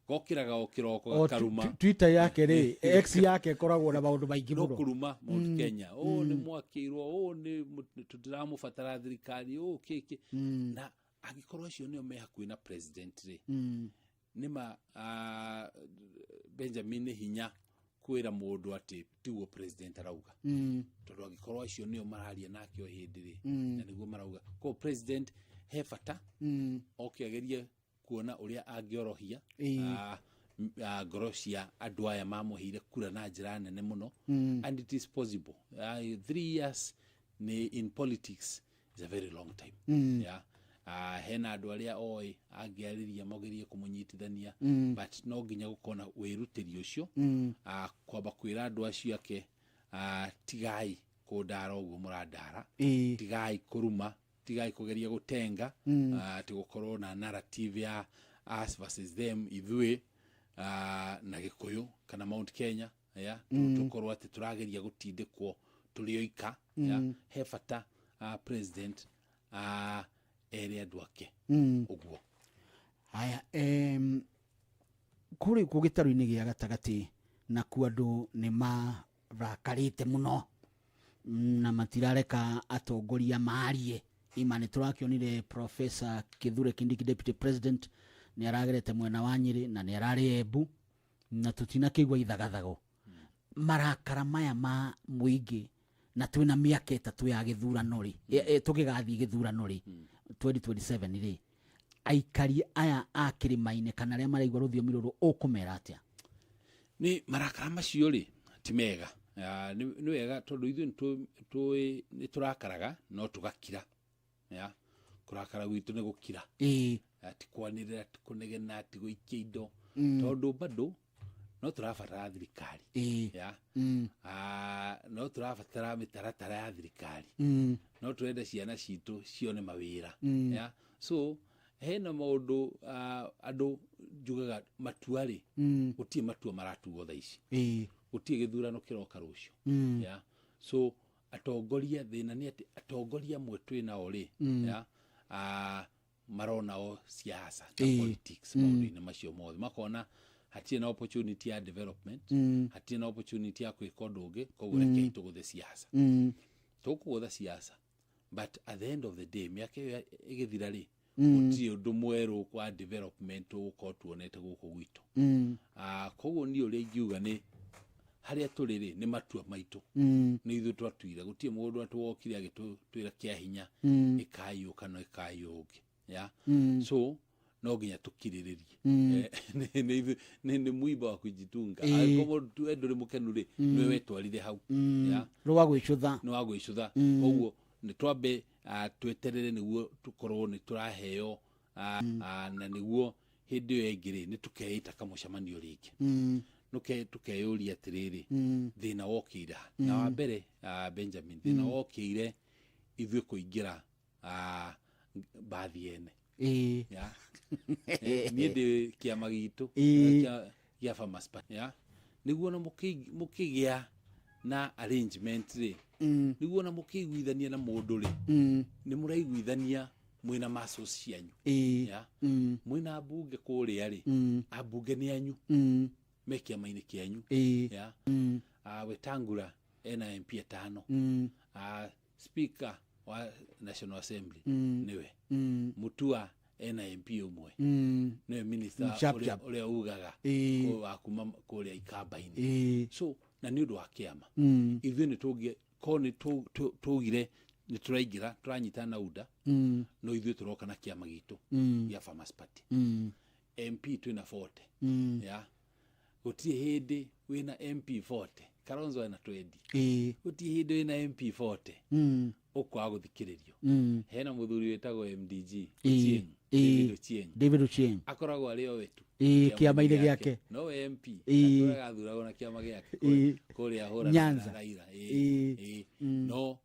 Gokĩraga o kĩroko O gakaruma. Twitter yake rĩ, X yake ĩkoragwo na maũndũ maingĩ No mũno. kũruma Mount Kenya, ũũ nĩ mwakĩirwo, ũũ nĩ tũtiramũbatara thirikari, ũũ kĩkĩ. Na angĩkorwo acio nĩo me hakuhĩ na president rĩ, nĩma Benjamin, nĩ hinya kwĩra mũndũ atĩ tiguo president arauga, tondũ angĩkorwo acio nĩo mararia nake o hĩndĩ rĩ, na nĩguo marauga koguo president he bata oke agerie kuona ũrĩa angĩorohia ngoro cia andũ aya mamũheire kura na njĩra nene mũno. And it is possible. 3 years nĩ in politics is a very long time. Yeah. Hena andũ arĩa oĩ angĩarĩria magerie kũmũnyitithania, but no nginya gũkorwo na wĩrutĩri ũcio, kwamba kwĩra andũ acio ake, tigai kũndara ũguo mũrandara, tigai kũruma, tigai kũgeria gũtenga, atĩ gũkorwo na narrative ya us versus them, ithuĩ na Gĩkũyũ kana Mount Kenya, yeah? Tũkorwo atĩ tũrageria gũtindĩkwo tũrĩ oika, yeah? He bata president ere andũ ake ũguo. Haya, kũrĩ kũ gĩtarũ-inĩ gĩa gatagatĩ nakuo andũ nĩ marakarĩte mũno na matirareka atongoria marie. Ima nĩ tũrakĩonire Professor Kithure Kindiki, deputy president, nĩ aragerete mwena wa Nyĩrĩ na nĩ ararĩ Embu na tũtinakĩigua ithagathago. Marakara maya ma mũingĩ na twĩna mĩaka 3 ya gĩthurano rĩ, tũgĩgathiĩ gĩthurano rĩ 2027 rĩ, aikari aya a kĩrĩma-inĩ kana arĩa maraigua rũthiomi rũrũ ũkũmera atĩa? Nĩ marakara macio rĩ ti mega. Nĩ wega tondũ ithuĩ nĩ tũrakaraga no tũgakira. Ya, kũrakara gwitũ nĩ gũkira. Ti kwanĩrĩra, ti kũnegena, ti gũikia indo. Tondũ bado no tũrabatara thirikari. Ya. No tũrabatara mĩtaratara ya thirikari. No tũrenda ciana citũ cione mawĩra. Ya. So hena maũndũ andũ njugaga matua rĩ, gũtirĩ matua maratuo thaa ici. Gũtirĩ gĩthurano kĩroka rũciũ. Ya. So atongoria, thĩna nĩ atĩ atongoria amwe twĩ nao rĩ, ya, marona o siasa na politics maũndũ-inĩ macio mothe, makona hatirĩ na opportunity ya development, hatirĩ na opportunity ya gwĩka ũndũ ũngĩ, koguo rekei tũgũthe siasa. Tũkũgũtha siasa, but at the end of the day mĩaka ĩyo ĩgĩthira rĩ, gũtirĩ ũndũ mwerũ wa development tũgũkorwo tuonete gũkũ gwitũ. Koguo niĩ ũrĩa ingiuga nĩ harĩa tũrĩ rĩ, nĩ matua maitũ. Nĩ ithuĩ twatuire, gũtirĩ mũndũ atĩ wokire agĩtwĩra kĩa hinya, ĩkai ũũ kana ĩkai ũũ ũngĩ. Ya. So no nginya tũkirĩrĩrie. Nĩ mũimba wa kũjitunga. Angĩkorwo we ndũrĩ mũkenu rĩ, nĩwe wetwarire hau. Ya. Nĩ wa gwĩcũtha. Nĩ wa gwĩcũtha. Koguo nĩ twambe tweterere nĩguo tũkorwo nĩ tũraheo, na nĩguo hĩndĩ ĩyo ĩngĩ rĩ, nĩ tũkeĩta kamũcemanio rĩngĩ. Tũkeyũria atĩrĩrĩ, thĩna wokĩire ha? Na wa mbere, Benjamin, thĩna wokĩire ithuĩ kũingĩra mbathi ene. Ya. Niĩ ndĩ kĩama gitũ, gĩa Farmers Party. Ya. Nĩguo na mũkĩgĩa na arrangement rĩ, nĩguo na mũkĩiguithania na mũndũ rĩ, nĩ mũraiguithania mwĩna muscles cianyu. Ya. Mwĩna mbunge kũrĩa rĩ, ambunge nĩ anyu, me kĩama-inĩ kĩanyu. Ya. Wetangula ena MP 5. Speaker wa National Assembly niwe. Mutua ena MP ũmwe. Niwe minister Chap, chap. ũrĩa ugaga wa kuma kũrĩa Ikamba-inĩ. So na nĩ ũndũ wa kĩama. Ithuĩ nĩ tũngĩ ko nĩ tũgire nĩ tũraingĩra tũranyitana na UDA, no ithuĩ tũroka na kĩama gitũ gĩa Farmers Party. MP twĩna 40. Ya. Gũtirĩ hĩndĩ wĩna MP 40. Kalonzo ena 20. Gũtirĩ hĩndĩ wĩna MP 40. Ũkwaga gũthikĩrĩrio. Hena mũthuri wĩtagwo MDG, Ochieng. David Ochieng. David Ochieng. Akoragwo arĩ o we tu. Kĩama-inĩ gĩake. No we MP. Atũraga athuragwo na kĩama gĩake. Kũrĩa ahũranaga na Nyanza. Raila. No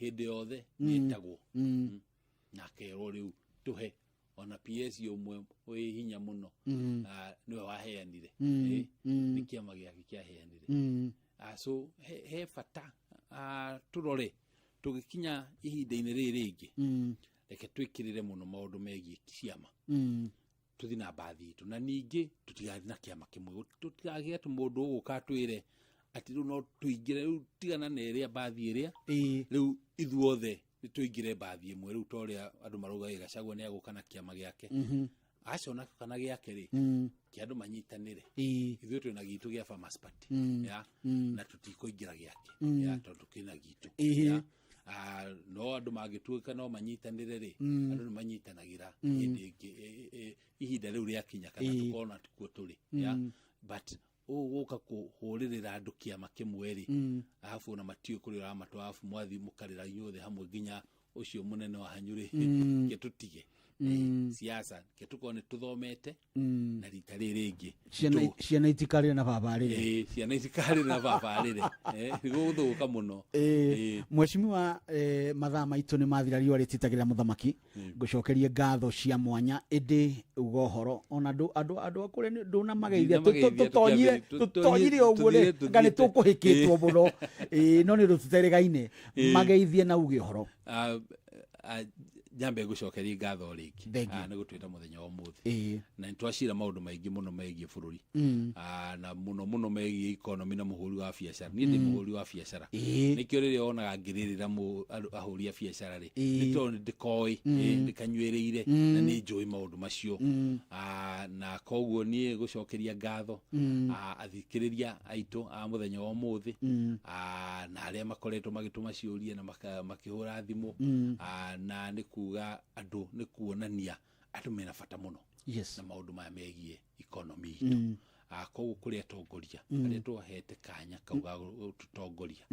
hĩndĩ yothe nĩetagwo. Na akerwo rĩu tũhe ona PS ũmwe wĩ hinya mũno. Nĩwe waheanire. Nĩ kĩama gĩake kĩaheanire. So he bata tũrore tũgĩkinya ihinda-inĩ rĩrĩ rĩngĩ. Reke twĩkĩrĩre mũno maũndũ megiĩ ciama. Tũthiĩ na mbathi itũ, na ningĩ tũtigathiĩ na kĩama kĩmwe. Tũtigagĩe atĩ mũndũ ũgũka atwĩre atĩ rĩu no tũingĩre, rĩu tigana na ĩrĩa mbathi ĩrĩa. Rĩu ithuothe nĩ tũingĩre mbathi ĩmwe, rĩu ta ũrĩa andũ marauga Gachagua nĩ agũka na kĩama gĩake. Aca ona kana gĩake rĩ, kĩa andũ manyitanĩre. Ithuĩ twĩna gitũ gĩa Farmers Party. Ya? Na tũtikũingĩra gĩake. Ya, tondũ kĩna gitũ. Ya? No andũ mangĩtuĩka no manyitanĩre rĩ, andũ nĩ manyitanagĩra hĩndĩ ĩngĩ, ihinda rĩu rĩakinya kana tũkona kuo tũrĩ. Ya? But ũgũka kũhũrĩrĩra andũ kĩama kĩmwe rĩ, arabu ona matiũĩ kũrĩa ũramatwara, arabu mwathiĩ mũkarĩra inyuothe hamwe nginya ũcio mũnene wanyu rĩ, ke tũtige. Siasa, ke tũkorwo nĩ tũthomete, na rita rĩrĩ rĩngĩ. Ciana itikarĩre na baba rĩrĩ. Ciana itikarĩre na baba rĩrĩ. Gũthũka mũno. Mheshimiwa, mathaa maitũ nĩ mathira, riũa rĩtitagĩrĩra mũthamaki. Ngũcokerie ngatho cia mwanya, ĩndĩ uga ũhoro ona andũ a kũrĩa ndũnamageithia. Ndinamageithia, Tũtonyire ũguo rĩ, tũthiĩte. anga nĩ tũkũhĩkĩtwo mũno. No nĩ ũndũ tũterĩgaine. Mageithie na uge ũhoro. Nyambe ngũcokerie ngatho rĩngĩ. Thank you. Nĩ gũtwĩta mũthenya wa ũmũthĩ. Na nĩ twacira maũndũ maingĩ mũno megiĩ bũrũri. Na mũno mũno megiĩ economy na mũhũri wa biacara. Niĩ ndĩ mũhũri wa biacara. Nĩkĩo rĩrĩa wonaga ngĩrĩrĩra ahũri a biacara rĩ, nĩ tondũ nĩ ndĩkoĩ, ndĩkanyuĩrĩire, na nĩ njũĩ maũndũ macio. Na koguo niĩ gũcokeria ngatho athikĩrĩria aitũ a mũthenya wa ũmũthĩ, na arĩa makoretwo magĩtũma ciũria na makĩhũra thimũ. Na nĩ kuga andũ, nĩ kuonania andũ mena bata mũno na maũndũ maya megiĩ economy itũ. Koguo kũrĩ atongoria arĩa twahete kanya kau ga gũtũtongoria,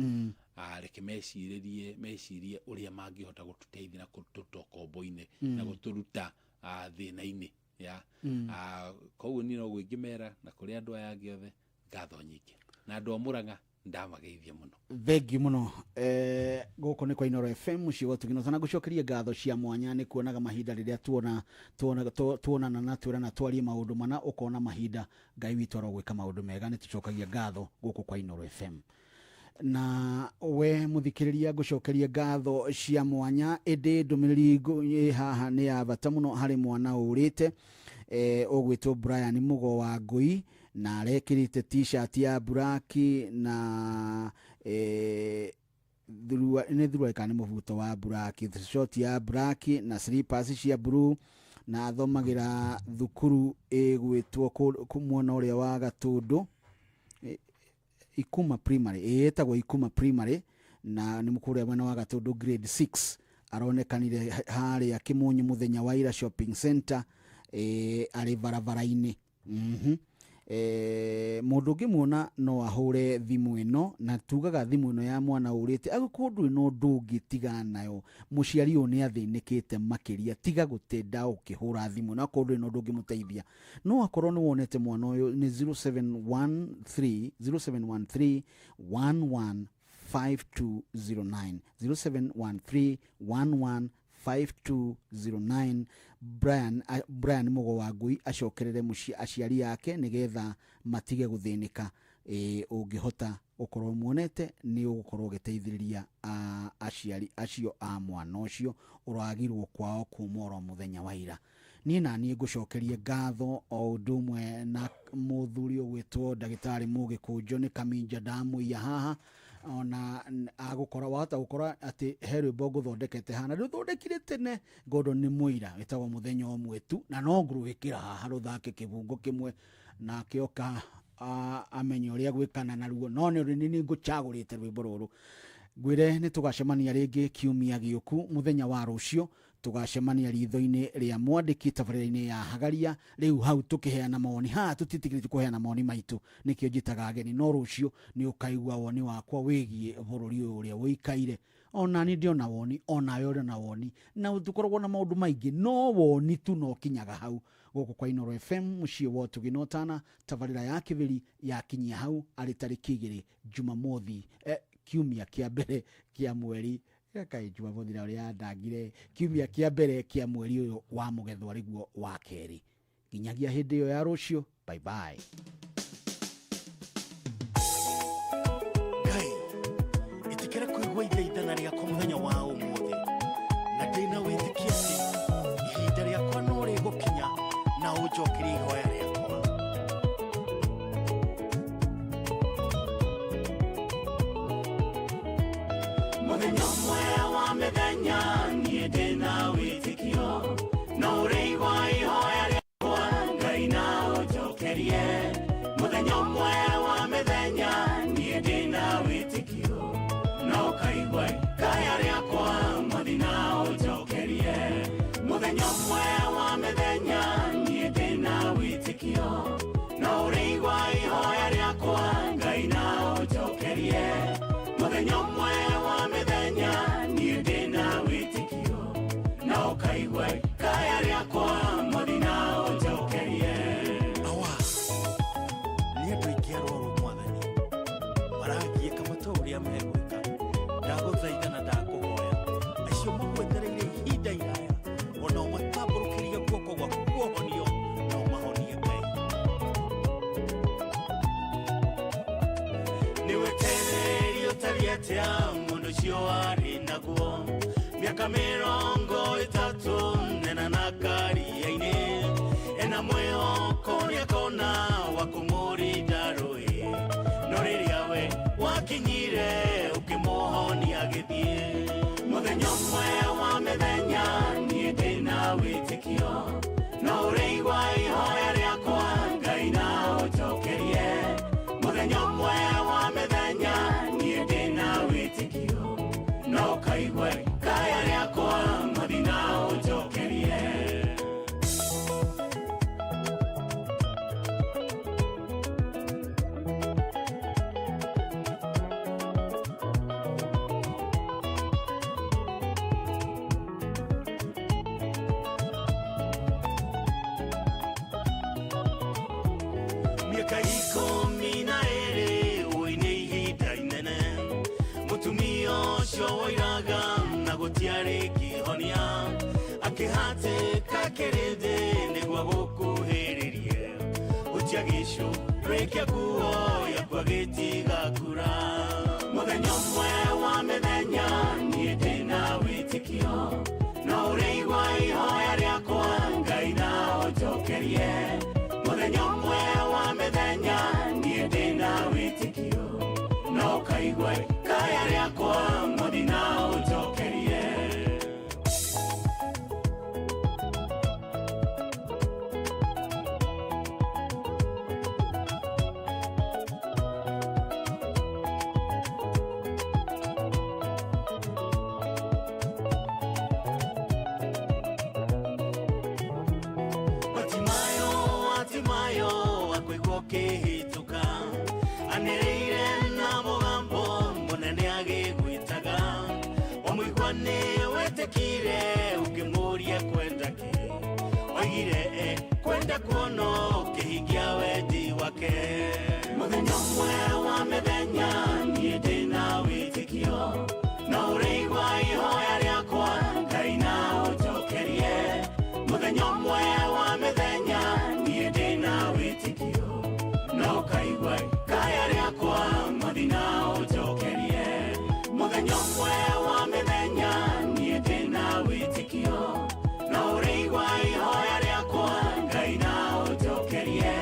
reke mecirĩrie, mecirie ũrĩa mangĩhota gũtũteithia na gũtũruta ũkombo-inĩ na gũtũruta thĩna-inĩ ya. Koguo niĩ no gwĩngĩmera na kũrĩ andũ aya angĩ othe ngatho nyingĩ, na andũ a Mũrang'a ndamageithia mũno. Thengiũ mũno. Gũkũ nĩ kwa Inoro FM, mũciĩ wa Tugino na ngũcokerie ngatho cia mwanya nĩ kuonaga mahinda rĩrĩa tuonana na twĩrana twarie maũndũ mana, ũkona mahinda Ngai witũ arogwĩka maũndũ mega. Nĩ tũcokagia ngatho gũkũ kwa Inoro FM. Na we mũthikĩrĩria, ngũcokerie ngatho cia mwanya, ĩndĩ ndũmĩrĩri ĩ haha nĩ ya bata mũno harĩ mwana ũrĩte, ũgwĩtwo Brian Mũgo wa Ngũi, na arekĩrĩte t-shirt ya buraki na nĩ thurua kana nĩ mũbuto wa buraki, short ya buraki na slippers cia blue, na athomagĩra thukuru ĩgwĩtwo mwena ũrĩa wa Gatũndũ, Ikuma Primary, ĩtagwo Ikuma Primary, na nĩ kũrĩa mwena wa Gatũndũ, grade 6. Aronekanire harĩa Kĩmunyu mũthenya wa ira shopping center, arĩ barabara-inĩ. Mũndũ ũngĩmuona no ahũre thimũ ĩno, na tugaga thimũ ĩno ya mwana ũrĩte agĩkorwo ndũrĩ na ũndũ ũngĩ tigana nayo. Mũciari ũyũ nĩ athĩnĩkĩte makĩria, tiga gũtinda ũkĩhũra thimũ, na akorwo ndũrĩ na ũndũ ũngĩmũteithia, no akorwo nĩ wonete mwana ũyũ nĩ 0713 0713 11 5209, 0713 11 5209. Brian Mũgo wa Ngui acokerere mũciĩ aciari ake nĩgetha matige gũthĩnĩka. Ũngĩhota gũkorwo muonete nĩ ũgũkorwo ũgĩteithĩrĩria aciari acio a mwana ũcio ũragirwo kwao kuma oro mũthenya wa ira. Niĩ na niĩ ngũcokerie ngatho o ũndũ ũmwe na mũthuri ũgwĩtwo ndagĩtarĩ Mũgĩkũnjo nĩ Kaminja ndamũiya haha, ona agũkora wahota gũkora atĩ he rwĩmbo ngũthondekete haha na rũthondekire tene, Gordon nĩ mũira, wĩtagwo mũthenya ũmwe tu, na no ngũrwĩkĩra haha rũthake kĩbungo kĩmwe, nake oka amenye ũrĩa gwĩkana naruo, no nĩ ũndũ nĩ ngũcagũrĩte rwĩmbo rũrũ. Ngwĩre nĩ tũgacemania rĩngĩ kiumia gĩũku, mũthenya wa rũciũ tũgacemania ritho-inĩ rĩa mwandĩki tabarĩra-inĩ ya Hagaria. Rĩu hau tũkĩheana mawoni, haha tũtiĩtĩkĩrĩtio kũheana mawoni maitũ, nĩkĩo njĩtaga ageni, no rũciũ nĩ ũkaigua woni wakwa wĩgiĩ bũrũri ũyũ ũrĩa ũikaire. Ona niĩ ndĩona woni, onawe ũrĩ na woni, na tũkoragwo na maũndũ maingĩ, no woni tu no kinyaga hau. Gũkũ kwa Inoro FM, mũciĩ wa ũtugi na ũtana, tabarĩra ya kĩbĩri yakinyia hau arĩ tarĩki 2 Jumamothi, kiumia kĩa mbere kĩa mweri kaĩ Jumamothi na ũrĩa ndangire, kiumia kĩa mbere kĩa mweri ũyũ wa mũgethwa rĩguo wa kerĩ. Nginyagia hĩndĩ ĩyo ya rũciũ, bye bye. Ngai, ĩtĩkĩra kũigua ithaithana rĩakwa mũthenya wa ũmũthĩ, na ndĩna wĩtĩkio atĩ ihinda rĩakwa no rĩgũkinya na ũnjokerie ihoya rĩakwa. Mũthenya ũmwe wa mĩthenya niĩ ndĩna wĩtĩkio, no ũrĩigua ihoya rĩakwa, Ngai na ũnjokerie. Mũthenya ũmwe wa mĩthenya niĩ ndĩna wĩtĩkio, no ũkaigua ikaya rĩakwa, Mwathi na ũnjokerie. Mũthenya ũmwe wa mĩthenya niĩ ndĩna wĩtĩkio, no ũrĩigua ihoya rĩakwa, Ngai na ũnjokerie. Mũthenya ũmwe wa mĩthenya niĩ ndĩna wĩtĩkio, no ũkaigua ikaya rĩakwa, Mwathi na ũnjokerie. Awa, nĩ andũ aingĩ arwaru Mwathani maragiĩka matoĩ ũrĩa megwĩka. Ndagũthaitha na ndakũhoya, acio magwetereire ihinda iraya, onao matambũrũkĩria guoko gwaku kuohonio, no mahonie Ngai. Nĩwetereire ũtariĩ atĩa mũndũ ũcio warĩ naguo mĩaka 30 Mĩaka 12 ũĩ nĩ ihinda inene. Mũtumia ũcio woiraga na gũtiarĩ kĩhonia, akĩhatĩka kĩrĩndĩ nĩguo gũkuhĩrĩrie. Hutia gĩcũrĩ kĩa nguo yakwa gĩtiga kura. Mũthenya ũmwe wa mĩthenya niĩ ndĩna wĩtĩkio, no ũrĩigua ihoya rĩakwa Ngai na ũnjokerie. Mũthenya ũmwe wa mĩthenya niĩ ndĩna wĩtĩkio, no ũkaigua ikaya rĩakwa Mwathi na ũnjokerie. Hatimayo, hatimayo, akũigua ũkĩhĩtũka, anĩrĩire na mũgambo mũnene agĩgwĩtaga. Wamũigua nĩ wetĩkire, ũkĩmũũria kwenda kĩ, oigire kwenda kuona ũkĩhingia wendi wake. Mũthenya ũmwe wa mĩthenya niĩ ndĩna wĩtĩkio, no ũrĩigua ihoya rĩakwa Ngai na ũnjokerie. Mũthenya ũmwe wa mĩthenya niĩ ndĩna wĩtĩkio, no ũkaigua ikaya rĩakwa Mwathi na ũnjokerie. Mũthenya ũmwe wa mĩthenya niĩ ndĩna wĩtĩkio, no ũrĩigua ihoya rĩakwa Ngai na ũnjokerie.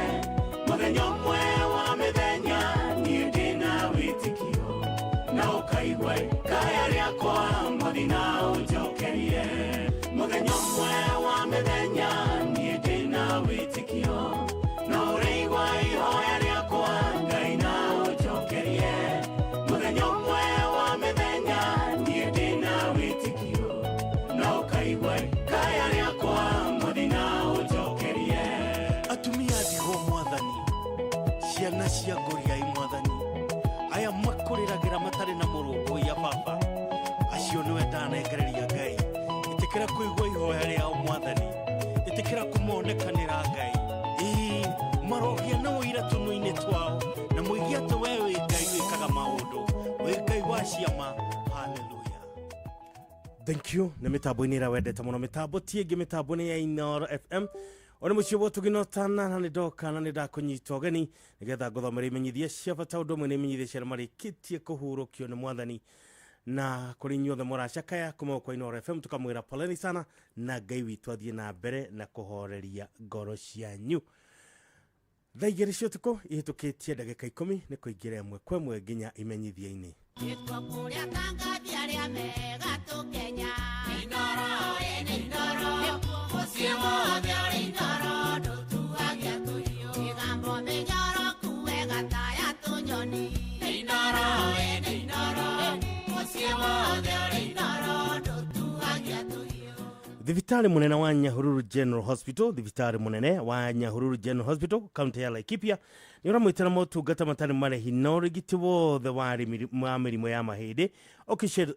Mũthenya ũmwe wa mĩthenya niĩ ndĩna wĩtĩkio, no ũkaigua ikaya rĩakwa Mwathi na ũnjokerie. Mũthenya ũmwe wa mĩthenya niĩ ndĩna wĩtĩkio, no ũrĩigua ihoya rĩakwa Ngai na ũnjokerie. Mũthenya ũmwe wa mĩthenya niĩ ndĩna wĩtĩkio, no ũkaigua ikaya rĩakwa Mwathi na ũnjokerie. Atumia ndigwa mwathani, ciana cia ngũriai mwathani, aya makũrĩragĩra matarĩ na mũrũmbũiya baba, acio nĩwe ndanengereria Ngai. Ĩtĩkĩra kũigua ihoya rĩao mwathani, ĩtĩkĩra kũmonekanĩra Ngai. Ĩĩ, marogĩa na ũira tũnua-inĩ twao, na moige atĩ we wĩ Ngai wĩkaga maũndũ, wĩ Ngai wa ciama. Hallelujah. Thank you. Nĩ mĩtambo-inĩ ĩrĩa wendete mũno, mĩtambo ti ĩngĩ, mĩtambo nĩ ya Inooro FM. One mũciĩ wa ũtugi na ũtana, na nĩ ndoka na nĩ ndakũnyita ũgeni nĩgetha ngũthomere imenyithia cia bata, ũndũ ũmwe nĩ imenyithia cia arĩa marĩkĩtie kũhurũkio nĩ mwathani. Na kũrĩ inyuothe mũracakaya kuma kwa Inooro FM, tũkamwĩra poleni sana, na Ngai witũ athiĩ na mbere na kũhoreria ngoro cianyu. Thaa 2 cia ũtukũ ihĩtũkĩtie ndagĩka 10 nĩ kũingĩra ĩmwe kwa ĩmwe nginya imenyithia-inĩ. Gĩtwo kũrĩa tangathi arĩa mega tũkenya. Inooro, ĩ nĩ Inooro. Mũciĩ wothe ũrĩ Inooro, ndũtuagia tũhiũ. Mĩgambo mĩnyoroku wega ta ya tũnyoni. Inooro, ĩ nĩ Inooro. Mũciĩ wothe ũrĩ Inooro, ndũtuagia tũhiũ. Thibitarĩ mũnene wa Nyahururu General Hospital, thibitarĩ mũnene wa Nyahururu General Hospital kaunti ya Laikipia nĩ ũramwĩtĩra motungata matarĩ marĩhi na ũrigiti wothe wa mĩrimũ ya mahĩndĩ,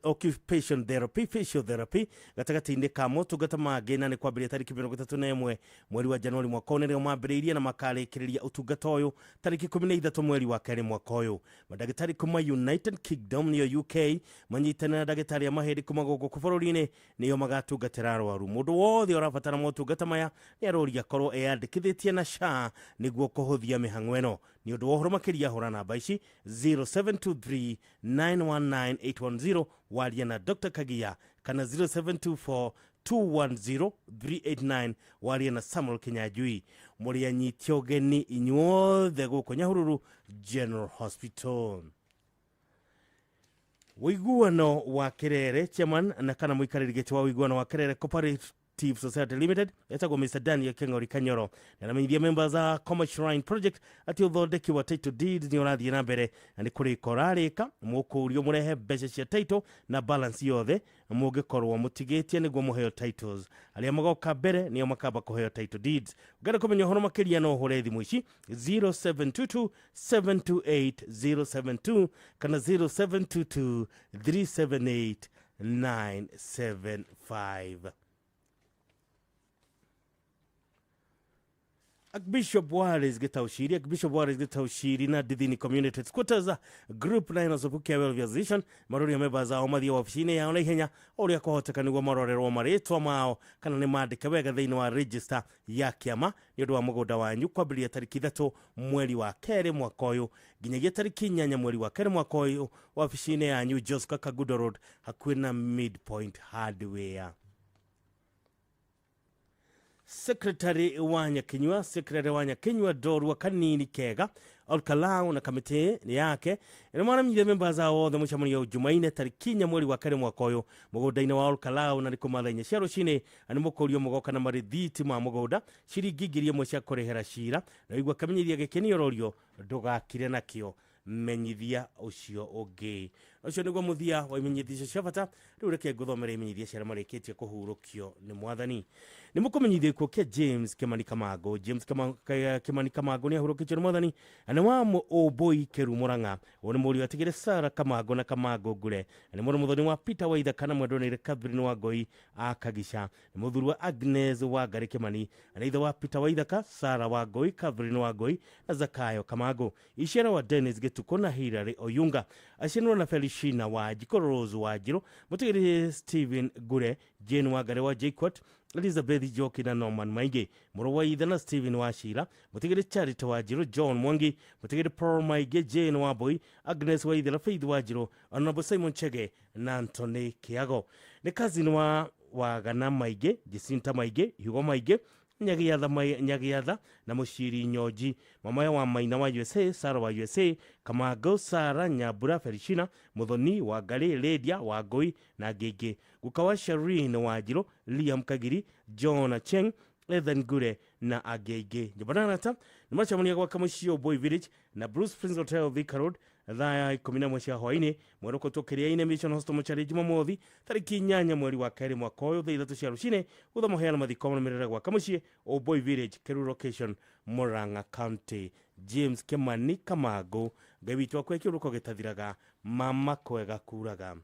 occupation therapy, physiotherapy gatagatĩ-inĩ ka motungata mangĩ, na nĩ kwambĩrĩria tarĩki 31 mweri wa Januari mwaka ũyũ nĩrĩo mambĩrĩirie, na makarĩkĩrĩria ũtungata ũyũ tarĩki 13 mweri wa kerĩ mwaka ũyũ. Mandagĩtarĩ kuma United Kingdom nĩyo UK manyitanĩra na ndagĩtarĩ a mahĩndĩ kuma gũkũ bũrũri-inĩ nĩo magatungatĩra arwaru. Mũndũ wothe ũrabatara motungata maya nĩ aroria akorwo eyandĩkithĩtie na SHA nĩguo kũhũthia mĩhang'o ĩno. Nĩ ũndũ wa ũhoro makĩria hũra namba ici 0723 919 810 waria na Dr. Kagia, kana 0724 210 389 waria na Samuel Kinyanjui. Mũrĩ anyite ũgeni inyuothe gũkũ Nyahururu General Hospital. Ũiguano wa Kerere chairman na kana mũikarĩri gĩtĩ wa ũiguano wa Kerere Cooperative Society Limited etagwo Mr. Daniel Keng'ori Kanyoro na aramenyithia members a Koma Shrine Project atĩ ũthondeki wa title deeds nĩ ũrathiĩ na mbere na nĩ kũrĩka ũrarĩka. Mũkũrio mũrehe mbeca cia title na balance yothe mũngĩkorwo mũtigĩtie nĩguo mũheo titles. Arĩa magoka mbere nĩo makamba kũheo title deeds. Ũngĩenda kũmenya ũhoro makĩria no ũhũre thimũ ici 0722 728 072 kana 0722 378 975. Archbishop Wallace Gitauciri, Archbishop Wallace Gitauciri na Dithini Community Squatters Group na Inosopukia Welfare Association maroria members ao mathiĩ wabici-inĩ yao na ihenya o ũrĩa kwahoteka nĩguo marorerwo marĩtwa mao kana nĩ mandĩke wega thĩinĩ wa register ya kĩama nĩ ũndũ wa mũgũnda wanyu kwambĩrĩria tarĩki 3 mweri wa kerĩ mwaka ũyũ nginyagia tarĩki 8 mweri wa kerĩ mwaka ũyũ wabici-inĩ yanyu Joska Kagudo Road hakuhĩ na Midpoint Hardware. Secretary wa Nyakinyua, Secretary wa Nyakinyua Ndorua Kanini Kega Olkalau na kamĩtĩ yake nĩ maramenyithia members ao othe mũcemanio Jumaine tarĩki 4 mweri wa kerĩ mwaka ũyũ mũgũnda-inĩ wa Olkalau na nĩ kuma thaa 4 cia rũcinĩ, na nĩ mũkũrio mũgoka na marĩthiti ma mũgũnda ciringi 1000 cia kũrĩhĩra cira, na ũigua kĩmenyithia gĩkĩ nĩ ũrorio ndũgakire nakĩo, menyithia ũcio ũngĩ. Ũcio nĩguo mũthia wa imenyithia icio cia bata. Rĩu reke ngũthomere imenyithia cia arĩa marĩkĩtie kũhurũkio nĩ mwathani. Nĩ mũkũmenyithia gĩkuũ kĩa James Kimani Kamango. James Kimani Kamango nĩ ahurũkĩtio nĩ mwathani na nĩ wa Ũmbũi Kĩru Mũrang'a. Ũyũ nĩ mũriũ atigĩre Sarah Kamango na Kamango Ngure, na nĩ mũrũ mũthoni wa Peter Waithaka na mwendwa Catherine Wangoi a Kagica, nĩ mũthuri wa Agnes Wangari Kimani, na nĩ ithe wa Peter Waithaka, Sarah Wangoi, Catherine Wangoi na Zakayo Kamango. Iciara wa Dennis Gĩtukũ na Hilary Oyunga, acianirwo na Felishina Wanjikũ, Rose Wanjirũ, mũtigĩrĩre Stephen Ngure, Jane Wangari wa JKUAT, Elizabeth Njoki na Norman Maingi, mũrũ wa ithe na Stephen Wachira, mũtigĩrĩre Charity Wanjirũ, John Mwangi, mũtigĩrĩre Paul Maingi, Jane Wambui, Agnes Waithera, Faith Wanjirũ, Honorable Simon Chege na Anthony Kiago. Nĩ cousin wa Wagana Maingi, Jacinta Maingi, Hugo Maingi, Nyagiatha na Mũciri Nyonji, mama wa Maina wa USA, Sarah wa USA, Kamango, Sarah Nyambura, Felishina Muthoni wa Ngarĩ, Lydia wa Ngũi na Ngĩngĩ, guka wa Sherine Wanjirũ, Liam Kagiri, John Acheng, Ethan Ngure na angĩ aingĩ. Nyũmba na arata nĩ macemania gwaka mũciĩ Ũmbũi Village na Bruce Prince Hotel Thika Road thaa 11 cia hwaĩ-inĩ, mwerũkũ tũkĩrĩa-inĩ Mission Hospital Mochari Jumamothi tarĩki 8 mweri wa kerĩ mwaka ũyũ thaa 3 cia rũcinĩ, gũtha maheana mathiko marũmĩrĩre gwaka mũciĩ Ũmbũi Village, Keru Location, Murang'a County. James Kimani Kamango, Ngai witũ akwe kĩũrũko gĩtathiraga, mama kwega kuraga.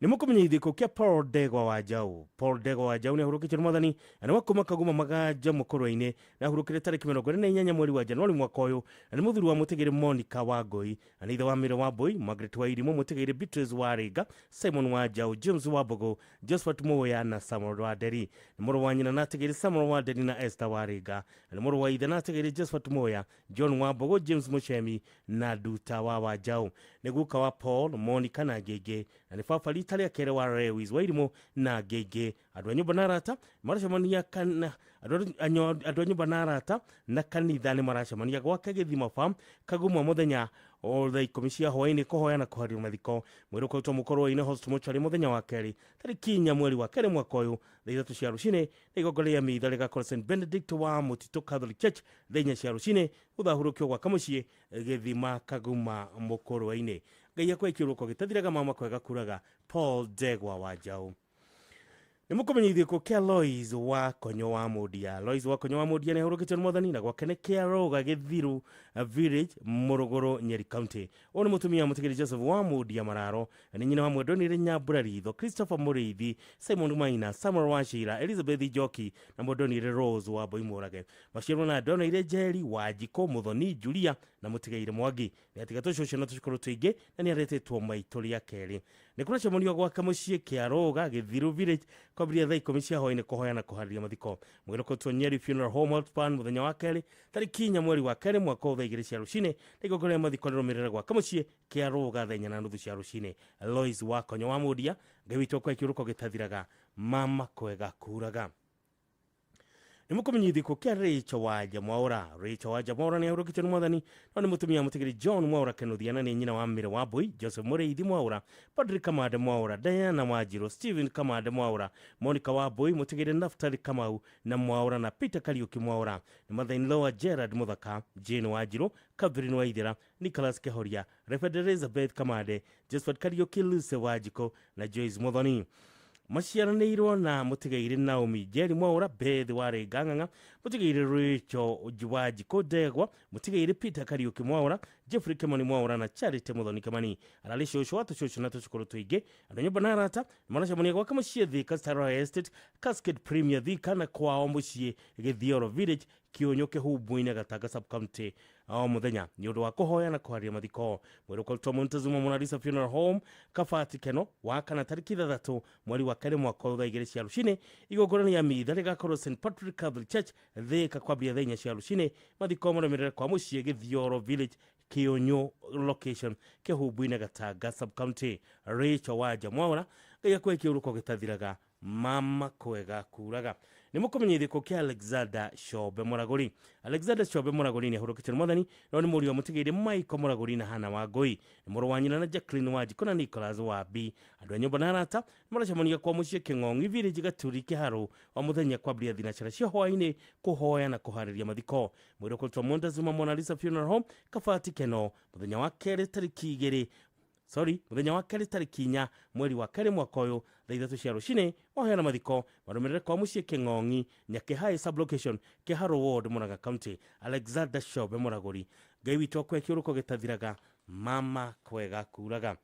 Nĩ mũkũmenya gĩthiko kĩa Paul Ndegwa wa Njaũ. Paul Ndegwa wa Njaũ nĩ ahurũkĩtio nĩ mwathani na nĩ wa kuma Kaguma Maganja Mũkũrwe-inĩ, na ahurũkire tarĩki 48 mweri wa Januari mwaka ũyũ, na nĩ mũthuri wa mũtigĩrĩ Monica wa Ngũi, na nĩ ithe wa Mĩro wa Mbũi, Margaret wa Irimũ, mũtigĩrĩ Beatrice wa Rĩnga, Simon wa Njaũ, James wa Mbũgũ, Josephat Mũya na Samuel wa Nderi. Nĩ mũrũ wa nyina na atigĩrĩ Samuel wa Nderi na Esther wa Rĩnga, na nĩ mũrũ wa ithe na atigĩrĩ Josephat Mũya, John wa Mbũgũ, James Mũcemi na Nduta wa Wanjaũ. Nĩ guka wa Paul, Monica na Ngĩngĩ, na nĩ baba rita rĩa kerĩ wa Lewis wa Irimũ na Ngĩngĩ. Andũ a nyũmba na arata maracemania kana andũ a nyũmba na arata na kanitha nĩ maracemania gwake Gĩthima Farm Kaguma mũthenya o thaa 10 cia hwaĩ-inĩ kũhoya na kũharĩria mathiko. Mwĩrĩ ũkoretwo Mũkũrwe-inĩ Hospital Mortuary mũthenya wa kerĩ tarĩki 4 mweri wa kerĩ mwaka ũyũ thaa 3 cia rũcinĩ, na igongona rĩa mitha rĩgakorwo St Benedict wa Mũtitũ Catholic Church thaa 4 cia rũcinĩ, gũthahurũkio gwaka mũciĩ Gĩthima Kaguma Mũkũrwe-inĩ. Ngai akwe kĩũrũko gĩtathiraga, mama kwega kuraga. Paul Ndegwa wa Njaũ. Nĩ mũkũmenya gĩthiko kĩa Lois wa Konyo wa Mũndia. Lois wa Konyo wa Mũndia nĩ ahurũkĩtio nĩ mwathani na gwake nĩ Kĩaroga Gĩthiru Village, Mũrũgũrũ, Nyeri County. Ũyũ nĩ mũtumia wa mũtigĩrĩ Joseph wa Mũndia Mararo, na nĩ nyina wa mwendwa Nyambura Ritho, Christopher Mũrĩithi, Simon Maina, Samuel Wachira, Elizabeth Njoki na mwendwa Rose wa Mbũi Mũrage. Maciarwo na ndona Njeri Wanjikũ, Mũthoni Julia na mũtigaire Mwangi. Nĩ atiga tũcũcũ na tũcukuru tũingĩ na nĩ aretĩtwo maitũ rĩa kerĩ. Nĩ kũracemanio gwaka mũciĩ Kĩaroga Gĩthiru Village kwambĩrĩria thaa 10 cia hwaĩ-inĩ kũhoya na kũharĩria mathiko. Mwĩrĩ ũkoretwo Nyeri Funeral Home Outpan mũthenya wa kerĩ tarĩki 4 mweri wa kerĩ mwaka ũyũ thaa 2 cia rũcinĩ, na igongona rĩa mathiko rĩrũmĩrĩre gwaka mũciĩ Kĩaroga thaa 4:30 cia rũcinĩ. Lois wa Konyo wa Mũndia, Ngai witũ akwe kĩũrũko gĩtathiraga, mama kwega kuraga. Nĩ mũkũmenya gĩthiko kĩa Rachel Wanja Mwaũra. Rachel Wanja Mwaũra nĩ ahurũkĩtio nĩ mwathani, no nĩ mũtumia wa mũtigĩrĩ John Mwaũra Kĩnuthia, na nĩ nyina wa Mĩrĩ wa Mbũi, Joseph Mũrĩithi Mwaũra, Patrick Kamande Mwaũra, Diana Wanjirũ, Stephen Kamande Mwaũra, Monica wa Mbũi, mũtigĩrĩ Naftali Kamau na Mwaũra na Peter Kariũki Mwaũra. Nĩ mother-in-law wa Gerard Mũthaka, Jane Wanjirũ, Catherine Waithera, Nicholas Kehoria, Reverend Elizabeth Kamande, Josephat Kariũki, Lucy Wanjikũ na Joyce Muthoni. Maciaranĩirwo na mũtigairĩ Naomi Njeri Mwaũra, Beth wa Rĩnga Ng'ang'a, mũtigairĩ Rachel Wanjikũ Ndegwa, mũtigairĩ Peter Kariũki Mwaũra, Jeffrey Kimani Mwaura na Charity Muthoni Kimani ararĩ cũcũ wa tũcũcũ na tũcũkũrũ tũingĩ. Andũ a nyũmba na arata nĩmaracemania gwake mũciĩ Thika Star Estate, Cascade Premier Thika, na kwao mũciĩ Gĩthioro Village, Kĩũnyũ, Kĩhumbũ-inĩ, Gatanga sub-county o mũthenya nĩ ũndũ wa kũhoya na kũharia mathiko. Mwĩrĩ ũkarutwo Montezuma Mona Lisa Funeral Home, Kabati Keno, wa kana tarĩki 6 mweri wa 2 mwaka ũyũ thaa 2 cia rũcinĩ. Igongona rĩa mitha rĩgakorwo St Patrick Catholic Church Thika kwambia thaa 4 cia rũcinĩ. Mathiko marũmĩrĩre kwa mũciĩ Gĩthioro Village, Kĩũnyũ location, Kĩhumbũ-inĩ, Gatanga sub-county. Rachel Wanja Mwaura, Ngai akũhe kĩũrũko gĩtathiraga, mama kwega kuraga. Nĩ mũkũmenya gĩkuũ kĩa Alexander Shobe Mũragũri. Alexander Shobe Mũragũri nĩ ahurũkĩtio nĩ mwathani, no nĩ mũriũ wa mũtigĩire Michael Mũragũri na Hana Wangũi, nĩ mũrũ wa nyina na Jacqueline Wanjikũ na Nicholas Wambi. Andũ a nyũmba na arata nĩ maracemania kwa mũciĩ Kĩng'ong'i Village, Gaturi, Kĩharũ o mũthenya kwambĩrĩria thinacara cia hwaĩ-inĩ kũhoya na kũharĩria mathiko. Mwĩrĩ ũkũrutwo Montezuma Mona Lisa Funeral Home, Kabati Keno, mũthenya wa kerĩ tarĩki 2 sorry mũthenya wa kerĩ tarĩki 4 mweri wa 2 mwaka ũyũ thaa 3 cia rũcinĩ. Mahoya mathiko marũmĩrĩre kwa mũciĩ Kĩng'ong'i, Nyakĩhai sublocation, Kĩharũ ward, Murang'a County. Alexander Shobe Mũragũri, Ngai witũ akũhe kĩũrũko gĩtathiraga, mama kwega kuraga.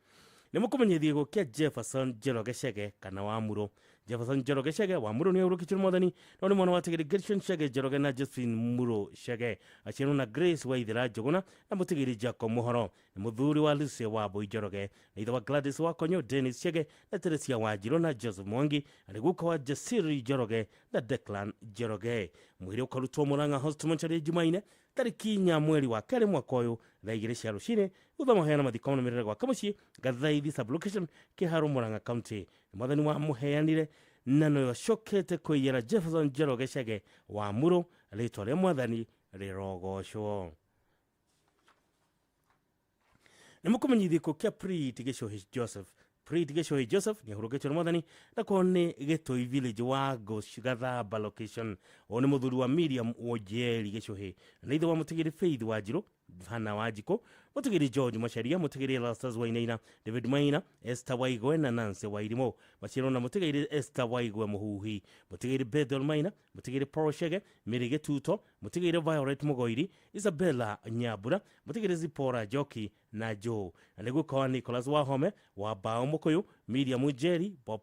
Nĩ mũkũmenyithia gĩkuũ kĩa Jefferson Njoroge Chege kana wa Muro. Jefferson Njoroge Chege wa Muro nĩ ahurũkĩtio nĩ mwathani, no nĩ mwana wa Tigiri Gershon Chege Njoroge na Josephine Muro Chege, aciarwo na Grace Waithera Njũgũna na mũtigĩri Jacob Mũhoro, nĩ mũthuri wa Lucia Wambui Njoroge, na ithe wa Gladys Wakonyo, Dennis Chege na Teresia Wanjirũ na Joseph Mwangi, arĩ guka wa Jasiri Njoroge na Declan Njoroge. Mwĩrĩ ũkarutwo Murang'a Hospital Mortuary Jumaine tarĩki 4 mweri wa 2 mwaka ũyũ thaa 2 cia rũcinĩ. Thutha mahoya na mathiko marũmĩrĩre gwake mũciĩ Gathaithi sublocation, Kĩharũ, Murang'a County. Nĩ mwathani wamũheanire na nĩwe acokete kũiyĩra Jefferson Njoroge Chege wa Muro, rĩtwa rĩa mwathani rĩrogocwo. Nĩ mũkũmenyithia gĩkuũ kĩa Prit Gĩcũhĩ Joseph. Prit Gĩcũhĩ Joseph nĩ ahurũkĩtio nĩ mwathani na kwao nĩ Gĩtũi Village wa Gathamba location. Ũyũ nĩ mũthuri wa Miriam Wonjeri Gĩcũhĩ, na ithe wa mũtigĩri Faith Wanjirũ, Hana Wanjikũ, mũtigĩri George Macharia, mũtigĩri Erastus Wainaina, David Maina, Esther Waigwe na Nancy Wairimũ. Maciarwo na mũtigĩri Esther Waigwe Mũhuhi, mũtigĩri Bethel Maina, mũtigĩri Paul Chege, Mary Gĩtuto, mũtigĩri Violet Mũgoiri, Isabella Nyambura, mũtigĩri Zipporah Njoki na Joe. Na nĩ guka wa Nicholas Wahome wa Bao Mũkũyũ, Miriam Njeri, Bob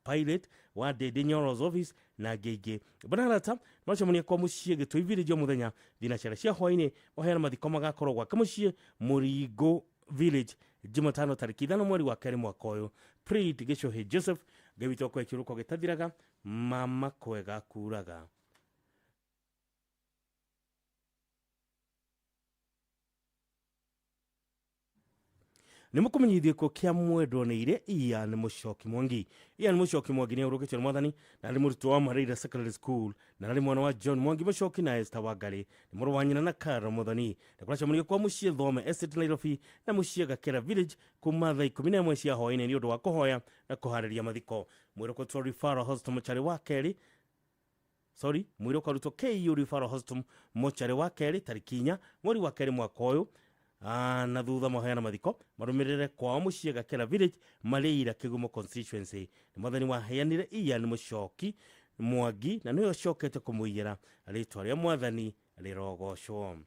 Pilot wa Ndĩndĩ Nyoro's office na angĩ aingĩ. Bwana arata maracemania kwa mũciĩ Gĩtũi Village o mũthenya thinacara cia hwaĩ-inĩ. Mahoya na mathiko magakorwo gwake mũciĩ Mũringũ Village Jumatano tarĩki 5 mweri wa 2 mwaka ũyũ. Prit Gĩcũhĩ Joseph, Ngai witũ akũhe kĩũrũko gĩtathiraga, mama kwega kuraga. Nĩ mũkũmenyithio gĩkuũ kĩa mwendwo nĩ ire Ian Mũcoki Mwangi. Ian Mũcoki Mwangi nĩ ahurũkĩtio nĩ mwathani na arĩ mũrutwo wa Mareira Secondary School, na arĩ mwana wa John Mwangi Mũcoki na Esther Wangari, nĩ mũrũ wa nyina na Carol Muthoni. Na kũracemanio kwa mũciĩ Thome Estate Nairobi na mũciĩ Gakera Village kuma thaa 11 cia hwaĩ-inĩ nĩ ũndũ wa kũhoya na kũharĩria mathiko. Mwĩrĩ ũkarutwo Referral Hospital mocarĩ wa kerĩ, sorry, mwĩrĩ ũkarutwo KU Referral Hospital mocarĩ wa kerĩ tarĩki 4 mweri wa 2 mwaka ũyũ, na thutha mahoya na mathiko marũmĩrĩre kwao mũciĩ Gakera Village, Mareira, Kĩgumo constituency. Nĩ mwathani waheanire Ian Mũcoki Mwangi na nĩwe ũcokete kũmũiyĩra, rĩtwa rĩa mwathani rĩrogocwo.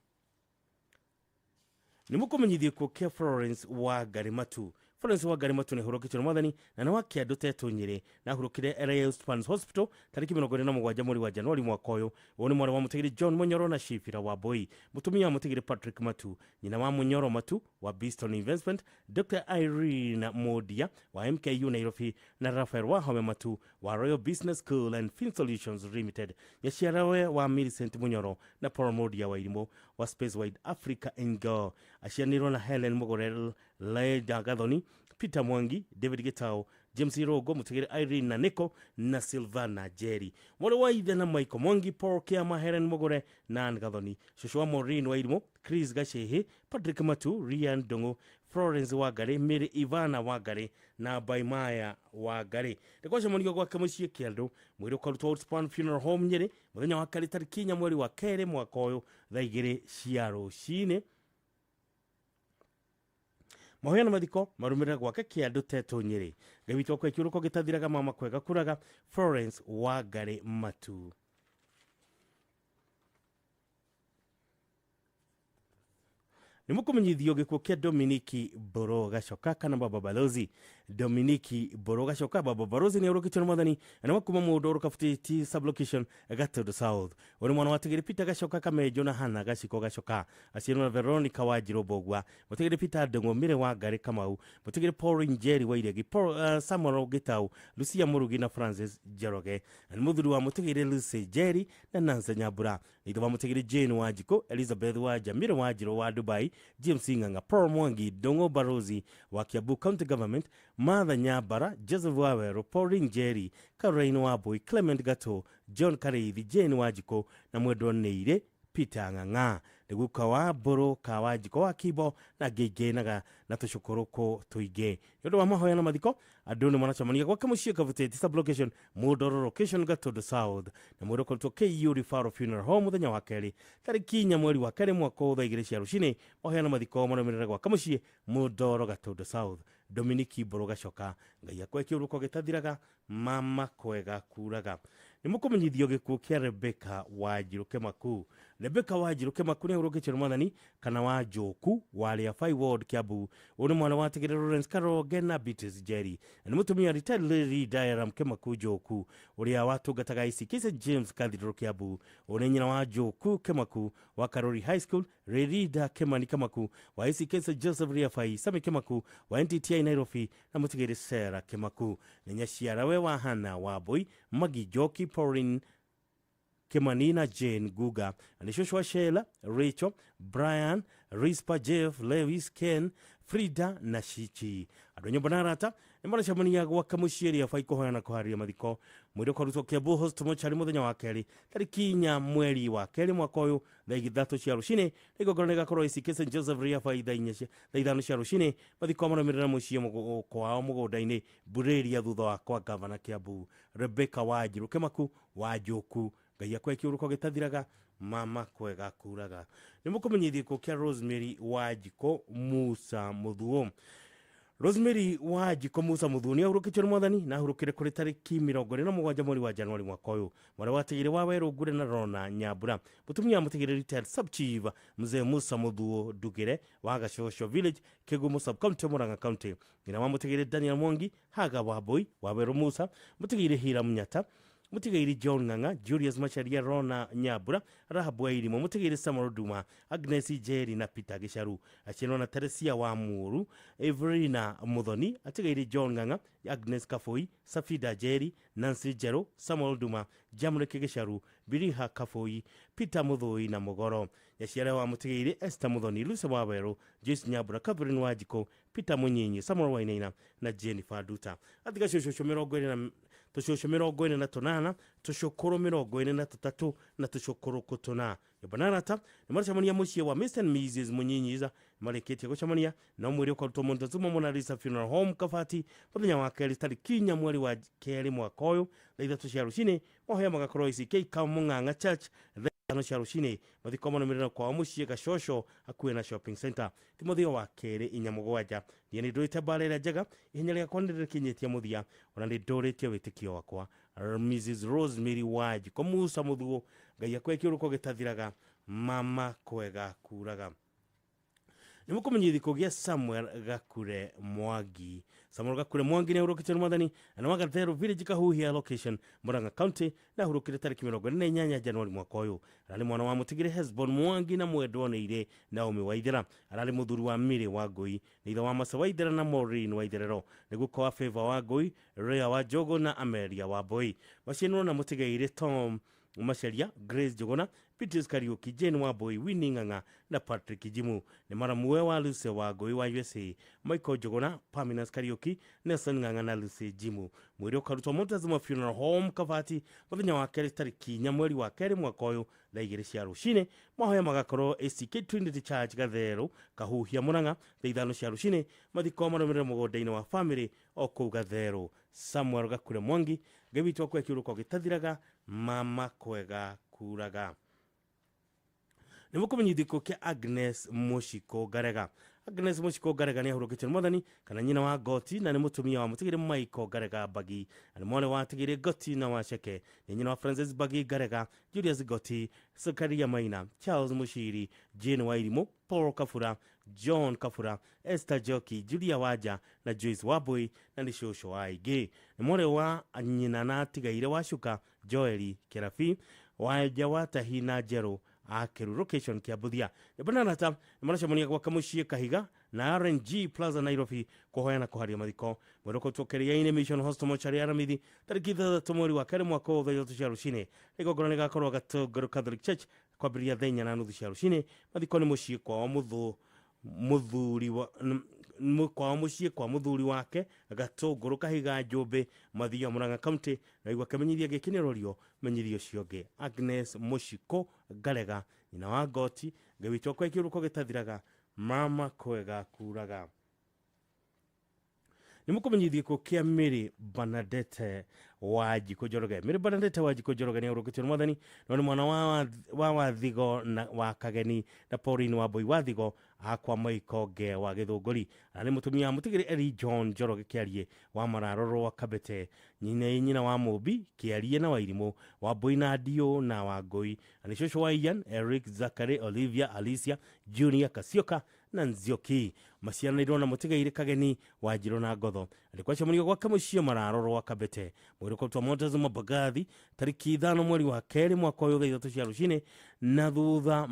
Nĩ mũkũmenyithio gĩkuũ kĩa Florence Wangari Matu. Florence Wangari Matu nĩ ahurũkĩtio nĩ mwathani na nĩ wa Kĩandũ Tetũ Nyĩrĩ, na ahurũkire LA Spans Hospital tarĩki 27 mweri wa Januari mwaka ũyũ. Ũyũ nĩ mwarĩ wa mũtigĩri John Munyoro na Shifira Wambui, mũtumia wa mũtigĩri Patrick Matu, nyina wa Munyoro Matu wa Biston Investment, Dr Irene Modia wa MKU Nairobi na Rafael Wahome Matu wa Royal Business School and Fin Solutions Limited, nyaciarawe wa Millicent Munyoro na Paul Modia wa Irimũ wa Space Wide Africa Ngo, aciaranĩirwo na Helen Mugore, Leda Gathoni, Peter Mwangi, David Gitau, James Irogo, mũtigĩri Irene na Nico na Silvana Jerry, mwarĩ wa ithe na Michael Mwangi, Paul Kiama, Helen Mugore na Ann Gathoni, cũcũ wa Maureen wa Irimũ, Chris Gacehi, Patrick Matu, Rian Ndung'u, Florence Wangari, Mary Ivana Wangari na Baimaya Wangari. Nĩ gwacemanio gwake mũciĩ Kĩandũ. Mwĩrĩ ũkarutwo Outspan Funeral Home Nyĩrĩ mũthenya wa kerĩ tarĩki 4 mweri wa 2 mwaka ũyũ thaa 2 cia rũcinĩ. Mahoya na mathiko marũmĩrĩre gwake Kĩandũ Tetũ Nyĩrĩ. Ngai witũ akũhe kĩũrũko gĩtathiraga, mama kwega kuraga. Florence Wangari Matu. Nĩ mũkũmenyithio gĩkuũ kĩa Dominiki Mbũrũ Gacoka kana Baba Balozi. Dominiki Mbũrũ Gacoka Baba Balozi nĩ aũrũkĩtio nĩ mwathani na nĩ wa kuma mũndũ Rũkabutiti sublocation Gatũndũ South. Ũrĩ mwana wa Tigiri Peter Gacoka Kamenjo na Hana Gaciko Gacoka, aciarwo na Veronica Wanjirũ Mbũgua, Mũtigiri Peter Ndung'u, Mire wa Ngarĩ Kamau, Mũtigiri Paul Njeri wa Iregi, Paul, Samuel Gitau, Lucia Mũrugi na Francis Njoroge. Na nĩ mũthuri wa Mũtigiri Lucy Njeri na Nancy Nyambura. Nĩ ithe wa Mũtigiri Jane Wanjikũ, Elizabeth wa Jamire Wanjirũ wa Dubai, James Ng'ang'a, Paul Mwangi, Ndung'u Barozi wa Kiambu County Government, Martha Nyambara, Joseph Waweru, Pauline Njeri, Caroline Wambui, Clement Gato, John Kareithi, Jane Wanjikũ na mwendwa Nĩirĩ Peter Ng'ang'a. Nĩ guka wa Mbũrũ ka Wanjikũ wa Kimbo na angĩ aingĩ na tũcũkũrũkũ tũingĩ. Nĩ ũndũ wa mahoya na mathiko, andũ nĩ maracemania gwake mũciĩ Kabuteti sublocation, Mũndoro location, Gatũndũ South, na mwĩrĩ ũkoretwo KU Referral Funeral Home mũthenya wa kerĩ tarĩki 4 mweri wa kerĩ mwaka ũyũ thaa 2 cia rũcinĩ. Mahoya na mathiko marũmĩrĩre gwake mũciĩ Mũndoro Gatũndũ South. Dominiki Mbũrũ Gacoka, Ngai akwe kĩũrũko gĩtathiraga, mama kwega kuraga. Nĩ mũkũmenyithio gĩkuũ kĩa Rebecca Wanjirũ Kĩmaku. Rebecca Wanjirũ Kĩmaku nĩ ahurũkĩtio nĩ mwathani kana wa Njoku wa Rĩabai Ward Kiambu. Ũyũ nĩ mwana wa Tigĩrĩ Lawrence Karonge na Beatrice Njeri. Na nĩ mũtumia retired Lady Diaram Kĩmaku Njoku ũrĩa watungataga ICK St James Cathedral Kiambu. Ũyũ nĩ nyina wa Njoku Kĩmaku wa Karori High School, Rerida Kimani Kamaku wa ICK St Joseph Rĩabai, Sami Kĩmaku wa NTTI Nairobi na mũtigĩrĩ Sarah Kĩmaku. Nĩ nyaciarawe wa Hannah Wambui, Maggie Njoki, Pauline Kimani na Jane Guga. Na nĩ cũcũ wa Sheila, Rachel, Brian, Rispa, Jeff, Lewis, Ken, Frida na Shichi. Andũ a nyũmba na arata nĩ maracemania gwake mũciĩ Rĩabai kũhoya na kũharĩria mathiko. Mwĩrĩ ũkarutwo Kiambu Hospital mochari mũthenya wa kerĩ tarĩki 4 mweri wa kerĩ mwaka ũyũ thaa 3 cia rũcinĩ. Na igongona rĩgakorwo ICK St Joseph Rĩabai thaa 4 thaa 5 cia rũcinĩ. Mathiko marũmĩrĩra mũciĩ kwao mũgũnda-inĩ Burĩria thutha wa kwa gavana Kiambu Rebecca Wanjirũ Kĩmaku wa Njoku. Ngai akwe kĩũrũko gĩtathiraga, mama kwega kuraga. Nĩ mũkũmenyithio gĩkuũ kĩa Rosemary Wanjikũ Musa Mũthuo. Rosemary Wanjikũ Musa Mũthuo nĩ ahurũkĩtio nĩ mwathani na ahurũkire kũrĩ tarĩki 27 mweri wa Januari mwaka ũyũ. Mwarĩ wa Tigĩrĩ wa Werũ Ngure na Rona Nyambura. Mũtumia wa Mũtigĩrĩ retired sub chief Mzee Musa Mũthuo Ndugĩre wa Gacoco Village, Kĩgumo sub county, Murang'a County. Nyina wa Mũtigĩrĩ Daniel Mwangi, Haga Wambui wa Werũ Musa, Mũtigĩrĩ Hiram Nyata, Mũtigĩrĩ John Ng'ang'a, Julius Macharia, Rona Nyambura, Rahabu Wairimo, Mũtigĩrĩ Samuel Duma, Agnes Njeri na Peter Gĩcaru. Aciarwo na Teresia wa Mũru, Evelina Muthoni, Atigĩrĩ John Ng'ang'a, Agnes Kabui, Safida Njeri, Nancy Njerũ, Samuel Duma, Jamrek Gĩcaru, Biriha Kabui, Peter Mũthũi na Mũgoro. Nyaciara wa Mũtigĩrĩ Esther Muthoni, Lucy Wawerũ, Joyce Nyambura, Catherine Wanjikũ, Peter Mũnyinyi, Samuel Wainaina na Jennifer Nduta. Atiga cũcũ 40 na tũcũcũ 48, tũcũkũrũ 43 na tũcũkũrũ 4. Nyũmba na arata nĩ maracemania mũciĩ wa Mr and Mrs Mũnyinyiza marĩkĩtie gũcemania no mwĩrĩ ũkarutwo Montezuma Mona Lisa Funeral Home Kabati mũthenya wa kerĩ tarĩki 4 mweri wa kerĩ mwaka ũyũ thaa 3 cia rũcinĩ. Mahoya magakorwo ICK Kamũng'ang'a Church thaa 5 cia rũcinĩ. Mathiko marũmĩrĩra kwao mũciĩ Gacoco hakuhĩ na shopping center. Timotheo wa kerĩ 4:7. Niĩ nĩ ndũĩte mbara ĩrĩa njega, ihenya rĩakwa nĩ rĩkinyĩtie mũthia, ona nĩ ndũrĩtie wĩtĩkio wakwa. Mrs Rosemary Wanjikũ Musa Mũthuo, Ngai akwe kĩũrũko gĩtathiraga, mama kwega kuraga. Nĩ mũkũmenyithia gĩkuũ gĩa Samuel Gakure Mwangi. Samuel Gakure Mwangi nĩ ahurũkĩtio nĩ mwathani na wa Gatheru Village Kahuhia location Murang'a County na ahurũkire tarĩki 48 Januari mwaka ũyũ. Ararĩ mwana wa Mũtigĩrĩ Hesbon Mwangi na mwendwa Nĩirĩ Naomi Waithera. Ararĩ mũthuri wa Mary Wangũi, nĩ ithe wa Masa Waithera na Maureen Waitherero. Nĩ guka wa Favor Wangũi, Rea wa Njogu na Amelia Wambui. Macianirwo na Mũtigairĩ Tom Macharia, Grace Njuguna, Beatrice Kariuki, Jane Wambui, Winnie Ng'ang'a na Patrick Jimu. Nĩ maramuwe wa Lucy Wangui wa USA, Michael Njuguna, Paminas Kariuki, Nelson Ng'ang'a na Lucy Jimu. Mwĩrĩ ũkarutwo Montezuma Funeral Home Kabati mũthenya wa kerĩ tarĩki 4 mweri wa kerĩ mwaka ũyũ thaa 2 cia rũcinĩ. Mahoya magakorwo ACK Trinity Church Gatheru Kahuhia Murang'a thaa 5 cia rũcinĩ. Mathiko marũmĩrĩre mũgũnda-inĩ wa family o kũu Gatheru. Samuel Gakure Mwangi, Ngai witũ akwe kĩũrũko gĩtathiraga, mama kwega kuraga. Nĩ mũkũmenyithio gĩkuũ kĩa Agnes Mũcikũ Ngarega. Agnes Muciko Ngarega nĩ ahurũkĩtio nĩ mwathani kana nyina wa Ngoti na nĩ mũtumia wa mũtigĩrĩ Michael Ngarega Mbagi na nĩ mwana wa tigĩrĩ Ngoti na Waceke, nĩ nyina wa Francis Mbagi Ngarega, Julius Ngoti, Zakaria Maina, Charles Mushiri, Jane Wairimu, Paul Kafura, John Kafura, Esther Joki, Julia Waja na Joyce Wabui na nĩ cũcũ wa aingĩ. Nĩ mwarĩ wa nyina na atigaire wa Shuka, Joeli Kĩrabi, Wanja wa Tahi na Njerũ a Kĩru location Kĩambuthia. Nyũmba na arata nĩ maracemania gwaka mũciĩ Kahiga na RNG Plaza Nairobi kũhoya na kũharia mathiko. Mwĩrĩ ũkũrutwo Kĩrĩa-inĩ Mission Hospital Mochari Aramithi tarĩki 6 mweri wa 2 mwaka wa 3 cia rũcinĩ. Igongona rĩgakorwo Gatũngũrũ Catholic Church kwambĩrĩria thaa 4:30 cia rũcinĩ. Mathiko nĩ mũciĩ kwao mũthuri wa kwao mũciĩ kwa mũthuri wake Gatũngũrũ Kahiga Njũmbĩ Mathia Murang'a County. Na igua kĩmenyithia gĩkĩ nĩ rũrio menyithia ũcio ũngĩ. Agnes Muciko Ngarega nyina wa Ngoti, Ngai witũ akwa kĩũrũko gĩtathiraga, mama kwega kuraga. Nĩ mũkũmenyithia gĩkuũ kĩa Mary Bernadette Wanjikũ Njoroge. Mary Bernadette Wanjikũ Njoroge nĩ ahurũkĩtio nĩ mwathani, no nĩ mwana wa Wathigo na wa Kageni na Pauline Wambui Wathigo akwa Maikonge wa Gĩthũngũri, na nĩ mũtumia wa mũtigĩrĩ Eri John Njoroge Kĩarie wa Mararoro wa Kabete, nyina wa Mũmbi Kĩarie na Wairimũ, Wambui na Ndio na Wangũi, na nĩ cũcũ wa Ian, Eric, Zachary, Olivia, Alicia, Junior, Kasioka na Nzioki. Maciaranĩirwo na mũtigairĩ Kageni Wanjirũ na Ngotho. Nĩ kwacemanio gwake mũciĩ Mararoro wa Kabete mwĩrĩ ũkũrutwo Montezuma Mbagathi tarĩki 5 mweri wa 2 mwaka ũyũ thaa 3 cia rũcinĩ, na thutha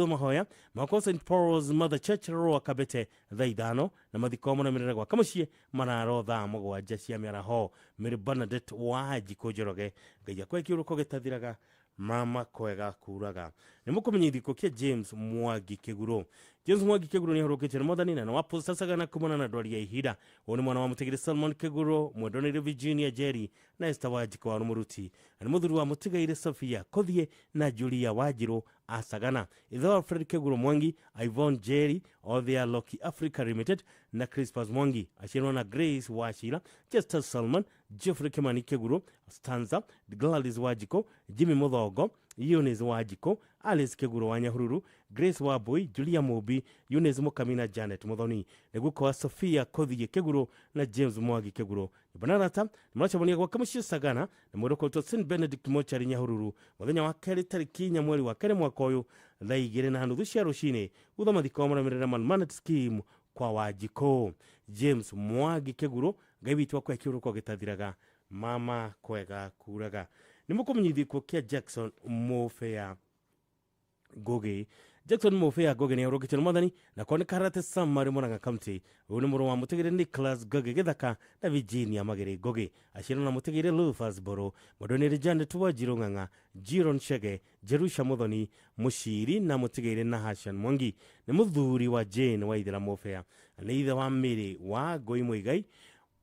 mahoya mwaka St Paul's Mother Church Rũa Kabete thaa 5, na mathiko marũmĩrĩre gwaka mũciĩ Mararo thaa 7 cia mĩaraho. Mary Bernadette Wanjikũ Njoroge, Ngai akwa kĩũrũko gĩtathiraga, mama kwega kuraga. Nĩ mũkũmenyithia gĩkuũ kĩa James Mwangi Kĩguro. James Mwangi Kĩguro nĩ ahurũkĩtio nĩ mwathani na nĩ wa Posta Sagana kumana na ndwari ya ihinda. Ũyũ nĩ mwana wa mũtigĩrĩ Salmon Kĩguro, mwendwanĩire Virginia Jerry na Esther Wanjikũ wa Mũruti, na nĩ mũthuri wa mũtigairĩ Sophia Kothie na Julia Wanjirũ a Sagana. Ithe wa Fred Kĩguro Mwangi, Yvonne Jerry, othe a Loki Africa Limited na Crispus Mwangi, aciarwo na Grace Wachira, Chester Salmon, Geoffrey Kimani Kĩguro, Stanza, Gladys Wanjikũ, Jimmy Muthongo, Eunice Wanjikũ, Alice Kĩguro wa Nyahururu, Grace Wambui, Julia Mũmbi, Eunice Mũkami na Janet Muthoni. Nĩ guka wa Sophia Kothie Kĩguro na James Mwangi Kĩguro. Nyũmba na arata nĩ maracemania gwaka mũciĩ Sagana na mwĩrĩ ũkũrutwo St Benedict Mochari Nyahururu mũthenya wa 2 tarĩki 4 mweri wa 2 mwaka ũyũ thaa 2:30 cia rũcinĩ. Thutha mathiko marũmĩrĩre Manmanet Scheme kwa Wanjikũ. James Mwangi Kĩguro, Ngai witũ akwa kĩũrũko gĩtathiraga, mama kwega kuraga. Nĩ mũkũmenyithia gĩkuũ kĩa Jackson Mofea Ngugi. Jackson Mofea Ngugi nĩ ahurũkĩtio nĩ mwathani na kuoneka Karate Samari Murang'a County. Ũyũ nĩ mũrũ wa mũtigĩrĩ Nicholas Ngugi Gĩthaka na Virginia Magĩrĩ Ngugi, aciarwo na mũtigĩrĩ Rufus Mbũrũ, mwendwanĩire Janet Wanjirũ Ng'ang'a, Jiron Chege, Jerusha Muthoni Mushiri na mũtigĩrĩ Nahashan Mwangi. Nĩ mũthuri wa Jane Waithera Mofea, na nĩ ithe wa Mary wa Ngũi Muigai,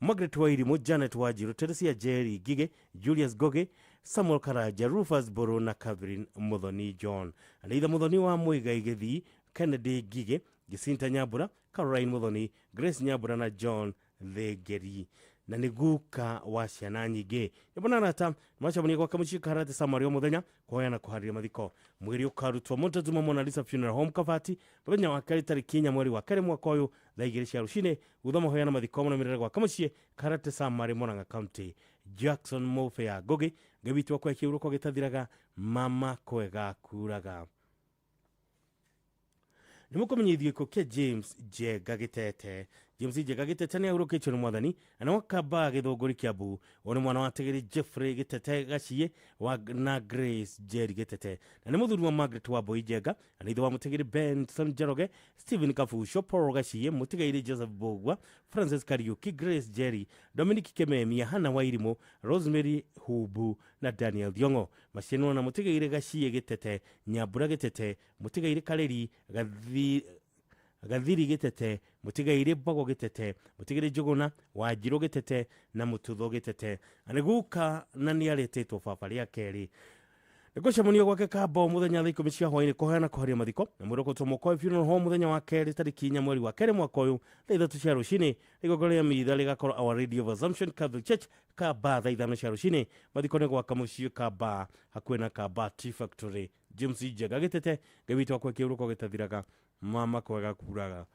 Margaret Wairimu, Janet Wanjirũ, Teresia Jerry Ngige, Julius Ngugi, Samuel Karanja, Rufus Mbũrũ na Catherine Muthoni John. Na ithe Muthoni wa Muigai Gĩthii, Kennedy Ngige, Jacinta Nyambura, Caroline Muthoni, Grace Nyambura na John Thengeri. Na nĩ guka wa ciana nyingĩ. Nyũmba na arata nĩmacemania gwaka mũciĩ Karate Samari o mũthenya kũhoya na kũharĩria mathiko. Mwĩrĩ ũkarutwo Montezuma Mona Lisa Funeral Home Kabati mũthenya wa 2 tarĩki 4 mweri wa 2 mwaka ũyũ thaa 2 cia rũcinĩ. Thutha mahoya na mathiko marũmĩrĩre gwaka mũciĩ Karate Samari Murang'a County. Jackson Mofea Ngugi, Ngai witũ akwa kĩũrũko gĩtathiraga, mama kwega kuraga. Nĩ mũkũmenyithio gĩkuũ kĩa James Njenga Gĩtete. James Njenga Gĩtete nĩ ahurũkĩtio nĩ mwathani na nĩ wa Kambaa Gĩthũngũri Kĩambu. Ũyũ nĩ mwana wa Tigĩrĩ Jeffrey Gĩtete Gaciĩ na Grace Jerry Gĩtete, na nĩ mũthuri wa Margaret Wambui Njenga, na nĩ ithe wa mũtigĩrĩ Benson Njoroge, Stephen Kabuco, Paul Gaciĩ, mũtigairĩ Joseph Mbũgua, Francis Kariuki, Grace Jerry, Dominic Kememia, Hannah Wairimũ, Rosemary Hubu na Daniel Thiong'o. Maciaranĩirwo na mũtigairĩ Gaciĩ Gĩtete, Nyambura Gĩtete, mũtigairĩ Karĩri Gathiri Gĩtete, mũtigairĩ Mbogo Gĩtete, mũtigairĩ Njũgũna Wanjirũ Gĩtete na Mũtutho Gĩtete. Na nĩ guka na nĩ arĩtĩtwo baba rĩa kerĩ. Nĩ gũcemanio gwake Kamba mũthenya thaa 10 cia hwaĩ-inĩ kũhoya na kũharia mathiko, na mwĩrĩ ũkũrutwo Mũkoĩ Funeral Home mũthenya wa 2 tarĩki 4 mweri wa 2 mwaka ũyũ thaa 3 cia rũcinĩ. Igongona rĩa mitha rĩgakorwo Our Lady of Assumption Catholic Church Kamba thaa 5 cia rũcinĩ. Mathiko nĩ gwaka mũciĩ Kamba hakuhĩ na Kamba Tea Factory. James Njenga Gĩtete, Ngai witũ akwa kĩũrũko gĩtathiraga, Mama kwega kuraga.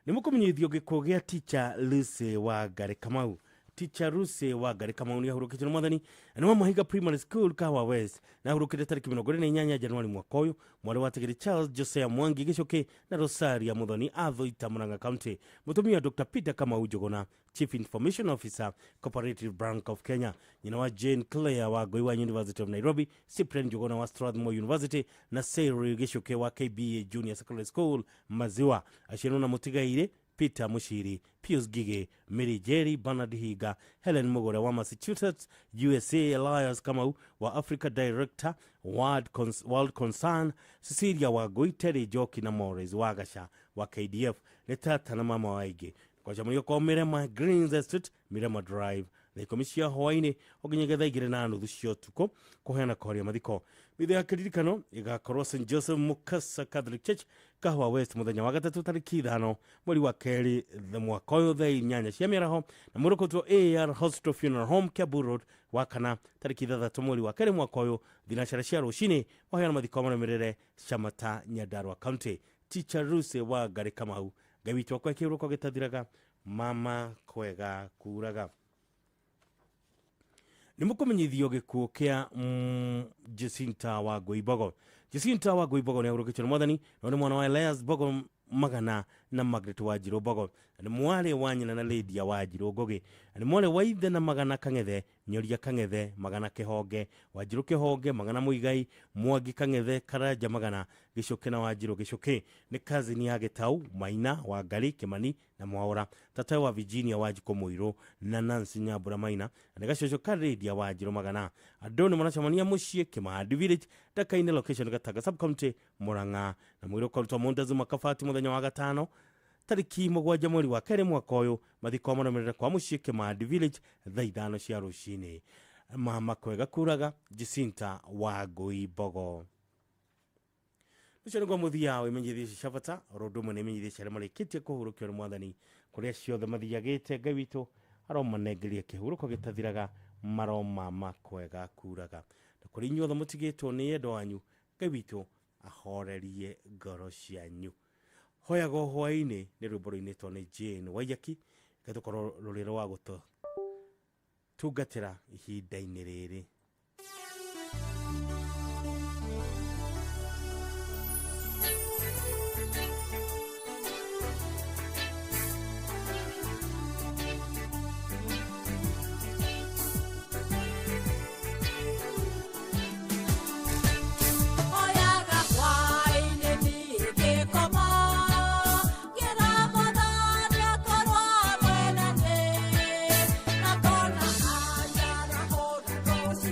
Nĩ mũkũmenyithio gĩkuũ gĩa Teacher Lucy Wangari Kamau. Teacher Lucy Wangari Kamau nĩ ahurũkĩtio nĩ mwathani na nĩ wa Mahiga Primary School, Kahawa West, na ahurũkĩte tarĩki 28 Januari mwaka ũyũ. Mwarĩ wa Tegeri Charles Josea Mwangi Gĩcũkĩ na Rosaria Muthoni a Thoita, Murang'a County. Mũtumia Dr. Peter Kamau Njuguna, Chief Information Officer, Cooperative Bank of Kenya. Nyina wa Jane Clare wa Ngũi wa University of Nairobi, Cyprian Njuguna wa Strathmore University na Cyril Gĩcũkĩ wa KBA Junior Secondary School, Maziwa. Aciarwo na mũtigairĩ Peter Mushiri, Pius Gige, Mary Jerry, Bernard Higa, Helen Mugure wa Massachusetts, USA, Elias Kamau wa Africa Director, World Concern, Cecilia Wangui, Terry Njoki na Morris Wagasha wa KDF. Nĩ tata na mama wa aingĩ. Kwacamanio kwa Mirema Greens Estate, Mirema Drive, thaa 10 cia hwainĩ ũnginyagia thaa 2:30 cia ũtukũ kũheana kũhoria mathiko. Mitho ya kĩririkano ĩgakorwo St Joseph Mukasa Catholic Church, Kahawa West, mũthenya wa gatatũ tarĩki 5 mweri wa kerĩ mwaka ũyũ thaa 8 cia mĩaraho, na mwĩrĩ ũkũrutwo AR Hospital Funeral Home, Kiambu Road, wa kana tarĩki 6 mweri wa kerĩ mwaka ũyũ thinacara cia rũcinĩ waheana mathiko marũmĩrĩre Shamata, Nyandarua County. Teacher Lucy Wangari Kamau, Ngai witũ akwa kĩhurũko gĩtathiraga. Mama kwega kuraga. Nĩ mũkũmenyithio gĩkuũ kĩa Jacinta Wangui Mbogo. Jacinta Wangui Mbogo nĩ ahurũkĩtio nĩ mwathani, na nĩ mwana wa Elias Mbogo Magana na Margaret Wanjirũ Mbogo, na nĩ mwarĩ wa nyina na Lydia Wanjirũ Ngũgĩ, na nĩ mwarĩ wa ithe na Magana Kang'ethe, Nyoria Kang'ethe, Magana Kĩhonge, Wanjirũ Kĩhonge, Magana Mũigai, Mwangi Kang'ethe, Karanja Magana, Gĩcũkĩ na Wanjirũ Gĩcũkĩ. Nĩ kazini ya Gĩtau, Maina, Wangari, Kĩmani na Mwaũra, tata wa Virginia Wanjikũ Mũirũ na Nancy Nyambura Maina, na nĩ gacũcũ ka Lydia Wanjirũ Magana. Andũ nĩ maracemania mũciĩ Kĩmahandi Village, Ndakaine location, Gatanga Sub-County, Murang'a, na mwĩrĩ ũkarutwo Montezuma Kabati mũthenya wa gatano tarĩki 7 mweri wa kerĩ mwaka ũyũ. Mathiko marũmĩrĩre kwa mũciĩ Kĩmahandi Village thaa 5 cia rũcinĩ. Mama kwega kuraga. Jacinta Wangui Mbogo. Ũcio nĩguo mũthia wa imenyithia ici cia bata, oro ũndũ ũmwe na imenyithia cia arĩa marĩkĩtie kũhurũkio nĩ mwathani kũrĩa ciothe mathiagĩte. Ngai witũ aromanengeria kĩhurũko gĩtathiraga, maromama kwega kuraga. Na kũrĩ inyuothe mũtigĩtwo nĩ endwa anyu, Ngai witũ ahorerie ngoro cianyu. Hoyaga hwainĩ nĩ rwĩmbo rũinĩtwo nĩ Jane Waiyaki, reke tũkorwo rũrĩ rwa gũtũtungatĩra ihinda-inĩ rĩrĩ. Oyaga hwainĩ niĩ ngĩkoma, ngĩra Mwathani akorwo hamwe na niĩ, na ngona anjarahũra rũciinĩ.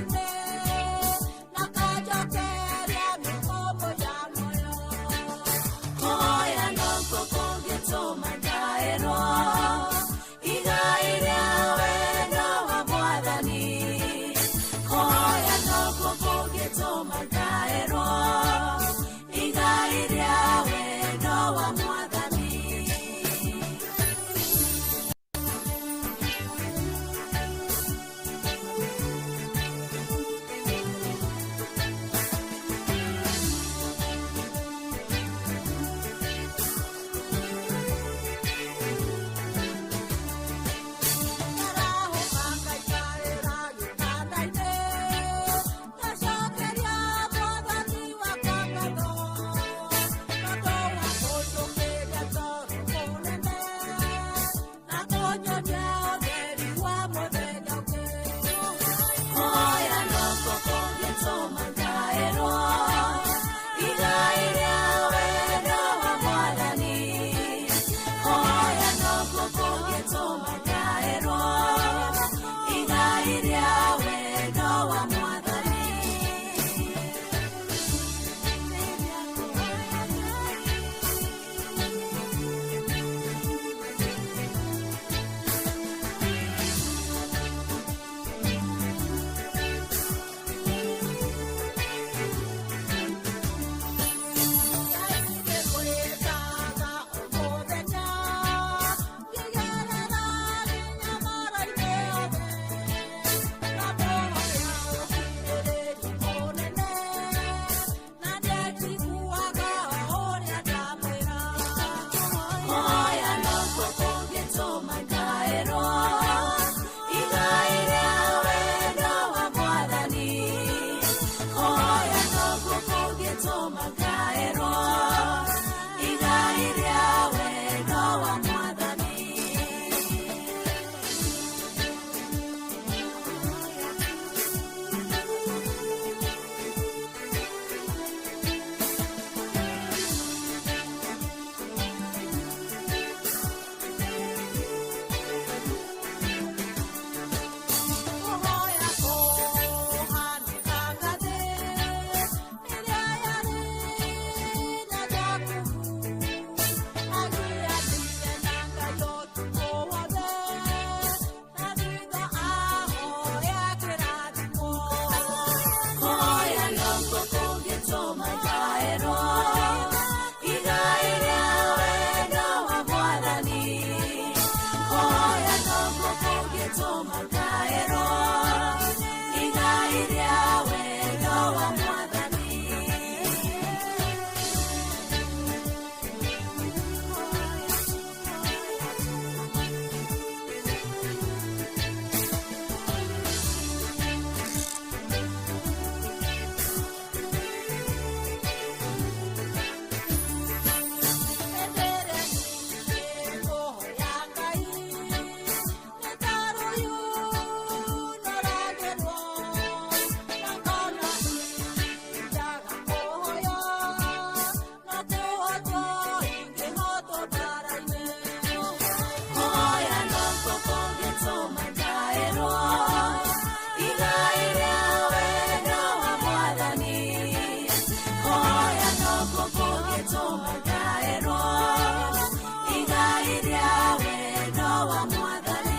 Mwathani.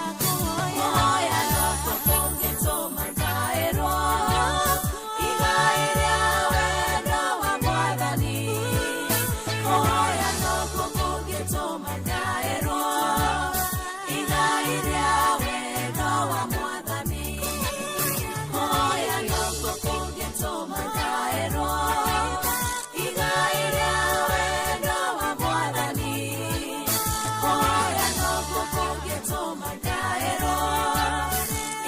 Kũhoya nokuo kũngĩtũma ngaĩrwo igai rĩa wendo wa Mwathani. Kũhoya nokuo kũngĩtũma ngaĩrwo igai rĩa wendo wa Mwathani. Kũhoya nokuo kũngĩtũma ngaĩrwo igai rĩa wendo wa Mwathani. Kũhoya nokuo kũngĩtũma ngaĩrwo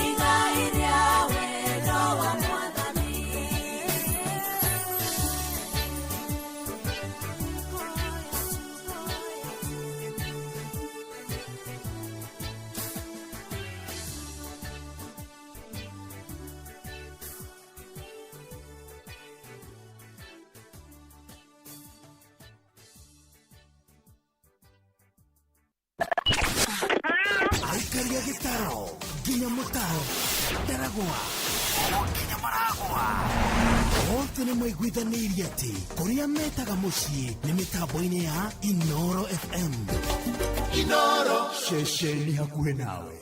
igai rĩa wendo wa Mwathani. Aikaria gĩtaro nginya mũtaro ndaragwa o nginya maragwa othe nĩ maiguithanĩirie atĩ kũrĩa metaga mũciĩ nĩ mĩtambo-inĩ ya Inoro FM. Inoro ceceni hakuhĩ nawe.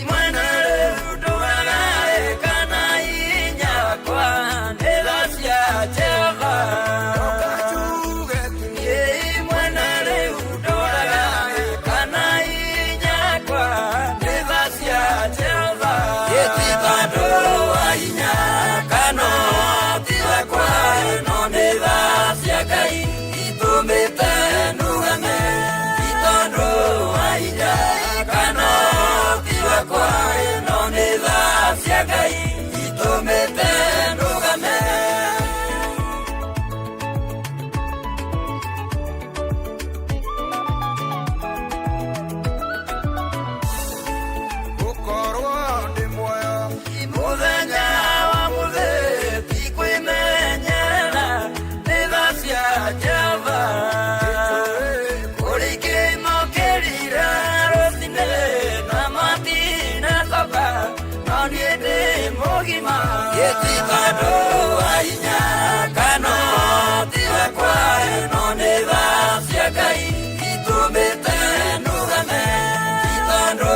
Mwana rĩu ndũgagae kana hinya wakwa nĩ tha cia Jehova. Ĩ mwana rĩu ndũgagae kana hinya wakwa nĩ tha cia Jehova. Ĩ ti tondũ wa hinya kana ũhoti wakwa, no nĩ tha cia Ngai itũmĩte nũgame. Ti tondũ wa hinya kana ũhoti wakwa, no nĩ tha cia Ngai itũmĩte nũgame. Gũkorwo ndĩ muoyo Mũthenya wa mũthĩ ti kwĩmenyerera nĩ tha cia Jehova. Kũrĩ kĩmokĩrire rũcinĩ na matinacoka, no niĩ ndĩ mũgima. Ĩ ti tondũ wa hinya kana ũhoti wakwa, no nĩ tha cia Ngai itũmĩte nũgame. Ti tondũ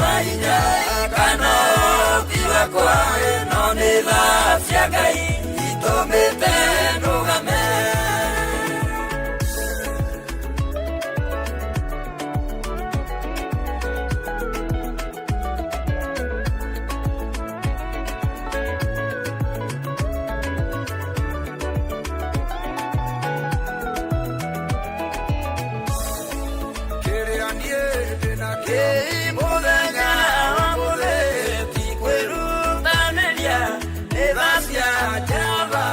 wa hinya kana ũhoti wakwa, no nĩ tha cia Ngai itũmĩte nũgame. Kĩrĩa niĩ ndĩ nakĩo Ĩ mũthenya wa mũthĩ ti kwĩrutanĩria nĩ tha cia Jehova.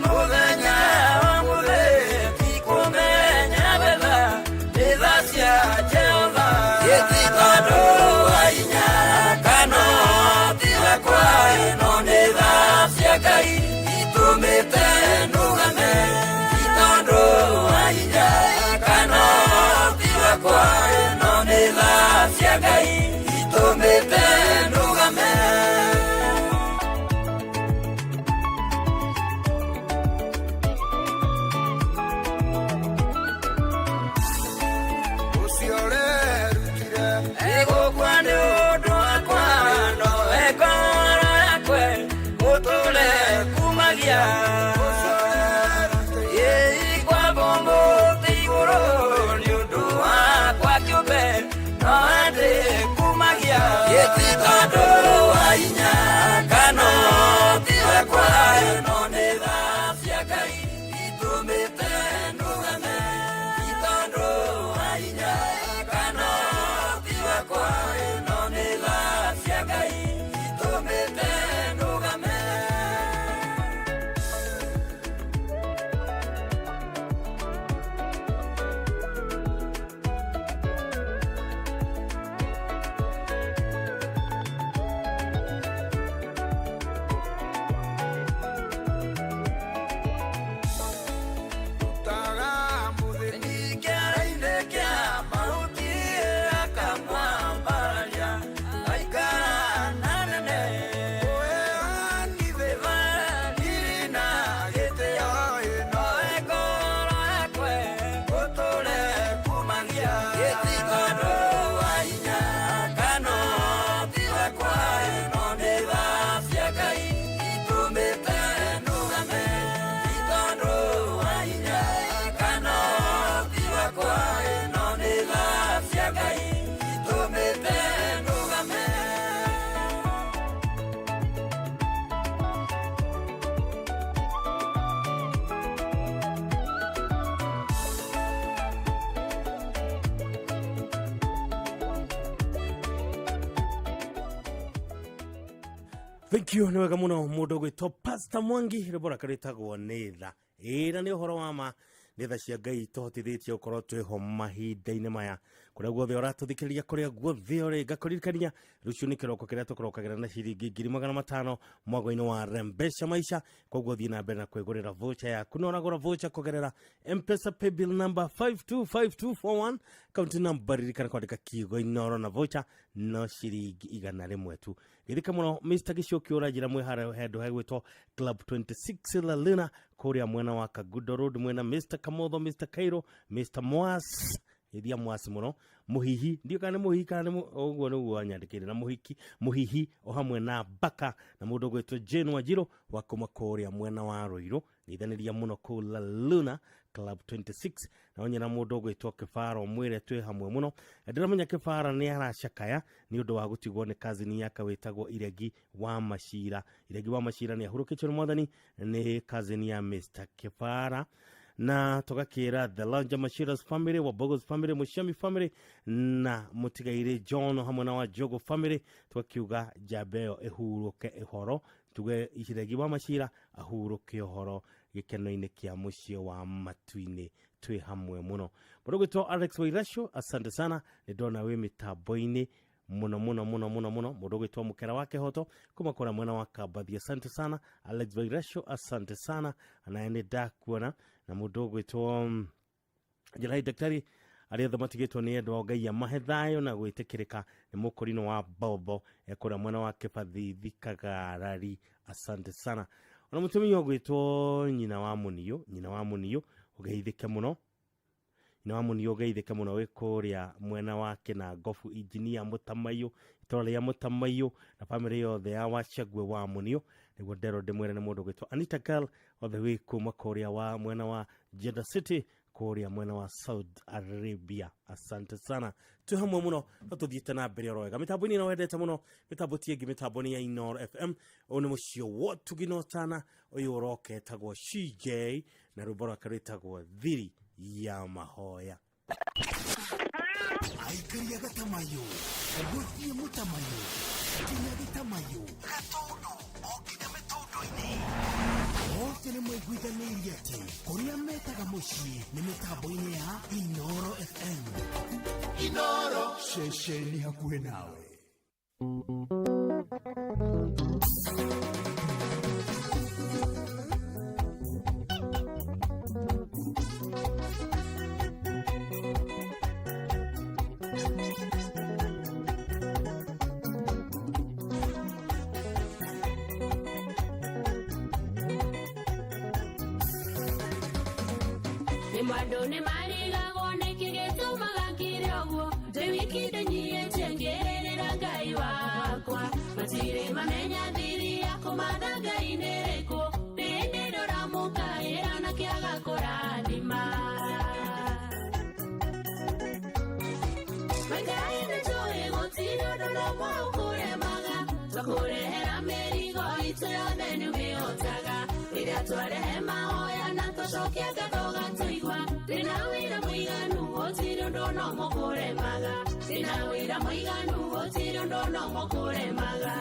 Mũthenya wa mũthĩ ti kũmenya wetha nĩ tha cia Jehova. Ĩ ti tondũ wa hinya kana ũhoti wakwa, no nĩ tha cia Ngai itũmĩte nũgame. Ti tondũ wa hinya kana ũhoti wakwa, no nĩ tha cia Ngai itũmĩte nũgame. Ũcio ũrerutire Ĩgũkua nĩ ũndũ wakwa, nowe ngoro yakwe ũtũre kumagia. Ĩ kwamba mũtĩ igũrũ nĩ ũndũ wakwa kĩũmbe, no ndĩ kumagia. Ĩ ti tondũ wa hinya kana ũhoti wakwa, no nĩ tha cia Ngai itũmĩte nũgame. Ti tondũ wa hinya kana ũhoti wakwa, no nĩ tha cia Ngai Thank you, nĩ wega mũno mũndũ ũgwĩtwo Pastor Mwangi, rwĩmbo rwake rwĩtagwo nĩ tha. Ĩĩ na nĩ ũhoro wa ma, nĩ tha cia Ngai tũhotithĩtie gũkorwo twĩho mahinda-inĩ maya. Kũrĩa guothe ũratũthikĩrĩria, kũrĩa guothe ũrĩ, ngakũririkania rũciũ nĩ kĩroko kĩrĩa tũkũrokagĩra na ciringi 500,000 mwago-inĩ wa Rembesha Maisha. Koguo thiĩ na mbere na kwĩgũrĩra voucher yaku, na ũragũra voucher kũgerera M-Pesa paybill number 525241, kaunti number, ririkana kwandĩka kiugo Inoro, na voucher no ciringi 100 tu. Gĩthika mũno Mr. Gĩcuki ũranjĩra mwĩ harĩa handũ hegwĩtwo Club 26 La Luna kũrĩa mwena wa Kagudo Road, mwena Mr. Kamotho, Mr. Cairo, Mr. Mwas, ithia mwasi mũno mũhihi, ndiũ kana nĩ mũhihi kana nĩ ũguo nĩguo wanyandĩkĩire, na mũhiki mũhihi o hamwe na Baka na mũndũ ũgwĩtwo Jane Wanjirũ wa kuma kũrĩa mwena wa Rũirũ, nĩithanĩria mũno kũu La Luna Club 26. Na onye na mũndũ ũgwĩtwo Kĩbara ũmwĩre twĩ hamwe mũno. Ndĩramenya Kĩbara nĩ aracakaya nĩ ũndũ wa gũtigwo nĩ kazini yake wĩtagwo Iregi wa Macira. Iregi wa Macira nĩ ahurũkĩtio nĩ mwathani, nĩ kazini ya Mr. Kĩbara. Na tũgakĩra The Lounge Machiras family, Wabogos family, Mushami family na mũtigairĩ John hamwe na Wanjogo family, tũgakiuga njamba ĩyo ĩhurũke ĩhoro, tuge Iregi wa Macira ahurũke ũhoro gĩkeno-inĩ kĩa mũciĩ wa matu-inĩ, twĩ hamwe mũno. Mũndũ ũgwĩtwo Alex Wairasho, asante sana, nĩ ndona wĩ mĩtambo-inĩ mũno mũno mũno mũno mũno. Mũndũ ũgwĩtwo Mũkera wa Kĩhoto kuma kũrĩa mwena wa Kambathi, asante sana. Alex Wairasho, asante sana, naye nĩ ndakuona. Na mũndũ ũgwĩtwo Njĩrai daktari, arĩa othe matigĩtwo nĩ endwa, Ngai amahe thayũ na gwĩtĩkĩrĩka, nĩ mũkũrinũ wa Bobo ekũrĩa mwena wa Kĩbathithi Kagarari, asante sana. Ona mũtumia ũgwĩtwo nyina wa Mũniũ, nyina wa Mũniũ ũgeithĩke mũno, nyina wa Mũniũ ũgeithĩke mũno, wĩ kũrĩa mwena wa Kĩnangobu, injinia Mũtamaiyũ, itũra rĩa Mũtamaiyũ na bamĩrĩ yothe ya Wachagwe wa Mũniũ, nĩguo nderwo ndĩmwĩre nĩ mũndũ ũgwĩtwo Anita Girl, othe wĩ kuma kũrĩa wa mwena wa Jeddah City, kũrĩa mwena wa Saudi Arabia, asante sana, twĩ hamwe mũno no tũthiĩte na mbere oro wega mĩtambo-inĩ ĩno wendete mũno, mĩtambo ti ĩngĩ, mĩtambo nĩ ya Inoro FM. Ũyũ nĩ mũciĩ wotugi na ũtana, ũyũ ũroka etagwo CJ na rwĩmbo rwake rwĩtagwo Thiri ya Mahoya. Aikaria gatamayo gũthiĩ mũtamayo nginya gĩtamayo gatũndũ o nginya mĩtũndũ-inĩ othe nĩ maiguithanĩirie atĩ kũrĩa metaga mũciĩ nĩ mĩtambo-inĩ ya Inoro FM. Inoro, ceceni hakuhĩ nawe. Nĩ mwandũ nĩ marigagwo nĩkĩ gĩtũmaga ngire ũguo, ndĩ wiki ndĩnyiĩtie ngĩrĩrĩra Ngai wakwa, matirĩ mamenya thiri ya kũmatha Ngai nĩ ĩrĩkũ, ndĩ ndũramũkaĩra na kĩaga kũrathima. We Ngai nĩnjũĩ gũtirĩ ũndũ nomwe ũkũremaga, twakũrehera mĩrigo itũ yothe nĩũmĩhotaga, rĩrĩa twarehe mahoya na twacokia ngatho gatũigua, ndĩna wĩra mũiganu gũtirĩ ũndũ nomwe ũkũremaga, ndĩna wĩra mũiganu gũtirĩ ũndũ nomwe ũkũremaga.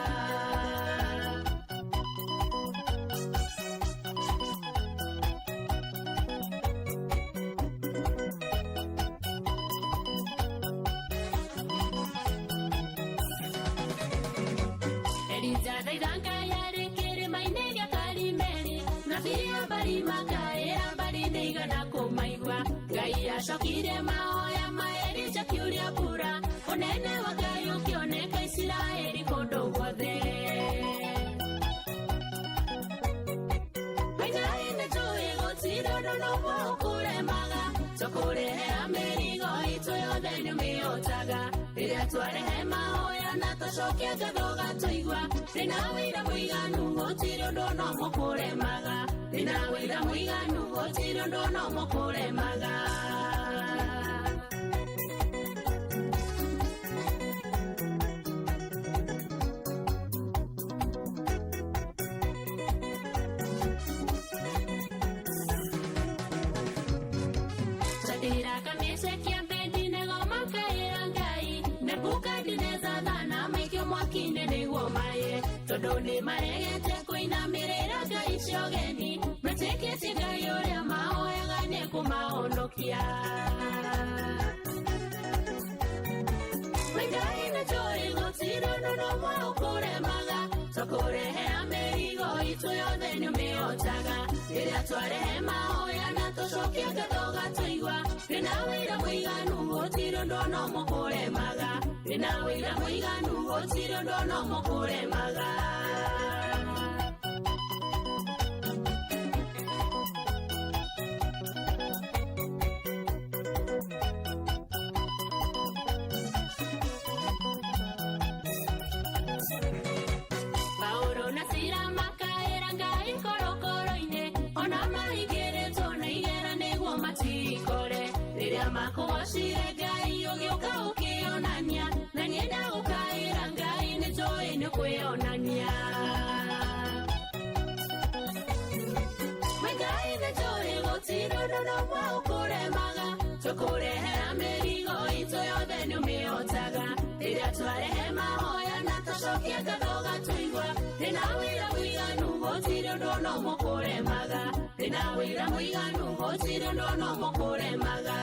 Elija thaitha Ngai arĩ kĩrĩma-inĩ gĩa Karimeli, nabii Abari makaĩra mbari ndaigana kũmaigua. Ngai acokirie mahoya ma Elija akiuria mbura, ũnene wa Ngai ũkĩoneka Isiraeli kũndũ guothe. Ngai nĩnjũĩ gũtirĩ ũndũ nomwe ũkũremaga, tũkũrehera mĩrigo itũ yothe nĩũmĩhotaga, rĩrĩa twarehe mahoya na twacokia ngatho gatũigua, ndĩna wĩra mũiganu gũtirĩ ũndũ nomwe ũkũremaga, ndĩna wĩra mũiganu gũtirĩ ũndũ nomwe ũkũremaga. Twadĩra kamĩceki Abedinego makaĩra Ngai, Nebukadineza thana maikio mwaki-inĩ nĩguo maye. Tondũ nĩ maregete kũinamĩrĩra ngai cia ũgeni, metĩkĩtie Ngai ũrĩa mahoyaga nĩekũmahonokia. Ngai nĩ njũĩ gũtirĩ ũndũ n'ũmwe ũkũremaga, tũkũrehera mĩrigo itũ yothe nĩũmĩhotaga. Rĩrĩa twarehe mahoya na tũcokie ngatho ũgatũigua, ndĩna wĩra mũiganu gũtirĩ ũndũ ona ũmwe ũkũremaga. Ndĩna wĩra mũiganu gũtirĩ ũndũ ona ũmwe ũkũremaga. Paulo na Sila makaĩra Ngai korokoro-inĩ, ona mahingĩrĩtwo na igera nĩguo matikore. Rĩrĩa makũgocire Ngai ũgĩũka ũkĩonania, na niĩ ndagũkaĩra Ngai nĩnjũĩ nĩũkwĩonania. We Ngai nĩnjũĩ gũtirĩ ũndũ n'ũmwe ũkũremaga, tũkũrehera mĩrigo itũ yothe nĩũmĩhotaga. Rĩrĩa twarehe mahoya na tũcokie ngatho ũgatũigua, ndĩna wĩra mũiganu gũtirĩ ũndũ ona ũmwe ũkũremaga. Ndĩna wĩra mũiganu gũtirĩ ũndũ ona ũmwe ũkũremaga.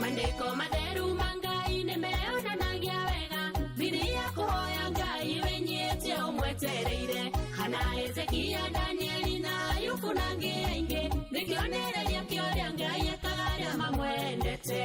Maandĩko matheru ma Ngai nĩmeyonanagia wega, Bibilia kũhoya Ngai wĩnyihĩtie ũmwetereire. Hana, Hezekia, Danieli na Ayubu na angĩ aingĩ, nĩ kĩonereria kĩa ũrĩa Ngai ekaga arĩa mamwendete.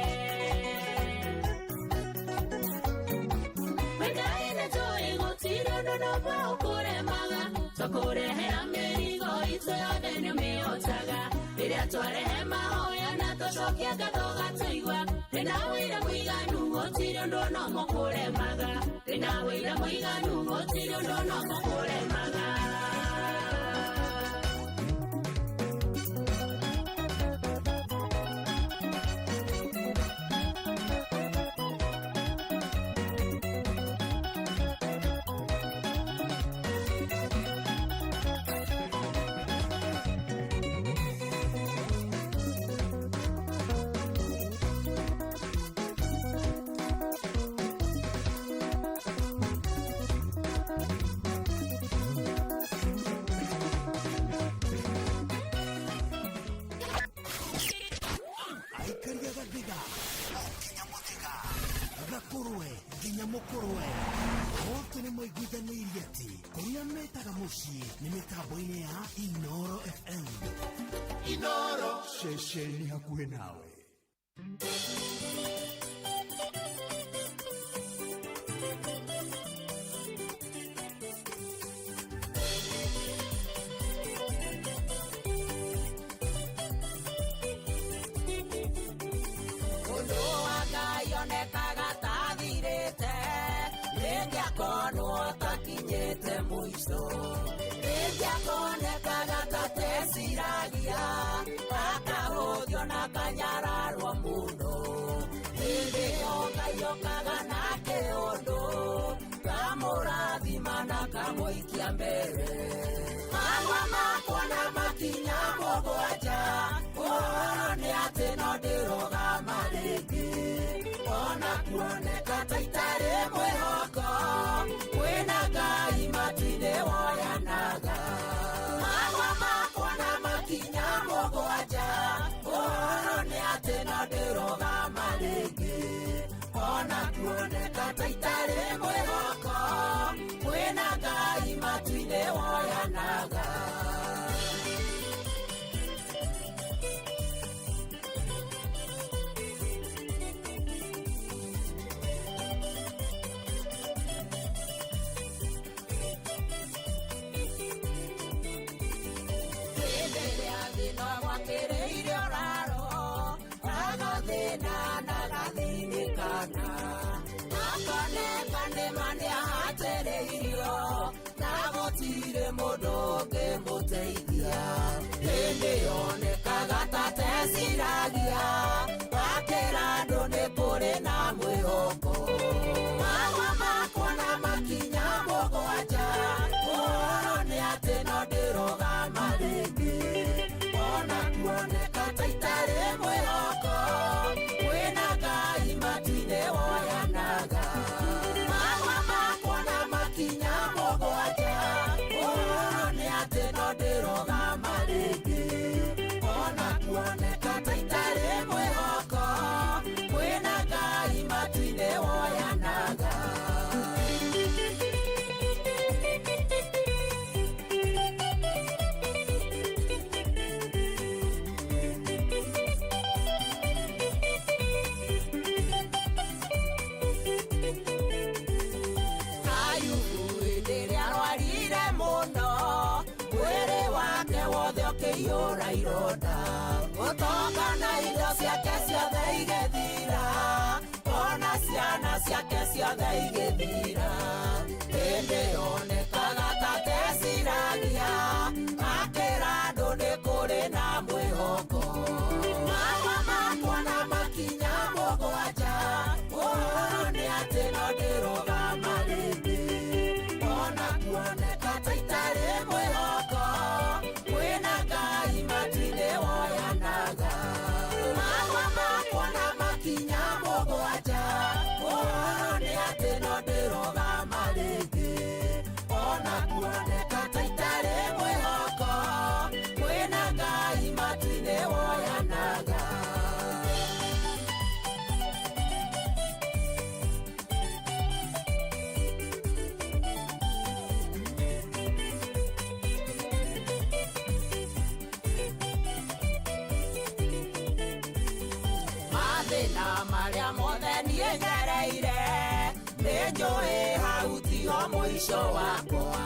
We Ngai nĩnjũĩ gũtirĩ ũndũ n'ũmwe ũkũremaga, tũkũrehera mĩrigo itũ yothe nĩũmĩhotaga. Rĩrĩa twarehe mahoya na tũcokie ngatho ũgatũigua, ndĩna wĩra mũiganu gũtirĩ ũndũ ona ũmwe ũkũremaga. Ndĩna wĩra mũiganu gũtirĩ ũndũ ona ũmwe ũkũremaga. Aikaria gathiga nginya mũthĩga gakũrwe nginya mũkũrwe othe nĩ maiguithanĩirie atĩ kũrĩa metaga mũciĩ nĩ mĩtambo-inĩ ya Inoro FM. Inoro ceceni hakuhĩ nawe. Mũndũ wa Ngai onekaga ta athirĩte, rĩngĩ akonwo takinyĩte mũico, rĩngĩ akonekaga ta teciragia, akahũthio na akanyararwo mũno. Hĩndĩ ĩyo Ngai okaga na kĩũndũ, kamũrathima na kamũikia mbere. Magwa makwa na makinya mũgwanja, ũhoro nĩ atĩ no ndĩrũgama rĩngĩ. Ona kuoneka ta itarĩ mwĩhoko, kwĩna Ngai matu-inĩ woyanaga. Magwa makwa na makinya mũgwanja, ũhoro nĩ atĩ no ndĩrũgama rĩngĩ. Ona kuoneka ta itarĩ mwĩhoko, kwĩna Ngai matu-inĩ woyanaga. Hĩndĩ ĩrĩa thĩna gwakĩrĩire ũraro, agathĩna na agathinĩkana, akoneka nĩma nĩahatĩrĩirio, na gũtirĩ mũndũ ũngĩmũteithia. Hĩndĩ yonekaga ta teciragia, akĩra andũ nĩ kũrĩ na mwĩhoko. Magwa makwa na makinya mũgwanja, ũhoro nĩ Akĩhũra ironda ũtonga na indo ciake ciothe igĩthira ona ciana ciake ciothe igĩthira ĩndĩ onekaga ta teciragia akĩra andũ nĩ kũrĩ na mwĩhoko magwa makwa na makinya mũgwanja ũhoro nĩ atĩ no ndĩrũgama rĩngĩ ona kuoneka ta itarĩ mwĩhoko kwĩna Ngai matu-inĩ woyanaga magwa makwa na makinya mũgwanja ũhoro nĩ atĩ no ndĩrũgama rĩngĩ ona kuoneka ta itarĩ mwĩhoko kwĩna Ngai matu-inĩ woyanaga. Mathĩna marĩa mothe niĩ ngereire nĩ njũĩ hau tiho mũico wakwa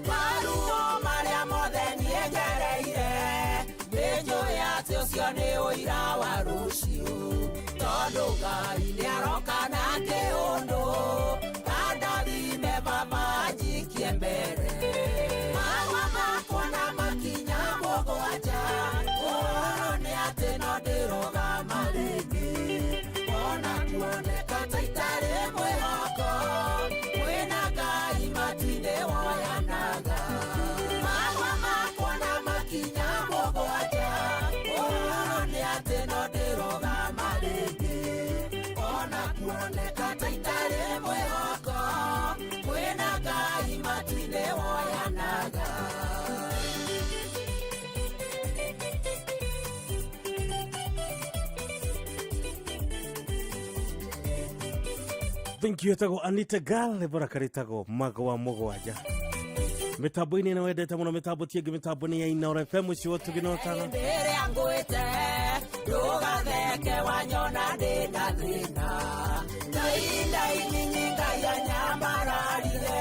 maruo marĩa mothe niĩ ngereire nĩ njũĩ atĩ ũcio nĩ ũira wa rũciũ tondũ Ngai nĩ aroka na kĩũndũ andathime baba anjikie mbere magwa makwa na makinya mũgwanja ũhoro nĩ atĩ no ndĩrũgama rĩngĩ ona kuoneka ta itarĩ mwĩhoko kwĩna Ngai matu-inĩ woyanaga magwa makwa na makinya mũgwanja ũhoro nĩ atĩ no ndĩrũgama rĩngĩ ona kuoneka ta itarĩ mwĩhoko kwĩna Ngai matu-inĩ woyanaga. Thank you etagwo Anita Girl rĩbora karĩtagwo magwa mũgwanja mĩtambo-inĩ ĩno wendete mũno mĩtambo ti ĩngĩ mĩtambo nĩ ya Inooro FM ũcio wa ũtugi na ũtana Rĩrĩa ngwĩte ndũgatheke wanyona ndĩ na thĩna ndai nyinyi Ngai anyambararire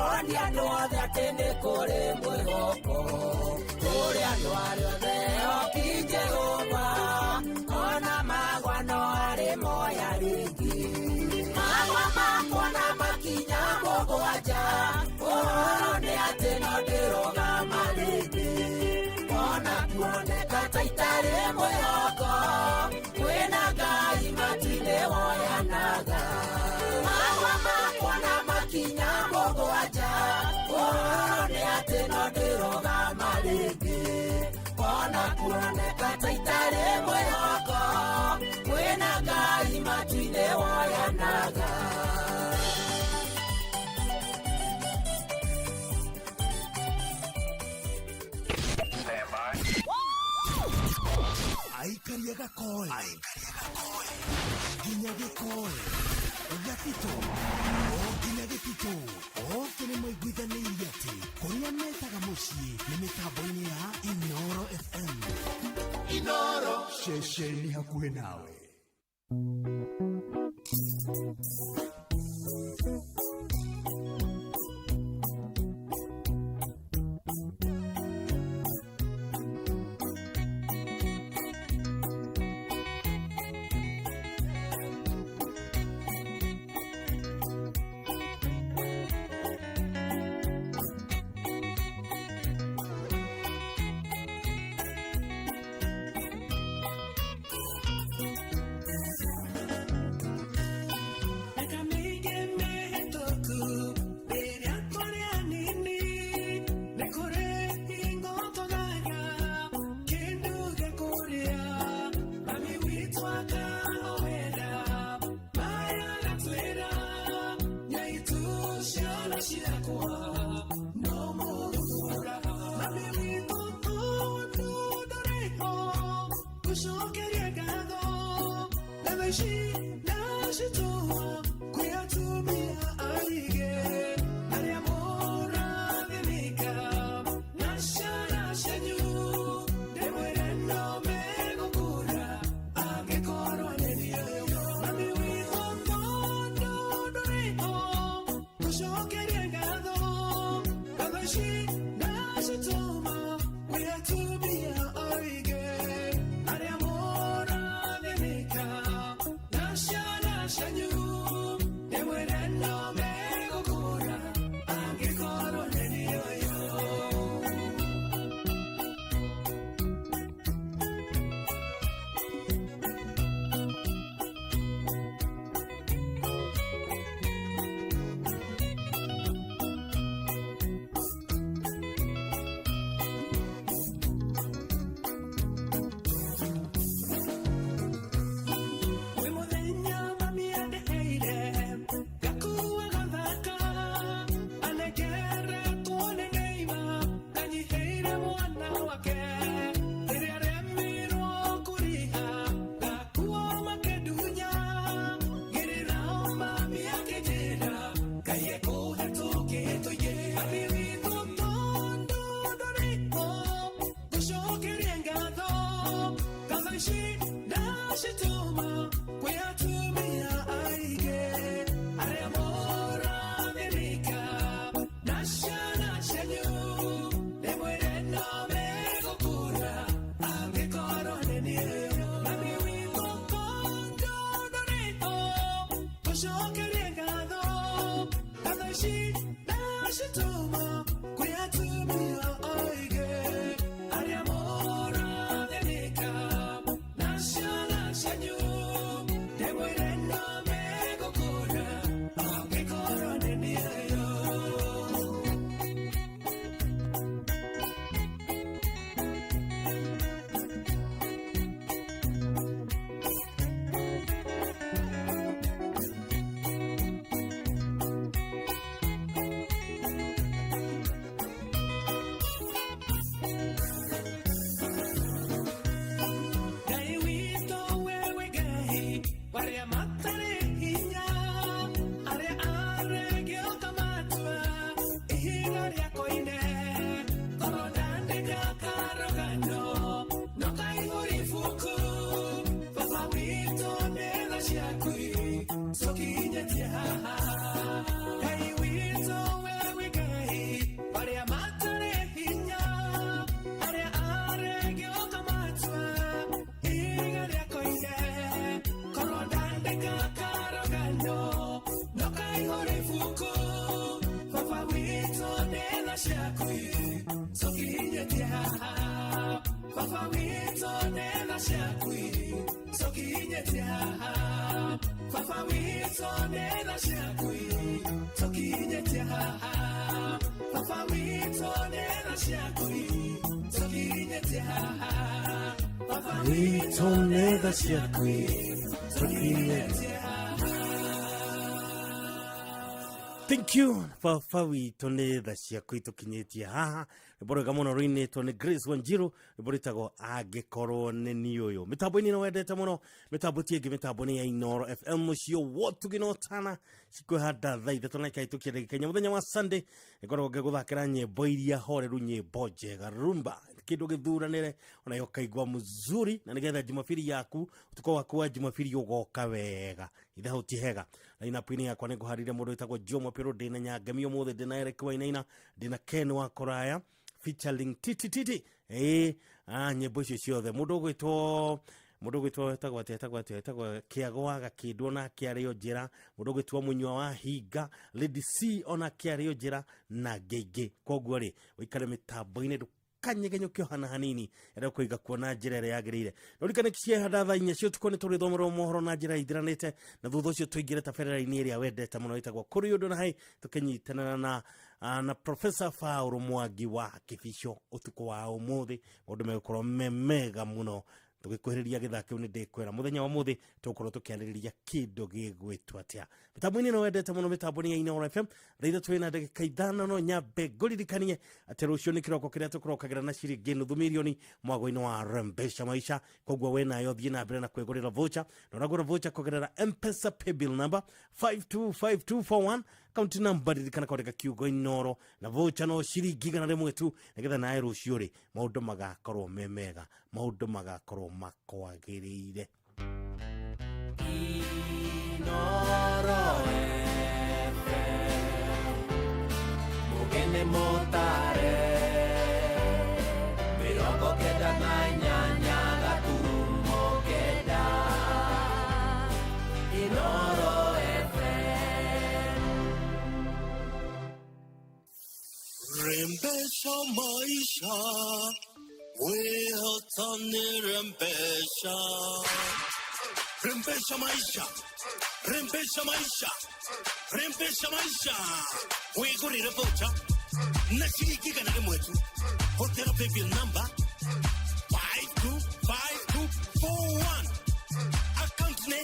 onia andũ othe atĩ nĩ kũrĩ mwĩhoko kũrĩ andũ arĩa othe ehoki Jehova ona magwa no arĩ moya rĩngĩ magwa makwa na makinya mũgwanja ũhoro nĩ atĩ no ndĩrũgama rĩngĩ ona kuoneka ta itarĩ mwĩhoko kwĩna Ngai matu-inĩ woyanaga magwa makwa na makinya mũgwanja ũhoro nĩ atĩ no ndĩrũgama rĩngĩ ona kuoneka ta itarĩ mwĩhoko kwĩna Ngai matu-inĩ woyanaga. Aikaria gakoe nginya gĩkoe gatito o nginya gĩtito othe nĩ maiguithanĩirie atĩ kũrĩa metaga mũciĩ nĩ mĩtambo-inĩ ya Inooro FM. Inooro ceceni hakuhĩ nawe. She, now she told me we had to be. ciaku tũkinyĩtie haha. Baba witũ nĩ tha ciaku tũkinyĩtie haha. Baba witũ nĩ tha ciaku tũkinyĩtie haha. Baba witũ nĩ tha ciaku tũkinyĩtie haha. Baba witũ nĩ tha ciaku tũkinyĩtie. Thank you, baba witũ nĩ tha ciaku itũkinyĩtie haha. Rwĩmbo rwega mũno rũinĩtwo nĩ Grace Wanjiru, rwĩmbo rwĩtagwo angĩkorwo nĩ niĩ ũyũ. Mĩtambo-inĩ ĩno wendete mũno, mĩtambo ti ĩngĩ, mĩtambo nĩ ya Inooro FM, mũciĩ wotugi na ũtana cikwĩhanda thaa 3 na ikaĩtũkia ndagĩka 4 mũthenya wa Sunday. Nĩngoragwo ngĩgũthakĩra nyĩmbo iria horeru, nyĩmbo njega, rumba, kĩndũ gĩthuranĩre ona ũkaigua mzuri, na nĩgetha Jumapili yaku, ũtukũ waku wa Jumapili ũgoka wega. Ithe ti hega line-up-inĩ yakwa nĩ ngũharĩria mũndũ wĩtagwo Joe Mwapĩrũ, ndĩna Nyangemi ũmũthĩ, ndĩna Eric Wainaina, ndĩna Ken wa Kũraya featuring Titi Titi. Nyĩmbo icio ciothe mũndũ ũgwĩtwo etagwo atĩa, etagwo atĩa, etagwo Kĩago wa Gakĩndũ ona akĩarĩo njĩra, mũndũ ũgwĩtwo Mũnyua wa Hinga, Lady C ona akĩarĩo njĩra na ngĩ ingĩ. Koguo rĩ, ũikare mĩtambo-inĩ, kanyegenyũke hana hanini ĩrĩa kũiga kuona njĩra ĩrĩa yagĩrĩire. Rũrikane ciehanda thaa 4 cia ũtukũ nĩ tũrĩthomerwo mohoro na njĩra ithiranĩte, na thutha ũcio tũingĩre tabarĩra-inĩ ĩrĩa wendete mũno ĩtagwo kũrĩ ũndũ na hai, tũkĩnyitanĩra na Professor Paul Mwangi wa Kĩbico ũtukũ wa ũmũthĩ. Maũndũ megũkorwo me mega mũno tũgĩkuhĩrĩria gĩthaa kĩu. Nĩ ndĩkwĩra mũthenya wa ũmũthĩ tũgũkorwo tũkĩarĩrĩria kĩndũ gĩgwĩtwo atĩa. Mĩtambo-inĩ ĩno wendete mũno, mĩtambo nĩ ya Inooro FM. Thaa 3 na ndagĩka 5. No nyambe ngũririkanie atĩ rũciũ nĩ kĩroko kĩrĩa tũkũrokagĩra na ciringi nuthu mirioni mwago-inĩ wa Rembesha Maisha. Koguo we nayo thiĩ na mbere na kwĩgũrĩra voucher, na ũragũra voucher kũgerera M-Pesa paybill number 525241, account number ririkana kwandĩka kiugo Inooro, na voucher no ciringi 100 tu, nĩgetha nawe rũciũ rĩ maũndũ magakorwo me mega, maũndũ magakorwo makwagĩrĩire. Inooro FM, mugene motare 98.9. Inooro FM. Rembesha maisha, wehotani rembesha. Rembesha maisha, rembesha maisha, rembesha maisha. Wigurire voucher na ciringi 100 tu. Hũthĩra paybill number 525241, account nĩ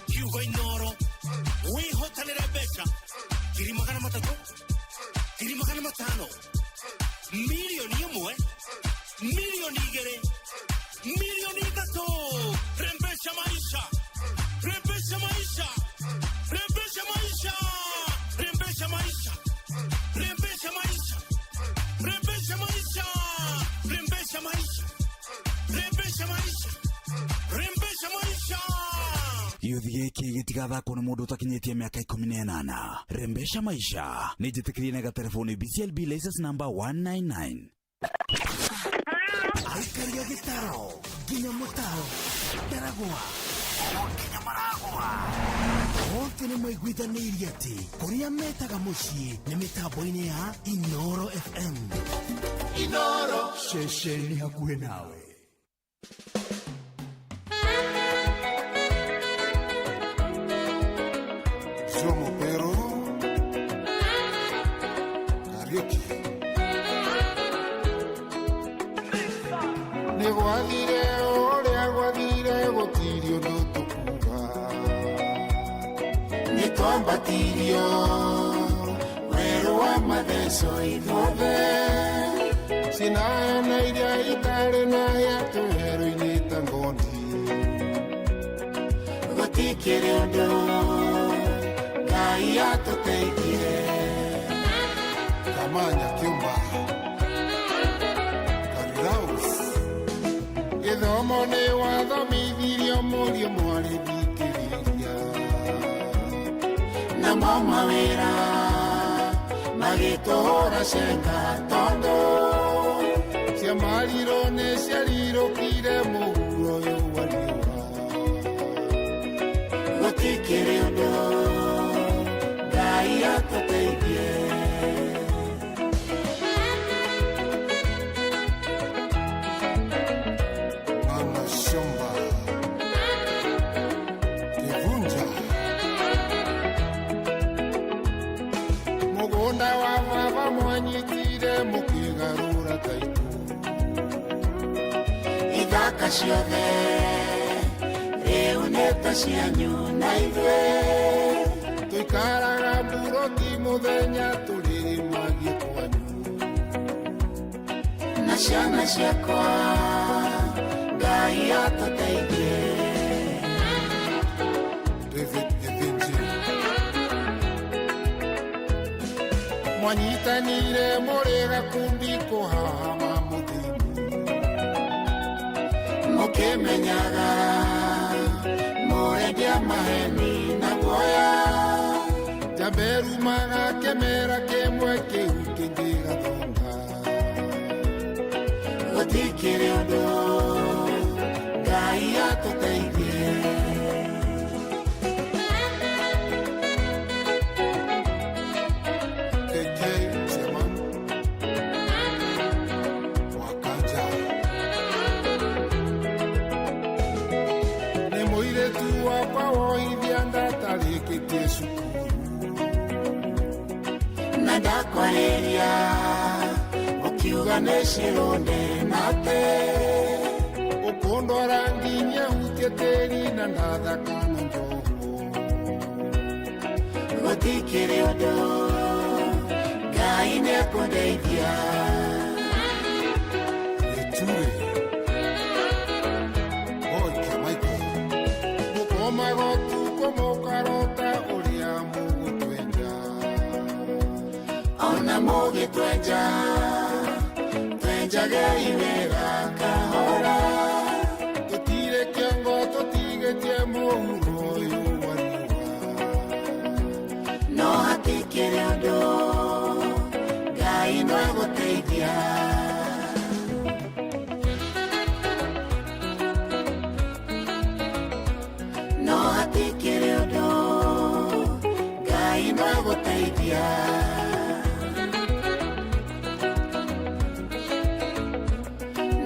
kiugo Inooro. Wĩhotanĩre mbeca 300,000, 500,000, 1,000,000, 2,000,000, 3,000,000. Rembesha maisha, rembesha maisha, rembesha maisha, rembesha maisha, rembesha maisha, rembesha maisha, rembesha maisha, rembesha maisha, rembesha maisha. Gĩũthi gĩkĩ gĩtigathakwo nĩ mũndũ ũtakinyĩtie mĩaka 18. Rembesha maisha nĩ njĩtĩkĩrie na gatelefoni BCLB license number 199. Aikaria gĩtaro nginya mũtaro ndaragwa o nginya maragwa othe nĩ maiguithanĩirie atĩ kũrĩa metaga mũciĩ nĩ mĩtambo-inĩ ya Inooro FM. Inooro. Ceceni hakuhĩ nawe. Jomo Pero Kariuki. Nĩ gwathire ũrĩa gwathire, gũtirĩ ũndũ tũkuga. Nĩ twambatirio werũ wa matheco ithuothe, cinaya na iria itarĩ na hĩa twĩwerũ-inĩ ta ngondi. Gũtikĩrĩ ũndũ, Ngai atũteithie. Kamanya Kĩũmba Kariraus. Gĩthomo nĩ wathomithirio mũriũ mwarĩ thikĩrĩria, namo mawĩra magĩtũhũra cenga, tondũ ciamarirwo nĩ ciarirũkire mũhuro ũyũ wa riũa. Gũtikĩrĩ ũndũ, Ngai atũteithie. Mwanyitanire mũkĩgarũra taitũ. Ithaka ciothe rĩu nĩ ta cianyu na ithuĩ. Tũikaraga mburoti mũthenya tũrĩrĩmagie kwanyu. Na ciana ciakwa Ngai atũteithie. David Githinji. Mwanyitanire mũrĩ gakundi kũhahama mũthĩni. Mũkĩmenyaga mũrendia maheni na guoya. Njamberumaga kĩmera kĩmwe kĩu kĩngĩ gathonga. Gũtikĩrĩ ũndũ Ngai atũteithie. KK Chairman Wakanja. Nĩ mũirĩtu wakwa woithia ndatarĩkĩtie cukuru. Na ndakwarĩria ũkiuga nĩ cirũnde nate. Ũkũndwara nginya hutie tĩri na ndathaka na njoho. Gũtikĩrĩ ũndũ Ngai nĩekũndeithia. Gĩturĩ Boy Michael. Mũkomaga ũtukũ mũkarota ũrĩa mũgũtwenja. Ona mũgĩtwenja twenjagei wega kahora. Tũtirĩ kĩongo tũtigĩtie mũhuro ũyũ wa riũa. No hatikĩrĩ ũndũ Ngai no egũteithia. No hatikĩrĩ ũndũ Ngai no egũteithia.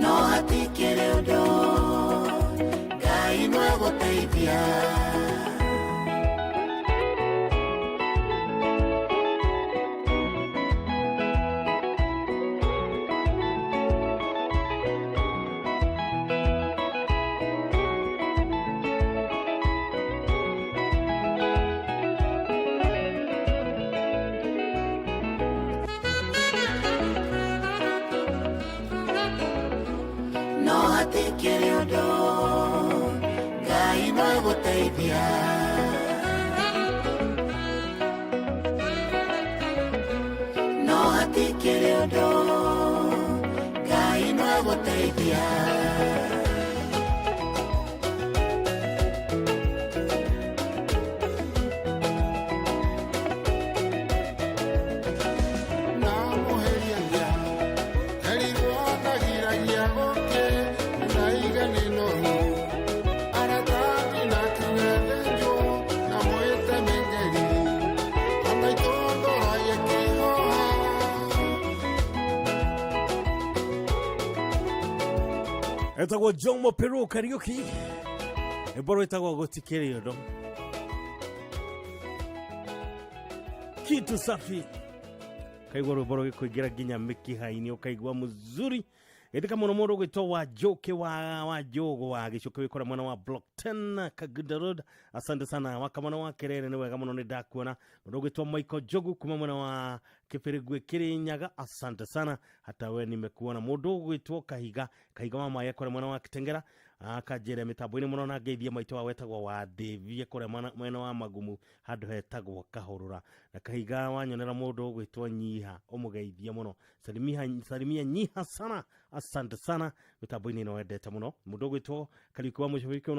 No hatikĩrĩ ũndũ Ngai no egũteithia. No hatikĩrĩ ũndũ Ngai no egũteithia. No hatikĩrĩ ũndũ Ngai no egũteithia. Ndamũheriania herirwo ndagiragia gũkĩ ndaiga nĩ noru. Aratathi na kĩng'ethenjwo na mwĩte mĩngeri. Ona itũndũragia kĩhoha. Etagwo Jomo Peru Kariuki rwĩmbo rwĩtagwo gũtikĩrĩ ũndũ kitu safi kaigua rwĩmbo rũgĩkũingĩra nginya mĩkiha-inĩ ũkaigua mzuri gĩtĩka mũno mũndũ ũgwĩtwo wa njũkĩ wa njũgũ wa gĩcũkĩ wĩkora mwena wa block 10 Kaguda Road. Asante sana wakamwana wa kerere nĩ wega mũno nĩ ndakuona. Mũndũ ũgwĩtwo Michael Njogu kuma mwena wa Kĩbĩrĩngwe Kĩrĩnyaga, asante sana hata we nimekuona. Mũndũ ũgwĩtwo Kahiga Kahiga wa Maĩ kũrĩa mwena wa Kitengera akanjĩra mĩtambo-inĩ mũno na ngeithia maitũ wa wetagwo wa Ndĩvie kũrĩa mwena wa Magumu handũ hetagwo Kahũrũra. Na Kahiga wanyonera mũndũ ũgwĩtwo Nyiha ũmũgeithie mũno. Salimia, salimia Nyiha sana, asante sana mĩtambo-inĩ ĩno wendete mũno. Mũndũ ũgwĩtwo Kariũki wa Mũcobiki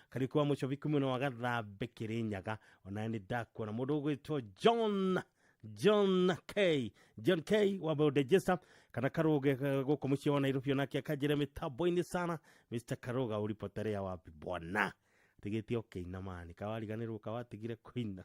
Kariũki wa Mũcobiki mwena wa Gathambe Kĩrĩnyaga onawe nĩ ndakuona. Mũndũ ũgwĩtwo John K wa Bodegesa kana Karuge gũkũ mũciĩ wa Nairobi onake akanjĩra mĩtambo-inĩ sana. Mr Karuga ulipotelea wapi bwana? Tigĩtie ũkĩina mani kawariganĩrwo kawatigire kũina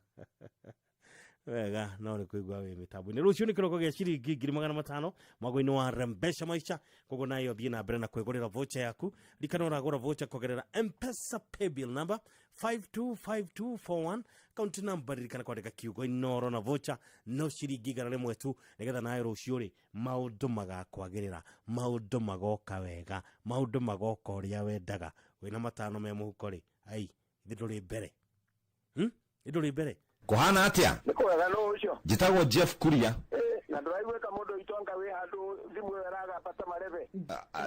wega no nĩ kũigua wĩ mĩtambo-inĩ. Rũciũ nĩ kĩroko gĩa ciringi 500,000 mwago-inĩ wa Rembesha Maisha, koguo nayo thiĩ na mbere na kwĩgũrĩra voucher yaku. Rikana ũragũra voucher kũgerera Mpesa paybill number 525241, akaunti namba ririkana kwandĩka kiugo Inoro na vocha no ciringi 100 tu, nĩgetha nawe rũciũ rĩ maũndũ magakwagĩrĩra, maũndũ magoka wega, maũndũ magoka ũrĩa wendaga. Wĩna 5 me mũhuko rĩ, ai ithe ndũrĩ mbere, ndũrĩ mbere. Kuhana atia? Nĩ kwega, nũ ũcio? Njĩtagwo Jeff Kuria. Na ndũraiguĩka mũndũ witũ anga wĩ handũ thimũ ĩyo ĩragamba ta marebe.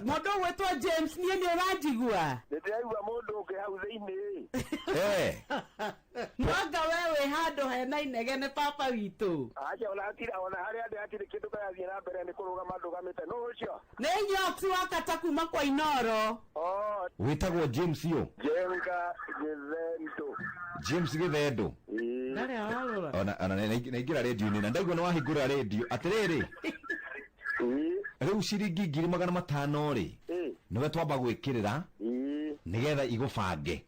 Mũndũ ũgwĩtwo James, niĩ nĩ ũranjigua? Nĩ ndĩraigua mũndũ ũngĩ hau thĩinĩ. Mwanga we wĩ handũ hena inegene papa witũ. Aca, ona hatirĩ, ona harĩa ndĩ hatirĩ kĩndũ kĩrathiĩ na mbere, nĩ kũrũgama ndũgamĩte. Nũ ũcio? Nĩ Nyox wakata kuma kwa Inoro. Wĩtagwo James ũ? James Gĩthendũ. James Gĩthendũ. Ndarĩ ararora. Ona naingĩra rĩndiũ-inĩ na ndaigua nĩ wahingũra rĩndiũ. Atĩrĩrĩ, rĩu ciringi 500,000 rĩ, nĩwe twamba gwĩkĩrĩra nĩgetha igũbange.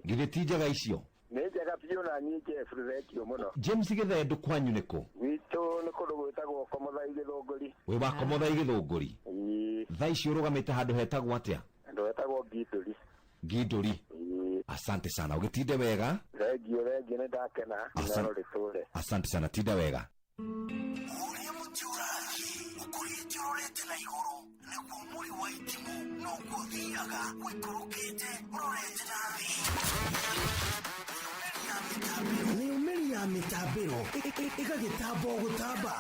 Githĩ ti njega icio? Nĩ njega biũ, na niĩ Jeff thengio mũno. James Gĩthendũ, kwanyu nĩ kũ? Gwitũ nĩ kũndũ gwĩtagwo Komothai Gĩthũngũri. Wĩ wa Komothai Gĩthũngũri. Thaa ici ũrũgamĩte handũ hetagwo atĩa? Handũ hetagwo Ngindũri. Ngindũri. Asante sana, ũgĩtinde wega. Thengio, thengio, nĩ ndakena. Inoro rĩtũre. Asante sana, tinda wega. Ũrĩa mũtĩ ũrathiĩ ũkũrĩte ũrorete na igũrũ, nĩguo mũri wa itimũ noguo ũthiaga ũikũrũkĩte ũrorete na thĩ. Mĩumĩri ya mĩtambĩro ĩgagĩtamba o gũtamba,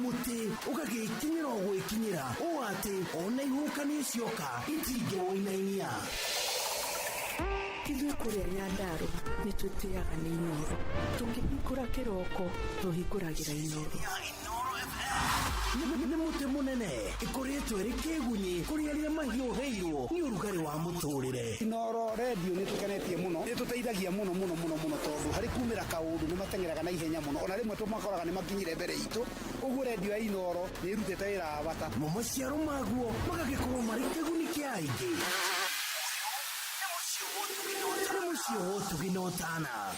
mũtĩ ũgagĩkinyĩra o gwĩkinyĩra, ũũ atĩ ona ihuhũkanio cioka itingĩwũinainia. Ithuĩ kũrĩa Nyandarũa nĩ twĩtĩaga nĩ Inoro. Tũkĩhingũra kĩroko tũhingũragĩra Inoro. Nĩ mũtĩ mũnene ĩkoretwo ĩrĩ kĩgunyĩ kũrĩ arĩa mahiũhĩirwo nĩ ũrugarĩ wa mũtũrĩre. Inoro redio nĩ tũkenetie mũno, nĩ tũteithagia mũno mũno mũno mũno, tondũ harĩ kumĩra kaũndũ nĩ mateng'eraga na ihenya mũno, ona rĩmwe tũmakoraga nĩ makinyire mbere itũ. Ũguo redio ya Inoro nĩ ĩrutĩte wĩra wa bata. Mo maciaro maguo magagĩkorwo marĩ kĩguni kĩa aingĩ. Nĩ mũciĩ wa ũtugi na ũtana.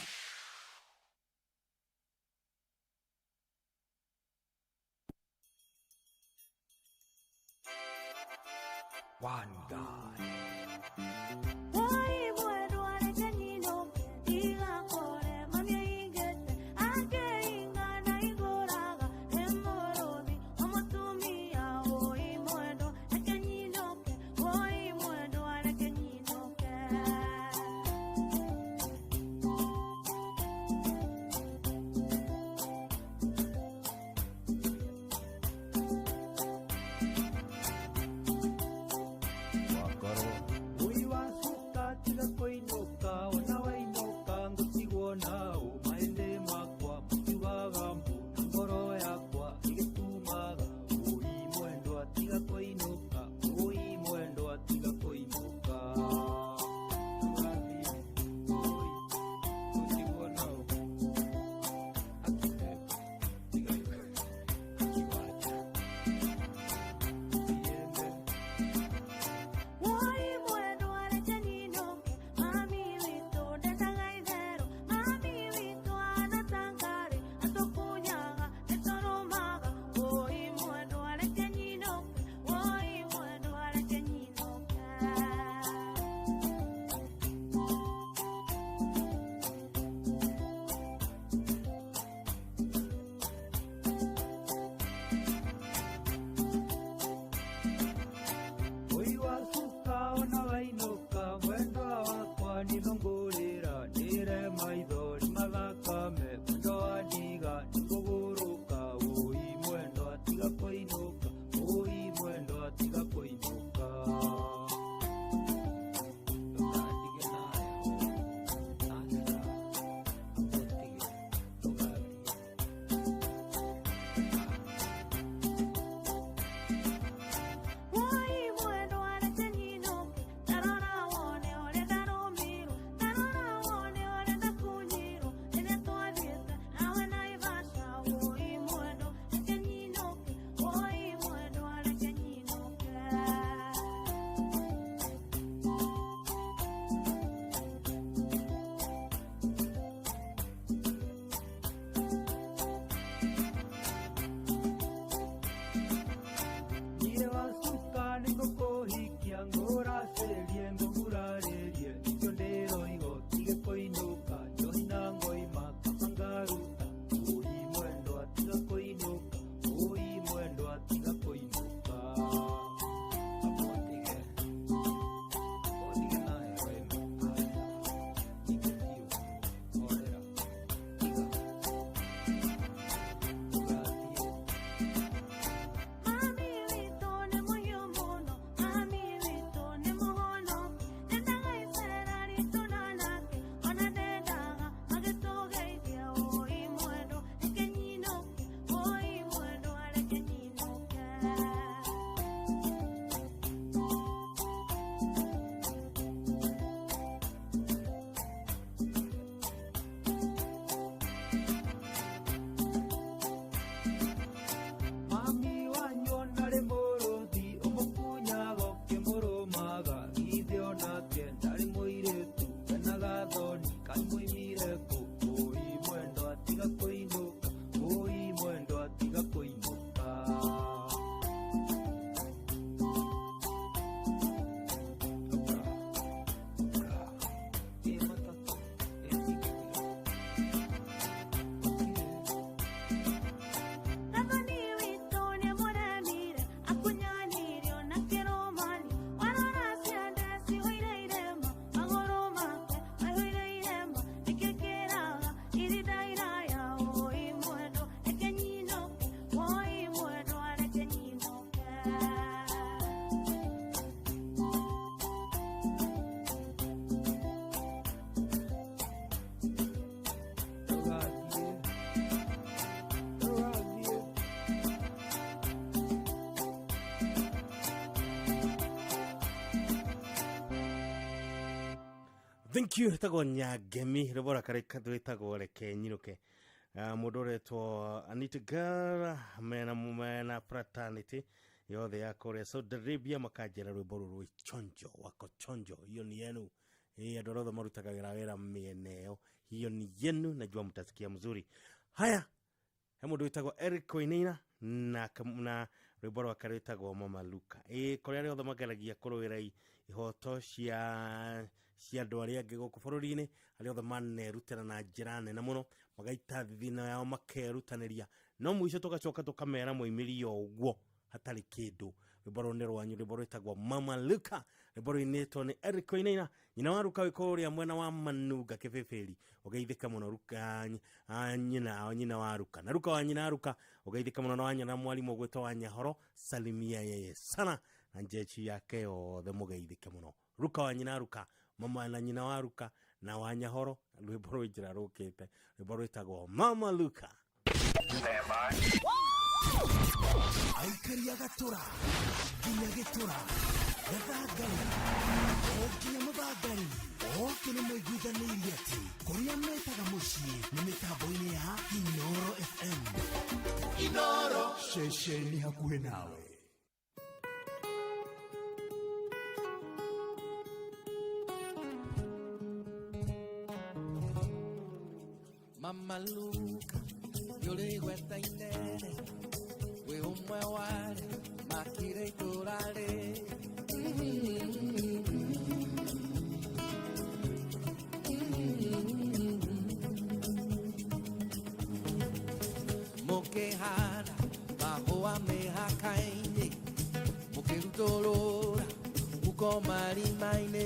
One God. Wakorwo Thank you. Ĩtagwo Nyangemi, rwĩmbo rwake rwĩtagwo Reke Nyinũke. Mũndũ ũretwo Anita Girl mena mena fraternity yothe ya kũrĩa Saudi Arabia makanjĩra rwĩmbo rũrũ rwĩ chonjo wako chonjo, hiyo ni yenu. Andũ arĩa othe marutaga wĩra wĩra mĩena ĩyo, hiyo ni yenu, najua mtasikia mzuri. Haya, he mũndũ wĩtagwo Eric Wainaina na rwĩmbo rwake rwĩtagwo Mama Luka. Kũrĩa arĩa othe mageragia kũrũĩra ihoto cia andũ arĩa angĩ gũkũ bũrũri-inĩ, arĩa othe manerutĩra na njĩra nene mũno, magaita thithino yao makerutanĩria, no mũico tũgacoka tũkamera moimĩri o ũguo hatarĩ kĩndũ. Rwĩmbo rũrũ nĩ rwanyu, rwĩmbo rwĩtagwo Mama Luka, rwĩmbo rũinĩtwo nĩ Eric Wainaina, nyina wa Ruka wĩ kũrĩa mwena wa Manunga Kĩbĩbĩri. Ũgeithĩka mũno Ruka, nyina wa Ruka na Ruka wa nyina wa Ruka, ũgeithĩka mũno na wa nyina mwarimũ ũgwĩtwo wa Nyahoro, salimia yeye sana na njeshi yake yothe, mũgeithĩke mũno. Ruka wa nyina Ruka, mama na nyina wa Ruka na wa Nyahoro, rwĩmbo rwĩ njĩra rũkĩte, rwĩmbo rwĩtagwo Mama Luka. Aikaria gatũra nginya gĩtũra gathangari o nginya mũthangari othe nĩ maiguithanĩirie atĩ kũrĩa metaga mũciĩ nĩ mĩtambo-inĩ ya Inoro FM. Inoro, ceceni hakuhĩ nawe. Mama Luka, nĩ gweta inene, wĩ ũmwe wale makire itũra rĩ. Mũkĩhanda mahũa mĩhaka-inĩ, mũkĩrutũrũra huko marima-inĩ.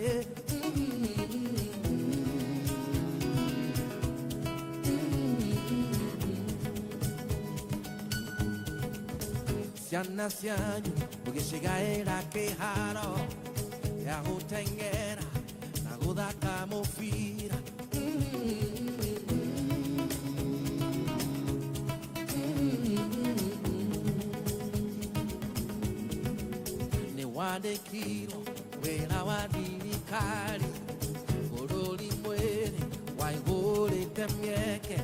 Ciana cianyu mũgĩcigaĩra kĩharo gĩa gũteng'era na gũthaka mũbira. Nĩ wandĩkirwo wĩra wa thirikari bũrũri mwĩrĩ waihũrĩte mĩeke.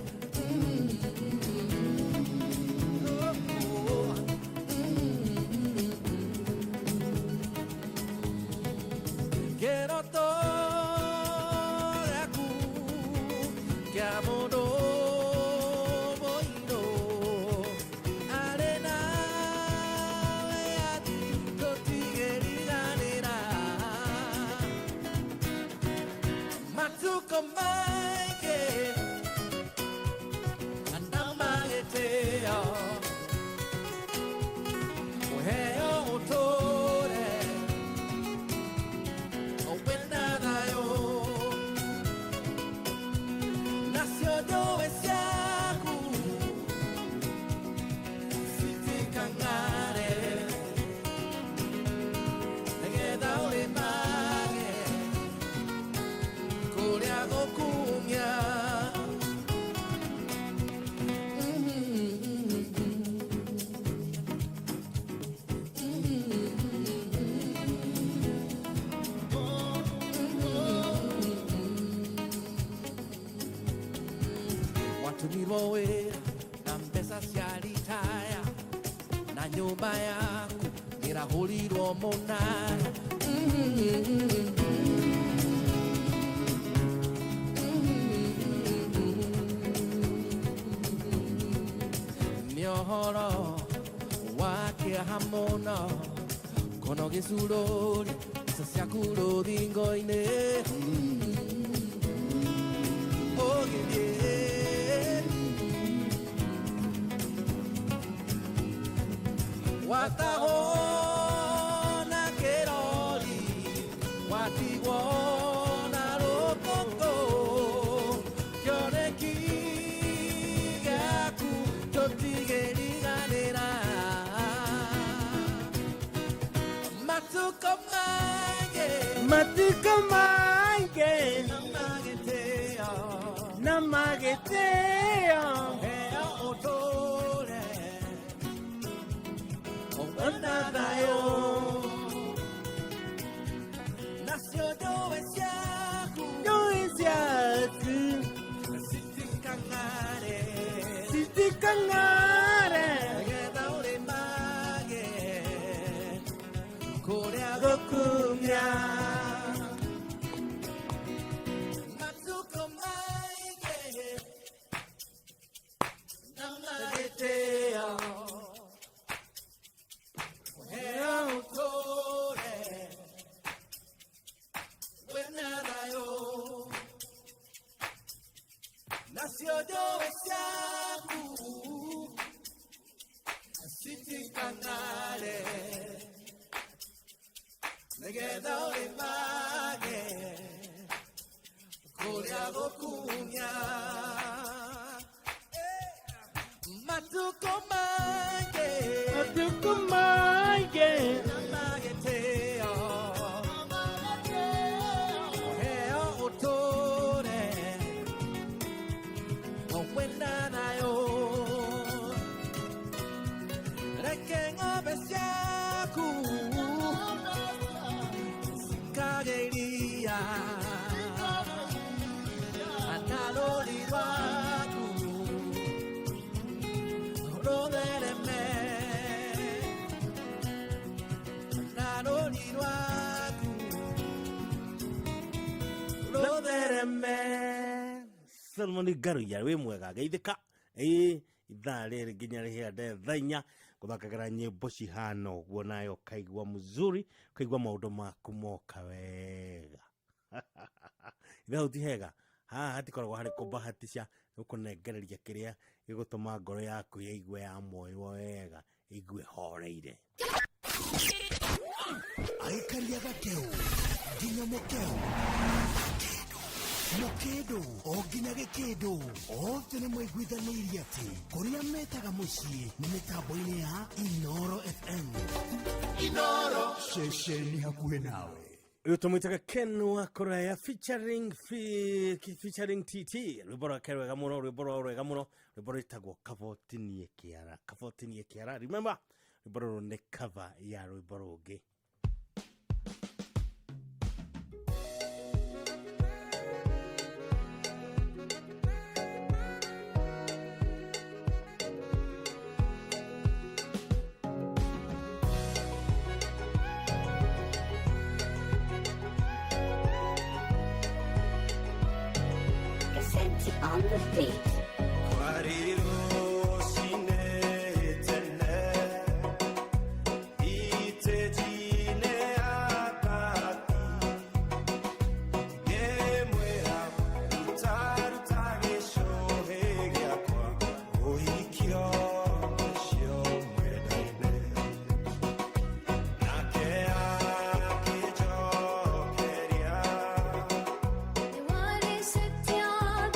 Kĩroto gĩaku kĩa mũndũ mũirũ arĩ na wĩyathi tũtigĩriganĩra. Matukũ maingĩ na magĩtĩo ũheo ũtũũre wĩna thayũ, nacio njũĩ ciaku citikang'are, nĩgetha ũrĩmage kũrĩa gũkumia. Watumirwo wĩra na mbeca cia ritaya na nyũmba yaku ĩrahũrirwo mũnara. Nĩ ũhoro wa kĩeha mũno kono gĩcurũri mbeca ciaku rũthingo-inĩ. Ũgĩthiĩ watahwo na kĩrori, watigwo na rũkũngũ, kĩoneki gĩaku tũtigĩriganĩra. Matukũ maingĩ, Matukũ maingĩ na magĩtĩo, na magĩtĩo, heo ũtũũre wĩna thayũ, nacio njũĩ ciaku njũĩ gũkumia. Matukũ maingĩ na magĩtĩo, ũheo ũtũũre wĩna thayũ, nacio njũĩ ciaku citikanare, nĩgetha ũrĩmage kũrĩa gũkumia. Matukũ maingĩ, Matukũ maingĩ, na magĩtĩo, ũheo ũtũũre wĩna thayũ. Reke ng'ombe ciaku cikage iria, na rũri rwaku rũthereme, na rũri rwaku rũthereme. Solomon Ngaruiya wĩ mwega, geithĩka. Ĩĩ, ithaa rĩrĩ nginya rĩhĩa thaa 4 gũthakagĩra nyĩmbo cihana ũguo, nayo ũkaigua mzuri, ũkaigua maũndũ maku moka wega. Ithaa hau ti hega, haha hatikoragwo harĩ kũbahatisha, gũkũnengereria kĩrĩa gĩgũtũma ngoro yaku yaigue ya moywo wega, ĩigue horeire. Aikaria gakeu nginya mũkeu mũkĩndũ o nginya gĩkĩndũ, othe nĩ maiguithanĩirie atĩ kũrĩa metaga mũciĩ nĩ mĩtambo-inĩ ya Inoro FM. Inoro, ceceni hakuhĩ nawe. Ũyũ tũmwĩtaga Ken wa Kũraya featuring TT, rwĩmbo rwake rwega mũno, rwĩmbo rwao rwega mũno, rwĩmbo rwĩtagwo Kabotinie Kĩara. Kabotinie Kĩara, remember rwĩmbo rũrũ nĩ cover ya rwĩmbo rũngĩ. Cassette on the beat. What is it you're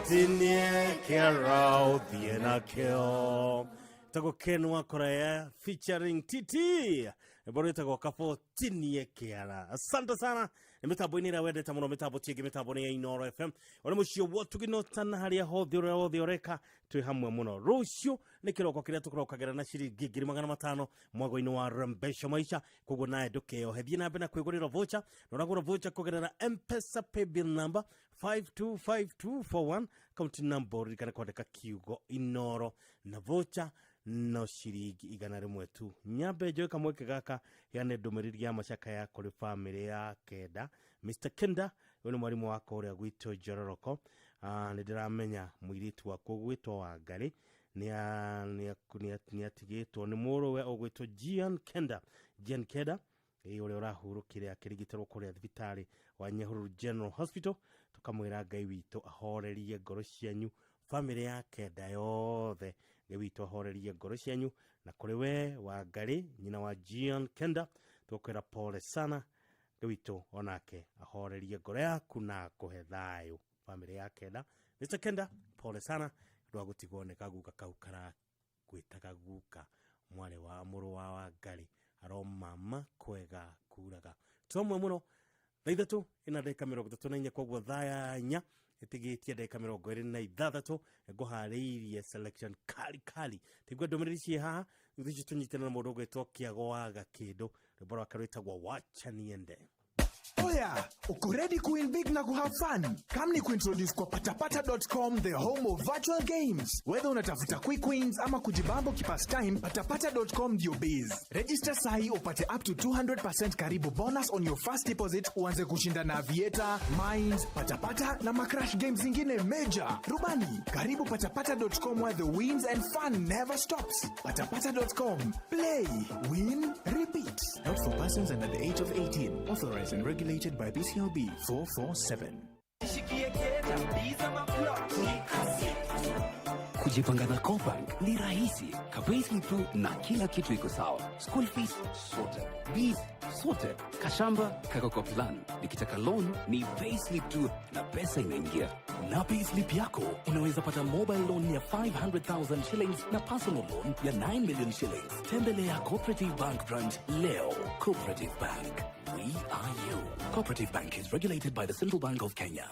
Kabotinie kĩara ũthiĩ nakĩo. Tagwo Ken wa Korea featuring TT. Rwĩmbo rwĩtagwo Kabotinie kĩara. Asante sana. Nĩ mĩtambo-inĩ ĩrĩa wendete mũno, mĩtambo ti ĩngĩ, mĩtambo nĩ ya Inooro FM. Ũrĩ mũciĩ wotugino tana harĩa hothe ũrĩa wothe ũreka, twĩ hamwe mũno. Rũciũ nĩ kĩroko kĩrĩa tũkũrokagĩra na ciringi 500,000 mwago-inĩ wa Rembesha Maisha. Koguo nawe ndũkeyohe, thiĩ na mbere na kwĩgũrĩra voucher, na ũragũra voucher kũgerera M-Pesa paybill number 525241, account number ũririkane kwandĩka kiugo Inoro, na voucher no ciringi 100 tu. Nyambe njoe kamweke gaka heane ndũmĩrĩri ya macaka ya kũrĩ bamĩrĩ ya Kenda. Mr Kenda, ũyũ nĩ mwarimũ wakwa ũrĩa gwitũ Njororoko. Nĩ ndĩramenya mũirĩtu wakwa ũgwĩtwo Wangarĩ nĩ atigĩtwo nĩ mũrũwe ũgwĩtwo Gian Kenda. Gian Kenda ũrĩa ũrahurũkire akĩrigitĩrwo kũrĩa thibitarĩ wa Nyahururu General Hospital. Tũkamwĩra Ngai witũ ahorerie ngoro cianyu, bamĩrĩ ya Kenda yothe. Ngai witũ ahorerie ngoro cianyu, na kũrĩ we Wangarĩ, nyina wa Gian Kenda, tũkwĩra pole sana. Ngai witũ onake ahorerie ngoro yaku na akũhe thayũ, bamĩrĩ ya Kenda. Mr Kenda, pole sana ndwa gũtigwo nĩ kaguka kau karakwĩtaga guka, mwarĩ wa mũrũ wa Wangarĩ aromama kwega kuraga. Twamwe mũno. Thaa 3 ina ndagĩka 34, koguo thaa 4 ĩtigĩtie ndagĩka 26. Ngũharĩirie selection kali kali. Tiguo ndũmĩrĩri ciĩ haha, thutha ũcio tũnyitane na mũndũ ũgwĩtwo Kĩago wa Gakĩndũ, rwĩmbo rwake rwĩtagwo Wacha Niende. Oya, uko ready kuwin big na kuhave fun? Come ni kuintroduce kwa patapata.com, the home of virtual games. Whether unatafuta quick wins ama kujibambo kipastime, patapata.com ndio base. Register sahi upate up to 200% karibu bonus on your first deposit, uanze kushinda na Aviator, Mines, Patapata na macrash games zingine major. Rubani, karibu patapata.com, where the wins and fun never stops. Patapata.com. Play, win, repeat. Not for persons under the age of 18. Authorized and regulated by BCLB 447. Kujipanga na Co-opbank ni rahisi. Ka-payslip tu na kila kitu iko sawa. School fees sorted, bills sorted, kashamba kako kwa plan. Nikitaka loan ni payslip tu na pesa inaingia. Na payslip yako unaweza pata mobile loan ya 500,000 shillings na personal loan ya 9 million shillings. Tembelea Cooperative Bank branch leo. Cooperative Bank. We are you. Cooperative Bank is regulated by the Central Bank of Kenya.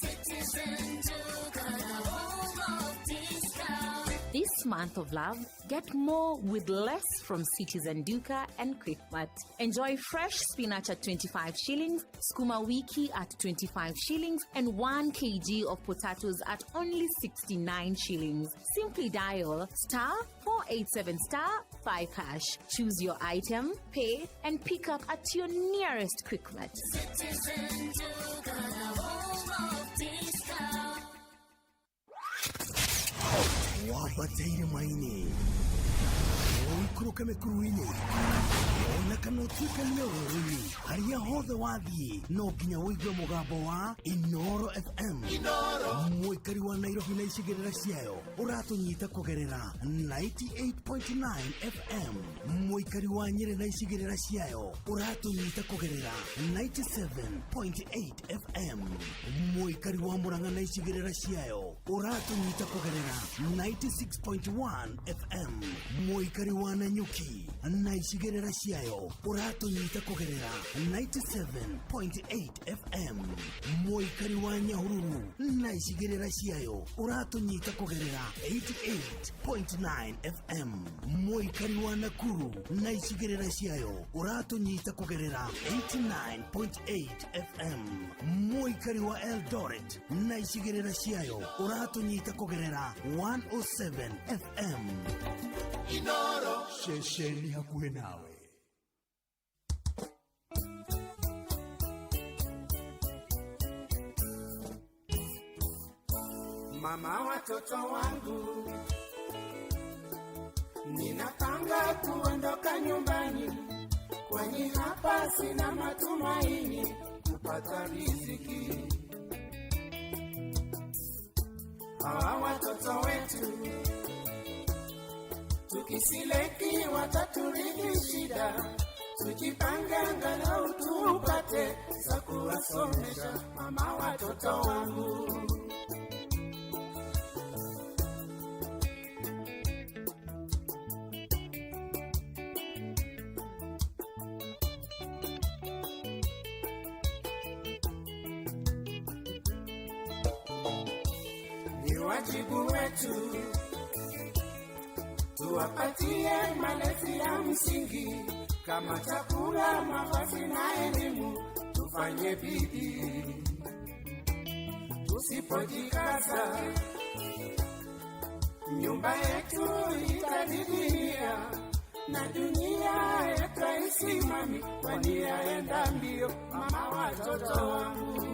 Citizen Duka, the home of discount. This month of love, get more with less from Citizen Duka and Quickmart. Enjoy fresh spinach at 25 shillings, skuma wiki at 25 shillings, and 1 kg of potatoes at only 69 shillings. Simply dial *487*5#. Choose your item, pay, and pick up at your nearest Quickmart. Citizen Duka, the home of discount. Wambataire maini, ũikũrũke mĩkuru-inĩ, ona kana ũtuĩkanie werũ-inĩ, harĩa hothe wathiĩ no nginya ũigue mũgambo wa Inoro FM. Mũikari wa Nairobi na icigĩrĩra ciayo ũratũnyita kũgerera 98.9 FM. Mũikari wa Nyĩrĩ na icigĩrĩra ciayo ũratũnyita kũgerera 97.8 FM. Mũikari wa Murang'a na icigĩrĩra ciayo ũratũnyita kũgerera 96.1 FM. Mũikari wa Nanyuki na icigĩrĩra ciayo ũratũnyita kũgerera 97.8 FM. Mũikari wa Nyahururu na icigĩrĩra ciayo ũratũnyita kũgerera 88.9 FM. Mũikari wa Nakuru na icigĩrĩra ciayo ũratũnyita kũgerera 89.8 FM. Mũikari wa Eldoret na icigĩrĩra ciayo ũratũnyita kũgerera 107 FM. Inoro, ceceni hakuhĩ nawe. Mama watoto wangu, ninapanga kuondoka nyumbani, kwani hapa sina matumaini kupata riziki. Hawa watoto wetu tukisileki wataturithi shida, tujipange angalau tupate za kuwasomesha. Mama watoto wangu. Wajibu wetu tuwapatie malezi ya msingi kama chakula, mavazi na elimu. Tufanye bidii, tusipojikaza nyumba yetu itadidimia na dunia yetu haisimami, kwani yaenda mbio. Mama watoto wangu.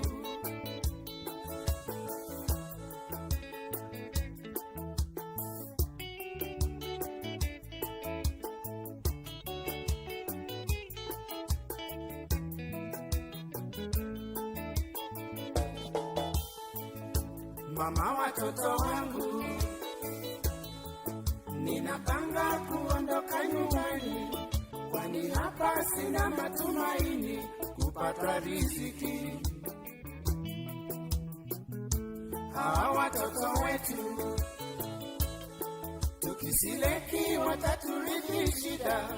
Mama watoto wangu, ninapanga kuondoka nyumbani, kwani hapa sina matumaini kupata riziki. Hawa watoto wetu tukisileki wataturithi shida,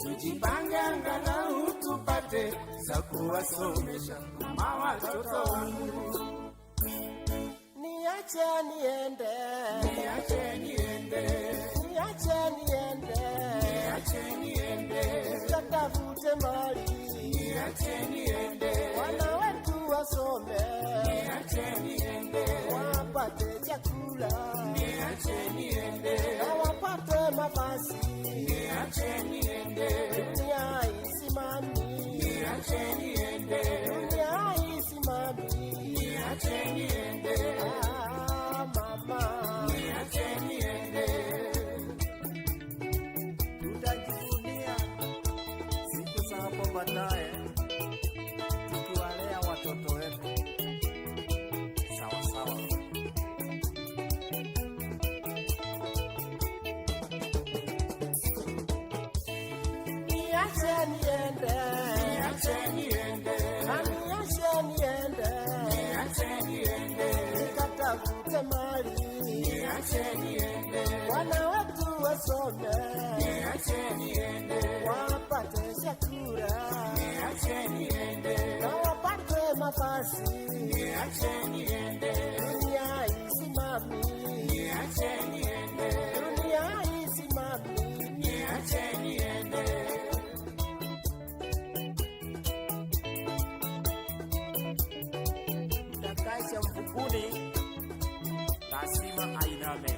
tujipange angalau tupate za kuwasomesha. Mama watoto wangu, Niache niende, niache niende, niache niende, niache niende, nikatafute mali, niache niende, wana wetu wasome, niache niende, wapate chakula, niache niende, na wapate mavazi, niache niende, dunia isimami, niache niende, dunia isimami, niache niende, ah, mama, niache niende. Tutajivunia siku za hapo baadaye tukiwalea watoto wetu sawa sawa. Niache niende, Niache niende, na niache niende, niache niende, nikatafute mali, niache niende, wana wetu wasome, niache niende, wapate chakula, niache niende, na wapate mavazi, niache niende, dunia isimami, niache niende, dunia isimami, niache niende. Mtakaisha mvunguni lazima ainame.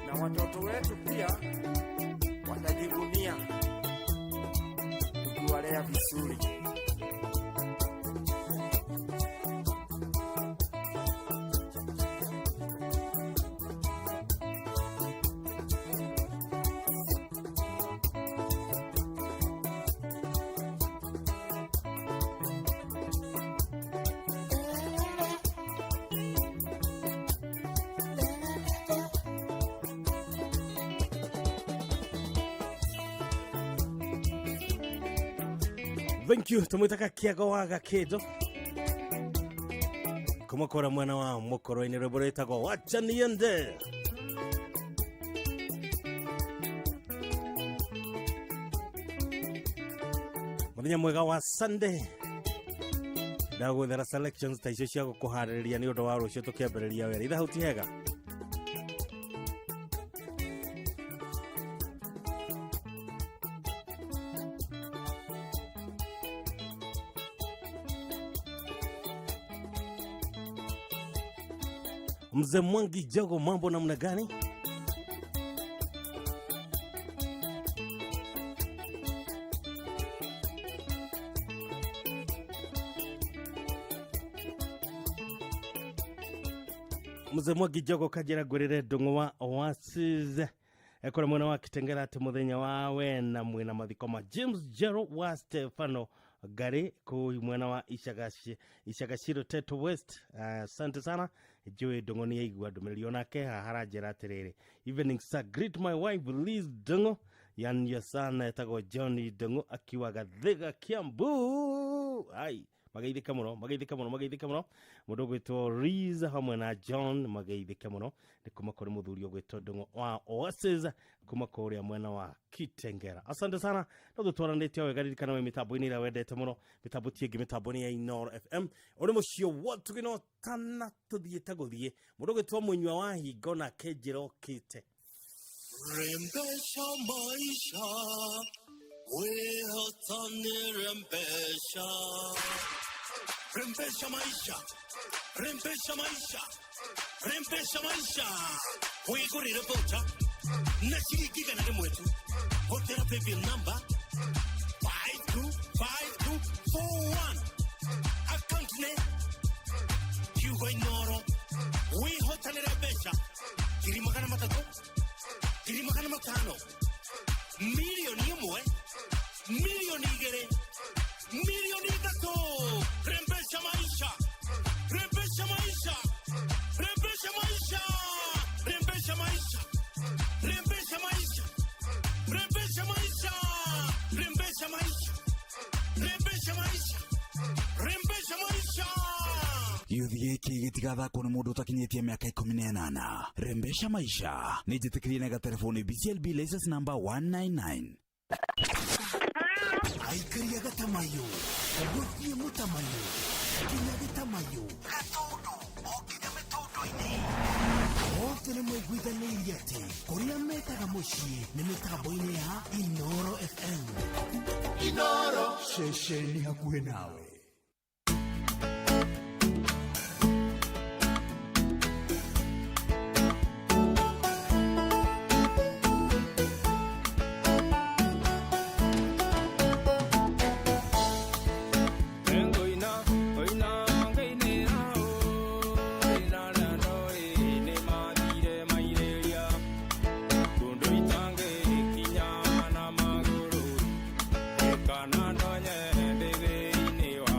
Na watoto wetu pia watajivunia tukiwalea vizuri. Thank you. Tumwitaga Kiago wa Gakindo kumukora mwena wa mukoro-inĩ, rwĩmbo rwĩtagwo wacha niende. Mũthenya mwega wa Sunday, ndagwethera selections ta icio cia gũkũharĩrĩria nĩ ũndũ wa rũciũ tũkĩambĩrĩria wĩra. Itha hau ti hega? Mzee Mwangi Jogo, mambo namna gani? Mzee Mwangi Jogo kanjĩra ngwĩrĩre ndũng'ũ wa Oasis ekũrĩ mwena wa Kitengela atĩ mũthenya wa wena mwĩna mathiko ma James Jero wa Stefano Gari kũu mwena wa Ishagashiro Teto West. Asante sana, njũĩ ndũng'ũ nĩ yaigua ndũmĩrĩri onake haha aranjĩra atĩrĩrĩ, evening sir, greet my wife Liz Ndũng'ũ and your son etagwo Johnny Ndũng'ũ akiwa Gathiga, Kiambu. Ai, Mageithĩke mũno, mageithĩke mũno, mageithĩke mũno. Mũndũ ũgwĩtwo Riz hamwe na John mageithĩke mũno. Nĩ kuma kũrĩ mũthuri ũgwĩtwo Ndung'u wa Oasis kuma kũrĩa mwena wa Kitengera. Asante sana, no tũtwaranĩte o wega. Ririkana wĩ mĩtambo-inĩ ĩrĩa wendete mũno, mĩtambo ti ĩngĩ, mĩtambo nĩ ya Inoro FM. Ũrĩ mũciĩ wotugĩ no tana tũthiĩte gũthiĩ. Mũndũ ũgwĩtwo Mũnyua wa Hingo nake njĩra okĩte. Rembesha maisha, wehotani rembesha. Rembesha maisha, rembesha maisha, rembesha maisha. Wigurire voucher na ciringi 100 tu. Hũthĩra paybill number 525241. Account nĩ kiugo Inoro. Wĩhotanĩre mbeca 300,000, 500,000, 1,000,000, 2,000,000, 3,000,000. Rembesha maisha, rembesha maisha, rembesha maisha, rembesha maisha, rembesha maisha, rembesha maisha, rembesha maisha, rembesha maisha, rembesha maisha. Gĩũthi gĩkĩ gĩtigathakwo nĩ mũndũ ũtakinyĩtie mĩaka 18. Rembesha maisha nĩ njĩtĩkĩrie na gatelefoni BCLB license number 199. Aikaria gatamayo gũthiĩ mũtamayo nginya gĩtamayo gatũndũ o nginya mĩtũndũ-inĩ othe nĩ maiguithanĩirie atĩ kũrĩa metaga mũciĩ nĩ mĩtambo-inĩ ya Inoro FM. Inoro ceceni hakuhĩ nawe. Kana ndonye ndĩthĩinĩ wa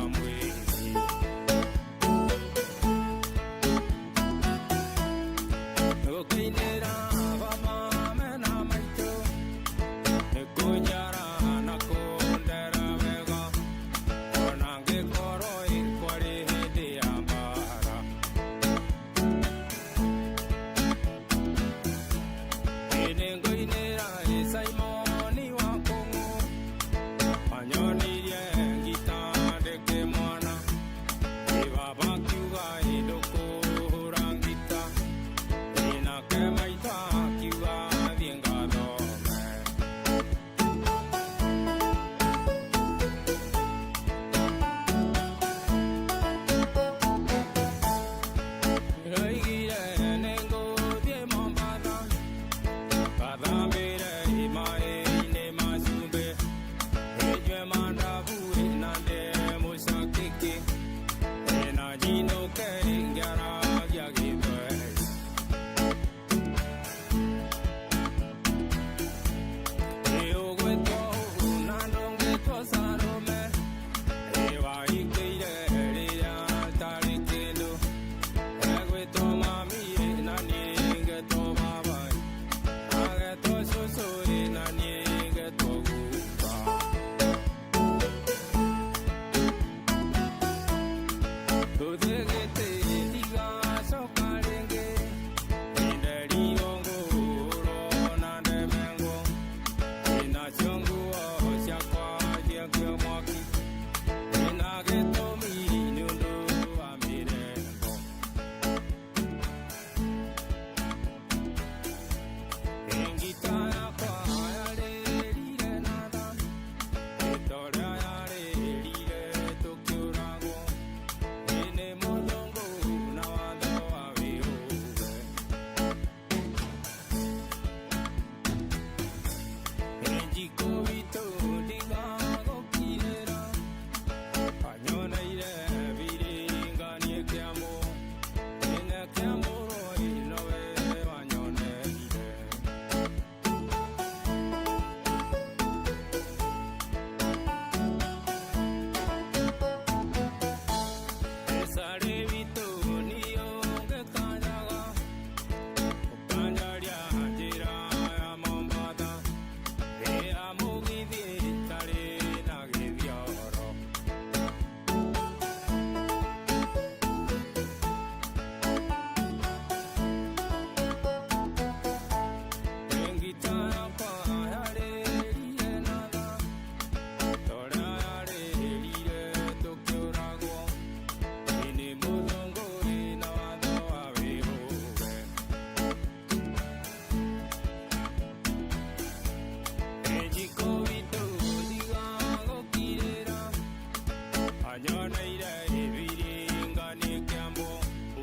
Wanyoneire ibiringa ni Kiambu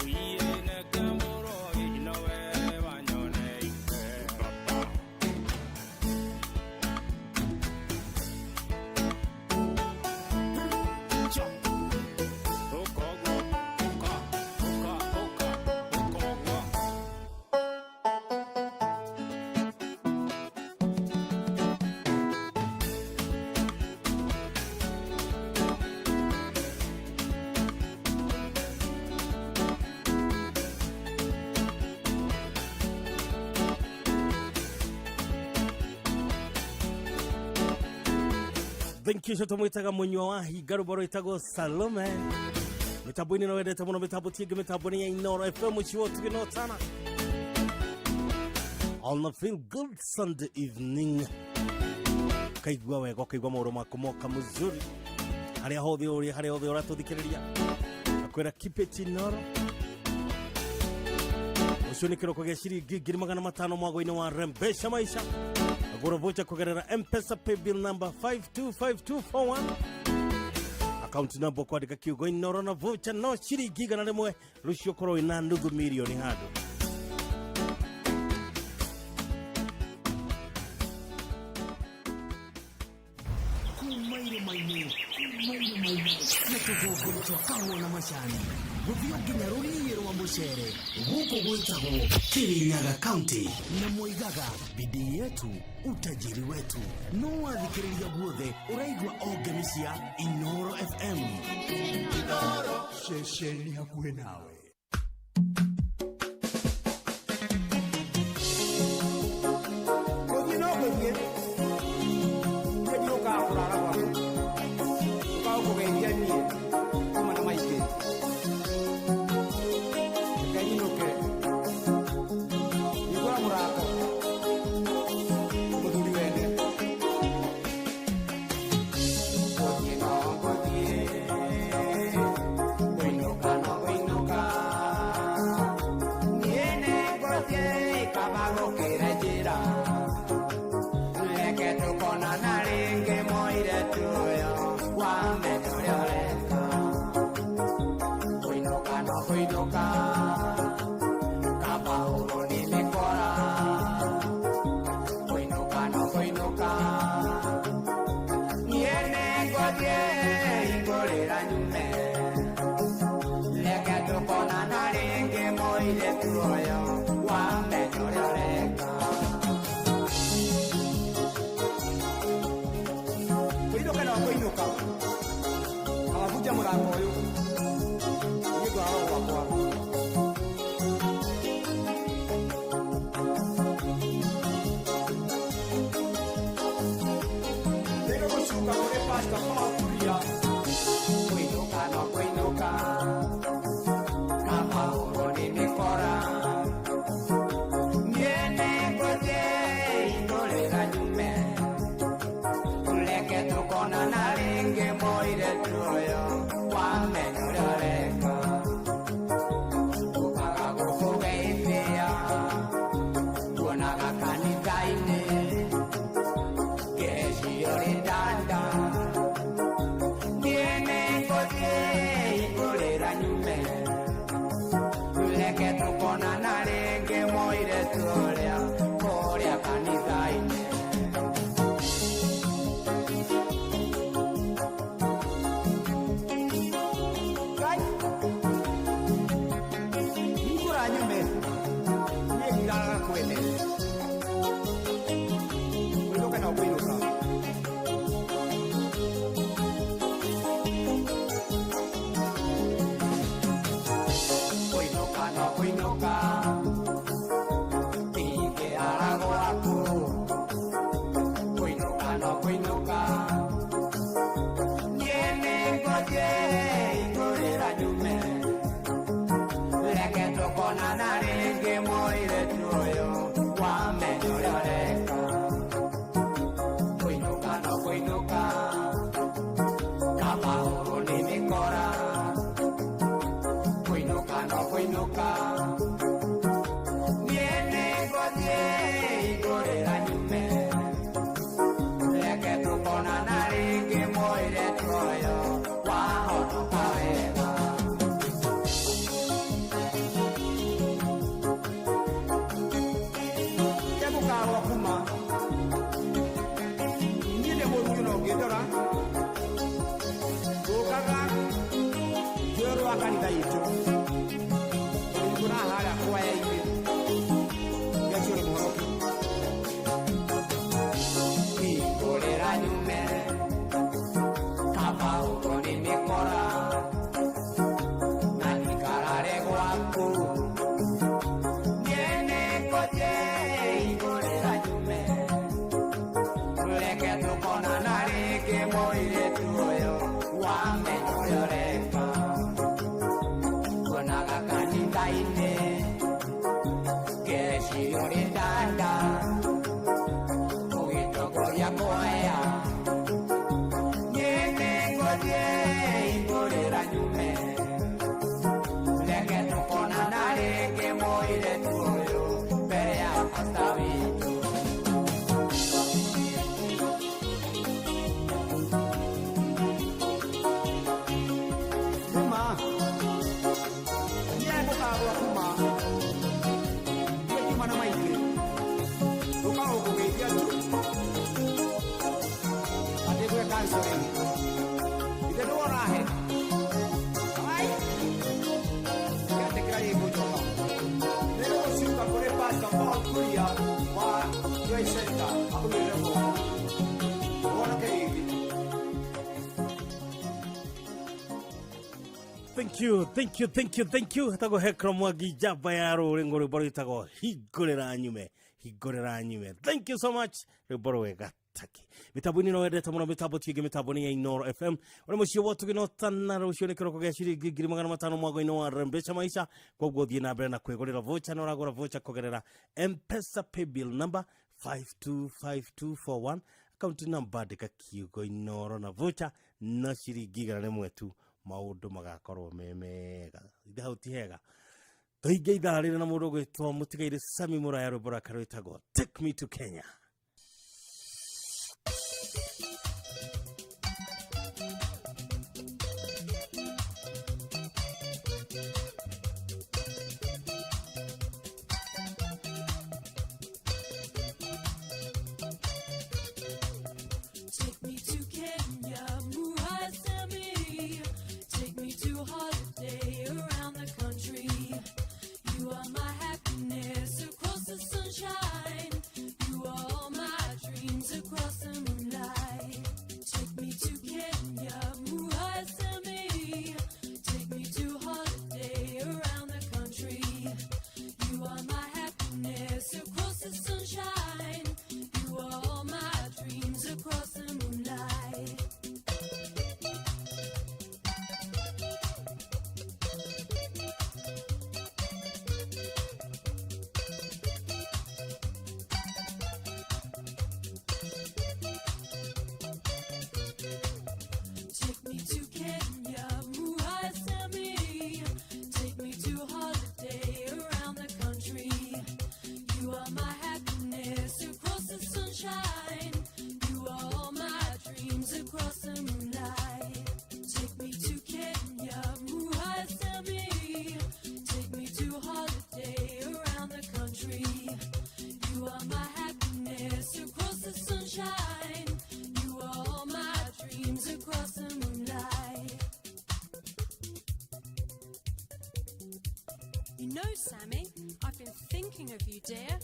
uiye ne Kiambu roi nowe wanyoneire papa. Thank you tumwitaga munywa wa hinga rwĩmbo rwĩtagwo Salome mitambo-inĩ no wendete mũno mĩtambo tiĩngĩ mĩtambo-inĩ ya Inoro FM ciwo tugĩnotana on a feel good Sunday evening, kaigua wega ũkaigua maũndũ maku moka mzuri harĩa hothe ũrĩ, harĩa hothe ũratũthikĩrĩria akwĩra keep it Inoro. Ũcio nĩ kĩroko gĩa ciringi 500,000 mwago-inĩ wa Rembesha Maisha. Agũra vocha kũgerera M-Pesa paybill number 525241, account number kwandĩka kiugo Inoro na vocha no ciringi 100, rũciũ ũkorwo wĩna nuthu mirioni handũ. Kuma irĩma-inĩ, kuma irĩma-inĩ na tũthũngũri twa kahũa na macani gũthiĩ nginya rũriĩ rwa mũcere, gũkũ gwĩtagwo Kirinyaga County, na moigaga bidii yetu utajiri wetu. No wathikĩrĩria guothe ũraigua o ngemi cia Inoro FM. Inoro ceceni hakuhĩ nawe. Gũthiĩ no gũthiĩ, niĩ ndiũkaga kũrara gwaku, ũkaga kũgeithia niĩ kuma na maingĩ. Reke nyinũke, hingũra mũrango mũthuri wene. Gũthiĩ no gũthiĩ, kũinũka no kũinũka, niĩ nĩngũthiĩ kaba gũkĩra njĩra. Reke tũkonana rĩngĩ mũirĩtu ũyũ wamenya ũrĩa ũreka. Kũinũka no kũinũka, kaba ũrwo nĩ mĩkora. Kũinũka no kũinũka, niĩ nĩngũthiĩ hingũrĩra nyume. Reke tũkonana rĩngĩ mũirĩtu ũyũ wamenya ũrĩa ũreka. Kũinũka no kũinũka, kaba mũrango ũyũ, niĩ ngũrara gwakwa. Nĩngũgũcuka kũrĩ Pastor Paul Kuria. Kũinũka no kũinũka, kaba ũrwo nĩ mĩkora. Niĩ nĩngũthiĩ hingũrĩra nyume. Reke tũkonana rĩngĩ mũirĩtu ũyũ wamenya ũrĩa ũreka. Ũkaga gũkũgeithia, tuonaga kanitha-inĩ, ngeciria ũrĩ ndanda. Niĩ nĩngũthiĩ hingũrĩra nyume. Reke tũkonana rĩngĩ mũirĩtu ũrĩa kũrĩa kanitha-inĩ. Ngai, hingũra nyume, niĩ ndiraraga kwene. Kũinũka no kũinũka. Kũinũka no kũinũka, ndingĩara gwaku. Kũinũka no kũinũka, niĩ nĩngũthiĩ hingũrĩra nyume. Reke tũkonana rĩngĩ mũirĩtu ũyũ wamenya ũrĩa ũreka. Kũinũka no kũinũka, kaba ũrwo nĩ mĩkora. Kũinũka no kũinũka, niĩ nĩngũthiĩ hingũrĩra nyume. Reke tũkonana rĩngĩ mũirĩtu ũyũ wahota Wa kanitha itũ tũna harĩa kwaya-inĩ ngecio nĩ mũhonoki Hingũrĩra nyume kaba ũguo nĩ mĩkora na njikarare gwaku niĩ nĩngũthiĩ hingũrĩra nyume reke tũkonana rĩngĩ mũirĩtu ũyũ wamenya ũrĩa ũreka tuonaga kanitha-inĩ ngeciria ũrĩ ndanda ũgĩtongoria kwaya niĩ nĩngũthiĩ hingũrĩra nyume reke tũkonana rĩngĩ mũirĩtu ũyũ mbere ya pasta witũ. Nĩma niĩ ngũkagwa kuma niĩ kiuma na maingĩ ũkaga kũgeithia tu atĩ gwĩ counseling ithe nĩworahe ai ngĩatĩkĩra gĩkũnjoka nĩ gũciuka kũrĩ Pastor Paul Kuria wa Joy Center akũigĩrĩre moko ũhonoke rĩngĩ. Thank you, thank you, thank you, thank you. Etagwo Hekro Mwangi njamba ya rũrĩngũ, rwĩmbo rwĩtagwo hingũrĩra nyume, hingũrĩra nyume. Thank you so much, rwĩmbo rwega taki mitambo-inĩ no wendete mũno, mĩtambo ti ĩngĩ, mĩtambo nĩ ya Inoro FM ũrĩa mũciĩ wa tũgĩnotana. Rũciũ nĩ kĩroko gĩa ciringi 500,000 mwago-inĩ wa Rembesha Maisha. Koguo thiĩ na mbere na kwĩgũrĩra voucher, na ũragũra voucher kũgerera M-Pesa paybill number 525241, account number andĩka kiugo Inoro, na voucher no ciringi 100 tu, maũndũ magakorwo me mega. Ithe hau ti hega? Tũhinge ithaa rĩrĩ na mũndũ ũgwĩtwo mũtigairĩ Sami Mũraya, rwĩmbo rwake rwĩtagwo Take Me to Kenya. Take me to Kenya, Murasami. Take me to holiday around the country. You are my happiness across the sunshine. You are all my dreams across the moonlight. Take me to Kenya, Murasami. Take me to holiday around the country. You are my happiness across the sunshine. You are all my dreams across the moonlight. Take me to Kenya, Murasami. Take me to holiday around the country. You are my happiness across the sunshine. You are all my dreams across the moonlight. Take me to Kenya, Murasami. Take me to holiday around the country. You are my happiness across the sunshine. You are all my dreams across the moonlight. You know, Sammy, I've been thinking of you, dear.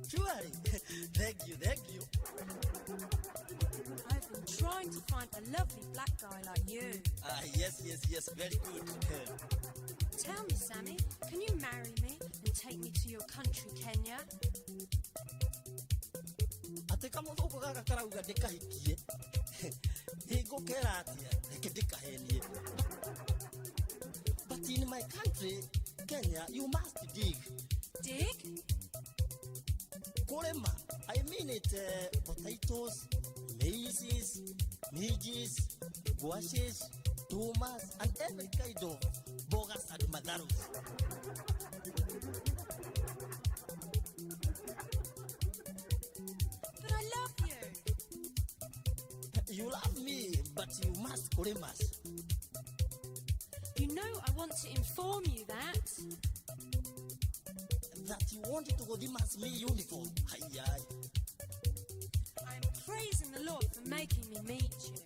Surely. Thank you, thank you. I've been trying to find a lovely black guy like you. Ah, yes, very good. Tell me, Sammy, can you marry me and take me to your country, Kenya? Atĩ kamũthũngũ gaka karauga ndĩkahikie, nĩngũkera atĩa? Reke ndĩkahenie. But in my country, Kenya, you must dig. Dig? Kũrĩma. I mean it, potatoes, maizes, midges, squashes, tumas, and every kind of bogas and madaros. But I love you. You love me, but you must kũrĩma. You know, I want to inform you that. That you want to go demand me uniform. Aye, aye. I am praising the Lord for making me meet you.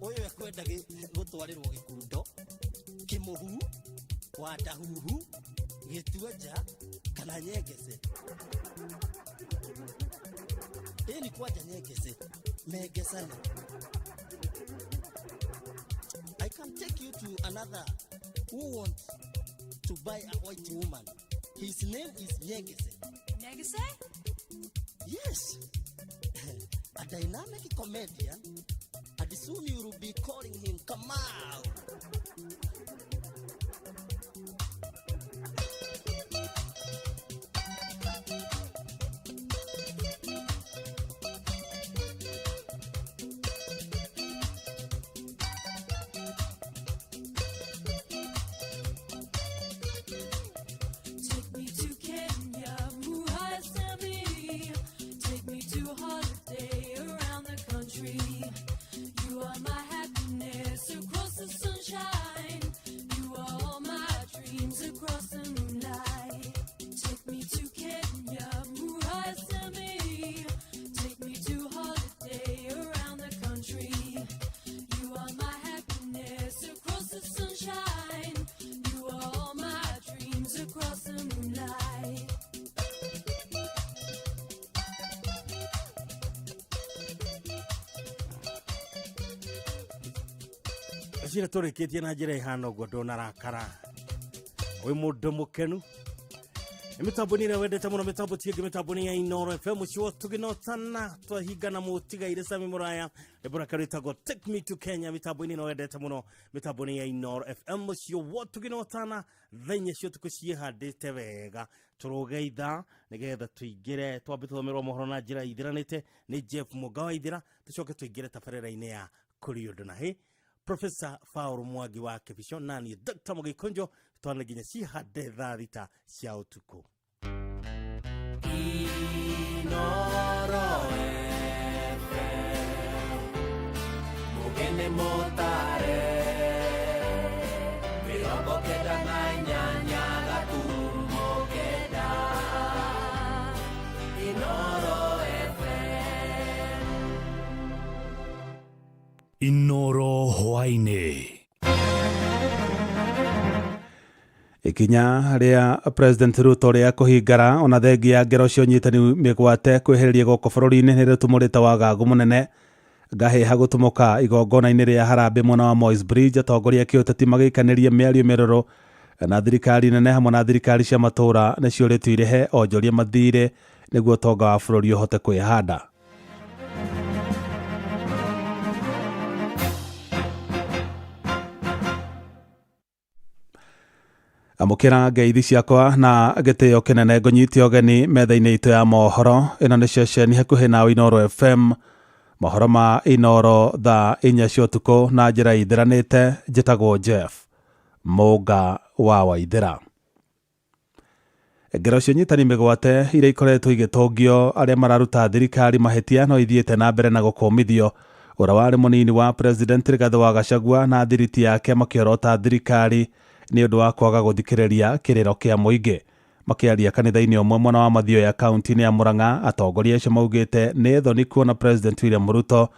Ũyũ ekwenda gũtwarĩrwo gĩkundo, kĩmũhu, wandahuhu, gĩtuanja kana nyengece. Ĩni kwanja nyengece, mengesana. I can take you to another who wants to buy a white woman. His name is Nyegese. Nyegese? Yes. A dynamic comedian, and soon you will be calling him Kamau. Take me to Kenya, Muhasami. Take me to holiday around the country. You are my happiness across the sunshine. You are all my dreams across the moonlight. Take me to Kenya, Muhasami. Take me to holiday around the country. You are my happiness across the sunshine. You are all my dreams across the moonlight. Cira tũrĩkĩtie na njĩra ĩhana ũguo, ndũnarakara, wĩ mũndũ mũkenu. Nĩ mĩtambo nĩ ĩrĩa wendete mũno, mĩtambo ti ĩngĩ, mĩtambo nĩ ya Inoro FM. Mũciĩ tũgĩnotana twahingana mũtigaire Sami Mũraya, rĩmbo rake rĩtagwo Take Me to Kenya. Mĩtambo-inĩ ĩno wendete mũno, mĩtambo nĩ ya Inoro FM. Mũciĩ wotũgĩnotana thaa 4 cia ũtukũ ciĩhandĩte wega, tũrũge ithaa nĩgetha tũingĩre, twambe tũthomerwo mohoro na njĩra ithiranĩte nĩ Jeff Mũga wa Ithira, tũcoke tũingĩre tabarĩra-inĩ ya kũrĩ ũndũ na hĩ Profesa Paul Mwangi wa Kĩbico, nani Dr. Mũgĩkũnjo, twana nginya cihande thaa 6 cia ũtukũ. Inoro FM, mugene motare, 98.9. Inoro FM. Inoro hwaini. Ikinya rĩa President Ruto rĩa kũhingara ona thengia ya ngero cia ũnyitani mĩgwate kwĩhĩrĩria gũkũ bũrũri-inĩ nĩ rĩtumũrĩte wagagu mũnene. Ngahĩha gũtumũka igongona-inĩ rĩa harambĩ mwena wa Moi's Bridge, atongoria a kĩũteti magĩikanĩria mĩario mĩrũrũ na thirikari nene hamwe na thirikari cia matũũra nĩciũrĩtio irĩhe onjoria mathirĩ nĩguo ũtonga wa bũrũri ũhote kwĩhanda. Amũkĩra ngeithi ciakwa na gĩtĩo kĩnene, ngũnyite ũgeni metha-inĩ itũ ya mohoro. Ĩno nĩ ceceni hakuhĩ nawe, Inoro FM, mohoro ma Inoro thaa 4 cia ũtukũ na njĩra ithiranĩte. Njĩtagwo Jeff Mũnga wa Waithĩra. Ngero cia ũnyitani mĩgwate iria ikoretwo igĩtũngio arĩa mararuta thirikari mahĩtia no ithiĩte na mbere na gũkũmithio. Ũrĩa warĩ mũnini wa President Rigathĩ wa Gachagua na thiriti yake makĩorota thirikari nĩ ũndũ wa kwaga gũthikĩrĩria kĩrĩro kĩa mũingĩ. Makĩaria kanitha-inĩ ũmwe mwena wa Mathioya kaunti-inĩ ya Murang'a, atongoria acio maugĩte nĩ thoni kuona President William Ruto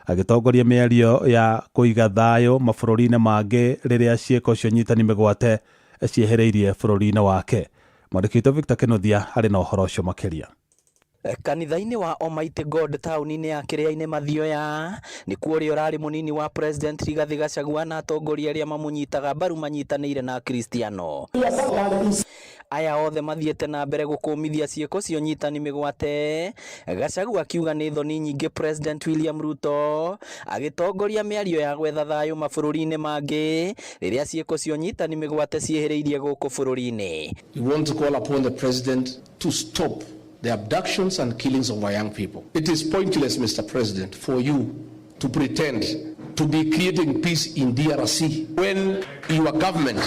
agĩtongoria mĩario ya kũiga thayũ mabũrũri-inĩ mangĩ rĩrĩa ciĩko cia ũnyitani mĩgwate ciehereirie bũrũri-inĩ wake. Mwandĩki witũ Victor Kĩnuthia arĩ na ũhoro ũcio makĩria. Kanitha-inĩ wa Almighty God taũni-inĩ ya Kĩrĩa-inĩ Mathioya nĩkuo ũrĩa ũrarĩ mũnini wa President Rigathĩ Gachagua na atongoria arĩa mamũnyitaga mbaru manyitanĩire na Akristiano aya othe mathiĩte na mbere gũkũmithia ciĩko cia ũnyitani mĩgwate. Gachagua akiuga nĩ thoni nyingĩ President William Ruto agĩtongoria mĩario ya gwetha thayũ mabũrũri-inĩ mangĩ rĩrĩa ciĩko cia ũnyitani mĩgwate ciĩhĩrĩirie gũkũ bũrũri-inĩ. We want to call upon the president to stop the abductions and killings of our young people. It is pointless, Mr. President, for you to pretend to be creating peace in DRC when your government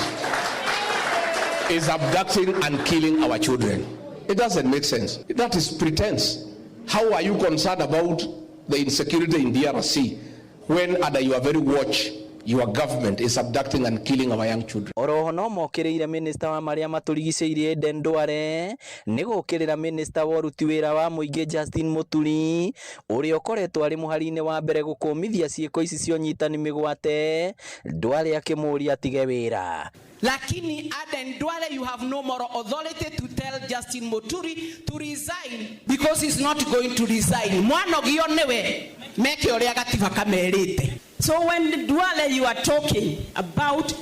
is abducting and killing our children. It doesn't make sense. That is pretense. How are you concerned about the insecurity in DRC when under your very watch Your government is abducting and killing our young children. Oroho no mokĩrĩire minista wa marĩa matũrigicĩirie Aden Duale nĩ gũkĩrĩra minista wa ũruti wĩra wa mũingĩ Justin Muturi ũrĩa ũkoretwo arĩ mũhari-inĩ wa mbere gũkũmithia ciĩko ici cia ũnyitani mĩgwate. Duale akĩmũũria atige wĩra. Lakini Aden Duale, you have no moral authority to tell Justin Muturi to resign because he's not going to resign. Mwanogio niwe meke uria gatiba kamerite. So when Duale, you are talking about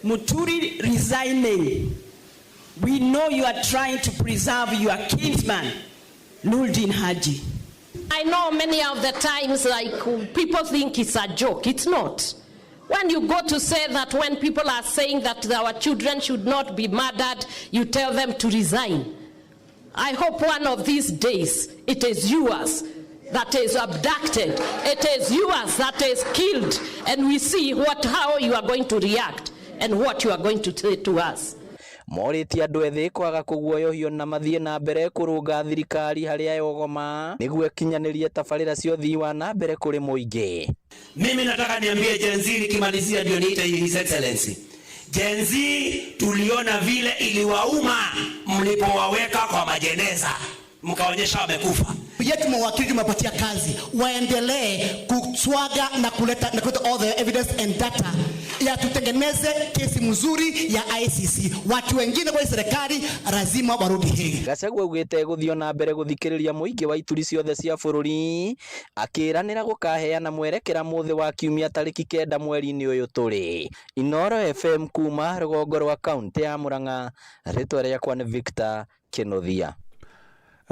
Muturi resigning, we know you are trying to preserve your kinsman, Noordin Haji. I know many of the times, like, people think it's a joke. It's not. When you go to say that when people are saying that our children should not be murdered, you tell them to resign. I hope one of these days it is yours that is abducted, it is yours that is killed, and we see how you are going to react and what you are going to say to us. Morĩtie andũ ethĩ kwaga kũguoyohio na mathiĩ na mbere kũrũnga thirikari harĩa yogoma nĩguo ĩkinyanĩrie tabarĩra cia ũthii wa na mbere kũrĩ mũingĩ. Mimi nataka niambie Gen Z nikimalizia ndio niite His Excellency. Gen Z tuliona vile iliwauma mlipowaweka kwa majeneza mkaonyesha wamekufa. Yetu mawakili tumepatia kazi waendelee kuswaga na kuleta all the evidence and data ya tutengeneze kesi mzuri ya ICC. Watu wengine kwa serikali lazima warudi Hague. Gachagua augĩte gũthiĩ na mbere gũthikĩrĩria mũingĩ wa ituri ciothe cia bũrũri akĩranĩra gũkaheana mwerekera mũthĩ wa kiumia tarĩki 9 mweri-inĩ ũyũ tũrĩ. Inooro FM kuma rũgongo rwa kaunti ya Murang'a, rĩtwa rĩakwa nĩ Victor Kĩnuthia.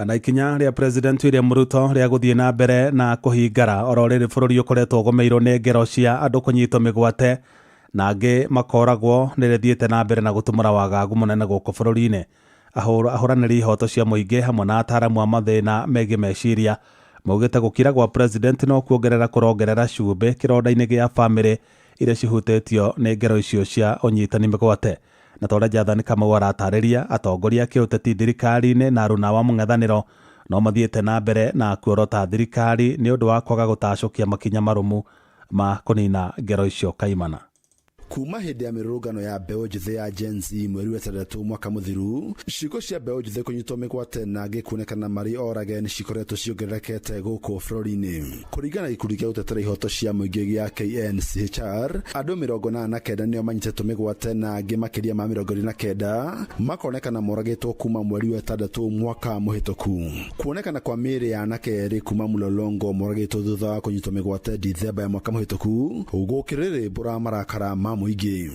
Na ikinya rĩa President William Ruto rĩa gũthiĩ na mbere na kũhingara oro rĩrĩ bũrũri ũkoretwo ũgũmĩirwo nĩ ngero cia andũ kũnyitwo mĩgwate na angĩ makoragwo nĩ rĩthiĩte na mbere na gũtũmũra wagagu mũnene gũkũ bũrũri-inĩ. Ahũranĩri ihoto cia mũingĩ hamwe na ataramu a mathĩna megiĩ meciria maugĩte gũkira gwa President no kuongerera kũrongerera cumbĩ kĩronda-inĩ gĩa bamĩrĩ iria cihutĩtio nĩ ngero icio cia ũnyitani mĩgwate. Na ta ũrĩa Jathani Kamau aratarĩria, atongoria a kĩũteti thirikari-inĩ na aruna wa mũng'ethanĩro no mathiĩte na mbere na kuorota thirikari nĩ ũndũ wa kwaga gũtacũkia makinya marũmu ma kũnina ngero icio kaimana. Kuma hĩndĩ ya mĩrũrũngano ya mbeũ njĩthĩ ya Gen Z mweri wa 6 mwaka mũthiru, ciĩko cia mbeũ njĩthĩ kũnyitwo mĩgwate na angĩ kuonekana marĩ orage nĩ cikoretwo ciongererekete gũkũ bũrũri-inĩ. Kũringana na gĩkundi gĩa gũtetera ihoto cia mũingĩ gĩa KNCHR, andũ 89 nĩo manyitĩtwo mĩgwate na angĩ makĩria ma 29 makonekana moragĩtwo kuma mweri wa 6 mwaka mũhĩtũku. Kuonekana kwa mĩĩrĩ ya anake erĩ kuma Mlolongo moragĩtwo thutha wa kũnyitwo mĩgwate Dithemba ya mwaka mũhĩtũku gũkĩrĩrĩmbũra marakara ma mũingĩ.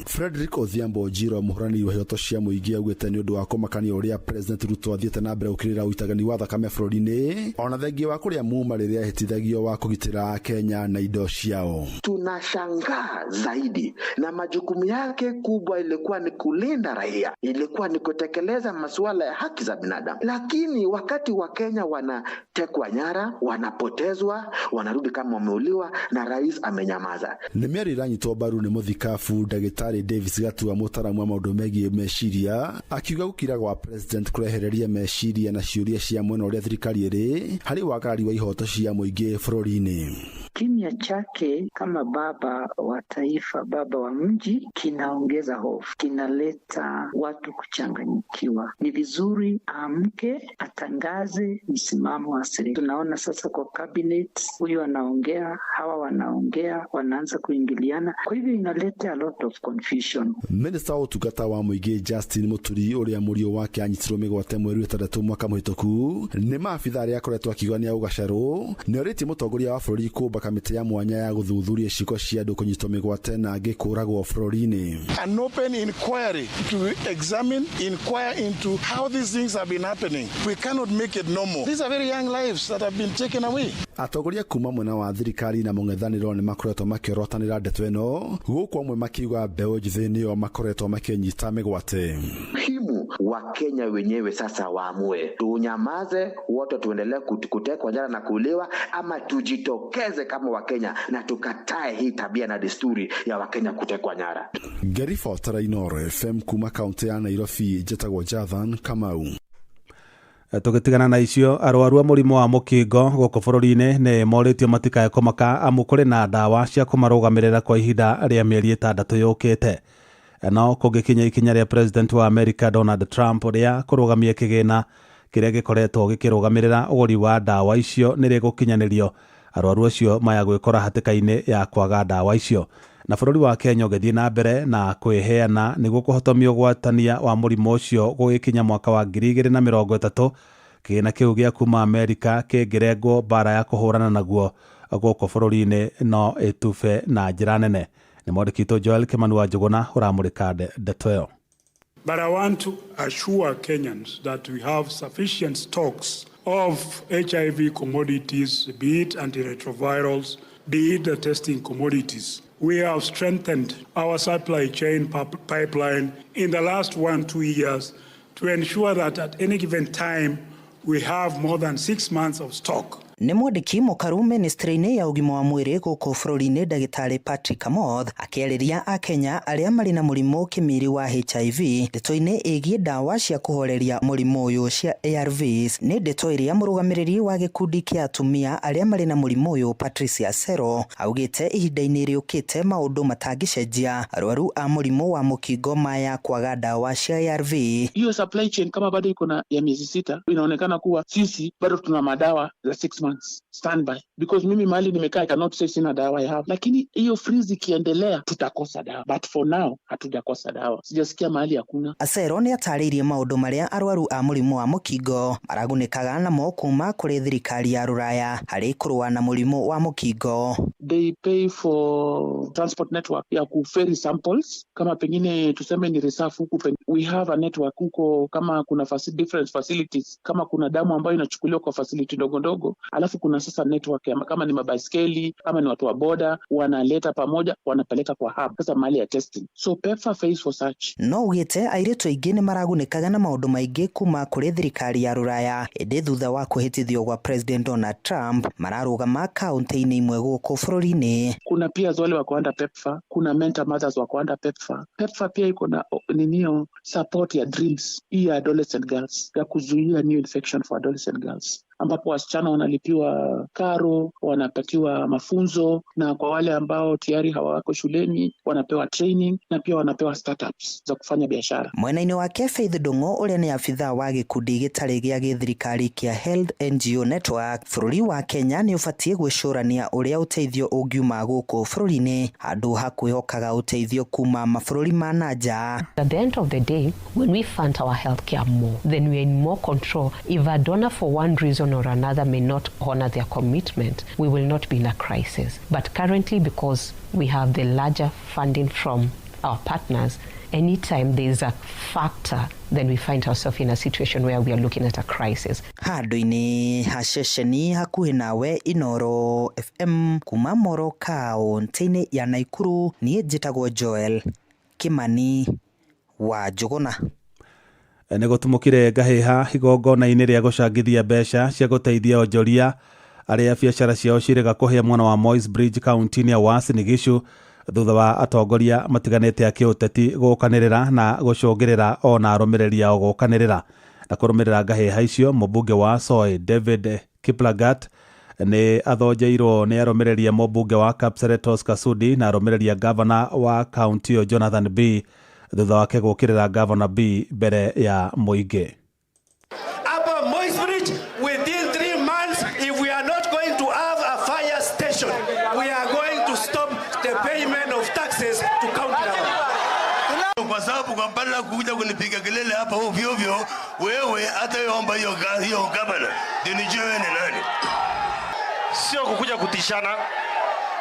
Frederick Odhiambo Njiro, mũhũrani wa ihoto cia mũingĩ, augĩte nĩ ũndũ wa kũmakania ũrĩa President Ruto athiĩte na mbere gũkĩrĩra ũitagani wa thakame bũrũri-inĩ ona thengia wa kũrĩa muma rĩrĩa ahĩtithagio wa kũgitĩra Kenya na indo ciao. Tunashangaa zaidi na majukumu yake kubwa ilikuwa ni kulinda raia, ilikuwa ni kutekeleza masuala ya haki za binadamu, lakini wakati wa Kenya wanatekwa nyara, wanapotezwa, wanarudi kama wameuliwa na rais amenyamaza. Nĩ mĩario ĩranyitwo mbaru nĩ mũthikabu Ndagĩtarĩ Davis Gatua, mũtaramu wa maũndũ megiĩ meciria, akiuga gũkira gwa President kũrehereria meciria na ciũria cia mwena ũrĩa thirikari ĩrĩ harĩ wagarari wa ihoto cia mũingĩ bũrũri-inĩ. Kimya chake kama baba wa taifa, baba wa mji, kinaongeza hofu, kinaleta watu kuchanganyikiwa. Ni vizuri aamke, atangaze msimamo wa serikali. Tunaona sasa kwa cabinet, huyu anaongea, hawa wanaongea, wanaanza kuingiliana, kwa hivyo inaleta a lot of confusion. Minista wa ũtungata wa mũingĩ Justin Muturi ũrĩa mũriũ wake anyitirwo mĩgwate mweri wa 6 mwaka mũhĩtũku nĩ maabitha arĩa akoretwo akiuga nĩ aũgacerũ nĩ orĩtie mũtongoria wa bũrũri kũmba kamĩtĩ ya mwanya ya gũthuthuria ciĩko cia andũ kũnyitwo mĩgwate na angĩ kũragwo bũrũri-inĩ. An open inquiry to examine, inquire into how these things have been happening. We cannot make it normal. These are very young lives that have been taken away. Atongoria kuma mwena wa thirikari na mũng'ethanĩro nĩ makoretwo makĩorotanĩra ndeto ĩno gũkũ amwe makiuga mbeũ njĩthĩ nĩo makoretwo makĩnyita mĩgwate. Muhimu wa Kenya wenyewe sasa waamue, tunyamaze wote tuendelee kutekwa nyara na kuuliwa, ama tujitokeze kama Wakenya na tukatae hii tabia na desturi ya Wakenya kutekwa nyara. Ngĩribotera Inooro FM kuma kaunti ya Nairobi, njĩtagwo Jathan Kamau. Tũgĩtigana na icio, arwaru a mũrimũ wa mũkingo gũkũ bũrũri-inĩ nĩ morĩtio matikae kũmaka amu kũrĩ na ndawa cia kũmarũgamĩrĩra kwa ihinda rĩa mĩeri 6 yũkĩte. No kũngĩkinya ikinya rĩa President wa America Donald Trump rĩa kũrũgamia kĩgĩna kĩrĩa gĩkoretwo gĩkĩrũgamĩrĩra ũgũri wa ndawa icio nĩ rĩgũkinyanĩrio, arwaru acio maya gwĩkora hatĩka-inĩ ya kwaga ndawa icio. Na bũrũri wa Kenya ũgĩthiĩ na mbere na kwĩheana nĩguo kũhotomia ũgwatania wa mũrimũ ũcio gũgĩkinya mwaka wa 2030, kĩgĩna kĩu gĩa kuma Amerika kĩngĩrengwo mbara ya kũhũrana naguo gũkũ bũrũri-inĩ no ĩtube na njĩra nene. Nĩ mwandĩki witũ Joel Kimani wa Njũgũna ũramũrĩka ndeto ĩyo. But I want to assure Kenyans that we have sufficient stocks of HIV commodities, be it antiretrovirals, be it the testing commodities. We have strengthened our supply chain pipeline in the last 1-2 years to ensure that at any given time we have more than 6 months of stock. Nĩ mwandĩki mũkaru ministry-inĩ ya ũgima wa mwĩrĩ gũkũ bũrũri-inĩ ndagĩtarĩ Patrick Amoth akĩarĩria akenya arĩa marĩ na mũrimũ kĩmiri wa HIV ndeto-inĩ ĩgiĩ ndawa cia kũhoreria mũrimũ ũyũ cia ARVs. Nĩ ndeto ĩrĩa mũrũgamĩrĩri wa gĩkundi kĩa atumia arĩa marĩ na mũrimũ ũyũ Patricia Sero augĩte ihinda-inĩ rĩũkĩte maũndũ matangĩcenjia arwaru a mũrimũ wa mũkingo maya kwaga ndawa cia ARV. Hiyo supply chain kama bado iko na ya miezi 6, inaonekana kuwa sisi bado tuna madawa za 6 months standby, because mimi mahali nimekaa I cannot say sina dawa I have, lakini hiyo freeze ikiendelea tutakosa dawa, but for now hatujakosa dawa, sijasikia mahali hakuna. Acero nĩ atarĩirie maũndũ marĩa arwaru a mũrimũ wa mũkingo maragunĩkaga namo kuma kũrĩ thirikari ya rũraya harĩ kũrũa na mũrimũ wa mũkingo. They pay for transport network ya kuferry samples, kama pengine tuseme ni reserve huku, we have a network huko, kama kuna different facilities, kama kuna damu ambayo inachukuliwa kwa facility ndogo ndogo, alafu kuna sasa network ya, kama ni mabaiskeli, kama ni watu wa boda, wanaleta pamoja, wanapeleka kwa hub, sasa mahali ya testing. So PEPFAR pays for such. No ugite airĩtu aingĩ nĩ maragunĩkaga na maũndũ maingĩ kuma kũrĩ thirikari ya rũraya, ĩndĩ thutha wa kũhĩtithio gwa President Donald Trump mararũgama kaunti-inĩ imwe gũkũ bũrũri-inĩ. Kuna pia wale wako under PEPFAR, kuna mentor mothers wako under PEPFAR. PEPFAR pia iko na ninio support ya dreams hii ya adolescent girls, ya kuzuia new infection for adolescent girls, ambapo wasichana wanalipiwa karo, wanapatiwa mafunzo, na kwa wale ambao tayari hawako shuleni wanapewa training na pia wanapewa startups za kufanya biashara. Mwena-inĩ wake Faith Ndung'u ũrĩa nĩ abithaa wa gĩkundi gĩtarĩ gĩa gĩthirikari kĩa Health NGO Network, bũrũri wa Kenya nĩ ũbatiĩ gwĩcũrania ũrĩa ũteithio ũngiuma gũkũ bũrũri-inĩ handũ ha kwĩhokaga ũteithio kuma mabũrũri ma na nja. At the end of the day, when we fund our healthcare more, then we are in more control. If a donor for one reason or another may not honor their commitment, we will not be in a crisis. But currently, because we have the larger funding from our partners, anytime there is a factor, then we find ourselves in a situation where we are looking at a crisis. Handũ-inĩ ha ceceni hakuhĩ nawe Inoro FM kuma Moro kaunti-inĩ ya Naikuru, niĩ njĩtagwo Joel Kimani wa Njũgũna. Nĩ gũtumũkire ngahĩha igongona-inĩ rĩa gũcangithia mbeca cia gũteithia onjoria arĩa biacara ciao cirĩga kũhĩa mwena wa Moi's Bridge kaunti-inĩ ya Uasin Gishu thutha wa atongoria matiganĩte a kĩũteti gũkanĩrĩra na gũcũngĩrĩra ona arũmĩrĩri ao gũkanĩrĩra na kũrũmĩrĩra ngahĩha icio. Mũmbunge wa Soy David Kiplagat nĩ athonjeirwo nĩ arũmĩrĩri a mũmbunge wa Kapseret Oscar Sudi na arũmĩrĩri a gavana wa kaunti ĩyo Jonathan B thutha wake gũkĩrĩra gavana B mbere ya mũingĩ. Hapa Moi's Bridge within 3 months, if we are not going to have a fire station, we are going to stop the payment of taxes to county government. Kwa sababu kwa badala kuja kunipiga kelele hapa ovyo ovyo, wewe hata wewe hiyo hiyo gavana ndio nijue wewe ni nani. Sio kukuja kutishana.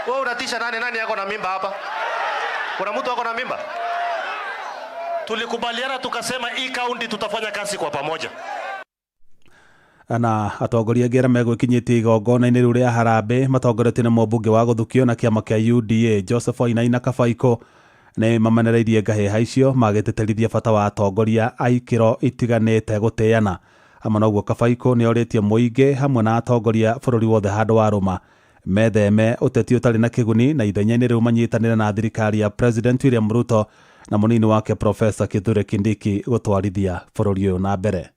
Wewe unatisha nani? Nani yako na mimba hapa? Kuna mtu ako na mimba? Tulikubaliana tukasema hii kaunti tutafanya kazi kwa pamoja. Na atongoria angĩ arĩa megwĩkinyĩtie igongona-inĩ rĩu rĩa harambee matongoretio nĩ mũmbunge wa gũthukio na kĩama kĩa UDA Joseph Wainaina Kabaikũ nĩ mamenereirie ngahĩha icio magĩtĩtĩrithia bata wa atongoria a ikĩro itiganĩte gũtĩana. Hamwe na ũguo Kabaikũ nĩ orĩtie mũingĩ hamwe na atongoria bũrũri wothe handũ wa rũma metheme ũteti ũtarĩ na kĩguni na ithenya-inĩ rĩu manyitanĩre na thirikari ya President William Ruto na mũnini wake Professor Kithure Kindiki gũtwarithia bũrũri ũyũ na mbere.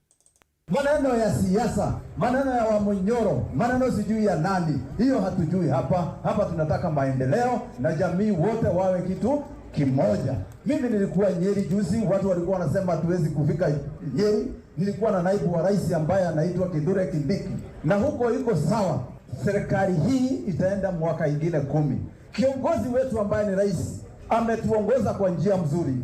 Maneno ya siasa, maneno ya Wamunyoro, maneno sijui ya nani, hiyo hatujui hapa. Hapa tunataka maendeleo na jamii wote wawe kitu kimoja. Mimi nilikuwa Nyeri juzi, watu walikuwa wanasema hatuwezi kufika Nyeri. Nilikuwa na naibu wa rais ambaye anaitwa Kithure Kindiki, na huko iko sawa. Serikali hii itaenda mwaka ingine 10. Kiongozi wetu ambaye ni rais ametuongoza kwa njia mzuri.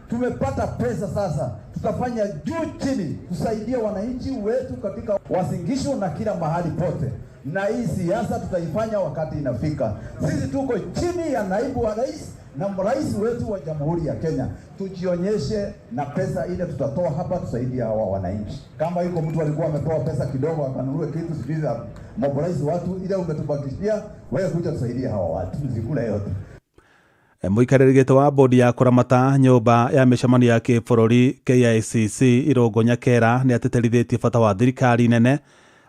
Tumepata pesa sasa, tutafanya juu chini tusaidie wananchi wetu katika Uasin Gishu na kila mahali pote, na hii siasa tutaifanya wakati inafika. Sisi tuko chini ya naibu wa rais na rais wetu wa Jamhuri ya Kenya, tujionyeshe na pesa ile tutatoa hapa tusaidie hawa wananchi. Kama yuko mtu alikuwa amepewa pesa kidogo akanunue kitu sijui za mobilize watu, ile umetubakishia wewe, kuja tusaidie hawa watu, zikule yote. Mũikarĩri gĩtĩ wa bodi ya kũramata nyũmba ya mĩcemanio ya kĩbũrũri KICC Irũngũ Nyakera nĩ atĩtĩrithĩtie bata wa thirikari nene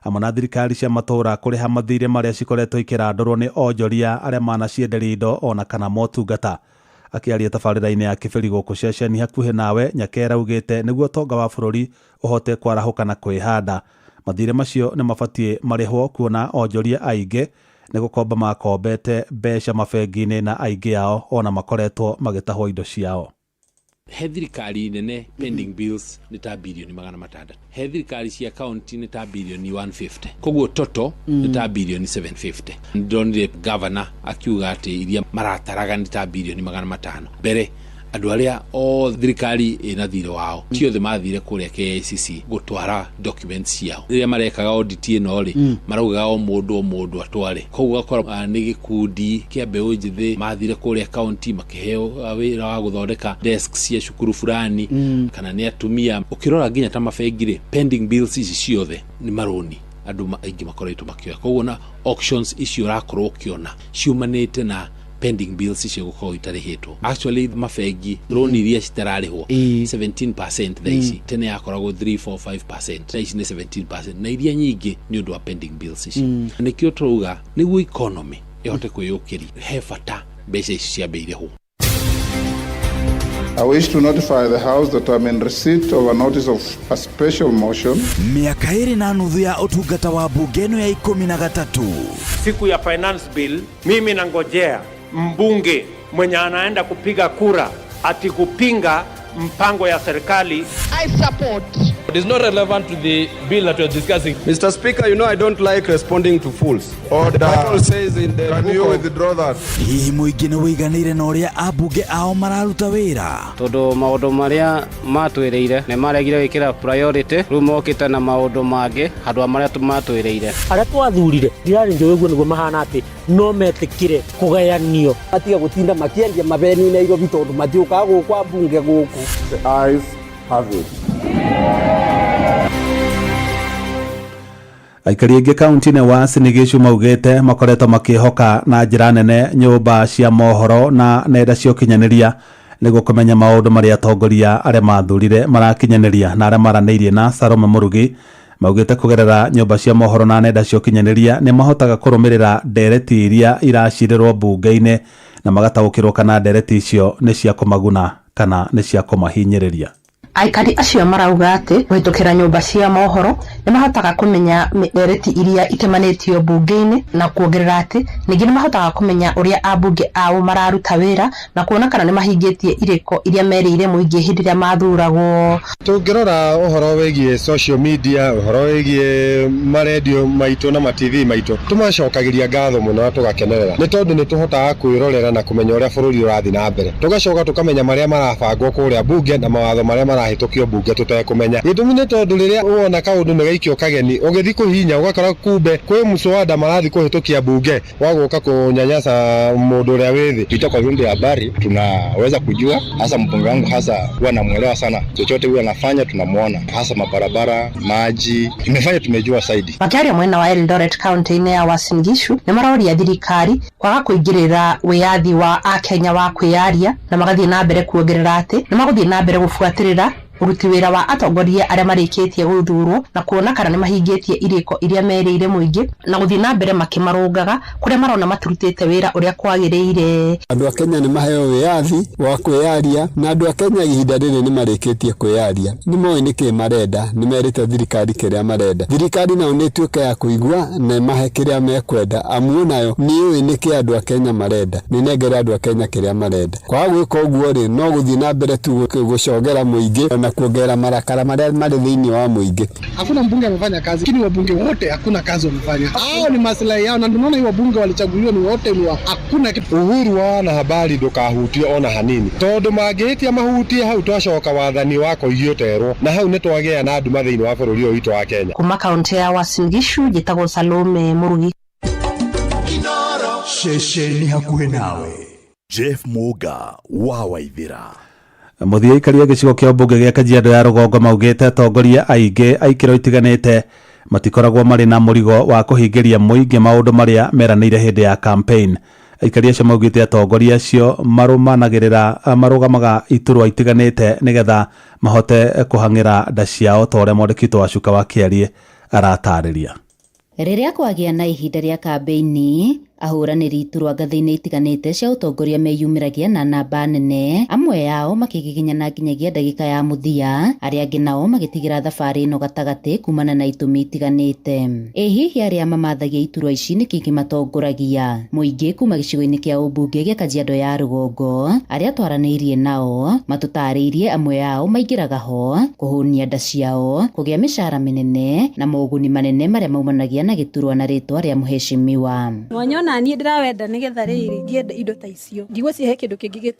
hamwe na thirikari cia matũũra kũrĩha mathirĩ marĩa cikoretwo ikĩrandũrwo nĩ onjoria arĩa manacienderia indo ona kana motungata. Akĩaria tabarĩra-inĩ ya Kĩbĩri gũkũ ceceni hakuhĩ nawe, Nyakera augĩte nĩguo ũtonga wa bũrũri ũhote kwarahũka na kwĩhanda, mathirĩ macio nĩ mabatiĩ marĩhwo kuona onjoria aingĩ nĩ gũkomba makombete mbeca mabengi-inĩ na aingĩ ao ona makoretwo magĩtahwo indo ciao. He thirikari nene pending bills nĩ ta birioni 600, he thirikari cia county nĩ ta birioni 150, koguo total nĩ ta birioni 750. Ndonire governor akiuga atĩ iria marataraga nĩ ta birioni 500. Mbere andũ arĩa o thirikari ĩna thirĩ wao ti othe mathire kũrĩa KICC gũtwara documents ciao. Rĩrĩa marekaga audit ĩno rĩ, maraugaga o mũndũ atware. Koguo ũgakora nĩ gĩkundi kĩa mbeũ njĩthĩ mathire kũrĩa county makĩheo wĩra wa gũthondeka desk cia cukuru fulani, kana nĩ atumia. Ũkĩrora nginya ta mabengi rĩ, pending bills ici ciothe nĩ marũni andũ aingĩ makoretwo makĩoya. Koguo na auctions icio ũrakorwo ũkĩona ciumanĩte na pending bills icio gũkorwo itarĩhĩtwo. Actually mabengi loan iria citararĩhwo 17% thaa ici, tene yakoragwo 3 4 5%, thaa ici nĩ 17%, na iria nyingĩ nĩ ũndũ wa pending bills ici. Nĩkĩo tũrauga nĩguo economy ĩhote kwĩyũkĩria he bata mbeca ici ciambe irĩhwo. I wish to notify the House that I'm in receipt of a notice of a special motion. Miaka 2.5 ya ũtungata wa bunge ĩno ya 13. Siku ya finance bill, mimi nangojea mbunge mwenye anaenda kupiga kura ati kupinga mpango ya serikali. I support. It is not relevant to the bill that we are discussing. Mr. Speaker, you know I don't like responding to fools. Order. The Bible says in the Can book you of... withdraw that? Hihi mũingĩ nĩ wĩiganĩire na ũrĩa ambunge ao mararuta wĩra? Tondũ maũndũ marĩa matwĩrĩire nĩ maregire gwĩkĩra priority, rĩu mokĩte na maũndũ mangĩ handũ ha marĩa matwĩrĩire. Arĩa twathurire ndirarĩ njũĩ ũguo nĩguo mahana atĩ no metĩkĩre kũgayanio, matige gũtinda makĩendia mabeni Nairobi tondũ matiũkaga gũkũ ambunge gũkũ. The eyes have it. Aikari aingĩ kaunti-inĩ wa Uasin Gishu maugĩte makoretwo makĩhoka na njĩra nene nyũmba cia mohoro na nenda cia ũkinyanĩria nĩguo kũmenya maũndũ marĩa atongoria arĩa mathurire marakinyanĩria na arĩa maranĩirie na Salome Mũrugi maugĩte kũgerera nyũmba cia mohoro na nenda cia ũkinyanĩria nĩ mahotaga kũrũmĩrĩra ndereti iria iracirĩrwo mbunge-inĩ na magataũkĩrwo kana ndereti icio nĩ cia kũmaguna kana nĩ cia kũmahinyĩrĩria. Aikari acio marauga atĩ kũhĩtũkĩra nyũmba cia mohoro nĩ mahotaga kũmenya ndereti iria itemanĩtio mbunge-inĩ na kuongerera atĩ ningĩ nĩ mahotaga kũmenya ũrĩa ambunge ao mararuta wĩra na kuona kana nĩ mahingĩtie irĩko iria merĩire mũingĩ hĩndĩ ĩrĩa mathuragwo. Tũngĩrora ũhoro wĩgiĩ social media, ũhoro wĩgiĩ marendio maitũ na ma TV maitũ, tũmacokagĩria ngatho mũno na tũgakenerera nĩ tondũ nĩ tũhotaga kwĩrorera na kũmenya ũrĩa bũrũri ũrathiĩ na mbere, tũgacoka tũkamenya marĩa marabangwo kũrĩa bunge na mawatho marĩa marahĩtũkio bunge tũtekũmenya. Gĩtũmi nĩ tondũ rĩrĩa wona kaũndũ nĩ gaikio kageni ũgĩthiĩ kũhihinya ũgakora kumbe kwĩ mswada marathiĩ kũhĩtũkia bunge wa gũka kũnyanyasa mũndũ ũrĩa wĩ thĩ. Kupitia kwa vyombo vya habari tunaweza kujua hasa mbunge wangu hasa huwa namuelewa sana, chochote huwa anafanya tunamuona, hasa mabarabara, maji, imefanya tumejua zaidi. Makĩaria mwena wa Eldoret kaunti-inĩ ya Uasin Gishu nĩ maroria thirikari kwaga kũingĩrĩra wĩyathi wa akenya wa kwĩyaria na magathiĩ na mbere kuongerera atĩ nĩ magũthiĩ na mbere gũbuatĩrĩra Ũruti wĩra wa atongoria arĩa marĩkĩtie gũthurwo na kuona kana nĩmahingĩtie irĩko iria merĩire mũingĩ na gũthiĩ na mbere makĩmarũngaga kũrĩa marona matirutĩte wĩra ũrĩa kwagĩrĩire. Andũ a Kenya nĩ maheo wĩyathi wa kwĩyaria na andũ a Kenya ihinda rĩrĩ nĩ marĩkĩtie kwĩyaria. Nĩ moĩ nĩkĩ marenda, nĩ merĩte thirikari kĩrĩa marenda. Thirikari nayo nĩ ĩtuĩke ya kũigua na ĩmahe kĩrĩa mekwenda, amu nayo nĩ ĩũĩ nĩkĩ andũ a Kenya marenda, nĩ ĩnengere andũ a Kenya kĩrĩa marenda. Kwaga gwĩka ũguo rĩ, no gũthiĩ na mbere tu gũcogera mũingĩ na kuongerera marakara marĩa marĩ thĩinĩ wa mũingĩ. Hakuna mbunge amefanya kazi, lakini wabunge wote hakuna kazi wamefanya. Hao ni maslahi yao, na tunaona hii wabunge walichaguliwa ni wote ni wa hakuna kitu. Uhuru wa wanahabari ndukahutio ona hanini, tondu mangĩhĩtia mahutie hau twacoka wathani wa kũiywo terwo, na hau nĩtwagĩa na nduma thĩinĩ wa bũrũri ũyũ witũ wa Kenya. Kuma kaunti ya Uasin Gishu njĩtagwo Salome Murugi. Ceceni hakuhĩ nawe Jeff Muga wa Waithira. Mũthia aikaria gĩcigo kĩa mbunge gĩa Kajiado ya rũgongo maugĩte atongoria aingĩ a ikĩro itiganĩte matikoragwo marĩ na mũrigo wa kũhingĩria mũingĩ maũndũ marĩa meranĩire hĩndĩ ya campaign. Aikari acio maugĩte atongoria acio marũmanagĩrĩra marũgamaga iturwa itiganĩte nĩgetha mahote kũhang'ĩra nda ciao ta ũrĩa mwandĩki witũ wa Cuka wa Kĩarie aratarĩria. Rĩrĩa kwagĩa na ihinda rĩa kambĩini, ahũranĩri iturwa ngathĩ-inĩ itiganĩte cia ũtongoria meyumĩragia na namba nene, amwe ao makĩgiginyana nginyagia ndagĩka ya mũthia, arĩa angĩ nao magĩtigĩra thabarĩ ĩno gatagatĩ kumana na itũmi itiganĩte. Ĩ hihi arĩa mamathagia iturwa ici nĩkĩ kĩmatongoragia? Mũingĩ kuma gĩcigo-inĩ kĩa ũmbunge gĩa Kajiado ya rũgongo, arĩa twaranĩirie nao matũtarĩirie amwe ao maingĩraga ho kũhũnia nda ciao, kũgĩa mĩcara mĩnene na moguni manene marĩa maumanagia na gĩturwa na rĩtwa rĩa mũheshimiwa. Mwanyona niĩ ndĩrawenda nĩgetha rĩrĩ ngĩenda indo ta icio ndigwĩciria he kĩndũ kĩngĩ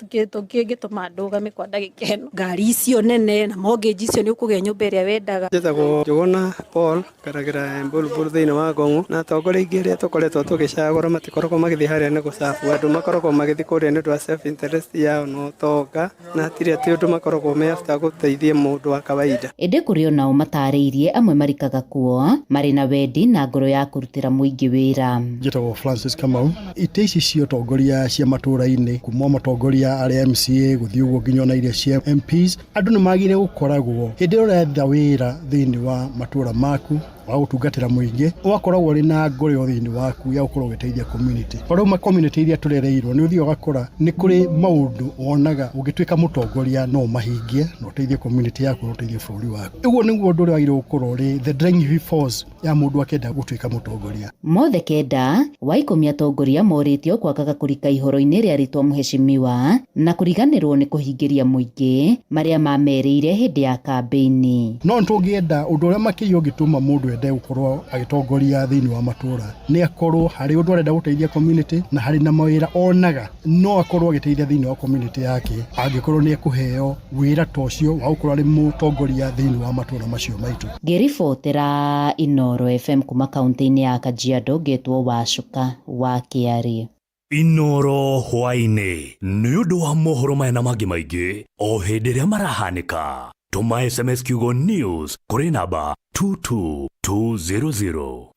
kĩngĩtũma ndũgame kwa ndagĩka ĩno. Ngari icio nene na mortgage icio nĩ ũkũgĩa nyũmba ĩrĩa wendaga. Njĩtagwo Njũgũna Paul, ngaragĩra Mbulubulu thĩinĩ wa Ngong'o, na atongoria aingĩ arĩa tũkoretwo tũgĩcagũra matikoragwo magĩthiĩ harĩa nĩ gũcabu andũ, makoragwo magĩthiĩ kũrĩa nĩ ũndũ wa self interest yao na ũtonga, na hatirĩ atĩ ũndũ makoragwo me after gũteithia mũndũ wa kawaida. Ĩndĩ kũrĩ onao matarĩirie amwe marikaga kuo marĩ na wendi na ngoro ya kũrutĩra mũingĩ wĩra. Njĩtagwo Francis Kamau. Itĩ ici cia ũtongoria cia matũra-inĩ, kuma matongoria arĩa MCA gũthiĩ ũguo nginya ona iria cia MPs, andũ nĩ magĩrĩire gũkoragwo hĩndĩ ĩrĩa ũretha wĩra thĩinĩ wa matũra maku wa gũtungatĩra mũingĩ, ũgakoragwo ũrĩ na ngoro thĩinĩ waku ya gũkorwo ũgĩteithia community. O rĩu ma community iria tũrereirwo nĩ ũthiaga ũgakora nĩ kũrĩ maũndũ wonaga ũngĩtuĩka mũtongoria no ũmahingie na ũteithie community yaku na ũteithie bũrũri waku. Ũguo nĩguo ũndũ ũrĩa wagĩrĩirwo gũkorwo ũrĩ the driving force ya mũndũ akĩenda gũtuĩka mũtongoria. Mothe kenda wa 10 atongoria morĩtio kwagaga kũrika ihoro-inĩ rĩa rĩtwa mũheshimiwa na kũriganĩrwo nĩ kũhingĩria mũingĩ marĩa mamerĩire hĩndĩ ya kambĩini. No nĩtũngĩenda ũndũ ũrĩa makĩria ũngĩtũma mũndũ ende gũkorwo agĩtongoria thĩinĩ wa matũra nĩ akorwo harĩ ũndũ arenda gũteithia community na harĩ na mawĩra onaga no akorwo agĩteithia thĩinĩ wa community yake angĩkorwo nĩ ekũheo wĩra ta ũcio wa gũkorwo arĩ mũtongoria thĩinĩ wa matũra macio maitũ. Ngĩribotera Inooro FM kuma kaunti-inĩ ya Kajiado, ngetwo Wacuka wa Kĩarĩ. Inooro hwaĩ-inĩ nĩ ũndũ wa mohoro maya na mangĩ maingĩ o hĩndĩ ĩrĩa marahanĩka. Tũma SMS kiugo news kũrĩ namba 22200.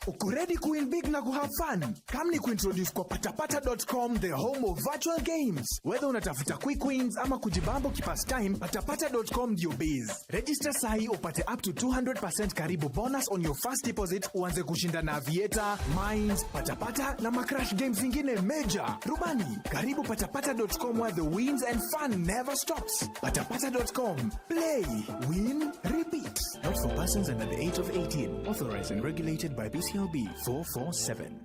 Uko ready kuwin big na kuhave fun? Come ni kuintroduce kwa patapata.com, the home of virtual games. Whether unatafuta quick wins ama kujibamba kipastime, patapata.com ndio base. Register sahi upate up to 200% karibu bonus on your first deposit, uanze kushinda na Aviator, Mines, Patapata na macrash games zingine major. Rubani, karibu patapata.com where the wins and fun never stops. Patapata.com. Play, win, repeat. Not for persons under the age of 18. Authorized and regulated by BCLB 447.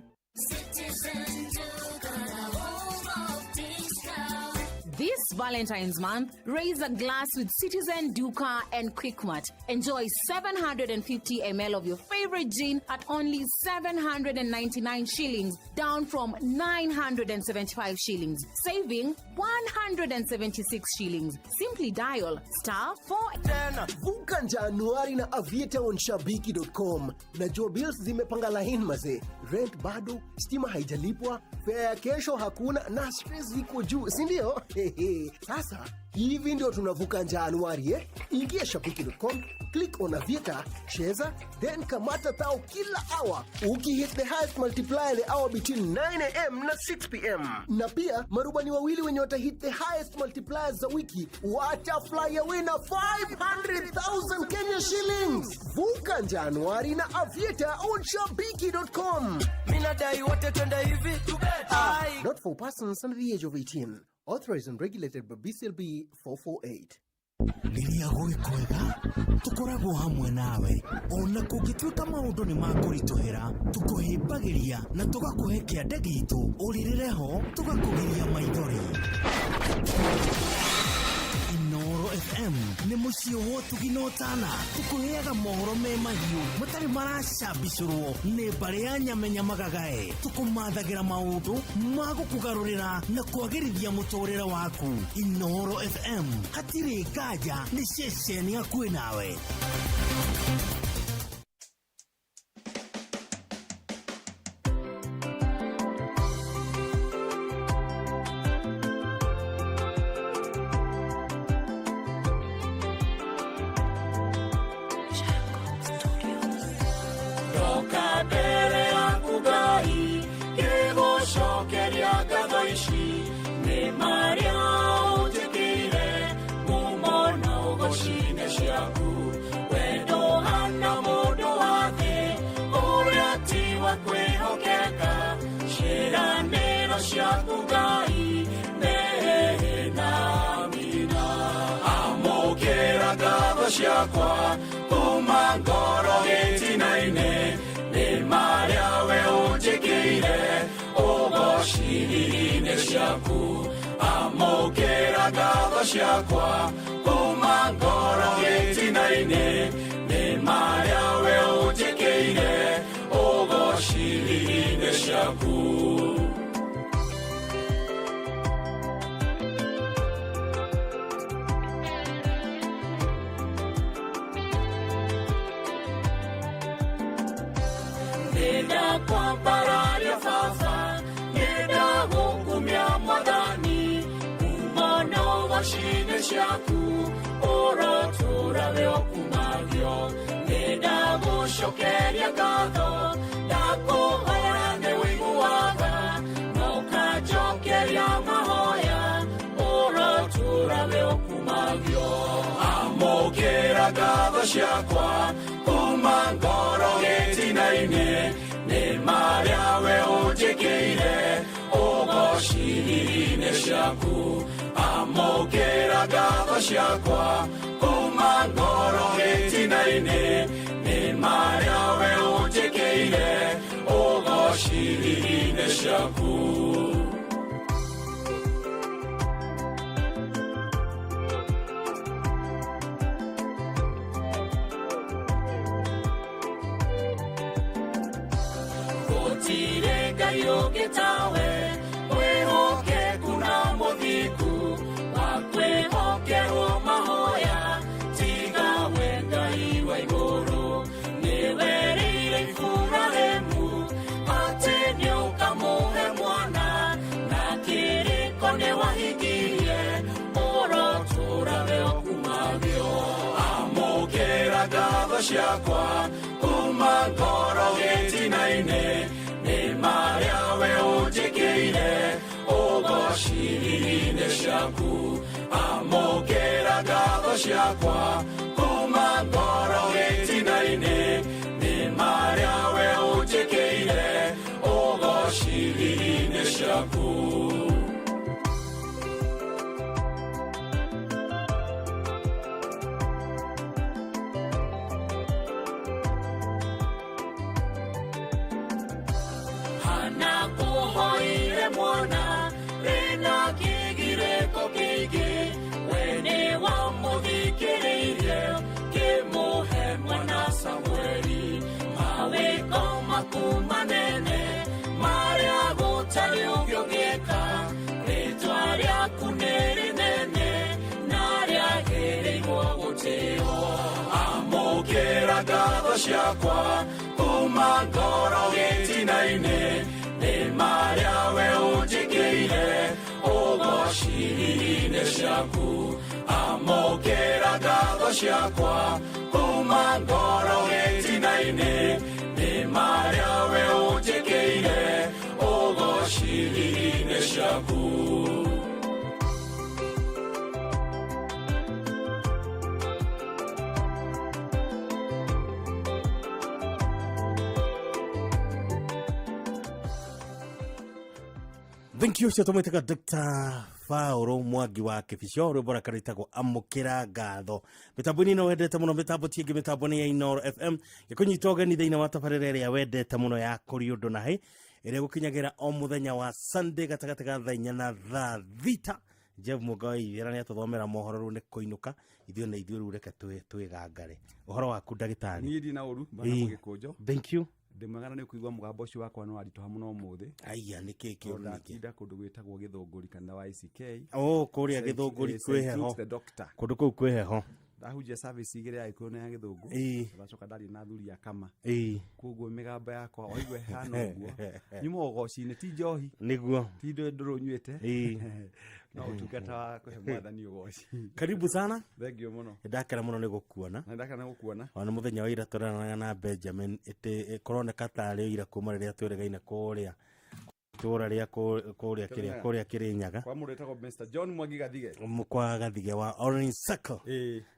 This Valentine's month, raise a glass with Citizen Duka and Quickmart. Enjoy 750 ml of your favorite gin at only 799 shillings, down from 975 shillings, saving 176 shillings. Simply dial *4. Vuka Januari na Aviator on shabiki.com. Najua bills zimepanga line maze. Rent bado, stima haijalipwa, fare ya kesho hakuna na stress ziko juu, si ndio? Sasa hivi ndio tunavuka Januari eh? Ingia shabiki.com, click on Aviator, cheza, then kamata thao kila hour ukihit the highest multiplier the hour between 9 am na 6 pm. Na pia marubani wawili wenye watahit the highest multipliers za wiki watafly away na 500,000 Kenya shillings. Vuka Januari na Aviator on shabiki.com. Minadai wote twende hivi. Ai. Not for persons under the age of 18. Authorized and regulated by BCLB 448. Rĩrĩa gwĩ kwega tũkoragwo hamwe nawe, ona kũngĩtuĩka maũndũ nĩ makũritũhĩra, tũkũhĩmbagĩria na tũgakũhe kĩande gitũ ũrĩrĩre ho, tũgakũgiria maithori. Inoro FM nĩ mũciĩ wa ũtugi na ũtana. Tũkũheaga mohoro me mahiũ matarĩ maracambicũrwo nĩ mbarĩ ya nyamenya magagae. Tũkũmathagĩra maũndũ ma gũkũgarũrĩra na kwagĩrithia mũtũrĩre waku. Inoro FM, hatirĩ nganja nĩ ceceni hakuhĩ nawe. Ndoka mbere yaku Ngai ngĩgũcokeria ngatho ici nĩ marĩa ũnjĩkĩire, mumo na ũgocine ciaku. Wendo hana mũndũ wa thĩ ũrĩa ti wa kwĩhokeka, ciĩranĩro ciaku Ngai nĩ na mina. Amũkĩra ngatho ciakwa kuma ngoro gĩtina-inĩ nĩ marĩa we ũnjĩkĩire, ũgociri-inĩ ciaku. Amũkĩra ngatho ciakwa kuma ngoro gĩtina-inĩ nĩ marĩa we ũnjĩkĩire, ũgociri-inĩ ciaku. Ngenda kwambararia baba, ngenda gũkumia mwathani, kuma na ũgocine ciaku ũrotũra wĩ ũkumagio. Ngenda gũcokeria ngatho, ndakũhoya nĩ wĩiguaga na ũkanjokeria mahoya, ũrotũra wĩ ũkumagio. Amũkĩra ngatho ciakwa kuma ngoro gĩtina-inĩ nĩ marĩa we ũnjĩkĩire, ũgociri-inĩ ciaku. Amũkĩra ngatho ciakwa kuma ngoro gĩtina-inĩ nĩ marĩa we ũnjĩkĩire, ũgociri-inĩ ciaku. Gũtirĩ Ngai ũngĩ tawe, mwĩhokeku na mũthingu, wa kwĩhokerwo mahoya tiga we Ngai wa igũrũ. Nĩwerĩire Iburahĩmu atĩ nĩũkamũhe mwana, na kĩrĩko nĩwahingirie, ũrotũra we ũkumagio. Amũkĩra ngatho ciakwa kuma ngoro gĩtina-inĩ nĩ marĩa we ũnjĩkĩire, ũgociri-inĩ ciaku. Amũkĩra ngatho ciakwa kuma ngoro gĩtina-inĩ nĩ marĩa we ũnjĩkĩire, ũgociri-inĩ ciaku. Hana kũhoire mwana rĩna kĩgirĩko kĩingĩ, we nĩ wamũthikĩrĩirie kĩmũhe mwana Samueli. Mawĩko maku manene marĩa gũtarĩ ũngĩ ũngĩka, rĩtwa rĩaku nĩ rĩnene na rĩagĩrĩirwo gũtĩo. Amũkĩra ngatho ciakwa kuma ngoro gĩtina-inĩ nĩ marĩa we ũnjĩkĩire, ũgociri Ũgociriri-inĩ ciaku amũkĩra ngatho ciakwa kuma ngoro gĩtina-inĩ nĩ marĩa we ũnjĩkĩire ũgociriri-inĩ ciaku. Thank you, ũcio tũmwĩtaga Dr. Paul Mwangi wa Kĩbico, rwĩmbo rwake rwĩtagwo Amũkĩra Ngatho. Mĩtambo-inĩ ĩno wendete mũno, mĩtambo ti ĩngĩ, mĩtambo nĩ ya Inooro FM. Gĩkũnyita ũgeni thĩinĩ wa tabarĩra ĩrĩa wendete mũno ya Kũrĩ Ũndũ na Hĩ, ĩrĩa ĩgũkinyagĩra o mũthenya wa Sunday gatagatĩ ga thaa 4 na thaa 6. Jeff Mũnga wa Ithera nĩ atũthomera mohoro, rĩu nĩ kũinũka ithuĩ na ithuĩ, rĩu reke twĩgangare. Ũhoro waku ndagĩtarĩ? Niĩ ndina ũru bana. Ĩĩ. Mũgĩkũnjo. Thank you. Ndĩ mwega na nĩ ũkũigua mũgambo ũcio wakwa nĩ waritũha mũno ũmũthĩ. Aya, nĩ kĩ kĩũru Tondũ nĩkĩ? ndatinda kũndũ gwĩtagwo Gĩthũngũri kanitha wa ICK. Oh, kũrĩa Gĩthũngũri kwĩ St. heho. Luke's the doctor. Kũndũ kũu kwĩ heho. Ndahunjia service igĩrĩ, ya Gĩkũyũ na ya Gĩthũngũ. Ndacoka ndaria na athuri a kama. Koguo mĩgambo yakwa waigua ĩhana ũguo, nyuma ũgoci-inĩ, ti njohi, Nĩguo. ti ndũrũ nyuĩte, no ũtungata wa kũhe mwathani ũgoci. Karibu sana. Thengiũ mũno. Ndakena mũno nĩ gũkuona. Na ndakena gũkuona. Ona mũthenya wa ira tũraranaga na Benjamin, ĩtĩ kũroneka tarĩ ira kuma rĩrĩa twĩrĩgaine kũrĩa itũra rĩa kũrĩa kĩrĩa kũrĩa Kĩrĩnyaga. Kwa mũndũ wĩtagwo Mr. John Mwangi Gathige. Kwa Gathige wa Orange Circle.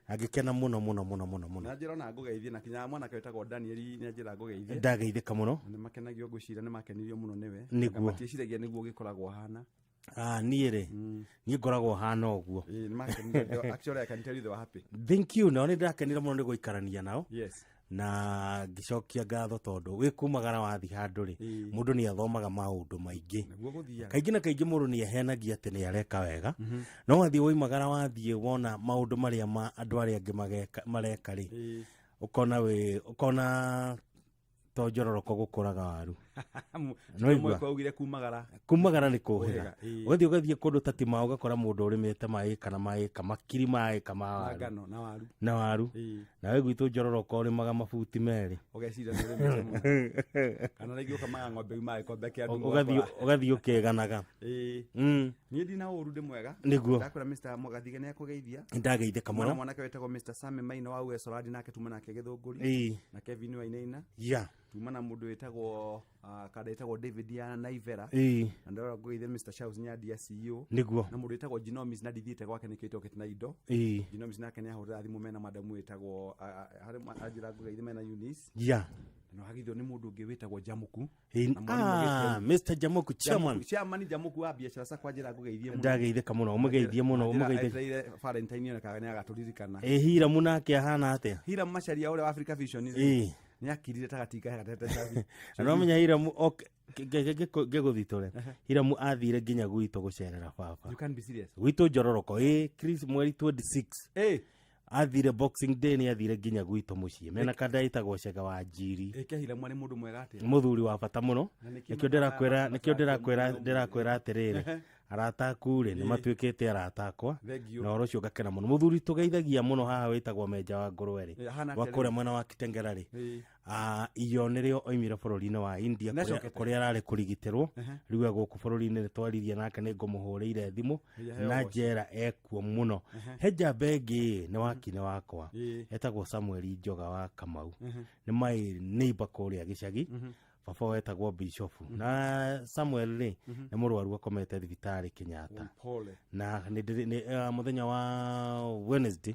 Agĩkena mũno mũno mũno mũno mũno. Na njĩra ona ngũgeithie, na kinya mwanake wĩtagwo Daniel nĩ njĩra ngũgeithie. Ndageithĩka mũno. Na nĩ makenagio, ngwĩciria nĩ makenirio mũno nĩwe. Nĩguo. Na matiĩciragia nĩguo gĩkoragwo hana. Ah, niĩ rĩ, niĩ ngoragwo hana ũguo. Ĩĩ, nĩ makenirio. Actually, I can tell you they were happy. Thank you. Nao nĩ ndakenire mũno nĩ gũikarania nao. Yes. Na ngĩcokia ngatho tondũ wĩ kumagara wathiĩ handũ rĩ, mũndũ nĩ athomaga maũndũ maingĩ. Nĩguo gũthiaga. Kaingĩ na kaingĩ mũndũ nĩ ehenagia atĩ nĩ areka wega, no wathiĩ woimagara, wathiĩ wona maũndũ marĩa ma andũ arĩa angĩ mareka rĩ, ũkona wĩ ũkona to njororoko gũkũraga waru. Nĩwaigua? Mwe augire kumagara. Kumagara nĩ kũhĩga. Kũhĩga, ĩĩ. Ũgathiĩ kũndũ ta Timau, ũgakora mũndũ ũrĩmĩte maĩka na maĩka, makiri maĩka ma Na waru. ngano na waru. Na waru. Nawe gwitũ njororoko ũrĩmaga mabuti 2. Ũgeciria nĩ ũrĩmĩte mũno. Kana rĩngĩ ũkamaga ng'ombe yuma gĩkombe kĩa ndumu Ũgathiĩ ũgakora. ũgathiĩ ũkĩganaga. Ĩĩ. Niĩ ndina ũru, ndĩ mwega. Nĩguo. Ndakwĩra Mr. Mũgathige nĩ akũgeithia. Ndageithĩka Mwana mũno. mwanake wĩtagwo Mr. Sami Maina wa US Oradi, nake tuma nake Gĩthũngũri. Na Kevin Wainaina. Tuma na mũndũ wĩtagwo kada wĩtagwo David ya Naivera. Na ndĩrora ngũgeithia Mr. Charles Nyandia CEO. Nĩguo. Na mũndũ wĩtagwo Ginomis, na ndithiĩte gwake nĩkĩo itokĩte na indo. Ginomis nake nĩ ahũrĩra thimũ mena madamu wĩtagwo anjĩra ngũgeithie mena Eunice. Na wagithio nĩ mũndũ ũngĩ wĩtagwo Jamuku. Na mwarimũ Ah, Mr. Jamuku chairman. Jamuku, chairman Jamuku wa biacara sakwa, njĩra ngũgeithie mũno. Ndageithĩka mũno, ũmũgeithie mũno, Anjĩra ũmũgeithie. etereire Valentine onekaga nĩ agatũririkana. Ĩ Hiramu nake ahana atĩa? Hiram Macharia ũrĩa wa Africa Vision Ĩĩ. nĩ akirire ta gatinga gatete cabi. Na nomenya Hiramu ngĩgũthitũre, Hiramu athire nginya gwitũ gũcerera baba. You can't be serious. Gwitũ njororoko, ĩ Chris mweri 26. Athire Boxing Day, nĩ athire nginya gwitũ mũciĩ mena kanda ĩtagwo Cega wa Njiri. Ĩke Hiramu arĩ mũndũ mwega atĩa? Mũthuri wa bata mũno. Na nĩkĩo Nĩkĩo ndĩrakwĩra, nĩkĩo ndĩrakwĩra, mũno. ndĩrakwĩra atĩrĩrĩ, arata aku rĩ, nĩ matuĩkĩte arata akwa. Thank you. Na ũhoro ũcio ngakena mũno. Mũthuri tũgeithagia mũno haha wĩtagwo Menja wa Ngũrwe rĩ, Ĩ, ahana wa atĩa kũrĩa rĩu? mwena wa Kitengera rĩ, Iyo nĩrĩo oimire bũrũri-inĩ wa India Nĩacokete? kũrĩa ararĩ kũrigitĩrwo. Rĩu e gũkũ bũrũri-inĩ, nĩ twaririe nake, nĩ ngũmũhũrĩire thimũ. Ĩĩ, Na heo. njera ekuo mũno. He njamba ĩngĩ nĩ wakine wakwa, etagwo Samuel Njoga wa Kamau. Nĩ my neighbor kũrĩa gĩcagi. Baba wetagwo Bishofu. Na Samuel rĩ, nĩ mũrwaru, akomete thibitarĩ Kenyatta. Pole. Na nĩ mũthenya wa Wednesday,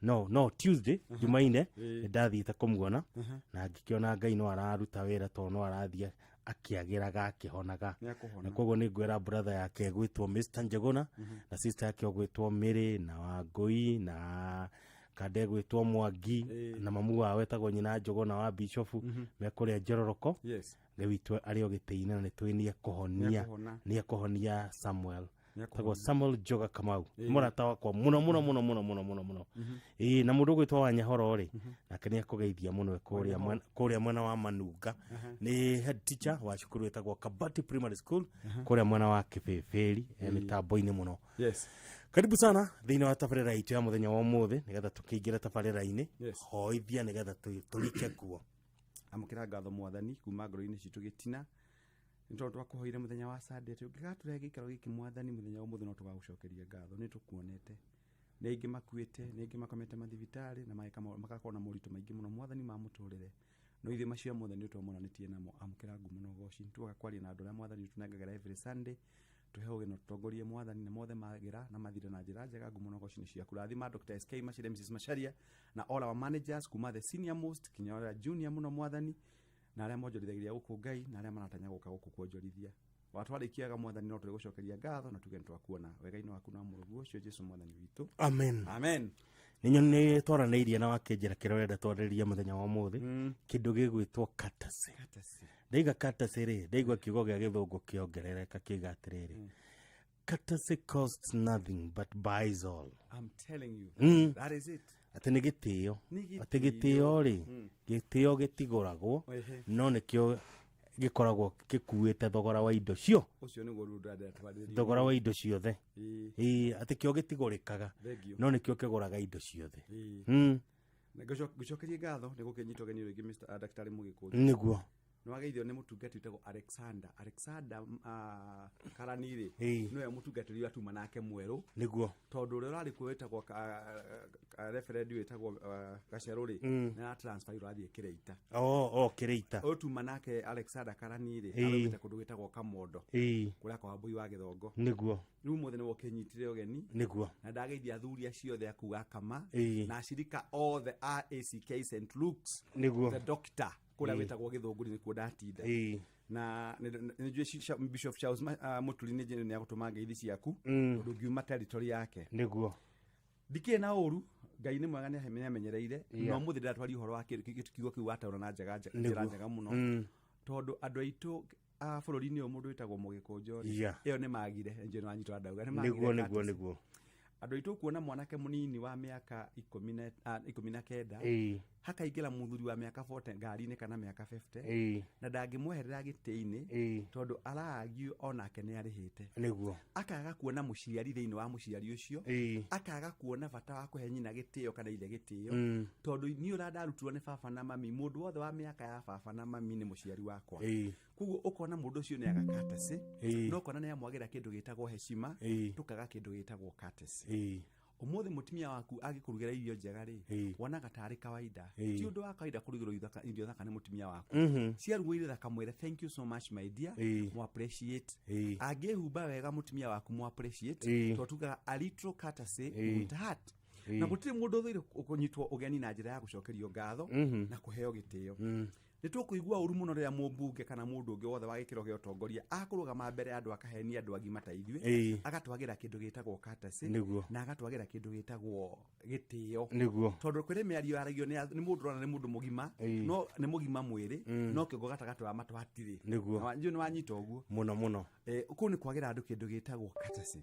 no Tuesday, Jumaine, nĩ ndathiĩte kũmuona na ngĩkĩona Ngai no araruta wĩra, tondũ no arathiĩ akĩagĩraga, akĩhonaga. Nĩekũhona. Na koguo nĩ ngwĩra brother yake ĩgwĩtwo Mr. Njegũna na sister yake ũgwĩtwo Mary na Wangũi na kande gwĩtwo Mwangi na mamu wao wetagwo nyina Njũgũna wa Bishofu, mekũrĩa Njororoko. Ngai witũ arĩ o gĩtĩ-inĩ na nĩ tũĩ nĩ ekũhonia. Nĩekũhona. Nĩ ekũhonia Samuel. Nĩekũhona. Tagwo Samuel Njoga Kamau. Nĩ mũrata wakwa mũno mũno mũno mũno mũno mũno mũno. Ĩĩ, na mũndũ ũgwĩtwo Wanyahoro rĩ, nake nĩ akũgeithia mũno e kũrĩa kũrĩa mwena wa Manunga. Nĩ head teacher wa cukuru ĩtagwo Kabati Primary School kũrĩa mwena wa Kĩbĩbĩri, e mĩtambo-inĩ mũno. Karibu sana thĩinĩ wa tabarĩra itũ ya mũthenya wa ũmũthĩ, nĩgetha tũkĩingĩre tabarĩra-inĩ. Hoithia nĩgetha tũrike kuo. Amũkĩra ngatho mwathani kuma ngoro-inĩ citũ gĩtina. Nĩ tondũ twakũhoire mũthenya wa Sunday atĩ ũngĩgatũrehe gĩikaro gĩkĩ mwathani mũthenya wa ũmũthĩ no tũgagũcokeria ngatho. Nĩ tũkuonete nĩ aingĩ makuĩte, nĩ aingĩ makomete mathibitarĩ na magakorwo na moritũ maingĩ mũno mwathani ma mũtũrĩre, no ithuĩ macio mothe nĩ twamonanĩtie namo. Amũkĩra ngumo na ũgoci. Tuoka kwaria na andũ arĩa mwathani tũnengagĩra every Sunday, tũhe ũgĩ na tũtongorie mwathani, na mothe magĩra na mathire na njĩra njega. Ngumo na ũgoci nĩ ciaku. Rathima Dr. SK Macharia, Mrs. Macharia na all our managers kuma the senior most kinya ũrĩa junior mũno mwathani, na arĩa monjorithagĩria gũkũ Ngai na arĩa maratanya gũka gũkũ kuonjorithia. Watwarĩkiaga mwathani no tũrĩgũcokeria ngatho na tuge nĩtwakuona wega-inĩ waku na mũrũguo ũcio Jesu mwathani witũ. Amen. Amen. Nĩ nĩ twaranĩirie na wakĩnjĩra kĩrĩa ũrenda twarĩrĩrie mũthenya wa ũmũthĩ, kĩndũ gĩgwĩtwo courtesy. Courtesy. Ndaiga courtesy rĩ, ndaigua kiugo gĩa gĩthũngũ kĩongerereka kĩga atĩrĩrĩ, courtesy costs nothing but buys all. I'm telling you. That is it. Atĩ nĩ gĩtĩo. Nĩ Atĩ gĩtĩo rĩ, gĩtĩo gĩtigũragwo, no nĩkĩo gĩkoragwo gĩkuĩte thogora wa indo cio. Ũcio nĩguo rĩu ndĩrenda twarĩrĩrie. Thogora wa indo ciothe. Ĩĩ, atĩ kĩo gĩtigũrĩkaga, Thank you. no nĩkĩo kĩgũraga indo ciothe. Na ngũcokerie ngatho nĩ gũkĩnyitwo ũgeni rĩngĩ Mr. Ndagĩtarĩ Mũgĩkũnjũ. Nĩguo. Nĩ wageithio nĩ mũtungati wĩtagwo Alexander. Alexander Karani rĩ, nĩwe mũtungatĩri ũrĩa tuma nake mwerũ. Nĩguo. Tondũ ũrĩa ũrarĩ kuo wĩtagwo referend wĩtagwo Gacerũ rĩ, nĩ ara transfer ũrathiĩ Kĩrĩita. Oh, Kĩrĩita. Ũyũ tuma nake Alexander Karani rĩ, araumĩte kũndũ gwĩtagwo Kamondo. Kũrĩa kwa Wambui wa Gĩthongo. Nĩguo. Rĩu ũmũthĩ nĩwe ũkĩnyitire ũgeni. Nĩguo. Na ndageithia athuri acio othe a kuga Kama na acirika othe a ACK St Luke's. Nĩguo. The doctor kũrĩa wĩtagwo Gĩthũngũri nĩkuo ndatinda. Na nĩ njũĩ Bishop Charles Mũturi nĩ njũĩ nĩ agũtũma ngeithi ciaku, tondũ ngiuma territory yake. Nĩguo. Ndikĩrĩ na ũru, Ngai nĩ mwega, nĩ amenyereire. Yeah. No mũthĩ ndĩratwaria ũhoro wa kiugo kĩu wataũra na njĩra njega mũno. Tondũ andũ aitũ a bũrũri-inĩ ũyũ mũndũ wĩtagwo Mũgĩkũnjũ rĩ, ĩyo nĩ magire, njũĩ nĩ wanyitwo ndauga, nĩ magire Nĩguo, courtesy. nĩguo. Andũ aitũ kuona mwanake mũnini wa mĩaka 19 hakaingĩra mũthuri wa mĩaka 40 ngari-inĩ kana mĩaka 50 na ndangĩmweherera gĩtĩ-inĩ tondũ araargue onake nĩ arĩhĩte. Nĩguo. Akaga kuona mũciari thĩinĩ wa mũciari ũcio, akaga kuona bata wa kũhe nyina gĩtĩo kana ithe gĩtĩo, tondũ niĩ ũrĩa ndarutirwo nĩ baba na mami, mũndũ wothe wa mĩaka ya baba na mami nĩ mũciari wakwa. Koguo ũkona mũndũ ũcio nĩ aga courtesy, no ũkona nĩ amwagĩra kĩndũ gĩtagwo heshima, tũkaga kĩndũ gĩtagwo courtesy. Ũmũthĩ mũtumia waku angĩkũrugĩra irio njega rĩ, wonaga tarĩ kawaida. Ti ũndũ wa kawaida kũrugĩrwo irio thaka nĩ mũtumia waku. Ciarugwo irio thaka mwĩre thank you so much my dear, mu appreciate. Angĩhumba wega mũtumia waku mu appreciate, tondũ tugaga a little courtesy won't hurt. Na gũtirĩ mũndũ ũthũire kũnyitwo ũgeni na njĩra ya gũcokerio ngatho na kũheo gĩtĩo. Nĩ tũkũigua ũru mũno rĩrĩa mũmbunge kana mũndũ ũngĩ wothe wa gĩkĩro gĩa ũtongoria akũrũgama mbere ya andũ akahenia andũ agima ta ithuĩ, agatwagĩra kĩndũ gĩtagwo courtesy na agatwagĩra kĩndũ gĩtagwo gĩtĩo. Nĩguo. Tondũ kwĩrĩ mĩario yaragio nĩ mũndũ ũrona nĩ mũndũ mũgima, no nĩ mũgima mwĩrĩ, no kĩongo gatagatĩ wa matũ hatirĩ. Nĩguo. Na njũĩ nĩ wanyita ũguo. Mũno mũno. Kũu nĩ kwagĩra andũ kĩndũ gĩtagwo courtesy.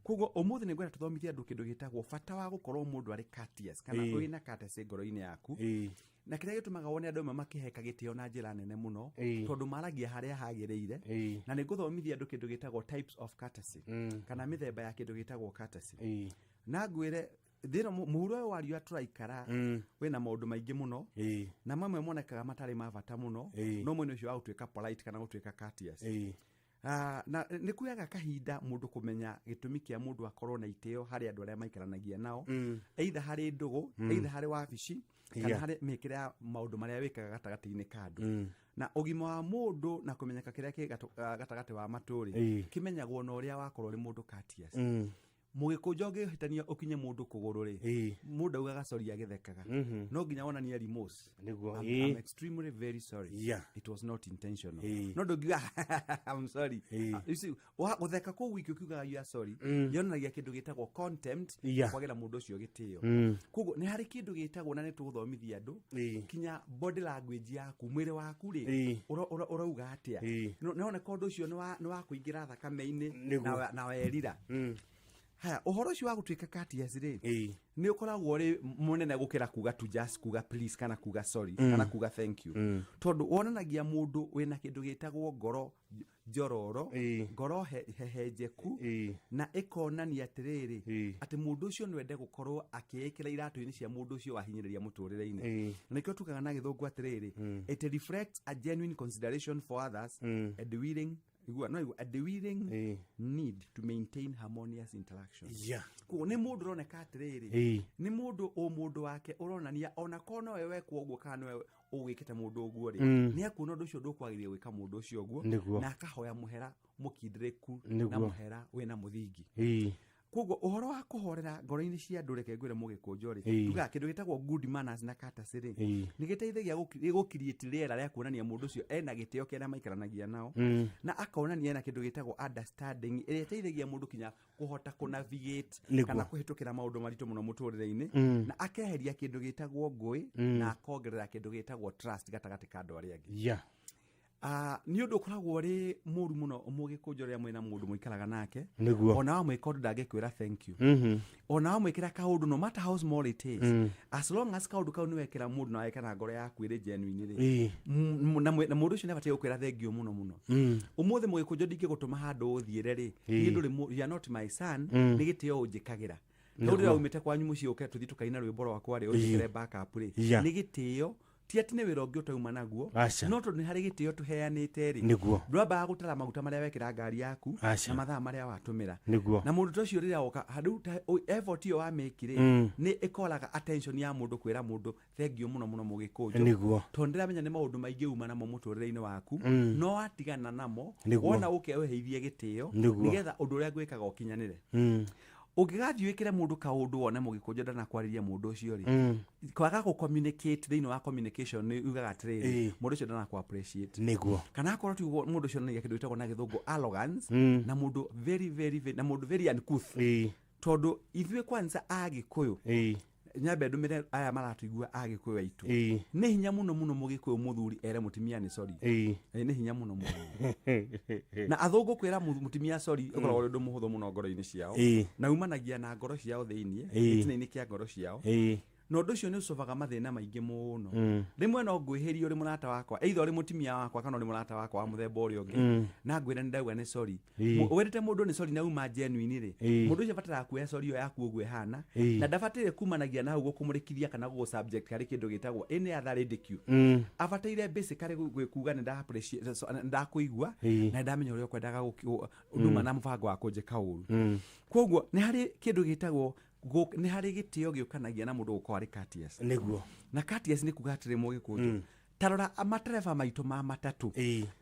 Koguo ũmũthĩ nĩ ngwenda tũthomithie andũ kĩndũ gĩtagwo bata wa gũkorwo mũndũ arĩ courteous kana wĩna courtesy ngoro-inĩ yaku. Na kĩrĩa gĩtũmaga wone andũ amwe makĩheka gĩtĩo na njĩra nene mũno, tondũ maragia harĩa hagĩrĩire. Na nĩ ngũthomithia andũ kĩndũ gĩtagwo types of courtesy, kana mĩthemba ya kĩndũ gĩtagwo courtesy. Na ngwĩre thĩna mũhuro ũyũ wa riũa tũraikara wĩna maũndũ maingĩ mũno, na mamwe monekaga matarĩ ma bata mũno, no mwena ũcio wa gũtuĩka polite kana gũtuĩka courteous. Na nĩ kuoyaga kahinda mũndũ kũmenya gĩtũmi kĩa mũndũ akorwo na itĩo harĩ andũ arĩa maikaranagia nao, either harĩ ndũgũ, either harĩ wabici, kana harĩ mĩkĩre ya maũndũ marĩa wĩkaga gatagatĩ-inĩ ka andũ. Na ũgima wa mũndũ na kũmenyeka kĩrĩa kĩ gatagatĩ wa matũ rĩ, kĩmenyagwo na ũrĩa wakorwo ũrĩ mũndũ courteous. Mũgĩkũnjũ ũngĩhĩtania ũkinye mũndũ kũgũrũ rĩ, mũndũ augaga sorry agĩthekaga. No nginya wonanie remorse. Nĩguo. I'm extremely very sorry. It was not intentional. No ndũngiuga I'm sorry. You see, gũtheka kũu wiki ũkiugaga you are sorry, yonanagia kĩndũ gĩtagwo contempt, kwagĩra mũndũ ũcio gĩtĩo. Koguo nĩ harĩ kĩndũ gĩtagwo, na nĩ tũgũthomithia andũ, kinya body language yaku, mwĩrĩ waku rĩ, ũrauga atĩa. Nĩwoneka ũndũ ũcio nĩ wa kũingĩra thakame-inĩ Nĩguo. na werira. Haya, ũhoro ũcio wa gũtuĩka courteous rĩ, nĩ ũkoragwo ũrĩ mũnene gũkĩra kuga to just kuga please kana kuga sorry kana kuga thank you, tondũ wonanagia mũndũ wĩna kĩndũ gĩtagwo ngoro njororo, ngoro hehenjeku, na ĩkonania atĩrĩrĩ, atĩ mũndũ ũcio no ende gũkorwo akĩĩkĩra iratũ-inĩ cia mũndũ ũcio wahinyĩrĩria mũtũrĩre-inĩ. Na nĩkĩo tugaga na Gĩthũngũ atĩrĩrĩ, it reflects a genuine consideration for others and willing, igua no igua, and willing need to maintain harmonious interaction. Koguo nĩ mũndũ ũroneka atĩrĩrĩ, nĩ mũndũ ũmũndũ wake ũronania ona korwo nowe wekwo ũguo kana nowe ũgwĩkĩte mũndũ ũguo rĩ, nĩ akuona ũndũ ũcio ndũkwagĩrĩire gwĩka mũndũ ũcio ũguo, na akahoya mũhera mũkindĩrĩku na mũhera wĩna mũthingi. Koguo ũhoro wa kũhorera ngoro-inĩ cia andũ, reke ngwĩre Mũgĩkũnjũ rĩ, tugaga kĩndũ gĩtagwo good manners na courtesy rĩ, nĩ gĩteithagia gũcreate rĩera rĩa kuonania mũndũ ũcio ena gĩtĩo kĩrĩa maikaranagia nao, na akonania ena kĩndũ gĩtagwo understanding ĩrĩa ĩteithagia mũndũ kinya kũhota kũ-navigate kana kũhĩtũkĩra maũndũ maritũ mũno mũtũrĩre-inĩ, na akeheria kĩndũ gĩtagwo ngũĩ, na akongerera kĩndũ gĩtagwo trust gatagatĩ ka andũ arĩa angĩ. Nĩ ũndũ ũkoragwo ũrĩ mũru mũno, Mũgĩkũnjũ, rĩrĩa mwĩna mũndũ mũikaraga nake, ona wamwĩka ũndũ ndangĩkwĩra thank you, ona wamwĩkĩra kaũndũ, no matter how small it is, as long as kaũndũ kau nĩwekĩra mũndũ na weka na ngoro yaku ĩrĩ genuine rĩ, na mũndũ ũcio nĩabatiĩ gũkwĩra thank you mũno mũno. Ũmũthĩ, Mũgĩkũnjũ, ndingĩgũtũma handũ ũthiĩre rĩ, niĩ ndũrĩ you are not my son, nĩ gĩtĩo ũnjĩkagĩra. No rĩrĩa umĩte kwanyu mũciĩ ũke tũthiĩ tũkaina rwĩmbo rwakwa rĩ, ũnjĩkĩre backup rĩ, nĩ gĩtĩo, ti atĩ nĩ wĩra ũngĩ ũtauma naguo, no tondũ nĩ harĩ gĩtĩo tũheanĩte rĩ, ndwambaga gũtara maguta marĩa wekĩra ngari yaku na mathaa marĩa watũmĩra. Na mũndũ ta ũcio rĩrĩa oka rĩu effort ĩyo wamĩki rĩ, nĩ ĩkoraga attention ya mũndũ kwĩra mũndũ thank you mũno mũno, Mũgĩkũnjũ, tondũ ndĩramenya nĩ maũndũ maingĩ uma namo mũtũrĩre-inĩ waku, no watigana namo, wona ũke ũheithie gĩtĩo, nĩgetha ũndũ ũrĩa ngwĩkaga ũkinyanĩre. Ũngĩgathiĩ wĩkĩre mũndũ kaũndũ wone, Mũgĩkũnjũ, ndanakwarĩria mũndũ ũcio rĩ, kwaga gũ communicate thĩinĩ wa communication nĩ ugaga atĩrĩrĩ, mũndũ ũcio ndanakũ appreciate, kana akorwo ti ũguo, mũndũ ũcio onanagia kĩndũ gĩtagwo na Gĩthũngũ arrogance, na mũndũ very very very, na mũndũ very uncouth, tondũ ithuĩ kwanza Agĩkũyũ, nyambe ndũmĩre aya maratũigua, Agĩkũyũ aitũ, nĩ hinya mũno mũno Mũgĩkũyũ mũthuri ere mũtumia nĩ sorry. Nĩ hinya mũno mũno. Na athũngũ kwĩra mũtumia sorry ũkoragwo ũrĩ ũndũ mũhũthũ mũno ngoro-inĩ ciao, na umanagia na ngoro ciao thĩiniĩ, gĩtina-inĩ kĩa ngoro ciao, na ũndũ ũcio nĩ ũcobaga mathĩna maingĩ mũno. Rĩmwe no ngwĩhĩrie ũrĩ mũrata wakwa, either ũrĩ mũtumia wakwa kana ũrĩ mũrata wakwa wa mũthemba ũrĩa ũngĩ, na ngwĩra nĩ ndauga nĩ sorry. Wĩrĩte mũndũ nĩ sorry na uma genuine rĩ, mũndũ ũcio abataraga kuoya sorry ĩyo yaku ũguo ĩhana, na ndabataire kumanagia na hau gũkũmũrĩkithia kana gũgũ subject harĩ kĩndũ gĩtagwo any other ridicule. Abataire basically gwĩkuga nĩ nda appreciate so, nĩ ndakũigua, na nĩ ndamenya ũrĩa ũkwendaga nduma na mũbango wa kũnjĩka ũru. Koguo nĩ harĩ kĩndũ gĩtagwo nĩ harĩ gĩtĩo gĩũkanagia na mũndũ gũkorwo arĩ courteous. Na courteous nĩ kuga atĩrĩ, Mũgĩkũnjũ, tarora matereba maitũ ma matatũ.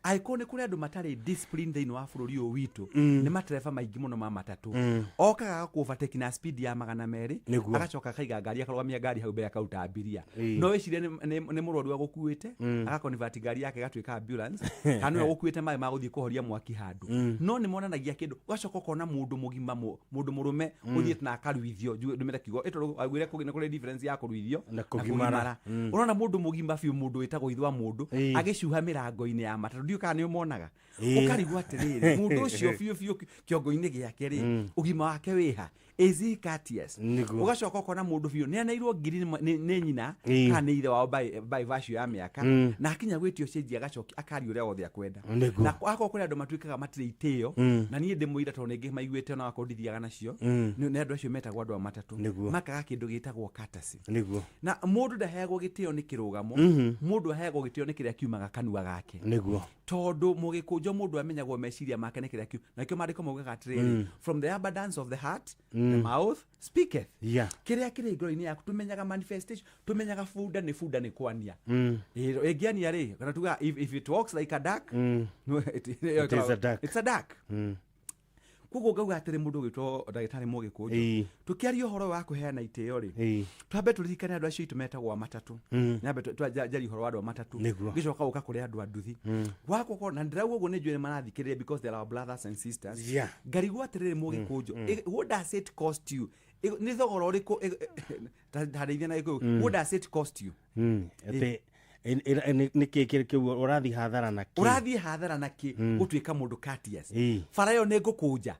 Angĩkorwo nĩ kũrĩ andũ matarĩ discipline thĩinĩ wa bũrũri ũyũ witũ, nĩ matereba maingĩ mũno ma matatũ. Okaga agakũ-overtake na speed ya 200, agacoka akaiga ngari, akarũgamia ngari hau mbere, akauta abiria. No wĩcirie nĩ mũrwaru agũkuĩte, agaconvert ngari yake ĩgatuĩka ambulance, kana nĩwe ũgũkuĩte maĩ ma gũthiĩ kũhoria mwaki handũ. No nĩ monanagia kĩndũ. Ũgacoka ũkona mũndũ mũgima, mũndũ mũrũme, ũthiĩte na akaruithio. Ndũmĩre kiugo ĩtondũ augire nĩ kũrĩ difference ya kũruithio na kũgimara. Ũrona mũndũ mũgima biũ, mũndũ wĩtagwo ithe wa mũndũ, agĩcuha mĩrango-inĩ ya matatũ. Ndiũĩ kana nĩ ũmonaga. Ũkarigwo atĩrĩrĩ, mũndũ ũcio biũ biũ kĩongo-inĩ gĩake rĩ, ũgima wake wĩha? Is he courteous? Ũgacoka ũkona mũndũ biũ nĩ aneirwo ngiri nĩ nyina kana nĩ ithe wao by virtue ya mĩaka, na akinya gwĩtio cĩnji agacokia akaria ũrĩa wothe akwenda. Na akorwo kũrĩ andũ matuĩkaga matirĩ itĩo, na niĩ ndĩ mũira tondũ nĩngĩ maiguĩte ona wakorwo ndithiaga nacio, nĩ andũ acio metagwo andũ a matatũ. Makaga kĩndũ gĩtagwo courtesy. Na mũndũ ndaheagwo gĩtĩo nĩ kĩrũgamo, mũndũ aheagwo gĩtĩo nĩ kĩrĩa kiumaga kanua gake, tondũ, Mũgĩkũnjo, mũndũ amenyagwo meciria make nĩ kĩrĩa kiu nakĩo. Maandĩko maugaga atĩrĩrĩ, from the abundance of the heart the mouth speaketh. Kĩrĩa kĩrĩ ngoro-inĩ yaku tũmenyaga manifestation, tũmenyaga bunda nĩ bunda nĩ kwania. Ĩngĩania rĩ, kana tuga if it walks like a duck, no, it is a duck. It's a duck. Koguo ngauga atĩrĩ, mũndũ ũgwĩtwo ndagĩtarĩ Mũgĩkũnjũ, tũkĩaria ũhoro wa kũheana itĩo rĩ, twambe tũririkane andũ acio aitũ metagwo a matatũ. Nyambe njarie ũhoro wa andũ a matatũ, ngĩcoka gũka kũrĩ andũ a nduthi wakwa, na ndĩrauga ũguo nĩ njũĩ nĩ marathikĩrĩria because they are our brothers and sisters. Ngarigwo atĩrĩrĩ, Mũgĩkũnjũ, what does it cost you? Nĩ thogora ũrĩkũ ndarĩithia na Gĩkũyũ? What does it cost you? Atĩ nĩ kĩ kĩu ũrathiĩ hathara na kĩ? Ũrathiĩ hathara na kĩ gũtuĩka mũndũ courteous? Bara ĩyo nĩ ngũkũnja.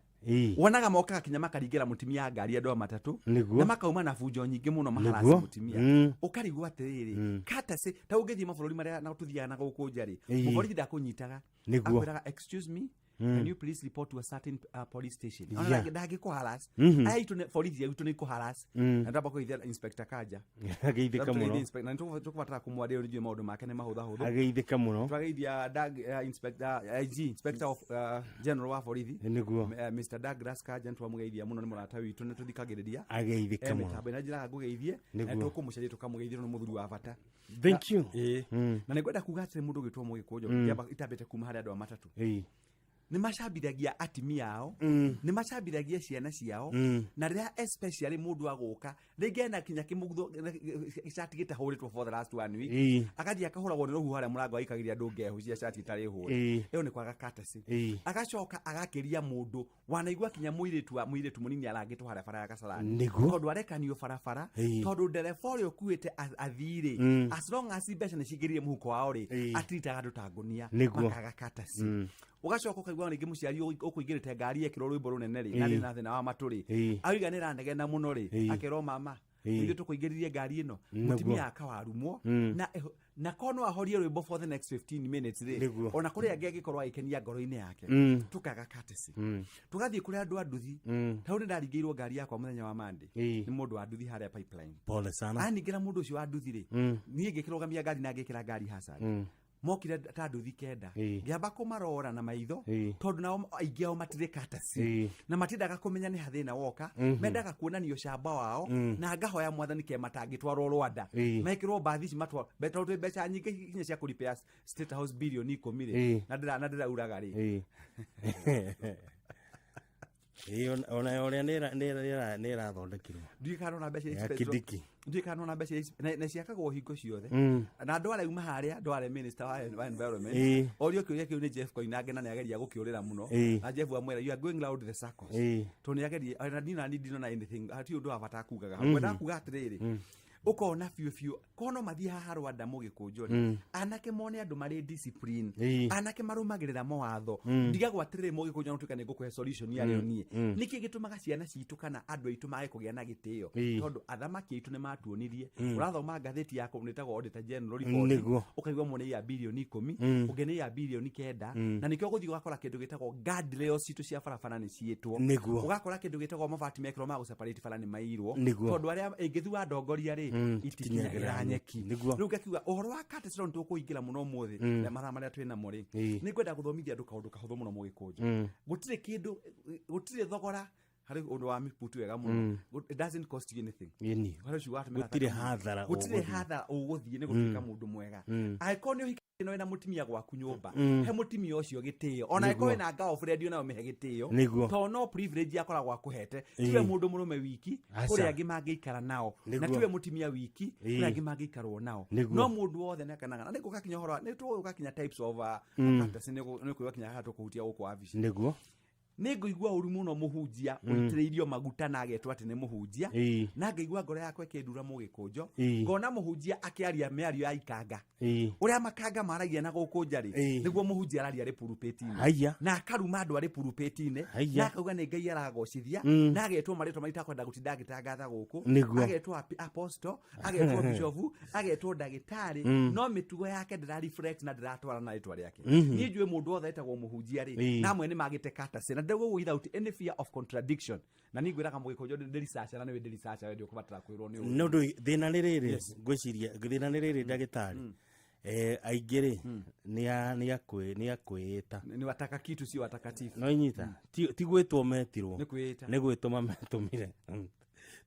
Wonaga mokaga kinya makaringĩra mũtumia ngari andũ a matatũ Nĩguo. na makauma na bunjo nyingĩ mũno maharasi Nĩguo. mũtumia. Ũkarigwo atĩrĩrĩ, courtesy ta ũngĩthiĩ mabũrũri marĩa na tũthiaga na gũkũ nja rĩ, mũborithi ndakũnyitaga. Akwĩraga, "Excuse me, can you please report to a certain police station?" Ona ndangĩkũharas. Aya itũ borithi aitũ nĩ ikũharas. Na ndamba kũgeithia Inspector Kanja. Ageithĩka Ndamba mũno. kũgeithia na nĩtũkũbatara kũmwaria nĩnjũĩ maũndũ make nĩ mahũthahũthũ. Ageithĩka mũno. Twageithia Inspector IG, Inspector of General wa borithi. Mr Douglas Kanja, nĩtwamũgeithia mũno, nĩ mũrata witũ, nĩ tũthikagĩrĩria. Ageithĩka mũno. Mĩtambo ĩno njĩraga ngũgeithie na tũkũmũcaria tũkamũgeithia, nĩ mũthuri wa bata. Thank you. Ĩĩ. Na nĩngwenda kuga atĩrĩ, mũndũ ũgĩtwo Mũgĩkũnjũ, itambĩte kuma harĩ andũ a matatũ, nĩ macambithagia atimia ao, nĩ macambithagia ciana ciao, na rĩrĩa especially mũndũ agũka rĩngĩ ena kinya kĩmũgutho gĩcati gĩtahũrĩtwo for the last one week, agathiĩ akahũragwo nĩ rũhuho harĩa mũrango, aikagĩria andũ ngehu cia cati itarĩ hũre. Ĩyo nĩ kwaga courtesy. Agacoka agakĩria mũndũ wanaigua kinya mũirĩtu wa mũirĩtu mũnini arangĩtwo harĩa bara ya Kasarani tondũ arekanio barabara, tondũ ndereba ũrĩa ũkuĩte athii rĩ, as long as mbeca nĩ cingĩrire mũhuko wao rĩ, atiritaga andũ ta ngũnia. Makaga courtesy. Ũgacoka ũkaigua rĩngĩ mũciari ũkũingĩrĩte ngari ekĩrwo rwĩmbo rũnene rĩ, na ndĩ na thĩna wa matũ rĩ, auga nĩ ĩranegena mũno rĩ, akerwo, "Mama, ithuĩ tũkũingĩririe ngari ĩno?" Mũtumia akawarumwo. Na korwo no ahorie rwĩmbo for the next 15 minutes rĩ, ona kũrĩ angĩ angĩkorwo agĩkenia ngoro-inĩ yake. Tũkaga courtesy. Tũgathiĩ kũrĩ andũ a nduthi. Tau nĩ ndaringĩirwo ngari yakwa mũthenya wa Monday nĩ mũndũ wa nduthi harĩa Pipeline. Pole sana. Aningĩra mũndũ ũcio wa nduthi rĩ, niĩ ngĩkĩrũgamia ngari na ngĩkĩra ngari hazard. Mokire ta nduthi 9. Ngĩamba kũmarora na maitho, tondũ nao aingĩ ao matirĩ courtesy na matiendaga kũmenya nĩ hathĩna woka. Mendaga kuonania ũcamba wao. Na ngahoya Mwathani ke matangĩtwarwo Rwanda, mekĩrwo mbathi ici matwarwo, tondũ twĩ mbeca nyingĩ kinya cia kũripea State House 10 bilioni rĩ, na ndĩrauraga rĩ. Ĩĩ, ona ũrĩa nĩ ĩrathondekirwo Ndiũĩ kana nona mbeca ya iria Kindiki. Ndiũĩ kana nona mbeca iria na ciakagwo hingo ciothe. Na andũ arĩa uma harĩa ndware minister wa environment orio kĩũria kĩu nĩ Jeff Koinange, na nĩageria gũkĩũrĩra mũno. Na Jeff amwĩra, "You are going round the circles." Tondũ nĩageria, ona niĩ nani ndinona anything, hatirĩ ũndũ wa bata akugaga hau. Ngwendaga kuga atĩrĩrĩ, ũkona biũ biũ korwo no mathiĩ haha Rwanda, Mũgĩkũnjũ rĩ, anake mone andũ marĩ discipline, anake marũmagĩrĩra mawatho. Ndigagwo atĩrĩrĩ, Mũgĩkũnjũ, no tuĩka nĩ ngũkũhe solution yarĩo niĩ. Nĩkĩ gĩtũmaga ciana citũ kana andũ aitũ mage kũgĩa na gĩtĩo? Tondũ athamaki aitũ nĩ matuonirie. Ũrathoma ngathĩti ya kũndũ ĩtagwo Auditor General Report, ũkaigua mũne ya 10 bilioni, ũngĩ nĩ ya 9 bilioni. Na nĩkĩo ũgũthiĩ ũgakora kĩndũ gĩtagwo guardrails citũ cia barabara nĩ ciĩtwo. Ũgakora kĩndũ gĩtagwo mabati mekĩrwo ma gũseparate bara nĩ mairwo, tondũ arĩa ĩngĩthua ndongoria rĩ, itikinyagĩra nyeki. Rĩu ngakiuga ũhoro wa courtesy no nĩtũkũingĩra mũno ũmũthĩ na mathaa marĩa twĩ namo rĩ, nĩ ngwenda gũthomithia andũ kaũndũ kahũthũ mũno, Mũgĩkũnjũ. Gũtirĩ kĩndũ, gũtirĩ thogora harĩ ũndũ wa mĩputu wega mũno. It doesn't cost you anything. Harĩ ũcio watũmĩra Gũtirĩ thakame. hathara Gũtirĩ ũgũthiĩ. hathara ũgũthiĩ nĩ gũtuĩka mũndũ mwega. Angĩkorwo nĩ ũhikĩtie na wĩna mũtumia gwaku nyũmba, he mũtumia ũcio gĩtĩo. Ona angĩkorwo wĩna girlfriend, nayo mĩhe gĩtĩo, tondũ no privilege akoragwo akũhete. Tiwe mũndũ mũrũme wiki, kũrĩ angĩ mangĩikara nao, na tiwe mũtumia wiki, kũrĩ angĩ mangĩikarwo nao. No mũndũ wothe nĩakenaga na nĩngũgakinya ũhoro nĩtũgũgakinya types of courtesy, nĩgũgakinya haha tũkũhutia gũkũ wabici. Nĩ ngũigua ũru mũno mũhunjia ũitĩrĩirio maguta na agetwo atĩ nĩ mũhunjia, na ngaigua ngoro yakwa ĩkĩndura, Mũgĩkũnjo, ngona mũhunjia akĩaria mĩario ya ikanga. Ũrĩa makanga maragia na gũkũ nja rĩ, nĩguo mũhunjia araria arĩ pulpit-inĩ. Na akaruma andũ arĩ pulpit-inĩ, na akauga nĩ Ngai aragocithia, na agetwo marĩtwa marĩa itakwenda gũtinda ngĩtangatha gũkũ. Agetwo apostle, agetwo bishop, agetwo ndagĩtarĩ, no mĩtugo yake ndĩra reflect na ndĩratwarana na rĩtwa rĩake. Niĩ njũĩ mũndũ wothe etagwo mũhunjia rĩ, na amwe nĩ magĩte courtesy, na ndĩrauga ũguo without any fear of contradiction. Na niĩ ngwĩraga Mũgĩkũnjũ, ndĩ researcher, na nĩwe ndĩ researcher, we ndũkũbatara kwĩrwo nĩ ũru. Nĩ ũndũ thĩna nĩ rĩrĩ, ngwĩciria thĩna nĩ rĩrĩ, ndagĩtarĩ, aingĩ rĩ, nĩ akwĩĩta. Ni wataka kitu, sio watakatifu. No inyita ti gwĩtwo metirwo. Nĩ kwĩĩta. Nĩ gwĩtũma metũmire.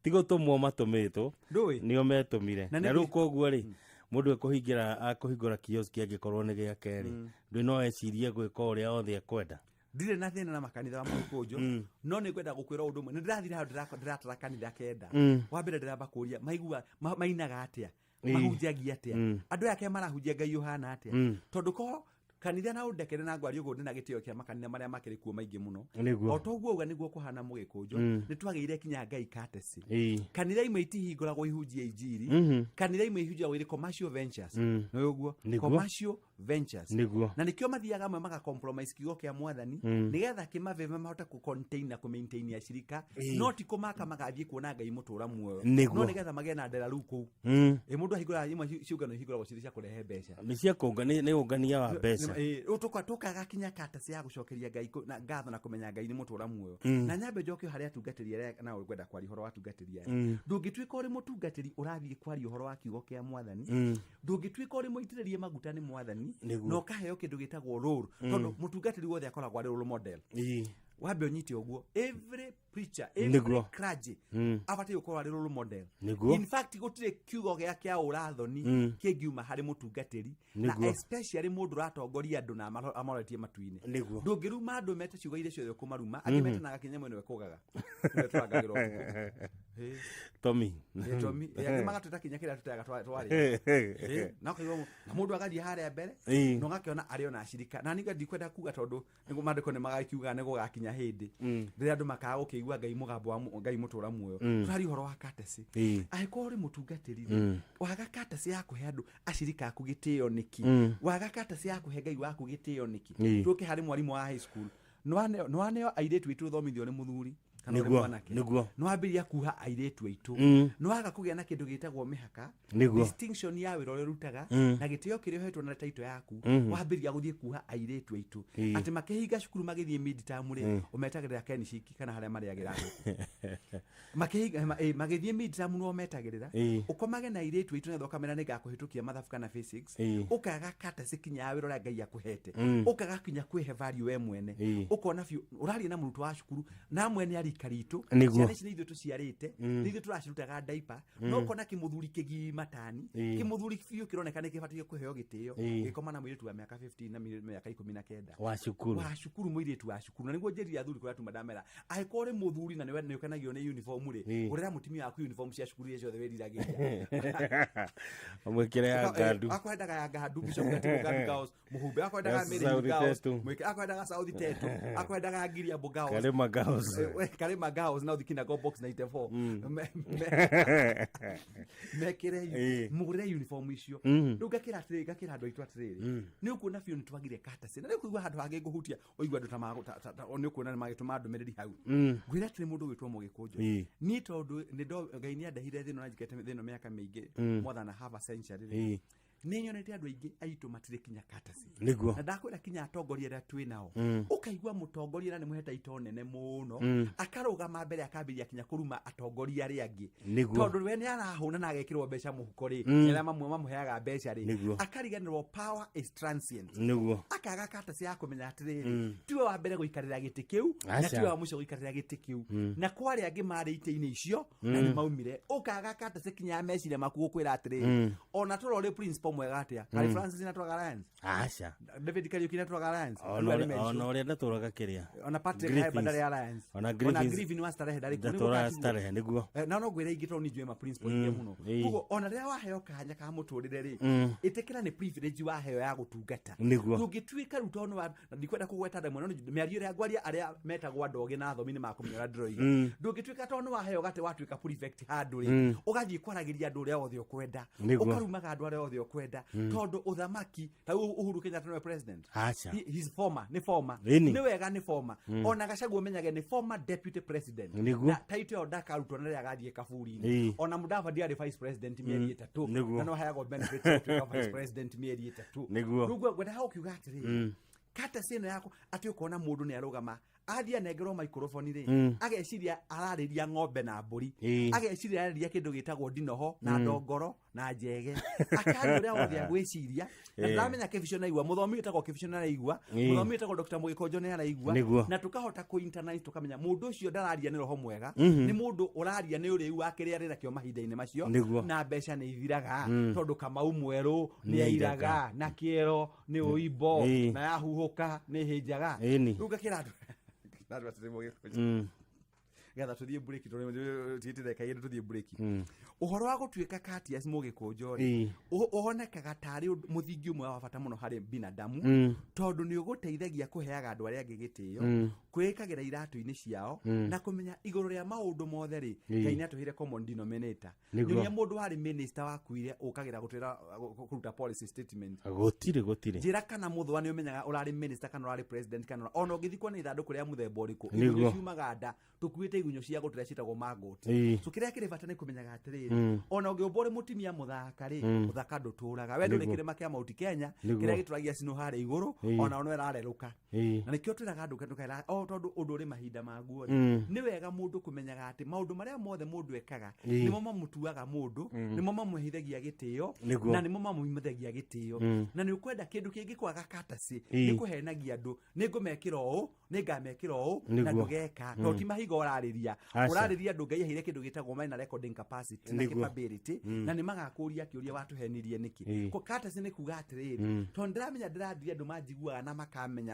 Ti gũtũmwo matũmĩtwo. Ndũĩ? Nĩo metũmire. Na na rĩu koguo rĩ, mũndũ ekũhingĩra akũhingũra kioski angĩkorwo nĩ gĩake rĩ, ndũĩ no ecirie gwĩka ũrĩa othe ekwenda. Ndirĩ na thĩna na makanitha wa Mũgĩkũnjũ, no nĩ ngwenda gũkwĩra ũndũ ũmwe. Nĩ ndĩrathire handũ ndĩratara kanitha 9. Wa mbere ndĩramba kũria maigua mainaga atĩa, mahunjagia atĩa, andũ aya ke marahunjia Ngai ũhana atĩa? Tondũ ko kanitha na ũndekere na ngwaria ũguo, ndĩna gĩtĩo kĩa makanitha marĩa makĩrĩ kuo maingĩ mũno. O toguo uga nĩguo kũhana, Mũgĩkũnjũ, nĩ twagĩire kinya Ngai courtesy. Kanitha imwe itihingũragwo ihunjie injiri. Kanitha imwe ihunjagwo irĩ commercial ventures. Nĩ ũguo. Commercial ventures. Nĩguo. Na nĩkĩo mathiaga amwe maka compromise kiugo kĩa mwathani nĩgetha kĩmaveve mahote kũ contain na kũ maintain acirika, no ti kũmaka magathiĩ kuona Ngai mũtũra muoyo, no nĩgetha magĩe na ndera rĩu kũu. Ĩ mũndũ ahingũraga imwe ciũngano ihingũragwo cirĩ cia kũrehe mbeca. Nĩ cia kũngania, nĩ ũngania wa mbeca. Rĩu tũkaga kinya katasi ya gũcokeria Ngai na ngatho na kũmenya Ngai nĩ mũtũra muoyo. Na nyambe njoke harĩa atungatĩri arĩa, na ũkwenda kwaria ũhoro wa atungatĩri aya, ndũngĩtuĩka ũrĩ mũtungatĩri ũrathiĩ kwaria ũhoro wa kiugo kĩa mwathani, ndũngĩtuĩka ũrĩ mũitĩrĩrie maguta nĩ mwathani na ũkaheo kĩndũ gĩtagwo role, tondũ mũtungatĩri wothe akoragwo arĩ role model. Wambe ũnyite ũguo, every preacher, every clergy abatiĩ gũkorwo arĩ role model. In fact, gũtirĩ kiugo gĩa kĩa ũrathoni kĩngiuma harĩ mũtungatĩri, na especially mũndũ ũratongoria andũ na amaroretie matu-inĩ. Ndũngĩruma andũ mete ciugo iria ciothe ũkũmaruma, angĩ metanaga kinya mwene kũgaga nĩwe tũrangagĩra ũtukũ. Tommy. Tommy. Angĩ magatwĩta kinya kĩrĩa tũteaga twarĩa. Na ũkaigua na mũndũ agathiĩ harĩa mbere na ũgakĩona arĩ ona acirika, na niĩ ndikwenda kuga tondũ nĩguo maandĩko nĩ magakiuga nĩ gũgakinya hĩndĩ rĩrĩa andũ makaga gũkĩigua Ngai mũgambo wa Ngai mũtũra muoyo. Tũraria ũhoro wa courtesy. Angĩkorwo ũrĩ mũtungatĩri rĩ, waga courtesy ya kũhe andũ acirika aku gĩtĩo nĩkĩ? Waga courtesy ya kũhe Ngai waku gĩtĩo nĩkĩ? Tũke harĩ mwarimũ wa high school, nĩwaneo airĩtu aitũ thomithio nĩ mũthuri kana ũrĩ mwanake, nĩwambĩrĩria kuha airĩtu aitũ, nĩwaga kũgĩa na kĩndũ gĩtagwo mĩhaka, distinction ya wĩra ũrĩa ũrutaga na gĩtĩo kĩrĩa ũhetwo na title yaku. Wambĩrĩria gũthiĩ kuha airĩtu aitũ atĩ makĩhinga cukuru magĩthiĩ midterm rĩ, ũmetagĩrĩra Kenshiki kana harĩa marĩagĩra ngũkũ. Makĩhinga magĩthiĩ midterm no metagĩrĩra ũkomage na airĩtu aitũ na ũkamera nĩ ngakũhĩtũkia mathabu kana physics. Ũkaga courtesy kinya ya wĩra ũrĩa Ngai akũhete, ũkaga kinya kwĩhe value we mwene, ũkona biũ ũraria na mũrutwo wa cukuru na amwe nĩ arika ritũ, ciana ici nĩ ithuĩ tũciarĩte, nĩ ithuĩ tũracirutaga diaper, no ũkona kĩmũthuri kĩgima tani, kĩmũthuri biũ kĩroneka nĩ kĩbatiĩ kũheo gĩtĩo, gĩkoma na mũirĩtu wa mĩaka 15 na mĩaka 19 wa cukuru. Wa cukuru, mũirĩtu wa cukuru. Na nĩguo njĩrire athuri kũrĩa tuma ndamera, angĩkorwo ũrĩ mũthuri na nĩwe nĩ ũkenagio nĩ uniform rĩ, gũrĩra mũtumia waku uniform cia cukuru iria ciothe wĩriragĩria. Ũmwĩkĩre ya ngandu. Akwendaga ya ngandu, Bishop Gatimu Ngandu Girls mũhumbe, akwendaga Ya Mary South Girls Tetu. mwĩke, akwendaga South Tetu, akwendaga Ngiriambo Girls, Karima Girls. We, Karima Girls na ũthiĩ Kinango Box 94. Mekĩre mũgũrĩre uniform icio. Rĩu ngakĩra atĩrĩrĩ, ngakĩra andũ aitũ atĩrĩrĩ, nĩ ũkuona biũ nĩ twagire courtesy, na nĩ ũkũigua handũ hangĩ ngũhutia ũigua andũ ta nĩ ũkuona nĩ magĩtũma ndũmĩrĩri hau. Ngwĩra atĩrĩ, mũndũ ũgwĩtwo Mũgĩkũnjũ, niĩ tondũ Ngai nĩ andehire thĩ ĩno na njikĩte thĩ ĩno mĩaka mĩingĩ, more than a half a century rĩ, nĩ nyonete andũ aingĩ aitũ matirĩ kinya courtesy. Na ndakwĩra kinya atongoria arĩa twĩ nao, ũkaigua mũtongoria na nĩ mũhe title nene mũno, akarũgama mbere akambĩrĩria kinya kũruma atongoria arĩa angĩ, tondũ we nĩ arahũna na agekĩrwo mbeca mũhuko rĩ, arĩa mamwe mamũheaga mbeca rĩ, akariganĩrwo power is transient. Akaga courtesy ya kũmenya atĩrĩrĩ, tiwe wa mbere gũikarĩra gĩtĩ kĩu na tiwe wa mũico gũikarĩra gĩtĩ kĩu, na kwarĩ angĩ marĩ itĩ-inĩ icio na nĩ maumire. Ũkaga courtesy kinya ya meciria maku gũkwĩra atĩrĩrĩ, ona tũra ũrĩ principal mwega atĩa, Karĩ Francis na twaga Alliance, Aca. David Kariuki na twaga Alliance. Ona Rĩu arĩ mention. Ona ũrĩa ndatũraga kĩrĩa, Ona Patrick Griffins. Haimba ndarĩ Alliance. Ona Ona Griffins. Griffin wa Starehe ndarĩ kuo. Nĩguo Ndatũraga ngakiuga. Starehe nĩguo. Na no ngwĩre ingĩ tondũ nĩ njũĩ ma principal aingĩ mũno. Koguo ona rĩrĩa waheo kanya ka mũtũrĩre rĩ, ĩtĩkĩra nĩ privilege waheo ya gũtungata. Ndũngĩtuĩka rĩu tondũ na ndikwenda kũgweta andũ amwe, no nĩ mĩario ĩrĩa ngwaria arĩa metagwo andũ ogĩ na athomi nĩ makũmenya ũrĩa ndĩroiga. Ndũngĩtuĩka tondũ nĩ waheo gatĩ watuĩka prefect handũ rĩ, ũgathiĩ kwaragĩria andũ ũrĩa othe ũkwenda, ũkarumaga andũ arĩa othe ũkwenda, tondũ ũthamaki ta rĩu Uhuru Kenyatta nĩwe president. Aca. He's former, nĩ former. Nĩ wega nĩ former. Ona Gachagua ũmenyage nĩ former deputy president. Na title ĩyo ndakarutwo na rĩrĩa agathiĩ kaburi-inĩ. Ona Mudavadi arĩ vice president mĩeri 3, na no aheagwo benefit ya gũtuĩka vice president mĩeri 3. Rĩu ngwenda gũkiuga atĩrĩrĩ, courtesy ĩno yaku atĩ ũkona mũndũ nĩ arũgama athiĩ anengerwo microphone rĩ, ageciria ararĩria ng'ombe na mbũri, ageciria ararĩria kĩndũ gĩtagwo ndinoho na ndongoro na njege, akaria ũrĩa wothe agwĩciria, na ndĩramenya Kĩbico nĩaigua, mũthomi wĩtagwo Kĩbico nĩaraigua, mũthomi wĩtagwo Dr. Mũgĩkũnjũ nĩaraigua, na tũkahota kũ internalize, tũkamenya mũndũ ũcio ndararia nĩ roho mwega, nĩ mũndũ ũraria nĩ ũrĩu wa kĩrĩa arĩ nakĩo mahinda-inĩ macio, na mbeca nĩ ithiraga, tondũ Kamau mwerũ nĩ airaga, na kĩero nĩ ũimbo, na yahuhũka nĩ hĩnjaga. Rĩu ngakĩra andũ atĩrĩ, Mũgĩkũnjũ, Getha tũthiĩ break, tondũ tigĩte ndagĩka igĩrĩ tũthiĩ break. Ũhoro wa gũtuĩka courteous, mũgĩkũnjo rĩ, ũhonekaga tarĩ mũthingi ũmwe wa bata mũno harĩ binadamu, tondũ nĩ ũgũteithagia kũheaga andũ arĩa angĩ gĩtĩo, kwĩĩkagĩra iratũ-inĩ ciao, na kũmenya igũrũ rĩa maũndũ mothe rĩ, Ngai nĩ atũheire common denominator. Nyonia mũndũ warĩ minister wakuire ũkagĩra gũtwĩra kũruta policy statement. Gũtirĩ, gũtirĩ. Njĩra kana mũthũa nĩ ũmenyaga ũrarĩ minister kana ũrarĩ president, kana ona ũngĩthikwo nĩ ithandũkũ rĩa mũthemba ũrĩkũ, igunyũ ciumaga nda tũkuĩte igunyũ cia gũtũrĩa ciĩtagwo maggot. So kĩrĩa kĩrĩ bata nĩ kũmenyaga atĩrĩrĩ, ona ũngĩũmbwo ũrĩ mũtumia mũthaka rĩ, ũthaka ndũtũraga. We ndũrĩ kĩrĩma kĩa Mount Kenya kĩrĩa gĩtũragia snow harĩa igũrũ, ona no ĩrarerũka. Na nĩkĩo twĩraga andũ ndũkaira o tondũ ũndũ ũrĩ mahinda maguo rĩ, nĩ wega mũndũ kũmenyaga atĩ maũndũ marĩa mothe mũndũ ekaga nĩmo mamũtuaga mũndũ, nĩmo mamũheithagia gĩtĩo, na nĩmo mamũimithagia gĩtĩo. Na nĩ ũkwenda kĩndũ kĩngĩ kwaga courtesy, nĩ kũhenagia andũ, nĩ ngũmekĩra ũũ, nĩ ngamekĩra ũũ, na ndũgeka, to ti mahiga ũrarĩria. Ũrarĩria andũ Ngai aheire kĩndũ gĩtagwo minor recording capacity na capability, na nĩ magakũria kĩũria, watũhenirie nĩkĩ? Ko courtesy nĩ kuga atĩrĩrĩ, tondũ ndĩramenya ndĩrandirie andũ manjiguaga na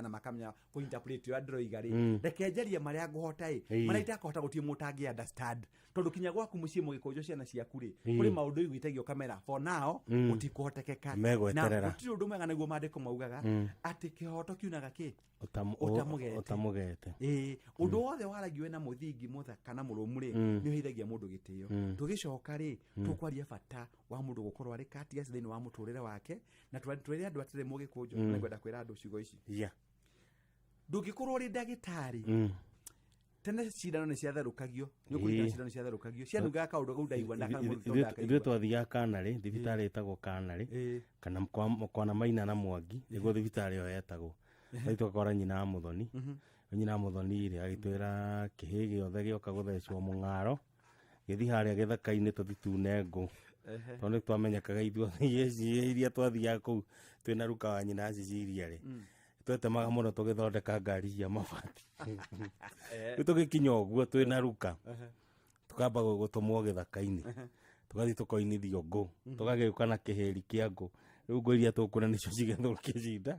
makamenya kũinterpret ũrĩa ndĩroiga rĩ, reke njarie marĩa ngũhota ĩ, marĩa itakũhota gũtirĩ mũndũ ũtangĩ understand, tondũ kinya gwaku mũciĩ, mũgĩkũnjwo, ciana ciaku rĩ, kũrĩ maũndũ igwĩtagio kamera for now, gũtikũhotekeka. Megweterera. Na gũtirĩ ũndũ mwega, nĩguo maandĩko maugaga atĩ kĩhoto kiunaga kĩ ũtamũgete. Ũtamũgete. Ĩĩ, ũndũ wothe waragio wĩna mũthingi mũthaka na mũrũmu rĩ, nĩ ũheithagia mũndũ gĩtĩo. Tũgĩcoka rĩ, tũkwaria bata wa mũndũ gũkorwo arĩ courteous thĩinĩ wa mũtũrĩre wake, na twĩre andũ atĩrĩ, mũgĩkũnjũ, nĩngwenda kwĩra andũ ciugo ici. Ndũngĩkorwo ũrĩ ndagĩtarĩ, tene cindano nĩ ciatherũkagio, nĩ ũkũririkana, cindano ciatherũkagio, cianungaga kaũndũ kau ndaigua. Ithuĩ twathiaga kanarĩ, thibitarĩ ĩtagwo kanarĩ kana kwana Maina na Mwangi, nĩguo thibitarĩ ĩyo yetagwo. Rĩu tũgakora nyina wa Mũthoni. Nyina wa Mũthoni rĩ, agĩtwĩra kĩhĩ gĩothe gĩoka gũthecwo mũng'aro gĩthi harĩa gĩthaka-inĩ tũthi tune ngũ, tondũ nĩ twamenyekaga ithuothe iria twathiaga kũu twĩna ruka wa nyina Cecilia rĩ, twetemaga mũno tũgĩthondeka ngari cia mabati. Rĩu tũgĩkinya ũguo twĩna ruka, tukamba gũtũmwo gĩthaka-inĩ, tũgathiĩ tũkoinithio ngũ, tũgagĩũka na kĩhĩri kĩa ngũ. Rĩu ngũ iria tũkũna nĩcio cigĩthũkia cinda,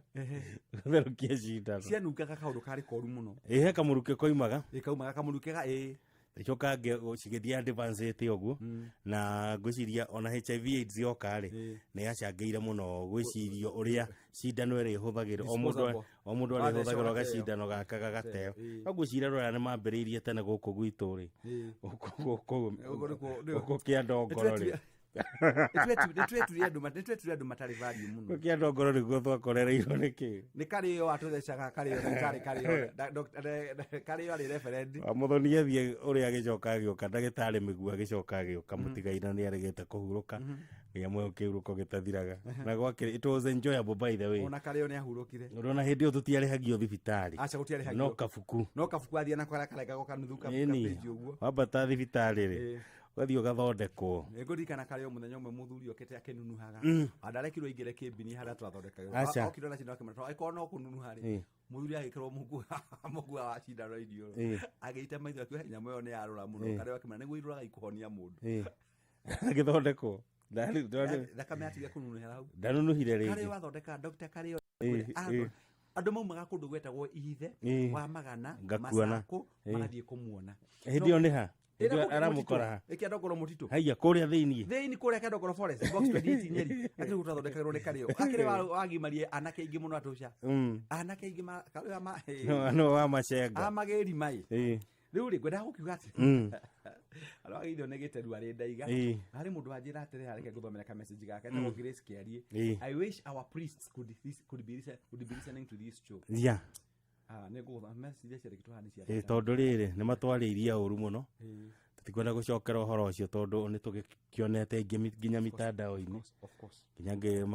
gũtherũkia cindano. Cianungaga kaũndũ karĩ koru mũno. Ĩ, he kamũrukĩ koimaga. Ĩ, kaumaga kamũrukĩ ga ĩ. Icoka cigĩthiĩ advance ũguo, na ngwĩciria ona HIV AIDS yoka rĩ, nĩ yacangĩire mũno gwĩcirio ũrĩa cindano ĩrĩa ĩhũthagĩrwo o mũndũ. Disposable. O mũndũ Wathecwo arĩhũthagĩrwo gateo. gacindano gaka gagateo. Gateo, No ngwĩciria andũ aya nĩ mambĩrĩirie tene gũkũ gwitũ rĩ, gũkũ Gũkũ gũkũ kĩandongoro rĩ. Nĩ andũ matarĩ value mũno. Gũkũ kĩandongoro nĩguo twakorereirwo nĩkĩ. Nĩ karĩo atũthecaga, karĩo ndagĩtarĩ, karĩo karĩo arĩ referend. Mũthoni athiĩ ũrĩa agĩcoka agĩũka ndagĩtarĩ mĩguo, agĩcoka agĩũka mũtigaina nĩ aregete kũhurũka nginya muoyo kĩhurũko gĩtathiraga na gwakĩrĩ. It was enjoyable, by the way. Ona karĩo nĩ ahurũkire. Ũrona hĩndĩ ĩyo tũtiarĩhagio thibitarĩ. Aca, gũtiarĩhagio. No kabuku. No kabuku athiĩ nako karĩa karengagwo kanuthu Ĩni. kapĩnji ũguo. Wambata thibitarĩ rĩ, ũgathiĩ ũgathondekwo. Nĩngũririkana karĩo mũthenya ũmwe mũthuri okĩte akĩnunuhaga. Andarekirwo aingĩre kĩmbini harĩa twathondekagĩrwo. Aca. Okire na cindano akĩmwĩra, "Tondũ angĩkorwo no kũnunuha rĩ," mũthuri agĩkĩrwo mũkua wa cindano iniũrũ, agĩita maitho akiuga nyamũ ĩyo nĩ yarũra mũno. Karĩo akĩmwĩra nĩguo irũraga ikũhonia mũndũ. Agĩthondekwo. Thakame yatiga kũnunuhĩra hau. Ndanunuhire Karĩo rĩngĩ. athondeka Dr. Karĩo, andũ maumaga kũndũ gwetagwo Ihithe, wa Magana, Ngakuona. Macakũ, magathiĩ kũmuona. Hĩndĩ ĩyo nĩ ha? Ĩrĩa Hĩndĩ ĩyo kũndũ aramũkora mũtitũ. ha? Ĩ, Kĩandongoro mũtitũ. Haiya, kũrĩa thĩiniĩ. Thĩinĩ kũrĩa Kĩandongoro forest, box 28 Nyeri, akĩrĩ gũtwathondekagĩrwo nĩ karĩo, akĩrĩ wagimarie anake aingĩ mũno atũca, anake aingĩ karĩo ma No wa macenga. Amagĩri mai. Rĩu rĩ, ngwendaga gũkiuga atĩ arĩa wagĩithio nĩ gĩteru arĩ ndaiga, harĩ mũndũ wanjĩra atĩrĩ, reke ngũthomera ka message gake, etagwo Grace Kĩarie. "I wish our priests could be listening to this show." Ah, nĩ ngũgũthoma message iria ciandĩkĩtwo haha nĩ cia bata. Tondũ rĩrĩ nĩ matwarĩirie ũru mũno, tũtikwenda gũcokera ũhoro ũcio tondũ nĩ tũgĩkĩonete ingĩ nginya mitandao-inĩ. Of course. Nginya angĩ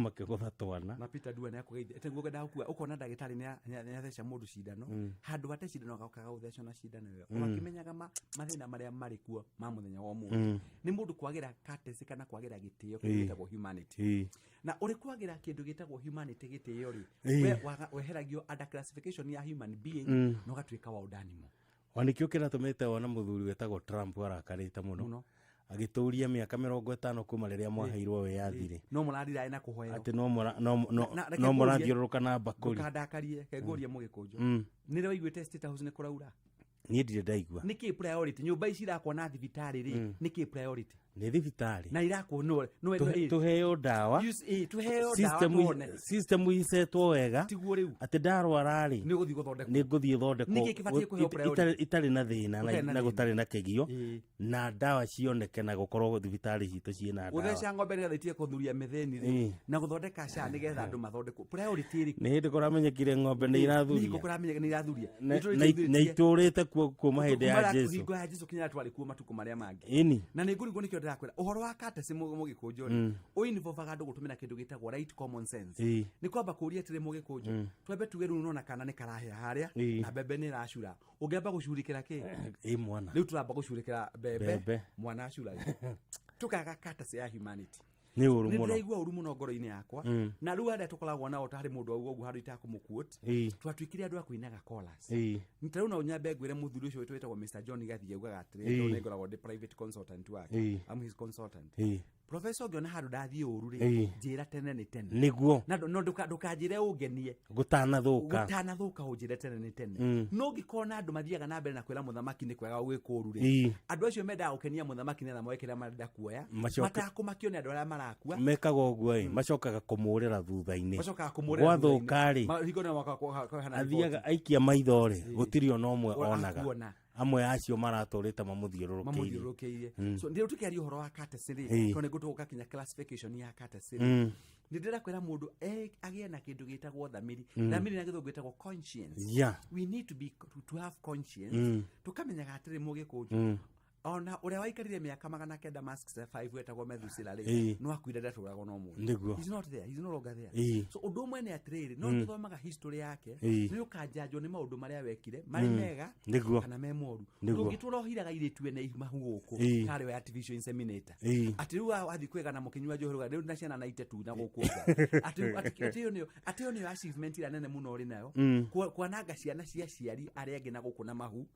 makĩgũtha twana. Na Peter Dua nĩakũgeithia. Ĩtĩ ngwendaga gũkua ũkona ndagĩtarĩ nĩatheca mũndũ cindano, handũ ate cindano agokaga gũthecwo na cindano ĩyo, ũgakĩmenyaga mathĩna marĩa marĩ kuo ma mũthenya wa ũmũthĩ. Nĩ mũndũ kwagĩra courtesy kana kwagĩra gĩtĩo kĩndũ gĩtagwo humanity. Na ũrĩ kwagĩra kĩndũ gĩtagwo humanity gĩtĩo rĩ, we weheragio under classification ya human being, na ũgatuĩka wild animal. O nĩkĩo kĩratũmĩte wona mũthuri wĩtagwo Trump arakarĩte mũno. Mũno. Agĩtũria mĩaka 50 kuma rĩrĩa mwaheirwo wĩyathi rĩ, No mũrarira na kũhoerwo. Atĩ no mũra- no- no- Na- reke no ngũrie- mũrathiũrũrũka na mbakũri. Ndũkandakarie, reke ngũrie, mũgĩkũnjũ, nĩ rĩ waiguĩte State House nĩ kũraura? Niĩ ndirĩ ndaigua. Nĩkĩ priority nyũmba ici irakwo na thibitarĩ rĩ? Nĩkĩ priority? Nĩ thibitarĩ na irakwo no no Tũheo ndawa. Tuheo ndawa tuone. System isetwo wega. Tiguo rĩu. Atĩ ndarwara rĩ, nĩ ũgũthiĩ gũthondekwo. Nĩ ngũthiĩ thondekwo. Nĩkĩ kĩbatiĩ kũheo priority? Itarĩ na thĩna Gũtarĩ na na thĩna. Gũtarĩ na kĩgio, na ndawa cioneke na gũkorwo thibitarĩ citũ ciĩna ndawa. Gũtheca ng'ombe nĩgetha itige kũthuria metheni rĩ, na gũthondeka SHA nĩgetha andũ mathondekwo, priority ĩrĩkũ? Nĩ hĩndĩ kũramenyekire ng'ombe nĩ Nĩ irathuria. hingo kũramenyeka nĩ irathuria. Na itũrĩte kuo kuma hĩndĩ ya Jesu. Hingo ya Jesu kinya twarĩ kuo matukũ marĩa mangĩ. Ĩni. Na nĩ ngũrigwo nĩkĩo ndĩrakwĩra ũhoro wa katesi mũgĩkũnjũ rĩ, ũinvolvaga andũ gũtũmĩra kĩndũ gĩtagwo right common sense. Nĩ kwamba kũũria atĩrĩ, mũgĩkũnjũ, twambe tuge rĩu nona kana nĩ karahĩa harĩa na mbembe nĩ ĩracura, ũngĩamba gũcurĩkĩra kĩ? Ĩ mwana. Rĩu tũramba gũcurĩkĩra mbembe. Mbembe. Mwana acuragia, tũkaga katesi ya humanity. Nĩ ũru Nĩ mũno. ndĩraigua ũru mũno ngoro-inĩ yakwa. Na rĩu arĩa tũkoragwo nao tarĩ mũndũ auga ũguo handũ itakũmũquote, twatuĩkire andũ a kũinaga chorus. Ta rĩu no nyambe ngwĩre mũthuri ũcio witũ wĩtagwo Mr John Gathie augaga atĩrĩ, tondũ nĩ ngoragwo ndĩ private consultant wake. I'm his consultant. Professor, ũngĩona handũ ndathiĩ ũru rĩ, njĩra tene nĩ tene. Nĩguo. Na no ndũkanjĩre ũngenie. Gũtanathũka. Gũtanathũka, ũnjĩre tene nĩ tene. No ngĩkorwo na andũ mathiaga na mbere na kwĩra mũthamaki nĩ kwega gwĩka ũru rĩ, andũ acio mendaga gũkenia mũthamaki nĩgetha moe kĩrĩa marenda kuoya, matakũmakio nĩ andũ arĩa marakua. Mekaga ũguo ĩ, macokaga kũmũrĩra thutha-inĩ. Macokaga kũmũrĩra. Gwathũka rĩ, hingo nĩ mwaka athiaga aikia maitho rĩ, gũtirĩ ona ũmwe onaga. Akuona. Amwe acio maratũrĩte mamũthiũrũrũkĩirie. Mamũthiũrũrũkĩirie. So ndĩrĩ tũkĩaria ũhoro wa courtesy rĩ, tondũ nĩ ngũtũgũka kinya classification ya courtesy rĩ, nĩ ndĩrakwĩra mũndũ agĩe na kĩndũ gĩtagwo thamiri. Thamiri na gĩthũngũ gĩtagwo conscience. We need to have conscience. Tũkamenyaga atĩrĩ, mũgĩkũnjũ, ona ũrĩa waikarire mĩaka 965 wetagwo Methusela rĩ, no akuire, ndatũragwo no mũndũ. Nĩguo. He's not there, he's no longer there. So ũndũ ũmwe nĩ atĩrĩrĩ, no tũthomaga history yake, nĩ ũkanjanjwo nĩ maũndũ marĩa wekire marĩ mega kana me moru. Ndũngĩtũra ũhiraga airĩtu ene mahu gũkũ tarĩ we artificial inseminator. Atĩ rĩu wathiĩ kwĩgana mũkĩnyua njohi rĩu na ciana na tu na gũkũ nja, atĩ ĩyo nĩyo achievement ĩrĩa nene mũno ũrĩ nayo? Kwananga ciana cia aciari arĩa angĩ na gũkũ na mahu,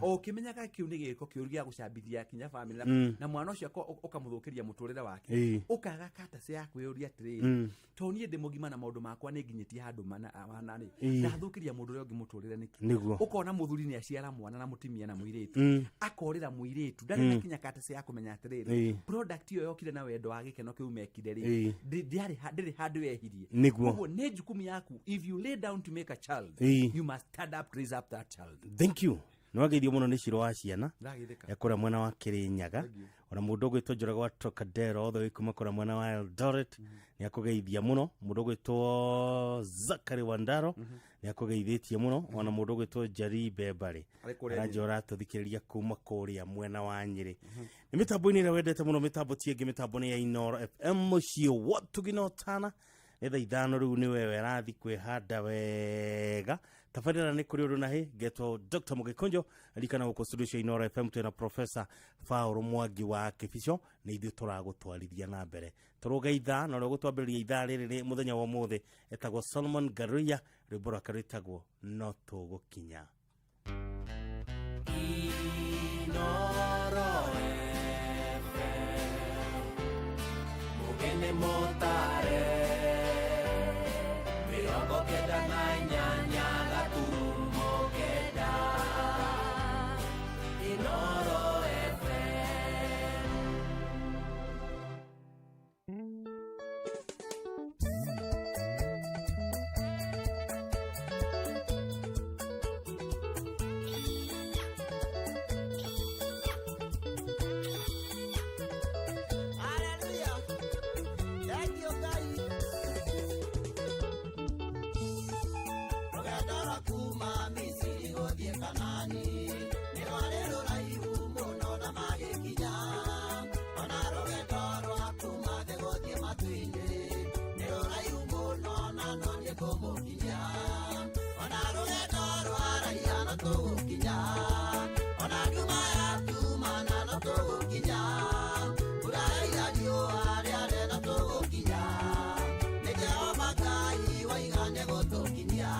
o ũkĩmenyaga kĩu nĩ gĩko kĩũru gĩa gũcambithia kinya famĩlĩ na mwana ũcio ũkamũthũkĩria mũtũrĩre wake. Ũkaga katase ya kwĩyũria atĩrĩrĩ, to niĩ ndĩ mũgima na maũndũ makwa nĩ nginyĩtie handũ mana mana rĩ, ndathũkĩria mũndũ ũrĩa ũngĩ mũtũrĩre nĩkĩ? Nĩguo. Ũkona mũthuri nĩ aciara mwana na mũtumia na mũirĩtu, akorĩra mũirĩtu, ndarĩ na kinya katase ya kũmenya atĩrĩrĩ, product ĩyo yokire na wendo wa gĩkeno kĩu mekire rĩ, ndĩrĩ handũ yehirie. Nĩguo. Koguo nĩ jukumu yaku, if you lay down to make a child, you must stand up to raise up that child. Thank you, nĩ wageithio mũno nĩ Ciro wa ciana Ndagĩthĩka. kũrĩa mwena wa Kĩrĩnyaga. Ona mũndũ ũgwĩtwo Njoroge wa Trocadero othe wĩ kuma kũrĩa mwena wa Eldoret nĩ akũgeithia mũno. Mũndũ ũgwĩtwo Zakari Wandaro nĩ akũgeithĩtie mũno. Ona mũndũ ũgwĩtwo Njari Bembarĩ Arĩ kũrĩa aranjĩ ũratũthikĩrĩria kuma kũrĩa mwena wa Nyĩrĩ. Nĩ mĩtambo-inĩ ĩrĩa wendete mũno, mĩtambo ti ĩngĩ, mĩtambo nĩ ya Inoro FM, mũciĩ wa Tugina Ũtana. Nĩ thaa 5 rĩu, nĩ wewe rathi kwĩhanda wega. Tabarĩra nĩ kũrĩ ũndũ na hĩ ngetwo Dr Mũgĩkũnjo. Ririkana gũkũ studio cia Inoro FM twĩna Professor Paul Mwangi wa Kĩbico, nĩ ithuĩ tũragũtwarithia na mbere tũrũge ithaa na ũrĩa ũgũtwambĩrĩria ithaa rĩrĩ rĩ mũthenya wa ũmũthĩ etagwo Solomon Garuya, rwĩmbo rwake rwĩtagwo No Tũgũkinya. Inoro FM, mugene motare, 98.9 Inoro FM. Hallelujah. Thank you, Ngai. Rũgendo rwa kuma Misiri gũthiĩ Kanani nĩ rwarĩ rũraihu mũno na magĩkinya. Ona rũgendo rwa kuma thĩ gũthiĩ matu-inĩ nĩ rũraihu mũno na no niĩ ngũmũkinya. Ona rũgendo rwa raiha no tũgũkinya. Ona nduma yatumana no tũgũkinya. Mbura yaira riũa rĩare no tũgũkinya. Nĩ Jehova Ngai waiga nĩ gũtũkinyia.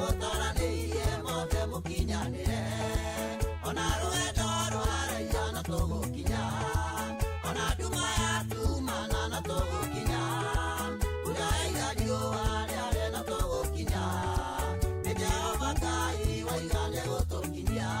Nĩmũtoranĩirie mothe mũkinyanĩre. Ona rũgendo rwaraiha no tũgũkinya. Ona nduma yatumana no tũgũkinya. Mbura yaira riũa rĩare no tũgũkinya. Nĩ Jehova Ngai waiga nĩgũtũkinyia.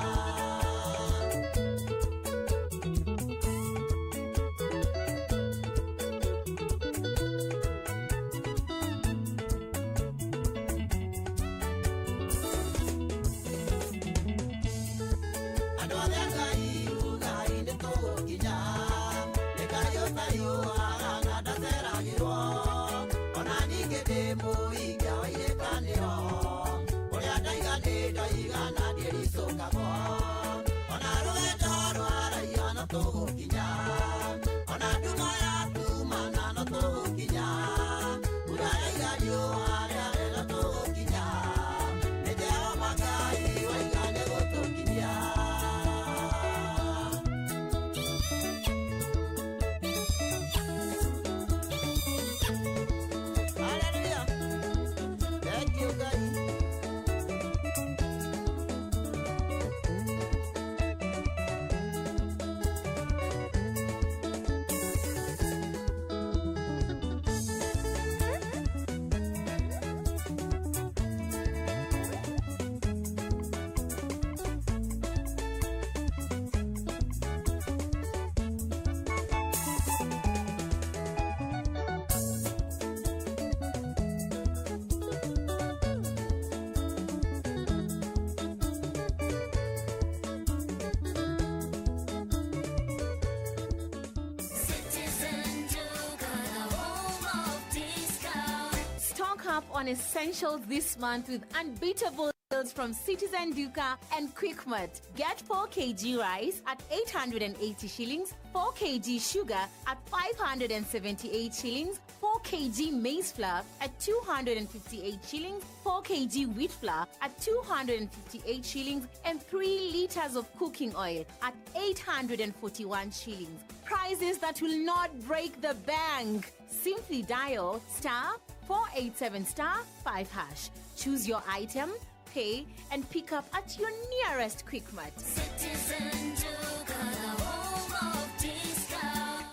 Andũ othe a Ngai ugai nĩtũgũkinya. Nĩ Ngai ũtariũaga na ndaceragĩrwo. Ona ningĩ ndĩ mũiga wa irĩkanĩro. Ũrĩa ndaiga nĩ ndoiga na ndiĩricũkagwo. Ona rũgendo rwaraiha no tũgũkinya. Ona nduma yatumana no tũgũkinya. Mbura yaira riũa rĩare no tũgũkinya. Nĩ Jehova Ngai waiga nĩgũtũkinyia. Hallelujah. Thank you, Ngai. Citizen Duka, the home of discount. Stock up on essentials this month with unbeatable deals from Citizen Duka and Quickmart. Get 4 kg rice at 880 shillings, 4 kg sugar at 578 shillings, 4 kg maize flour at 258 shillings, 4 kg wheat flour at 258 shillings, and 3 liters of cooking oil at 841 shillings. Prices that will not break the bank. Simply dial star 487 star 5 hash. Choose your item, pay, and pick up at your nearest Quickmart. Citizen Duka, the home of discount.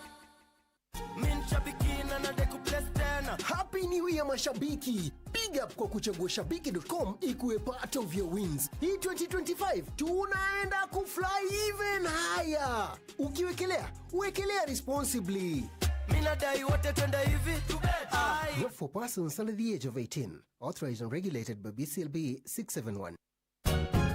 Happy New Year mashabiki! Big up kwa kuchagua shabiki.com ikuwe part of your wins. Hii 2025 tunaenda kufly even higher. Ukiwekelea, wekelea responsibly. Minadai wote twende hivi. Not for persons under the age of 18. Authorized and regulated by BCLB 671.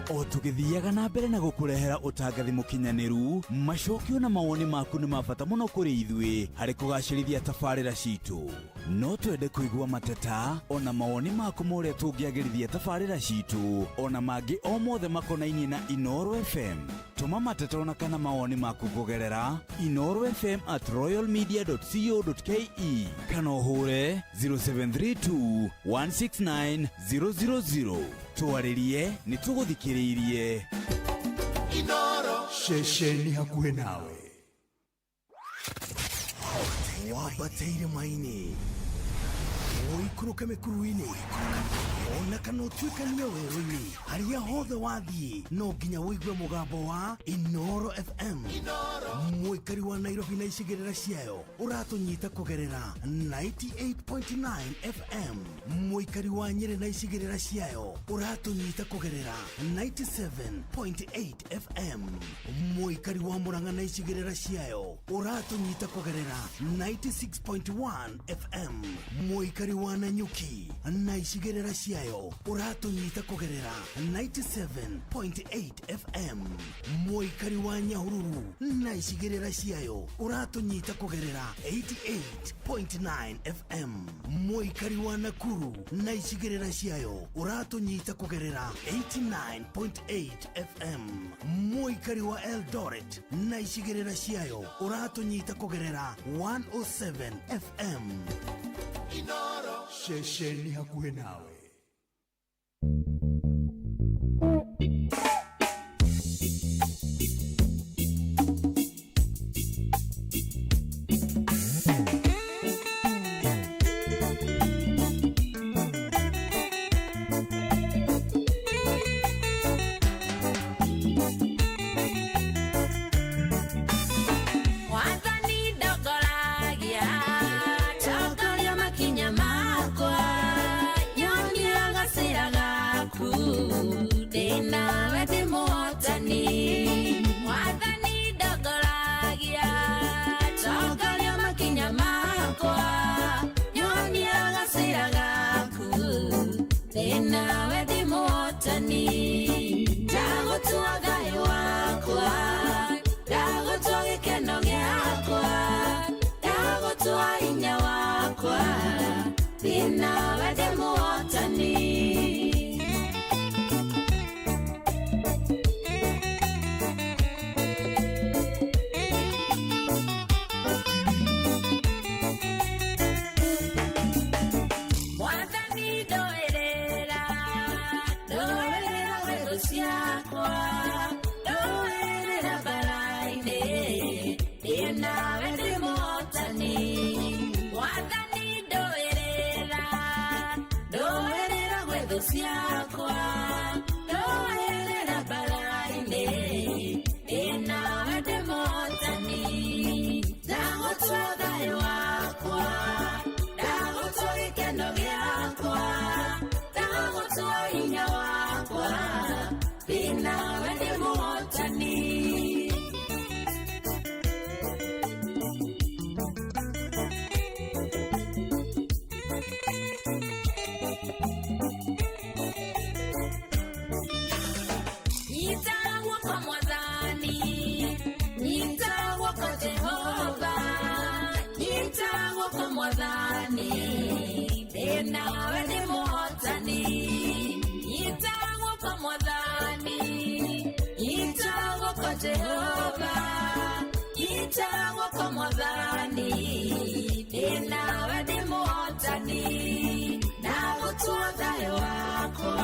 O tũgĩthiaga na mbere na gũkũrehera ũtangathi mũkinyanĩru, macokio na mawoni maku nĩ ma bata mũno kũrĩ ithuĩ harĩ kũgacĩrithia tabarĩra citũ. No twende kũigua mateta ona mawoni maku ma ũrĩa tũngĩagĩrithia tabarĩra citũ ona mangĩ o mothe makonainie na Inooro FM. Tũma mateta ona kana mawoni maku kũgerera inoorofm@royalmedia.co.ke kana ũhũre 0732 169 000. Twarĩrie nĩ tũgũthikĩrĩirie. Inoro ceceni hakuhĩ nawe. Wambate irĩma-inĩ, ũikũrũke mĩkuru-inĩ, ona kana ũtuĩkanie werũ-inĩ, harĩa hothe wathiĩ no nginya ũigue mũgambo wa Inooro FM. Mũikari wa Nairobi na icigĩrĩra ciayo ũratũnyita kũgerera 98.9 FM. Mũikari wa Nyĩrĩ na icigĩrĩra ciayo ũratũnyita kũgerera 97.8 FM. Mũikari wa Murang'a na icigĩrĩra ciayo ũratũnyita kũgerera 96.1 FM. Mũikari wa Nanyuki na icigĩrĩra ciayo ũratũnyita kũgerera 97.8 FM. Mũikari wa Nyahururu na icigĩrĩra ciayo ũratũnyita kũgerera 88.9 FM. Mũikari wa Nakuru na icigĩrĩra ciayo ũratũnyita kũgerera 89.8 FM. Mũikari wa Eldoret na icigĩrĩra ciayo ũratũnyita kũgerera 107 FM. Inoro ceceni hakuhĩ nawe. nawe ndĩ mũhotani. Ndagũtua thayũ wakwa, ndagũtua gĩkeno gĩakwa, ndagũtua hinya wakwa, ndĩ nawe ndĩ mũhotani. Mwathani ndoerera, ndoerera wendo ciakwa, ndoerera bara-inĩ, ndĩ nawe ndĩ mũhotani. Mwathani ndoerera, ndoerera wendo ciakwa, ndoerera bara-inĩ, ndĩ nawe ndĩ mũhotani. Ndagũtua thayũ wakwa, ndagũtua gĩkeno gĩakwa, ndagũtua hinya wakwa, ndĩ nawe ndĩ mũhotani. Nyita guoko Mwathani, nyita guoko Jehova, nyita guoko Mwathani, ndĩ nawe ndĩ mũhotani. Nyita guoko Mwathani, nyita guoko Jehova, nyita guoko Mwathani, ndĩ nawe ndĩ mũhotani. Ndagũtua thayũ wakwa,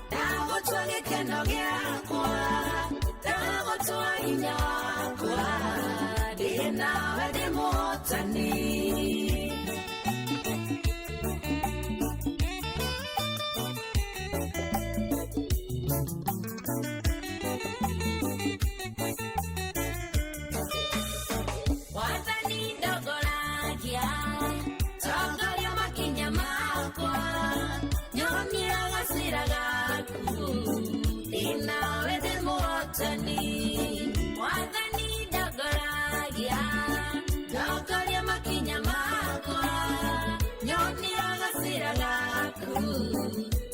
ndagũtua gĩkeno gĩakwa, ndagũtua hinya wakwa, ndĩ nawe ndĩ mũhotani. Mwathani ndongoragia, tongoria makinya makwa, nyonia gacĩra gaku, ndĩ nawe ndĩ mũhotani. Mwathani ndongoragia, tongoria makinya makwa, nyonia gacĩra gaku,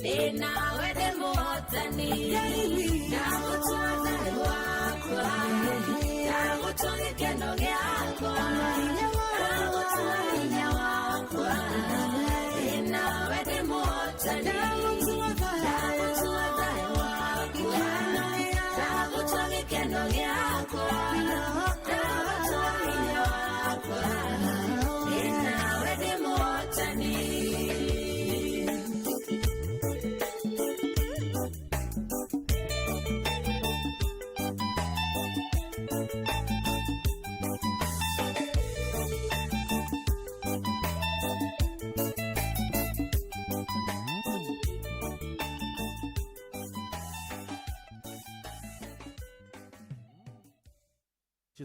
ndĩ nawe ndĩ mũhotani. Ndagũtua thayũ wakwa, ndagũtua gĩkeno gĩakwa, ndagũtua hinya wakwa, ndĩ nawe ndĩ mũhotani. Ndagũtua thayũ wakwa, ndagũtua gĩkeno gĩakwa, ndagũtua hinya wakwa, ndĩ nawe ndĩ mũhotani.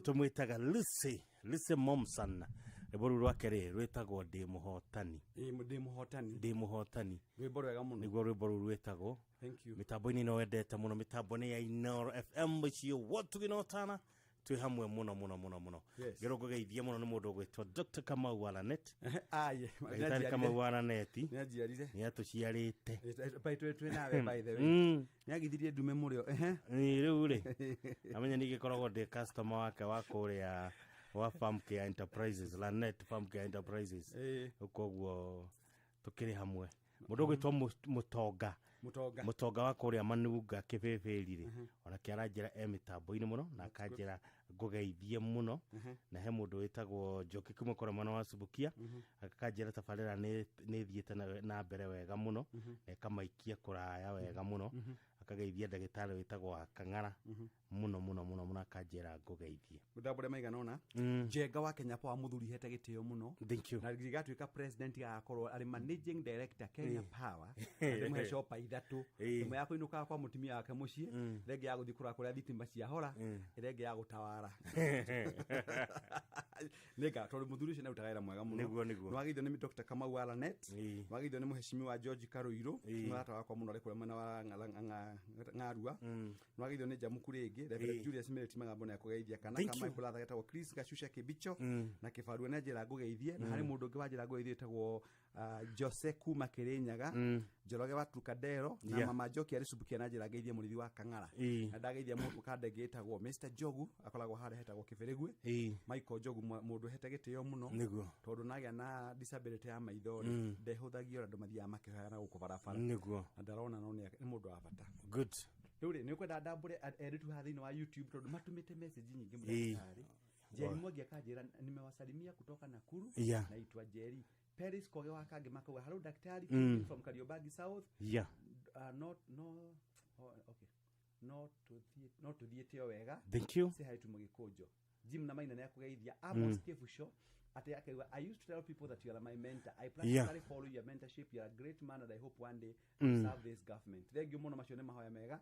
Tumwitaga Lucy, Lucy Momson. Rwĩmbo rũu rwake rĩ rwĩtagwo ndĩ mũhotani. Ndĩ mũhotani. Ndĩ mũhotani. Rwĩmbo rwega mũno. Nĩguo rwĩmbo rũu rwĩtagwo. Thank you. Mĩtambo-inĩ no wendete mũno, mĩtambo nĩ ya Inooro FM mũciĩ wotu gĩnotana twĩ hamwe mũno mũno mũno mũno. Yes. Ngĩrwo ngũgeithie mũno nĩ mũndũ ũgwĩtwo Dr. Kamau Waranet. Aye, Ndagĩtarĩ Kamau Waranet. Nĩanjiarire. Nĩ atũciarĩte. Twĩ nawe by the way. Nĩagithirie ndume mũrĩo. Ehe. Ĩ, rĩu rĩ amenya ningĩkoragwo ndĩ customer wake wa kũrĩa wa Farm Care Enterprises, Lanet Farm Care Enterprises. Koguo tũkĩrĩ hamwe. Mũndũ ũgwĩtwo Mũtonga. Mũtonga. Mũtonga wa kũrĩa Manunga kĩbĩbĩri rĩ, onake aranjĩra e mĩtambo-inĩ mũno na akanjĩra ngũgeithie mũno. Na he mũndũ wĩtagwo Njoki kuma kũrĩa mwena wa Subukia, akanjĩra tabarĩra nĩ ĩthiĩte na mbere wega mũno, na ĩkamaikia kũraya wega mũno. Akageithia ndagĩtarĩ wĩtagwo wa Kang'ara mũno mũno mũno mũno, akanjĩra ngũgeithie. Ndambũre maigana ũna. Njenga wa Kenya Power mũthuri hete gĩtĩo mũno. Thank you. Na gĩgatuĩka president agakorwo arĩ managing director Kenya Power. Ndĩmũhe copa ithatũ. Ĩmwe ya kũinũkaga kwa mũtumia wake mũciĩ, ĩrĩa ĩngĩ ya gũthiĩ kũrora kũrĩa thitima ciahora, ĩrĩa ĩngĩ ya gũtawara. Nĩnga tondũ mũthuri ũcio nĩarutaga wĩra mwega mũno. Nĩguo, nĩguo. Nĩwageithio nĩ Dr. Kamau wa Lanet, nĩwageithio nĩ mũheshimiwa George Karũirũ, mũrata wakwa mũno arĩ kũrĩa mwena wa Ng'arua. Nĩwageithio nĩ Njamuku rĩngĩ Reverend Julius Mireti Magambo nĩ akũgeithia kana Thank ka you. my brother getagwo Chris Gacusha Kĩbicho na Kĩbarua nĩ anjĩra ngũgeithie. Na harĩ mũndũ ũngĩ wanjĩra ngũgeithie wĩtagwo Jose kuma Kĩrĩnyaga, Njoroge wa Trukadero na Mama Njoki arĩ Subukia na njĩra ngeithie mũrĩithi wa Kang'ara. Na ndageithia mũndũ kanda ĩngĩ ĩtagwo Mr Njogu, akoragwo harĩa hetagwo Kĩbĩrĩgwe. Michael Njogu, mũndũ hete gĩtĩo mũno tondũ nagĩa na disability ya maitho rĩ, ndehũthagio, andũ mathiaga makĩhoyaga na gũkũ barabara na ndarona, no nĩ mũndũ wa bata. Rĩu rĩ, nĩ ũkwenda ndambũre erĩtu haha thĩinĩ wa YouTube tondũ matũmĩte message nyingĩ mũno. Ndagĩtarĩ Njeri Mwangi akanjĩra, "Nimewasalimia kutoka Nakuru." Naitwa Njeri. Paris Koge wa Kange makauga, "Hello daktari." From Kariobangi South. Not no, oh, okay, no tuthiĩ, no tuthiĩte o wega. Thank you. Say hi to Mũgĩkũnjo Jim na Maina nĩ akũgeithia. Amos Kĩbuco atĩ akauga, "I used to tell people that you are my mentor. I practically follow your mentorship. You are a great man and I hope one day to serve this government." Thank you mũno, macio nĩ mahoya mega.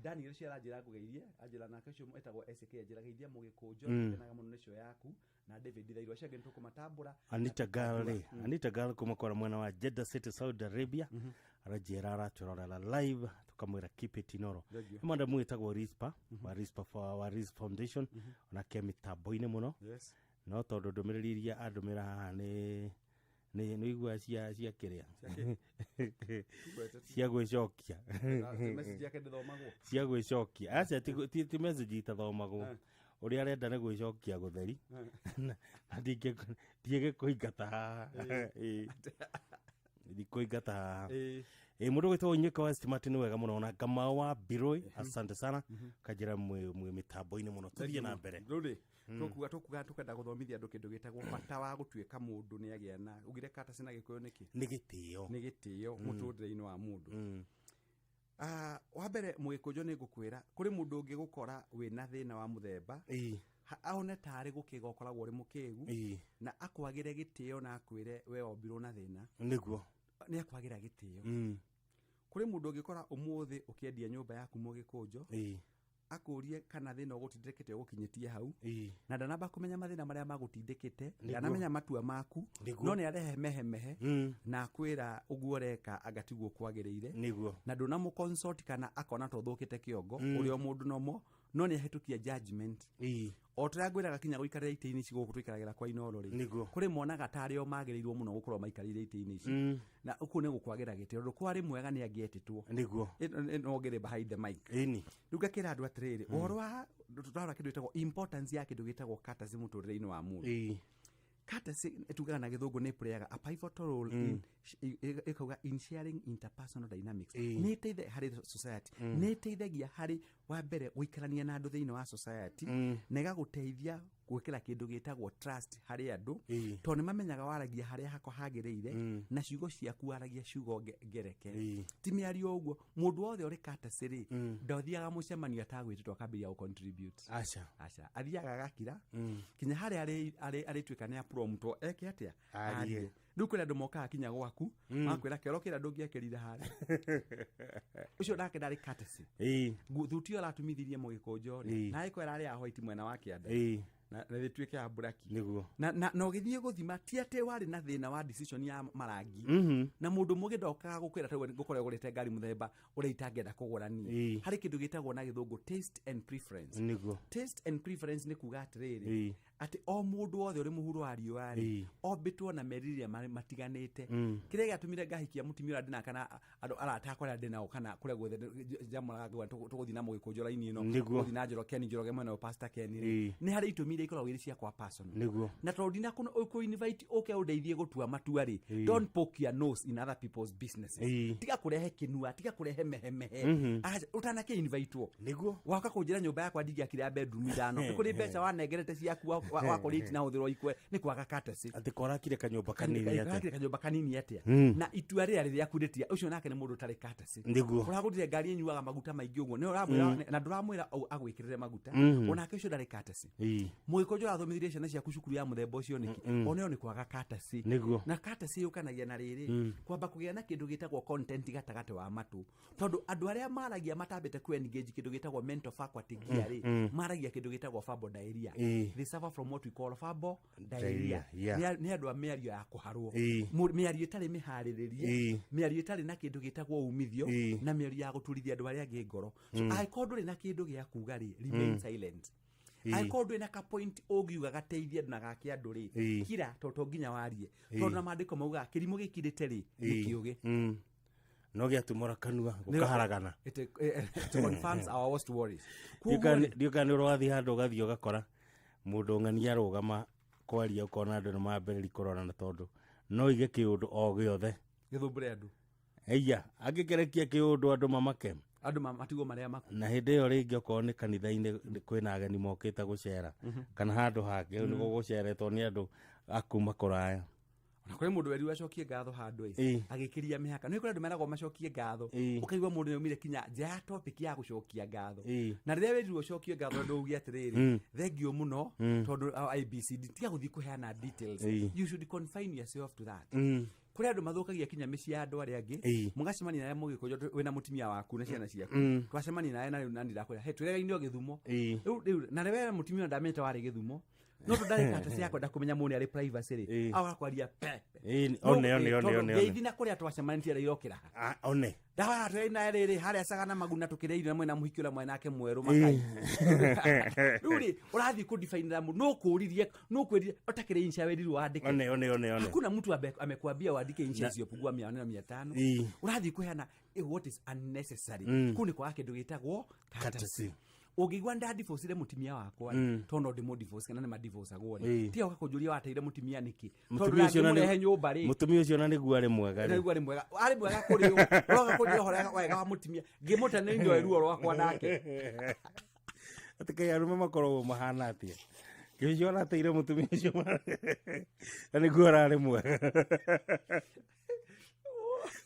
Daniel ũcio aranjĩra ngũgeithie, anjĩra nake ũcio etagwo SK, anjĩra, "Geithia Mũgĩkũnjo." Kenaga mũno nĩcio yaku na David Thairũ, acio angĩ nĩ tũkũmatambũra. Anita Girl rĩ, Anita Girl kuma kora mwena wa Jeddah City, Saudi Arabia, aranjĩra aratũrorera live, tukamwĩra keep it inoro. Thank you. Nĩ mwandamu wĩtagwo Rispa wa Rispa wa Riz Foundation, onake mĩtambo-inĩ mũno. No tondũ ndũmĩrĩri iria andũmĩra haha nĩ igua cia kĩrĩa cia gwĩcokia. Message yake ndĩthomagwo. Cia gwĩcokia, aca, ti message itathomagwo. Ũrĩa arenda nĩ gwĩcokia gũtheri na ndingĩkũingata haha. Ĩĩ. Ndikũingata haha. Ĩ mũndũ gwĩtwo Nyika wa Stimati nĩ wega mũno, na Kamau wa Biroi, asante sana, kanjĩra mwĩ mĩtambo-inĩ mũno, tũthiĩ na mbere. Rĩu rĩ, tũkuga tũkenda gũthomithia andũ kĩndũ gĩtagwo bata wa gũtuĩka mũndũ nĩ agĩa na ugire courtesy na Gĩkũyũ nĩkĩ? Nĩ gĩtĩo. Nĩ gĩtĩo mũtũrĩre-inĩ wa mũndũ. Ah, wa mbere, Mũgĩkũnjũ, nĩ ngũkwĩra kũrĩ mũndũ ũngĩ gũkora wĩna thĩna wa mũthemba, aone tarĩ gũkĩga ũkoragwo ũrĩ mũkĩgu, na akwagĩre gĩtĩo na akwĩre we wombirwo na thĩna. Nĩ akwagĩra gĩtĩo. Kũrĩ mũndũ ũngĩkora ũmũthĩ ũkĩendia nyũmba yaku, Mũgĩkũnjũ, akũrie kana thĩna ũgũtindĩkĩte ũgũkinyĩtie hau, na ndanamba kũmenya mathĩna marĩa magũtindĩkĩte, ndanamenya matua maku, no nĩ arehe mehemehe na akwĩra ũguo ũreka anga tiguo kwagĩrĩire, na ndũnamũ consult kana akona to ũthũkĩte kĩongo. Ũrĩ o mũndũ nomo, no nĩ ahĩtũkia judgment. O tũrĩa ngwĩraga kinya gũikarĩra itĩ-inĩ ici gũkũ tũikaragĩra kwa Inoro rĩ, kũrĩ monaga tarĩ o magĩrĩirwo mũno gũkorwo maikarĩire itĩ-inĩ ici, na ũkũ nĩ gũkwagĩra gĩtĩo tondũ kwarĩ mwega nĩ angĩetĩtwo. No ngĩrĩ behind the mic. Rĩu ngakĩra andũ atĩrĩrĩ, ũhoro wa tũrarora kĩndũ gĩtagwo importance ya kĩndũ gĩtagwo courtesy mũtũrĩre-inĩ wa mũndũ. Courtesy tugaga na Gĩthũngũ nĩ playaga a pivotal role in ĩkauga in sharing interpersonal dynamics. Nĩ ĩteithagia harĩ society, nĩ ĩteithagia harĩ wa mbere gũikarania na andũ thĩinĩ wa society, na ĩgagũteithia gwĩkĩra kĩndũ gĩtagwo trust harĩ andũ, tondũ nĩ mamenyaga waragia harĩa hako hagĩrĩire, na ciugo ciaku waragia ciugo ngereke, ti mĩario ũguo. Mũndũ wothe ũrĩ courtesy rĩ, ndathiaga mũcemanio atagwĩtĩtwo akambĩrĩria gũ contribute. Aca. Aca, athiaga agakira kinya harĩa arĩtuĩka nĩ apromptwo eke atĩa. Arie. Rĩu kwĩna andũ mokaga kinya gwaku, makwĩra kĩoro kĩrĩa ndũngĩekĩrire harĩa, ũcio nake ndarĩ courtesy. Thuti ĩyo aratumithirie, Mũgĩkũnjũ rĩ, na ĩko ĩrarĩ ya white mwena wa kĩanda, na ĩtuĩke ya buraki, na ũgĩthiĩ gũthima ti atĩ warĩ na thĩna wa decision ya marangi. Na mũndũ mũgĩ ndokaga gũkwĩra ta ngũkorwo ũgũrĩte ngari mũthemba ũrĩa itangĩenda kũgũra niĩ. Harĩ kĩndũ gĩtagwo na Gĩthũngũ taste and preference. Taste and preference nĩ kuga atĩrĩrĩ, atĩ o mũndũ wothe ũrĩ mũhuro wa riũa rĩ, ombĩtwo na merirĩria matiganĩte. Kĩrĩa gĩatũmire ngahikia mũtumia ũrĩa ndĩna kana andũ arata akwa arĩa ndĩ nao kana kũrĩa guothe njamũraga ngauga tũgũthiĩ na Mũgĩkũnjũ raini ĩno, tũgũthiĩ na Njoroge Ken Njoroge mwena wa Pastor Ken rĩ, nĩ harĩ itũmi iria ikoragwo irĩ ciakwa personal, na tondũ ndina kũ invite ũke ũndeithie gũtua matua rĩ, don't poke your nose in other people's businesses. Tiga kũrehe kĩnua, tiga kũrehe mehemehe. Aca, ũtanakĩ invitewo waka kũnjĩra nyũmba yakwa ndingĩakire ya bedroom ithano, nĩ kũrĩ mbeca wanengerete ciaku wakorwo itinahũthĩrwo ikwe, nĩ kwaga courtesy. Atĩ korakire kanyũmba kanini atĩa? Karakire kanyũmba kanini atĩa? Na itua rĩrĩa rĩaku rĩtia, ũcio nake nĩ mũndũ ũtarĩ courtesy. Ũragũrire ngari ĩnyuaga maguta maingĩ ũguo, nĩ ũramwĩra na ndũramwĩra agwĩkĩrĩre maguta. Onake ũcio ndarĩ courtesy. Mũgĩkũnjũ, ũrathomithirie ciana ciaku cukuru ya mũthemba ũcio nĩkĩ? Oneo nĩ kwaga courtesy. Na courtesy yũkanagia na rĩrĩ, kwamba kũgĩa na kĩndũ gĩtagwo content gatagatĩ wa matũ, tondũ andũ arĩa maragia matambĩte ku engage kĩndũ gĩtagwo mental faculty gear rĩ, maragia kĩndũ gĩtagwo verbal diarrhea. They suffer from from what we call verbal diarrhea. Diarrhea, yeah. Nĩ andũ a mĩario ya kũharwo. Mĩario ĩtarĩ mĩharĩrĩrie, mĩario ĩtarĩ na kĩndũ gĩtagwo umithio, na mĩario ya gũturithia andũ arĩa angĩ ngoro. So angĩkorwo ndũrĩ na kĩndũ gĩa kuga rĩ, remain silent. Angĩkorwo ndũrĩ na ka point ũngiuga gateithie andũ na gake andũ rĩ, kira, tondũ to nginya warie, tondũ na maandĩko maugaga kĩrimũ gĩkirĩte rĩ nĩ kĩũgĩ. No gĩatumũra kanua gũkaharagana. It confirms our worst worries. Koguo rĩ, Ndiũka nĩ ũrathiĩ handũ, ũgathiĩ ũgakora mũndũ ng'ania arũgama kwaria, ũkona andũ nĩ mambĩrĩri kũrorana, tondũ no ige kĩũndũ o gĩothe gĩthumbũre andũ. Eia, angĩkerekia kĩũndũ andũ mamake. Andũ matigwo marĩa maku. Na hĩndĩ ĩyo rĩngĩ okorwo nĩ kanitha-inĩ kwĩna ageni mokĩte gũcera, kana handũ hangĩ mm. nĩguo gũceretwo nĩ andũ akuma kũraya. Ona kũrĩ mũndũ werirwo acokie ngatho handũ ĩ, agĩkĩria mĩhaka. Nĩ kũrĩ andũ meragwo macokie ngatho, ũkaigua mũndũ nĩaumire kinya nja ya topic ya gũcokia ngatho. Na rĩrĩa werirwo ũcokie ngatho, ndũ uge atĩrĩrĩ, "Thengiũ mũno," tondũ ABCD, tiga gũthiĩ kũheana details. You should confine yourself to that. Kũrĩ andũ mathũkagia kinya mĩciĩ ya andũ arĩa angĩ. Mũgacemania naye, mũgĩkũnjwo wĩna mũtumia waku na ciana ciaku. Twacemania naye na rĩu nani ndakwĩra, "Hey, twĩregaine o Gĩthumo." Rĩu na rĩwe mũtumia ndamenyete warĩ Gĩthumo, no tondũ ndarĩ cia kwenda kũmenya mũndũ arĩ privacy rĩ, agaga kwaria pe. One one one one one. Ngeithi na kũrĩa twacemanĩtie rĩ irokĩra ha. Ah, one. Ndawa twĩ na rĩrĩ harĩa Sagana Maguna, tũkĩrĩa irio na mwena mũhiki ũrĩa mwena nake mwerũ makai. Rĩu rĩ, ũrathiĩ kũdifainĩra mũndũ no kũririe, no kwĩrire ũtakĩrĩ insha werirwo wandĩke. One one one one. Hakuna mtu amekuambia uandike insha isiyopungua 400, 500. Ũrathiĩ kũheana what is unnecessary. Kũu nĩ kwaga kĩndũ gĩtagwo courtesy. Courtesy. Ũngĩigua ndadivorcire mũtumia wakwa rĩ, tondũ no ndĩmũdivorce kana nĩ madivorcagwo rĩ, tiga ũka kũnjũria wateire mũtumia nĩkĩ, tondũ Mũtumia ũcio na ndangĩmũrehe nyũmba rĩ. Mũtumia ũcio na nĩguo arĩ mwega rĩ. Nĩguo arĩ mwega, arĩ mwega kũrĩ ũ? Ũroka kũnjĩra ũhoro wega wa mũtumia ngĩmũte nĩ njoe ruo rwakwa nake. Atĩ kaĩ arũme makoragwo mahana atĩa? Kĩũcio arateire mũtumia ũcio na nĩguo ararĩ mwega,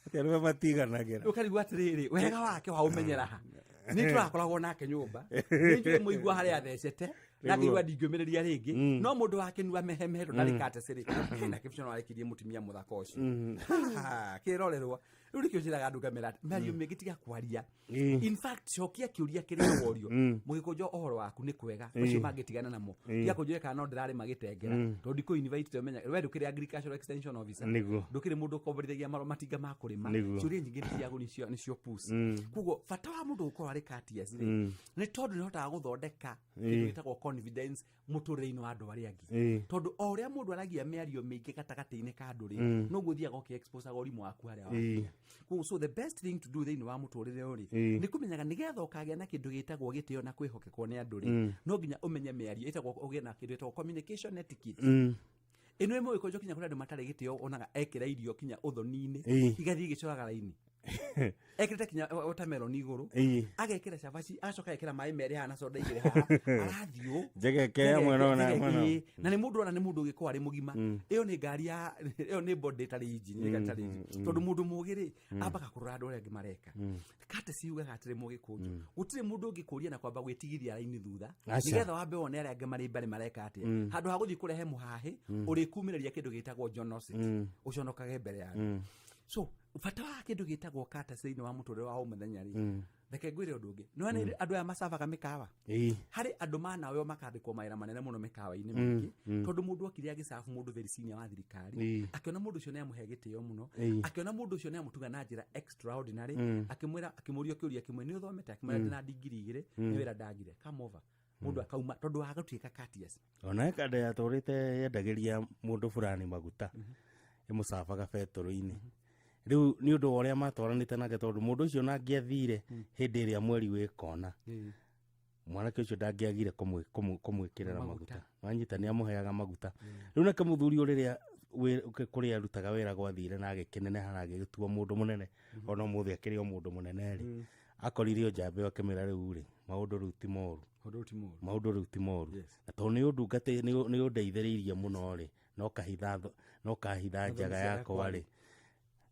atĩ arũme matiganagĩra. Ũkarigwo atĩrĩrĩ, wega wake waũmenyera ha? Nĩ tũrakoragwo nake nyũmba, nĩ njũĩ mũigua harĩa athecete na ngĩigua ndingĩũmĩrĩria rĩngĩ. No mũndũ wa kĩnua mehemehe tondũ ndarĩ courtesy rĩ, hena kĩbico no arekirie mũtumia mũthaka ũcio. Kĩrorerwa rĩu nĩkĩo njĩraga andũ ngamera atĩ mĩario mĩingĩ tiga kwaria. In fact, cokia kĩũria kĩrĩa worio. Mũgĩkũnjo, ũhoro waku nĩ kwega, macio mangĩtigana namo. Tiga kũnjũria kana no ndĩrarĩma gĩtengera, tondũ ndikũ invite ũmenya we ndũkĩrĩ agricultural extension officer. Ndũkĩrĩ mũndũ ũkomborithagia matinga ma kũrĩma. Ciũria nyingĩ nĩ nĩcio push. Koguo bata wa mũndũ gũkorwo arĩ courteous rĩ, nĩ tondũ nĩ hotaga gũthondeka kĩndũ gĩtagwo confidence mũtũrĩre-inĩ wa andũ arĩa angĩ. Tondũ o ũrĩa mũndũ aragia mĩario mĩingĩ gatagatĩ-inĩ ka andũ rĩ, noguo ũthiaga ũkĩ-exposaga ũrimũ waku harĩa wakinya. Koguo so the best thing to do thĩinĩ wa mũtũrĩre ũyũ rĩ, nĩ kũmenyaga nĩgetha ũkagĩa na kĩndũ gĩtagwo gĩtĩo na kwĩhokekwo nĩ andũ rĩ, no nginya ũmenye mĩario ĩtagwo, ũgĩe na kĩndũ gĩtagwo communication etiquette. Ĩno ĩmwe ĩkũnjwo kinya kũrĩ andũ matarĩ gĩtĩo, onaga ekĩra irio kinya ũthoni-inĩ, igathiĩ igĩcoraga raini, ekĩrĩte kinya watermelon igũrũ, agekĩra cabaci, agacoka agekĩra maĩ merĩ haha na soda igĩrĩ haha, arathiĩ ũũ. Njegeke ya mwena ona mwena. Ĩĩ, na nĩ mũndũ ona nĩ mũndũ ũgĩkorwo arĩ mũgima. Ĩyo nĩ ngari ya ĩyo nĩ body ĩtarĩ engine, ĩtarĩ engine. Tondũ mũndũ mũgĩ rĩ, ambaga kũrora andũ arĩa angĩ mareka. Courtesy yugaga atĩrĩ, mũgĩkũnjũ, gũtirĩ mũndũ ũngĩkũria na kwamba gwĩtigithia raini thutha, Aca. nĩgetha wambe wone arĩa angĩ marĩ mbere mareka atĩa, handũ ha gũthiĩ kũrehe mũhahĩ ũrĩkumĩrĩria kĩndũ gĩtagwo generosity, ũconokage mbere ya andũ. So bata wa kĩndũ gĩtagwo courtesy thĩinĩ wa mũtũrĩre wa o mũthenya rĩ, reke ngwĩre ũndũ ũngĩ. Nĩ andũ aya macavaga mĩkawa, harĩ andũ manaweo makandĩkwo mawĩra manene mũno mĩkawa-inĩ mĩingĩ, tondũ mũndũ okire agĩcabu mũndũ very senior wa thirikari, akĩona mũndũ ũcio nĩ amũhe gĩtĩo mũno, akĩona mũndũ ũcio nĩ amũtuga na njĩra extraordinary, akĩmwĩra, akĩmũria kĩũria kĩmwe, "Nĩ ũthomete?" Akĩmwĩra, "Ndĩ na ndigiri 2, nĩ wĩra ndagire, come over." Mũndũ akauma tondũ wa gũtuĩka courteous. Ona kanda yatũrĩte yendagĩria mũndũ fulani maguta, ĩmũcabaga betũrũ-inĩ. Rĩu nĩ ũndũ wa ũrĩa matwaranĩte nake, tondũ mũndũ ũcio ona angĩathire hĩndĩ ĩrĩa mweri wĩ kona, mwanake ũcio ndangĩagire kũmwĩkĩrĩra Maguta. maguta. Wanyita, nĩ amũheaga maguta. Rĩu nake mũthuri ũyũ rĩrĩa kũrĩa arutaga wĩra gwathire na agĩkĩneneha na agĩgĩtuo mũndũ mũnene, ona ũmũthĩ akĩrĩ o mũndũ mũnene rĩ, akorire o njamba ĩyo akĩmĩra, "Rĩu rĩ, maũndũ rĩu ti moru." Maũndũ rĩu ti moru. Maũndũ rĩu ti moru. Na tondũ nĩ ũndungate, nĩ ũndeithĩrĩirie mũno rĩ, no kahitha njaga cia yakwa rĩ,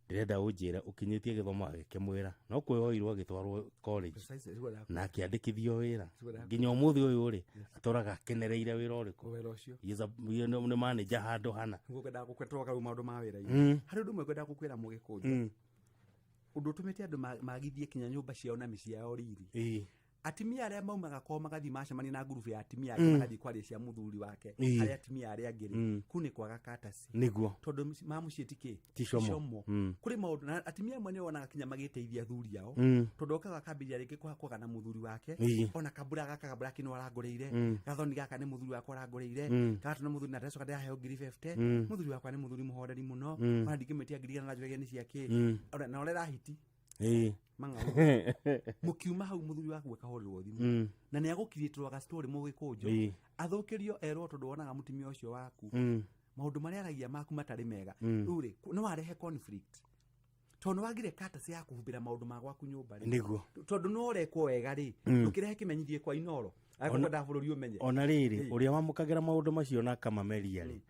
ndĩrenda ũnjĩre ũkinyĩtie gĩthomo. Agĩkĩmwĩra no kwĩhoirwo, agĩtwarwo college Precisely, nĩguo ndakũria. na akĩandĩkithio wĩra. Nĩguo ndakũria. Nginya ũmũthĩ ũyũ rĩ, atũraga akenereire wĩra ũrĩkũ? Wĩra ũcio. He is nĩ manager handũ hana. Nĩguo ngwendaga gũkwĩra rĩu maũndũ ma wĩra-inĩ. Harĩ ũndũ ũmwe ngwendaga gũkwĩra, mũgĩkũnjũ, ũndũ ũtũmĩte andũ magithie kinya nyũmba ciao na mĩciĩ yao riri. Atimia arĩa maumaga kwao magathiĩ macemania na ngurubu ya atimia angĩ, magathiĩ kwaria cia mũthuri wake harĩ atimia arĩa angĩ rĩ, kũu nĩ kwaga courtesy. Tondũ ma mũciĩ ti kĩ? Ti como. Kũrĩ maũndũ na atimia amwe nĩ wonaga kinya magĩteithia athuri ao, tondũ okaga akambĩrĩria rĩngĩ kwaga na mũthuri wake, ona kambura gaka kambura kĩno arangũrĩire, gathoni gaka nĩ mũthuri wakwa arangũrĩire, gatũ nĩ mũthuri na ndacoka ndĩraheo 50,000. Mũthuri wakwa nĩ mũthuri mũhoreri mũno, ona ndingĩmwĩtia 100,000 na njũragia nĩ cia kĩ. Ona- na ũrera hiti mang'au mũkiuma hau mũthuri waku akahũrĩrwo thimũ, na nĩ agũkiriĩtĩrwo gastori mũgĩkũnjo, athũkĩrio erwo, tondũ wonaga mũtumia ũcio waku maũndũ marĩa aragia maku matarĩ mega. Rĩu rĩ, no arehe conflict tondũ nĩ wagire courtesy ya kũhumbĩra maũndũ ma gwaku nyũmba rĩ. Tondũ no ũrekwo wega rĩ, ndũkĩrehe kĩmenyithie kwa Inoro agũkwenda bũrũri ũmenye. Ona rĩrĩ, ũrĩa wamũkagĩra maũndũ macio na akamameria rĩ,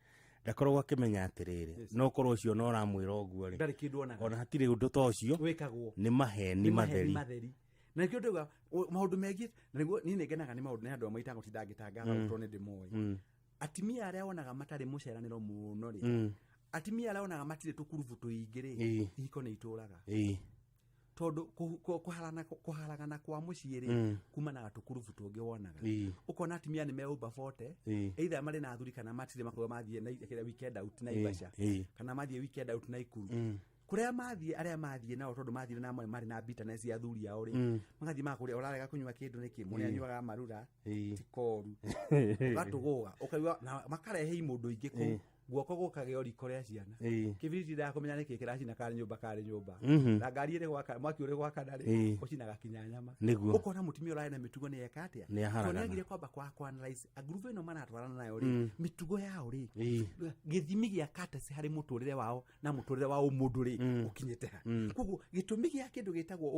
ndakoragwo akĩmenya atĩrĩrĩ, no korwo ũcio no ũramwĩra ũguo rĩ, ndarĩ kĩndũ onaga. Ona hatirĩ ũndũ ta ũcio wĩkagwo. Nĩ maheni Nĩ maheni matheri. Matheri. Na nĩkĩo ndauga maũndũ megiĩ na nĩguo niĩ nĩngenaga nĩ maũndũ nĩ andũ amwe itagũtinda ngĩtangatha, tondũ nĩ ndĩmoĩ. Atimia arĩa wonaga matarĩ mũceranĩro mũno rĩ, atimia arĩa wonaga matirĩ tũkurubu tũingĩ rĩ, ihiko nĩ itũraga, tondũ kũharagana kwa mũciĩ rĩ, kumanaga tũkurubu tũngĩ wonaga. Ũkona atimia nĩ meũmba 40, either marĩ na athuri kana matirĩ, makorwo mathiĩ na kĩrĩa weekend out Naivasha, kana mathiĩ weekend out Naikuru, kũrĩa mathiĩ, arĩa mathiĩ nao, tondũ mathiĩ na amwe marĩ na bitterness ya athuri ao rĩ, magathiĩ magakũrĩa ũrarega kũnyua kĩndũ nĩkĩ, mũrĩa anyuaga marura ti koru, ũgatũgũga ũkaigua na makarehe imũndũ ingĩ kũu, guoko gũkagĩa riko rĩa ciana, kĩbiriti ndakũmenya nĩkĩ kĩracina, karĩ nyũmba karĩ nyũmba, na ngari ĩrĩ gwaka mwaki ũrĩ gwakana rĩ, ũcinaga kinya nyama. Ũkona mũtumia ũrarĩ na mĩtugo nĩ eka atĩa? Nĩ aharagana. Tondũ nĩagire kwamba kwa kuanalyze ngurubu ĩno maratwarana nayo rĩ, mĩtugo yao rĩ, gĩthimi gĩa courtesy harĩ mũtũrĩre wao na mũtũrĩre wa ũmũndũ rĩ, ũkinyĩte ha. Koguo gĩtũmi gĩa kĩndũ gĩtagwo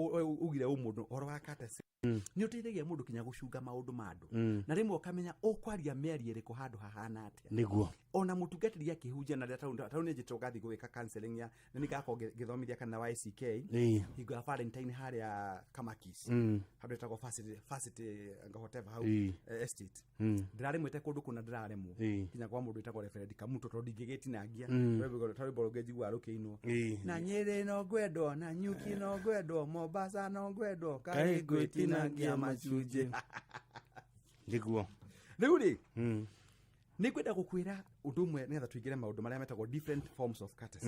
ugire ũmũndũ ũhoro wa courtesy, nĩ ũteithagia mũndũ kinya gũcunga maũndũ ma andũ, na rĩmwe ũkamenya ũkwaria mĩario ĩrĩkũ handũ hahana atĩa. Ona mũtungatĩri akĩhunjia na rĩrĩa taũni njĩtwo ngathiĩ gwĩka counseling ya na nĩ ngakorwo ngĩthomithia kanitha wa ACK hingo ya Valentine harĩa Kamakis, handũ ĩtagwo Varsity anga whatever hau, estate. Ndĩrarĩmwĩte kũndũ kũna ndĩraremwo kinya kwa mũndũ wĩtagwo Reverend Kamuto, tondũ ndingĩgĩtinangia ta rwĩmbo rũngĩ njiguaga rũkĩinwo, na Nyĩrĩ no ngwendwo, na Nyuki no ngwendwo, Mombasa no ngwendwo, kaĩ ngwĩtinangia macunjĩ. Rĩu rĩ, nĩ ngwenda gũkwĩra ũndũ ũmwe nĩgetha tũingĩre maũndũ marĩa metagwo different forms of courtesy.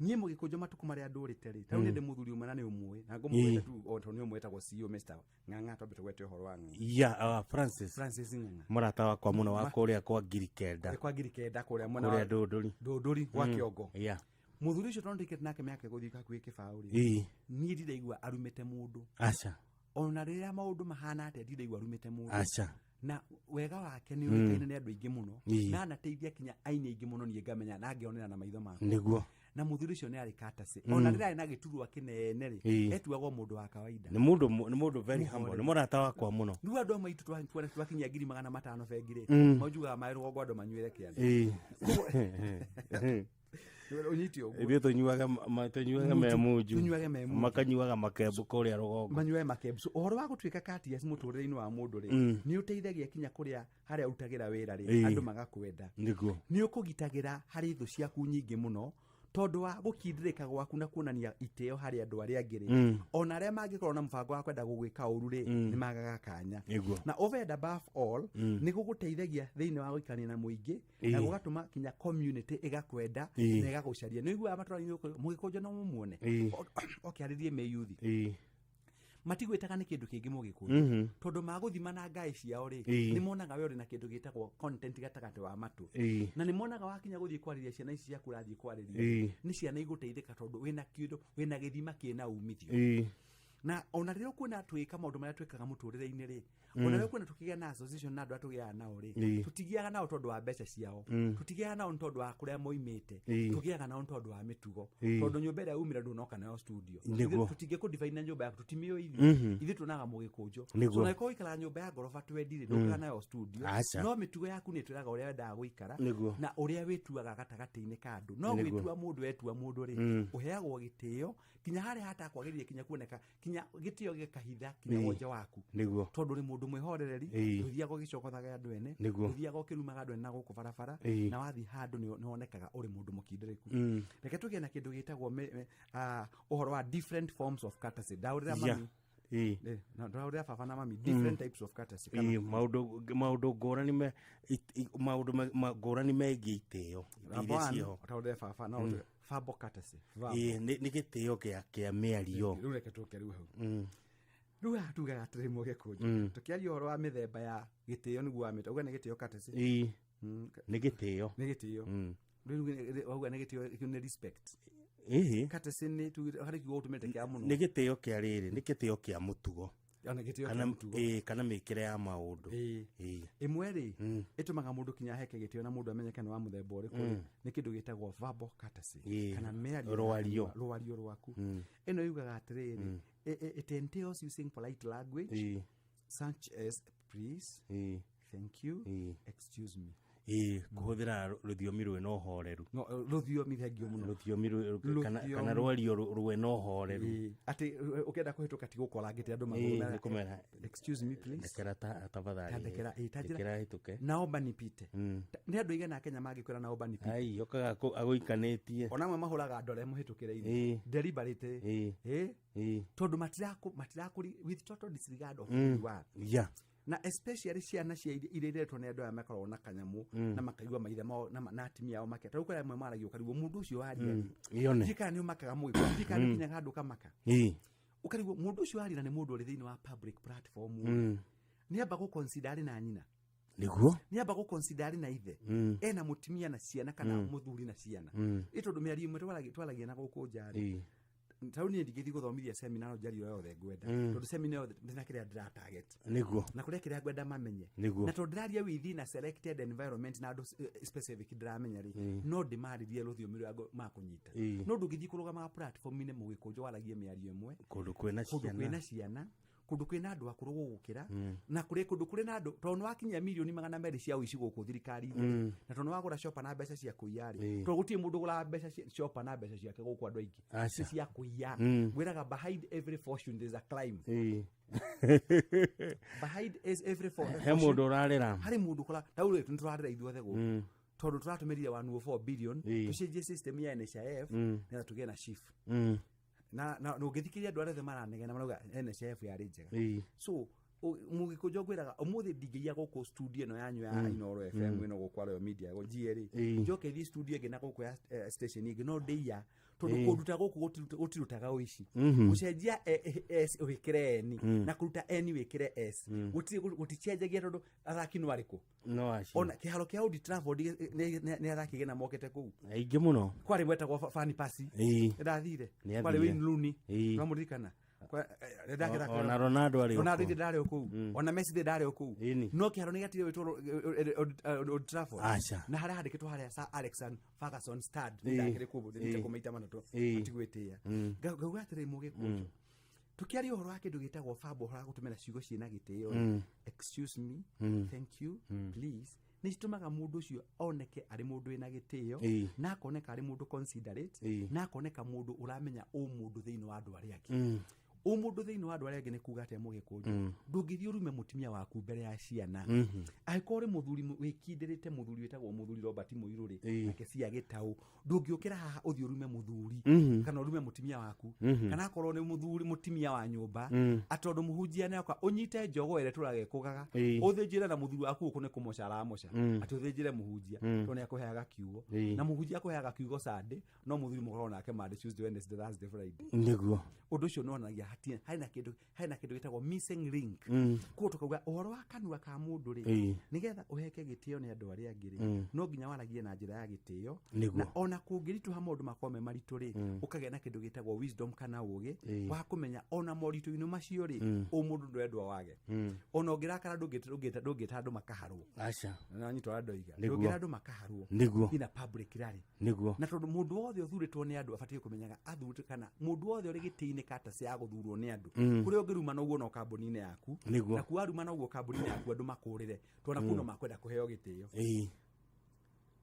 Niĩ mũgĩkũnjo matukũ marĩa ndũrĩte rĩ, tarĩu nĩ ndĩ mũthuri ũmwe na nĩ ũmũĩ na ngũmũgweta tu o tondũ nĩ ũmwe wĩtagwo CEO Mr. Ng'ang'a, twambe tũgwete ũhoro wa Ng'ang'a. Ya, Francis. Francis Ng'ang'a. Mũrata wakwa mũno wa kũrĩa kwa 9000. Kwa 9000 kũrĩa mwena kũrĩa Ndũndũri. Ndũndũri gwa Kĩongo. Mũthuri ũcio tondũ ndĩkĩte nake mĩaka ĩgũthiĩ hakuhĩ kĩbaũ rĩ, niĩ ndiraigua arumĩte mũndũ. Aca. Ona rĩrĩa maũndũ mahana atĩa, ndiraigua arumĩte mũndũ. Aca. Na wega wake nĩ ũĩkaine nĩ andũ aingĩ mũno, na anateithia kinya aini aingĩ mũno, niĩ ngamenya na ngeonera na maitho makwa. Na mũthuri ũcio nĩ arĩ courtesy. Ona rĩrĩa arĩ na gĩturwa kĩnene rĩ, etuagwo mũndũ wa kawaida. Nĩ mũndũ very humble, nĩ mũrata wakwa mũno. Rĩu andũ amwe aitũ twakinyia 500,000 bengi rĩ, majugaga maĩ rũgongo andũ manyuĩre kĩanda. Ũnyite ũguo. Ithuĩ tũnyuaga tũnyuaga me munju. Tũnyuage me munju. Makanyuaga makembu kũrĩa rũgongo. Manyuage makembu. So ũhoro wa gũtuĩka courteous mũtũrĩre-inĩ wa mũndũ rĩ, nĩ ũteithagia kinya kũrĩa harĩa ũrutagĩra wĩra rĩ, andũ magakwenda. Nĩ ũkũgitagĩra harĩ thũ ciaku nyingĩ mũno, tondũ wa gũkindĩrĩka gwaku na kuonania itĩo harĩ andũ arĩa angĩ rĩ, ona arĩa mangĩkorwo na mũbango wa kwenda gũgwĩka ũru rĩ, nĩ magaga kanya. Na over and above all, nĩ gũgũteithagia thĩinĩ wa gũikarania na mũingĩ, na gũgatũma kinya community ĩgakwenda na ĩgagũcaria. Nĩ ũiguaga matũra-inĩ mũgĩkũnjo no mũmuone oke arĩrie mĩyuthi, matigwĩtaga nĩ kĩndũ kĩngĩ mũgĩkũnjo, tondũ magũthima na ngaĩ ciao rĩ, nĩ monaga we ũrĩ na kĩndũ gĩtagwo content gatagatĩ wa matũ, na nĩ monaga wakinya gũthiĩ kwarĩria ciana ici ciaku ũrathiĩ kwarĩria, nĩ ciana igũteithĩka, tondũ wĩna kĩndũ, wĩna gĩthima kĩna umithio. Na ona rĩrĩa ũkuona twĩka maũndũ marĩa twĩkaga mũtũrĩre-inĩ rĩ, ona rĩrĩa ũkuona tũkĩgĩa na association na andũ arĩa tũgĩaga nao rĩ, tũtigĩaga nao tondũ wa mbeca ciao, tũtigĩaga nao nĩ tondũ wa kũrĩa moimĩte, tũgĩaga nao nĩ tondũ wa mĩtugo, tondũ nyũmba ĩrĩa umire ndũnoka nayo studio. Tũtingĩkũdefine na nyũmba yaku, tũtimĩũĩ ithuĩ. Ithuĩ tuonaga mũgĩkũnjo. So na ĩkorwo ũikaraga nyũmba ya ngoroba twendi rĩ, ndũkaga nayo studio. Aca. No mĩtugo yaku nĩ ĩtwĩraga ũrĩa wendaga gũikara na ũrĩa wĩtuaga gatagatĩ-inĩ ka andũ. No gwĩtua mũndũ wetua mũndũ rĩ, ũheagwo gĩtĩo kinya harĩa hatakwagĩrĩire kinya kuoneka, kinya gĩtĩo gĩkahitha kinya wonje waku, tondũ ũrĩ mũndũ mwĩhorereri, ndũthiaga ũgĩcokothaga andũ ene, ndũthiaga ũkĩrumaga andũ ene na gũkũ barabara, na wathiĩ handũ nĩ wonekaga ũrĩ mũndũ mũkindĩrĩku. Reke tũgĩe na kĩndũ gĩtagwo ũhoro wa different forms of courtesy. Ndaũrĩra mami. Na ndĩrahũrĩra baba na mami different types of courtesy kana- Maũndũ ngũrani maũndũ ngũrani megiĩ itĩo, itĩ Number iria one, ciĩho. ũtahũrĩre baba no verbal courtesy, verbal. Nĩ gĩtĩo kĩa mĩario. Rĩu reke tũke rĩu hau. Rĩu haha tugaga atĩrĩ, Mũgĩkũnjũ, tũkĩaria ũhoro wa mĩthemba ya gĩtĩo, nĩguo wamĩta uga nĩ gĩtĩo courtesy. Nĩ gĩtĩo. Nĩ gĩtĩo. Rĩu wauga nĩ gĩtĩo, kĩu nĩ respect. Courtesy nĩ tugire harĩ kiugo ũtũmĩte kĩa mũno. Nĩ gĩtĩo kĩa rĩrĩ, nĩ gĩtĩo kĩa mũtugo. Ona gĩtĩo Kana kĩa mũtugo. Kana mĩkĩre ya maũndũ. Ĩmwe rĩ, ĩtũmaga mũndũ kinya aheke gĩtĩo na mũndũ amenyeke nĩ wa mũthemba ũrĩkũ rĩ, nĩ kĩndũ gĩtagwo verbal courtesy, kana mĩario Rwario. Rwario rwaku. Ĩno yugaga atĩrĩrĩ, it entails using polite language such as please, thank you, excuse me. Kũhũthĩra rũthiomi rwĩna ũhoreru. No, rũthiomi, thengio mũno. Rũthiomi kana Rũthiomi. Kana rwario rwĩna ũhoreru. Atĩ ũkĩenda kũhĩtũka ti gũkorangĩte andũ magũrũ. Nĩ kũmera, "Excuse me, please." "Ndekera, tafadhali." Ta ndekera, ta njĩra- Ndekera hĩtũke. "Naomba nipite." Nĩ andũ aigana a Kenya mangĩkwĩra "Naomba nipite"? Ai, okaga agũikanĩtie. Ona amwe mahũraga andũ arĩa mũhĩtũkĩre-inĩ deliberately, tondũ matirakũri with total disregard of who you are, na especially ciana cia iria iretwo nĩ andũ aya makoragwo na kanyamũ na makaigua maithe mao na atumia ao make. Tarĩu kũrĩ amwe maragia ũkarigwo mũndũ ũcio waria rĩ, Yone. ndiũĩ kana nĩ ũmakaga, mũgĩkũyũ, ndiũĩ kana nĩ ũkinyaga handũ ũkamaka, ũkarigwo mũndũ ũcio waria na nĩ mũndũ ũrĩ thĩinĩ wa public platform, nĩ amba gũ consider arĩ na nyina, nĩ amba gũ consider arĩ na ithe, ena mũtumia na ciana, kana mũthuri na ciana. Ĩ tondũ mĩario ĩmwe twaragia na gũkũ nja rĩ, tarĩu niĩ ndingĩthiĩ gũthomithia seminar no njarie o yothe ngwenda, tondũ seminar yothe ndĩna kĩrĩa ndĩra target na kũrĩa kĩrĩa ngwenda mamenye, na tondũ ndĩraria within a selected environment na andũ specific ndĩramenya rĩ, no ndĩmarĩrie rũthiomi rũrĩa makũnyita. No ndũngĩthiĩ kũrũgamaga platform-inĩ, Mũgĩkũnjũ, waragie mĩario ĩmwe kũndũ kwĩna kũndũ kwĩna ciana. Ciana, kũndũ kwĩna andũ akũrũ gũgũkĩra, na kũrĩ kũndũ kũrĩ na andũ, tondũ nĩwakinyia mirioni 200 cia ũici gũkũ thirikari-inĩ, na tondũ nĩwagũra shopa na mbeca cia kũiya rĩ, tondũ gũtirĩ mũndũ ũgũraga mbeca cia shopa na mbeca ciake gũkũ, andũ aingĩ Aca. nĩ cia kũiya. Ngwĩraga, behind every fortune there's a crime. Behind is every He mũndũ ũrarĩra. Harĩ mũndũ ũkora ta rĩu nĩ tũrarĩra ithuothe gũkũ, tondũ tũratũmĩrire 104 billion tũcenjie system ya NHIF nĩgetha tũgĩe na SHIF, na ũngĩthikĩrĩria andũ arĩa othe maranegena marauga NHIF yarĩ njega. So Mũgĩkũnjũ, ngwĩraga ũmũthĩ ndingĩiya gũkũ studio ĩno yanyu ya Inooro FM, ĩno gũkũ Royal Media njiĩ rĩ, njoke thiĩ studio ĩngĩ na gũkũ ya station ĩngĩ, no ndĩiya, tondũ kũnduta gũkũ gũtirutaga ũici. Gũcenjia S wĩkĩre N na kũruta N wĩkĩre S gũtirĩ gũticenjagia, tondũ athaki no arĩkũ? No acio. Ona kĩharo kĩa Old Trafford nĩ athaki igana mokĩte kũu. Aingĩ mũno. Kwarĩ gwetagwo Fanny Persie. Ndathire. Nĩ Kwarĩ athire. Wayne Rooney. Ũramũririkana? Ona Ronaldo arĩ o Ronaldo kũu. ndarĩ o kũu, ona Messi ndarĩ o kũu, no kĩharo nĩ gĩatigire gwĩtwo Old Trafford. Aca. Na harĩa handĩkĩtwo harĩa Sir Alex and Ferguson Stad, ndakĩrĩ kũu, ndĩte kũu maita matatũ, matigwĩtĩĩa. Ngauga atĩrĩ, Mũgĩkũnjũ, tũkĩaria ũhoro wa kĩndũ gĩtagwo verbal, ũhoro wa gũtũmĩra ciugo ciĩna gĩtĩo rĩ, excuse me, thank you, please, nĩ citũmaga mũndũ ũcio oneke arĩ mũndũ wĩna gĩtĩo, na akoneka arĩ mũndũ considerate, na akoneka mũndũ ũramenya ũmũndũ thĩinĩ wa andũ arĩa angĩ. Ũmũndũ thĩinĩ wa andũ arĩa angĩ nĩ kuga atĩa, Mũgĩkũnjũ? Ndũngĩthiĩ ũrume mũtumia waku mbere ya ciana. Angĩkorwo ũrĩ mũthuri wĩkindĩrĩte, mũthuri wĩtagwo mũthuri Robert Mũirũ rĩ, nake cia gĩtaũ, ndũngĩũkĩra haha ũthiĩ ũrume mũthuri kana ũrume mũtumia waku, kana akorwo nĩ mũthuri mũtumia wa nyũmba, atĩ tondũ mũhunjia nĩoka ũnyite njogo ĩrĩa tũraga ĩkũgaga, ũthĩnjĩre na mũthuri waku gũkũ nĩ kũmoca aramoca, atĩ ũthĩnjĩre mũhunjia, tondũ nĩ akũheaga kiugo, na mũhunjia akũheaga kiugo Sunday, no mũthuri mũkoragwo nake Monday, Tuesday, Wednesday, Thursday, Friday. Ũndũ ũcio nĩwonanagia hatirĩ harĩ na kĩndũ gĩtagwo missing link. Koguo tũkauga ũhoro wa kanua ka mũndũ rĩ, nĩgetha ũheke gĩtĩo nĩ andũ arĩa angĩ rĩ, no nginya waragie na njĩra ya gĩtĩo, na ona kũngĩritũha, maũndũ makorwo me maritũ rĩ, ũkagĩa na kĩndũ gĩtagwo wisdom kana ũgĩ wa kũmenya ona moritũ-inĩ macio rĩ, ũmũndũ ndwendwo wage. Ona ũngĩrakara, ndũngĩta andũ makaharwo. Aca. Na nyita ũrĩa ndoiga, ndũngĩra andũ makaharwo in a public rally, na tondũ mũndũ wothe ũthurĩtwo nĩ andũ abatiĩ kũmenyaga athurĩtwo, kana mũndũ wothe ũrĩ gĩtĩ-inĩ kata ya gũthurwo nĩ andũ, kũrĩa ũngĩruma noguo no kambuni-inĩ yaku, na kuwaruma noguo kambuni-inĩ yaku andũ makũrĩre, tondũ mm. kuo makwenda kũheo gĩtĩo.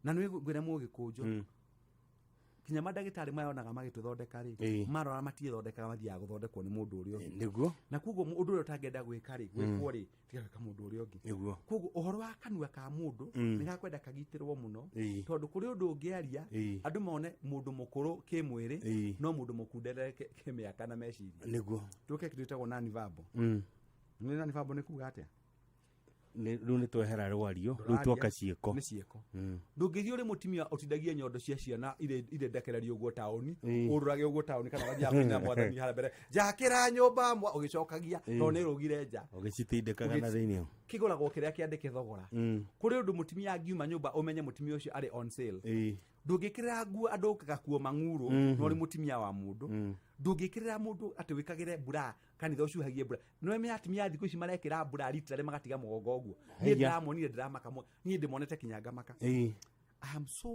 Na nĩ ngwĩra, Mũgĩkũnjũ, Kinya mandagĩtarĩ mayonaga magĩtũthondeka rĩ, marora matiĩthondekaga, mathiaga gũthondekwo nĩ mũndũ ũrĩa ũngĩ. Na koguo ũndũ ũrĩa ũtangĩenda gwĩka rĩ, gwĩkwo rĩ, tiga gwĩka mũndũ ũrĩa ũngĩ. Koguo ũhoro wa kanua ka mũndũ nĩ gakwenda kagitĩrwo mũno, tondũ kũrĩ ũndũ ũngĩaria andũ mone mũndũ mũkũrũ kĩmwĩrĩ, no mũndũ mũkundere kĩmĩaka na meciria. Tũke kĩndũ gĩtagwo non-verbal. Nĩ non-verbal nĩ kuga atĩa? Rĩu nĩ twehera rwario, rĩu Ndũraria, twoka ciĩko. Nĩ ciĩko. Ndũngĩthiĩ ũrĩ mũtumia ũtindagie nyondo cia ciana irĩ ndekererio ũguo taũni, ũrũrage ũguo taũni, kana ũgathiaga kũinĩra mwathani harĩa mbere, njakĩra nyũmba mwa ũgĩcokagia, tondũ nĩ ĩrũgire nja. Ũgĩcitindĩkaga na thĩinĩ. Kĩgũragwo kĩrĩa kĩandĩke thogora. Kũrĩ ũndũ mũtumia angiuma nyũmba ũmenye mũtumia ũcio arĩ on sale. Ndũngĩkĩrĩra nguo andũ gakuo mang'uro, no ũrĩ mũtumia wa mũndũ. Ndũngĩkĩrĩra mũndũ atĩ wĩkagĩre mbura kanitha ũcuhagie mbura. No me atumia a thikũ ici marekĩra mbura literally magatiga mũgongo ũguo. Niĩ Haiya. ndĩramonire ndĩramaka mũno. Niĩ ndĩmonete kinya ngamaka. I am so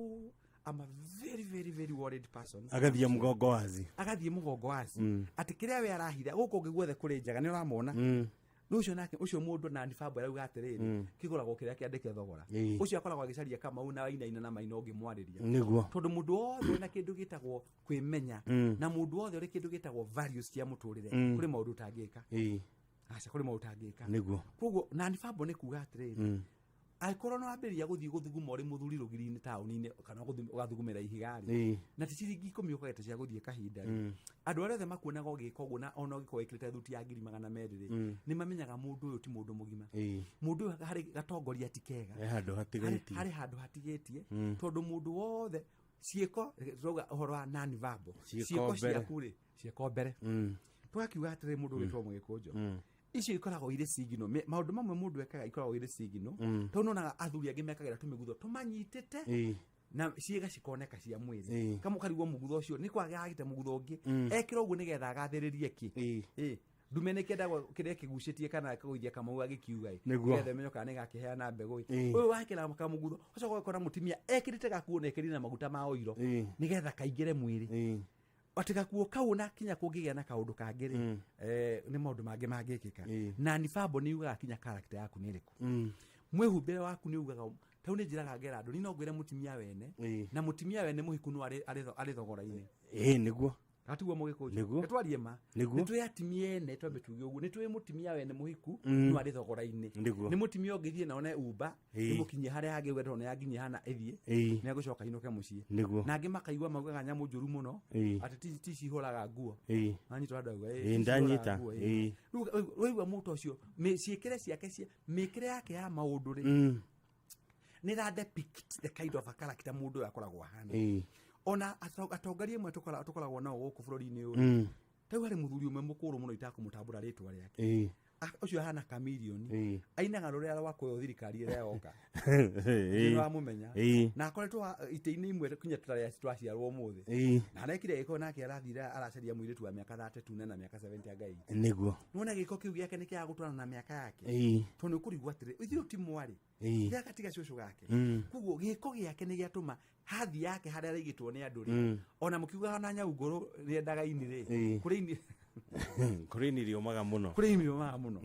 I'm a very very very worried person. Agathiĩ mũgongo wazi. Agathiĩ mũgongo wazi. Atĩ kĩrĩa we arahitha gũkũ ũngĩ guothe kũrĩ njaga nĩ ũramona. Rĩu ũcio nake ũcio mũndũ na nibambo arauga atĩrĩrĩ, kĩgũragwo kĩrĩa kĩandĩke thogora. Ũcio akoragwo agĩcaria kamau na wainaina na maina ũngĩmwarĩria. Tondũ mũndũ wothe wĩna kĩndũ gĩtagwo kwĩmenya, na mũndũ wothe ũrĩ kĩndũ gĩtagwo values cia mũtũrĩre, kũrĩ maũndũ ũtangĩka. Aca, kũrĩ maũndũ ũtangĩka. Koguo na nibambo nĩ kuga atĩrĩrĩ, angĩkorwo nĩ wambĩrĩria gũthiĩ gũthuguma ũrĩ mũthuri rũgiri-inĩ taũni-inĩ, kana ũgathugumĩra ihiga rĩ, na ti ciringi 10 ũkageta cia gũthiĩ kahinda rĩ, andũ arĩa othe makuonaga ũgĩka ũguo, na ona ũngĩkorwo wĩkĩrĩte thuti ya 200,000 rĩ, nĩ mamenyaga mũndũ ũyũ ti mũndũ mũgima. Mũndũ ũyũ harĩ gatongoria ti kega. He handũ hatigĩtie. Harĩ handũ hatigĩtie, tondũ mũndũ wothe ciĩko, tũrauga ũhoro wa non-verbal. Ciĩko Ciĩko mbere. ciaku rĩ, ciĩko mbere. Tũgakiuga atĩrĩ, mũndũ ũgĩtwo mũgĩkũnjo, icio ikoragwo irĩ sigino. Maũndũ mamwe mũndũ ekaga ikoragwo irĩ sigino, tondũ nĩwonaga athuri angĩ mekagĩra tũmĩgutho tũmanyitĩte, na ciĩga cikoneka cia mwĩrĩ. Kamwe karigwo mũgutho ũcio nĩ kwagagĩte mũgutho ũngĩ, ekĩra ũguo nĩgetha agathĩrĩrie kĩ. Ndume nĩ kĩendagwo kĩrĩa kĩgucĩtie kana kĩgũithia kamau agĩkiuga ĩ, nĩgetha ĩmenye kana nĩgakĩheana mbegũ ĩ. Ũyũ wakĩra kamũgutho ũcoka ũgakora mũtumia ekĩrĩte gakuo na ekĩrĩte na maguta ma oiro, nĩgetha kaingĩre mwĩrĩ. Atĩ gakuo kau na kinya kũngĩgĩa na kaũndũ kangĩ rĩ, nĩ maũndũ mangĩ mangĩkĩka. Na nibambo nĩ yugaga kinya character yaku nĩ ĩrĩkũ. Mwĩhumbĩre waku nĩ ugaga. Tau nĩ njĩraga ngera andũ, niĩ no ngwĩre mũtumia wene, na mũtumia wene mũhiku no arĩ thogora-inĩ. Nĩguo. Gatiguo mũgĩkũnjũ. Nĩguo. Nĩ twarie ma. Nĩguo. Nĩ twĩ atumia ene, twambe tuge ũguo, nĩ twĩ mũtumia wene mũhiku no arĩ thogora-inĩ. Nĩguo. Nĩ mũtumia ũngĩthiĩ na one Uber, ĩmũkinyie harĩa hangĩ uge tondũ nĩ yanginyia hana ĩthiĩ, nĩ egũcoka inũke mũciĩ. Na angĩ makaigua maugaga nyamũ njũru mũno, atĩ ti cihũraga nguo. Wanyita andũ auga, ti cihũraga Ndanyita. nguo, ĩĩ. Rĩu waigua mũndũ ũcio, ciĩkĩre ciake cia mĩkĩre yake ya maũndũ rĩ, nĩ ra depict the kind of a character mũndũ ũyũ akoragwo ahana. Ona atongoria amwe tũkoragwo nao gũkũ bũrũri-inĩ ũyũ, rĩu harĩ mũthuri ũmwe mũkũrũ mũno itakũmũtambũra rĩtwa rĩake. Ũcio ahana kamirioni, ainaga rũrĩa rwa kũyo thirikari ĩrĩa yoka. Nĩ wamũmenya? Na akoretwo itĩ-inĩ imwe kinya tũtarĩ twaciarwo ũmũthĩ. Na arekire gĩko nake arathire aracaria mũirĩtu wa mĩaka 32 na mĩaka 70 anga 80. Nĩwona gĩko kĩu gĩake nĩ kĩaga gũtwarana na mĩaka yake. Tondũ nĩ ũkũrigwo atĩrĩ, ithuĩ ti mwarĩ. Gĩagatiga cũcũ gake. Koguo gĩko gĩake nĩ gĩatũma hathi yake harĩa araigĩtwo nĩ andũ rĩ, ona mũkiugaga na nyau ngũrũ rĩendaga ini rĩ, kũrĩ ini Kũrĩ ini rĩũmaga mũno. Kũrĩ ini rĩũmaga mũno.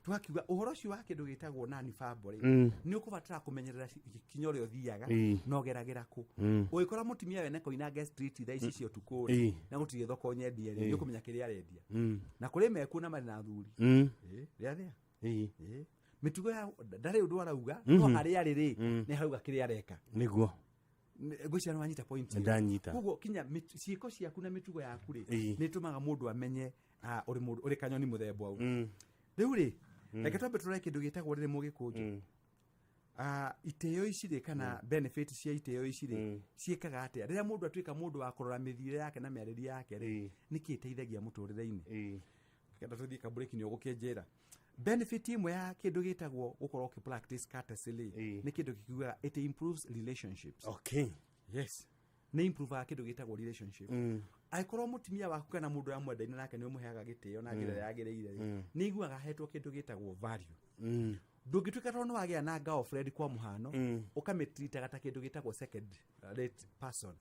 Tũgakiuga ũhoro ũcio wa kĩndũ gĩtagwo nani bambo rĩ, nĩ ũkũbatara kũmenyerera kinya ũrĩa ũthiaga, na ũgeragĩra kũ. Ũgĩkora mũtumia wene koinange street thaa ici cia ũtukũ rĩ, na gũtirĩ thoko nyendie rĩ, nĩ ũkũmenya kĩrĩa arendia. Na kũrĩ mekuo na marĩ na athuri. Rĩathĩa. Mĩtugo ya ndarĩ ũndũ arauga, no harĩa arĩ rĩ, nĩ arauga kĩrĩa areka. Ngwĩciria nĩ wanyita point ĩyo. Ndanyita. Koguo kinya ciĩko ciaku na mĩtugo yaku rĩ, nĩ ĩtũmaga mũndũ amenye, ũrĩ mũndũ ũrĩ kanyoni mũthemba ũũ. Rĩu rĩ, reke twambe tũrore kĩndũ gĩtagwo rĩrĩ mũgĩkũnjũ. Itĩo ici rĩ, kana benefit cia itĩo ici rĩ, ciĩkaga atĩa rĩrĩa mũndũ atuĩka mũndũ wa kũrora mĩthiĩre yake na mĩarĩrie yake rĩ, nĩkĩ ĩteithagia mũtũrĩre-inĩ? Kenda tũthiĩ kamburĩki nĩ ũgũkĩnjĩra benefit ĩmwe ya kĩndũ gĩtagwo gũkorwo ũkĩ practice courtesy rĩ, nĩ kĩndũ gĩkiugaga it improves relationships. Yes, nĩ improvaga kĩndũ gĩtagwo relationship. Angĩkorwo mũtumia waku kana mũndũ ũrĩa mwendaine nake nĩ ũmũheaga gĩtĩo na njĩra ĩrĩa yagĩrĩire rĩ, nĩ aiguaga ahetwo kĩndũ gĩtagwo value. Ndũngĩtuĩka tondũ nĩ wagĩa na girlfriend kwa mũhano, ũkamĩtritaga ta kĩndũ gĩtagwo second rate person.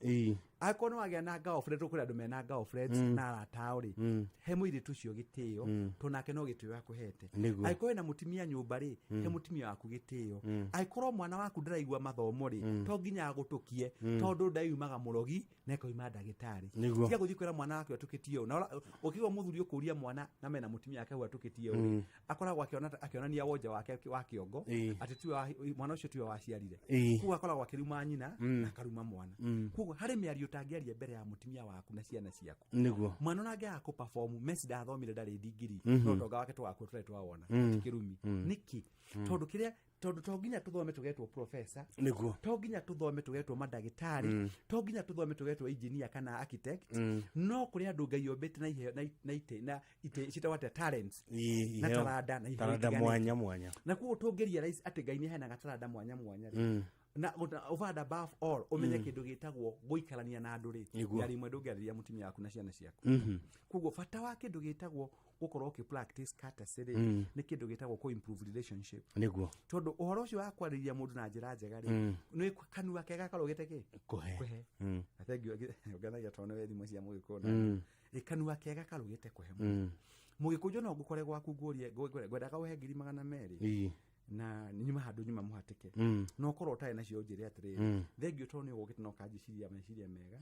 Angĩkorwo nĩ wagĩa na girlfriend, kũrĩ andũ mena girlfriends na arata ao rĩ, he mũirĩtu ũcio gĩtĩo, tondũ nake no gĩtĩo akũhete. Angĩkorwo wĩna mũtumia nyũmba rĩ, he mũtumia waku gĩtĩo. Angĩkorwo mwana waku ndaraigua mathomo rĩ, to nginya agũtũkie, tondũ ndayumaga mũrogi na ĩkoima ndagĩtarĩ. Tiga gũthiĩ kwĩra mwana wake atũkĩtie ũũ. Na ũkĩigua mũthuri ũkũria mwana na mena mũtumia wake hau atũkĩtie ũũ rĩ, akoragwo akĩonania wonja wake wa kĩongo, atĩ tiwe mwana ũcio tiwe waciarire. Koguo akoragwo akĩruma nyina na akaruma mwana. Koguo harĩ mĩario ũtangĩaria mbere ya mũtumia waku na ciana ciaku. Mwana ona angĩaga kũperform, Messi ndathomire, ndarĩ ndigiri, no ũtonga wake tũgakuo tũrĩa twawona. Ti kĩrumi. Nĩkĩ? Tondũ kĩrĩa, tondũ to nginya tũthome tũgetwo professor, to nginya tũthome tũgetwo mandagĩtarĩ, to nginya tũthome tũgetwo engineer kana architect, no kũrĩ andũ Ngai ombĩte na iheo na na ite na ite citagwo atĩa, talents, na iheo. Taranda na iheo Taranda itiganĩte. Mwanya mwanya. Na koguo tũngĩrealize atĩ Ngai nĩ aheanaga taranda mwanya mwanya rĩ, na over and above all ũmenye kĩndũ gĩtagwo gũikarania na andũ rĩ, mĩario ĩmwe ndũngĩarĩria mũtumia waku na ciana ciaku. Koguo bata wa kĩndũ gĩtagwo gũkorwo ũkĩ practice courtesy rĩ, nĩ kĩndũ gĩtagwo kũ improve relationship, tondũ ũhoro ũcio wa kwarĩria mũndũ na njĩra njega rĩ, nĩ kanua kega karũgĩte kĩ Kũhe. Kũhe. Na thank you, ngenagia tondũ nĩwe thimũ cia mũgĩkũyũ. Ĩ, kanua kega karũgĩte kũhe mũno. Mũgĩkũnjo no ngũkore gwaku ngũrie, ngwendaga ũhe 200,000, na nyuma handũ nyuma mũhatĩke, no korwo ũtarĩ nacio ũnjĩre atĩrĩrĩ, thengio tondũ nĩ ũgũkĩte na ũkanjĩciria meciria mega,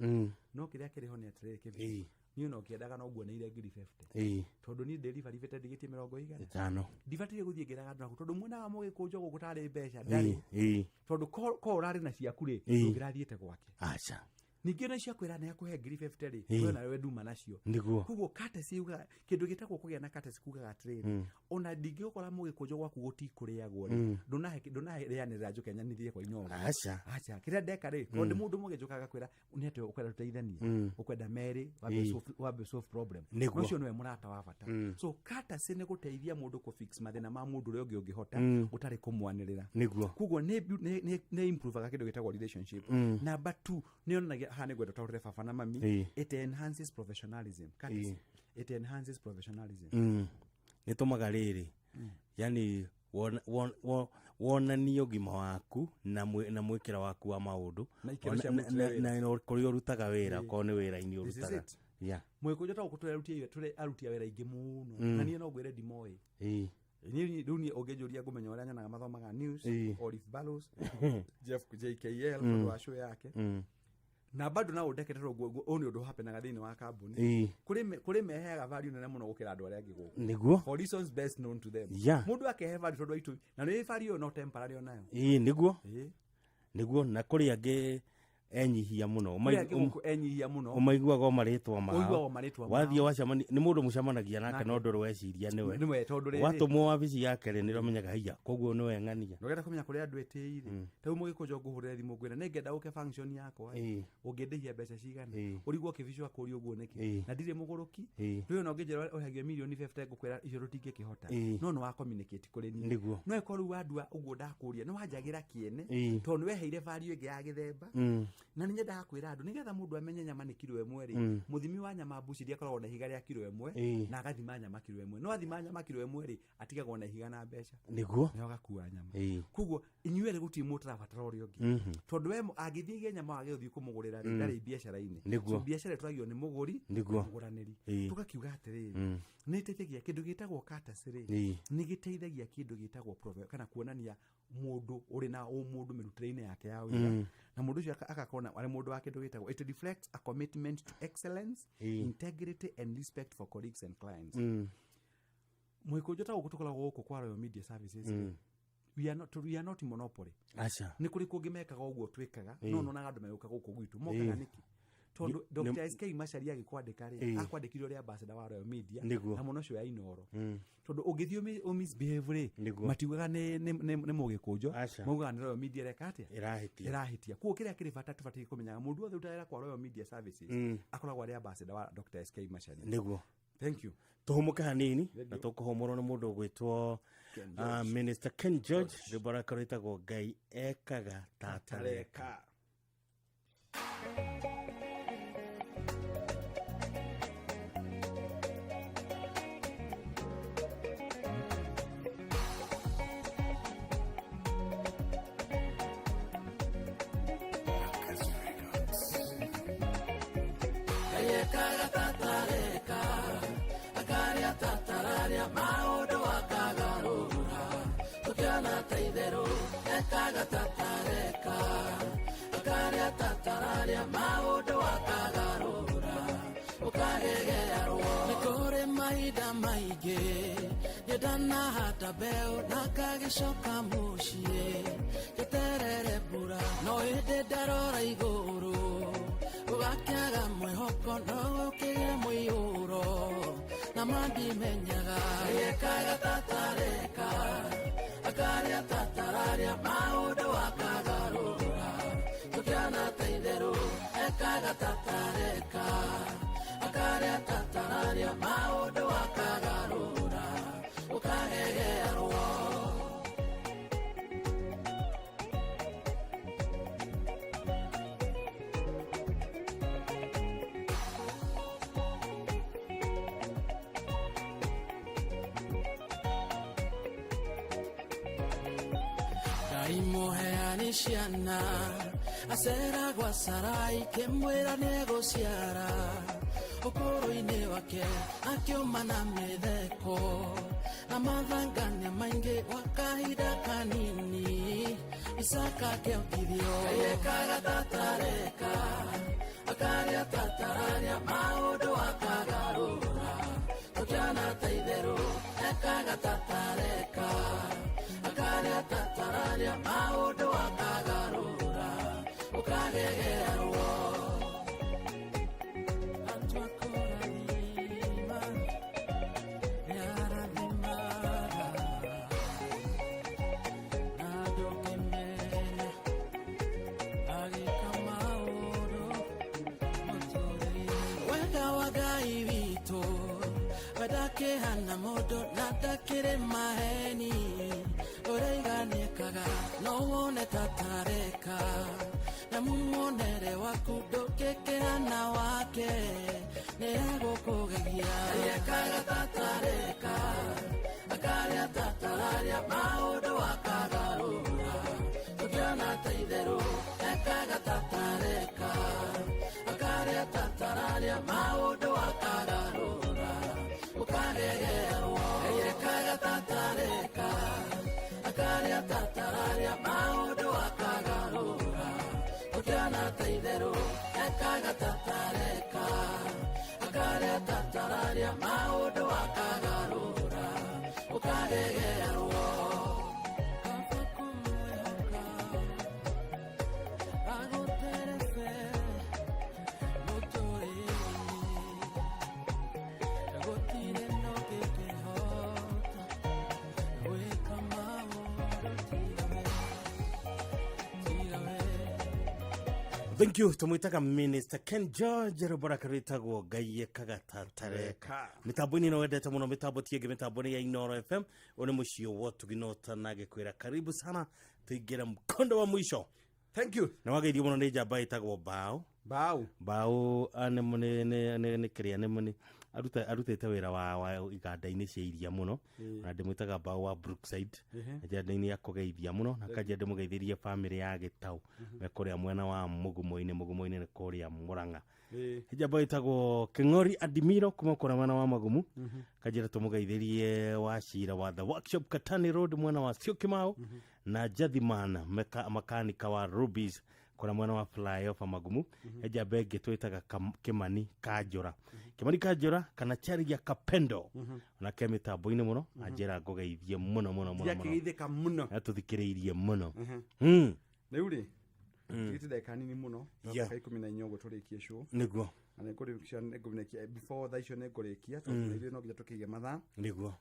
no kĩrĩa kĩrĩ ho nĩ atĩrĩrĩ, kĩbi, niĩ no ngĩendaga no nguoneire 50,000, tondũ niĩ ndĩribaribĩte ndigĩtie mĩrongo igana 50. Ndibataire gũthiĩ ngĩraga andũ naku, tondũ muonaga mũgĩkũnjo gũkũ tarĩ mbeca ndarĩ, tondũ ko ũrarĩ na ciaku rĩ, ndũngĩrathiĩte gwake. Aca. Ningĩ ona cia kwĩra nĩ akũhe 50,000 rĩ, we nawe nduma nacio. Koguo courtesy yugaga kĩndũ gĩtagwo kũgĩa na courtesy kugaga atĩrĩrĩ, ona ndingĩgũkora mũgĩkũnjo gwaku gũtikũrĩagwo rĩ, ndũnahe ndũnarĩanĩrĩra njũke nyanithie kwa inooro. Aca. Aca, kĩrĩa ndeka rĩ, tondũ ndĩ mũndũ mũgĩ, njũkaga kwĩra nĩ atĩ ũkwenda tũteithanie, ũkwenda merĩ wambe wambe solve problem. Ũcio nĩwe mũrata wa bata. So courtesy nĩ gũteithia mũndũ kũ fix mathĩna ma mũndũ ũrĩa ũngĩ ũngĩhota, ũtarĩ kũmwanĩrĩra. Koguo nĩ improvaga kĩndũ gĩtagwo relationship. Number two, nĩ yonanagia haha nĩ ngwenda ũtaũrĩre baba na mami, it enhances professionalism. Courtesy, it enhances professionalism. Nĩ tũmaga rĩrĩ, yani wonanie ũgima waku na mwĩkĩra waku wa maũndũ. Na ikĩro cia mũrutĩre wĩra. Na kũrĩa ũrutaga wĩra, okorwo nĩ wĩra-inĩ This is ũrutaga. it. Mũgĩkũnjo ta gũkũ tũrĩ aruti a wĩra aingĩ mũno, na niĩ no ngwĩre ndimoĩ. Niĩ rĩu niĩ ũngĩnjũria ngũmenya ũrĩa nyonaga mathomaga news, Olive Barrows, Jeff JKL, tondũ wa show yake, na bado no ũndeke, tondũ ũyũ nĩ ũndũ hapenaga thĩinĩ wa kambuni. Kũrĩ meheaga value nene mũno gũkĩra andũ arĩa angĩ gũkũ, for reasons best known to them. Mũndũ akehe value tondũ aitũ na nĩ value ĩyo no temporary onayo. Ĩĩ, nĩguo. Nĩguo, na kũrĩ angĩ enyihia mũno. Kũrĩ angĩ gũkũ enyihia mũno. Ũmaiguaga o marĩtwa mao. Ũiguaga o marĩtwa mao. Wathiĩ wacemania nĩ mũndũ mũcemanagia nake, Nake. no ndũrĩ weciria nĩwe. Nĩwe, tondũ rĩrĩ- Watũmwo wabici yake rĩ, nĩrĩo ũmenyaga haiya, koguo nĩwe ng'ania. Ndũgenda kũmenya kũrĩa andũ etĩi rĩ, ta rĩu mũgĩkũnjo ngũhũrĩre thimũ ngwĩre nĩ ngenda ũke function yakwa ĩ, ũngĩndĩhia mbeca cigana? Ũrigwo kĩbico akũria ũguo nĩkĩ? Na ndirĩ mũgũrũki. Rĩu ona ũngĩnjĩra ũrĩhagio mirioni 50, ngũkwĩra icio tũtingĩkĩhota. No nĩ wa communicate kũrĩ niĩ. No ĩkorwo rĩu wandua ũguo ndakũria nĩ wanjagĩra kĩene, tondũ nĩ weheire value ĩngĩ ya gĩthemba. Na nĩ nyendaga kwĩra andũ nĩgetha mũndũ amenye nyama nĩ kiro 1 rĩ, mũthimi wa nyama mbuciri akoragwo na ihiga rĩa kiro 1, na agathima nyama kiro 1. No athima nyama kiro 1 rĩ, atigagwo na ihiga na mbeca. Na ũgakua nyama. Koguo inyuĩ erĩ gũtirĩ mũndũ ũtarabatara ũrĩa ũngĩ, tondũ we angĩthiĩ ige nyama wage gũthiĩ kũmũgũrĩra rĩ, ndarĩ biacara-inĩ. So biacara ĩtwaragio nĩ mũgũri na mũgũranĩri. Tũgakiuga atĩrĩrĩ, nĩ ĩteithagia kĩndũ gĩtagwo courtesy rĩ, nĩ gĩteithagia kĩndũ gĩtagwo kana kuonania mũndũ ũrĩ na ũmũndũ mĩrutĩre-inĩ yake ya wĩra, na mũndũ ũcio agakorwo na arĩ mũndũ wa kĩndũ gĩtagwo, it reflects a commitment to excellence, integrity and respect for colleagues and clients. Mũgĩkũnjo ta gũkũ tũkoragwo gũkũ kwa Royal Media Services rĩ, we are not monopoly. Aca. Nĩ kũrĩ kũngĩ mekaga ũguo twĩkaga, no nonaga andũ magĩũka gũkũ gwitũ mokaga nĩkĩ? Tondũ Dr. SK Macharia agĩkwandĩka rĩ, akwandĩkire ũrĩ ambassador wa Royal Media, na mũno ũcio ya Inooro, tondũ ũngĩthiĩ ũmisbehave rĩ, matiugaga nĩ mũgĩkũnjo. Aca. Maugaga nĩ Royal Media ĩreka atĩa? Ĩrahĩtia. Ĩrahĩtia. Koguo kĩrĩa kĩrĩ bata tũbatiĩ kũmenyaga mũndũ wothe ũrutaga wĩra kwa Royal Media Services akoragwo arĩ ambassador wa Dr. SK Macharia. Thank you. Tũhũmũke hanini na tũkũhũmũrwo nĩ mũndũ ũgwĩtwo Ken George. Minister Ken George, rwĩmbo rwake rwĩtagwo Ngai ekaga ta atareka. Tareka. ta itherũ ekaga tatareka akarĩa tatararia maũndũ akagarũra ũkagegearwo nĩ kũrĩ mahinda maingĩ nĩndanahanda mbeũ na ngagĩcoka mũciĩ gĩterere mbura no ĩndĩ ndarora igũrũ gũgakĩaga mwĩhoko no gũkĩgĩa mũiyũro na mandimenyaga ekaga tatareka akarĩa tatararia maũndũ akagarũra tũkĩana ta itherũ ekaga tatareka akarĩa tatararia maũndũ akagarũra ũkagegearwo. Ngai mũheani ciana acera gwa Sarai kĩmwĩra nĩegũciara ũkũrũ-inĩ wake akĩũma na mĩtheko na mathangania maingĩ gwa kahinda kanini Isaka akĩongithio ekaga tatareka akarĩa tatararia maũndũ akagarũra tũkĩana ta itherũ ekaga tatareka akarĩa tatararia maũndũ akagarũra ũkagegearwo. Atwakũrathima nĩarathimaga na ndũngĩmenya agĩka maũndũ mũtũrĩre. Wega wa Ngai witũ we ndakĩhana mũndũ na ndakĩrĩ maheni ũrĩa iganĩkaga no wone tatareka na mumonere waku ndũngĩkĩhana wake nĩegũkũgegia ekaga tatareka akarĩa tatararia maũndũ akagarũra tũkĩona ta itherũ ekaga tatareka akarĩa tatararia maũndũ akagarũra ũkagegearwo ekaga tatareka akarĩa tatararia maũndũ akagarũra tũkĩona ta itherũ ekaga tatareka akarĩa tatararia maũndũ akagarũra ũkagegearwo. Kaba kũmwĩhoka agũterebe mũtũrĩre-inĩ gũtirĩ na ũngĩkĩhota gwĩka maũndũ tiga we, tiga we. Thank you tumwitaga Minister Ken George rwĩmbo rwake rwĩtagwo Ngai ekaga tatareka mitambo-inĩ ĩno wendete mũno mitambo ti ĩngĩ mitambo nĩ ya Inoro FM ũyũ nĩ mũciĩ wa ũtugi na ũtana ngĩkwĩra karibu sana tũingĩre mkondo wa mwisho. Thank you. Na wageithio mũno nĩ njamba ĩtagwo Bao Bao Bao nĩ kĩrĩa nĩ arutĩte wĩra wa iganda-inĩ cia iria mũno na ndĩmwĩtaga Bao wa Brookside njenda-inĩ ya kũgeithia mũno na kanjia ndĩmũgeithĩrie bamĩrĩ ya Gĩtau me kũrĩa mwena wa Mũgumo-inĩ Mũgumo-inĩ nĩ kũrĩa Mũrang'a njamba ĩtagwo Kĩng'ori Adimiro kuma kũrĩa mwena wa Magumu kanjĩra tũmũgeithĩrie wa cira wa The Workshop Katani Road mwena wa Syokimau na Jathiman makanika wa Rubies kũrĩa mwena wa flyover Magumu njamba ĩngĩ twĩtaga Kĩmani Kanjũra Kĩmani Kanjũra kana Charia Kapendo onake mĩtambo-inĩ mũno anjĩra ngũgeithie mũno mũno mũno mũno Ndiakĩgeithĩka mũno atũthikĩrĩirie mũno Rĩu rĩ tigĩte ndagĩka nini mũno Yeah. ndagĩka 14 ũguo tũrĩkie show nĩguo na nĩngũrĩkia nĩngũrĩkia before thaa icio nĩngũrĩkia tondũ ithuĩ no nginya tũkĩige mathaa nĩguo.